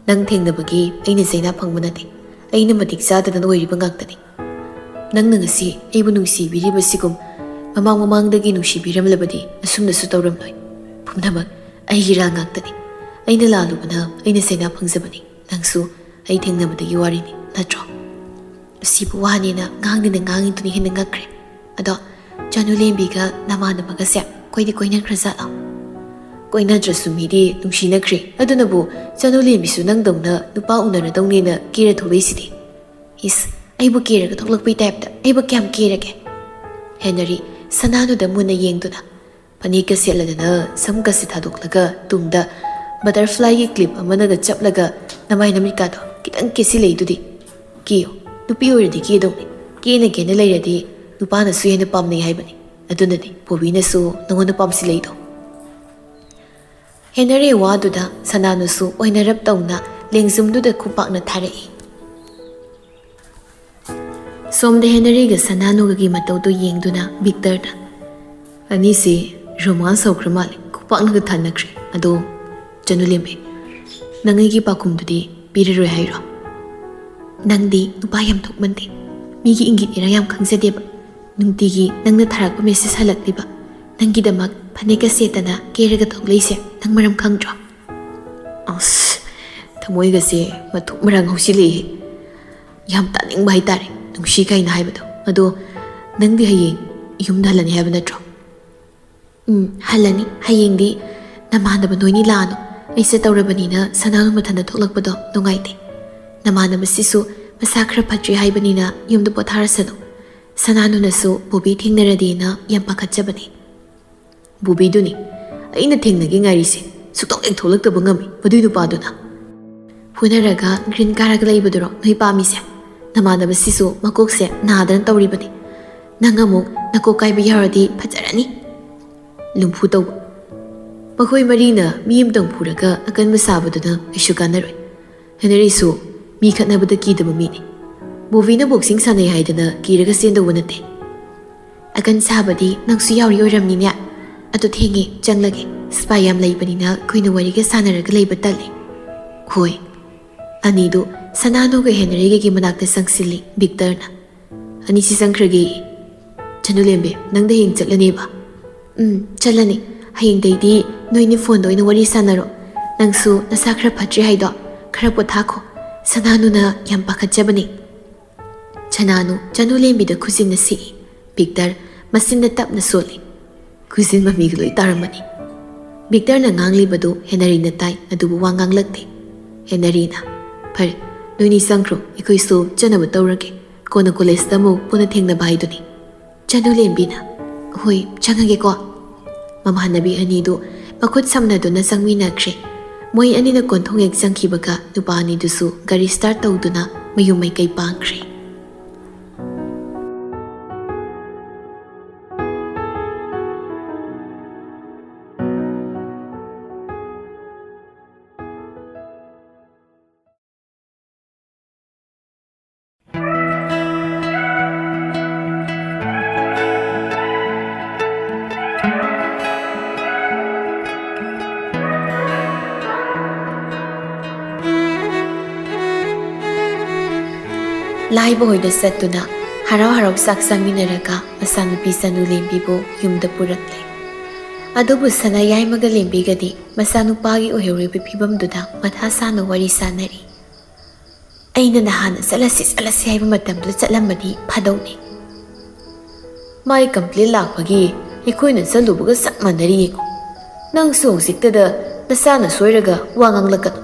ꯅꯪ ꯊꯦꯡꯅꯕꯒꯤ ꯑꯩꯅ ꯆꯩꯅꯥ ꯐꯪꯕ ꯅꯠꯇꯦ꯫ ꯑꯩꯅ ꯃꯇꯤꯛ ꯆꯥꯗꯗꯅ ꯑꯣꯏꯔꯤꯕ ꯉꯥꯛꯇꯅꯤ꯫ ꯅꯪꯅ ꯉꯁꯤ ꯑꯩꯕꯨ ꯅꯨꯡꯁꯤꯕꯤꯔꯤꯕꯁꯤꯒꯨꯝ ꯃꯃꯥꯡ ꯃꯃꯥꯡꯗꯒꯤ ꯅꯨꯡꯁꯤꯕꯤꯔꯝꯂꯕꯗꯤ ꯑꯁꯨꯝꯅꯁꯨ ꯇꯧꯔꯝꯂꯣꯏ꯫ ꯄꯨꯝꯅꯃꯛ ꯑꯩꯒꯤ ꯏꯔꯥꯜ ꯉꯥꯛꯇꯅꯤ꯫ ꯑꯩꯅ ꯂꯥꯜꯂꯨꯕꯅ ꯑꯩꯅ ꯁꯦꯟꯅ ꯐꯪꯖꯕꯅꯤ꯫ ꯅꯪꯁꯨ ꯑꯩ ꯊꯦꯡꯅꯕꯗꯒꯤ ꯋꯥꯔꯤꯅꯤ, ꯅꯠꯇ꯭ꯔꯣ? ꯁꯤꯕꯨ ꯋꯥꯅꯦꯅ ꯉꯥꯡꯗꯅ ꯉꯥꯡꯉꯤꯗꯨꯅ ꯍꯦꯟꯅ ꯉꯛꯈ꯭ꯔꯦ꯫ ꯑꯗꯣ ꯆꯅꯨꯂꯦꯝꯕꯤꯒ ꯅꯃꯥꯟꯅꯕꯒꯁꯦ ꯀꯣꯏꯗꯤ ꯀꯣꯏꯅꯈ꯭ꯔꯖꯥꯠꯂꯣ? ꯀꯣꯏꯅꯗ꯭ꯔꯁꯨ ꯃꯤꯗꯤ ꯅꯨꯡꯁꯤꯅꯈ꯭ꯔꯦ꯫ ꯑꯗꯨꯅꯕꯨ ꯆꯅꯨꯂꯦꯝꯕꯤꯁꯨ ꯅꯪꯗꯧꯅ ꯅꯨꯄꯥ ꯎꯅꯔꯗꯧꯅꯦꯅ ꯀꯦꯔ ꯊꯣꯛꯂꯛꯏꯁꯤꯗꯤ꯫ ꯏꯁ, ꯑꯩꯕꯨ ꯀꯦꯔꯒ ꯊꯣꯛꯂꯛꯄꯩ ꯇꯥꯏꯞꯇ꯫ ꯑꯩꯕꯨ ꯀꯌꯥꯝ ꯀꯦꯔꯒꯦ? ꯍꯦꯅꯔꯤ ꯁꯅꯥꯅꯨꯗ ꯃꯨꯟꯅ ꯌꯦꯡꯗꯨꯅ, ꯐꯅꯦꯛꯀ ꯁꯦꯠꯂꯗꯅ ꯁꯝꯒꯁꯦ ꯊꯥꯗꯣꯛꯂꯒ ꯇꯨꯡꯗ butterflyꯒꯤ clip ꯑꯃꯅꯒ ꯆꯞꯂꯒ ꯅꯃꯥꯏ ꯅꯃꯤꯠꯀꯥꯗꯣ ꯈꯤꯇꯪ ꯀꯦꯁꯤꯜꯂꯛꯏꯗꯨꯗꯤ꯫ ꯀꯦꯌꯨ, ꯅꯨꯄꯤ ꯑꯣꯏꯔꯗꯤ ꯀꯦꯗꯧꯅꯤ꯫ ꯀꯦꯅ ꯀꯦꯅ ꯂꯩꯔꯗꯤ ꯅꯨꯄꯥꯅꯁꯨ ꯍꯦꯟꯅ ꯄꯥꯝꯅꯩ ꯍꯥꯏꯕꯅꯤ꯫ ꯑꯗꯨꯅꯅꯤ ꯕꯣꯕꯤꯅꯁꯨ ꯅꯉꯣꯟꯗ ꯄꯥꯝꯁꯤꯜꯂꯛꯏꯗꯣ꯫ ꯍꯦꯅꯔꯤ ꯋꯥꯗꯨꯗ ꯁꯅꯥꯅꯨꯁꯨ ꯑꯣꯏꯅꯔꯞ ꯇꯧꯅ ꯂꯦꯡꯖꯨꯝꯗꯨꯗ ꯈꯨꯄꯥꯛꯅ ꯊꯥꯔꯛꯏ꯫ ꯁꯣꯝꯗ ꯍꯦꯅꯔꯤꯒ ꯁꯅꯥꯅꯨꯒꯒꯤ ꯃꯇꯧꯗꯨ ꯌꯦꯡꯗꯨꯅ ꯚꯤꯛꯇꯔꯅ, "ꯑꯅꯤꯁꯤ romance ꯍꯧꯈ꯭ꯔ ꯃꯥꯜꯂꯦ, ꯈꯨꯄꯥꯛꯅꯒ ꯊꯥꯅꯈ꯭ꯔꯦ꯫ ꯑꯗꯣ ꯆꯅꯨꯂꯦꯝꯕꯤ, ꯅꯪ ꯑꯩꯒꯤ ꯄꯥꯎꯈꯨꯝꯗꯨꯗꯤ ꯄꯤꯔꯔꯣꯏ ꯍꯥꯏꯔꯣ? ꯅꯪꯗꯤ ꯅꯨꯄꯥ ꯌꯥꯝ ꯊꯣꯛꯃꯟꯗꯦ, ꯃꯤꯒꯤ ꯏꯪꯒꯤꯠ ꯏꯔꯥ ꯌꯥꯝ ꯈꯪꯖꯗꯦꯕ꯫ ꯅꯨꯡꯇꯤꯒꯤ ꯅꯪꯅ ꯊꯥꯔꯛꯄ message ꯍꯜꯂꯛꯂꯤꯕ, ꯅꯪꯒꯤꯗꯃꯛ ꯐꯅꯦꯛꯀ ꯁꯦꯠꯇꯅ ꯀꯦꯔꯒ ꯊꯣꯛꯂꯛꯏꯁꯦ ꯅꯪ ꯃꯔꯝ ꯈꯪꯗ꯭ꯔꯣ?" ꯑꯁ, ꯊꯃꯣꯏꯒꯁꯦ ꯃꯊꯨꯞ ꯃꯔꯥꯡ ꯍꯧꯁꯤꯜꯂꯛꯏ꯫ ꯌꯥꯝ ꯇꯥꯅꯤꯡꯕ ꯍꯥꯏꯇꯥꯔꯦ, ꯅꯨꯡꯁꯤ ꯀꯥꯏꯅ ꯍꯥꯏꯕꯗꯣ꯫ ꯑꯗꯣ ꯅꯪꯗꯤ ꯍꯌꯦꯡ ꯌꯨꯝꯗ ꯍꯜꯂꯅꯤ ꯍꯥꯏꯕ ꯅꯠꯇ꯭ꯔꯣ? ꯎꯝ, ꯍꯜꯂꯅꯤ꯫ ꯍꯌꯦꯡꯗꯤ ꯅꯃꯥꯟꯅꯕ ꯅꯣꯏꯅꯤ ꯂꯥꯛꯑꯅꯨ꯫ ꯑꯩ ꯆꯠꯇꯧꯔꯕꯅꯤꯅ ꯁꯅꯥꯅꯨ ꯃꯊꯟꯇ ꯊꯣꯛꯂꯛꯄꯗꯣ ꯅꯨꯡꯉꯥꯏꯇꯦ꯫ ꯅꯃꯥꯟꯅꯕꯁꯤꯁꯨ ꯃꯁꯥ ꯈꯔ ꯐꯠꯇ꯭ꯔꯤ ꯍꯥꯏꯕꯅꯤꯅ ꯌꯨꯝꯗ ꯄꯣꯊꯥꯔꯁꯅꯨ꯫ ꯁꯅꯥꯅꯨꯅꯁꯨ ꯕꯣꯕꯤ ꯊꯦꯡꯅꯔꯗꯤꯅ ꯌꯥꯝ ꯄꯥꯈꯠꯆꯕꯅꯤ꯫ ꯕꯣꯕꯤꯗꯨꯅꯤ ꯑꯩꯅ ꯊꯦꯡꯅꯒꯦ ꯉꯥꯏꯔꯤꯁꯦ꯫ ꯁꯨꯛꯊꯣꯛ ꯍꯦꯛ ꯊꯣꯛꯂꯛꯇꯕ ꯉꯝꯃꯤ ꯃꯗꯨꯏ ꯅꯨꯄꯥꯗꯨꯅ꯫ ꯐꯨꯅꯔꯒ ꯒ꯭ꯔꯤꯟ ꯀꯥꯔꯒ ꯂꯩꯕꯗꯨꯔꯣ ꯅꯣꯏ ꯄꯥꯝꯃꯤꯁꯦ? ꯅꯃꯥꯟꯅꯕꯁꯤꯁꯨ ꯃꯀꯣꯛꯁꯦ ꯅꯥꯗꯅ ꯇꯧꯔꯤꯕꯅꯤ꯫ ꯅꯪ ꯑꯃꯨꯛ ꯅꯀꯣꯛ ꯀꯥꯏꯕ ꯌꯥꯎꯔꯗꯤ ꯐꯖꯔꯅꯤ꯫ ꯂꯨꯝꯐꯨ ꯇꯧꯕ꯫ ꯃꯈꯣꯏ ꯃꯔꯤꯅ ꯃꯤ ꯑꯃꯇꯪ ꯐꯨꯔꯒ ꯑꯀꯟꯕ ꯁꯥꯕꯗꯨꯅ ꯀꯩꯁꯨ ꯀꯥꯟꯅꯔꯣꯏ꯫ ꯍꯦꯅꯔꯤꯁꯨ ꯃꯤ ꯈꯠꯅꯕꯗ ꯀꯤꯗꯕ ꯃꯤꯅꯤ꯫ ꯕꯣꯕꯤꯅ boxing ꯁꯥꯟꯅꯩ ꯍꯥꯏꯗꯅ ꯀꯤꯔꯒ ꯆꯦꯟꯗꯧꯕ ꯅꯠꯇꯦ꯫ ꯑꯀꯟ ꯁꯥꯕꯗꯤ ꯅꯪꯁꯨ ꯌꯥꯎꯔꯤ ꯑꯣꯏꯔꯝꯅꯤꯅꯦ꯫ ꯑꯗꯨ ꯊꯦꯡꯉꯦ, ꯆꯪꯂꯒꯦ꯫ ꯁꯤꯐꯥꯏ ꯌꯥꯝ ꯂꯩꯕꯅꯤꯅ ꯀꯨꯏꯅ ꯋꯥꯔꯤꯒ ꯁꯥꯟꯅꯔꯒ ꯂꯩꯕ ꯇꯜꯂꯦ꯫ ꯍꯣꯏ꯫ ꯑꯅꯤꯗꯨ ꯁꯅꯥꯅꯨꯒ ꯍꯦꯅꯔꯤꯒꯒꯤ ꯃꯅꯥꯛꯇ ꯆꯪꯁꯤꯜꯂꯤ ꯚꯤꯛꯇꯔꯅ꯫ "ꯑꯅꯤꯁꯤ ꯆꯪꯈ꯭ꯔꯒꯦ꯫ ꯆꯅꯨꯂꯦꯝꯕꯤ, ꯅꯪꯗ ꯍꯌꯦꯡ ꯆꯠꯂꯅꯦꯕ?" "ꯎꯝ, ꯆꯠꯂꯅꯤ꯫ ꯍꯌꯦꯡꯗꯩꯗꯤ ꯅꯣꯏꯅꯤ phoneꯗ ꯑꯣꯏꯅ ꯋꯥꯔꯤ ꯁꯥꯟꯅꯔꯣ꯫ "ꯅꯪꯁꯨ ꯅꯁꯥ ꯈꯔ ꯐꯠꯇ꯭ꯔꯤ ꯍꯥꯏꯗꯣ, ꯈꯔ ꯄꯣꯊꯥꯈꯣ꯫ ꯁꯅꯥꯅꯨꯅ ꯌꯥꯝ ꯄꯥꯈꯠꯆꯕꯅꯤ꯫" ꯁꯅꯥꯅꯨ ꯆꯅꯨ ꯂꯦꯝꯕꯤꯗ ꯈꯨꯖꯤꯟꯅ ꯁꯤꯛꯏ꯫ ꯚꯤꯛꯇꯔ ꯃꯆꯤꯟꯅ ꯇꯞꯅ ꯁꯣꯜꯂꯤ꯫ ꯈꯨꯖꯤꯟ ꯃꯃꯤꯒ ꯂꯣꯏ ꯇꯥꯔꯝꯃꯅꯤ꯫ ꯚꯤꯛꯇꯔꯅ ꯉꯥꯡꯂꯤꯕꯗꯨ ꯍꯦꯅꯔꯤꯅ ꯇꯥꯏ, ꯑꯗꯨꯕꯨ ꯋꯥ ꯉꯥꯡꯂꯛꯇꯦ꯫ ꯍꯦꯅꯔꯤꯅ, "ꯐꯔꯦ, ꯅꯣꯏꯅꯤ ꯆꯪꯈ꯭ꯔꯣ, ꯑꯩꯈꯣꯏꯁꯨ ꯆꯠꯅꯕ ꯇꯧꯔꯒꯦ꯫ ꯀꯣꯟꯅ ꯀꯣꯂꯦꯖꯇ ꯑꯃꯨꯛ ꯄꯨꯟꯅ ꯊꯦꯡꯅꯕ ꯍꯥꯏꯗꯨꯅꯤ꯫" ꯆꯅꯨ ꯂꯦꯝꯕꯤꯅ, "ꯍꯣꯏ, ꯆꯪꯉꯒꯦꯀꯣ꯫" ꯃꯃꯥꯟꯅꯕꯤ ꯑꯅꯤꯗꯨ ꯃꯈꯨꯠ ꯁꯝꯅꯗꯨꯅ ꯆꯪꯃꯤꯟꯅꯈ꯭ꯔꯦ꯫ ꯃꯣꯏ ꯑꯅꯤꯅ ꯀꯣꯟꯊꯣꯡ ꯍꯦꯛ ꯆꯪꯈꯤꯕꯒ ꯅꯨꯄꯥ ꯑꯅꯤꯗꯨꯁꯨ ꯒꯥꯔꯤ ꯁ꯭ꯇꯥꯔꯠ ꯇꯧꯗꯨꯅ ꯃꯌꯨꯝ ꯃꯥꯏꯀꯩ ꯄꯥꯡꯈ꯭ꯔꯦ꯫ ꯂꯥꯏꯕ ꯍꯣꯏꯗ ꯆꯠꯇꯨꯅ ꯍꯔꯥꯎ ꯍꯔꯥꯎ ꯆꯥꯛ ꯆꯥꯃꯤꯟꯅꯔꯒ ꯃꯆꯥꯅꯨꯄꯤ ꯆꯅꯨ ꯂꯦꯝꯕꯤꯕꯨ ꯌꯨꯝꯗ ꯄꯨꯔꯛꯂꯦ꯫ ꯑꯗꯨꯕꯨ ꯁꯅꯥ ꯌꯥꯏꯃꯒ ꯂꯦꯝꯕꯤꯒꯗꯤ ꯃꯆꯥꯅꯨꯄꯥꯒꯤ ꯑꯣꯏꯍꯧꯔꯤꯕ ꯐꯤꯕꯝꯗꯨꯗ ꯃꯊꯥ ꯁꯥꯅ ꯋꯥꯔꯤ ꯁꯥꯅꯔꯤ꯫ "ꯑꯩꯅ ꯅꯍꯥꯟꯅ ꯆꯠꯂꯁꯤ, ꯆꯠꯂꯁꯤ ꯍꯥꯏꯕ ꯃꯇꯝꯗꯨꯗ ꯆꯠꯂꯝꯃꯗꯤ ꯐꯗꯧꯅꯤ꯫ ꯃꯥꯏ ꯀꯝꯄ꯭ꯂꯦꯟ ꯂꯥꯛꯄꯒꯤ ꯑꯩꯈꯣꯏꯅ ꯆꯠꯂꯨꯕꯒ ꯆꯞ ꯃꯥꯟꯅꯔꯤ ꯌꯦꯡꯉꯨ꯫ ꯅꯪꯁꯨ ꯍꯧꯖꯤꯛꯇꯗ ꯅꯁꯥꯅ ꯁꯣꯏꯔꯒ ꯋꯥ ꯉꯥꯡꯂꯛꯀꯅꯨ꯫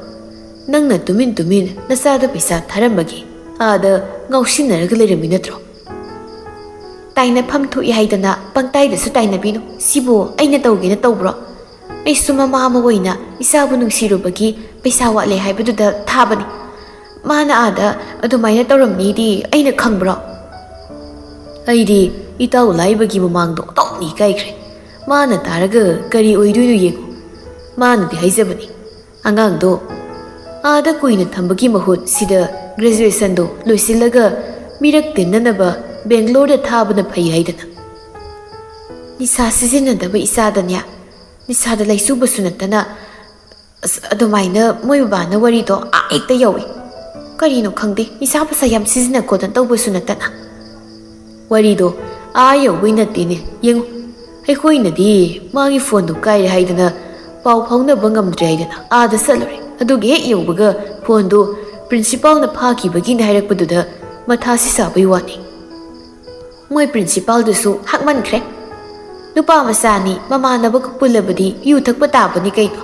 ꯅꯪꯅ ꯇꯨꯃꯤꯟ ꯇꯨꯃꯤꯟ ꯅꯆꯥꯗ ꯄꯩꯁꯥ ꯊꯥꯔꯝꯕꯒꯤ ꯑꯥꯗ ꯉꯥꯎꯁꯤꯟꯅꯔꯒ ꯂꯩꯔꯝꯃꯤ ꯅꯠꯇ꯭ꯔꯣ? ꯇꯥꯏꯅꯐꯝ ꯊꯣꯛꯏ ꯍꯥꯏꯗꯅ ꯄꯪꯇꯥꯏꯗꯁꯨ ꯇꯥꯏꯅꯕꯤꯅꯨ꯫ ꯁꯤꯕꯨ ꯑꯩꯅ ꯇꯧꯒꯦꯅ ꯇꯧꯕ꯭ꯔꯣ? ꯑꯩꯁꯨ ꯃꯃꯥ ꯑꯃ ꯑꯣꯏꯅ ꯏꯆꯥꯕꯨ ꯅꯨꯡꯁꯤꯔꯨꯕꯒꯤ ꯄꯩꯁꯥ ꯋꯥꯠꯂꯦ ꯍꯥꯏꯕꯗꯨꯗ ꯊꯥꯕꯅꯤ꯫ ꯃꯥꯅ ꯑꯥꯗ ꯑꯗꯨꯃꯥꯏꯅ ꯇꯧꯔꯝꯅꯤꯗꯤ ꯑꯩꯅ ꯈꯪꯕ꯭ꯔꯣ?" ꯑꯩꯗꯤ ꯏꯇꯥꯎ ꯂꯥꯏꯕꯒꯤ ꯃꯃꯥꯡꯗ ꯑꯣꯟꯊꯣꯛꯅ ꯏꯀꯥꯏꯈ꯭ꯔꯦ꯫ ꯃꯥꯅ ꯇꯥꯔꯒ ꯀꯔꯤ ꯑꯣꯏꯗꯣꯏꯅꯣ ꯌꯦꯡꯉꯨ꯫ ꯃꯥꯅꯗꯤ ꯍꯥꯏꯖꯕꯅꯤ, "ꯑꯉꯥꯡꯗꯣ ꯑꯥꯗ ꯀꯨꯏꯅ ꯊꯝꯕꯒꯤ ꯃꯍꯨꯠ ꯁꯤꯗ ꯒ꯭ꯔꯦꯖꯨꯑꯦꯁꯟꯗꯣ ꯂꯣꯏꯁꯤꯜꯂꯒ ꯃꯤꯔꯛ ꯇꯤꯟꯅꯅꯕ ꯕꯦꯡꯒ꯭ꯂꯣꯔꯗ ꯊꯥꯕꯅ ꯐꯩ" ꯍꯥꯏꯗꯅ꯫ ꯅꯤꯁꯥ ꯁꯤꯖꯤꯟꯅꯗꯕ ꯏꯆꯥꯗꯅꯦ, ꯅꯤꯁꯥꯗ ꯂꯩꯆꯨꯕꯁꯨ ꯅꯠꯇꯅ, ꯑꯁ, ꯑꯗꯨꯃꯥꯏꯅ ꯃꯣꯏ ꯕꯕꯥꯅ ꯋꯥꯔꯤꯗꯣ ꯑꯥ ꯍꯦꯛꯇ ꯌꯧꯏ꯫ ꯀꯔꯤꯅꯣ ꯈꯪꯗꯦ, ꯅꯤꯁꯥ ꯄꯩꯁꯥ ꯌꯥꯝ ꯁꯤꯖꯤꯟꯅ ꯈꯣꯠꯇꯅ ꯇꯧꯕꯁꯨ ꯅꯠꯇꯅ꯫ ꯋꯥꯔꯤꯗꯣ ꯑꯥ ꯌꯧꯕꯩ ꯅꯠꯇꯦꯅꯦ꯫ ꯌꯦꯡꯉꯨ, ꯑꯩꯈꯣꯏꯅꯗꯤ ꯃꯥꯒꯤ ꯐꯣꯟꯗꯨ ꯀꯥꯏꯔꯦ ꯍꯥꯏꯗꯅ ꯄꯥꯎ ꯐꯥꯎꯅꯕ ꯉꯝꯗ꯭ꯔꯦ ꯍꯥꯏꯗꯅ ꯑꯥꯗ ꯆꯠꯂꯨꯔꯦ꯫ ꯑꯗꯨꯒ ꯍꯦꯛ ꯌꯧꯕꯒ ꯐꯣꯟꯗꯨ ꯄ꯭ꯔꯤꯟꯁꯤꯄꯥꯜꯅ ꯐꯥꯈꯤꯕꯒꯤꯅꯤ ꯍꯥꯏꯔꯛꯄꯗꯨꯗ ꯃꯊꯥꯁꯤ ꯁꯥꯕꯩ ꯋꯥꯅꯤ꯫ ꯃꯣꯏ ꯄ꯭ꯔꯤꯟꯁꯤꯄꯥꯜꯗꯨꯁꯨ ꯍꯥꯛꯃꯟꯈ꯭ꯔꯦ꯫ ꯅꯨꯄꯥ ꯃꯆꯥꯅꯤ, ꯃꯃꯥꯟꯅꯕꯒ ꯄꯨꯜꯂꯕꯗꯤ ꯌꯨ ꯊꯛꯄ ꯇꯥꯕꯅꯤ ꯀꯩꯅꯣ꯫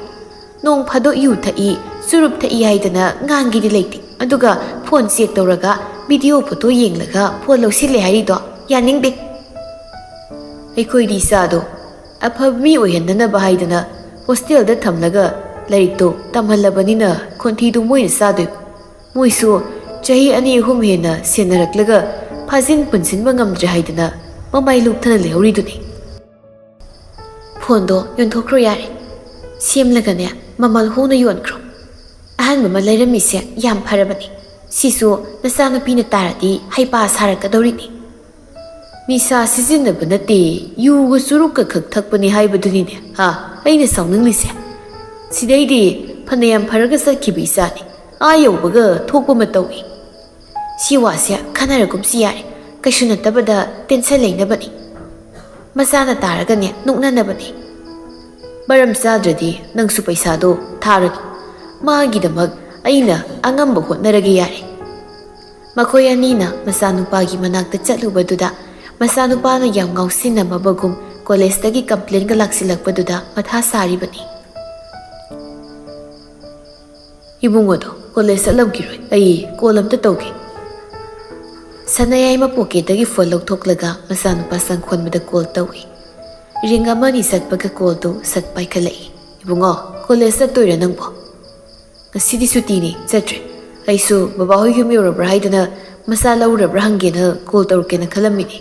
ꯅꯣꯡ ꯐꯥꯗꯣꯛ ꯌꯨ ꯊꯛꯏ, ꯆꯨꯔꯨꯞ ꯊꯛꯏ ꯍꯥꯏꯗꯅ ꯉꯥꯡꯒꯤꯗꯤ ꯂꯩꯇꯦ꯫ ꯑꯗꯨꯒ ꯐꯣꯟ ꯆꯦꯛ ꯇꯧꯔꯒ ꯚꯤꯗꯤꯑꯣ ꯐꯣꯇꯣ ꯌꯦꯡꯂꯒ ꯐꯣꯟ ꯂꯧꯁꯤꯜꯂꯦ ꯍꯥꯏꯔꯤꯗꯣ ꯌꯥꯅꯤꯡꯗꯦ꯫ ꯑꯩꯈꯣꯏꯗꯤ ꯏꯆꯥꯗꯣ ꯑꯐꯕ ꯃꯤ ꯑꯣꯏꯍꯟꯅꯅꯕ ꯍꯥꯏꯗꯅ ꯍꯣꯁꯇꯦꯜꯗ ꯊꯝꯂꯒ ꯂꯥꯏꯔꯤꯛꯇꯣ ꯇꯝꯍꯜꯂꯕꯅꯤꯅ ꯈꯣꯟꯊꯤꯗꯨ ꯃꯣꯏꯅ ꯆꯥꯗꯣꯏꯕ꯫ ꯃꯣꯏꯁꯨ ꯆꯍꯤ ꯑꯅꯤ ꯑꯍꯨꯝ ꯍꯦꯟꯅ ꯁꯦꯟꯅꯔꯛꯂꯒ ꯐꯥꯖꯤꯟ ꯄꯨꯟꯁꯤꯟꯕ ꯉꯝꯗ꯭ꯔꯦ ꯍꯥꯏꯗꯅ ꯃꯃꯥꯏ ꯂꯨꯞꯊꯅ ꯂꯩꯍꯧꯔꯤꯗꯨꯅꯤ꯫ ꯐꯣꯟꯗꯣ ꯌꯣꯟꯊꯣꯛꯈ꯭ꯔꯣ ꯌꯥꯔꯦ꯫ ꯁꯦꯝꯂꯒꯅꯦ, ꯃꯃꯜ ꯍꯣꯡꯅ ꯌꯣꯟꯈ꯭ꯔꯣ꯫ ꯑꯍꯟꯕ ꯑꯃ ꯂꯩꯔꯝꯃꯤꯁꯦ ꯌꯥꯝ ꯐꯔꯕꯅꯤ꯫ ꯁꯤꯁꯨ ꯅꯆꯥꯅꯨꯄꯤꯅ ꯇꯥꯔꯗꯤ ꯍꯩꯄꯥ ꯁꯥꯔꯛꯀꯗꯧꯔꯤꯅꯤ꯫ ꯅꯤꯁꯥ ꯁꯤꯖꯤꯟꯅꯕ ꯅꯠꯇꯦ, ꯌꯨꯒ ꯆꯨꯔꯨꯞꯀ ꯈꯛ ꯊꯛꯄꯅꯤ ꯍꯥꯏꯕꯗꯨꯅꯤꯅꯦ, ꯍꯥ? ꯑꯩꯅ ꯁꯥꯎꯅꯤꯡꯂꯤꯁꯦ꯫ ꯁꯤꯗꯩꯗꯤ ꯐꯅꯌꯥꯝ ꯐꯔꯒ ꯆꯠꯈꯤꯕ ꯏꯆꯥꯅꯤ, ꯑꯥ ꯌꯧꯕꯒ ꯊꯣꯛꯄ ꯑꯃ ꯇꯧꯏ꯫ ꯁꯤ ꯋꯥꯁꯦ ꯈꯟꯅꯔꯒꯨꯝꯁꯤ ꯌꯥꯔꯦ, ꯀꯩꯁꯨ ꯅꯠꯇꯕꯗ ꯇꯦꯟꯁꯟ ꯂꯩꯅꯕꯅꯤ꯫ ꯃꯆꯥꯅ ꯇꯥꯔꯒꯅꯦ ꯅꯣꯛꯅꯅꯕꯅꯤ꯫ ꯃꯔꯝ ꯆꯥꯗ꯭ꯔꯗꯤ ꯅꯪꯁꯨ ꯄꯩꯁꯥꯗꯣ ꯊꯥꯔꯨꯅꯨ꯫ ꯃꯥꯒꯤꯗꯃꯛ ꯑꯩꯅ ꯑꯉꯝꯕ ꯍꯣꯠꯅꯔꯒꯦ ꯌꯥꯔꯦ꯫ ꯃꯈꯣꯏ ꯑꯅꯤꯅ ꯃꯆꯥꯅꯨꯄꯥꯒꯤ ꯃꯅꯥꯛꯇ ꯆꯠꯂꯨꯕꯗꯨꯗ ꯃꯆꯥꯅꯨꯄꯥꯅ ꯌꯥꯝ ꯉꯥꯎꯁꯤꯟꯅꯃꯕꯒꯨꯝ ꯀꯣꯂꯦꯖꯇꯒꯤ ꯀꯝꯄ꯭ꯂꯦꯟꯒ ꯂꯥꯛꯁꯤꯜꯂꯛꯄꯗꯨꯗ ꯃꯊꯥ ꯁꯥꯔꯤꯕꯅꯤ꯫ ꯏꯕꯨꯡꯉꯣꯗꯣ ꯀꯣꯂꯦꯖ ꯆꯠꯂꯝꯈꯤꯔꯣꯏ, ꯑꯩ ꯀꯣꯜ ꯑꯝꯇ ꯇꯧꯒꯦ꯫ ꯁꯅꯥꯌꯥꯏꯃ ꯄꯣꯀꯦꯠꯇꯒꯤ ꯐꯣꯟ ꯂꯧꯊꯣꯛꯂꯒ ꯃꯆꯥꯅꯨꯄꯥ ꯆꯪꯈꯣꯟꯕꯗ ꯀꯣꯜ ꯇꯧꯏ꯫ ꯔꯤꯡ ꯑꯃꯅꯤ ꯆꯠꯄꯒ ꯀꯣꯜꯗꯨ ꯁꯠ ꯄꯥꯏꯈꯠꯂꯛꯏ꯫ "ꯏꯕꯨꯡꯉꯣ, ꯀꯣꯂꯦꯖ ꯆꯠꯇꯣꯏꯔꯥ ꯅꯪꯕꯣ?" "ꯉꯁꯤꯗꯤ ꯁꯨꯇꯤꯅꯤ, ꯆꯠꯇ꯭ꯔꯦ꯫ ꯑꯩꯁꯨ ꯕꯕꯥꯍꯣꯏ ꯌꯨꯝ ꯌꯧꯔꯕ꯭ꯔꯥ ꯍꯥꯏꯗꯅ ꯃꯆꯥ ꯂꯧꯔꯕ꯭ꯔꯥ ꯍꯪꯒꯦꯅ ꯀꯣꯜ ꯇꯧꯔꯛꯀꯦꯅ ꯈꯜꯂꯝꯃꯤꯅꯤ꯫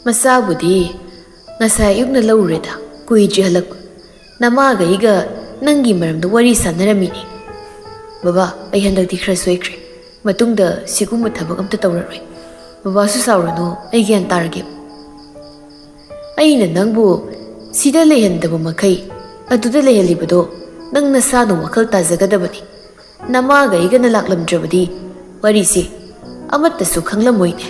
ꯃꯆꯥꯕꯨꯗꯤ ꯉꯁꯥꯏ ꯑꯌꯨꯛꯅ ꯂꯧꯔꯨꯔꯦꯗ, ꯀꯨꯏꯗ꯭ꯔꯤ ꯍꯜꯂꯛꯄ꯫ ꯅꯃꯥꯒ ꯑꯩꯒ ꯅꯪꯒꯤ ꯃꯔꯝꯗ ꯋꯥꯔꯤ ꯁꯥꯟꯅꯔꯝꯃꯤꯅꯤ꯫ ꯕꯕꯥ, ꯑꯩ ꯍꯟꯗꯛꯇꯤ ꯈꯔ ꯁꯣꯏꯈ꯭ꯔꯦ꯫ ꯃꯇꯨꯡꯗ ꯁꯤꯒꯨꯝꯕ ꯊꯕꯛ ꯑꯝꯇ ꯇꯧꯔꯔꯣꯏ꯫ ꯕꯕꯥꯁꯨ ꯁꯥꯎꯔꯅꯨ, ꯑꯩ ꯒ꯭ꯌꯥꯟ ꯇꯥꯔꯒꯦ꯫ ꯑꯩꯅ ꯅꯪꯕꯨ ꯁꯤꯗ ꯂꯩꯍꯟꯗꯕ ꯃꯈꯩ ꯑꯗꯨꯗ ꯂꯩꯍꯜꯂꯤꯕꯗꯣ ꯅꯪ ꯅꯁꯥꯅ ꯋꯥꯈꯜ ꯇꯥꯖꯒꯗꯕꯅꯤ꯫ ꯅꯃꯥꯒ ꯑꯩꯒꯅ ꯂꯥꯛꯂꯝꯗ꯭ꯔꯕꯗꯤ ꯋꯥꯔꯤꯁꯦ ꯑꯃꯠꯇꯁꯨ ꯈꯪꯂꯝꯃꯣꯏꯅꯦ꯫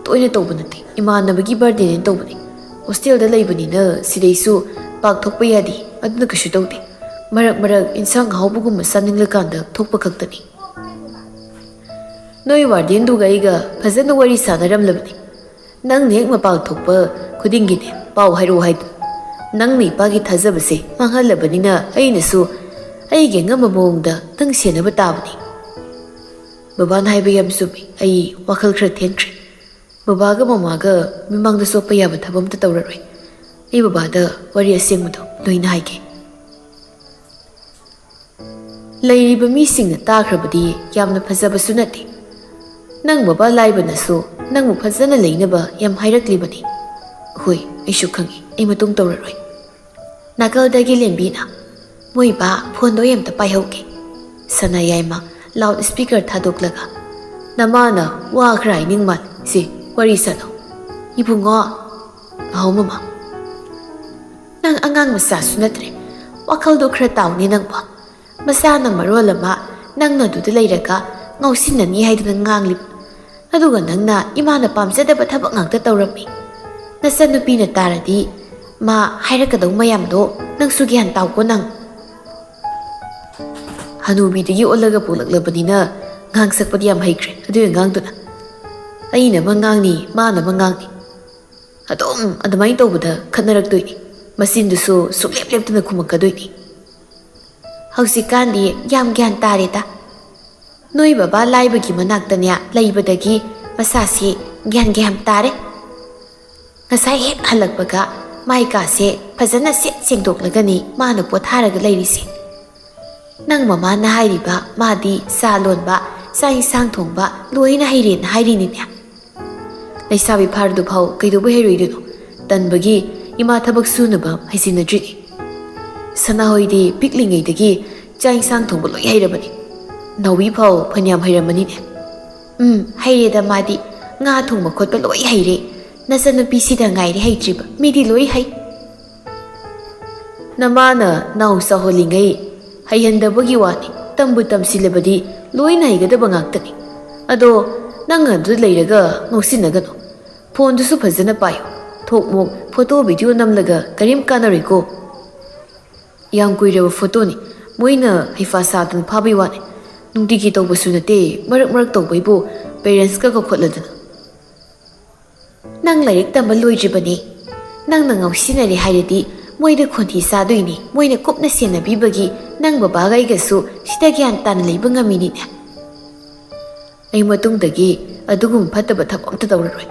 ꯇꯣꯏꯅ ꯇꯧꯕ ꯅꯠꯇꯦ, ꯏꯃꯥꯟꯅꯕꯒꯤ ꯕꯥꯔꯗꯦꯅꯦꯅ ꯇꯧꯕꯅꯤ꯫ ꯍꯣꯁꯇꯦꯜꯗ ꯂꯩꯕꯅꯤꯅ ꯁꯤꯗꯩꯁꯨ ꯄꯥꯛ ꯊꯣꯛꯄ ꯌꯥꯗꯦ, ꯑꯗꯨꯅ ꯀꯩꯁꯨ ꯇꯧꯗꯦ꯫ ꯃꯔꯛ ꯃꯔꯛ ꯏꯟꯁꯥꯡ ꯑꯍꯥꯎꯕꯒꯨꯝꯕ ꯆꯥꯅꯤꯡꯂꯀꯥꯟꯗ ꯊꯣꯛꯄ ꯈꯛꯇꯅꯤ꯫ ꯅꯣꯏ ꯋꯥꯔꯗꯦꯟꯗꯨꯒ ꯑꯩꯒ ꯐꯖꯅ ꯋꯥꯔꯤ ꯁꯥꯟꯅꯔꯝꯂꯕꯅꯤ꯫ ꯅꯪꯅ ꯍꯦꯛ ꯃꯄꯥꯟ ꯊꯣꯛꯄ ꯈꯨꯗꯤꯡꯒꯤꯅꯦ ꯄꯥꯎ ꯍꯥꯏꯔꯛꯑꯣ ꯍꯥꯏꯗꯨꯅ꯫ ꯅꯪꯅ ꯏꯄꯥꯒꯤ ꯊꯥꯖꯕꯁꯦ ꯃꯥꯡꯍꯜꯂꯕꯅꯤꯅ ꯑꯩꯅꯁꯨ ꯑꯩꯒꯤ ꯑꯉꯝꯕ ꯃꯑꯣꯡꯗ ꯅꯪ ꯁꯦꯟꯅꯕ ꯇꯥꯕꯅꯤ꯫ ꯕꯕꯥꯅ ꯍꯥꯏꯕ ꯌꯥꯝ ꯆꯨꯝꯃꯤ꯫ ꯑꯩ ꯋꯥꯈꯜ ꯈꯔ ꯊꯦꯡꯈ꯭ꯔꯦ꯫ ꯕꯕꯥꯒ ꯃꯃꯥꯒ ꯃꯤꯃꯥꯡꯗ ꯆꯣꯞꯄ ꯌꯥꯕ ꯊꯕꯛ ꯑꯝꯇ ꯇꯧꯔꯔꯣꯏ꯫ ꯑꯩ ꯕꯕꯥꯗ ꯋꯥꯔꯤ ꯑꯁꯦꯡꯕꯗꯣ ꯂꯣꯏꯅ ꯍꯥꯏꯒꯦ꯫ ꯂꯩꯔꯤꯕ ꯃꯤꯁꯤꯡꯅ ꯇꯥꯈ꯭ꯔꯕꯗꯤ ꯌꯥꯝꯅ ꯐꯖꯕꯁꯨ ꯅꯠꯇꯦ꯫ ꯅꯪ ꯕꯕꯥ ꯂꯥꯏꯕꯅꯁꯨ ꯅꯪꯕꯨ ꯐꯖꯅ ꯂꯩꯅꯕ ꯌꯥꯝ ꯍꯥꯏꯔꯛꯂꯤꯕꯅꯤ꯫ ꯍꯣꯏ, ꯑꯩꯁꯨ ꯈꯪꯏ, ꯑꯩ ꯃꯇꯨꯡ ꯇꯧꯔꯔꯣꯏ꯫ ꯅꯥꯀꯜꯗꯒꯤ ꯂꯦꯝꯕꯤꯅ, "ꯃꯣꯏ ꯕꯥ, ꯐꯣꯟꯗꯣ ꯑꯩ ꯑꯝꯇ ꯄꯥꯏꯍꯧꯒꯦ"꯫ ꯁꯅꯥ ꯌꯥꯏꯃ ꯂꯥꯎꯗ ꯁ꯭ꯄꯤꯀꯔ ꯊꯥꯗꯣꯛꯂꯒ, "ꯅꯃꯥꯅ ꯋꯥ ꯈꯔ ꯍꯥꯏꯅꯤꯡ ꯃꯥꯜꯂꯦ, ꯁꯤ ꯋꯥꯔꯤ ꯁꯥꯟꯅꯧ"꯫ "ꯏꯕꯨꯡꯉꯣ"꯫ "ꯍꯥꯎ ꯃꯃꯥ"꯫ "ꯅꯪ ꯑꯉꯥꯡ ꯃꯆꯥꯁꯨ ꯅꯠꯇ꯭ꯔꯦ, ꯋꯥꯈꯜꯗꯣ ꯈꯔ ꯇꯥꯎꯅꯦ ꯅꯪꯕꯣ꯫ ꯃꯆꯥꯅ ꯃꯔꯣꯜ ꯑꯃ ꯅꯪꯅ ꯑꯗꯨꯗ ꯂꯩꯔꯒ ꯉꯥꯎꯁꯤꯟꯅꯅꯤ ꯍꯥꯏꯗꯨꯅ ꯉꯥꯡꯂꯤꯕ, ꯑꯗꯨꯒ ꯅꯪꯅ ꯏꯃꯥꯅ ꯄꯥꯝꯖꯗꯕ ꯊꯕꯛ ꯉꯥꯛꯇ ꯇꯧꯔꯝꯃꯤ꯫ ꯅꯆꯟꯅꯨꯄꯤꯅ ꯇꯥꯔꯗꯤ ꯃꯥ ꯍꯥꯏꯔꯛꯀꯗꯧ ꯃꯌꯥꯝꯗꯣ ꯅꯪꯁꯨ ꯒ꯭ꯌꯥꯟ ꯇꯥꯎꯀꯣ ꯅꯪ"꯫ ꯍꯅꯨꯕꯤꯗꯒꯤ ꯑꯣꯜꯂꯒ ꯄꯣꯛꯂꯛꯂꯕꯅꯤꯅ ꯉꯥꯡꯁꯛꯄꯗꯤ ꯌꯥꯝ ꯍꯩꯈ꯭ꯔꯦ ꯑꯗꯨꯒꯤ ꯑꯉꯥꯡꯗꯨꯅ꯫ ꯑꯩꯅ ꯑꯃ ꯉꯥꯡꯅꯤ, ꯃꯥꯅ ꯑꯃ ꯉꯥꯡꯅꯤ꯫ ꯑꯗꯨꯝ ꯑꯗꯨꯃꯥꯏꯅ ꯇꯧꯕꯗ ꯈꯠꯅꯔꯛꯇꯣꯏꯅꯤ꯫ ꯃꯆꯤꯟꯗꯨꯁꯨ ꯁꯨꯛꯂꯦꯞ ꯂꯦꯞꯇꯅ ꯈꯨꯝꯃꯛꯀꯗꯣꯏꯅꯤ꯫ ꯍꯧꯖꯤꯛꯀꯥꯟꯗꯤ ꯌꯥꯝ ꯒ꯭ꯌꯥꯟ ꯇꯥꯔꯦꯗ꯫ ꯅꯣꯏ ꯕꯕꯥ ꯂꯥꯏꯕꯒꯤ ꯃꯅꯥꯛꯇꯅꯦ ꯂꯩꯕꯗꯒꯤ ꯃꯁꯥꯁꯤ ꯒ꯭ꯌꯥꯟ ꯒ꯭ꯌꯥꯟ ꯇꯥꯔꯦ꯫ ꯉꯁꯥꯏ ꯍꯦꯛ ꯍꯜꯂꯛꯄꯒ ꯃꯥꯏ ꯀꯥꯁꯦ ꯐꯖꯅ ꯁꯦꯠ ꯁꯦꯡꯗꯣꯛꯂꯒꯅꯤ ꯃꯥꯅ ꯄꯣꯊꯥꯔꯒ ꯂꯩꯔꯤꯁꯦ꯫ ꯅꯪ ꯃꯃꯥꯅ ꯍꯥꯏꯔꯤꯕ ꯃꯥꯗꯤ ꯆꯥ ꯂꯣꯟꯕ, ꯆꯥꯛ ꯏꯟꯁꯥꯡ ꯊꯣꯡꯕ ꯂꯣꯏꯅ ꯍꯩꯔꯦꯅ ꯍꯥꯏꯔꯤꯅꯤꯅꯦ꯫ ꯂꯩꯁꯥꯕꯤ ꯐꯥꯔꯗꯨꯐꯥꯎ ꯀꯩꯗꯧꯕꯩ ꯍꯩꯔꯣꯏꯗꯣꯏꯅꯣ? ꯇꯟꯕꯒꯤ ꯏꯃꯥ ꯊꯕꯛ ꯁꯨꯅꯕ ꯍꯩꯖꯤꯟꯅꯗ꯭ꯔꯤꯅꯤ꯫ ꯁꯅꯥꯍꯣꯏꯗꯤ ꯄꯤꯛꯂꯤꯉꯩꯗꯒꯤ ꯆꯥꯛ ꯏꯟꯁꯥꯡ ꯊꯣꯡꯕ ꯂꯣꯏ ꯍꯩꯔꯕꯅꯤ꯫ ꯅꯥꯎꯕꯤ ꯐꯥꯎ ꯐꯅꯌꯥꯝ ꯍꯩꯔꯝꯃꯅꯤꯅꯦ꯫ ꯎꯝ, ꯍꯩꯔꯦꯗ ꯃꯥꯗꯤ꯫ ꯉꯥ ꯊꯣꯡꯕ ꯈꯣꯠꯄ ꯂꯣꯏ ꯍꯩꯔꯦ꯫ ꯅꯆꯟꯅꯨꯄꯤꯁꯤꯗ ꯉꯥꯏꯔꯦ ꯍꯩꯇ꯭ꯔꯤꯕ, ꯃꯤꯗꯤ ꯂꯣꯏ ꯍꯩ꯫ ꯅꯃꯥꯅ ꯅꯥꯎ ꯆꯥꯎꯍꯜꯂꯤꯉꯩ ꯍꯩꯍꯟꯗꯕꯒꯤ ꯋꯥꯅꯤ, ꯇꯝꯕꯨ ꯇꯝꯁꯤꯜꯂꯕꯗꯤ ꯂꯣꯏꯅ ꯍꯩꯒꯗꯕ ꯉꯥꯛꯇꯅꯤ꯫ ꯑꯗꯣ ꯅꯪ ꯑꯗꯨ ꯂꯩꯔꯒ ꯉꯥꯎꯁꯤꯟꯅꯒꯅꯨ꯫ ꯐꯣꯟꯗꯨꯁꯨ ꯐꯖꯅ ꯄꯥꯏꯌꯨ꯫ ꯊꯣꯛ ꯃꯣꯛ ꯐꯣꯇꯣ ꯚꯤꯗꯤꯑꯣ ꯅꯝꯂꯒ ꯀꯔꯤꯝ ꯀꯥꯟꯅꯔꯣꯏꯀꯣ꯫ ꯌꯥꯝ ꯀꯨꯏꯔꯕ ꯐꯣꯇꯣꯅꯤ꯫ ꯃꯣꯏꯅ ꯍꯩꯐꯥ ꯁꯥꯗꯅ ꯐꯥꯕꯩ ꯋꯥꯅꯤ꯫ ꯅꯨꯡꯇꯤꯒꯤ ꯇꯧꯕꯁꯨ ꯅꯠꯇꯦ, ꯃꯔꯛ ꯃꯔꯛ ꯇꯧꯕꯩꯕꯨ ꯄꯦꯔꯦꯟꯁꯀ ꯀꯧꯈꯠꯂꯗꯅ꯫ ꯅꯪ ꯂꯥꯏꯔꯤꯛ ꯇꯝꯕ ꯂꯣꯏꯗ꯭ꯔꯤꯕꯅꯤ꯫ ꯅꯪꯅ ꯉꯥꯎꯁꯤꯟꯅꯔꯦ ꯍꯥꯏꯔꯗꯤ ꯃꯣꯏꯗ ꯈꯣꯟꯊꯤ ꯆꯥꯗꯣꯏꯅꯤ꯫ ꯃꯣꯏꯅ ꯀꯨꯞꯅ ꯁꯦꯟꯅꯕꯤꯕꯒꯤ ꯅꯪ ꯕꯕꯥꯒ ꯑꯩꯒꯁꯨ ꯁꯤꯗ ꯒ꯭ꯌꯥꯟ ꯇꯥꯅ ꯂꯩꯕ ꯉꯝꯃꯤꯅꯤꯅꯦ꯫ ꯑꯩ ꯃꯇꯨꯡꯗꯒꯤ ꯑꯗꯨꯒꯨꯝꯕ ꯐꯠꯇꯕ ꯊꯕꯛ ꯑꯝꯇ ꯇꯧꯔꯔꯣꯏ꯫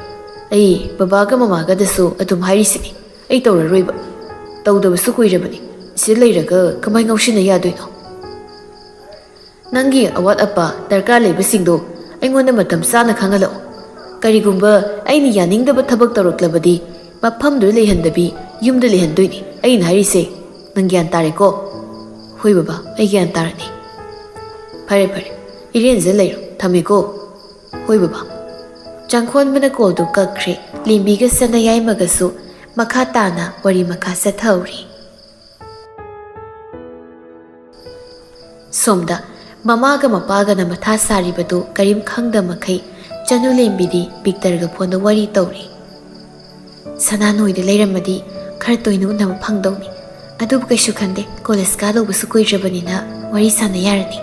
ꯑꯩ ꯕꯕꯥꯒ ꯃꯃꯥꯒꯗꯁꯨ ꯑꯗꯨꯝ ꯍꯥꯏꯔꯤꯁꯤꯅꯤ, ꯑꯩ ꯇꯧꯔꯔꯣꯏꯕ꯫ ꯇꯧꯗꯕꯁꯨ ꯀꯨꯏꯔꯕꯅꯤ꯫ ꯁꯤꯗ ꯂꯩꯔꯒ ꯀꯃꯥꯏ ꯉꯥꯎꯁꯤꯟꯅ ꯌꯥꯗꯣꯏꯅꯣ? ꯅꯪꯒꯤ ꯑꯋꯥꯠ ꯑꯄꯥ ꯗꯔꯀꯥꯔ ꯂꯩꯕꯁꯤꯡꯗꯣ ꯑꯩꯉꯣꯟꯗ ꯃꯇꯝ ꯆꯥꯅ ꯈꯪꯍꯜꯂꯛꯑꯣ꯫ ꯀꯔꯤꯒꯨꯝꯕ ꯑꯩꯅ ꯌꯥꯅꯤꯡꯗꯕ ꯊꯕꯛ ꯇꯧꯔꯛꯂꯕꯗꯤ ꯃꯐꯝꯗꯨꯗ ꯂꯩꯍꯟꯗꯕꯤ ꯌꯨꯝꯗ ꯂꯩꯍꯟꯗꯣꯏꯅꯤ꯫ ꯑꯩꯅ ꯍꯥꯏꯔꯤꯁꯦ ꯅꯪ ꯒ꯭ꯌꯥꯟ ꯇꯥꯔꯦꯀꯣ? ꯍꯣꯏ ꯕꯕꯥ, ꯑꯩ ꯒ꯭ꯌꯥꯟ ꯇꯥꯔꯅꯤ꯫ ꯐꯔꯦ ꯐꯔꯦ, ꯏꯔꯦꯟꯖ ꯂꯩꯔꯣ, ꯊꯝꯃꯦꯀꯣ꯫ ꯍꯣꯏ ꯕꯕꯥ꯫ ꯆꯪꯈꯣꯟꯕꯅ ꯀꯣꯜꯗꯨ ꯀꯛꯈ꯭ꯔꯦ꯫ ꯂꯦꯝꯕꯤꯒ ꯁꯅꯥꯌꯥꯏꯃꯒꯁꯨ ꯃꯈꯥ ꯇꯥꯅ ꯋꯥꯔꯤ ꯃꯈꯥ ꯆꯠꯊꯍꯧꯔꯤ꯫ ꯁꯣꯝꯗ ꯃꯃꯥꯒ ꯃꯄꯥꯒꯅ ꯃꯊꯥ ꯁꯥꯔꯤꯕꯗꯨ ꯀꯔꯤꯝ ꯈꯪꯗ ꯃꯈꯩ ꯆꯅꯨ ꯂꯦꯝꯕꯤꯗꯤ ꯕꯤꯛꯇꯔꯒ ꯐꯣꯟꯗ ꯋꯥꯔꯤ ꯇꯧꯔꯤ꯫ ꯁꯅꯥ ꯅꯣꯏꯗ ꯂꯩꯔꯝꯃꯗꯤ ꯈꯔ ꯇꯣꯏꯅ ꯎꯅꯕ ꯐꯪꯗꯧꯅꯤ꯫ ꯑꯗꯨꯕꯨ ꯀꯩꯁꯨ ꯈꯟꯗꯦ, ꯀꯣꯂꯦꯖ ꯀꯥꯗꯧꯕꯁꯨ ꯀꯨꯏꯗ꯭ꯔꯕꯅꯤꯅ ꯋꯥꯔꯤ ꯁꯥꯟꯅ ꯌꯥꯔꯅꯤ꯫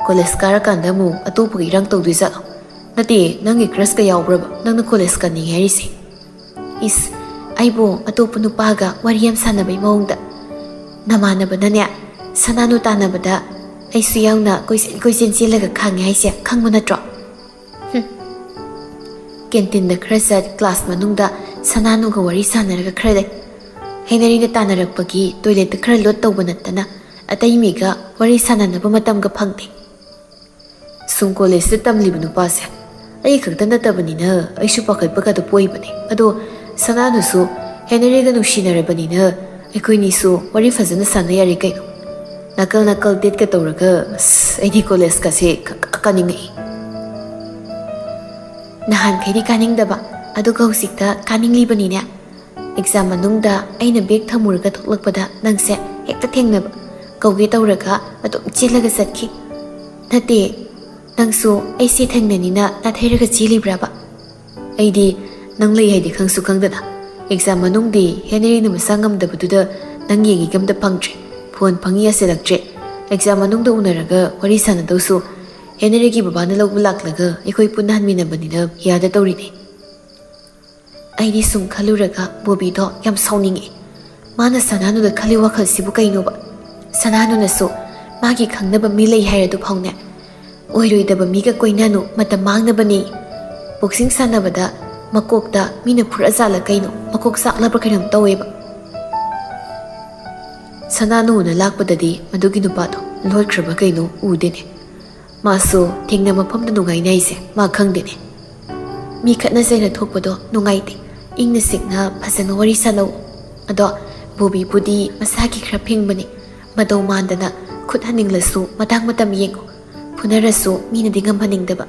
ꯀꯣꯂꯦꯖ ꯀꯥꯔꯀꯥꯟꯗ ꯑꯃꯨꯛ ꯑꯇꯣꯞꯄꯒ ꯏꯔꯥꯡ ꯇꯧꯗꯣꯏ ꯖꯥꯠꯂꯣ? ꯅꯠꯇꯦ, ꯅꯪꯒꯤ ꯀ꯭ꯔꯁꯀ ꯌꯥꯎꯕ꯭ꯔꯕ ꯅꯪꯅ ꯀꯣꯂꯦꯖ ꯀꯥꯅꯤꯡꯉꯦ ꯍꯥꯏꯔꯤꯁꯦ? ꯏꯁ, ꯑꯩꯕꯨ ꯑꯇꯣꯞꯄ ꯅꯨꯄꯥꯒ ꯋꯥꯔꯤ ꯌꯥꯝ ꯁꯥꯟꯅꯕꯩ ꯃꯑꯣꯡꯗ꯫ ꯅꯃꯥꯟꯅꯕꯅꯅꯦ, ꯁꯅꯥꯅꯨ ꯇꯥꯟꯅꯕꯗ ꯑꯩꯁꯨ ꯌꯥꯎꯅ ꯀꯣꯏꯆꯦꯟ ꯀꯣꯏꯆꯦꯟ ꯆꯦꯜꯂꯒ ꯈꯥꯡꯉꯦ ꯍꯥꯏꯁꯦ ꯈꯪꯕ ꯅꯠꯇ꯭ꯔꯣ? ꯍꯨꯝ꯫ ꯀꯦꯟꯇꯤꯟꯗ ꯈꯔ ꯆꯠ, ꯀ꯭ꯂꯥꯁ ꯃꯅꯨꯡꯗ ꯁꯅꯥꯅꯨꯒ ꯋꯥꯔꯤ ꯁꯥꯟꯅꯔꯒ ꯈꯔ ꯂꯩ꯫ ꯍꯦꯅꯔꯤꯒ ꯇꯥꯟꯅꯔꯛꯄꯒꯤ ꯇꯣꯏꯂꯦꯠꯇ ꯈꯔ ꯂꯣꯠ ꯇꯧꯕ ꯅꯠꯇꯅ ꯑꯇꯩ ꯃꯤꯒ ꯋꯥꯔꯤ ꯁꯥꯟꯅꯅꯕ ꯃꯇꯝꯒ ꯐꯪꯗꯦ꯫ ꯁꯨꯝ ꯀꯣꯂꯦꯖꯇ ꯇꯝꯂꯤꯕ ꯅꯨꯄꯥꯁꯦ ꯑꯩ ꯈꯛꯇ ꯅꯠꯇꯕꯅꯤꯅ ꯑꯩꯁꯨ ꯄꯥꯈꯠꯄꯒꯗꯣ ꯄꯣꯛꯏꯕꯅꯦ꯫ ꯑꯗꯣ ꯁꯅꯥꯅꯨꯁꯨ ꯍꯦꯅꯔꯤꯒ ꯅꯨꯡꯁꯤꯅꯔꯕꯅꯤꯅ ꯑꯩꯈꯣꯏꯅꯤꯁꯨ ꯋꯥꯔꯤ ꯐꯖꯅ ꯁꯥꯟꯅ ꯌꯥꯔꯦ ꯀꯩꯅꯣ꯫ ꯅꯥꯀꯜ ꯅꯥꯀꯜ ꯗꯦꯠꯀ ꯇꯧꯔꯒ ꯑꯁ ꯑꯩꯗꯤ ꯀꯣꯂꯦꯖꯀꯁꯦ ꯈꯪꯀꯥ ꯀꯥꯅꯤꯡꯉꯛꯏ꯫ ꯅꯍꯥꯟꯈꯩꯗꯤ ꯀꯥꯅꯤꯡꯗꯕ, ꯑꯗꯨꯒ ꯍꯧꯖꯤꯛꯇ ꯀꯥꯅꯤꯡꯂꯤꯕꯅꯤꯅꯦ꯫ ꯑꯦꯛꯖꯥꯝ ꯃꯅꯨꯡꯗ ꯑꯩꯅ ꯕꯦꯒ ꯊꯝꯃꯨꯔꯒ ꯊꯣꯛꯂꯛꯄꯗ ꯅꯪꯁꯦ ꯍꯦꯛꯇ ꯊꯦꯡꯅꯕ꯫ ꯀꯧꯒꯦ ꯇꯧꯔꯒ ꯑꯗꯨꯝ ꯆꯦꯜꯂꯒ ꯆꯠꯈꯤ꯫ ꯅꯠꯇꯦ, ꯅꯪꯁꯨ ꯑꯩꯁꯦ ꯊꯦꯡꯅꯅꯤꯅ ꯅꯥꯊꯩꯔꯒ ꯆꯦꯜꯂꯤꯕ꯭ꯔꯕ? ꯑꯩꯗꯤ ꯅꯪ ꯂꯩ ꯍꯥꯏꯗꯤ ꯈꯪꯁꯨ ꯈꯪꯗꯅ꯫ ꯑꯦꯛꯖꯥꯝ ꯃꯅꯨꯡꯗꯤ ꯍꯦꯅꯔꯤꯅ ꯃꯁꯥ ꯉꯝꯗꯕꯗꯨꯗ ꯅꯪ ꯌꯦꯡꯉꯤꯒ ꯑꯝꯇ ꯐꯪꯗ꯭ꯔꯦ꯫ ꯐꯣꯟ ꯐꯪꯉꯤ ꯌꯥꯁꯤꯜꯂꯛꯇ꯭ꯔꯦ꯫ ꯑꯦꯛꯖꯥꯝ ꯃꯅꯨꯡꯗ ꯎꯅꯔꯒ ꯋꯥꯔꯤ ꯁꯥꯟꯅꯗꯧꯁꯨ ꯍꯦꯅꯔꯤꯒꯤ ꯕꯕꯥꯅ ꯂꯧꯕ ꯂꯥꯛꯂꯒ ꯑꯩꯈꯣꯏ ꯄꯨꯟꯅ ꯍꯟꯃꯤꯟꯅꯕꯅꯤꯅ ꯌꯥꯗ ꯇꯧꯔꯤꯅꯦ꯫ ꯑꯩꯗꯤ ꯁꯨꯝ ꯈꯜꯂꯨꯔꯒ ꯕꯣꯕꯤꯗꯣ ꯌꯥꯝ ꯁꯥꯎꯅꯤꯡꯉꯦ꯫ ꯃꯥꯅ ꯁꯅꯥꯅꯨꯗ ꯈꯜꯂꯤ ꯋꯥꯈꯜꯁꯤꯕꯨ ꯀꯩꯅꯣꯕ? ꯁꯅꯥꯅꯨꯅꯁꯨ ꯃꯥꯒꯤ ꯈꯪꯅꯕ ꯃꯤ ꯂꯩ ꯍꯥꯏꯔꯗꯨ ꯐꯥꯎꯅꯦ꯫ ꯑꯣꯏꯔꯣꯏꯗꯕ ꯃꯤꯒ ꯀꯣꯏꯅꯅꯨ, ꯃꯇꯝ ꯃꯥꯡꯅꯕꯅꯤ꯫ ꯕꯣꯛꯁꯤꯡ ꯁꯥꯟꯅꯕꯗ ꯃꯀꯣꯛꯇ ꯃꯤꯅ ꯐꯨꯔꯖꯥꯠꯂ ꯀꯩꯅꯣ, ꯃꯀꯣꯛ ꯆꯥꯛꯂꯕ꯭ꯔꯥ ꯀꯩꯅꯣꯝ ꯇꯧꯋꯦꯕ꯫ ꯁꯅꯥꯅꯨꯅ ꯂꯥꯛꯄꯗꯗꯤ ꯃꯗꯨꯒꯤ ꯅꯨꯄꯥꯗꯣ ꯂꯣꯠꯈ꯭ꯔꯕ ꯀꯩꯅꯣ ꯎꯗꯦꯅꯦ꯫ ꯃꯥꯁꯨ ꯊꯦꯡꯅ ꯃꯐꯝꯗ ꯅꯨꯡꯉꯥꯏꯅ ꯍꯥꯏꯁꯦ ꯃꯥ ꯈꯪꯗꯦꯅꯦ꯫ ꯃꯤ ꯈꯠꯅ ꯆꯩꯅ ꯊꯣꯛꯄꯗꯣ ꯅꯨꯡꯉꯥꯏꯇꯦ꯫ ꯏꯪꯅ ꯆꯤꯛꯅ ꯐꯖꯅ ꯋꯥꯔꯤ ꯁꯥꯟꯅꯧ꯫ ꯑꯗꯣ ꯕꯣꯕꯤꯕꯨꯗꯤ ꯃꯁꯥꯒꯤ ꯈꯔ ꯐꯤꯡꯕꯅꯤ꯫ ꯃꯇꯧ ꯃꯥꯟꯗꯅ ꯈꯨꯠ ꯍꯟꯅꯤꯡꯂꯁꯨ ꯃꯇꯥꯡ ꯃꯇꯝ ꯌꯦꯡꯉꯨ꯫ ꯐꯨꯅꯔꯁꯨ ꯃꯤꯅꯗꯤ ꯉꯝꯍꯟꯅꯤꯡꯗꯕ꯫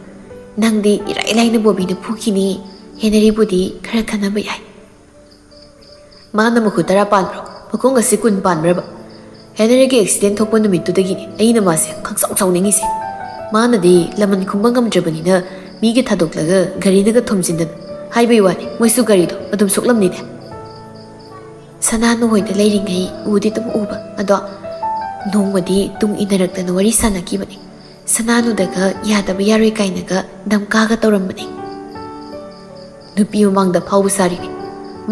ꯅꯪꯗꯤ ꯏꯔꯥꯏ ꯂꯥꯏꯅ ꯕꯣꯕꯤꯅ ꯐꯨꯈꯤꯅꯤ꯫ ꯍꯦꯅꯔꯤꯕꯨꯗꯤ ꯈꯔ ꯈꯟꯅꯕ ꯌꯥꯏ꯫ ꯃꯥꯅ ꯃꯈꯨꯠ ꯇꯔꯥ ꯄꯥꯟꯕ꯭ꯔꯣ? ꯃꯈꯣꯡ ꯑꯁꯤ ꯀꯨꯟ ꯄꯥꯟꯕ꯭ꯔꯕ? ꯍꯦꯅꯔꯤꯒꯤ ꯑꯦꯛꯁꯤꯗꯦꯟ ꯊꯣꯛꯄ ꯅꯨꯃꯤꯠꯇꯨꯗꯒꯤꯅꯤ ꯑꯩꯅ ꯃꯥꯁꯦ ꯈꯪꯁꯥꯎ ꯁꯥꯎꯅꯤꯡꯉꯤꯁꯦ꯫ ꯃꯥꯅꯗꯤ ꯂꯃꯟ ꯈꯨꯝꯕ ꯉꯝꯗ꯭ꯔꯕꯅꯤꯅ ꯃꯤꯒꯤ ꯊꯥꯗꯣꯛꯂꯒ ꯒꯥꯔꯤꯅꯒ ꯊꯣꯝꯖꯤꯟꯗꯅ꯫ ꯍꯥꯏꯕꯩ ꯋꯥꯅꯤ, ꯃꯣꯏꯁꯨ ꯒꯥꯔꯤꯗꯣ ꯑꯗꯨꯝ ꯁꯣꯛꯂꯝꯅꯤꯅꯦ꯫ ꯁꯅꯥꯅꯨ ꯍꯣꯏꯗ ꯂꯩꯔꯤꯉꯩ ꯎꯗꯤ ꯑꯗꯨꯝ ꯎꯕ, ꯑꯗꯣ ꯅꯣꯡꯃꯗꯤ ꯇꯨꯡ ꯏꯟꯅꯔꯛꯇꯅ ꯋꯥꯔꯤ ꯁꯥꯟꯅꯈꯤꯕꯅꯤ꯫ ꯁꯅꯥꯅꯨꯗꯒ ꯌꯥꯗꯕ ꯌꯥꯔꯣꯏ ꯀꯥꯏꯅꯒ ꯗꯝꯀꯥꯒ ꯇꯧꯔꯝꯕꯅꯤ꯫ ꯅꯨꯄꯤ ꯃꯃꯥꯡꯗ ꯐꯥꯎꯕ ꯁꯥꯔꯤꯅꯤ꯫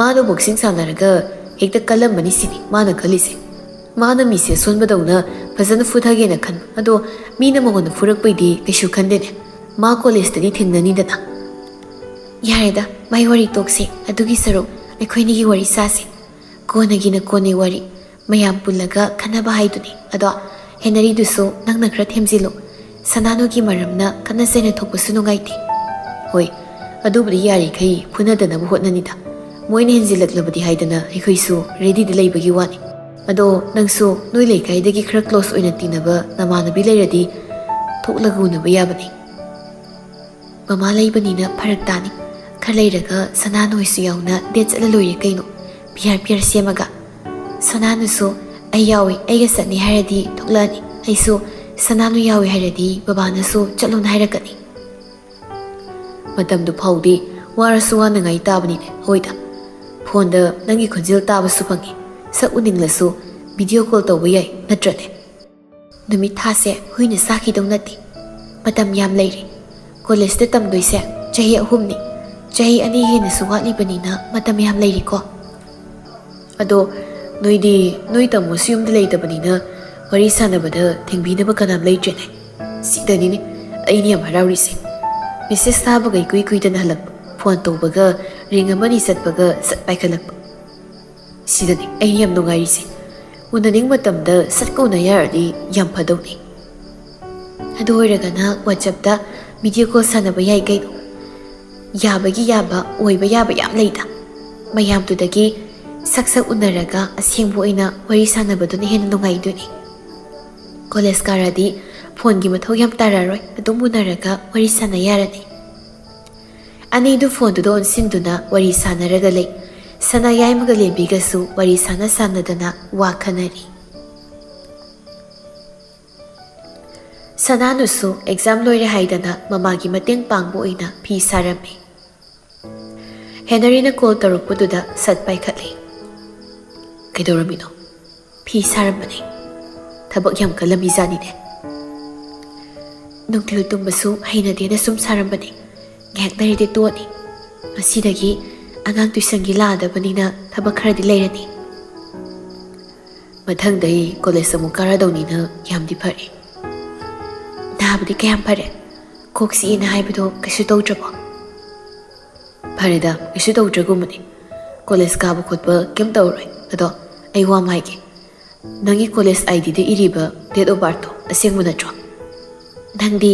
ꯃꯥꯅ ꯕꯣꯛꯁꯤꯡ ꯁꯥꯟꯅꯔꯒ ꯍꯦꯛꯇ ꯀꯜꯂꯝꯃꯅꯤ ꯁꯤꯅꯤ ꯃꯥꯅ ꯈꯜꯂꯤꯁꯦ꯫ ꯃꯥꯅ ꯃꯤꯁꯦ ꯑꯁꯣꯟꯕꯗꯧꯅ ꯐꯖꯅ ꯐꯨꯊꯒꯦꯅ ꯈꯟꯕ, ꯑꯗꯣ ꯃꯤꯅ ꯃꯉꯣꯟꯗ ꯐꯨꯔꯛꯄꯩꯗꯤ ꯀꯩꯁꯨ ꯈꯟꯗꯦꯅꯦ꯫ ꯃꯥ ꯀꯣꯂꯦꯖꯇꯗꯤ ꯊꯦꯡꯅꯅꯤꯗꯅ꯫ ꯌꯥꯔꯦꯗ, ꯃꯥꯏ ꯋꯥꯔꯤ ꯇꯣꯛꯁꯦ꯫ ꯑꯗꯨꯒꯤ ꯁꯔꯨꯛ ꯑꯩꯈꯣꯏꯅꯤꯒꯤ ꯋꯥꯔꯤ ꯁꯥꯁꯦ꯫ ꯀꯣꯟꯅꯒꯤꯅ ꯀꯣꯟꯅꯩ ꯋꯥꯔꯤ꯫ ꯃꯌꯥꯝ ꯄꯨꯜꯂꯒ ꯈꯟꯅꯕ ꯍꯥꯏꯗꯨꯅꯤ꯫ ꯑꯗꯣ ꯍꯦꯅꯔꯤꯗꯨꯁꯨ ꯅꯪꯅ ꯈꯔ ꯊꯦꯝꯖꯤꯜꯂꯨ꯫ ꯁꯅꯥꯅꯨꯒꯤ ꯃꯔꯝꯅ ꯈꯠꯅ ꯆꯩꯅ ꯊꯣꯛꯄꯁꯨ ꯅꯨꯡꯉꯥꯏꯇꯦ꯫ ꯍꯣꯏ, ꯑꯗꯨꯕꯨꯗꯤ ꯌꯥꯔꯤꯈꯩ ꯐꯨꯅꯗꯅꯕ ꯍꯣꯠꯅꯅꯤꯗ꯫ ꯃꯣꯏꯅ ꯍꯦꯟꯖꯤꯜꯂꯛꯂꯕꯗꯤ ꯍꯥꯏꯗꯅ ꯑꯩꯈꯣꯏꯁꯨ ꯔꯦꯗꯤꯗ ꯂꯩꯕꯒꯤ ꯋꯥꯅꯤ꯫ ꯑꯗꯣ ꯅꯪꯁꯨ ꯅꯣꯏ ꯂꯩꯀꯥꯏꯗꯒꯤ ꯈꯔ ꯀ꯭ꯂꯣꯁ ꯑꯣꯏꯅ ꯇꯤꯟꯅꯕ ꯅꯃꯥꯟꯅꯕꯤ ꯂꯩꯔꯗꯤ ꯊꯣꯛꯂꯒ ꯎꯅꯕ ꯌꯥꯕꯅꯤ꯫ ꯃꯃꯥ ꯂꯩꯕꯅꯤꯅ ꯐꯔꯛ ꯇꯥꯅꯤ꯫ ꯈꯔ ꯂꯩꯔꯒ ꯁꯅꯥꯅꯨ ꯍꯣꯏꯁꯨ ꯌꯥꯎꯅ ꯗꯦꯠ ꯆꯠꯂ ꯂꯣꯏꯔꯦ ꯀꯩꯅꯣ, ꯄꯤꯌꯥꯔ ꯄꯤꯌꯥꯔ ꯁꯦꯝꯃꯒ꯫ ꯁꯅꯥꯅꯨꯁꯨ ꯑꯩ ꯌꯥꯎꯏ, ꯑꯩꯒ ꯆꯠꯅꯤ ꯍꯥꯏꯔꯗꯤ ꯊꯣꯛꯂꯛꯑꯅꯤ꯫ ꯑꯩꯁꯨ ꯁꯅꯥꯅꯨ ꯌꯥꯎꯏ ꯍꯥꯏꯔꯗꯤ ꯕꯕꯥꯅꯁꯨ ꯆꯠꯂꯣꯅ ꯍꯥꯏꯔꯛꯀꯅꯤ꯫ ꯃꯇꯝꯗꯨ ꯐꯥꯎꯗꯤ ꯋꯥꯔꯁꯨ ꯋꯥꯅꯉꯥꯏ ꯇꯥꯕꯅꯤꯅꯦ꯫ ꯍꯣꯏꯗ, ꯐꯣꯟꯗ ꯅꯪꯒꯤ ꯈꯣꯟꯖꯦꯜ ꯇꯥꯕꯁꯨ ꯐꯪꯉꯤ, ꯁꯛ ꯎꯅꯤꯡꯂꯁꯨ ꯚꯤꯗꯤꯑꯣ ꯀꯣꯜ ꯇꯧꯕ ꯌꯥꯏ, ꯅꯠꯇ꯭ꯔꯅꯦ? ꯅꯨꯃꯤꯠ ꯊꯥꯁꯦ ꯍꯨꯏꯅ ꯆꯥꯈꯤꯗꯧ ꯅꯠꯇꯦ꯫ ꯃꯇꯝ ꯌꯥꯝ ꯂꯩꯔꯤ꯫ ꯀꯣꯂꯦꯖꯇ ꯇꯝꯗꯣꯏꯁꯦ ꯆꯍꯤ ꯑꯍꯨꯝꯅꯤ꯫ ꯆꯍꯤ ꯑꯅꯤ ꯍꯦꯟꯅꯁꯨ ꯋꯥꯠꯂꯤꯕꯅꯤꯅ ꯃꯇꯝ ꯌꯥꯝ ꯂꯩꯔꯤꯀꯣ꯫ ꯑꯗꯣ ꯅꯣꯏꯗꯤ, ꯅꯣꯏ ꯇꯥꯃꯣꯁꯨ ꯌꯨꯝꯗ ꯂꯩꯇꯕꯅꯤꯅ ꯋꯥꯔꯤ ꯁꯥꯟꯅꯕꯗ ꯊꯤꯡꯕꯤꯅꯕ ꯀꯅꯥꯝ ꯂꯩꯇ꯭ꯔꯦꯅꯦ꯫ ꯁꯤꯗꯅꯤꯅꯦ ꯑꯩꯅ ꯌꯥꯝ ꯍꯔꯥꯎꯔꯤꯁꯦ꯫ ꯃꯦꯁꯦꯖ ꯊꯥꯕꯒ ꯏꯀꯨꯏ ꯀꯨꯏꯗꯅ ꯍꯜꯂꯛꯄ, ꯐꯣꯟ ꯇꯧꯕꯒ ꯔꯤꯡ ꯑꯃꯅꯤ ꯆꯠꯄꯒ ꯁꯠ ꯄꯥꯏꯈꯠꯂꯛꯄ꯫ ꯁꯤꯗꯅꯤ ꯑꯩꯅ ꯌꯥꯝ ꯅꯨꯡꯉꯥꯏꯔꯤꯁꯦ꯫ ꯎꯅꯅꯤꯡ ꯃꯇꯝꯗ ꯁꯠꯀ ꯎꯅ ꯌꯥꯔꯗꯤ ꯌꯥꯝ ꯐꯗꯧꯅꯤ꯫ ꯑꯗꯨ ꯑꯣꯏꯔꯒꯅ WhatsApp-ꯇ ꯚꯤꯗꯤꯑꯣ ꯀꯣꯜ ꯁꯥꯟꯅꯕ ꯌꯥꯏ ꯀꯩꯅꯣ꯫ ꯌꯥꯕꯒꯤ ꯌꯥꯕ, ꯑꯣꯏꯕ ꯌꯥꯕ ꯌꯥꯝ ꯂꯩꯗ꯫ ꯃꯌꯥꯝꯗꯨꯗꯒꯤ ꯁꯛ ꯁꯛ ꯎꯅꯔꯒ ꯑꯁꯦꯡꯕ ꯑꯣꯏꯅ ꯋꯥꯔꯤ ꯁꯥꯟꯅꯕꯗꯨꯅ ꯍꯦꯟꯅ ꯅꯨꯡꯉꯥꯏꯗꯣꯏꯅꯤ꯫ ꯀꯣꯂꯦꯖ ꯀꯥꯔꯗꯤ ꯐꯣꯟꯒꯤ ꯃꯊꯧ ꯌꯥꯝ ꯇꯥꯔꯔꯣꯏ, ꯑꯗꯨꯝ ꯎꯅꯔꯒ ꯋꯥꯔꯤ ꯁꯥꯟꯅ ꯌꯥꯔꯅꯤ꯫ ꯑꯅꯤꯗꯨ ꯐꯣꯟꯗꯨꯗ ꯑꯣꯟꯁꯤꯟꯗꯨꯅ ꯋꯥꯔꯤ ꯁꯥꯟꯅꯔꯒ ꯂꯩ꯫ ꯁꯅꯥ ꯌꯥꯏꯃꯒ ꯂꯦꯝꯕꯤꯒꯁꯨ ꯋꯥꯔꯤ ꯁꯥꯟꯅ ꯁꯥꯟꯅꯗꯅ ꯋꯥ ꯈꯟꯅꯔꯤ꯫ ꯁꯅꯥꯅꯨꯁꯨ ꯑꯦꯛꯖꯥꯝ ꯂꯣꯏꯔꯦ ꯍꯥꯏꯗꯅ ꯃꯃꯥꯒꯤ ꯃꯇꯦꯡ ꯄꯥꯡꯕ ꯑꯣꯏꯅ ꯐꯤ ꯁꯥꯔꯝꯃꯤ꯫ ꯍꯦꯅꯔꯤꯅ ꯀꯣꯜ ꯇꯧꯔꯛꯄꯗꯨꯗ ꯁꯠ ꯄꯥꯏꯈꯠꯂꯤ꯫ "ꯀꯩꯗꯧꯔꯝꯃꯤꯅꯣ?" "ꯐꯤ ꯁꯥꯔꯝꯕꯅꯦ꯫ ꯊꯕꯛ ꯌꯥꯝ ꯀꯜꯂꯝꯃꯤꯖꯥꯠꯅꯤꯅꯦ꯫ ꯅꯨꯡꯊꯤꯜ ꯇꯨꯝꯕꯁꯨ ꯍꯩꯅꯗꯦꯅ ꯁꯨꯝ ꯁꯥꯔꯝꯕꯅꯦ꯫ ꯉꯥꯏꯍꯥꯛ ꯂꯩꯔꯗꯤ ꯇꯣꯛꯑꯅꯤ꯫ ꯉꯁꯤꯗꯒꯤ ꯑꯉꯥꯡ ꯇꯨꯏꯁꯟꯒꯤ ꯂꯥꯛꯑꯗꯕꯅꯤꯅ ꯊꯕꯛ ꯈꯔꯗꯤ ꯂꯩꯔꯅꯤ꯫ ꯃꯊꯪꯗꯩ ꯀꯣꯂꯦꯖ ꯑꯃꯨꯛ ꯀꯥꯔꯗꯧꯅꯤꯅ ꯌꯥꯝꯗꯤ ꯐꯔꯦ꯫ ꯅꯥꯕꯗꯤ ꯀꯌꯥꯝ ꯐꯔꯦ? ꯀꯣꯛ ꯆꯤꯛꯑꯦꯅ ꯍꯥꯏꯕꯗꯣ ꯀꯩꯁꯨ ꯇꯧꯗ꯭ꯔꯕꯣ?" "ꯐꯔꯦꯗ, ꯀꯩꯁꯨ ꯇꯧꯗ꯭ꯔꯒꯨꯝꯕꯅꯤ꯫ ꯀꯣꯂꯦꯖ ꯀꯥꯕ ꯈꯣꯠꯄ ꯀꯩꯝ ꯇꯧꯔꯣꯏ꯫ ꯑꯗꯣ ꯑꯩ ꯋꯥ ꯑꯃ ꯍꯥꯏꯒꯦ꯫ ꯅꯪꯒꯤ ꯀꯣꯂꯦꯖ ID-ꯗ ꯏꯔꯤꯕ date of birth-ꯇꯣ ꯑꯁꯦꯡꯕ ꯅꯠꯇ꯭ꯔꯣ?" "ꯅꯪꯗꯤ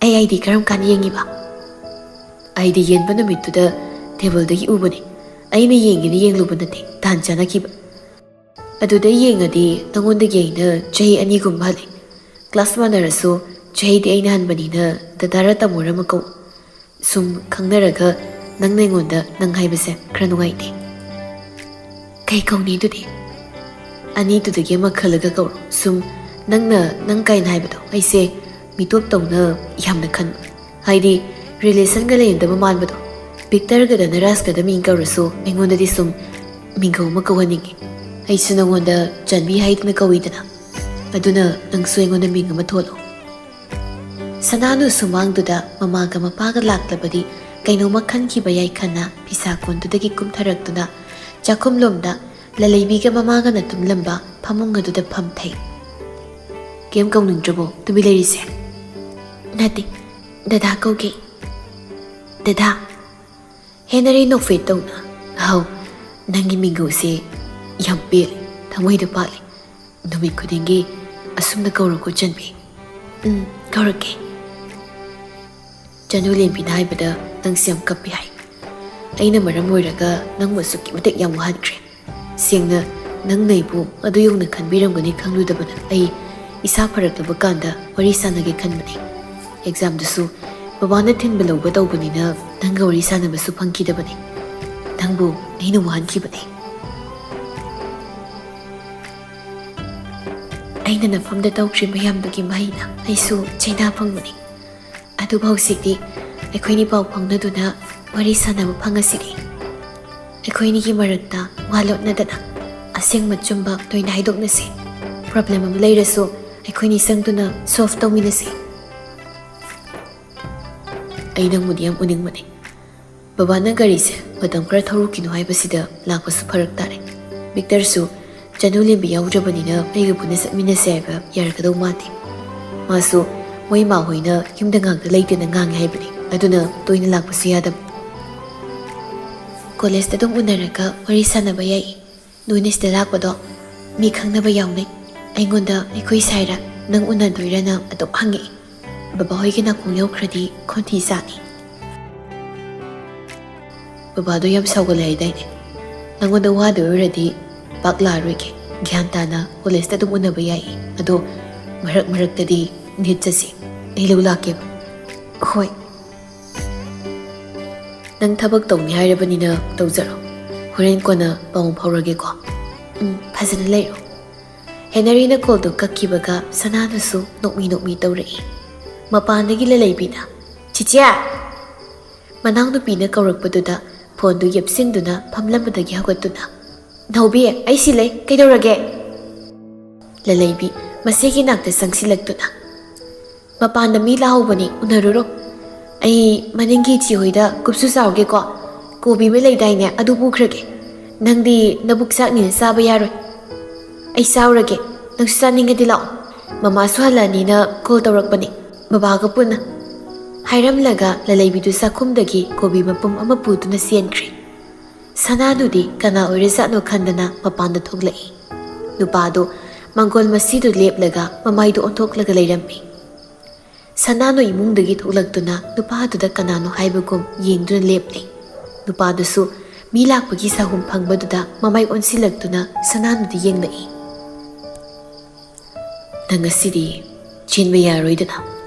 ꯑꯩ ID ꯀꯔꯝ ꯀꯥꯟꯗ ꯌꯦꯡꯉꯤꯕ?" "ID ꯌꯦꯟꯕ ꯅꯨꯃꯤꯠꯇꯨꯗ ꯇꯦꯕꯜꯗꯒꯤ ꯎꯕꯅꯤ꯫ ꯑꯩꯅ ꯌꯦꯡꯒꯦꯅ ꯌꯦꯡꯂꯨꯕ ꯅꯠꯇꯦ, ꯇꯥꯟ ꯆꯥꯅꯈꯤꯕ꯫ ꯑꯗꯨꯗ ꯌꯦꯡꯉꯗꯤ ꯅꯉꯣꯟꯗꯒꯤ ꯑꯩꯅ ꯆꯍꯤ ꯑꯅꯤꯒꯨꯝꯕ ꯍꯜꯂꯤ꯫ ꯀ꯭ꯂꯥꯁ ꯃꯥꯟꯅꯔꯁꯨ ꯆꯍꯤꯗꯤ ꯑꯩꯅ ꯍꯟꯕꯅꯤꯅ ꯗꯗꯥꯔ ꯇꯥꯃꯣꯔ ꯑꯃ ꯀꯧ꯫ ꯁꯨꯝ ꯈꯪꯅꯔꯒ ꯅꯪꯅ ꯑꯩꯉꯣꯟꯗ ꯅꯪ ꯍꯥꯏꯕꯁꯦ ꯈꯔ ꯅꯨꯡꯉꯥꯏꯇꯦ꯫" "ꯀꯩ ꯀꯧꯅꯤ ꯑꯗꯨꯗꯤ?" "ꯑꯅꯤꯗꯨꯗꯒꯤ ꯑꯃ ꯈꯜꯂꯒ ꯀꯧꯔꯣ꯫ ꯁꯨꯝ ꯅꯪꯅ ꯅꯪ ꯀꯥꯏꯅ ꯍꯥꯏꯕꯗꯣ ꯑꯩꯁꯦ ꯃꯤꯇꯣꯞ ꯇꯧꯅ ꯌꯥꯝꯅ ꯈꯟꯕ꯫ ꯍꯥꯏꯗꯤ relation-ꯒ ꯂꯩꯅꯗꯕ ꯃꯥꯟꯕꯗꯣ꯫ ꯚꯤꯛꯇꯔꯒꯗ ꯅꯔꯥꯖꯀꯗ ꯃꯤꯡ ꯀꯧꯔꯁꯨ ꯑꯩꯉꯣꯟꯗꯗꯤ ꯁꯨꯝ ꯃꯤꯡꯒꯧ ꯑꯃ ꯀꯧꯍꯟꯅꯤꯡꯉꯤ꯫ ꯑꯩꯁꯨ ꯅꯉꯣꯟꯗ ꯆꯟꯕꯤ ꯍꯥꯏꯗꯨꯅ ꯀꯧꯏꯗꯅ, ꯑꯗꯨꯅ ꯅꯪꯁꯨ ꯑꯩꯉꯣꯟꯗ ꯃꯤꯡ ꯑꯃ ꯊꯣꯜꯂꯣ꯫ ꯁꯅꯥꯅꯨ ꯁꯨꯃꯥꯡꯗꯨꯗ ꯃꯃꯥꯒ ꯃꯄꯥꯒ ꯂꯥꯛꯂꯕꯗꯤ ꯀꯩꯅꯣꯝꯃ ꯈꯟꯈꯤꯕ ꯌꯥꯏ ꯈꯟꯅ ꯐꯤꯁꯥ ꯀꯣꯟꯗꯨꯗꯒꯤ ꯀꯨꯝꯊꯔꯛꯇꯨꯅ ꯆꯥꯛꯈꯨꯝꯂꯣꯝꯗ ꯂꯂꯩꯕꯤꯒ ꯃꯃꯥꯒꯅ ꯇꯨꯝꯂꯝꯕ ꯐꯃꯨꯡ ꯑꯗꯨꯗ ꯐꯝꯊꯩ꯫ ꯀꯩꯝ ꯀꯧꯅꯤꯡꯗ꯭ꯔꯕꯣ ꯇꯨꯃꯤ ꯂꯩꯔꯤꯁꯦ? ꯅꯠꯇꯦ, ꯗꯗꯥ ꯀꯧꯒꯦ꯫ ꯗꯗꯥ꯫ ꯍꯦꯅꯔꯤ ꯅꯣꯛꯐꯦꯠ ꯇꯧꯅ, "ꯍꯥꯎ, ꯅꯪꯒꯤ ꯃꯤꯡꯒꯧꯁꯦ ꯌꯥꯝ ꯄꯦꯜꯂꯦ, ꯊꯃꯣꯏꯗ ꯄꯥꯜꯂꯦ꯫ ꯅꯨꯃꯤꯠ ꯈꯨꯗꯤꯡꯒꯤ ꯑꯁꯨꯝꯅ ꯀꯧꯔꯛꯀꯣ ꯆꯟꯕꯤ꯫" "ꯎꯝ, ꯀꯧꯔꯛꯀꯦ꯫" ꯆꯅꯨ ꯂꯦꯝꯕꯤꯅ ꯍꯥꯏꯕꯗ ꯅꯪꯁꯦ ꯌꯥꯝ ꯀꯞꯄꯤ ꯍꯥꯏ꯫ ꯑꯩꯅ ꯃꯔꯝ ꯑꯣꯏꯔꯒ ꯅꯪꯕꯨ ꯑꯁꯨꯛꯀꯤ ꯃꯇꯤꯛ ꯌꯥꯝ ꯋꯥꯍꯟꯈ꯭ꯔꯦ꯫ ꯁꯦꯡꯅ, ꯅꯪꯅ ꯑꯩꯕꯨ ꯑꯗꯨ ꯌꯧꯅ ꯈꯟꯕꯤꯔꯝꯒꯅꯤ ꯈꯪꯂꯨꯗꯕꯅ ꯑꯩ ꯏꯁꯥ ꯐꯔꯛꯂꯕ ꯀꯥꯟꯗ ꯋꯥꯔꯤ ꯁꯥꯟꯅꯒꯦ ꯈꯟꯕꯅꯤ꯫ ꯑꯦꯛꯖꯥꯝꯗꯨꯁꯨ ꯕꯕꯥꯅ ꯊꯤꯟꯕ ꯂꯧꯕ ꯇꯧꯕꯅꯤꯅ ꯅꯪꯒ ꯋꯥꯔꯤ ꯁꯥꯟꯅꯕꯁꯨ ꯐꯪꯈꯤꯗꯕꯅꯤ꯫ ꯅꯪꯕꯨ ꯑꯩꯅ ꯋꯥꯍꯟꯈꯤꯕꯅꯤ꯫ ꯑꯩꯅ ꯅꯐꯝꯗ ꯇꯧꯈ꯭ꯔꯤ ꯃꯌꯥꯝꯗꯨꯒꯤ ꯃꯍꯩꯅ ꯑꯩꯁꯨ ꯆꯩꯅꯥ ꯐꯪꯕꯅꯤ꯫ ꯑꯗꯨꯕꯨ ꯍꯧꯖꯤꯛꯇꯤ ꯑꯩꯈꯣꯏꯅꯤ ꯄꯥꯎ ꯐꯥꯎꯅꯗꯨꯅ ꯋꯥꯔꯤ ꯁꯥꯟꯅꯕ ꯐꯪꯉꯁꯤꯗꯤ꯫ ꯑꯩꯈꯣꯏꯅꯤꯒꯤ ꯃꯔꯛꯇ ꯋꯥ ꯂꯣꯠꯅꯗꯅ ꯑꯁꯦꯡꯕ ꯑꯆꯨꯝꯕ ꯂꯣꯏꯅ ꯍꯥꯏꯗꯣꯛꯅꯁꯤ꯫ ꯄ꯭ꯔꯣꯕ꯭ꯂꯦꯝ ꯑꯃ ꯂꯩꯔꯁꯨ ꯑꯩꯈꯣꯏꯅꯤ ꯆꯪꯗꯨꯅ ꯁꯣꯜꯚ ꯇꯧꯃꯤꯟꯅꯁꯤ꯫ ꯑꯩ ꯅꯪꯕꯨꯗꯤ ꯌꯥꯝ ꯎꯅꯤꯡꯕꯅꯤ꯫ ꯕꯕꯥꯅ ꯒꯥꯔꯤꯁꯦ ꯃꯇꯝ ꯈꯔ ꯊꯧꯔꯨꯈꯤꯅꯨ ꯍꯥꯏꯕꯁꯤꯗ ꯂꯥꯛꯄꯁꯨ ꯐꯔꯛ ꯇꯥꯔꯦ꯫ ꯚꯤꯛꯇꯔꯁꯨ ꯆꯅꯨ ꯂꯦꯝꯕꯤ ꯌꯥꯎꯗ꯭ꯔꯕꯅꯤꯅ ꯑꯩꯒ ꯄꯨꯟꯅ ꯆꯠꯃꯤꯟꯅꯁꯦ ꯍꯥꯏꯕ ꯌꯥꯔꯛꯀꯗꯧ ꯃꯥꯟꯗꯦ꯫ ꯃꯥꯁꯨ ꯃꯣꯏ ꯃꯥ ꯍꯣꯏꯅ ꯌꯨꯝꯗ ꯉꯥꯛꯇ ꯂꯩꯇꯦꯅ ꯉꯥꯡꯉꯦ ꯍꯥꯏꯕꯅꯤ, ꯑꯗꯨꯅ ꯇꯣꯏꯅ ꯂꯥꯛꯄꯁꯨ ꯌꯥꯗꯕ꯫ ꯀꯣꯂꯦꯖꯇ ꯑꯗꯨꯝ ꯎꯅꯔꯒ ꯋꯥꯔꯤ ꯁꯥꯟꯅꯕ ꯌꯥꯏ꯫ ꯅꯣꯏꯅ ꯁꯤꯗ ꯂꯥꯛꯄꯗꯣ ꯃꯤ ꯈꯪꯅꯕ ꯌꯥꯎꯅꯩ꯫ ꯑꯩꯉꯣꯟꯗ ꯑꯩꯈꯣꯏ ꯁꯥꯏꯔ ꯅꯪ ꯎꯅꯗꯣꯏꯔꯅ ꯑꯗꯨꯝ ꯍꯪꯉꯛꯏ꯫ ꯕꯕꯥ ꯍꯣꯏꯒꯤ ꯅꯥꯀꯣꯡ ꯌꯧꯈ꯭ꯔꯗꯤ ꯈꯣꯟꯊꯤ ꯆꯥꯅꯤ꯫ ꯕꯕꯥꯗꯣ ꯌꯥꯝ ꯁꯥꯎꯒꯜꯂꯦ ꯍꯥꯏꯗꯥꯏꯅꯦ? ꯅꯪꯉꯣꯟꯗ ꯋꯥꯗꯣꯏ ꯑꯣꯏꯔꯗꯤ ꯄꯥꯛ ꯂꯥꯛꯑꯔꯣꯏꯒꯦ꯫ ꯒ꯭ꯌꯥꯟ ꯇꯥꯅ ꯀꯣꯂꯦꯖꯇ ꯑꯗꯨꯝ ꯎꯅꯕ ꯌꯥꯏꯌꯦ꯫ ꯑꯗꯣ ꯃꯔꯛ ꯃꯔꯛꯇꯗꯤ ꯗꯦꯠ ꯆꯠꯁꯤ꯫ ꯑꯩ ꯂꯧ ꯂꯥꯛꯀꯦꯕ꯫ ꯍꯣꯏ꯫ ꯅꯪ ꯊꯕꯛ ꯇꯧꯅꯤ ꯍꯥꯏꯔꯕꯅꯤꯅ ꯇꯧꯖꯔꯣ꯫ ꯍꯣꯔꯦꯟ ꯀꯣꯟꯅ ꯄꯥꯎ ꯐꯥꯎꯔꯒꯦꯀꯣ꯫ ꯎꯝ, ꯐꯖꯅ ꯂꯩꯔꯣ꯫ ꯍꯦꯅꯔꯤꯅ ꯀꯣꯜꯗꯨ ꯀꯛꯈꯤꯕꯒ ꯁꯅꯥꯅꯁꯨ ꯅꯣꯛꯃꯤ ꯅꯣꯛꯃꯤ ꯇꯧꯔꯛꯏ꯫ ꯃꯄꯥꯟꯗꯒꯤ ꯂꯂꯩꯕꯤꯅ, "ꯆꯤꯆꯦ!" ꯃꯅꯥꯎꯅꯨꯄꯤꯅ ꯀꯧꯔꯛꯄꯗꯨꯗ ꯐꯣꯟꯗꯨ ꯌꯦꯞꯁꯤꯟꯗꯨꯅ ꯐꯝꯂꯝꯕꯗꯒꯤ ꯍꯧꯒꯠꯇꯨꯅ, "ꯅꯥꯎꯕꯤ, ꯑꯩ ꯁꯤ ꯂꯩ, ꯀꯩꯗꯧꯔꯒꯦ?" ꯂꯂꯩꯕꯤ ꯃꯆꯦꯒꯤ ꯅꯥꯛꯇ ꯆꯪꯁꯤꯜꯂꯛꯇꯨꯅ, "ꯃꯄꯥꯟꯗ ꯃꯤ ꯂꯥꯛꯍꯧꯕꯅꯤ, ꯎꯅꯔꯨꯔꯣ꯫ ꯑꯩ ꯃꯅꯤꯡꯒꯤ ꯏꯆꯦ ꯍꯣꯏꯗ ꯀꯨꯞꯁꯨ ꯆꯥꯎꯒꯦꯀꯣ꯫ ꯀꯣꯕꯤ ꯑꯃ ꯂꯩꯗꯥꯏꯅꯦ, ꯑꯗꯨ ꯄꯨꯈ꯭ꯔꯒꯦ꯫ ꯅꯪꯗꯤ ꯅꯕꯨꯛ ꯆꯥꯛꯅꯤꯅ ꯆꯥꯕ ꯌꯥꯔꯣꯏ꯫ ꯑꯩ ꯆꯥꯎꯔꯒꯦ, ꯅꯪꯁꯨ ꯆꯥꯅꯤꯡꯉꯗꯤ ꯂꯥꯛꯑꯣ꯫ ꯃꯃꯥꯁꯨ ꯍꯜꯂꯛꯑꯅꯤꯅ ꯀꯣꯜ ꯇꯧꯔꯛꯄꯅꯤ, ꯕꯕꯥꯒ ꯄꯨꯟꯅ", ꯍꯥꯏꯔꯝꯂꯒ ꯂꯂꯩꯕꯤꯗꯨ ꯆꯥꯛꯈꯨꯝꯗꯒꯤ ꯀꯣꯕꯤ ꯃꯄꯨꯝ ꯑꯃ ꯄꯨꯗꯨꯅ ꯆꯦꯟꯈ꯭ꯔꯦ꯫ ꯁꯅꯥꯗꯨꯗꯤ ꯀꯅꯥ ꯑꯣꯏꯔꯖꯥꯠꯅꯣ ꯈꯟꯗꯅ ꯃꯄꯥꯟꯗ ꯊꯣꯛꯂꯛꯏ꯫ ꯅꯨꯄꯥꯗꯨ ꯃꯪꯒꯣꯜ ꯃꯁꯤꯗꯨ ꯂꯦꯞꯂꯒ ꯃꯃꯥꯏꯗꯨ ꯑꯣꯟꯊꯣꯛꯂꯒ ꯂꯩꯔꯝꯃꯤ꯫ ꯁꯅꯥꯅꯨ ꯏꯃꯨꯡꯗꯒꯤ ꯊꯣꯛꯂꯛꯇꯨꯅ ꯅꯨꯄꯥꯗꯨꯗ ꯀꯅꯥꯅꯣ ꯍꯥꯏꯕꯒꯨꯝ ꯌꯦꯡꯗꯨꯅ ꯂꯦꯞꯂꯦ꯫ ꯅꯨꯄꯥꯗꯨꯁꯨ ꯃꯤ ꯂꯥꯛꯄꯒꯤ ꯁꯥꯍꯨꯝ ꯐꯪꯕꯗꯨꯗ ꯃꯃꯥꯏ ꯑꯣꯟꯁꯤꯜꯂꯛꯇꯨꯅ ꯁꯅꯥꯅꯨꯗ ꯌꯦꯡꯂꯛꯏ꯫ "ꯅꯪ ꯉꯁꯤꯗꯤ ꯆꯦꯟꯕ ꯌꯥꯔꯣꯏꯗꯅ?"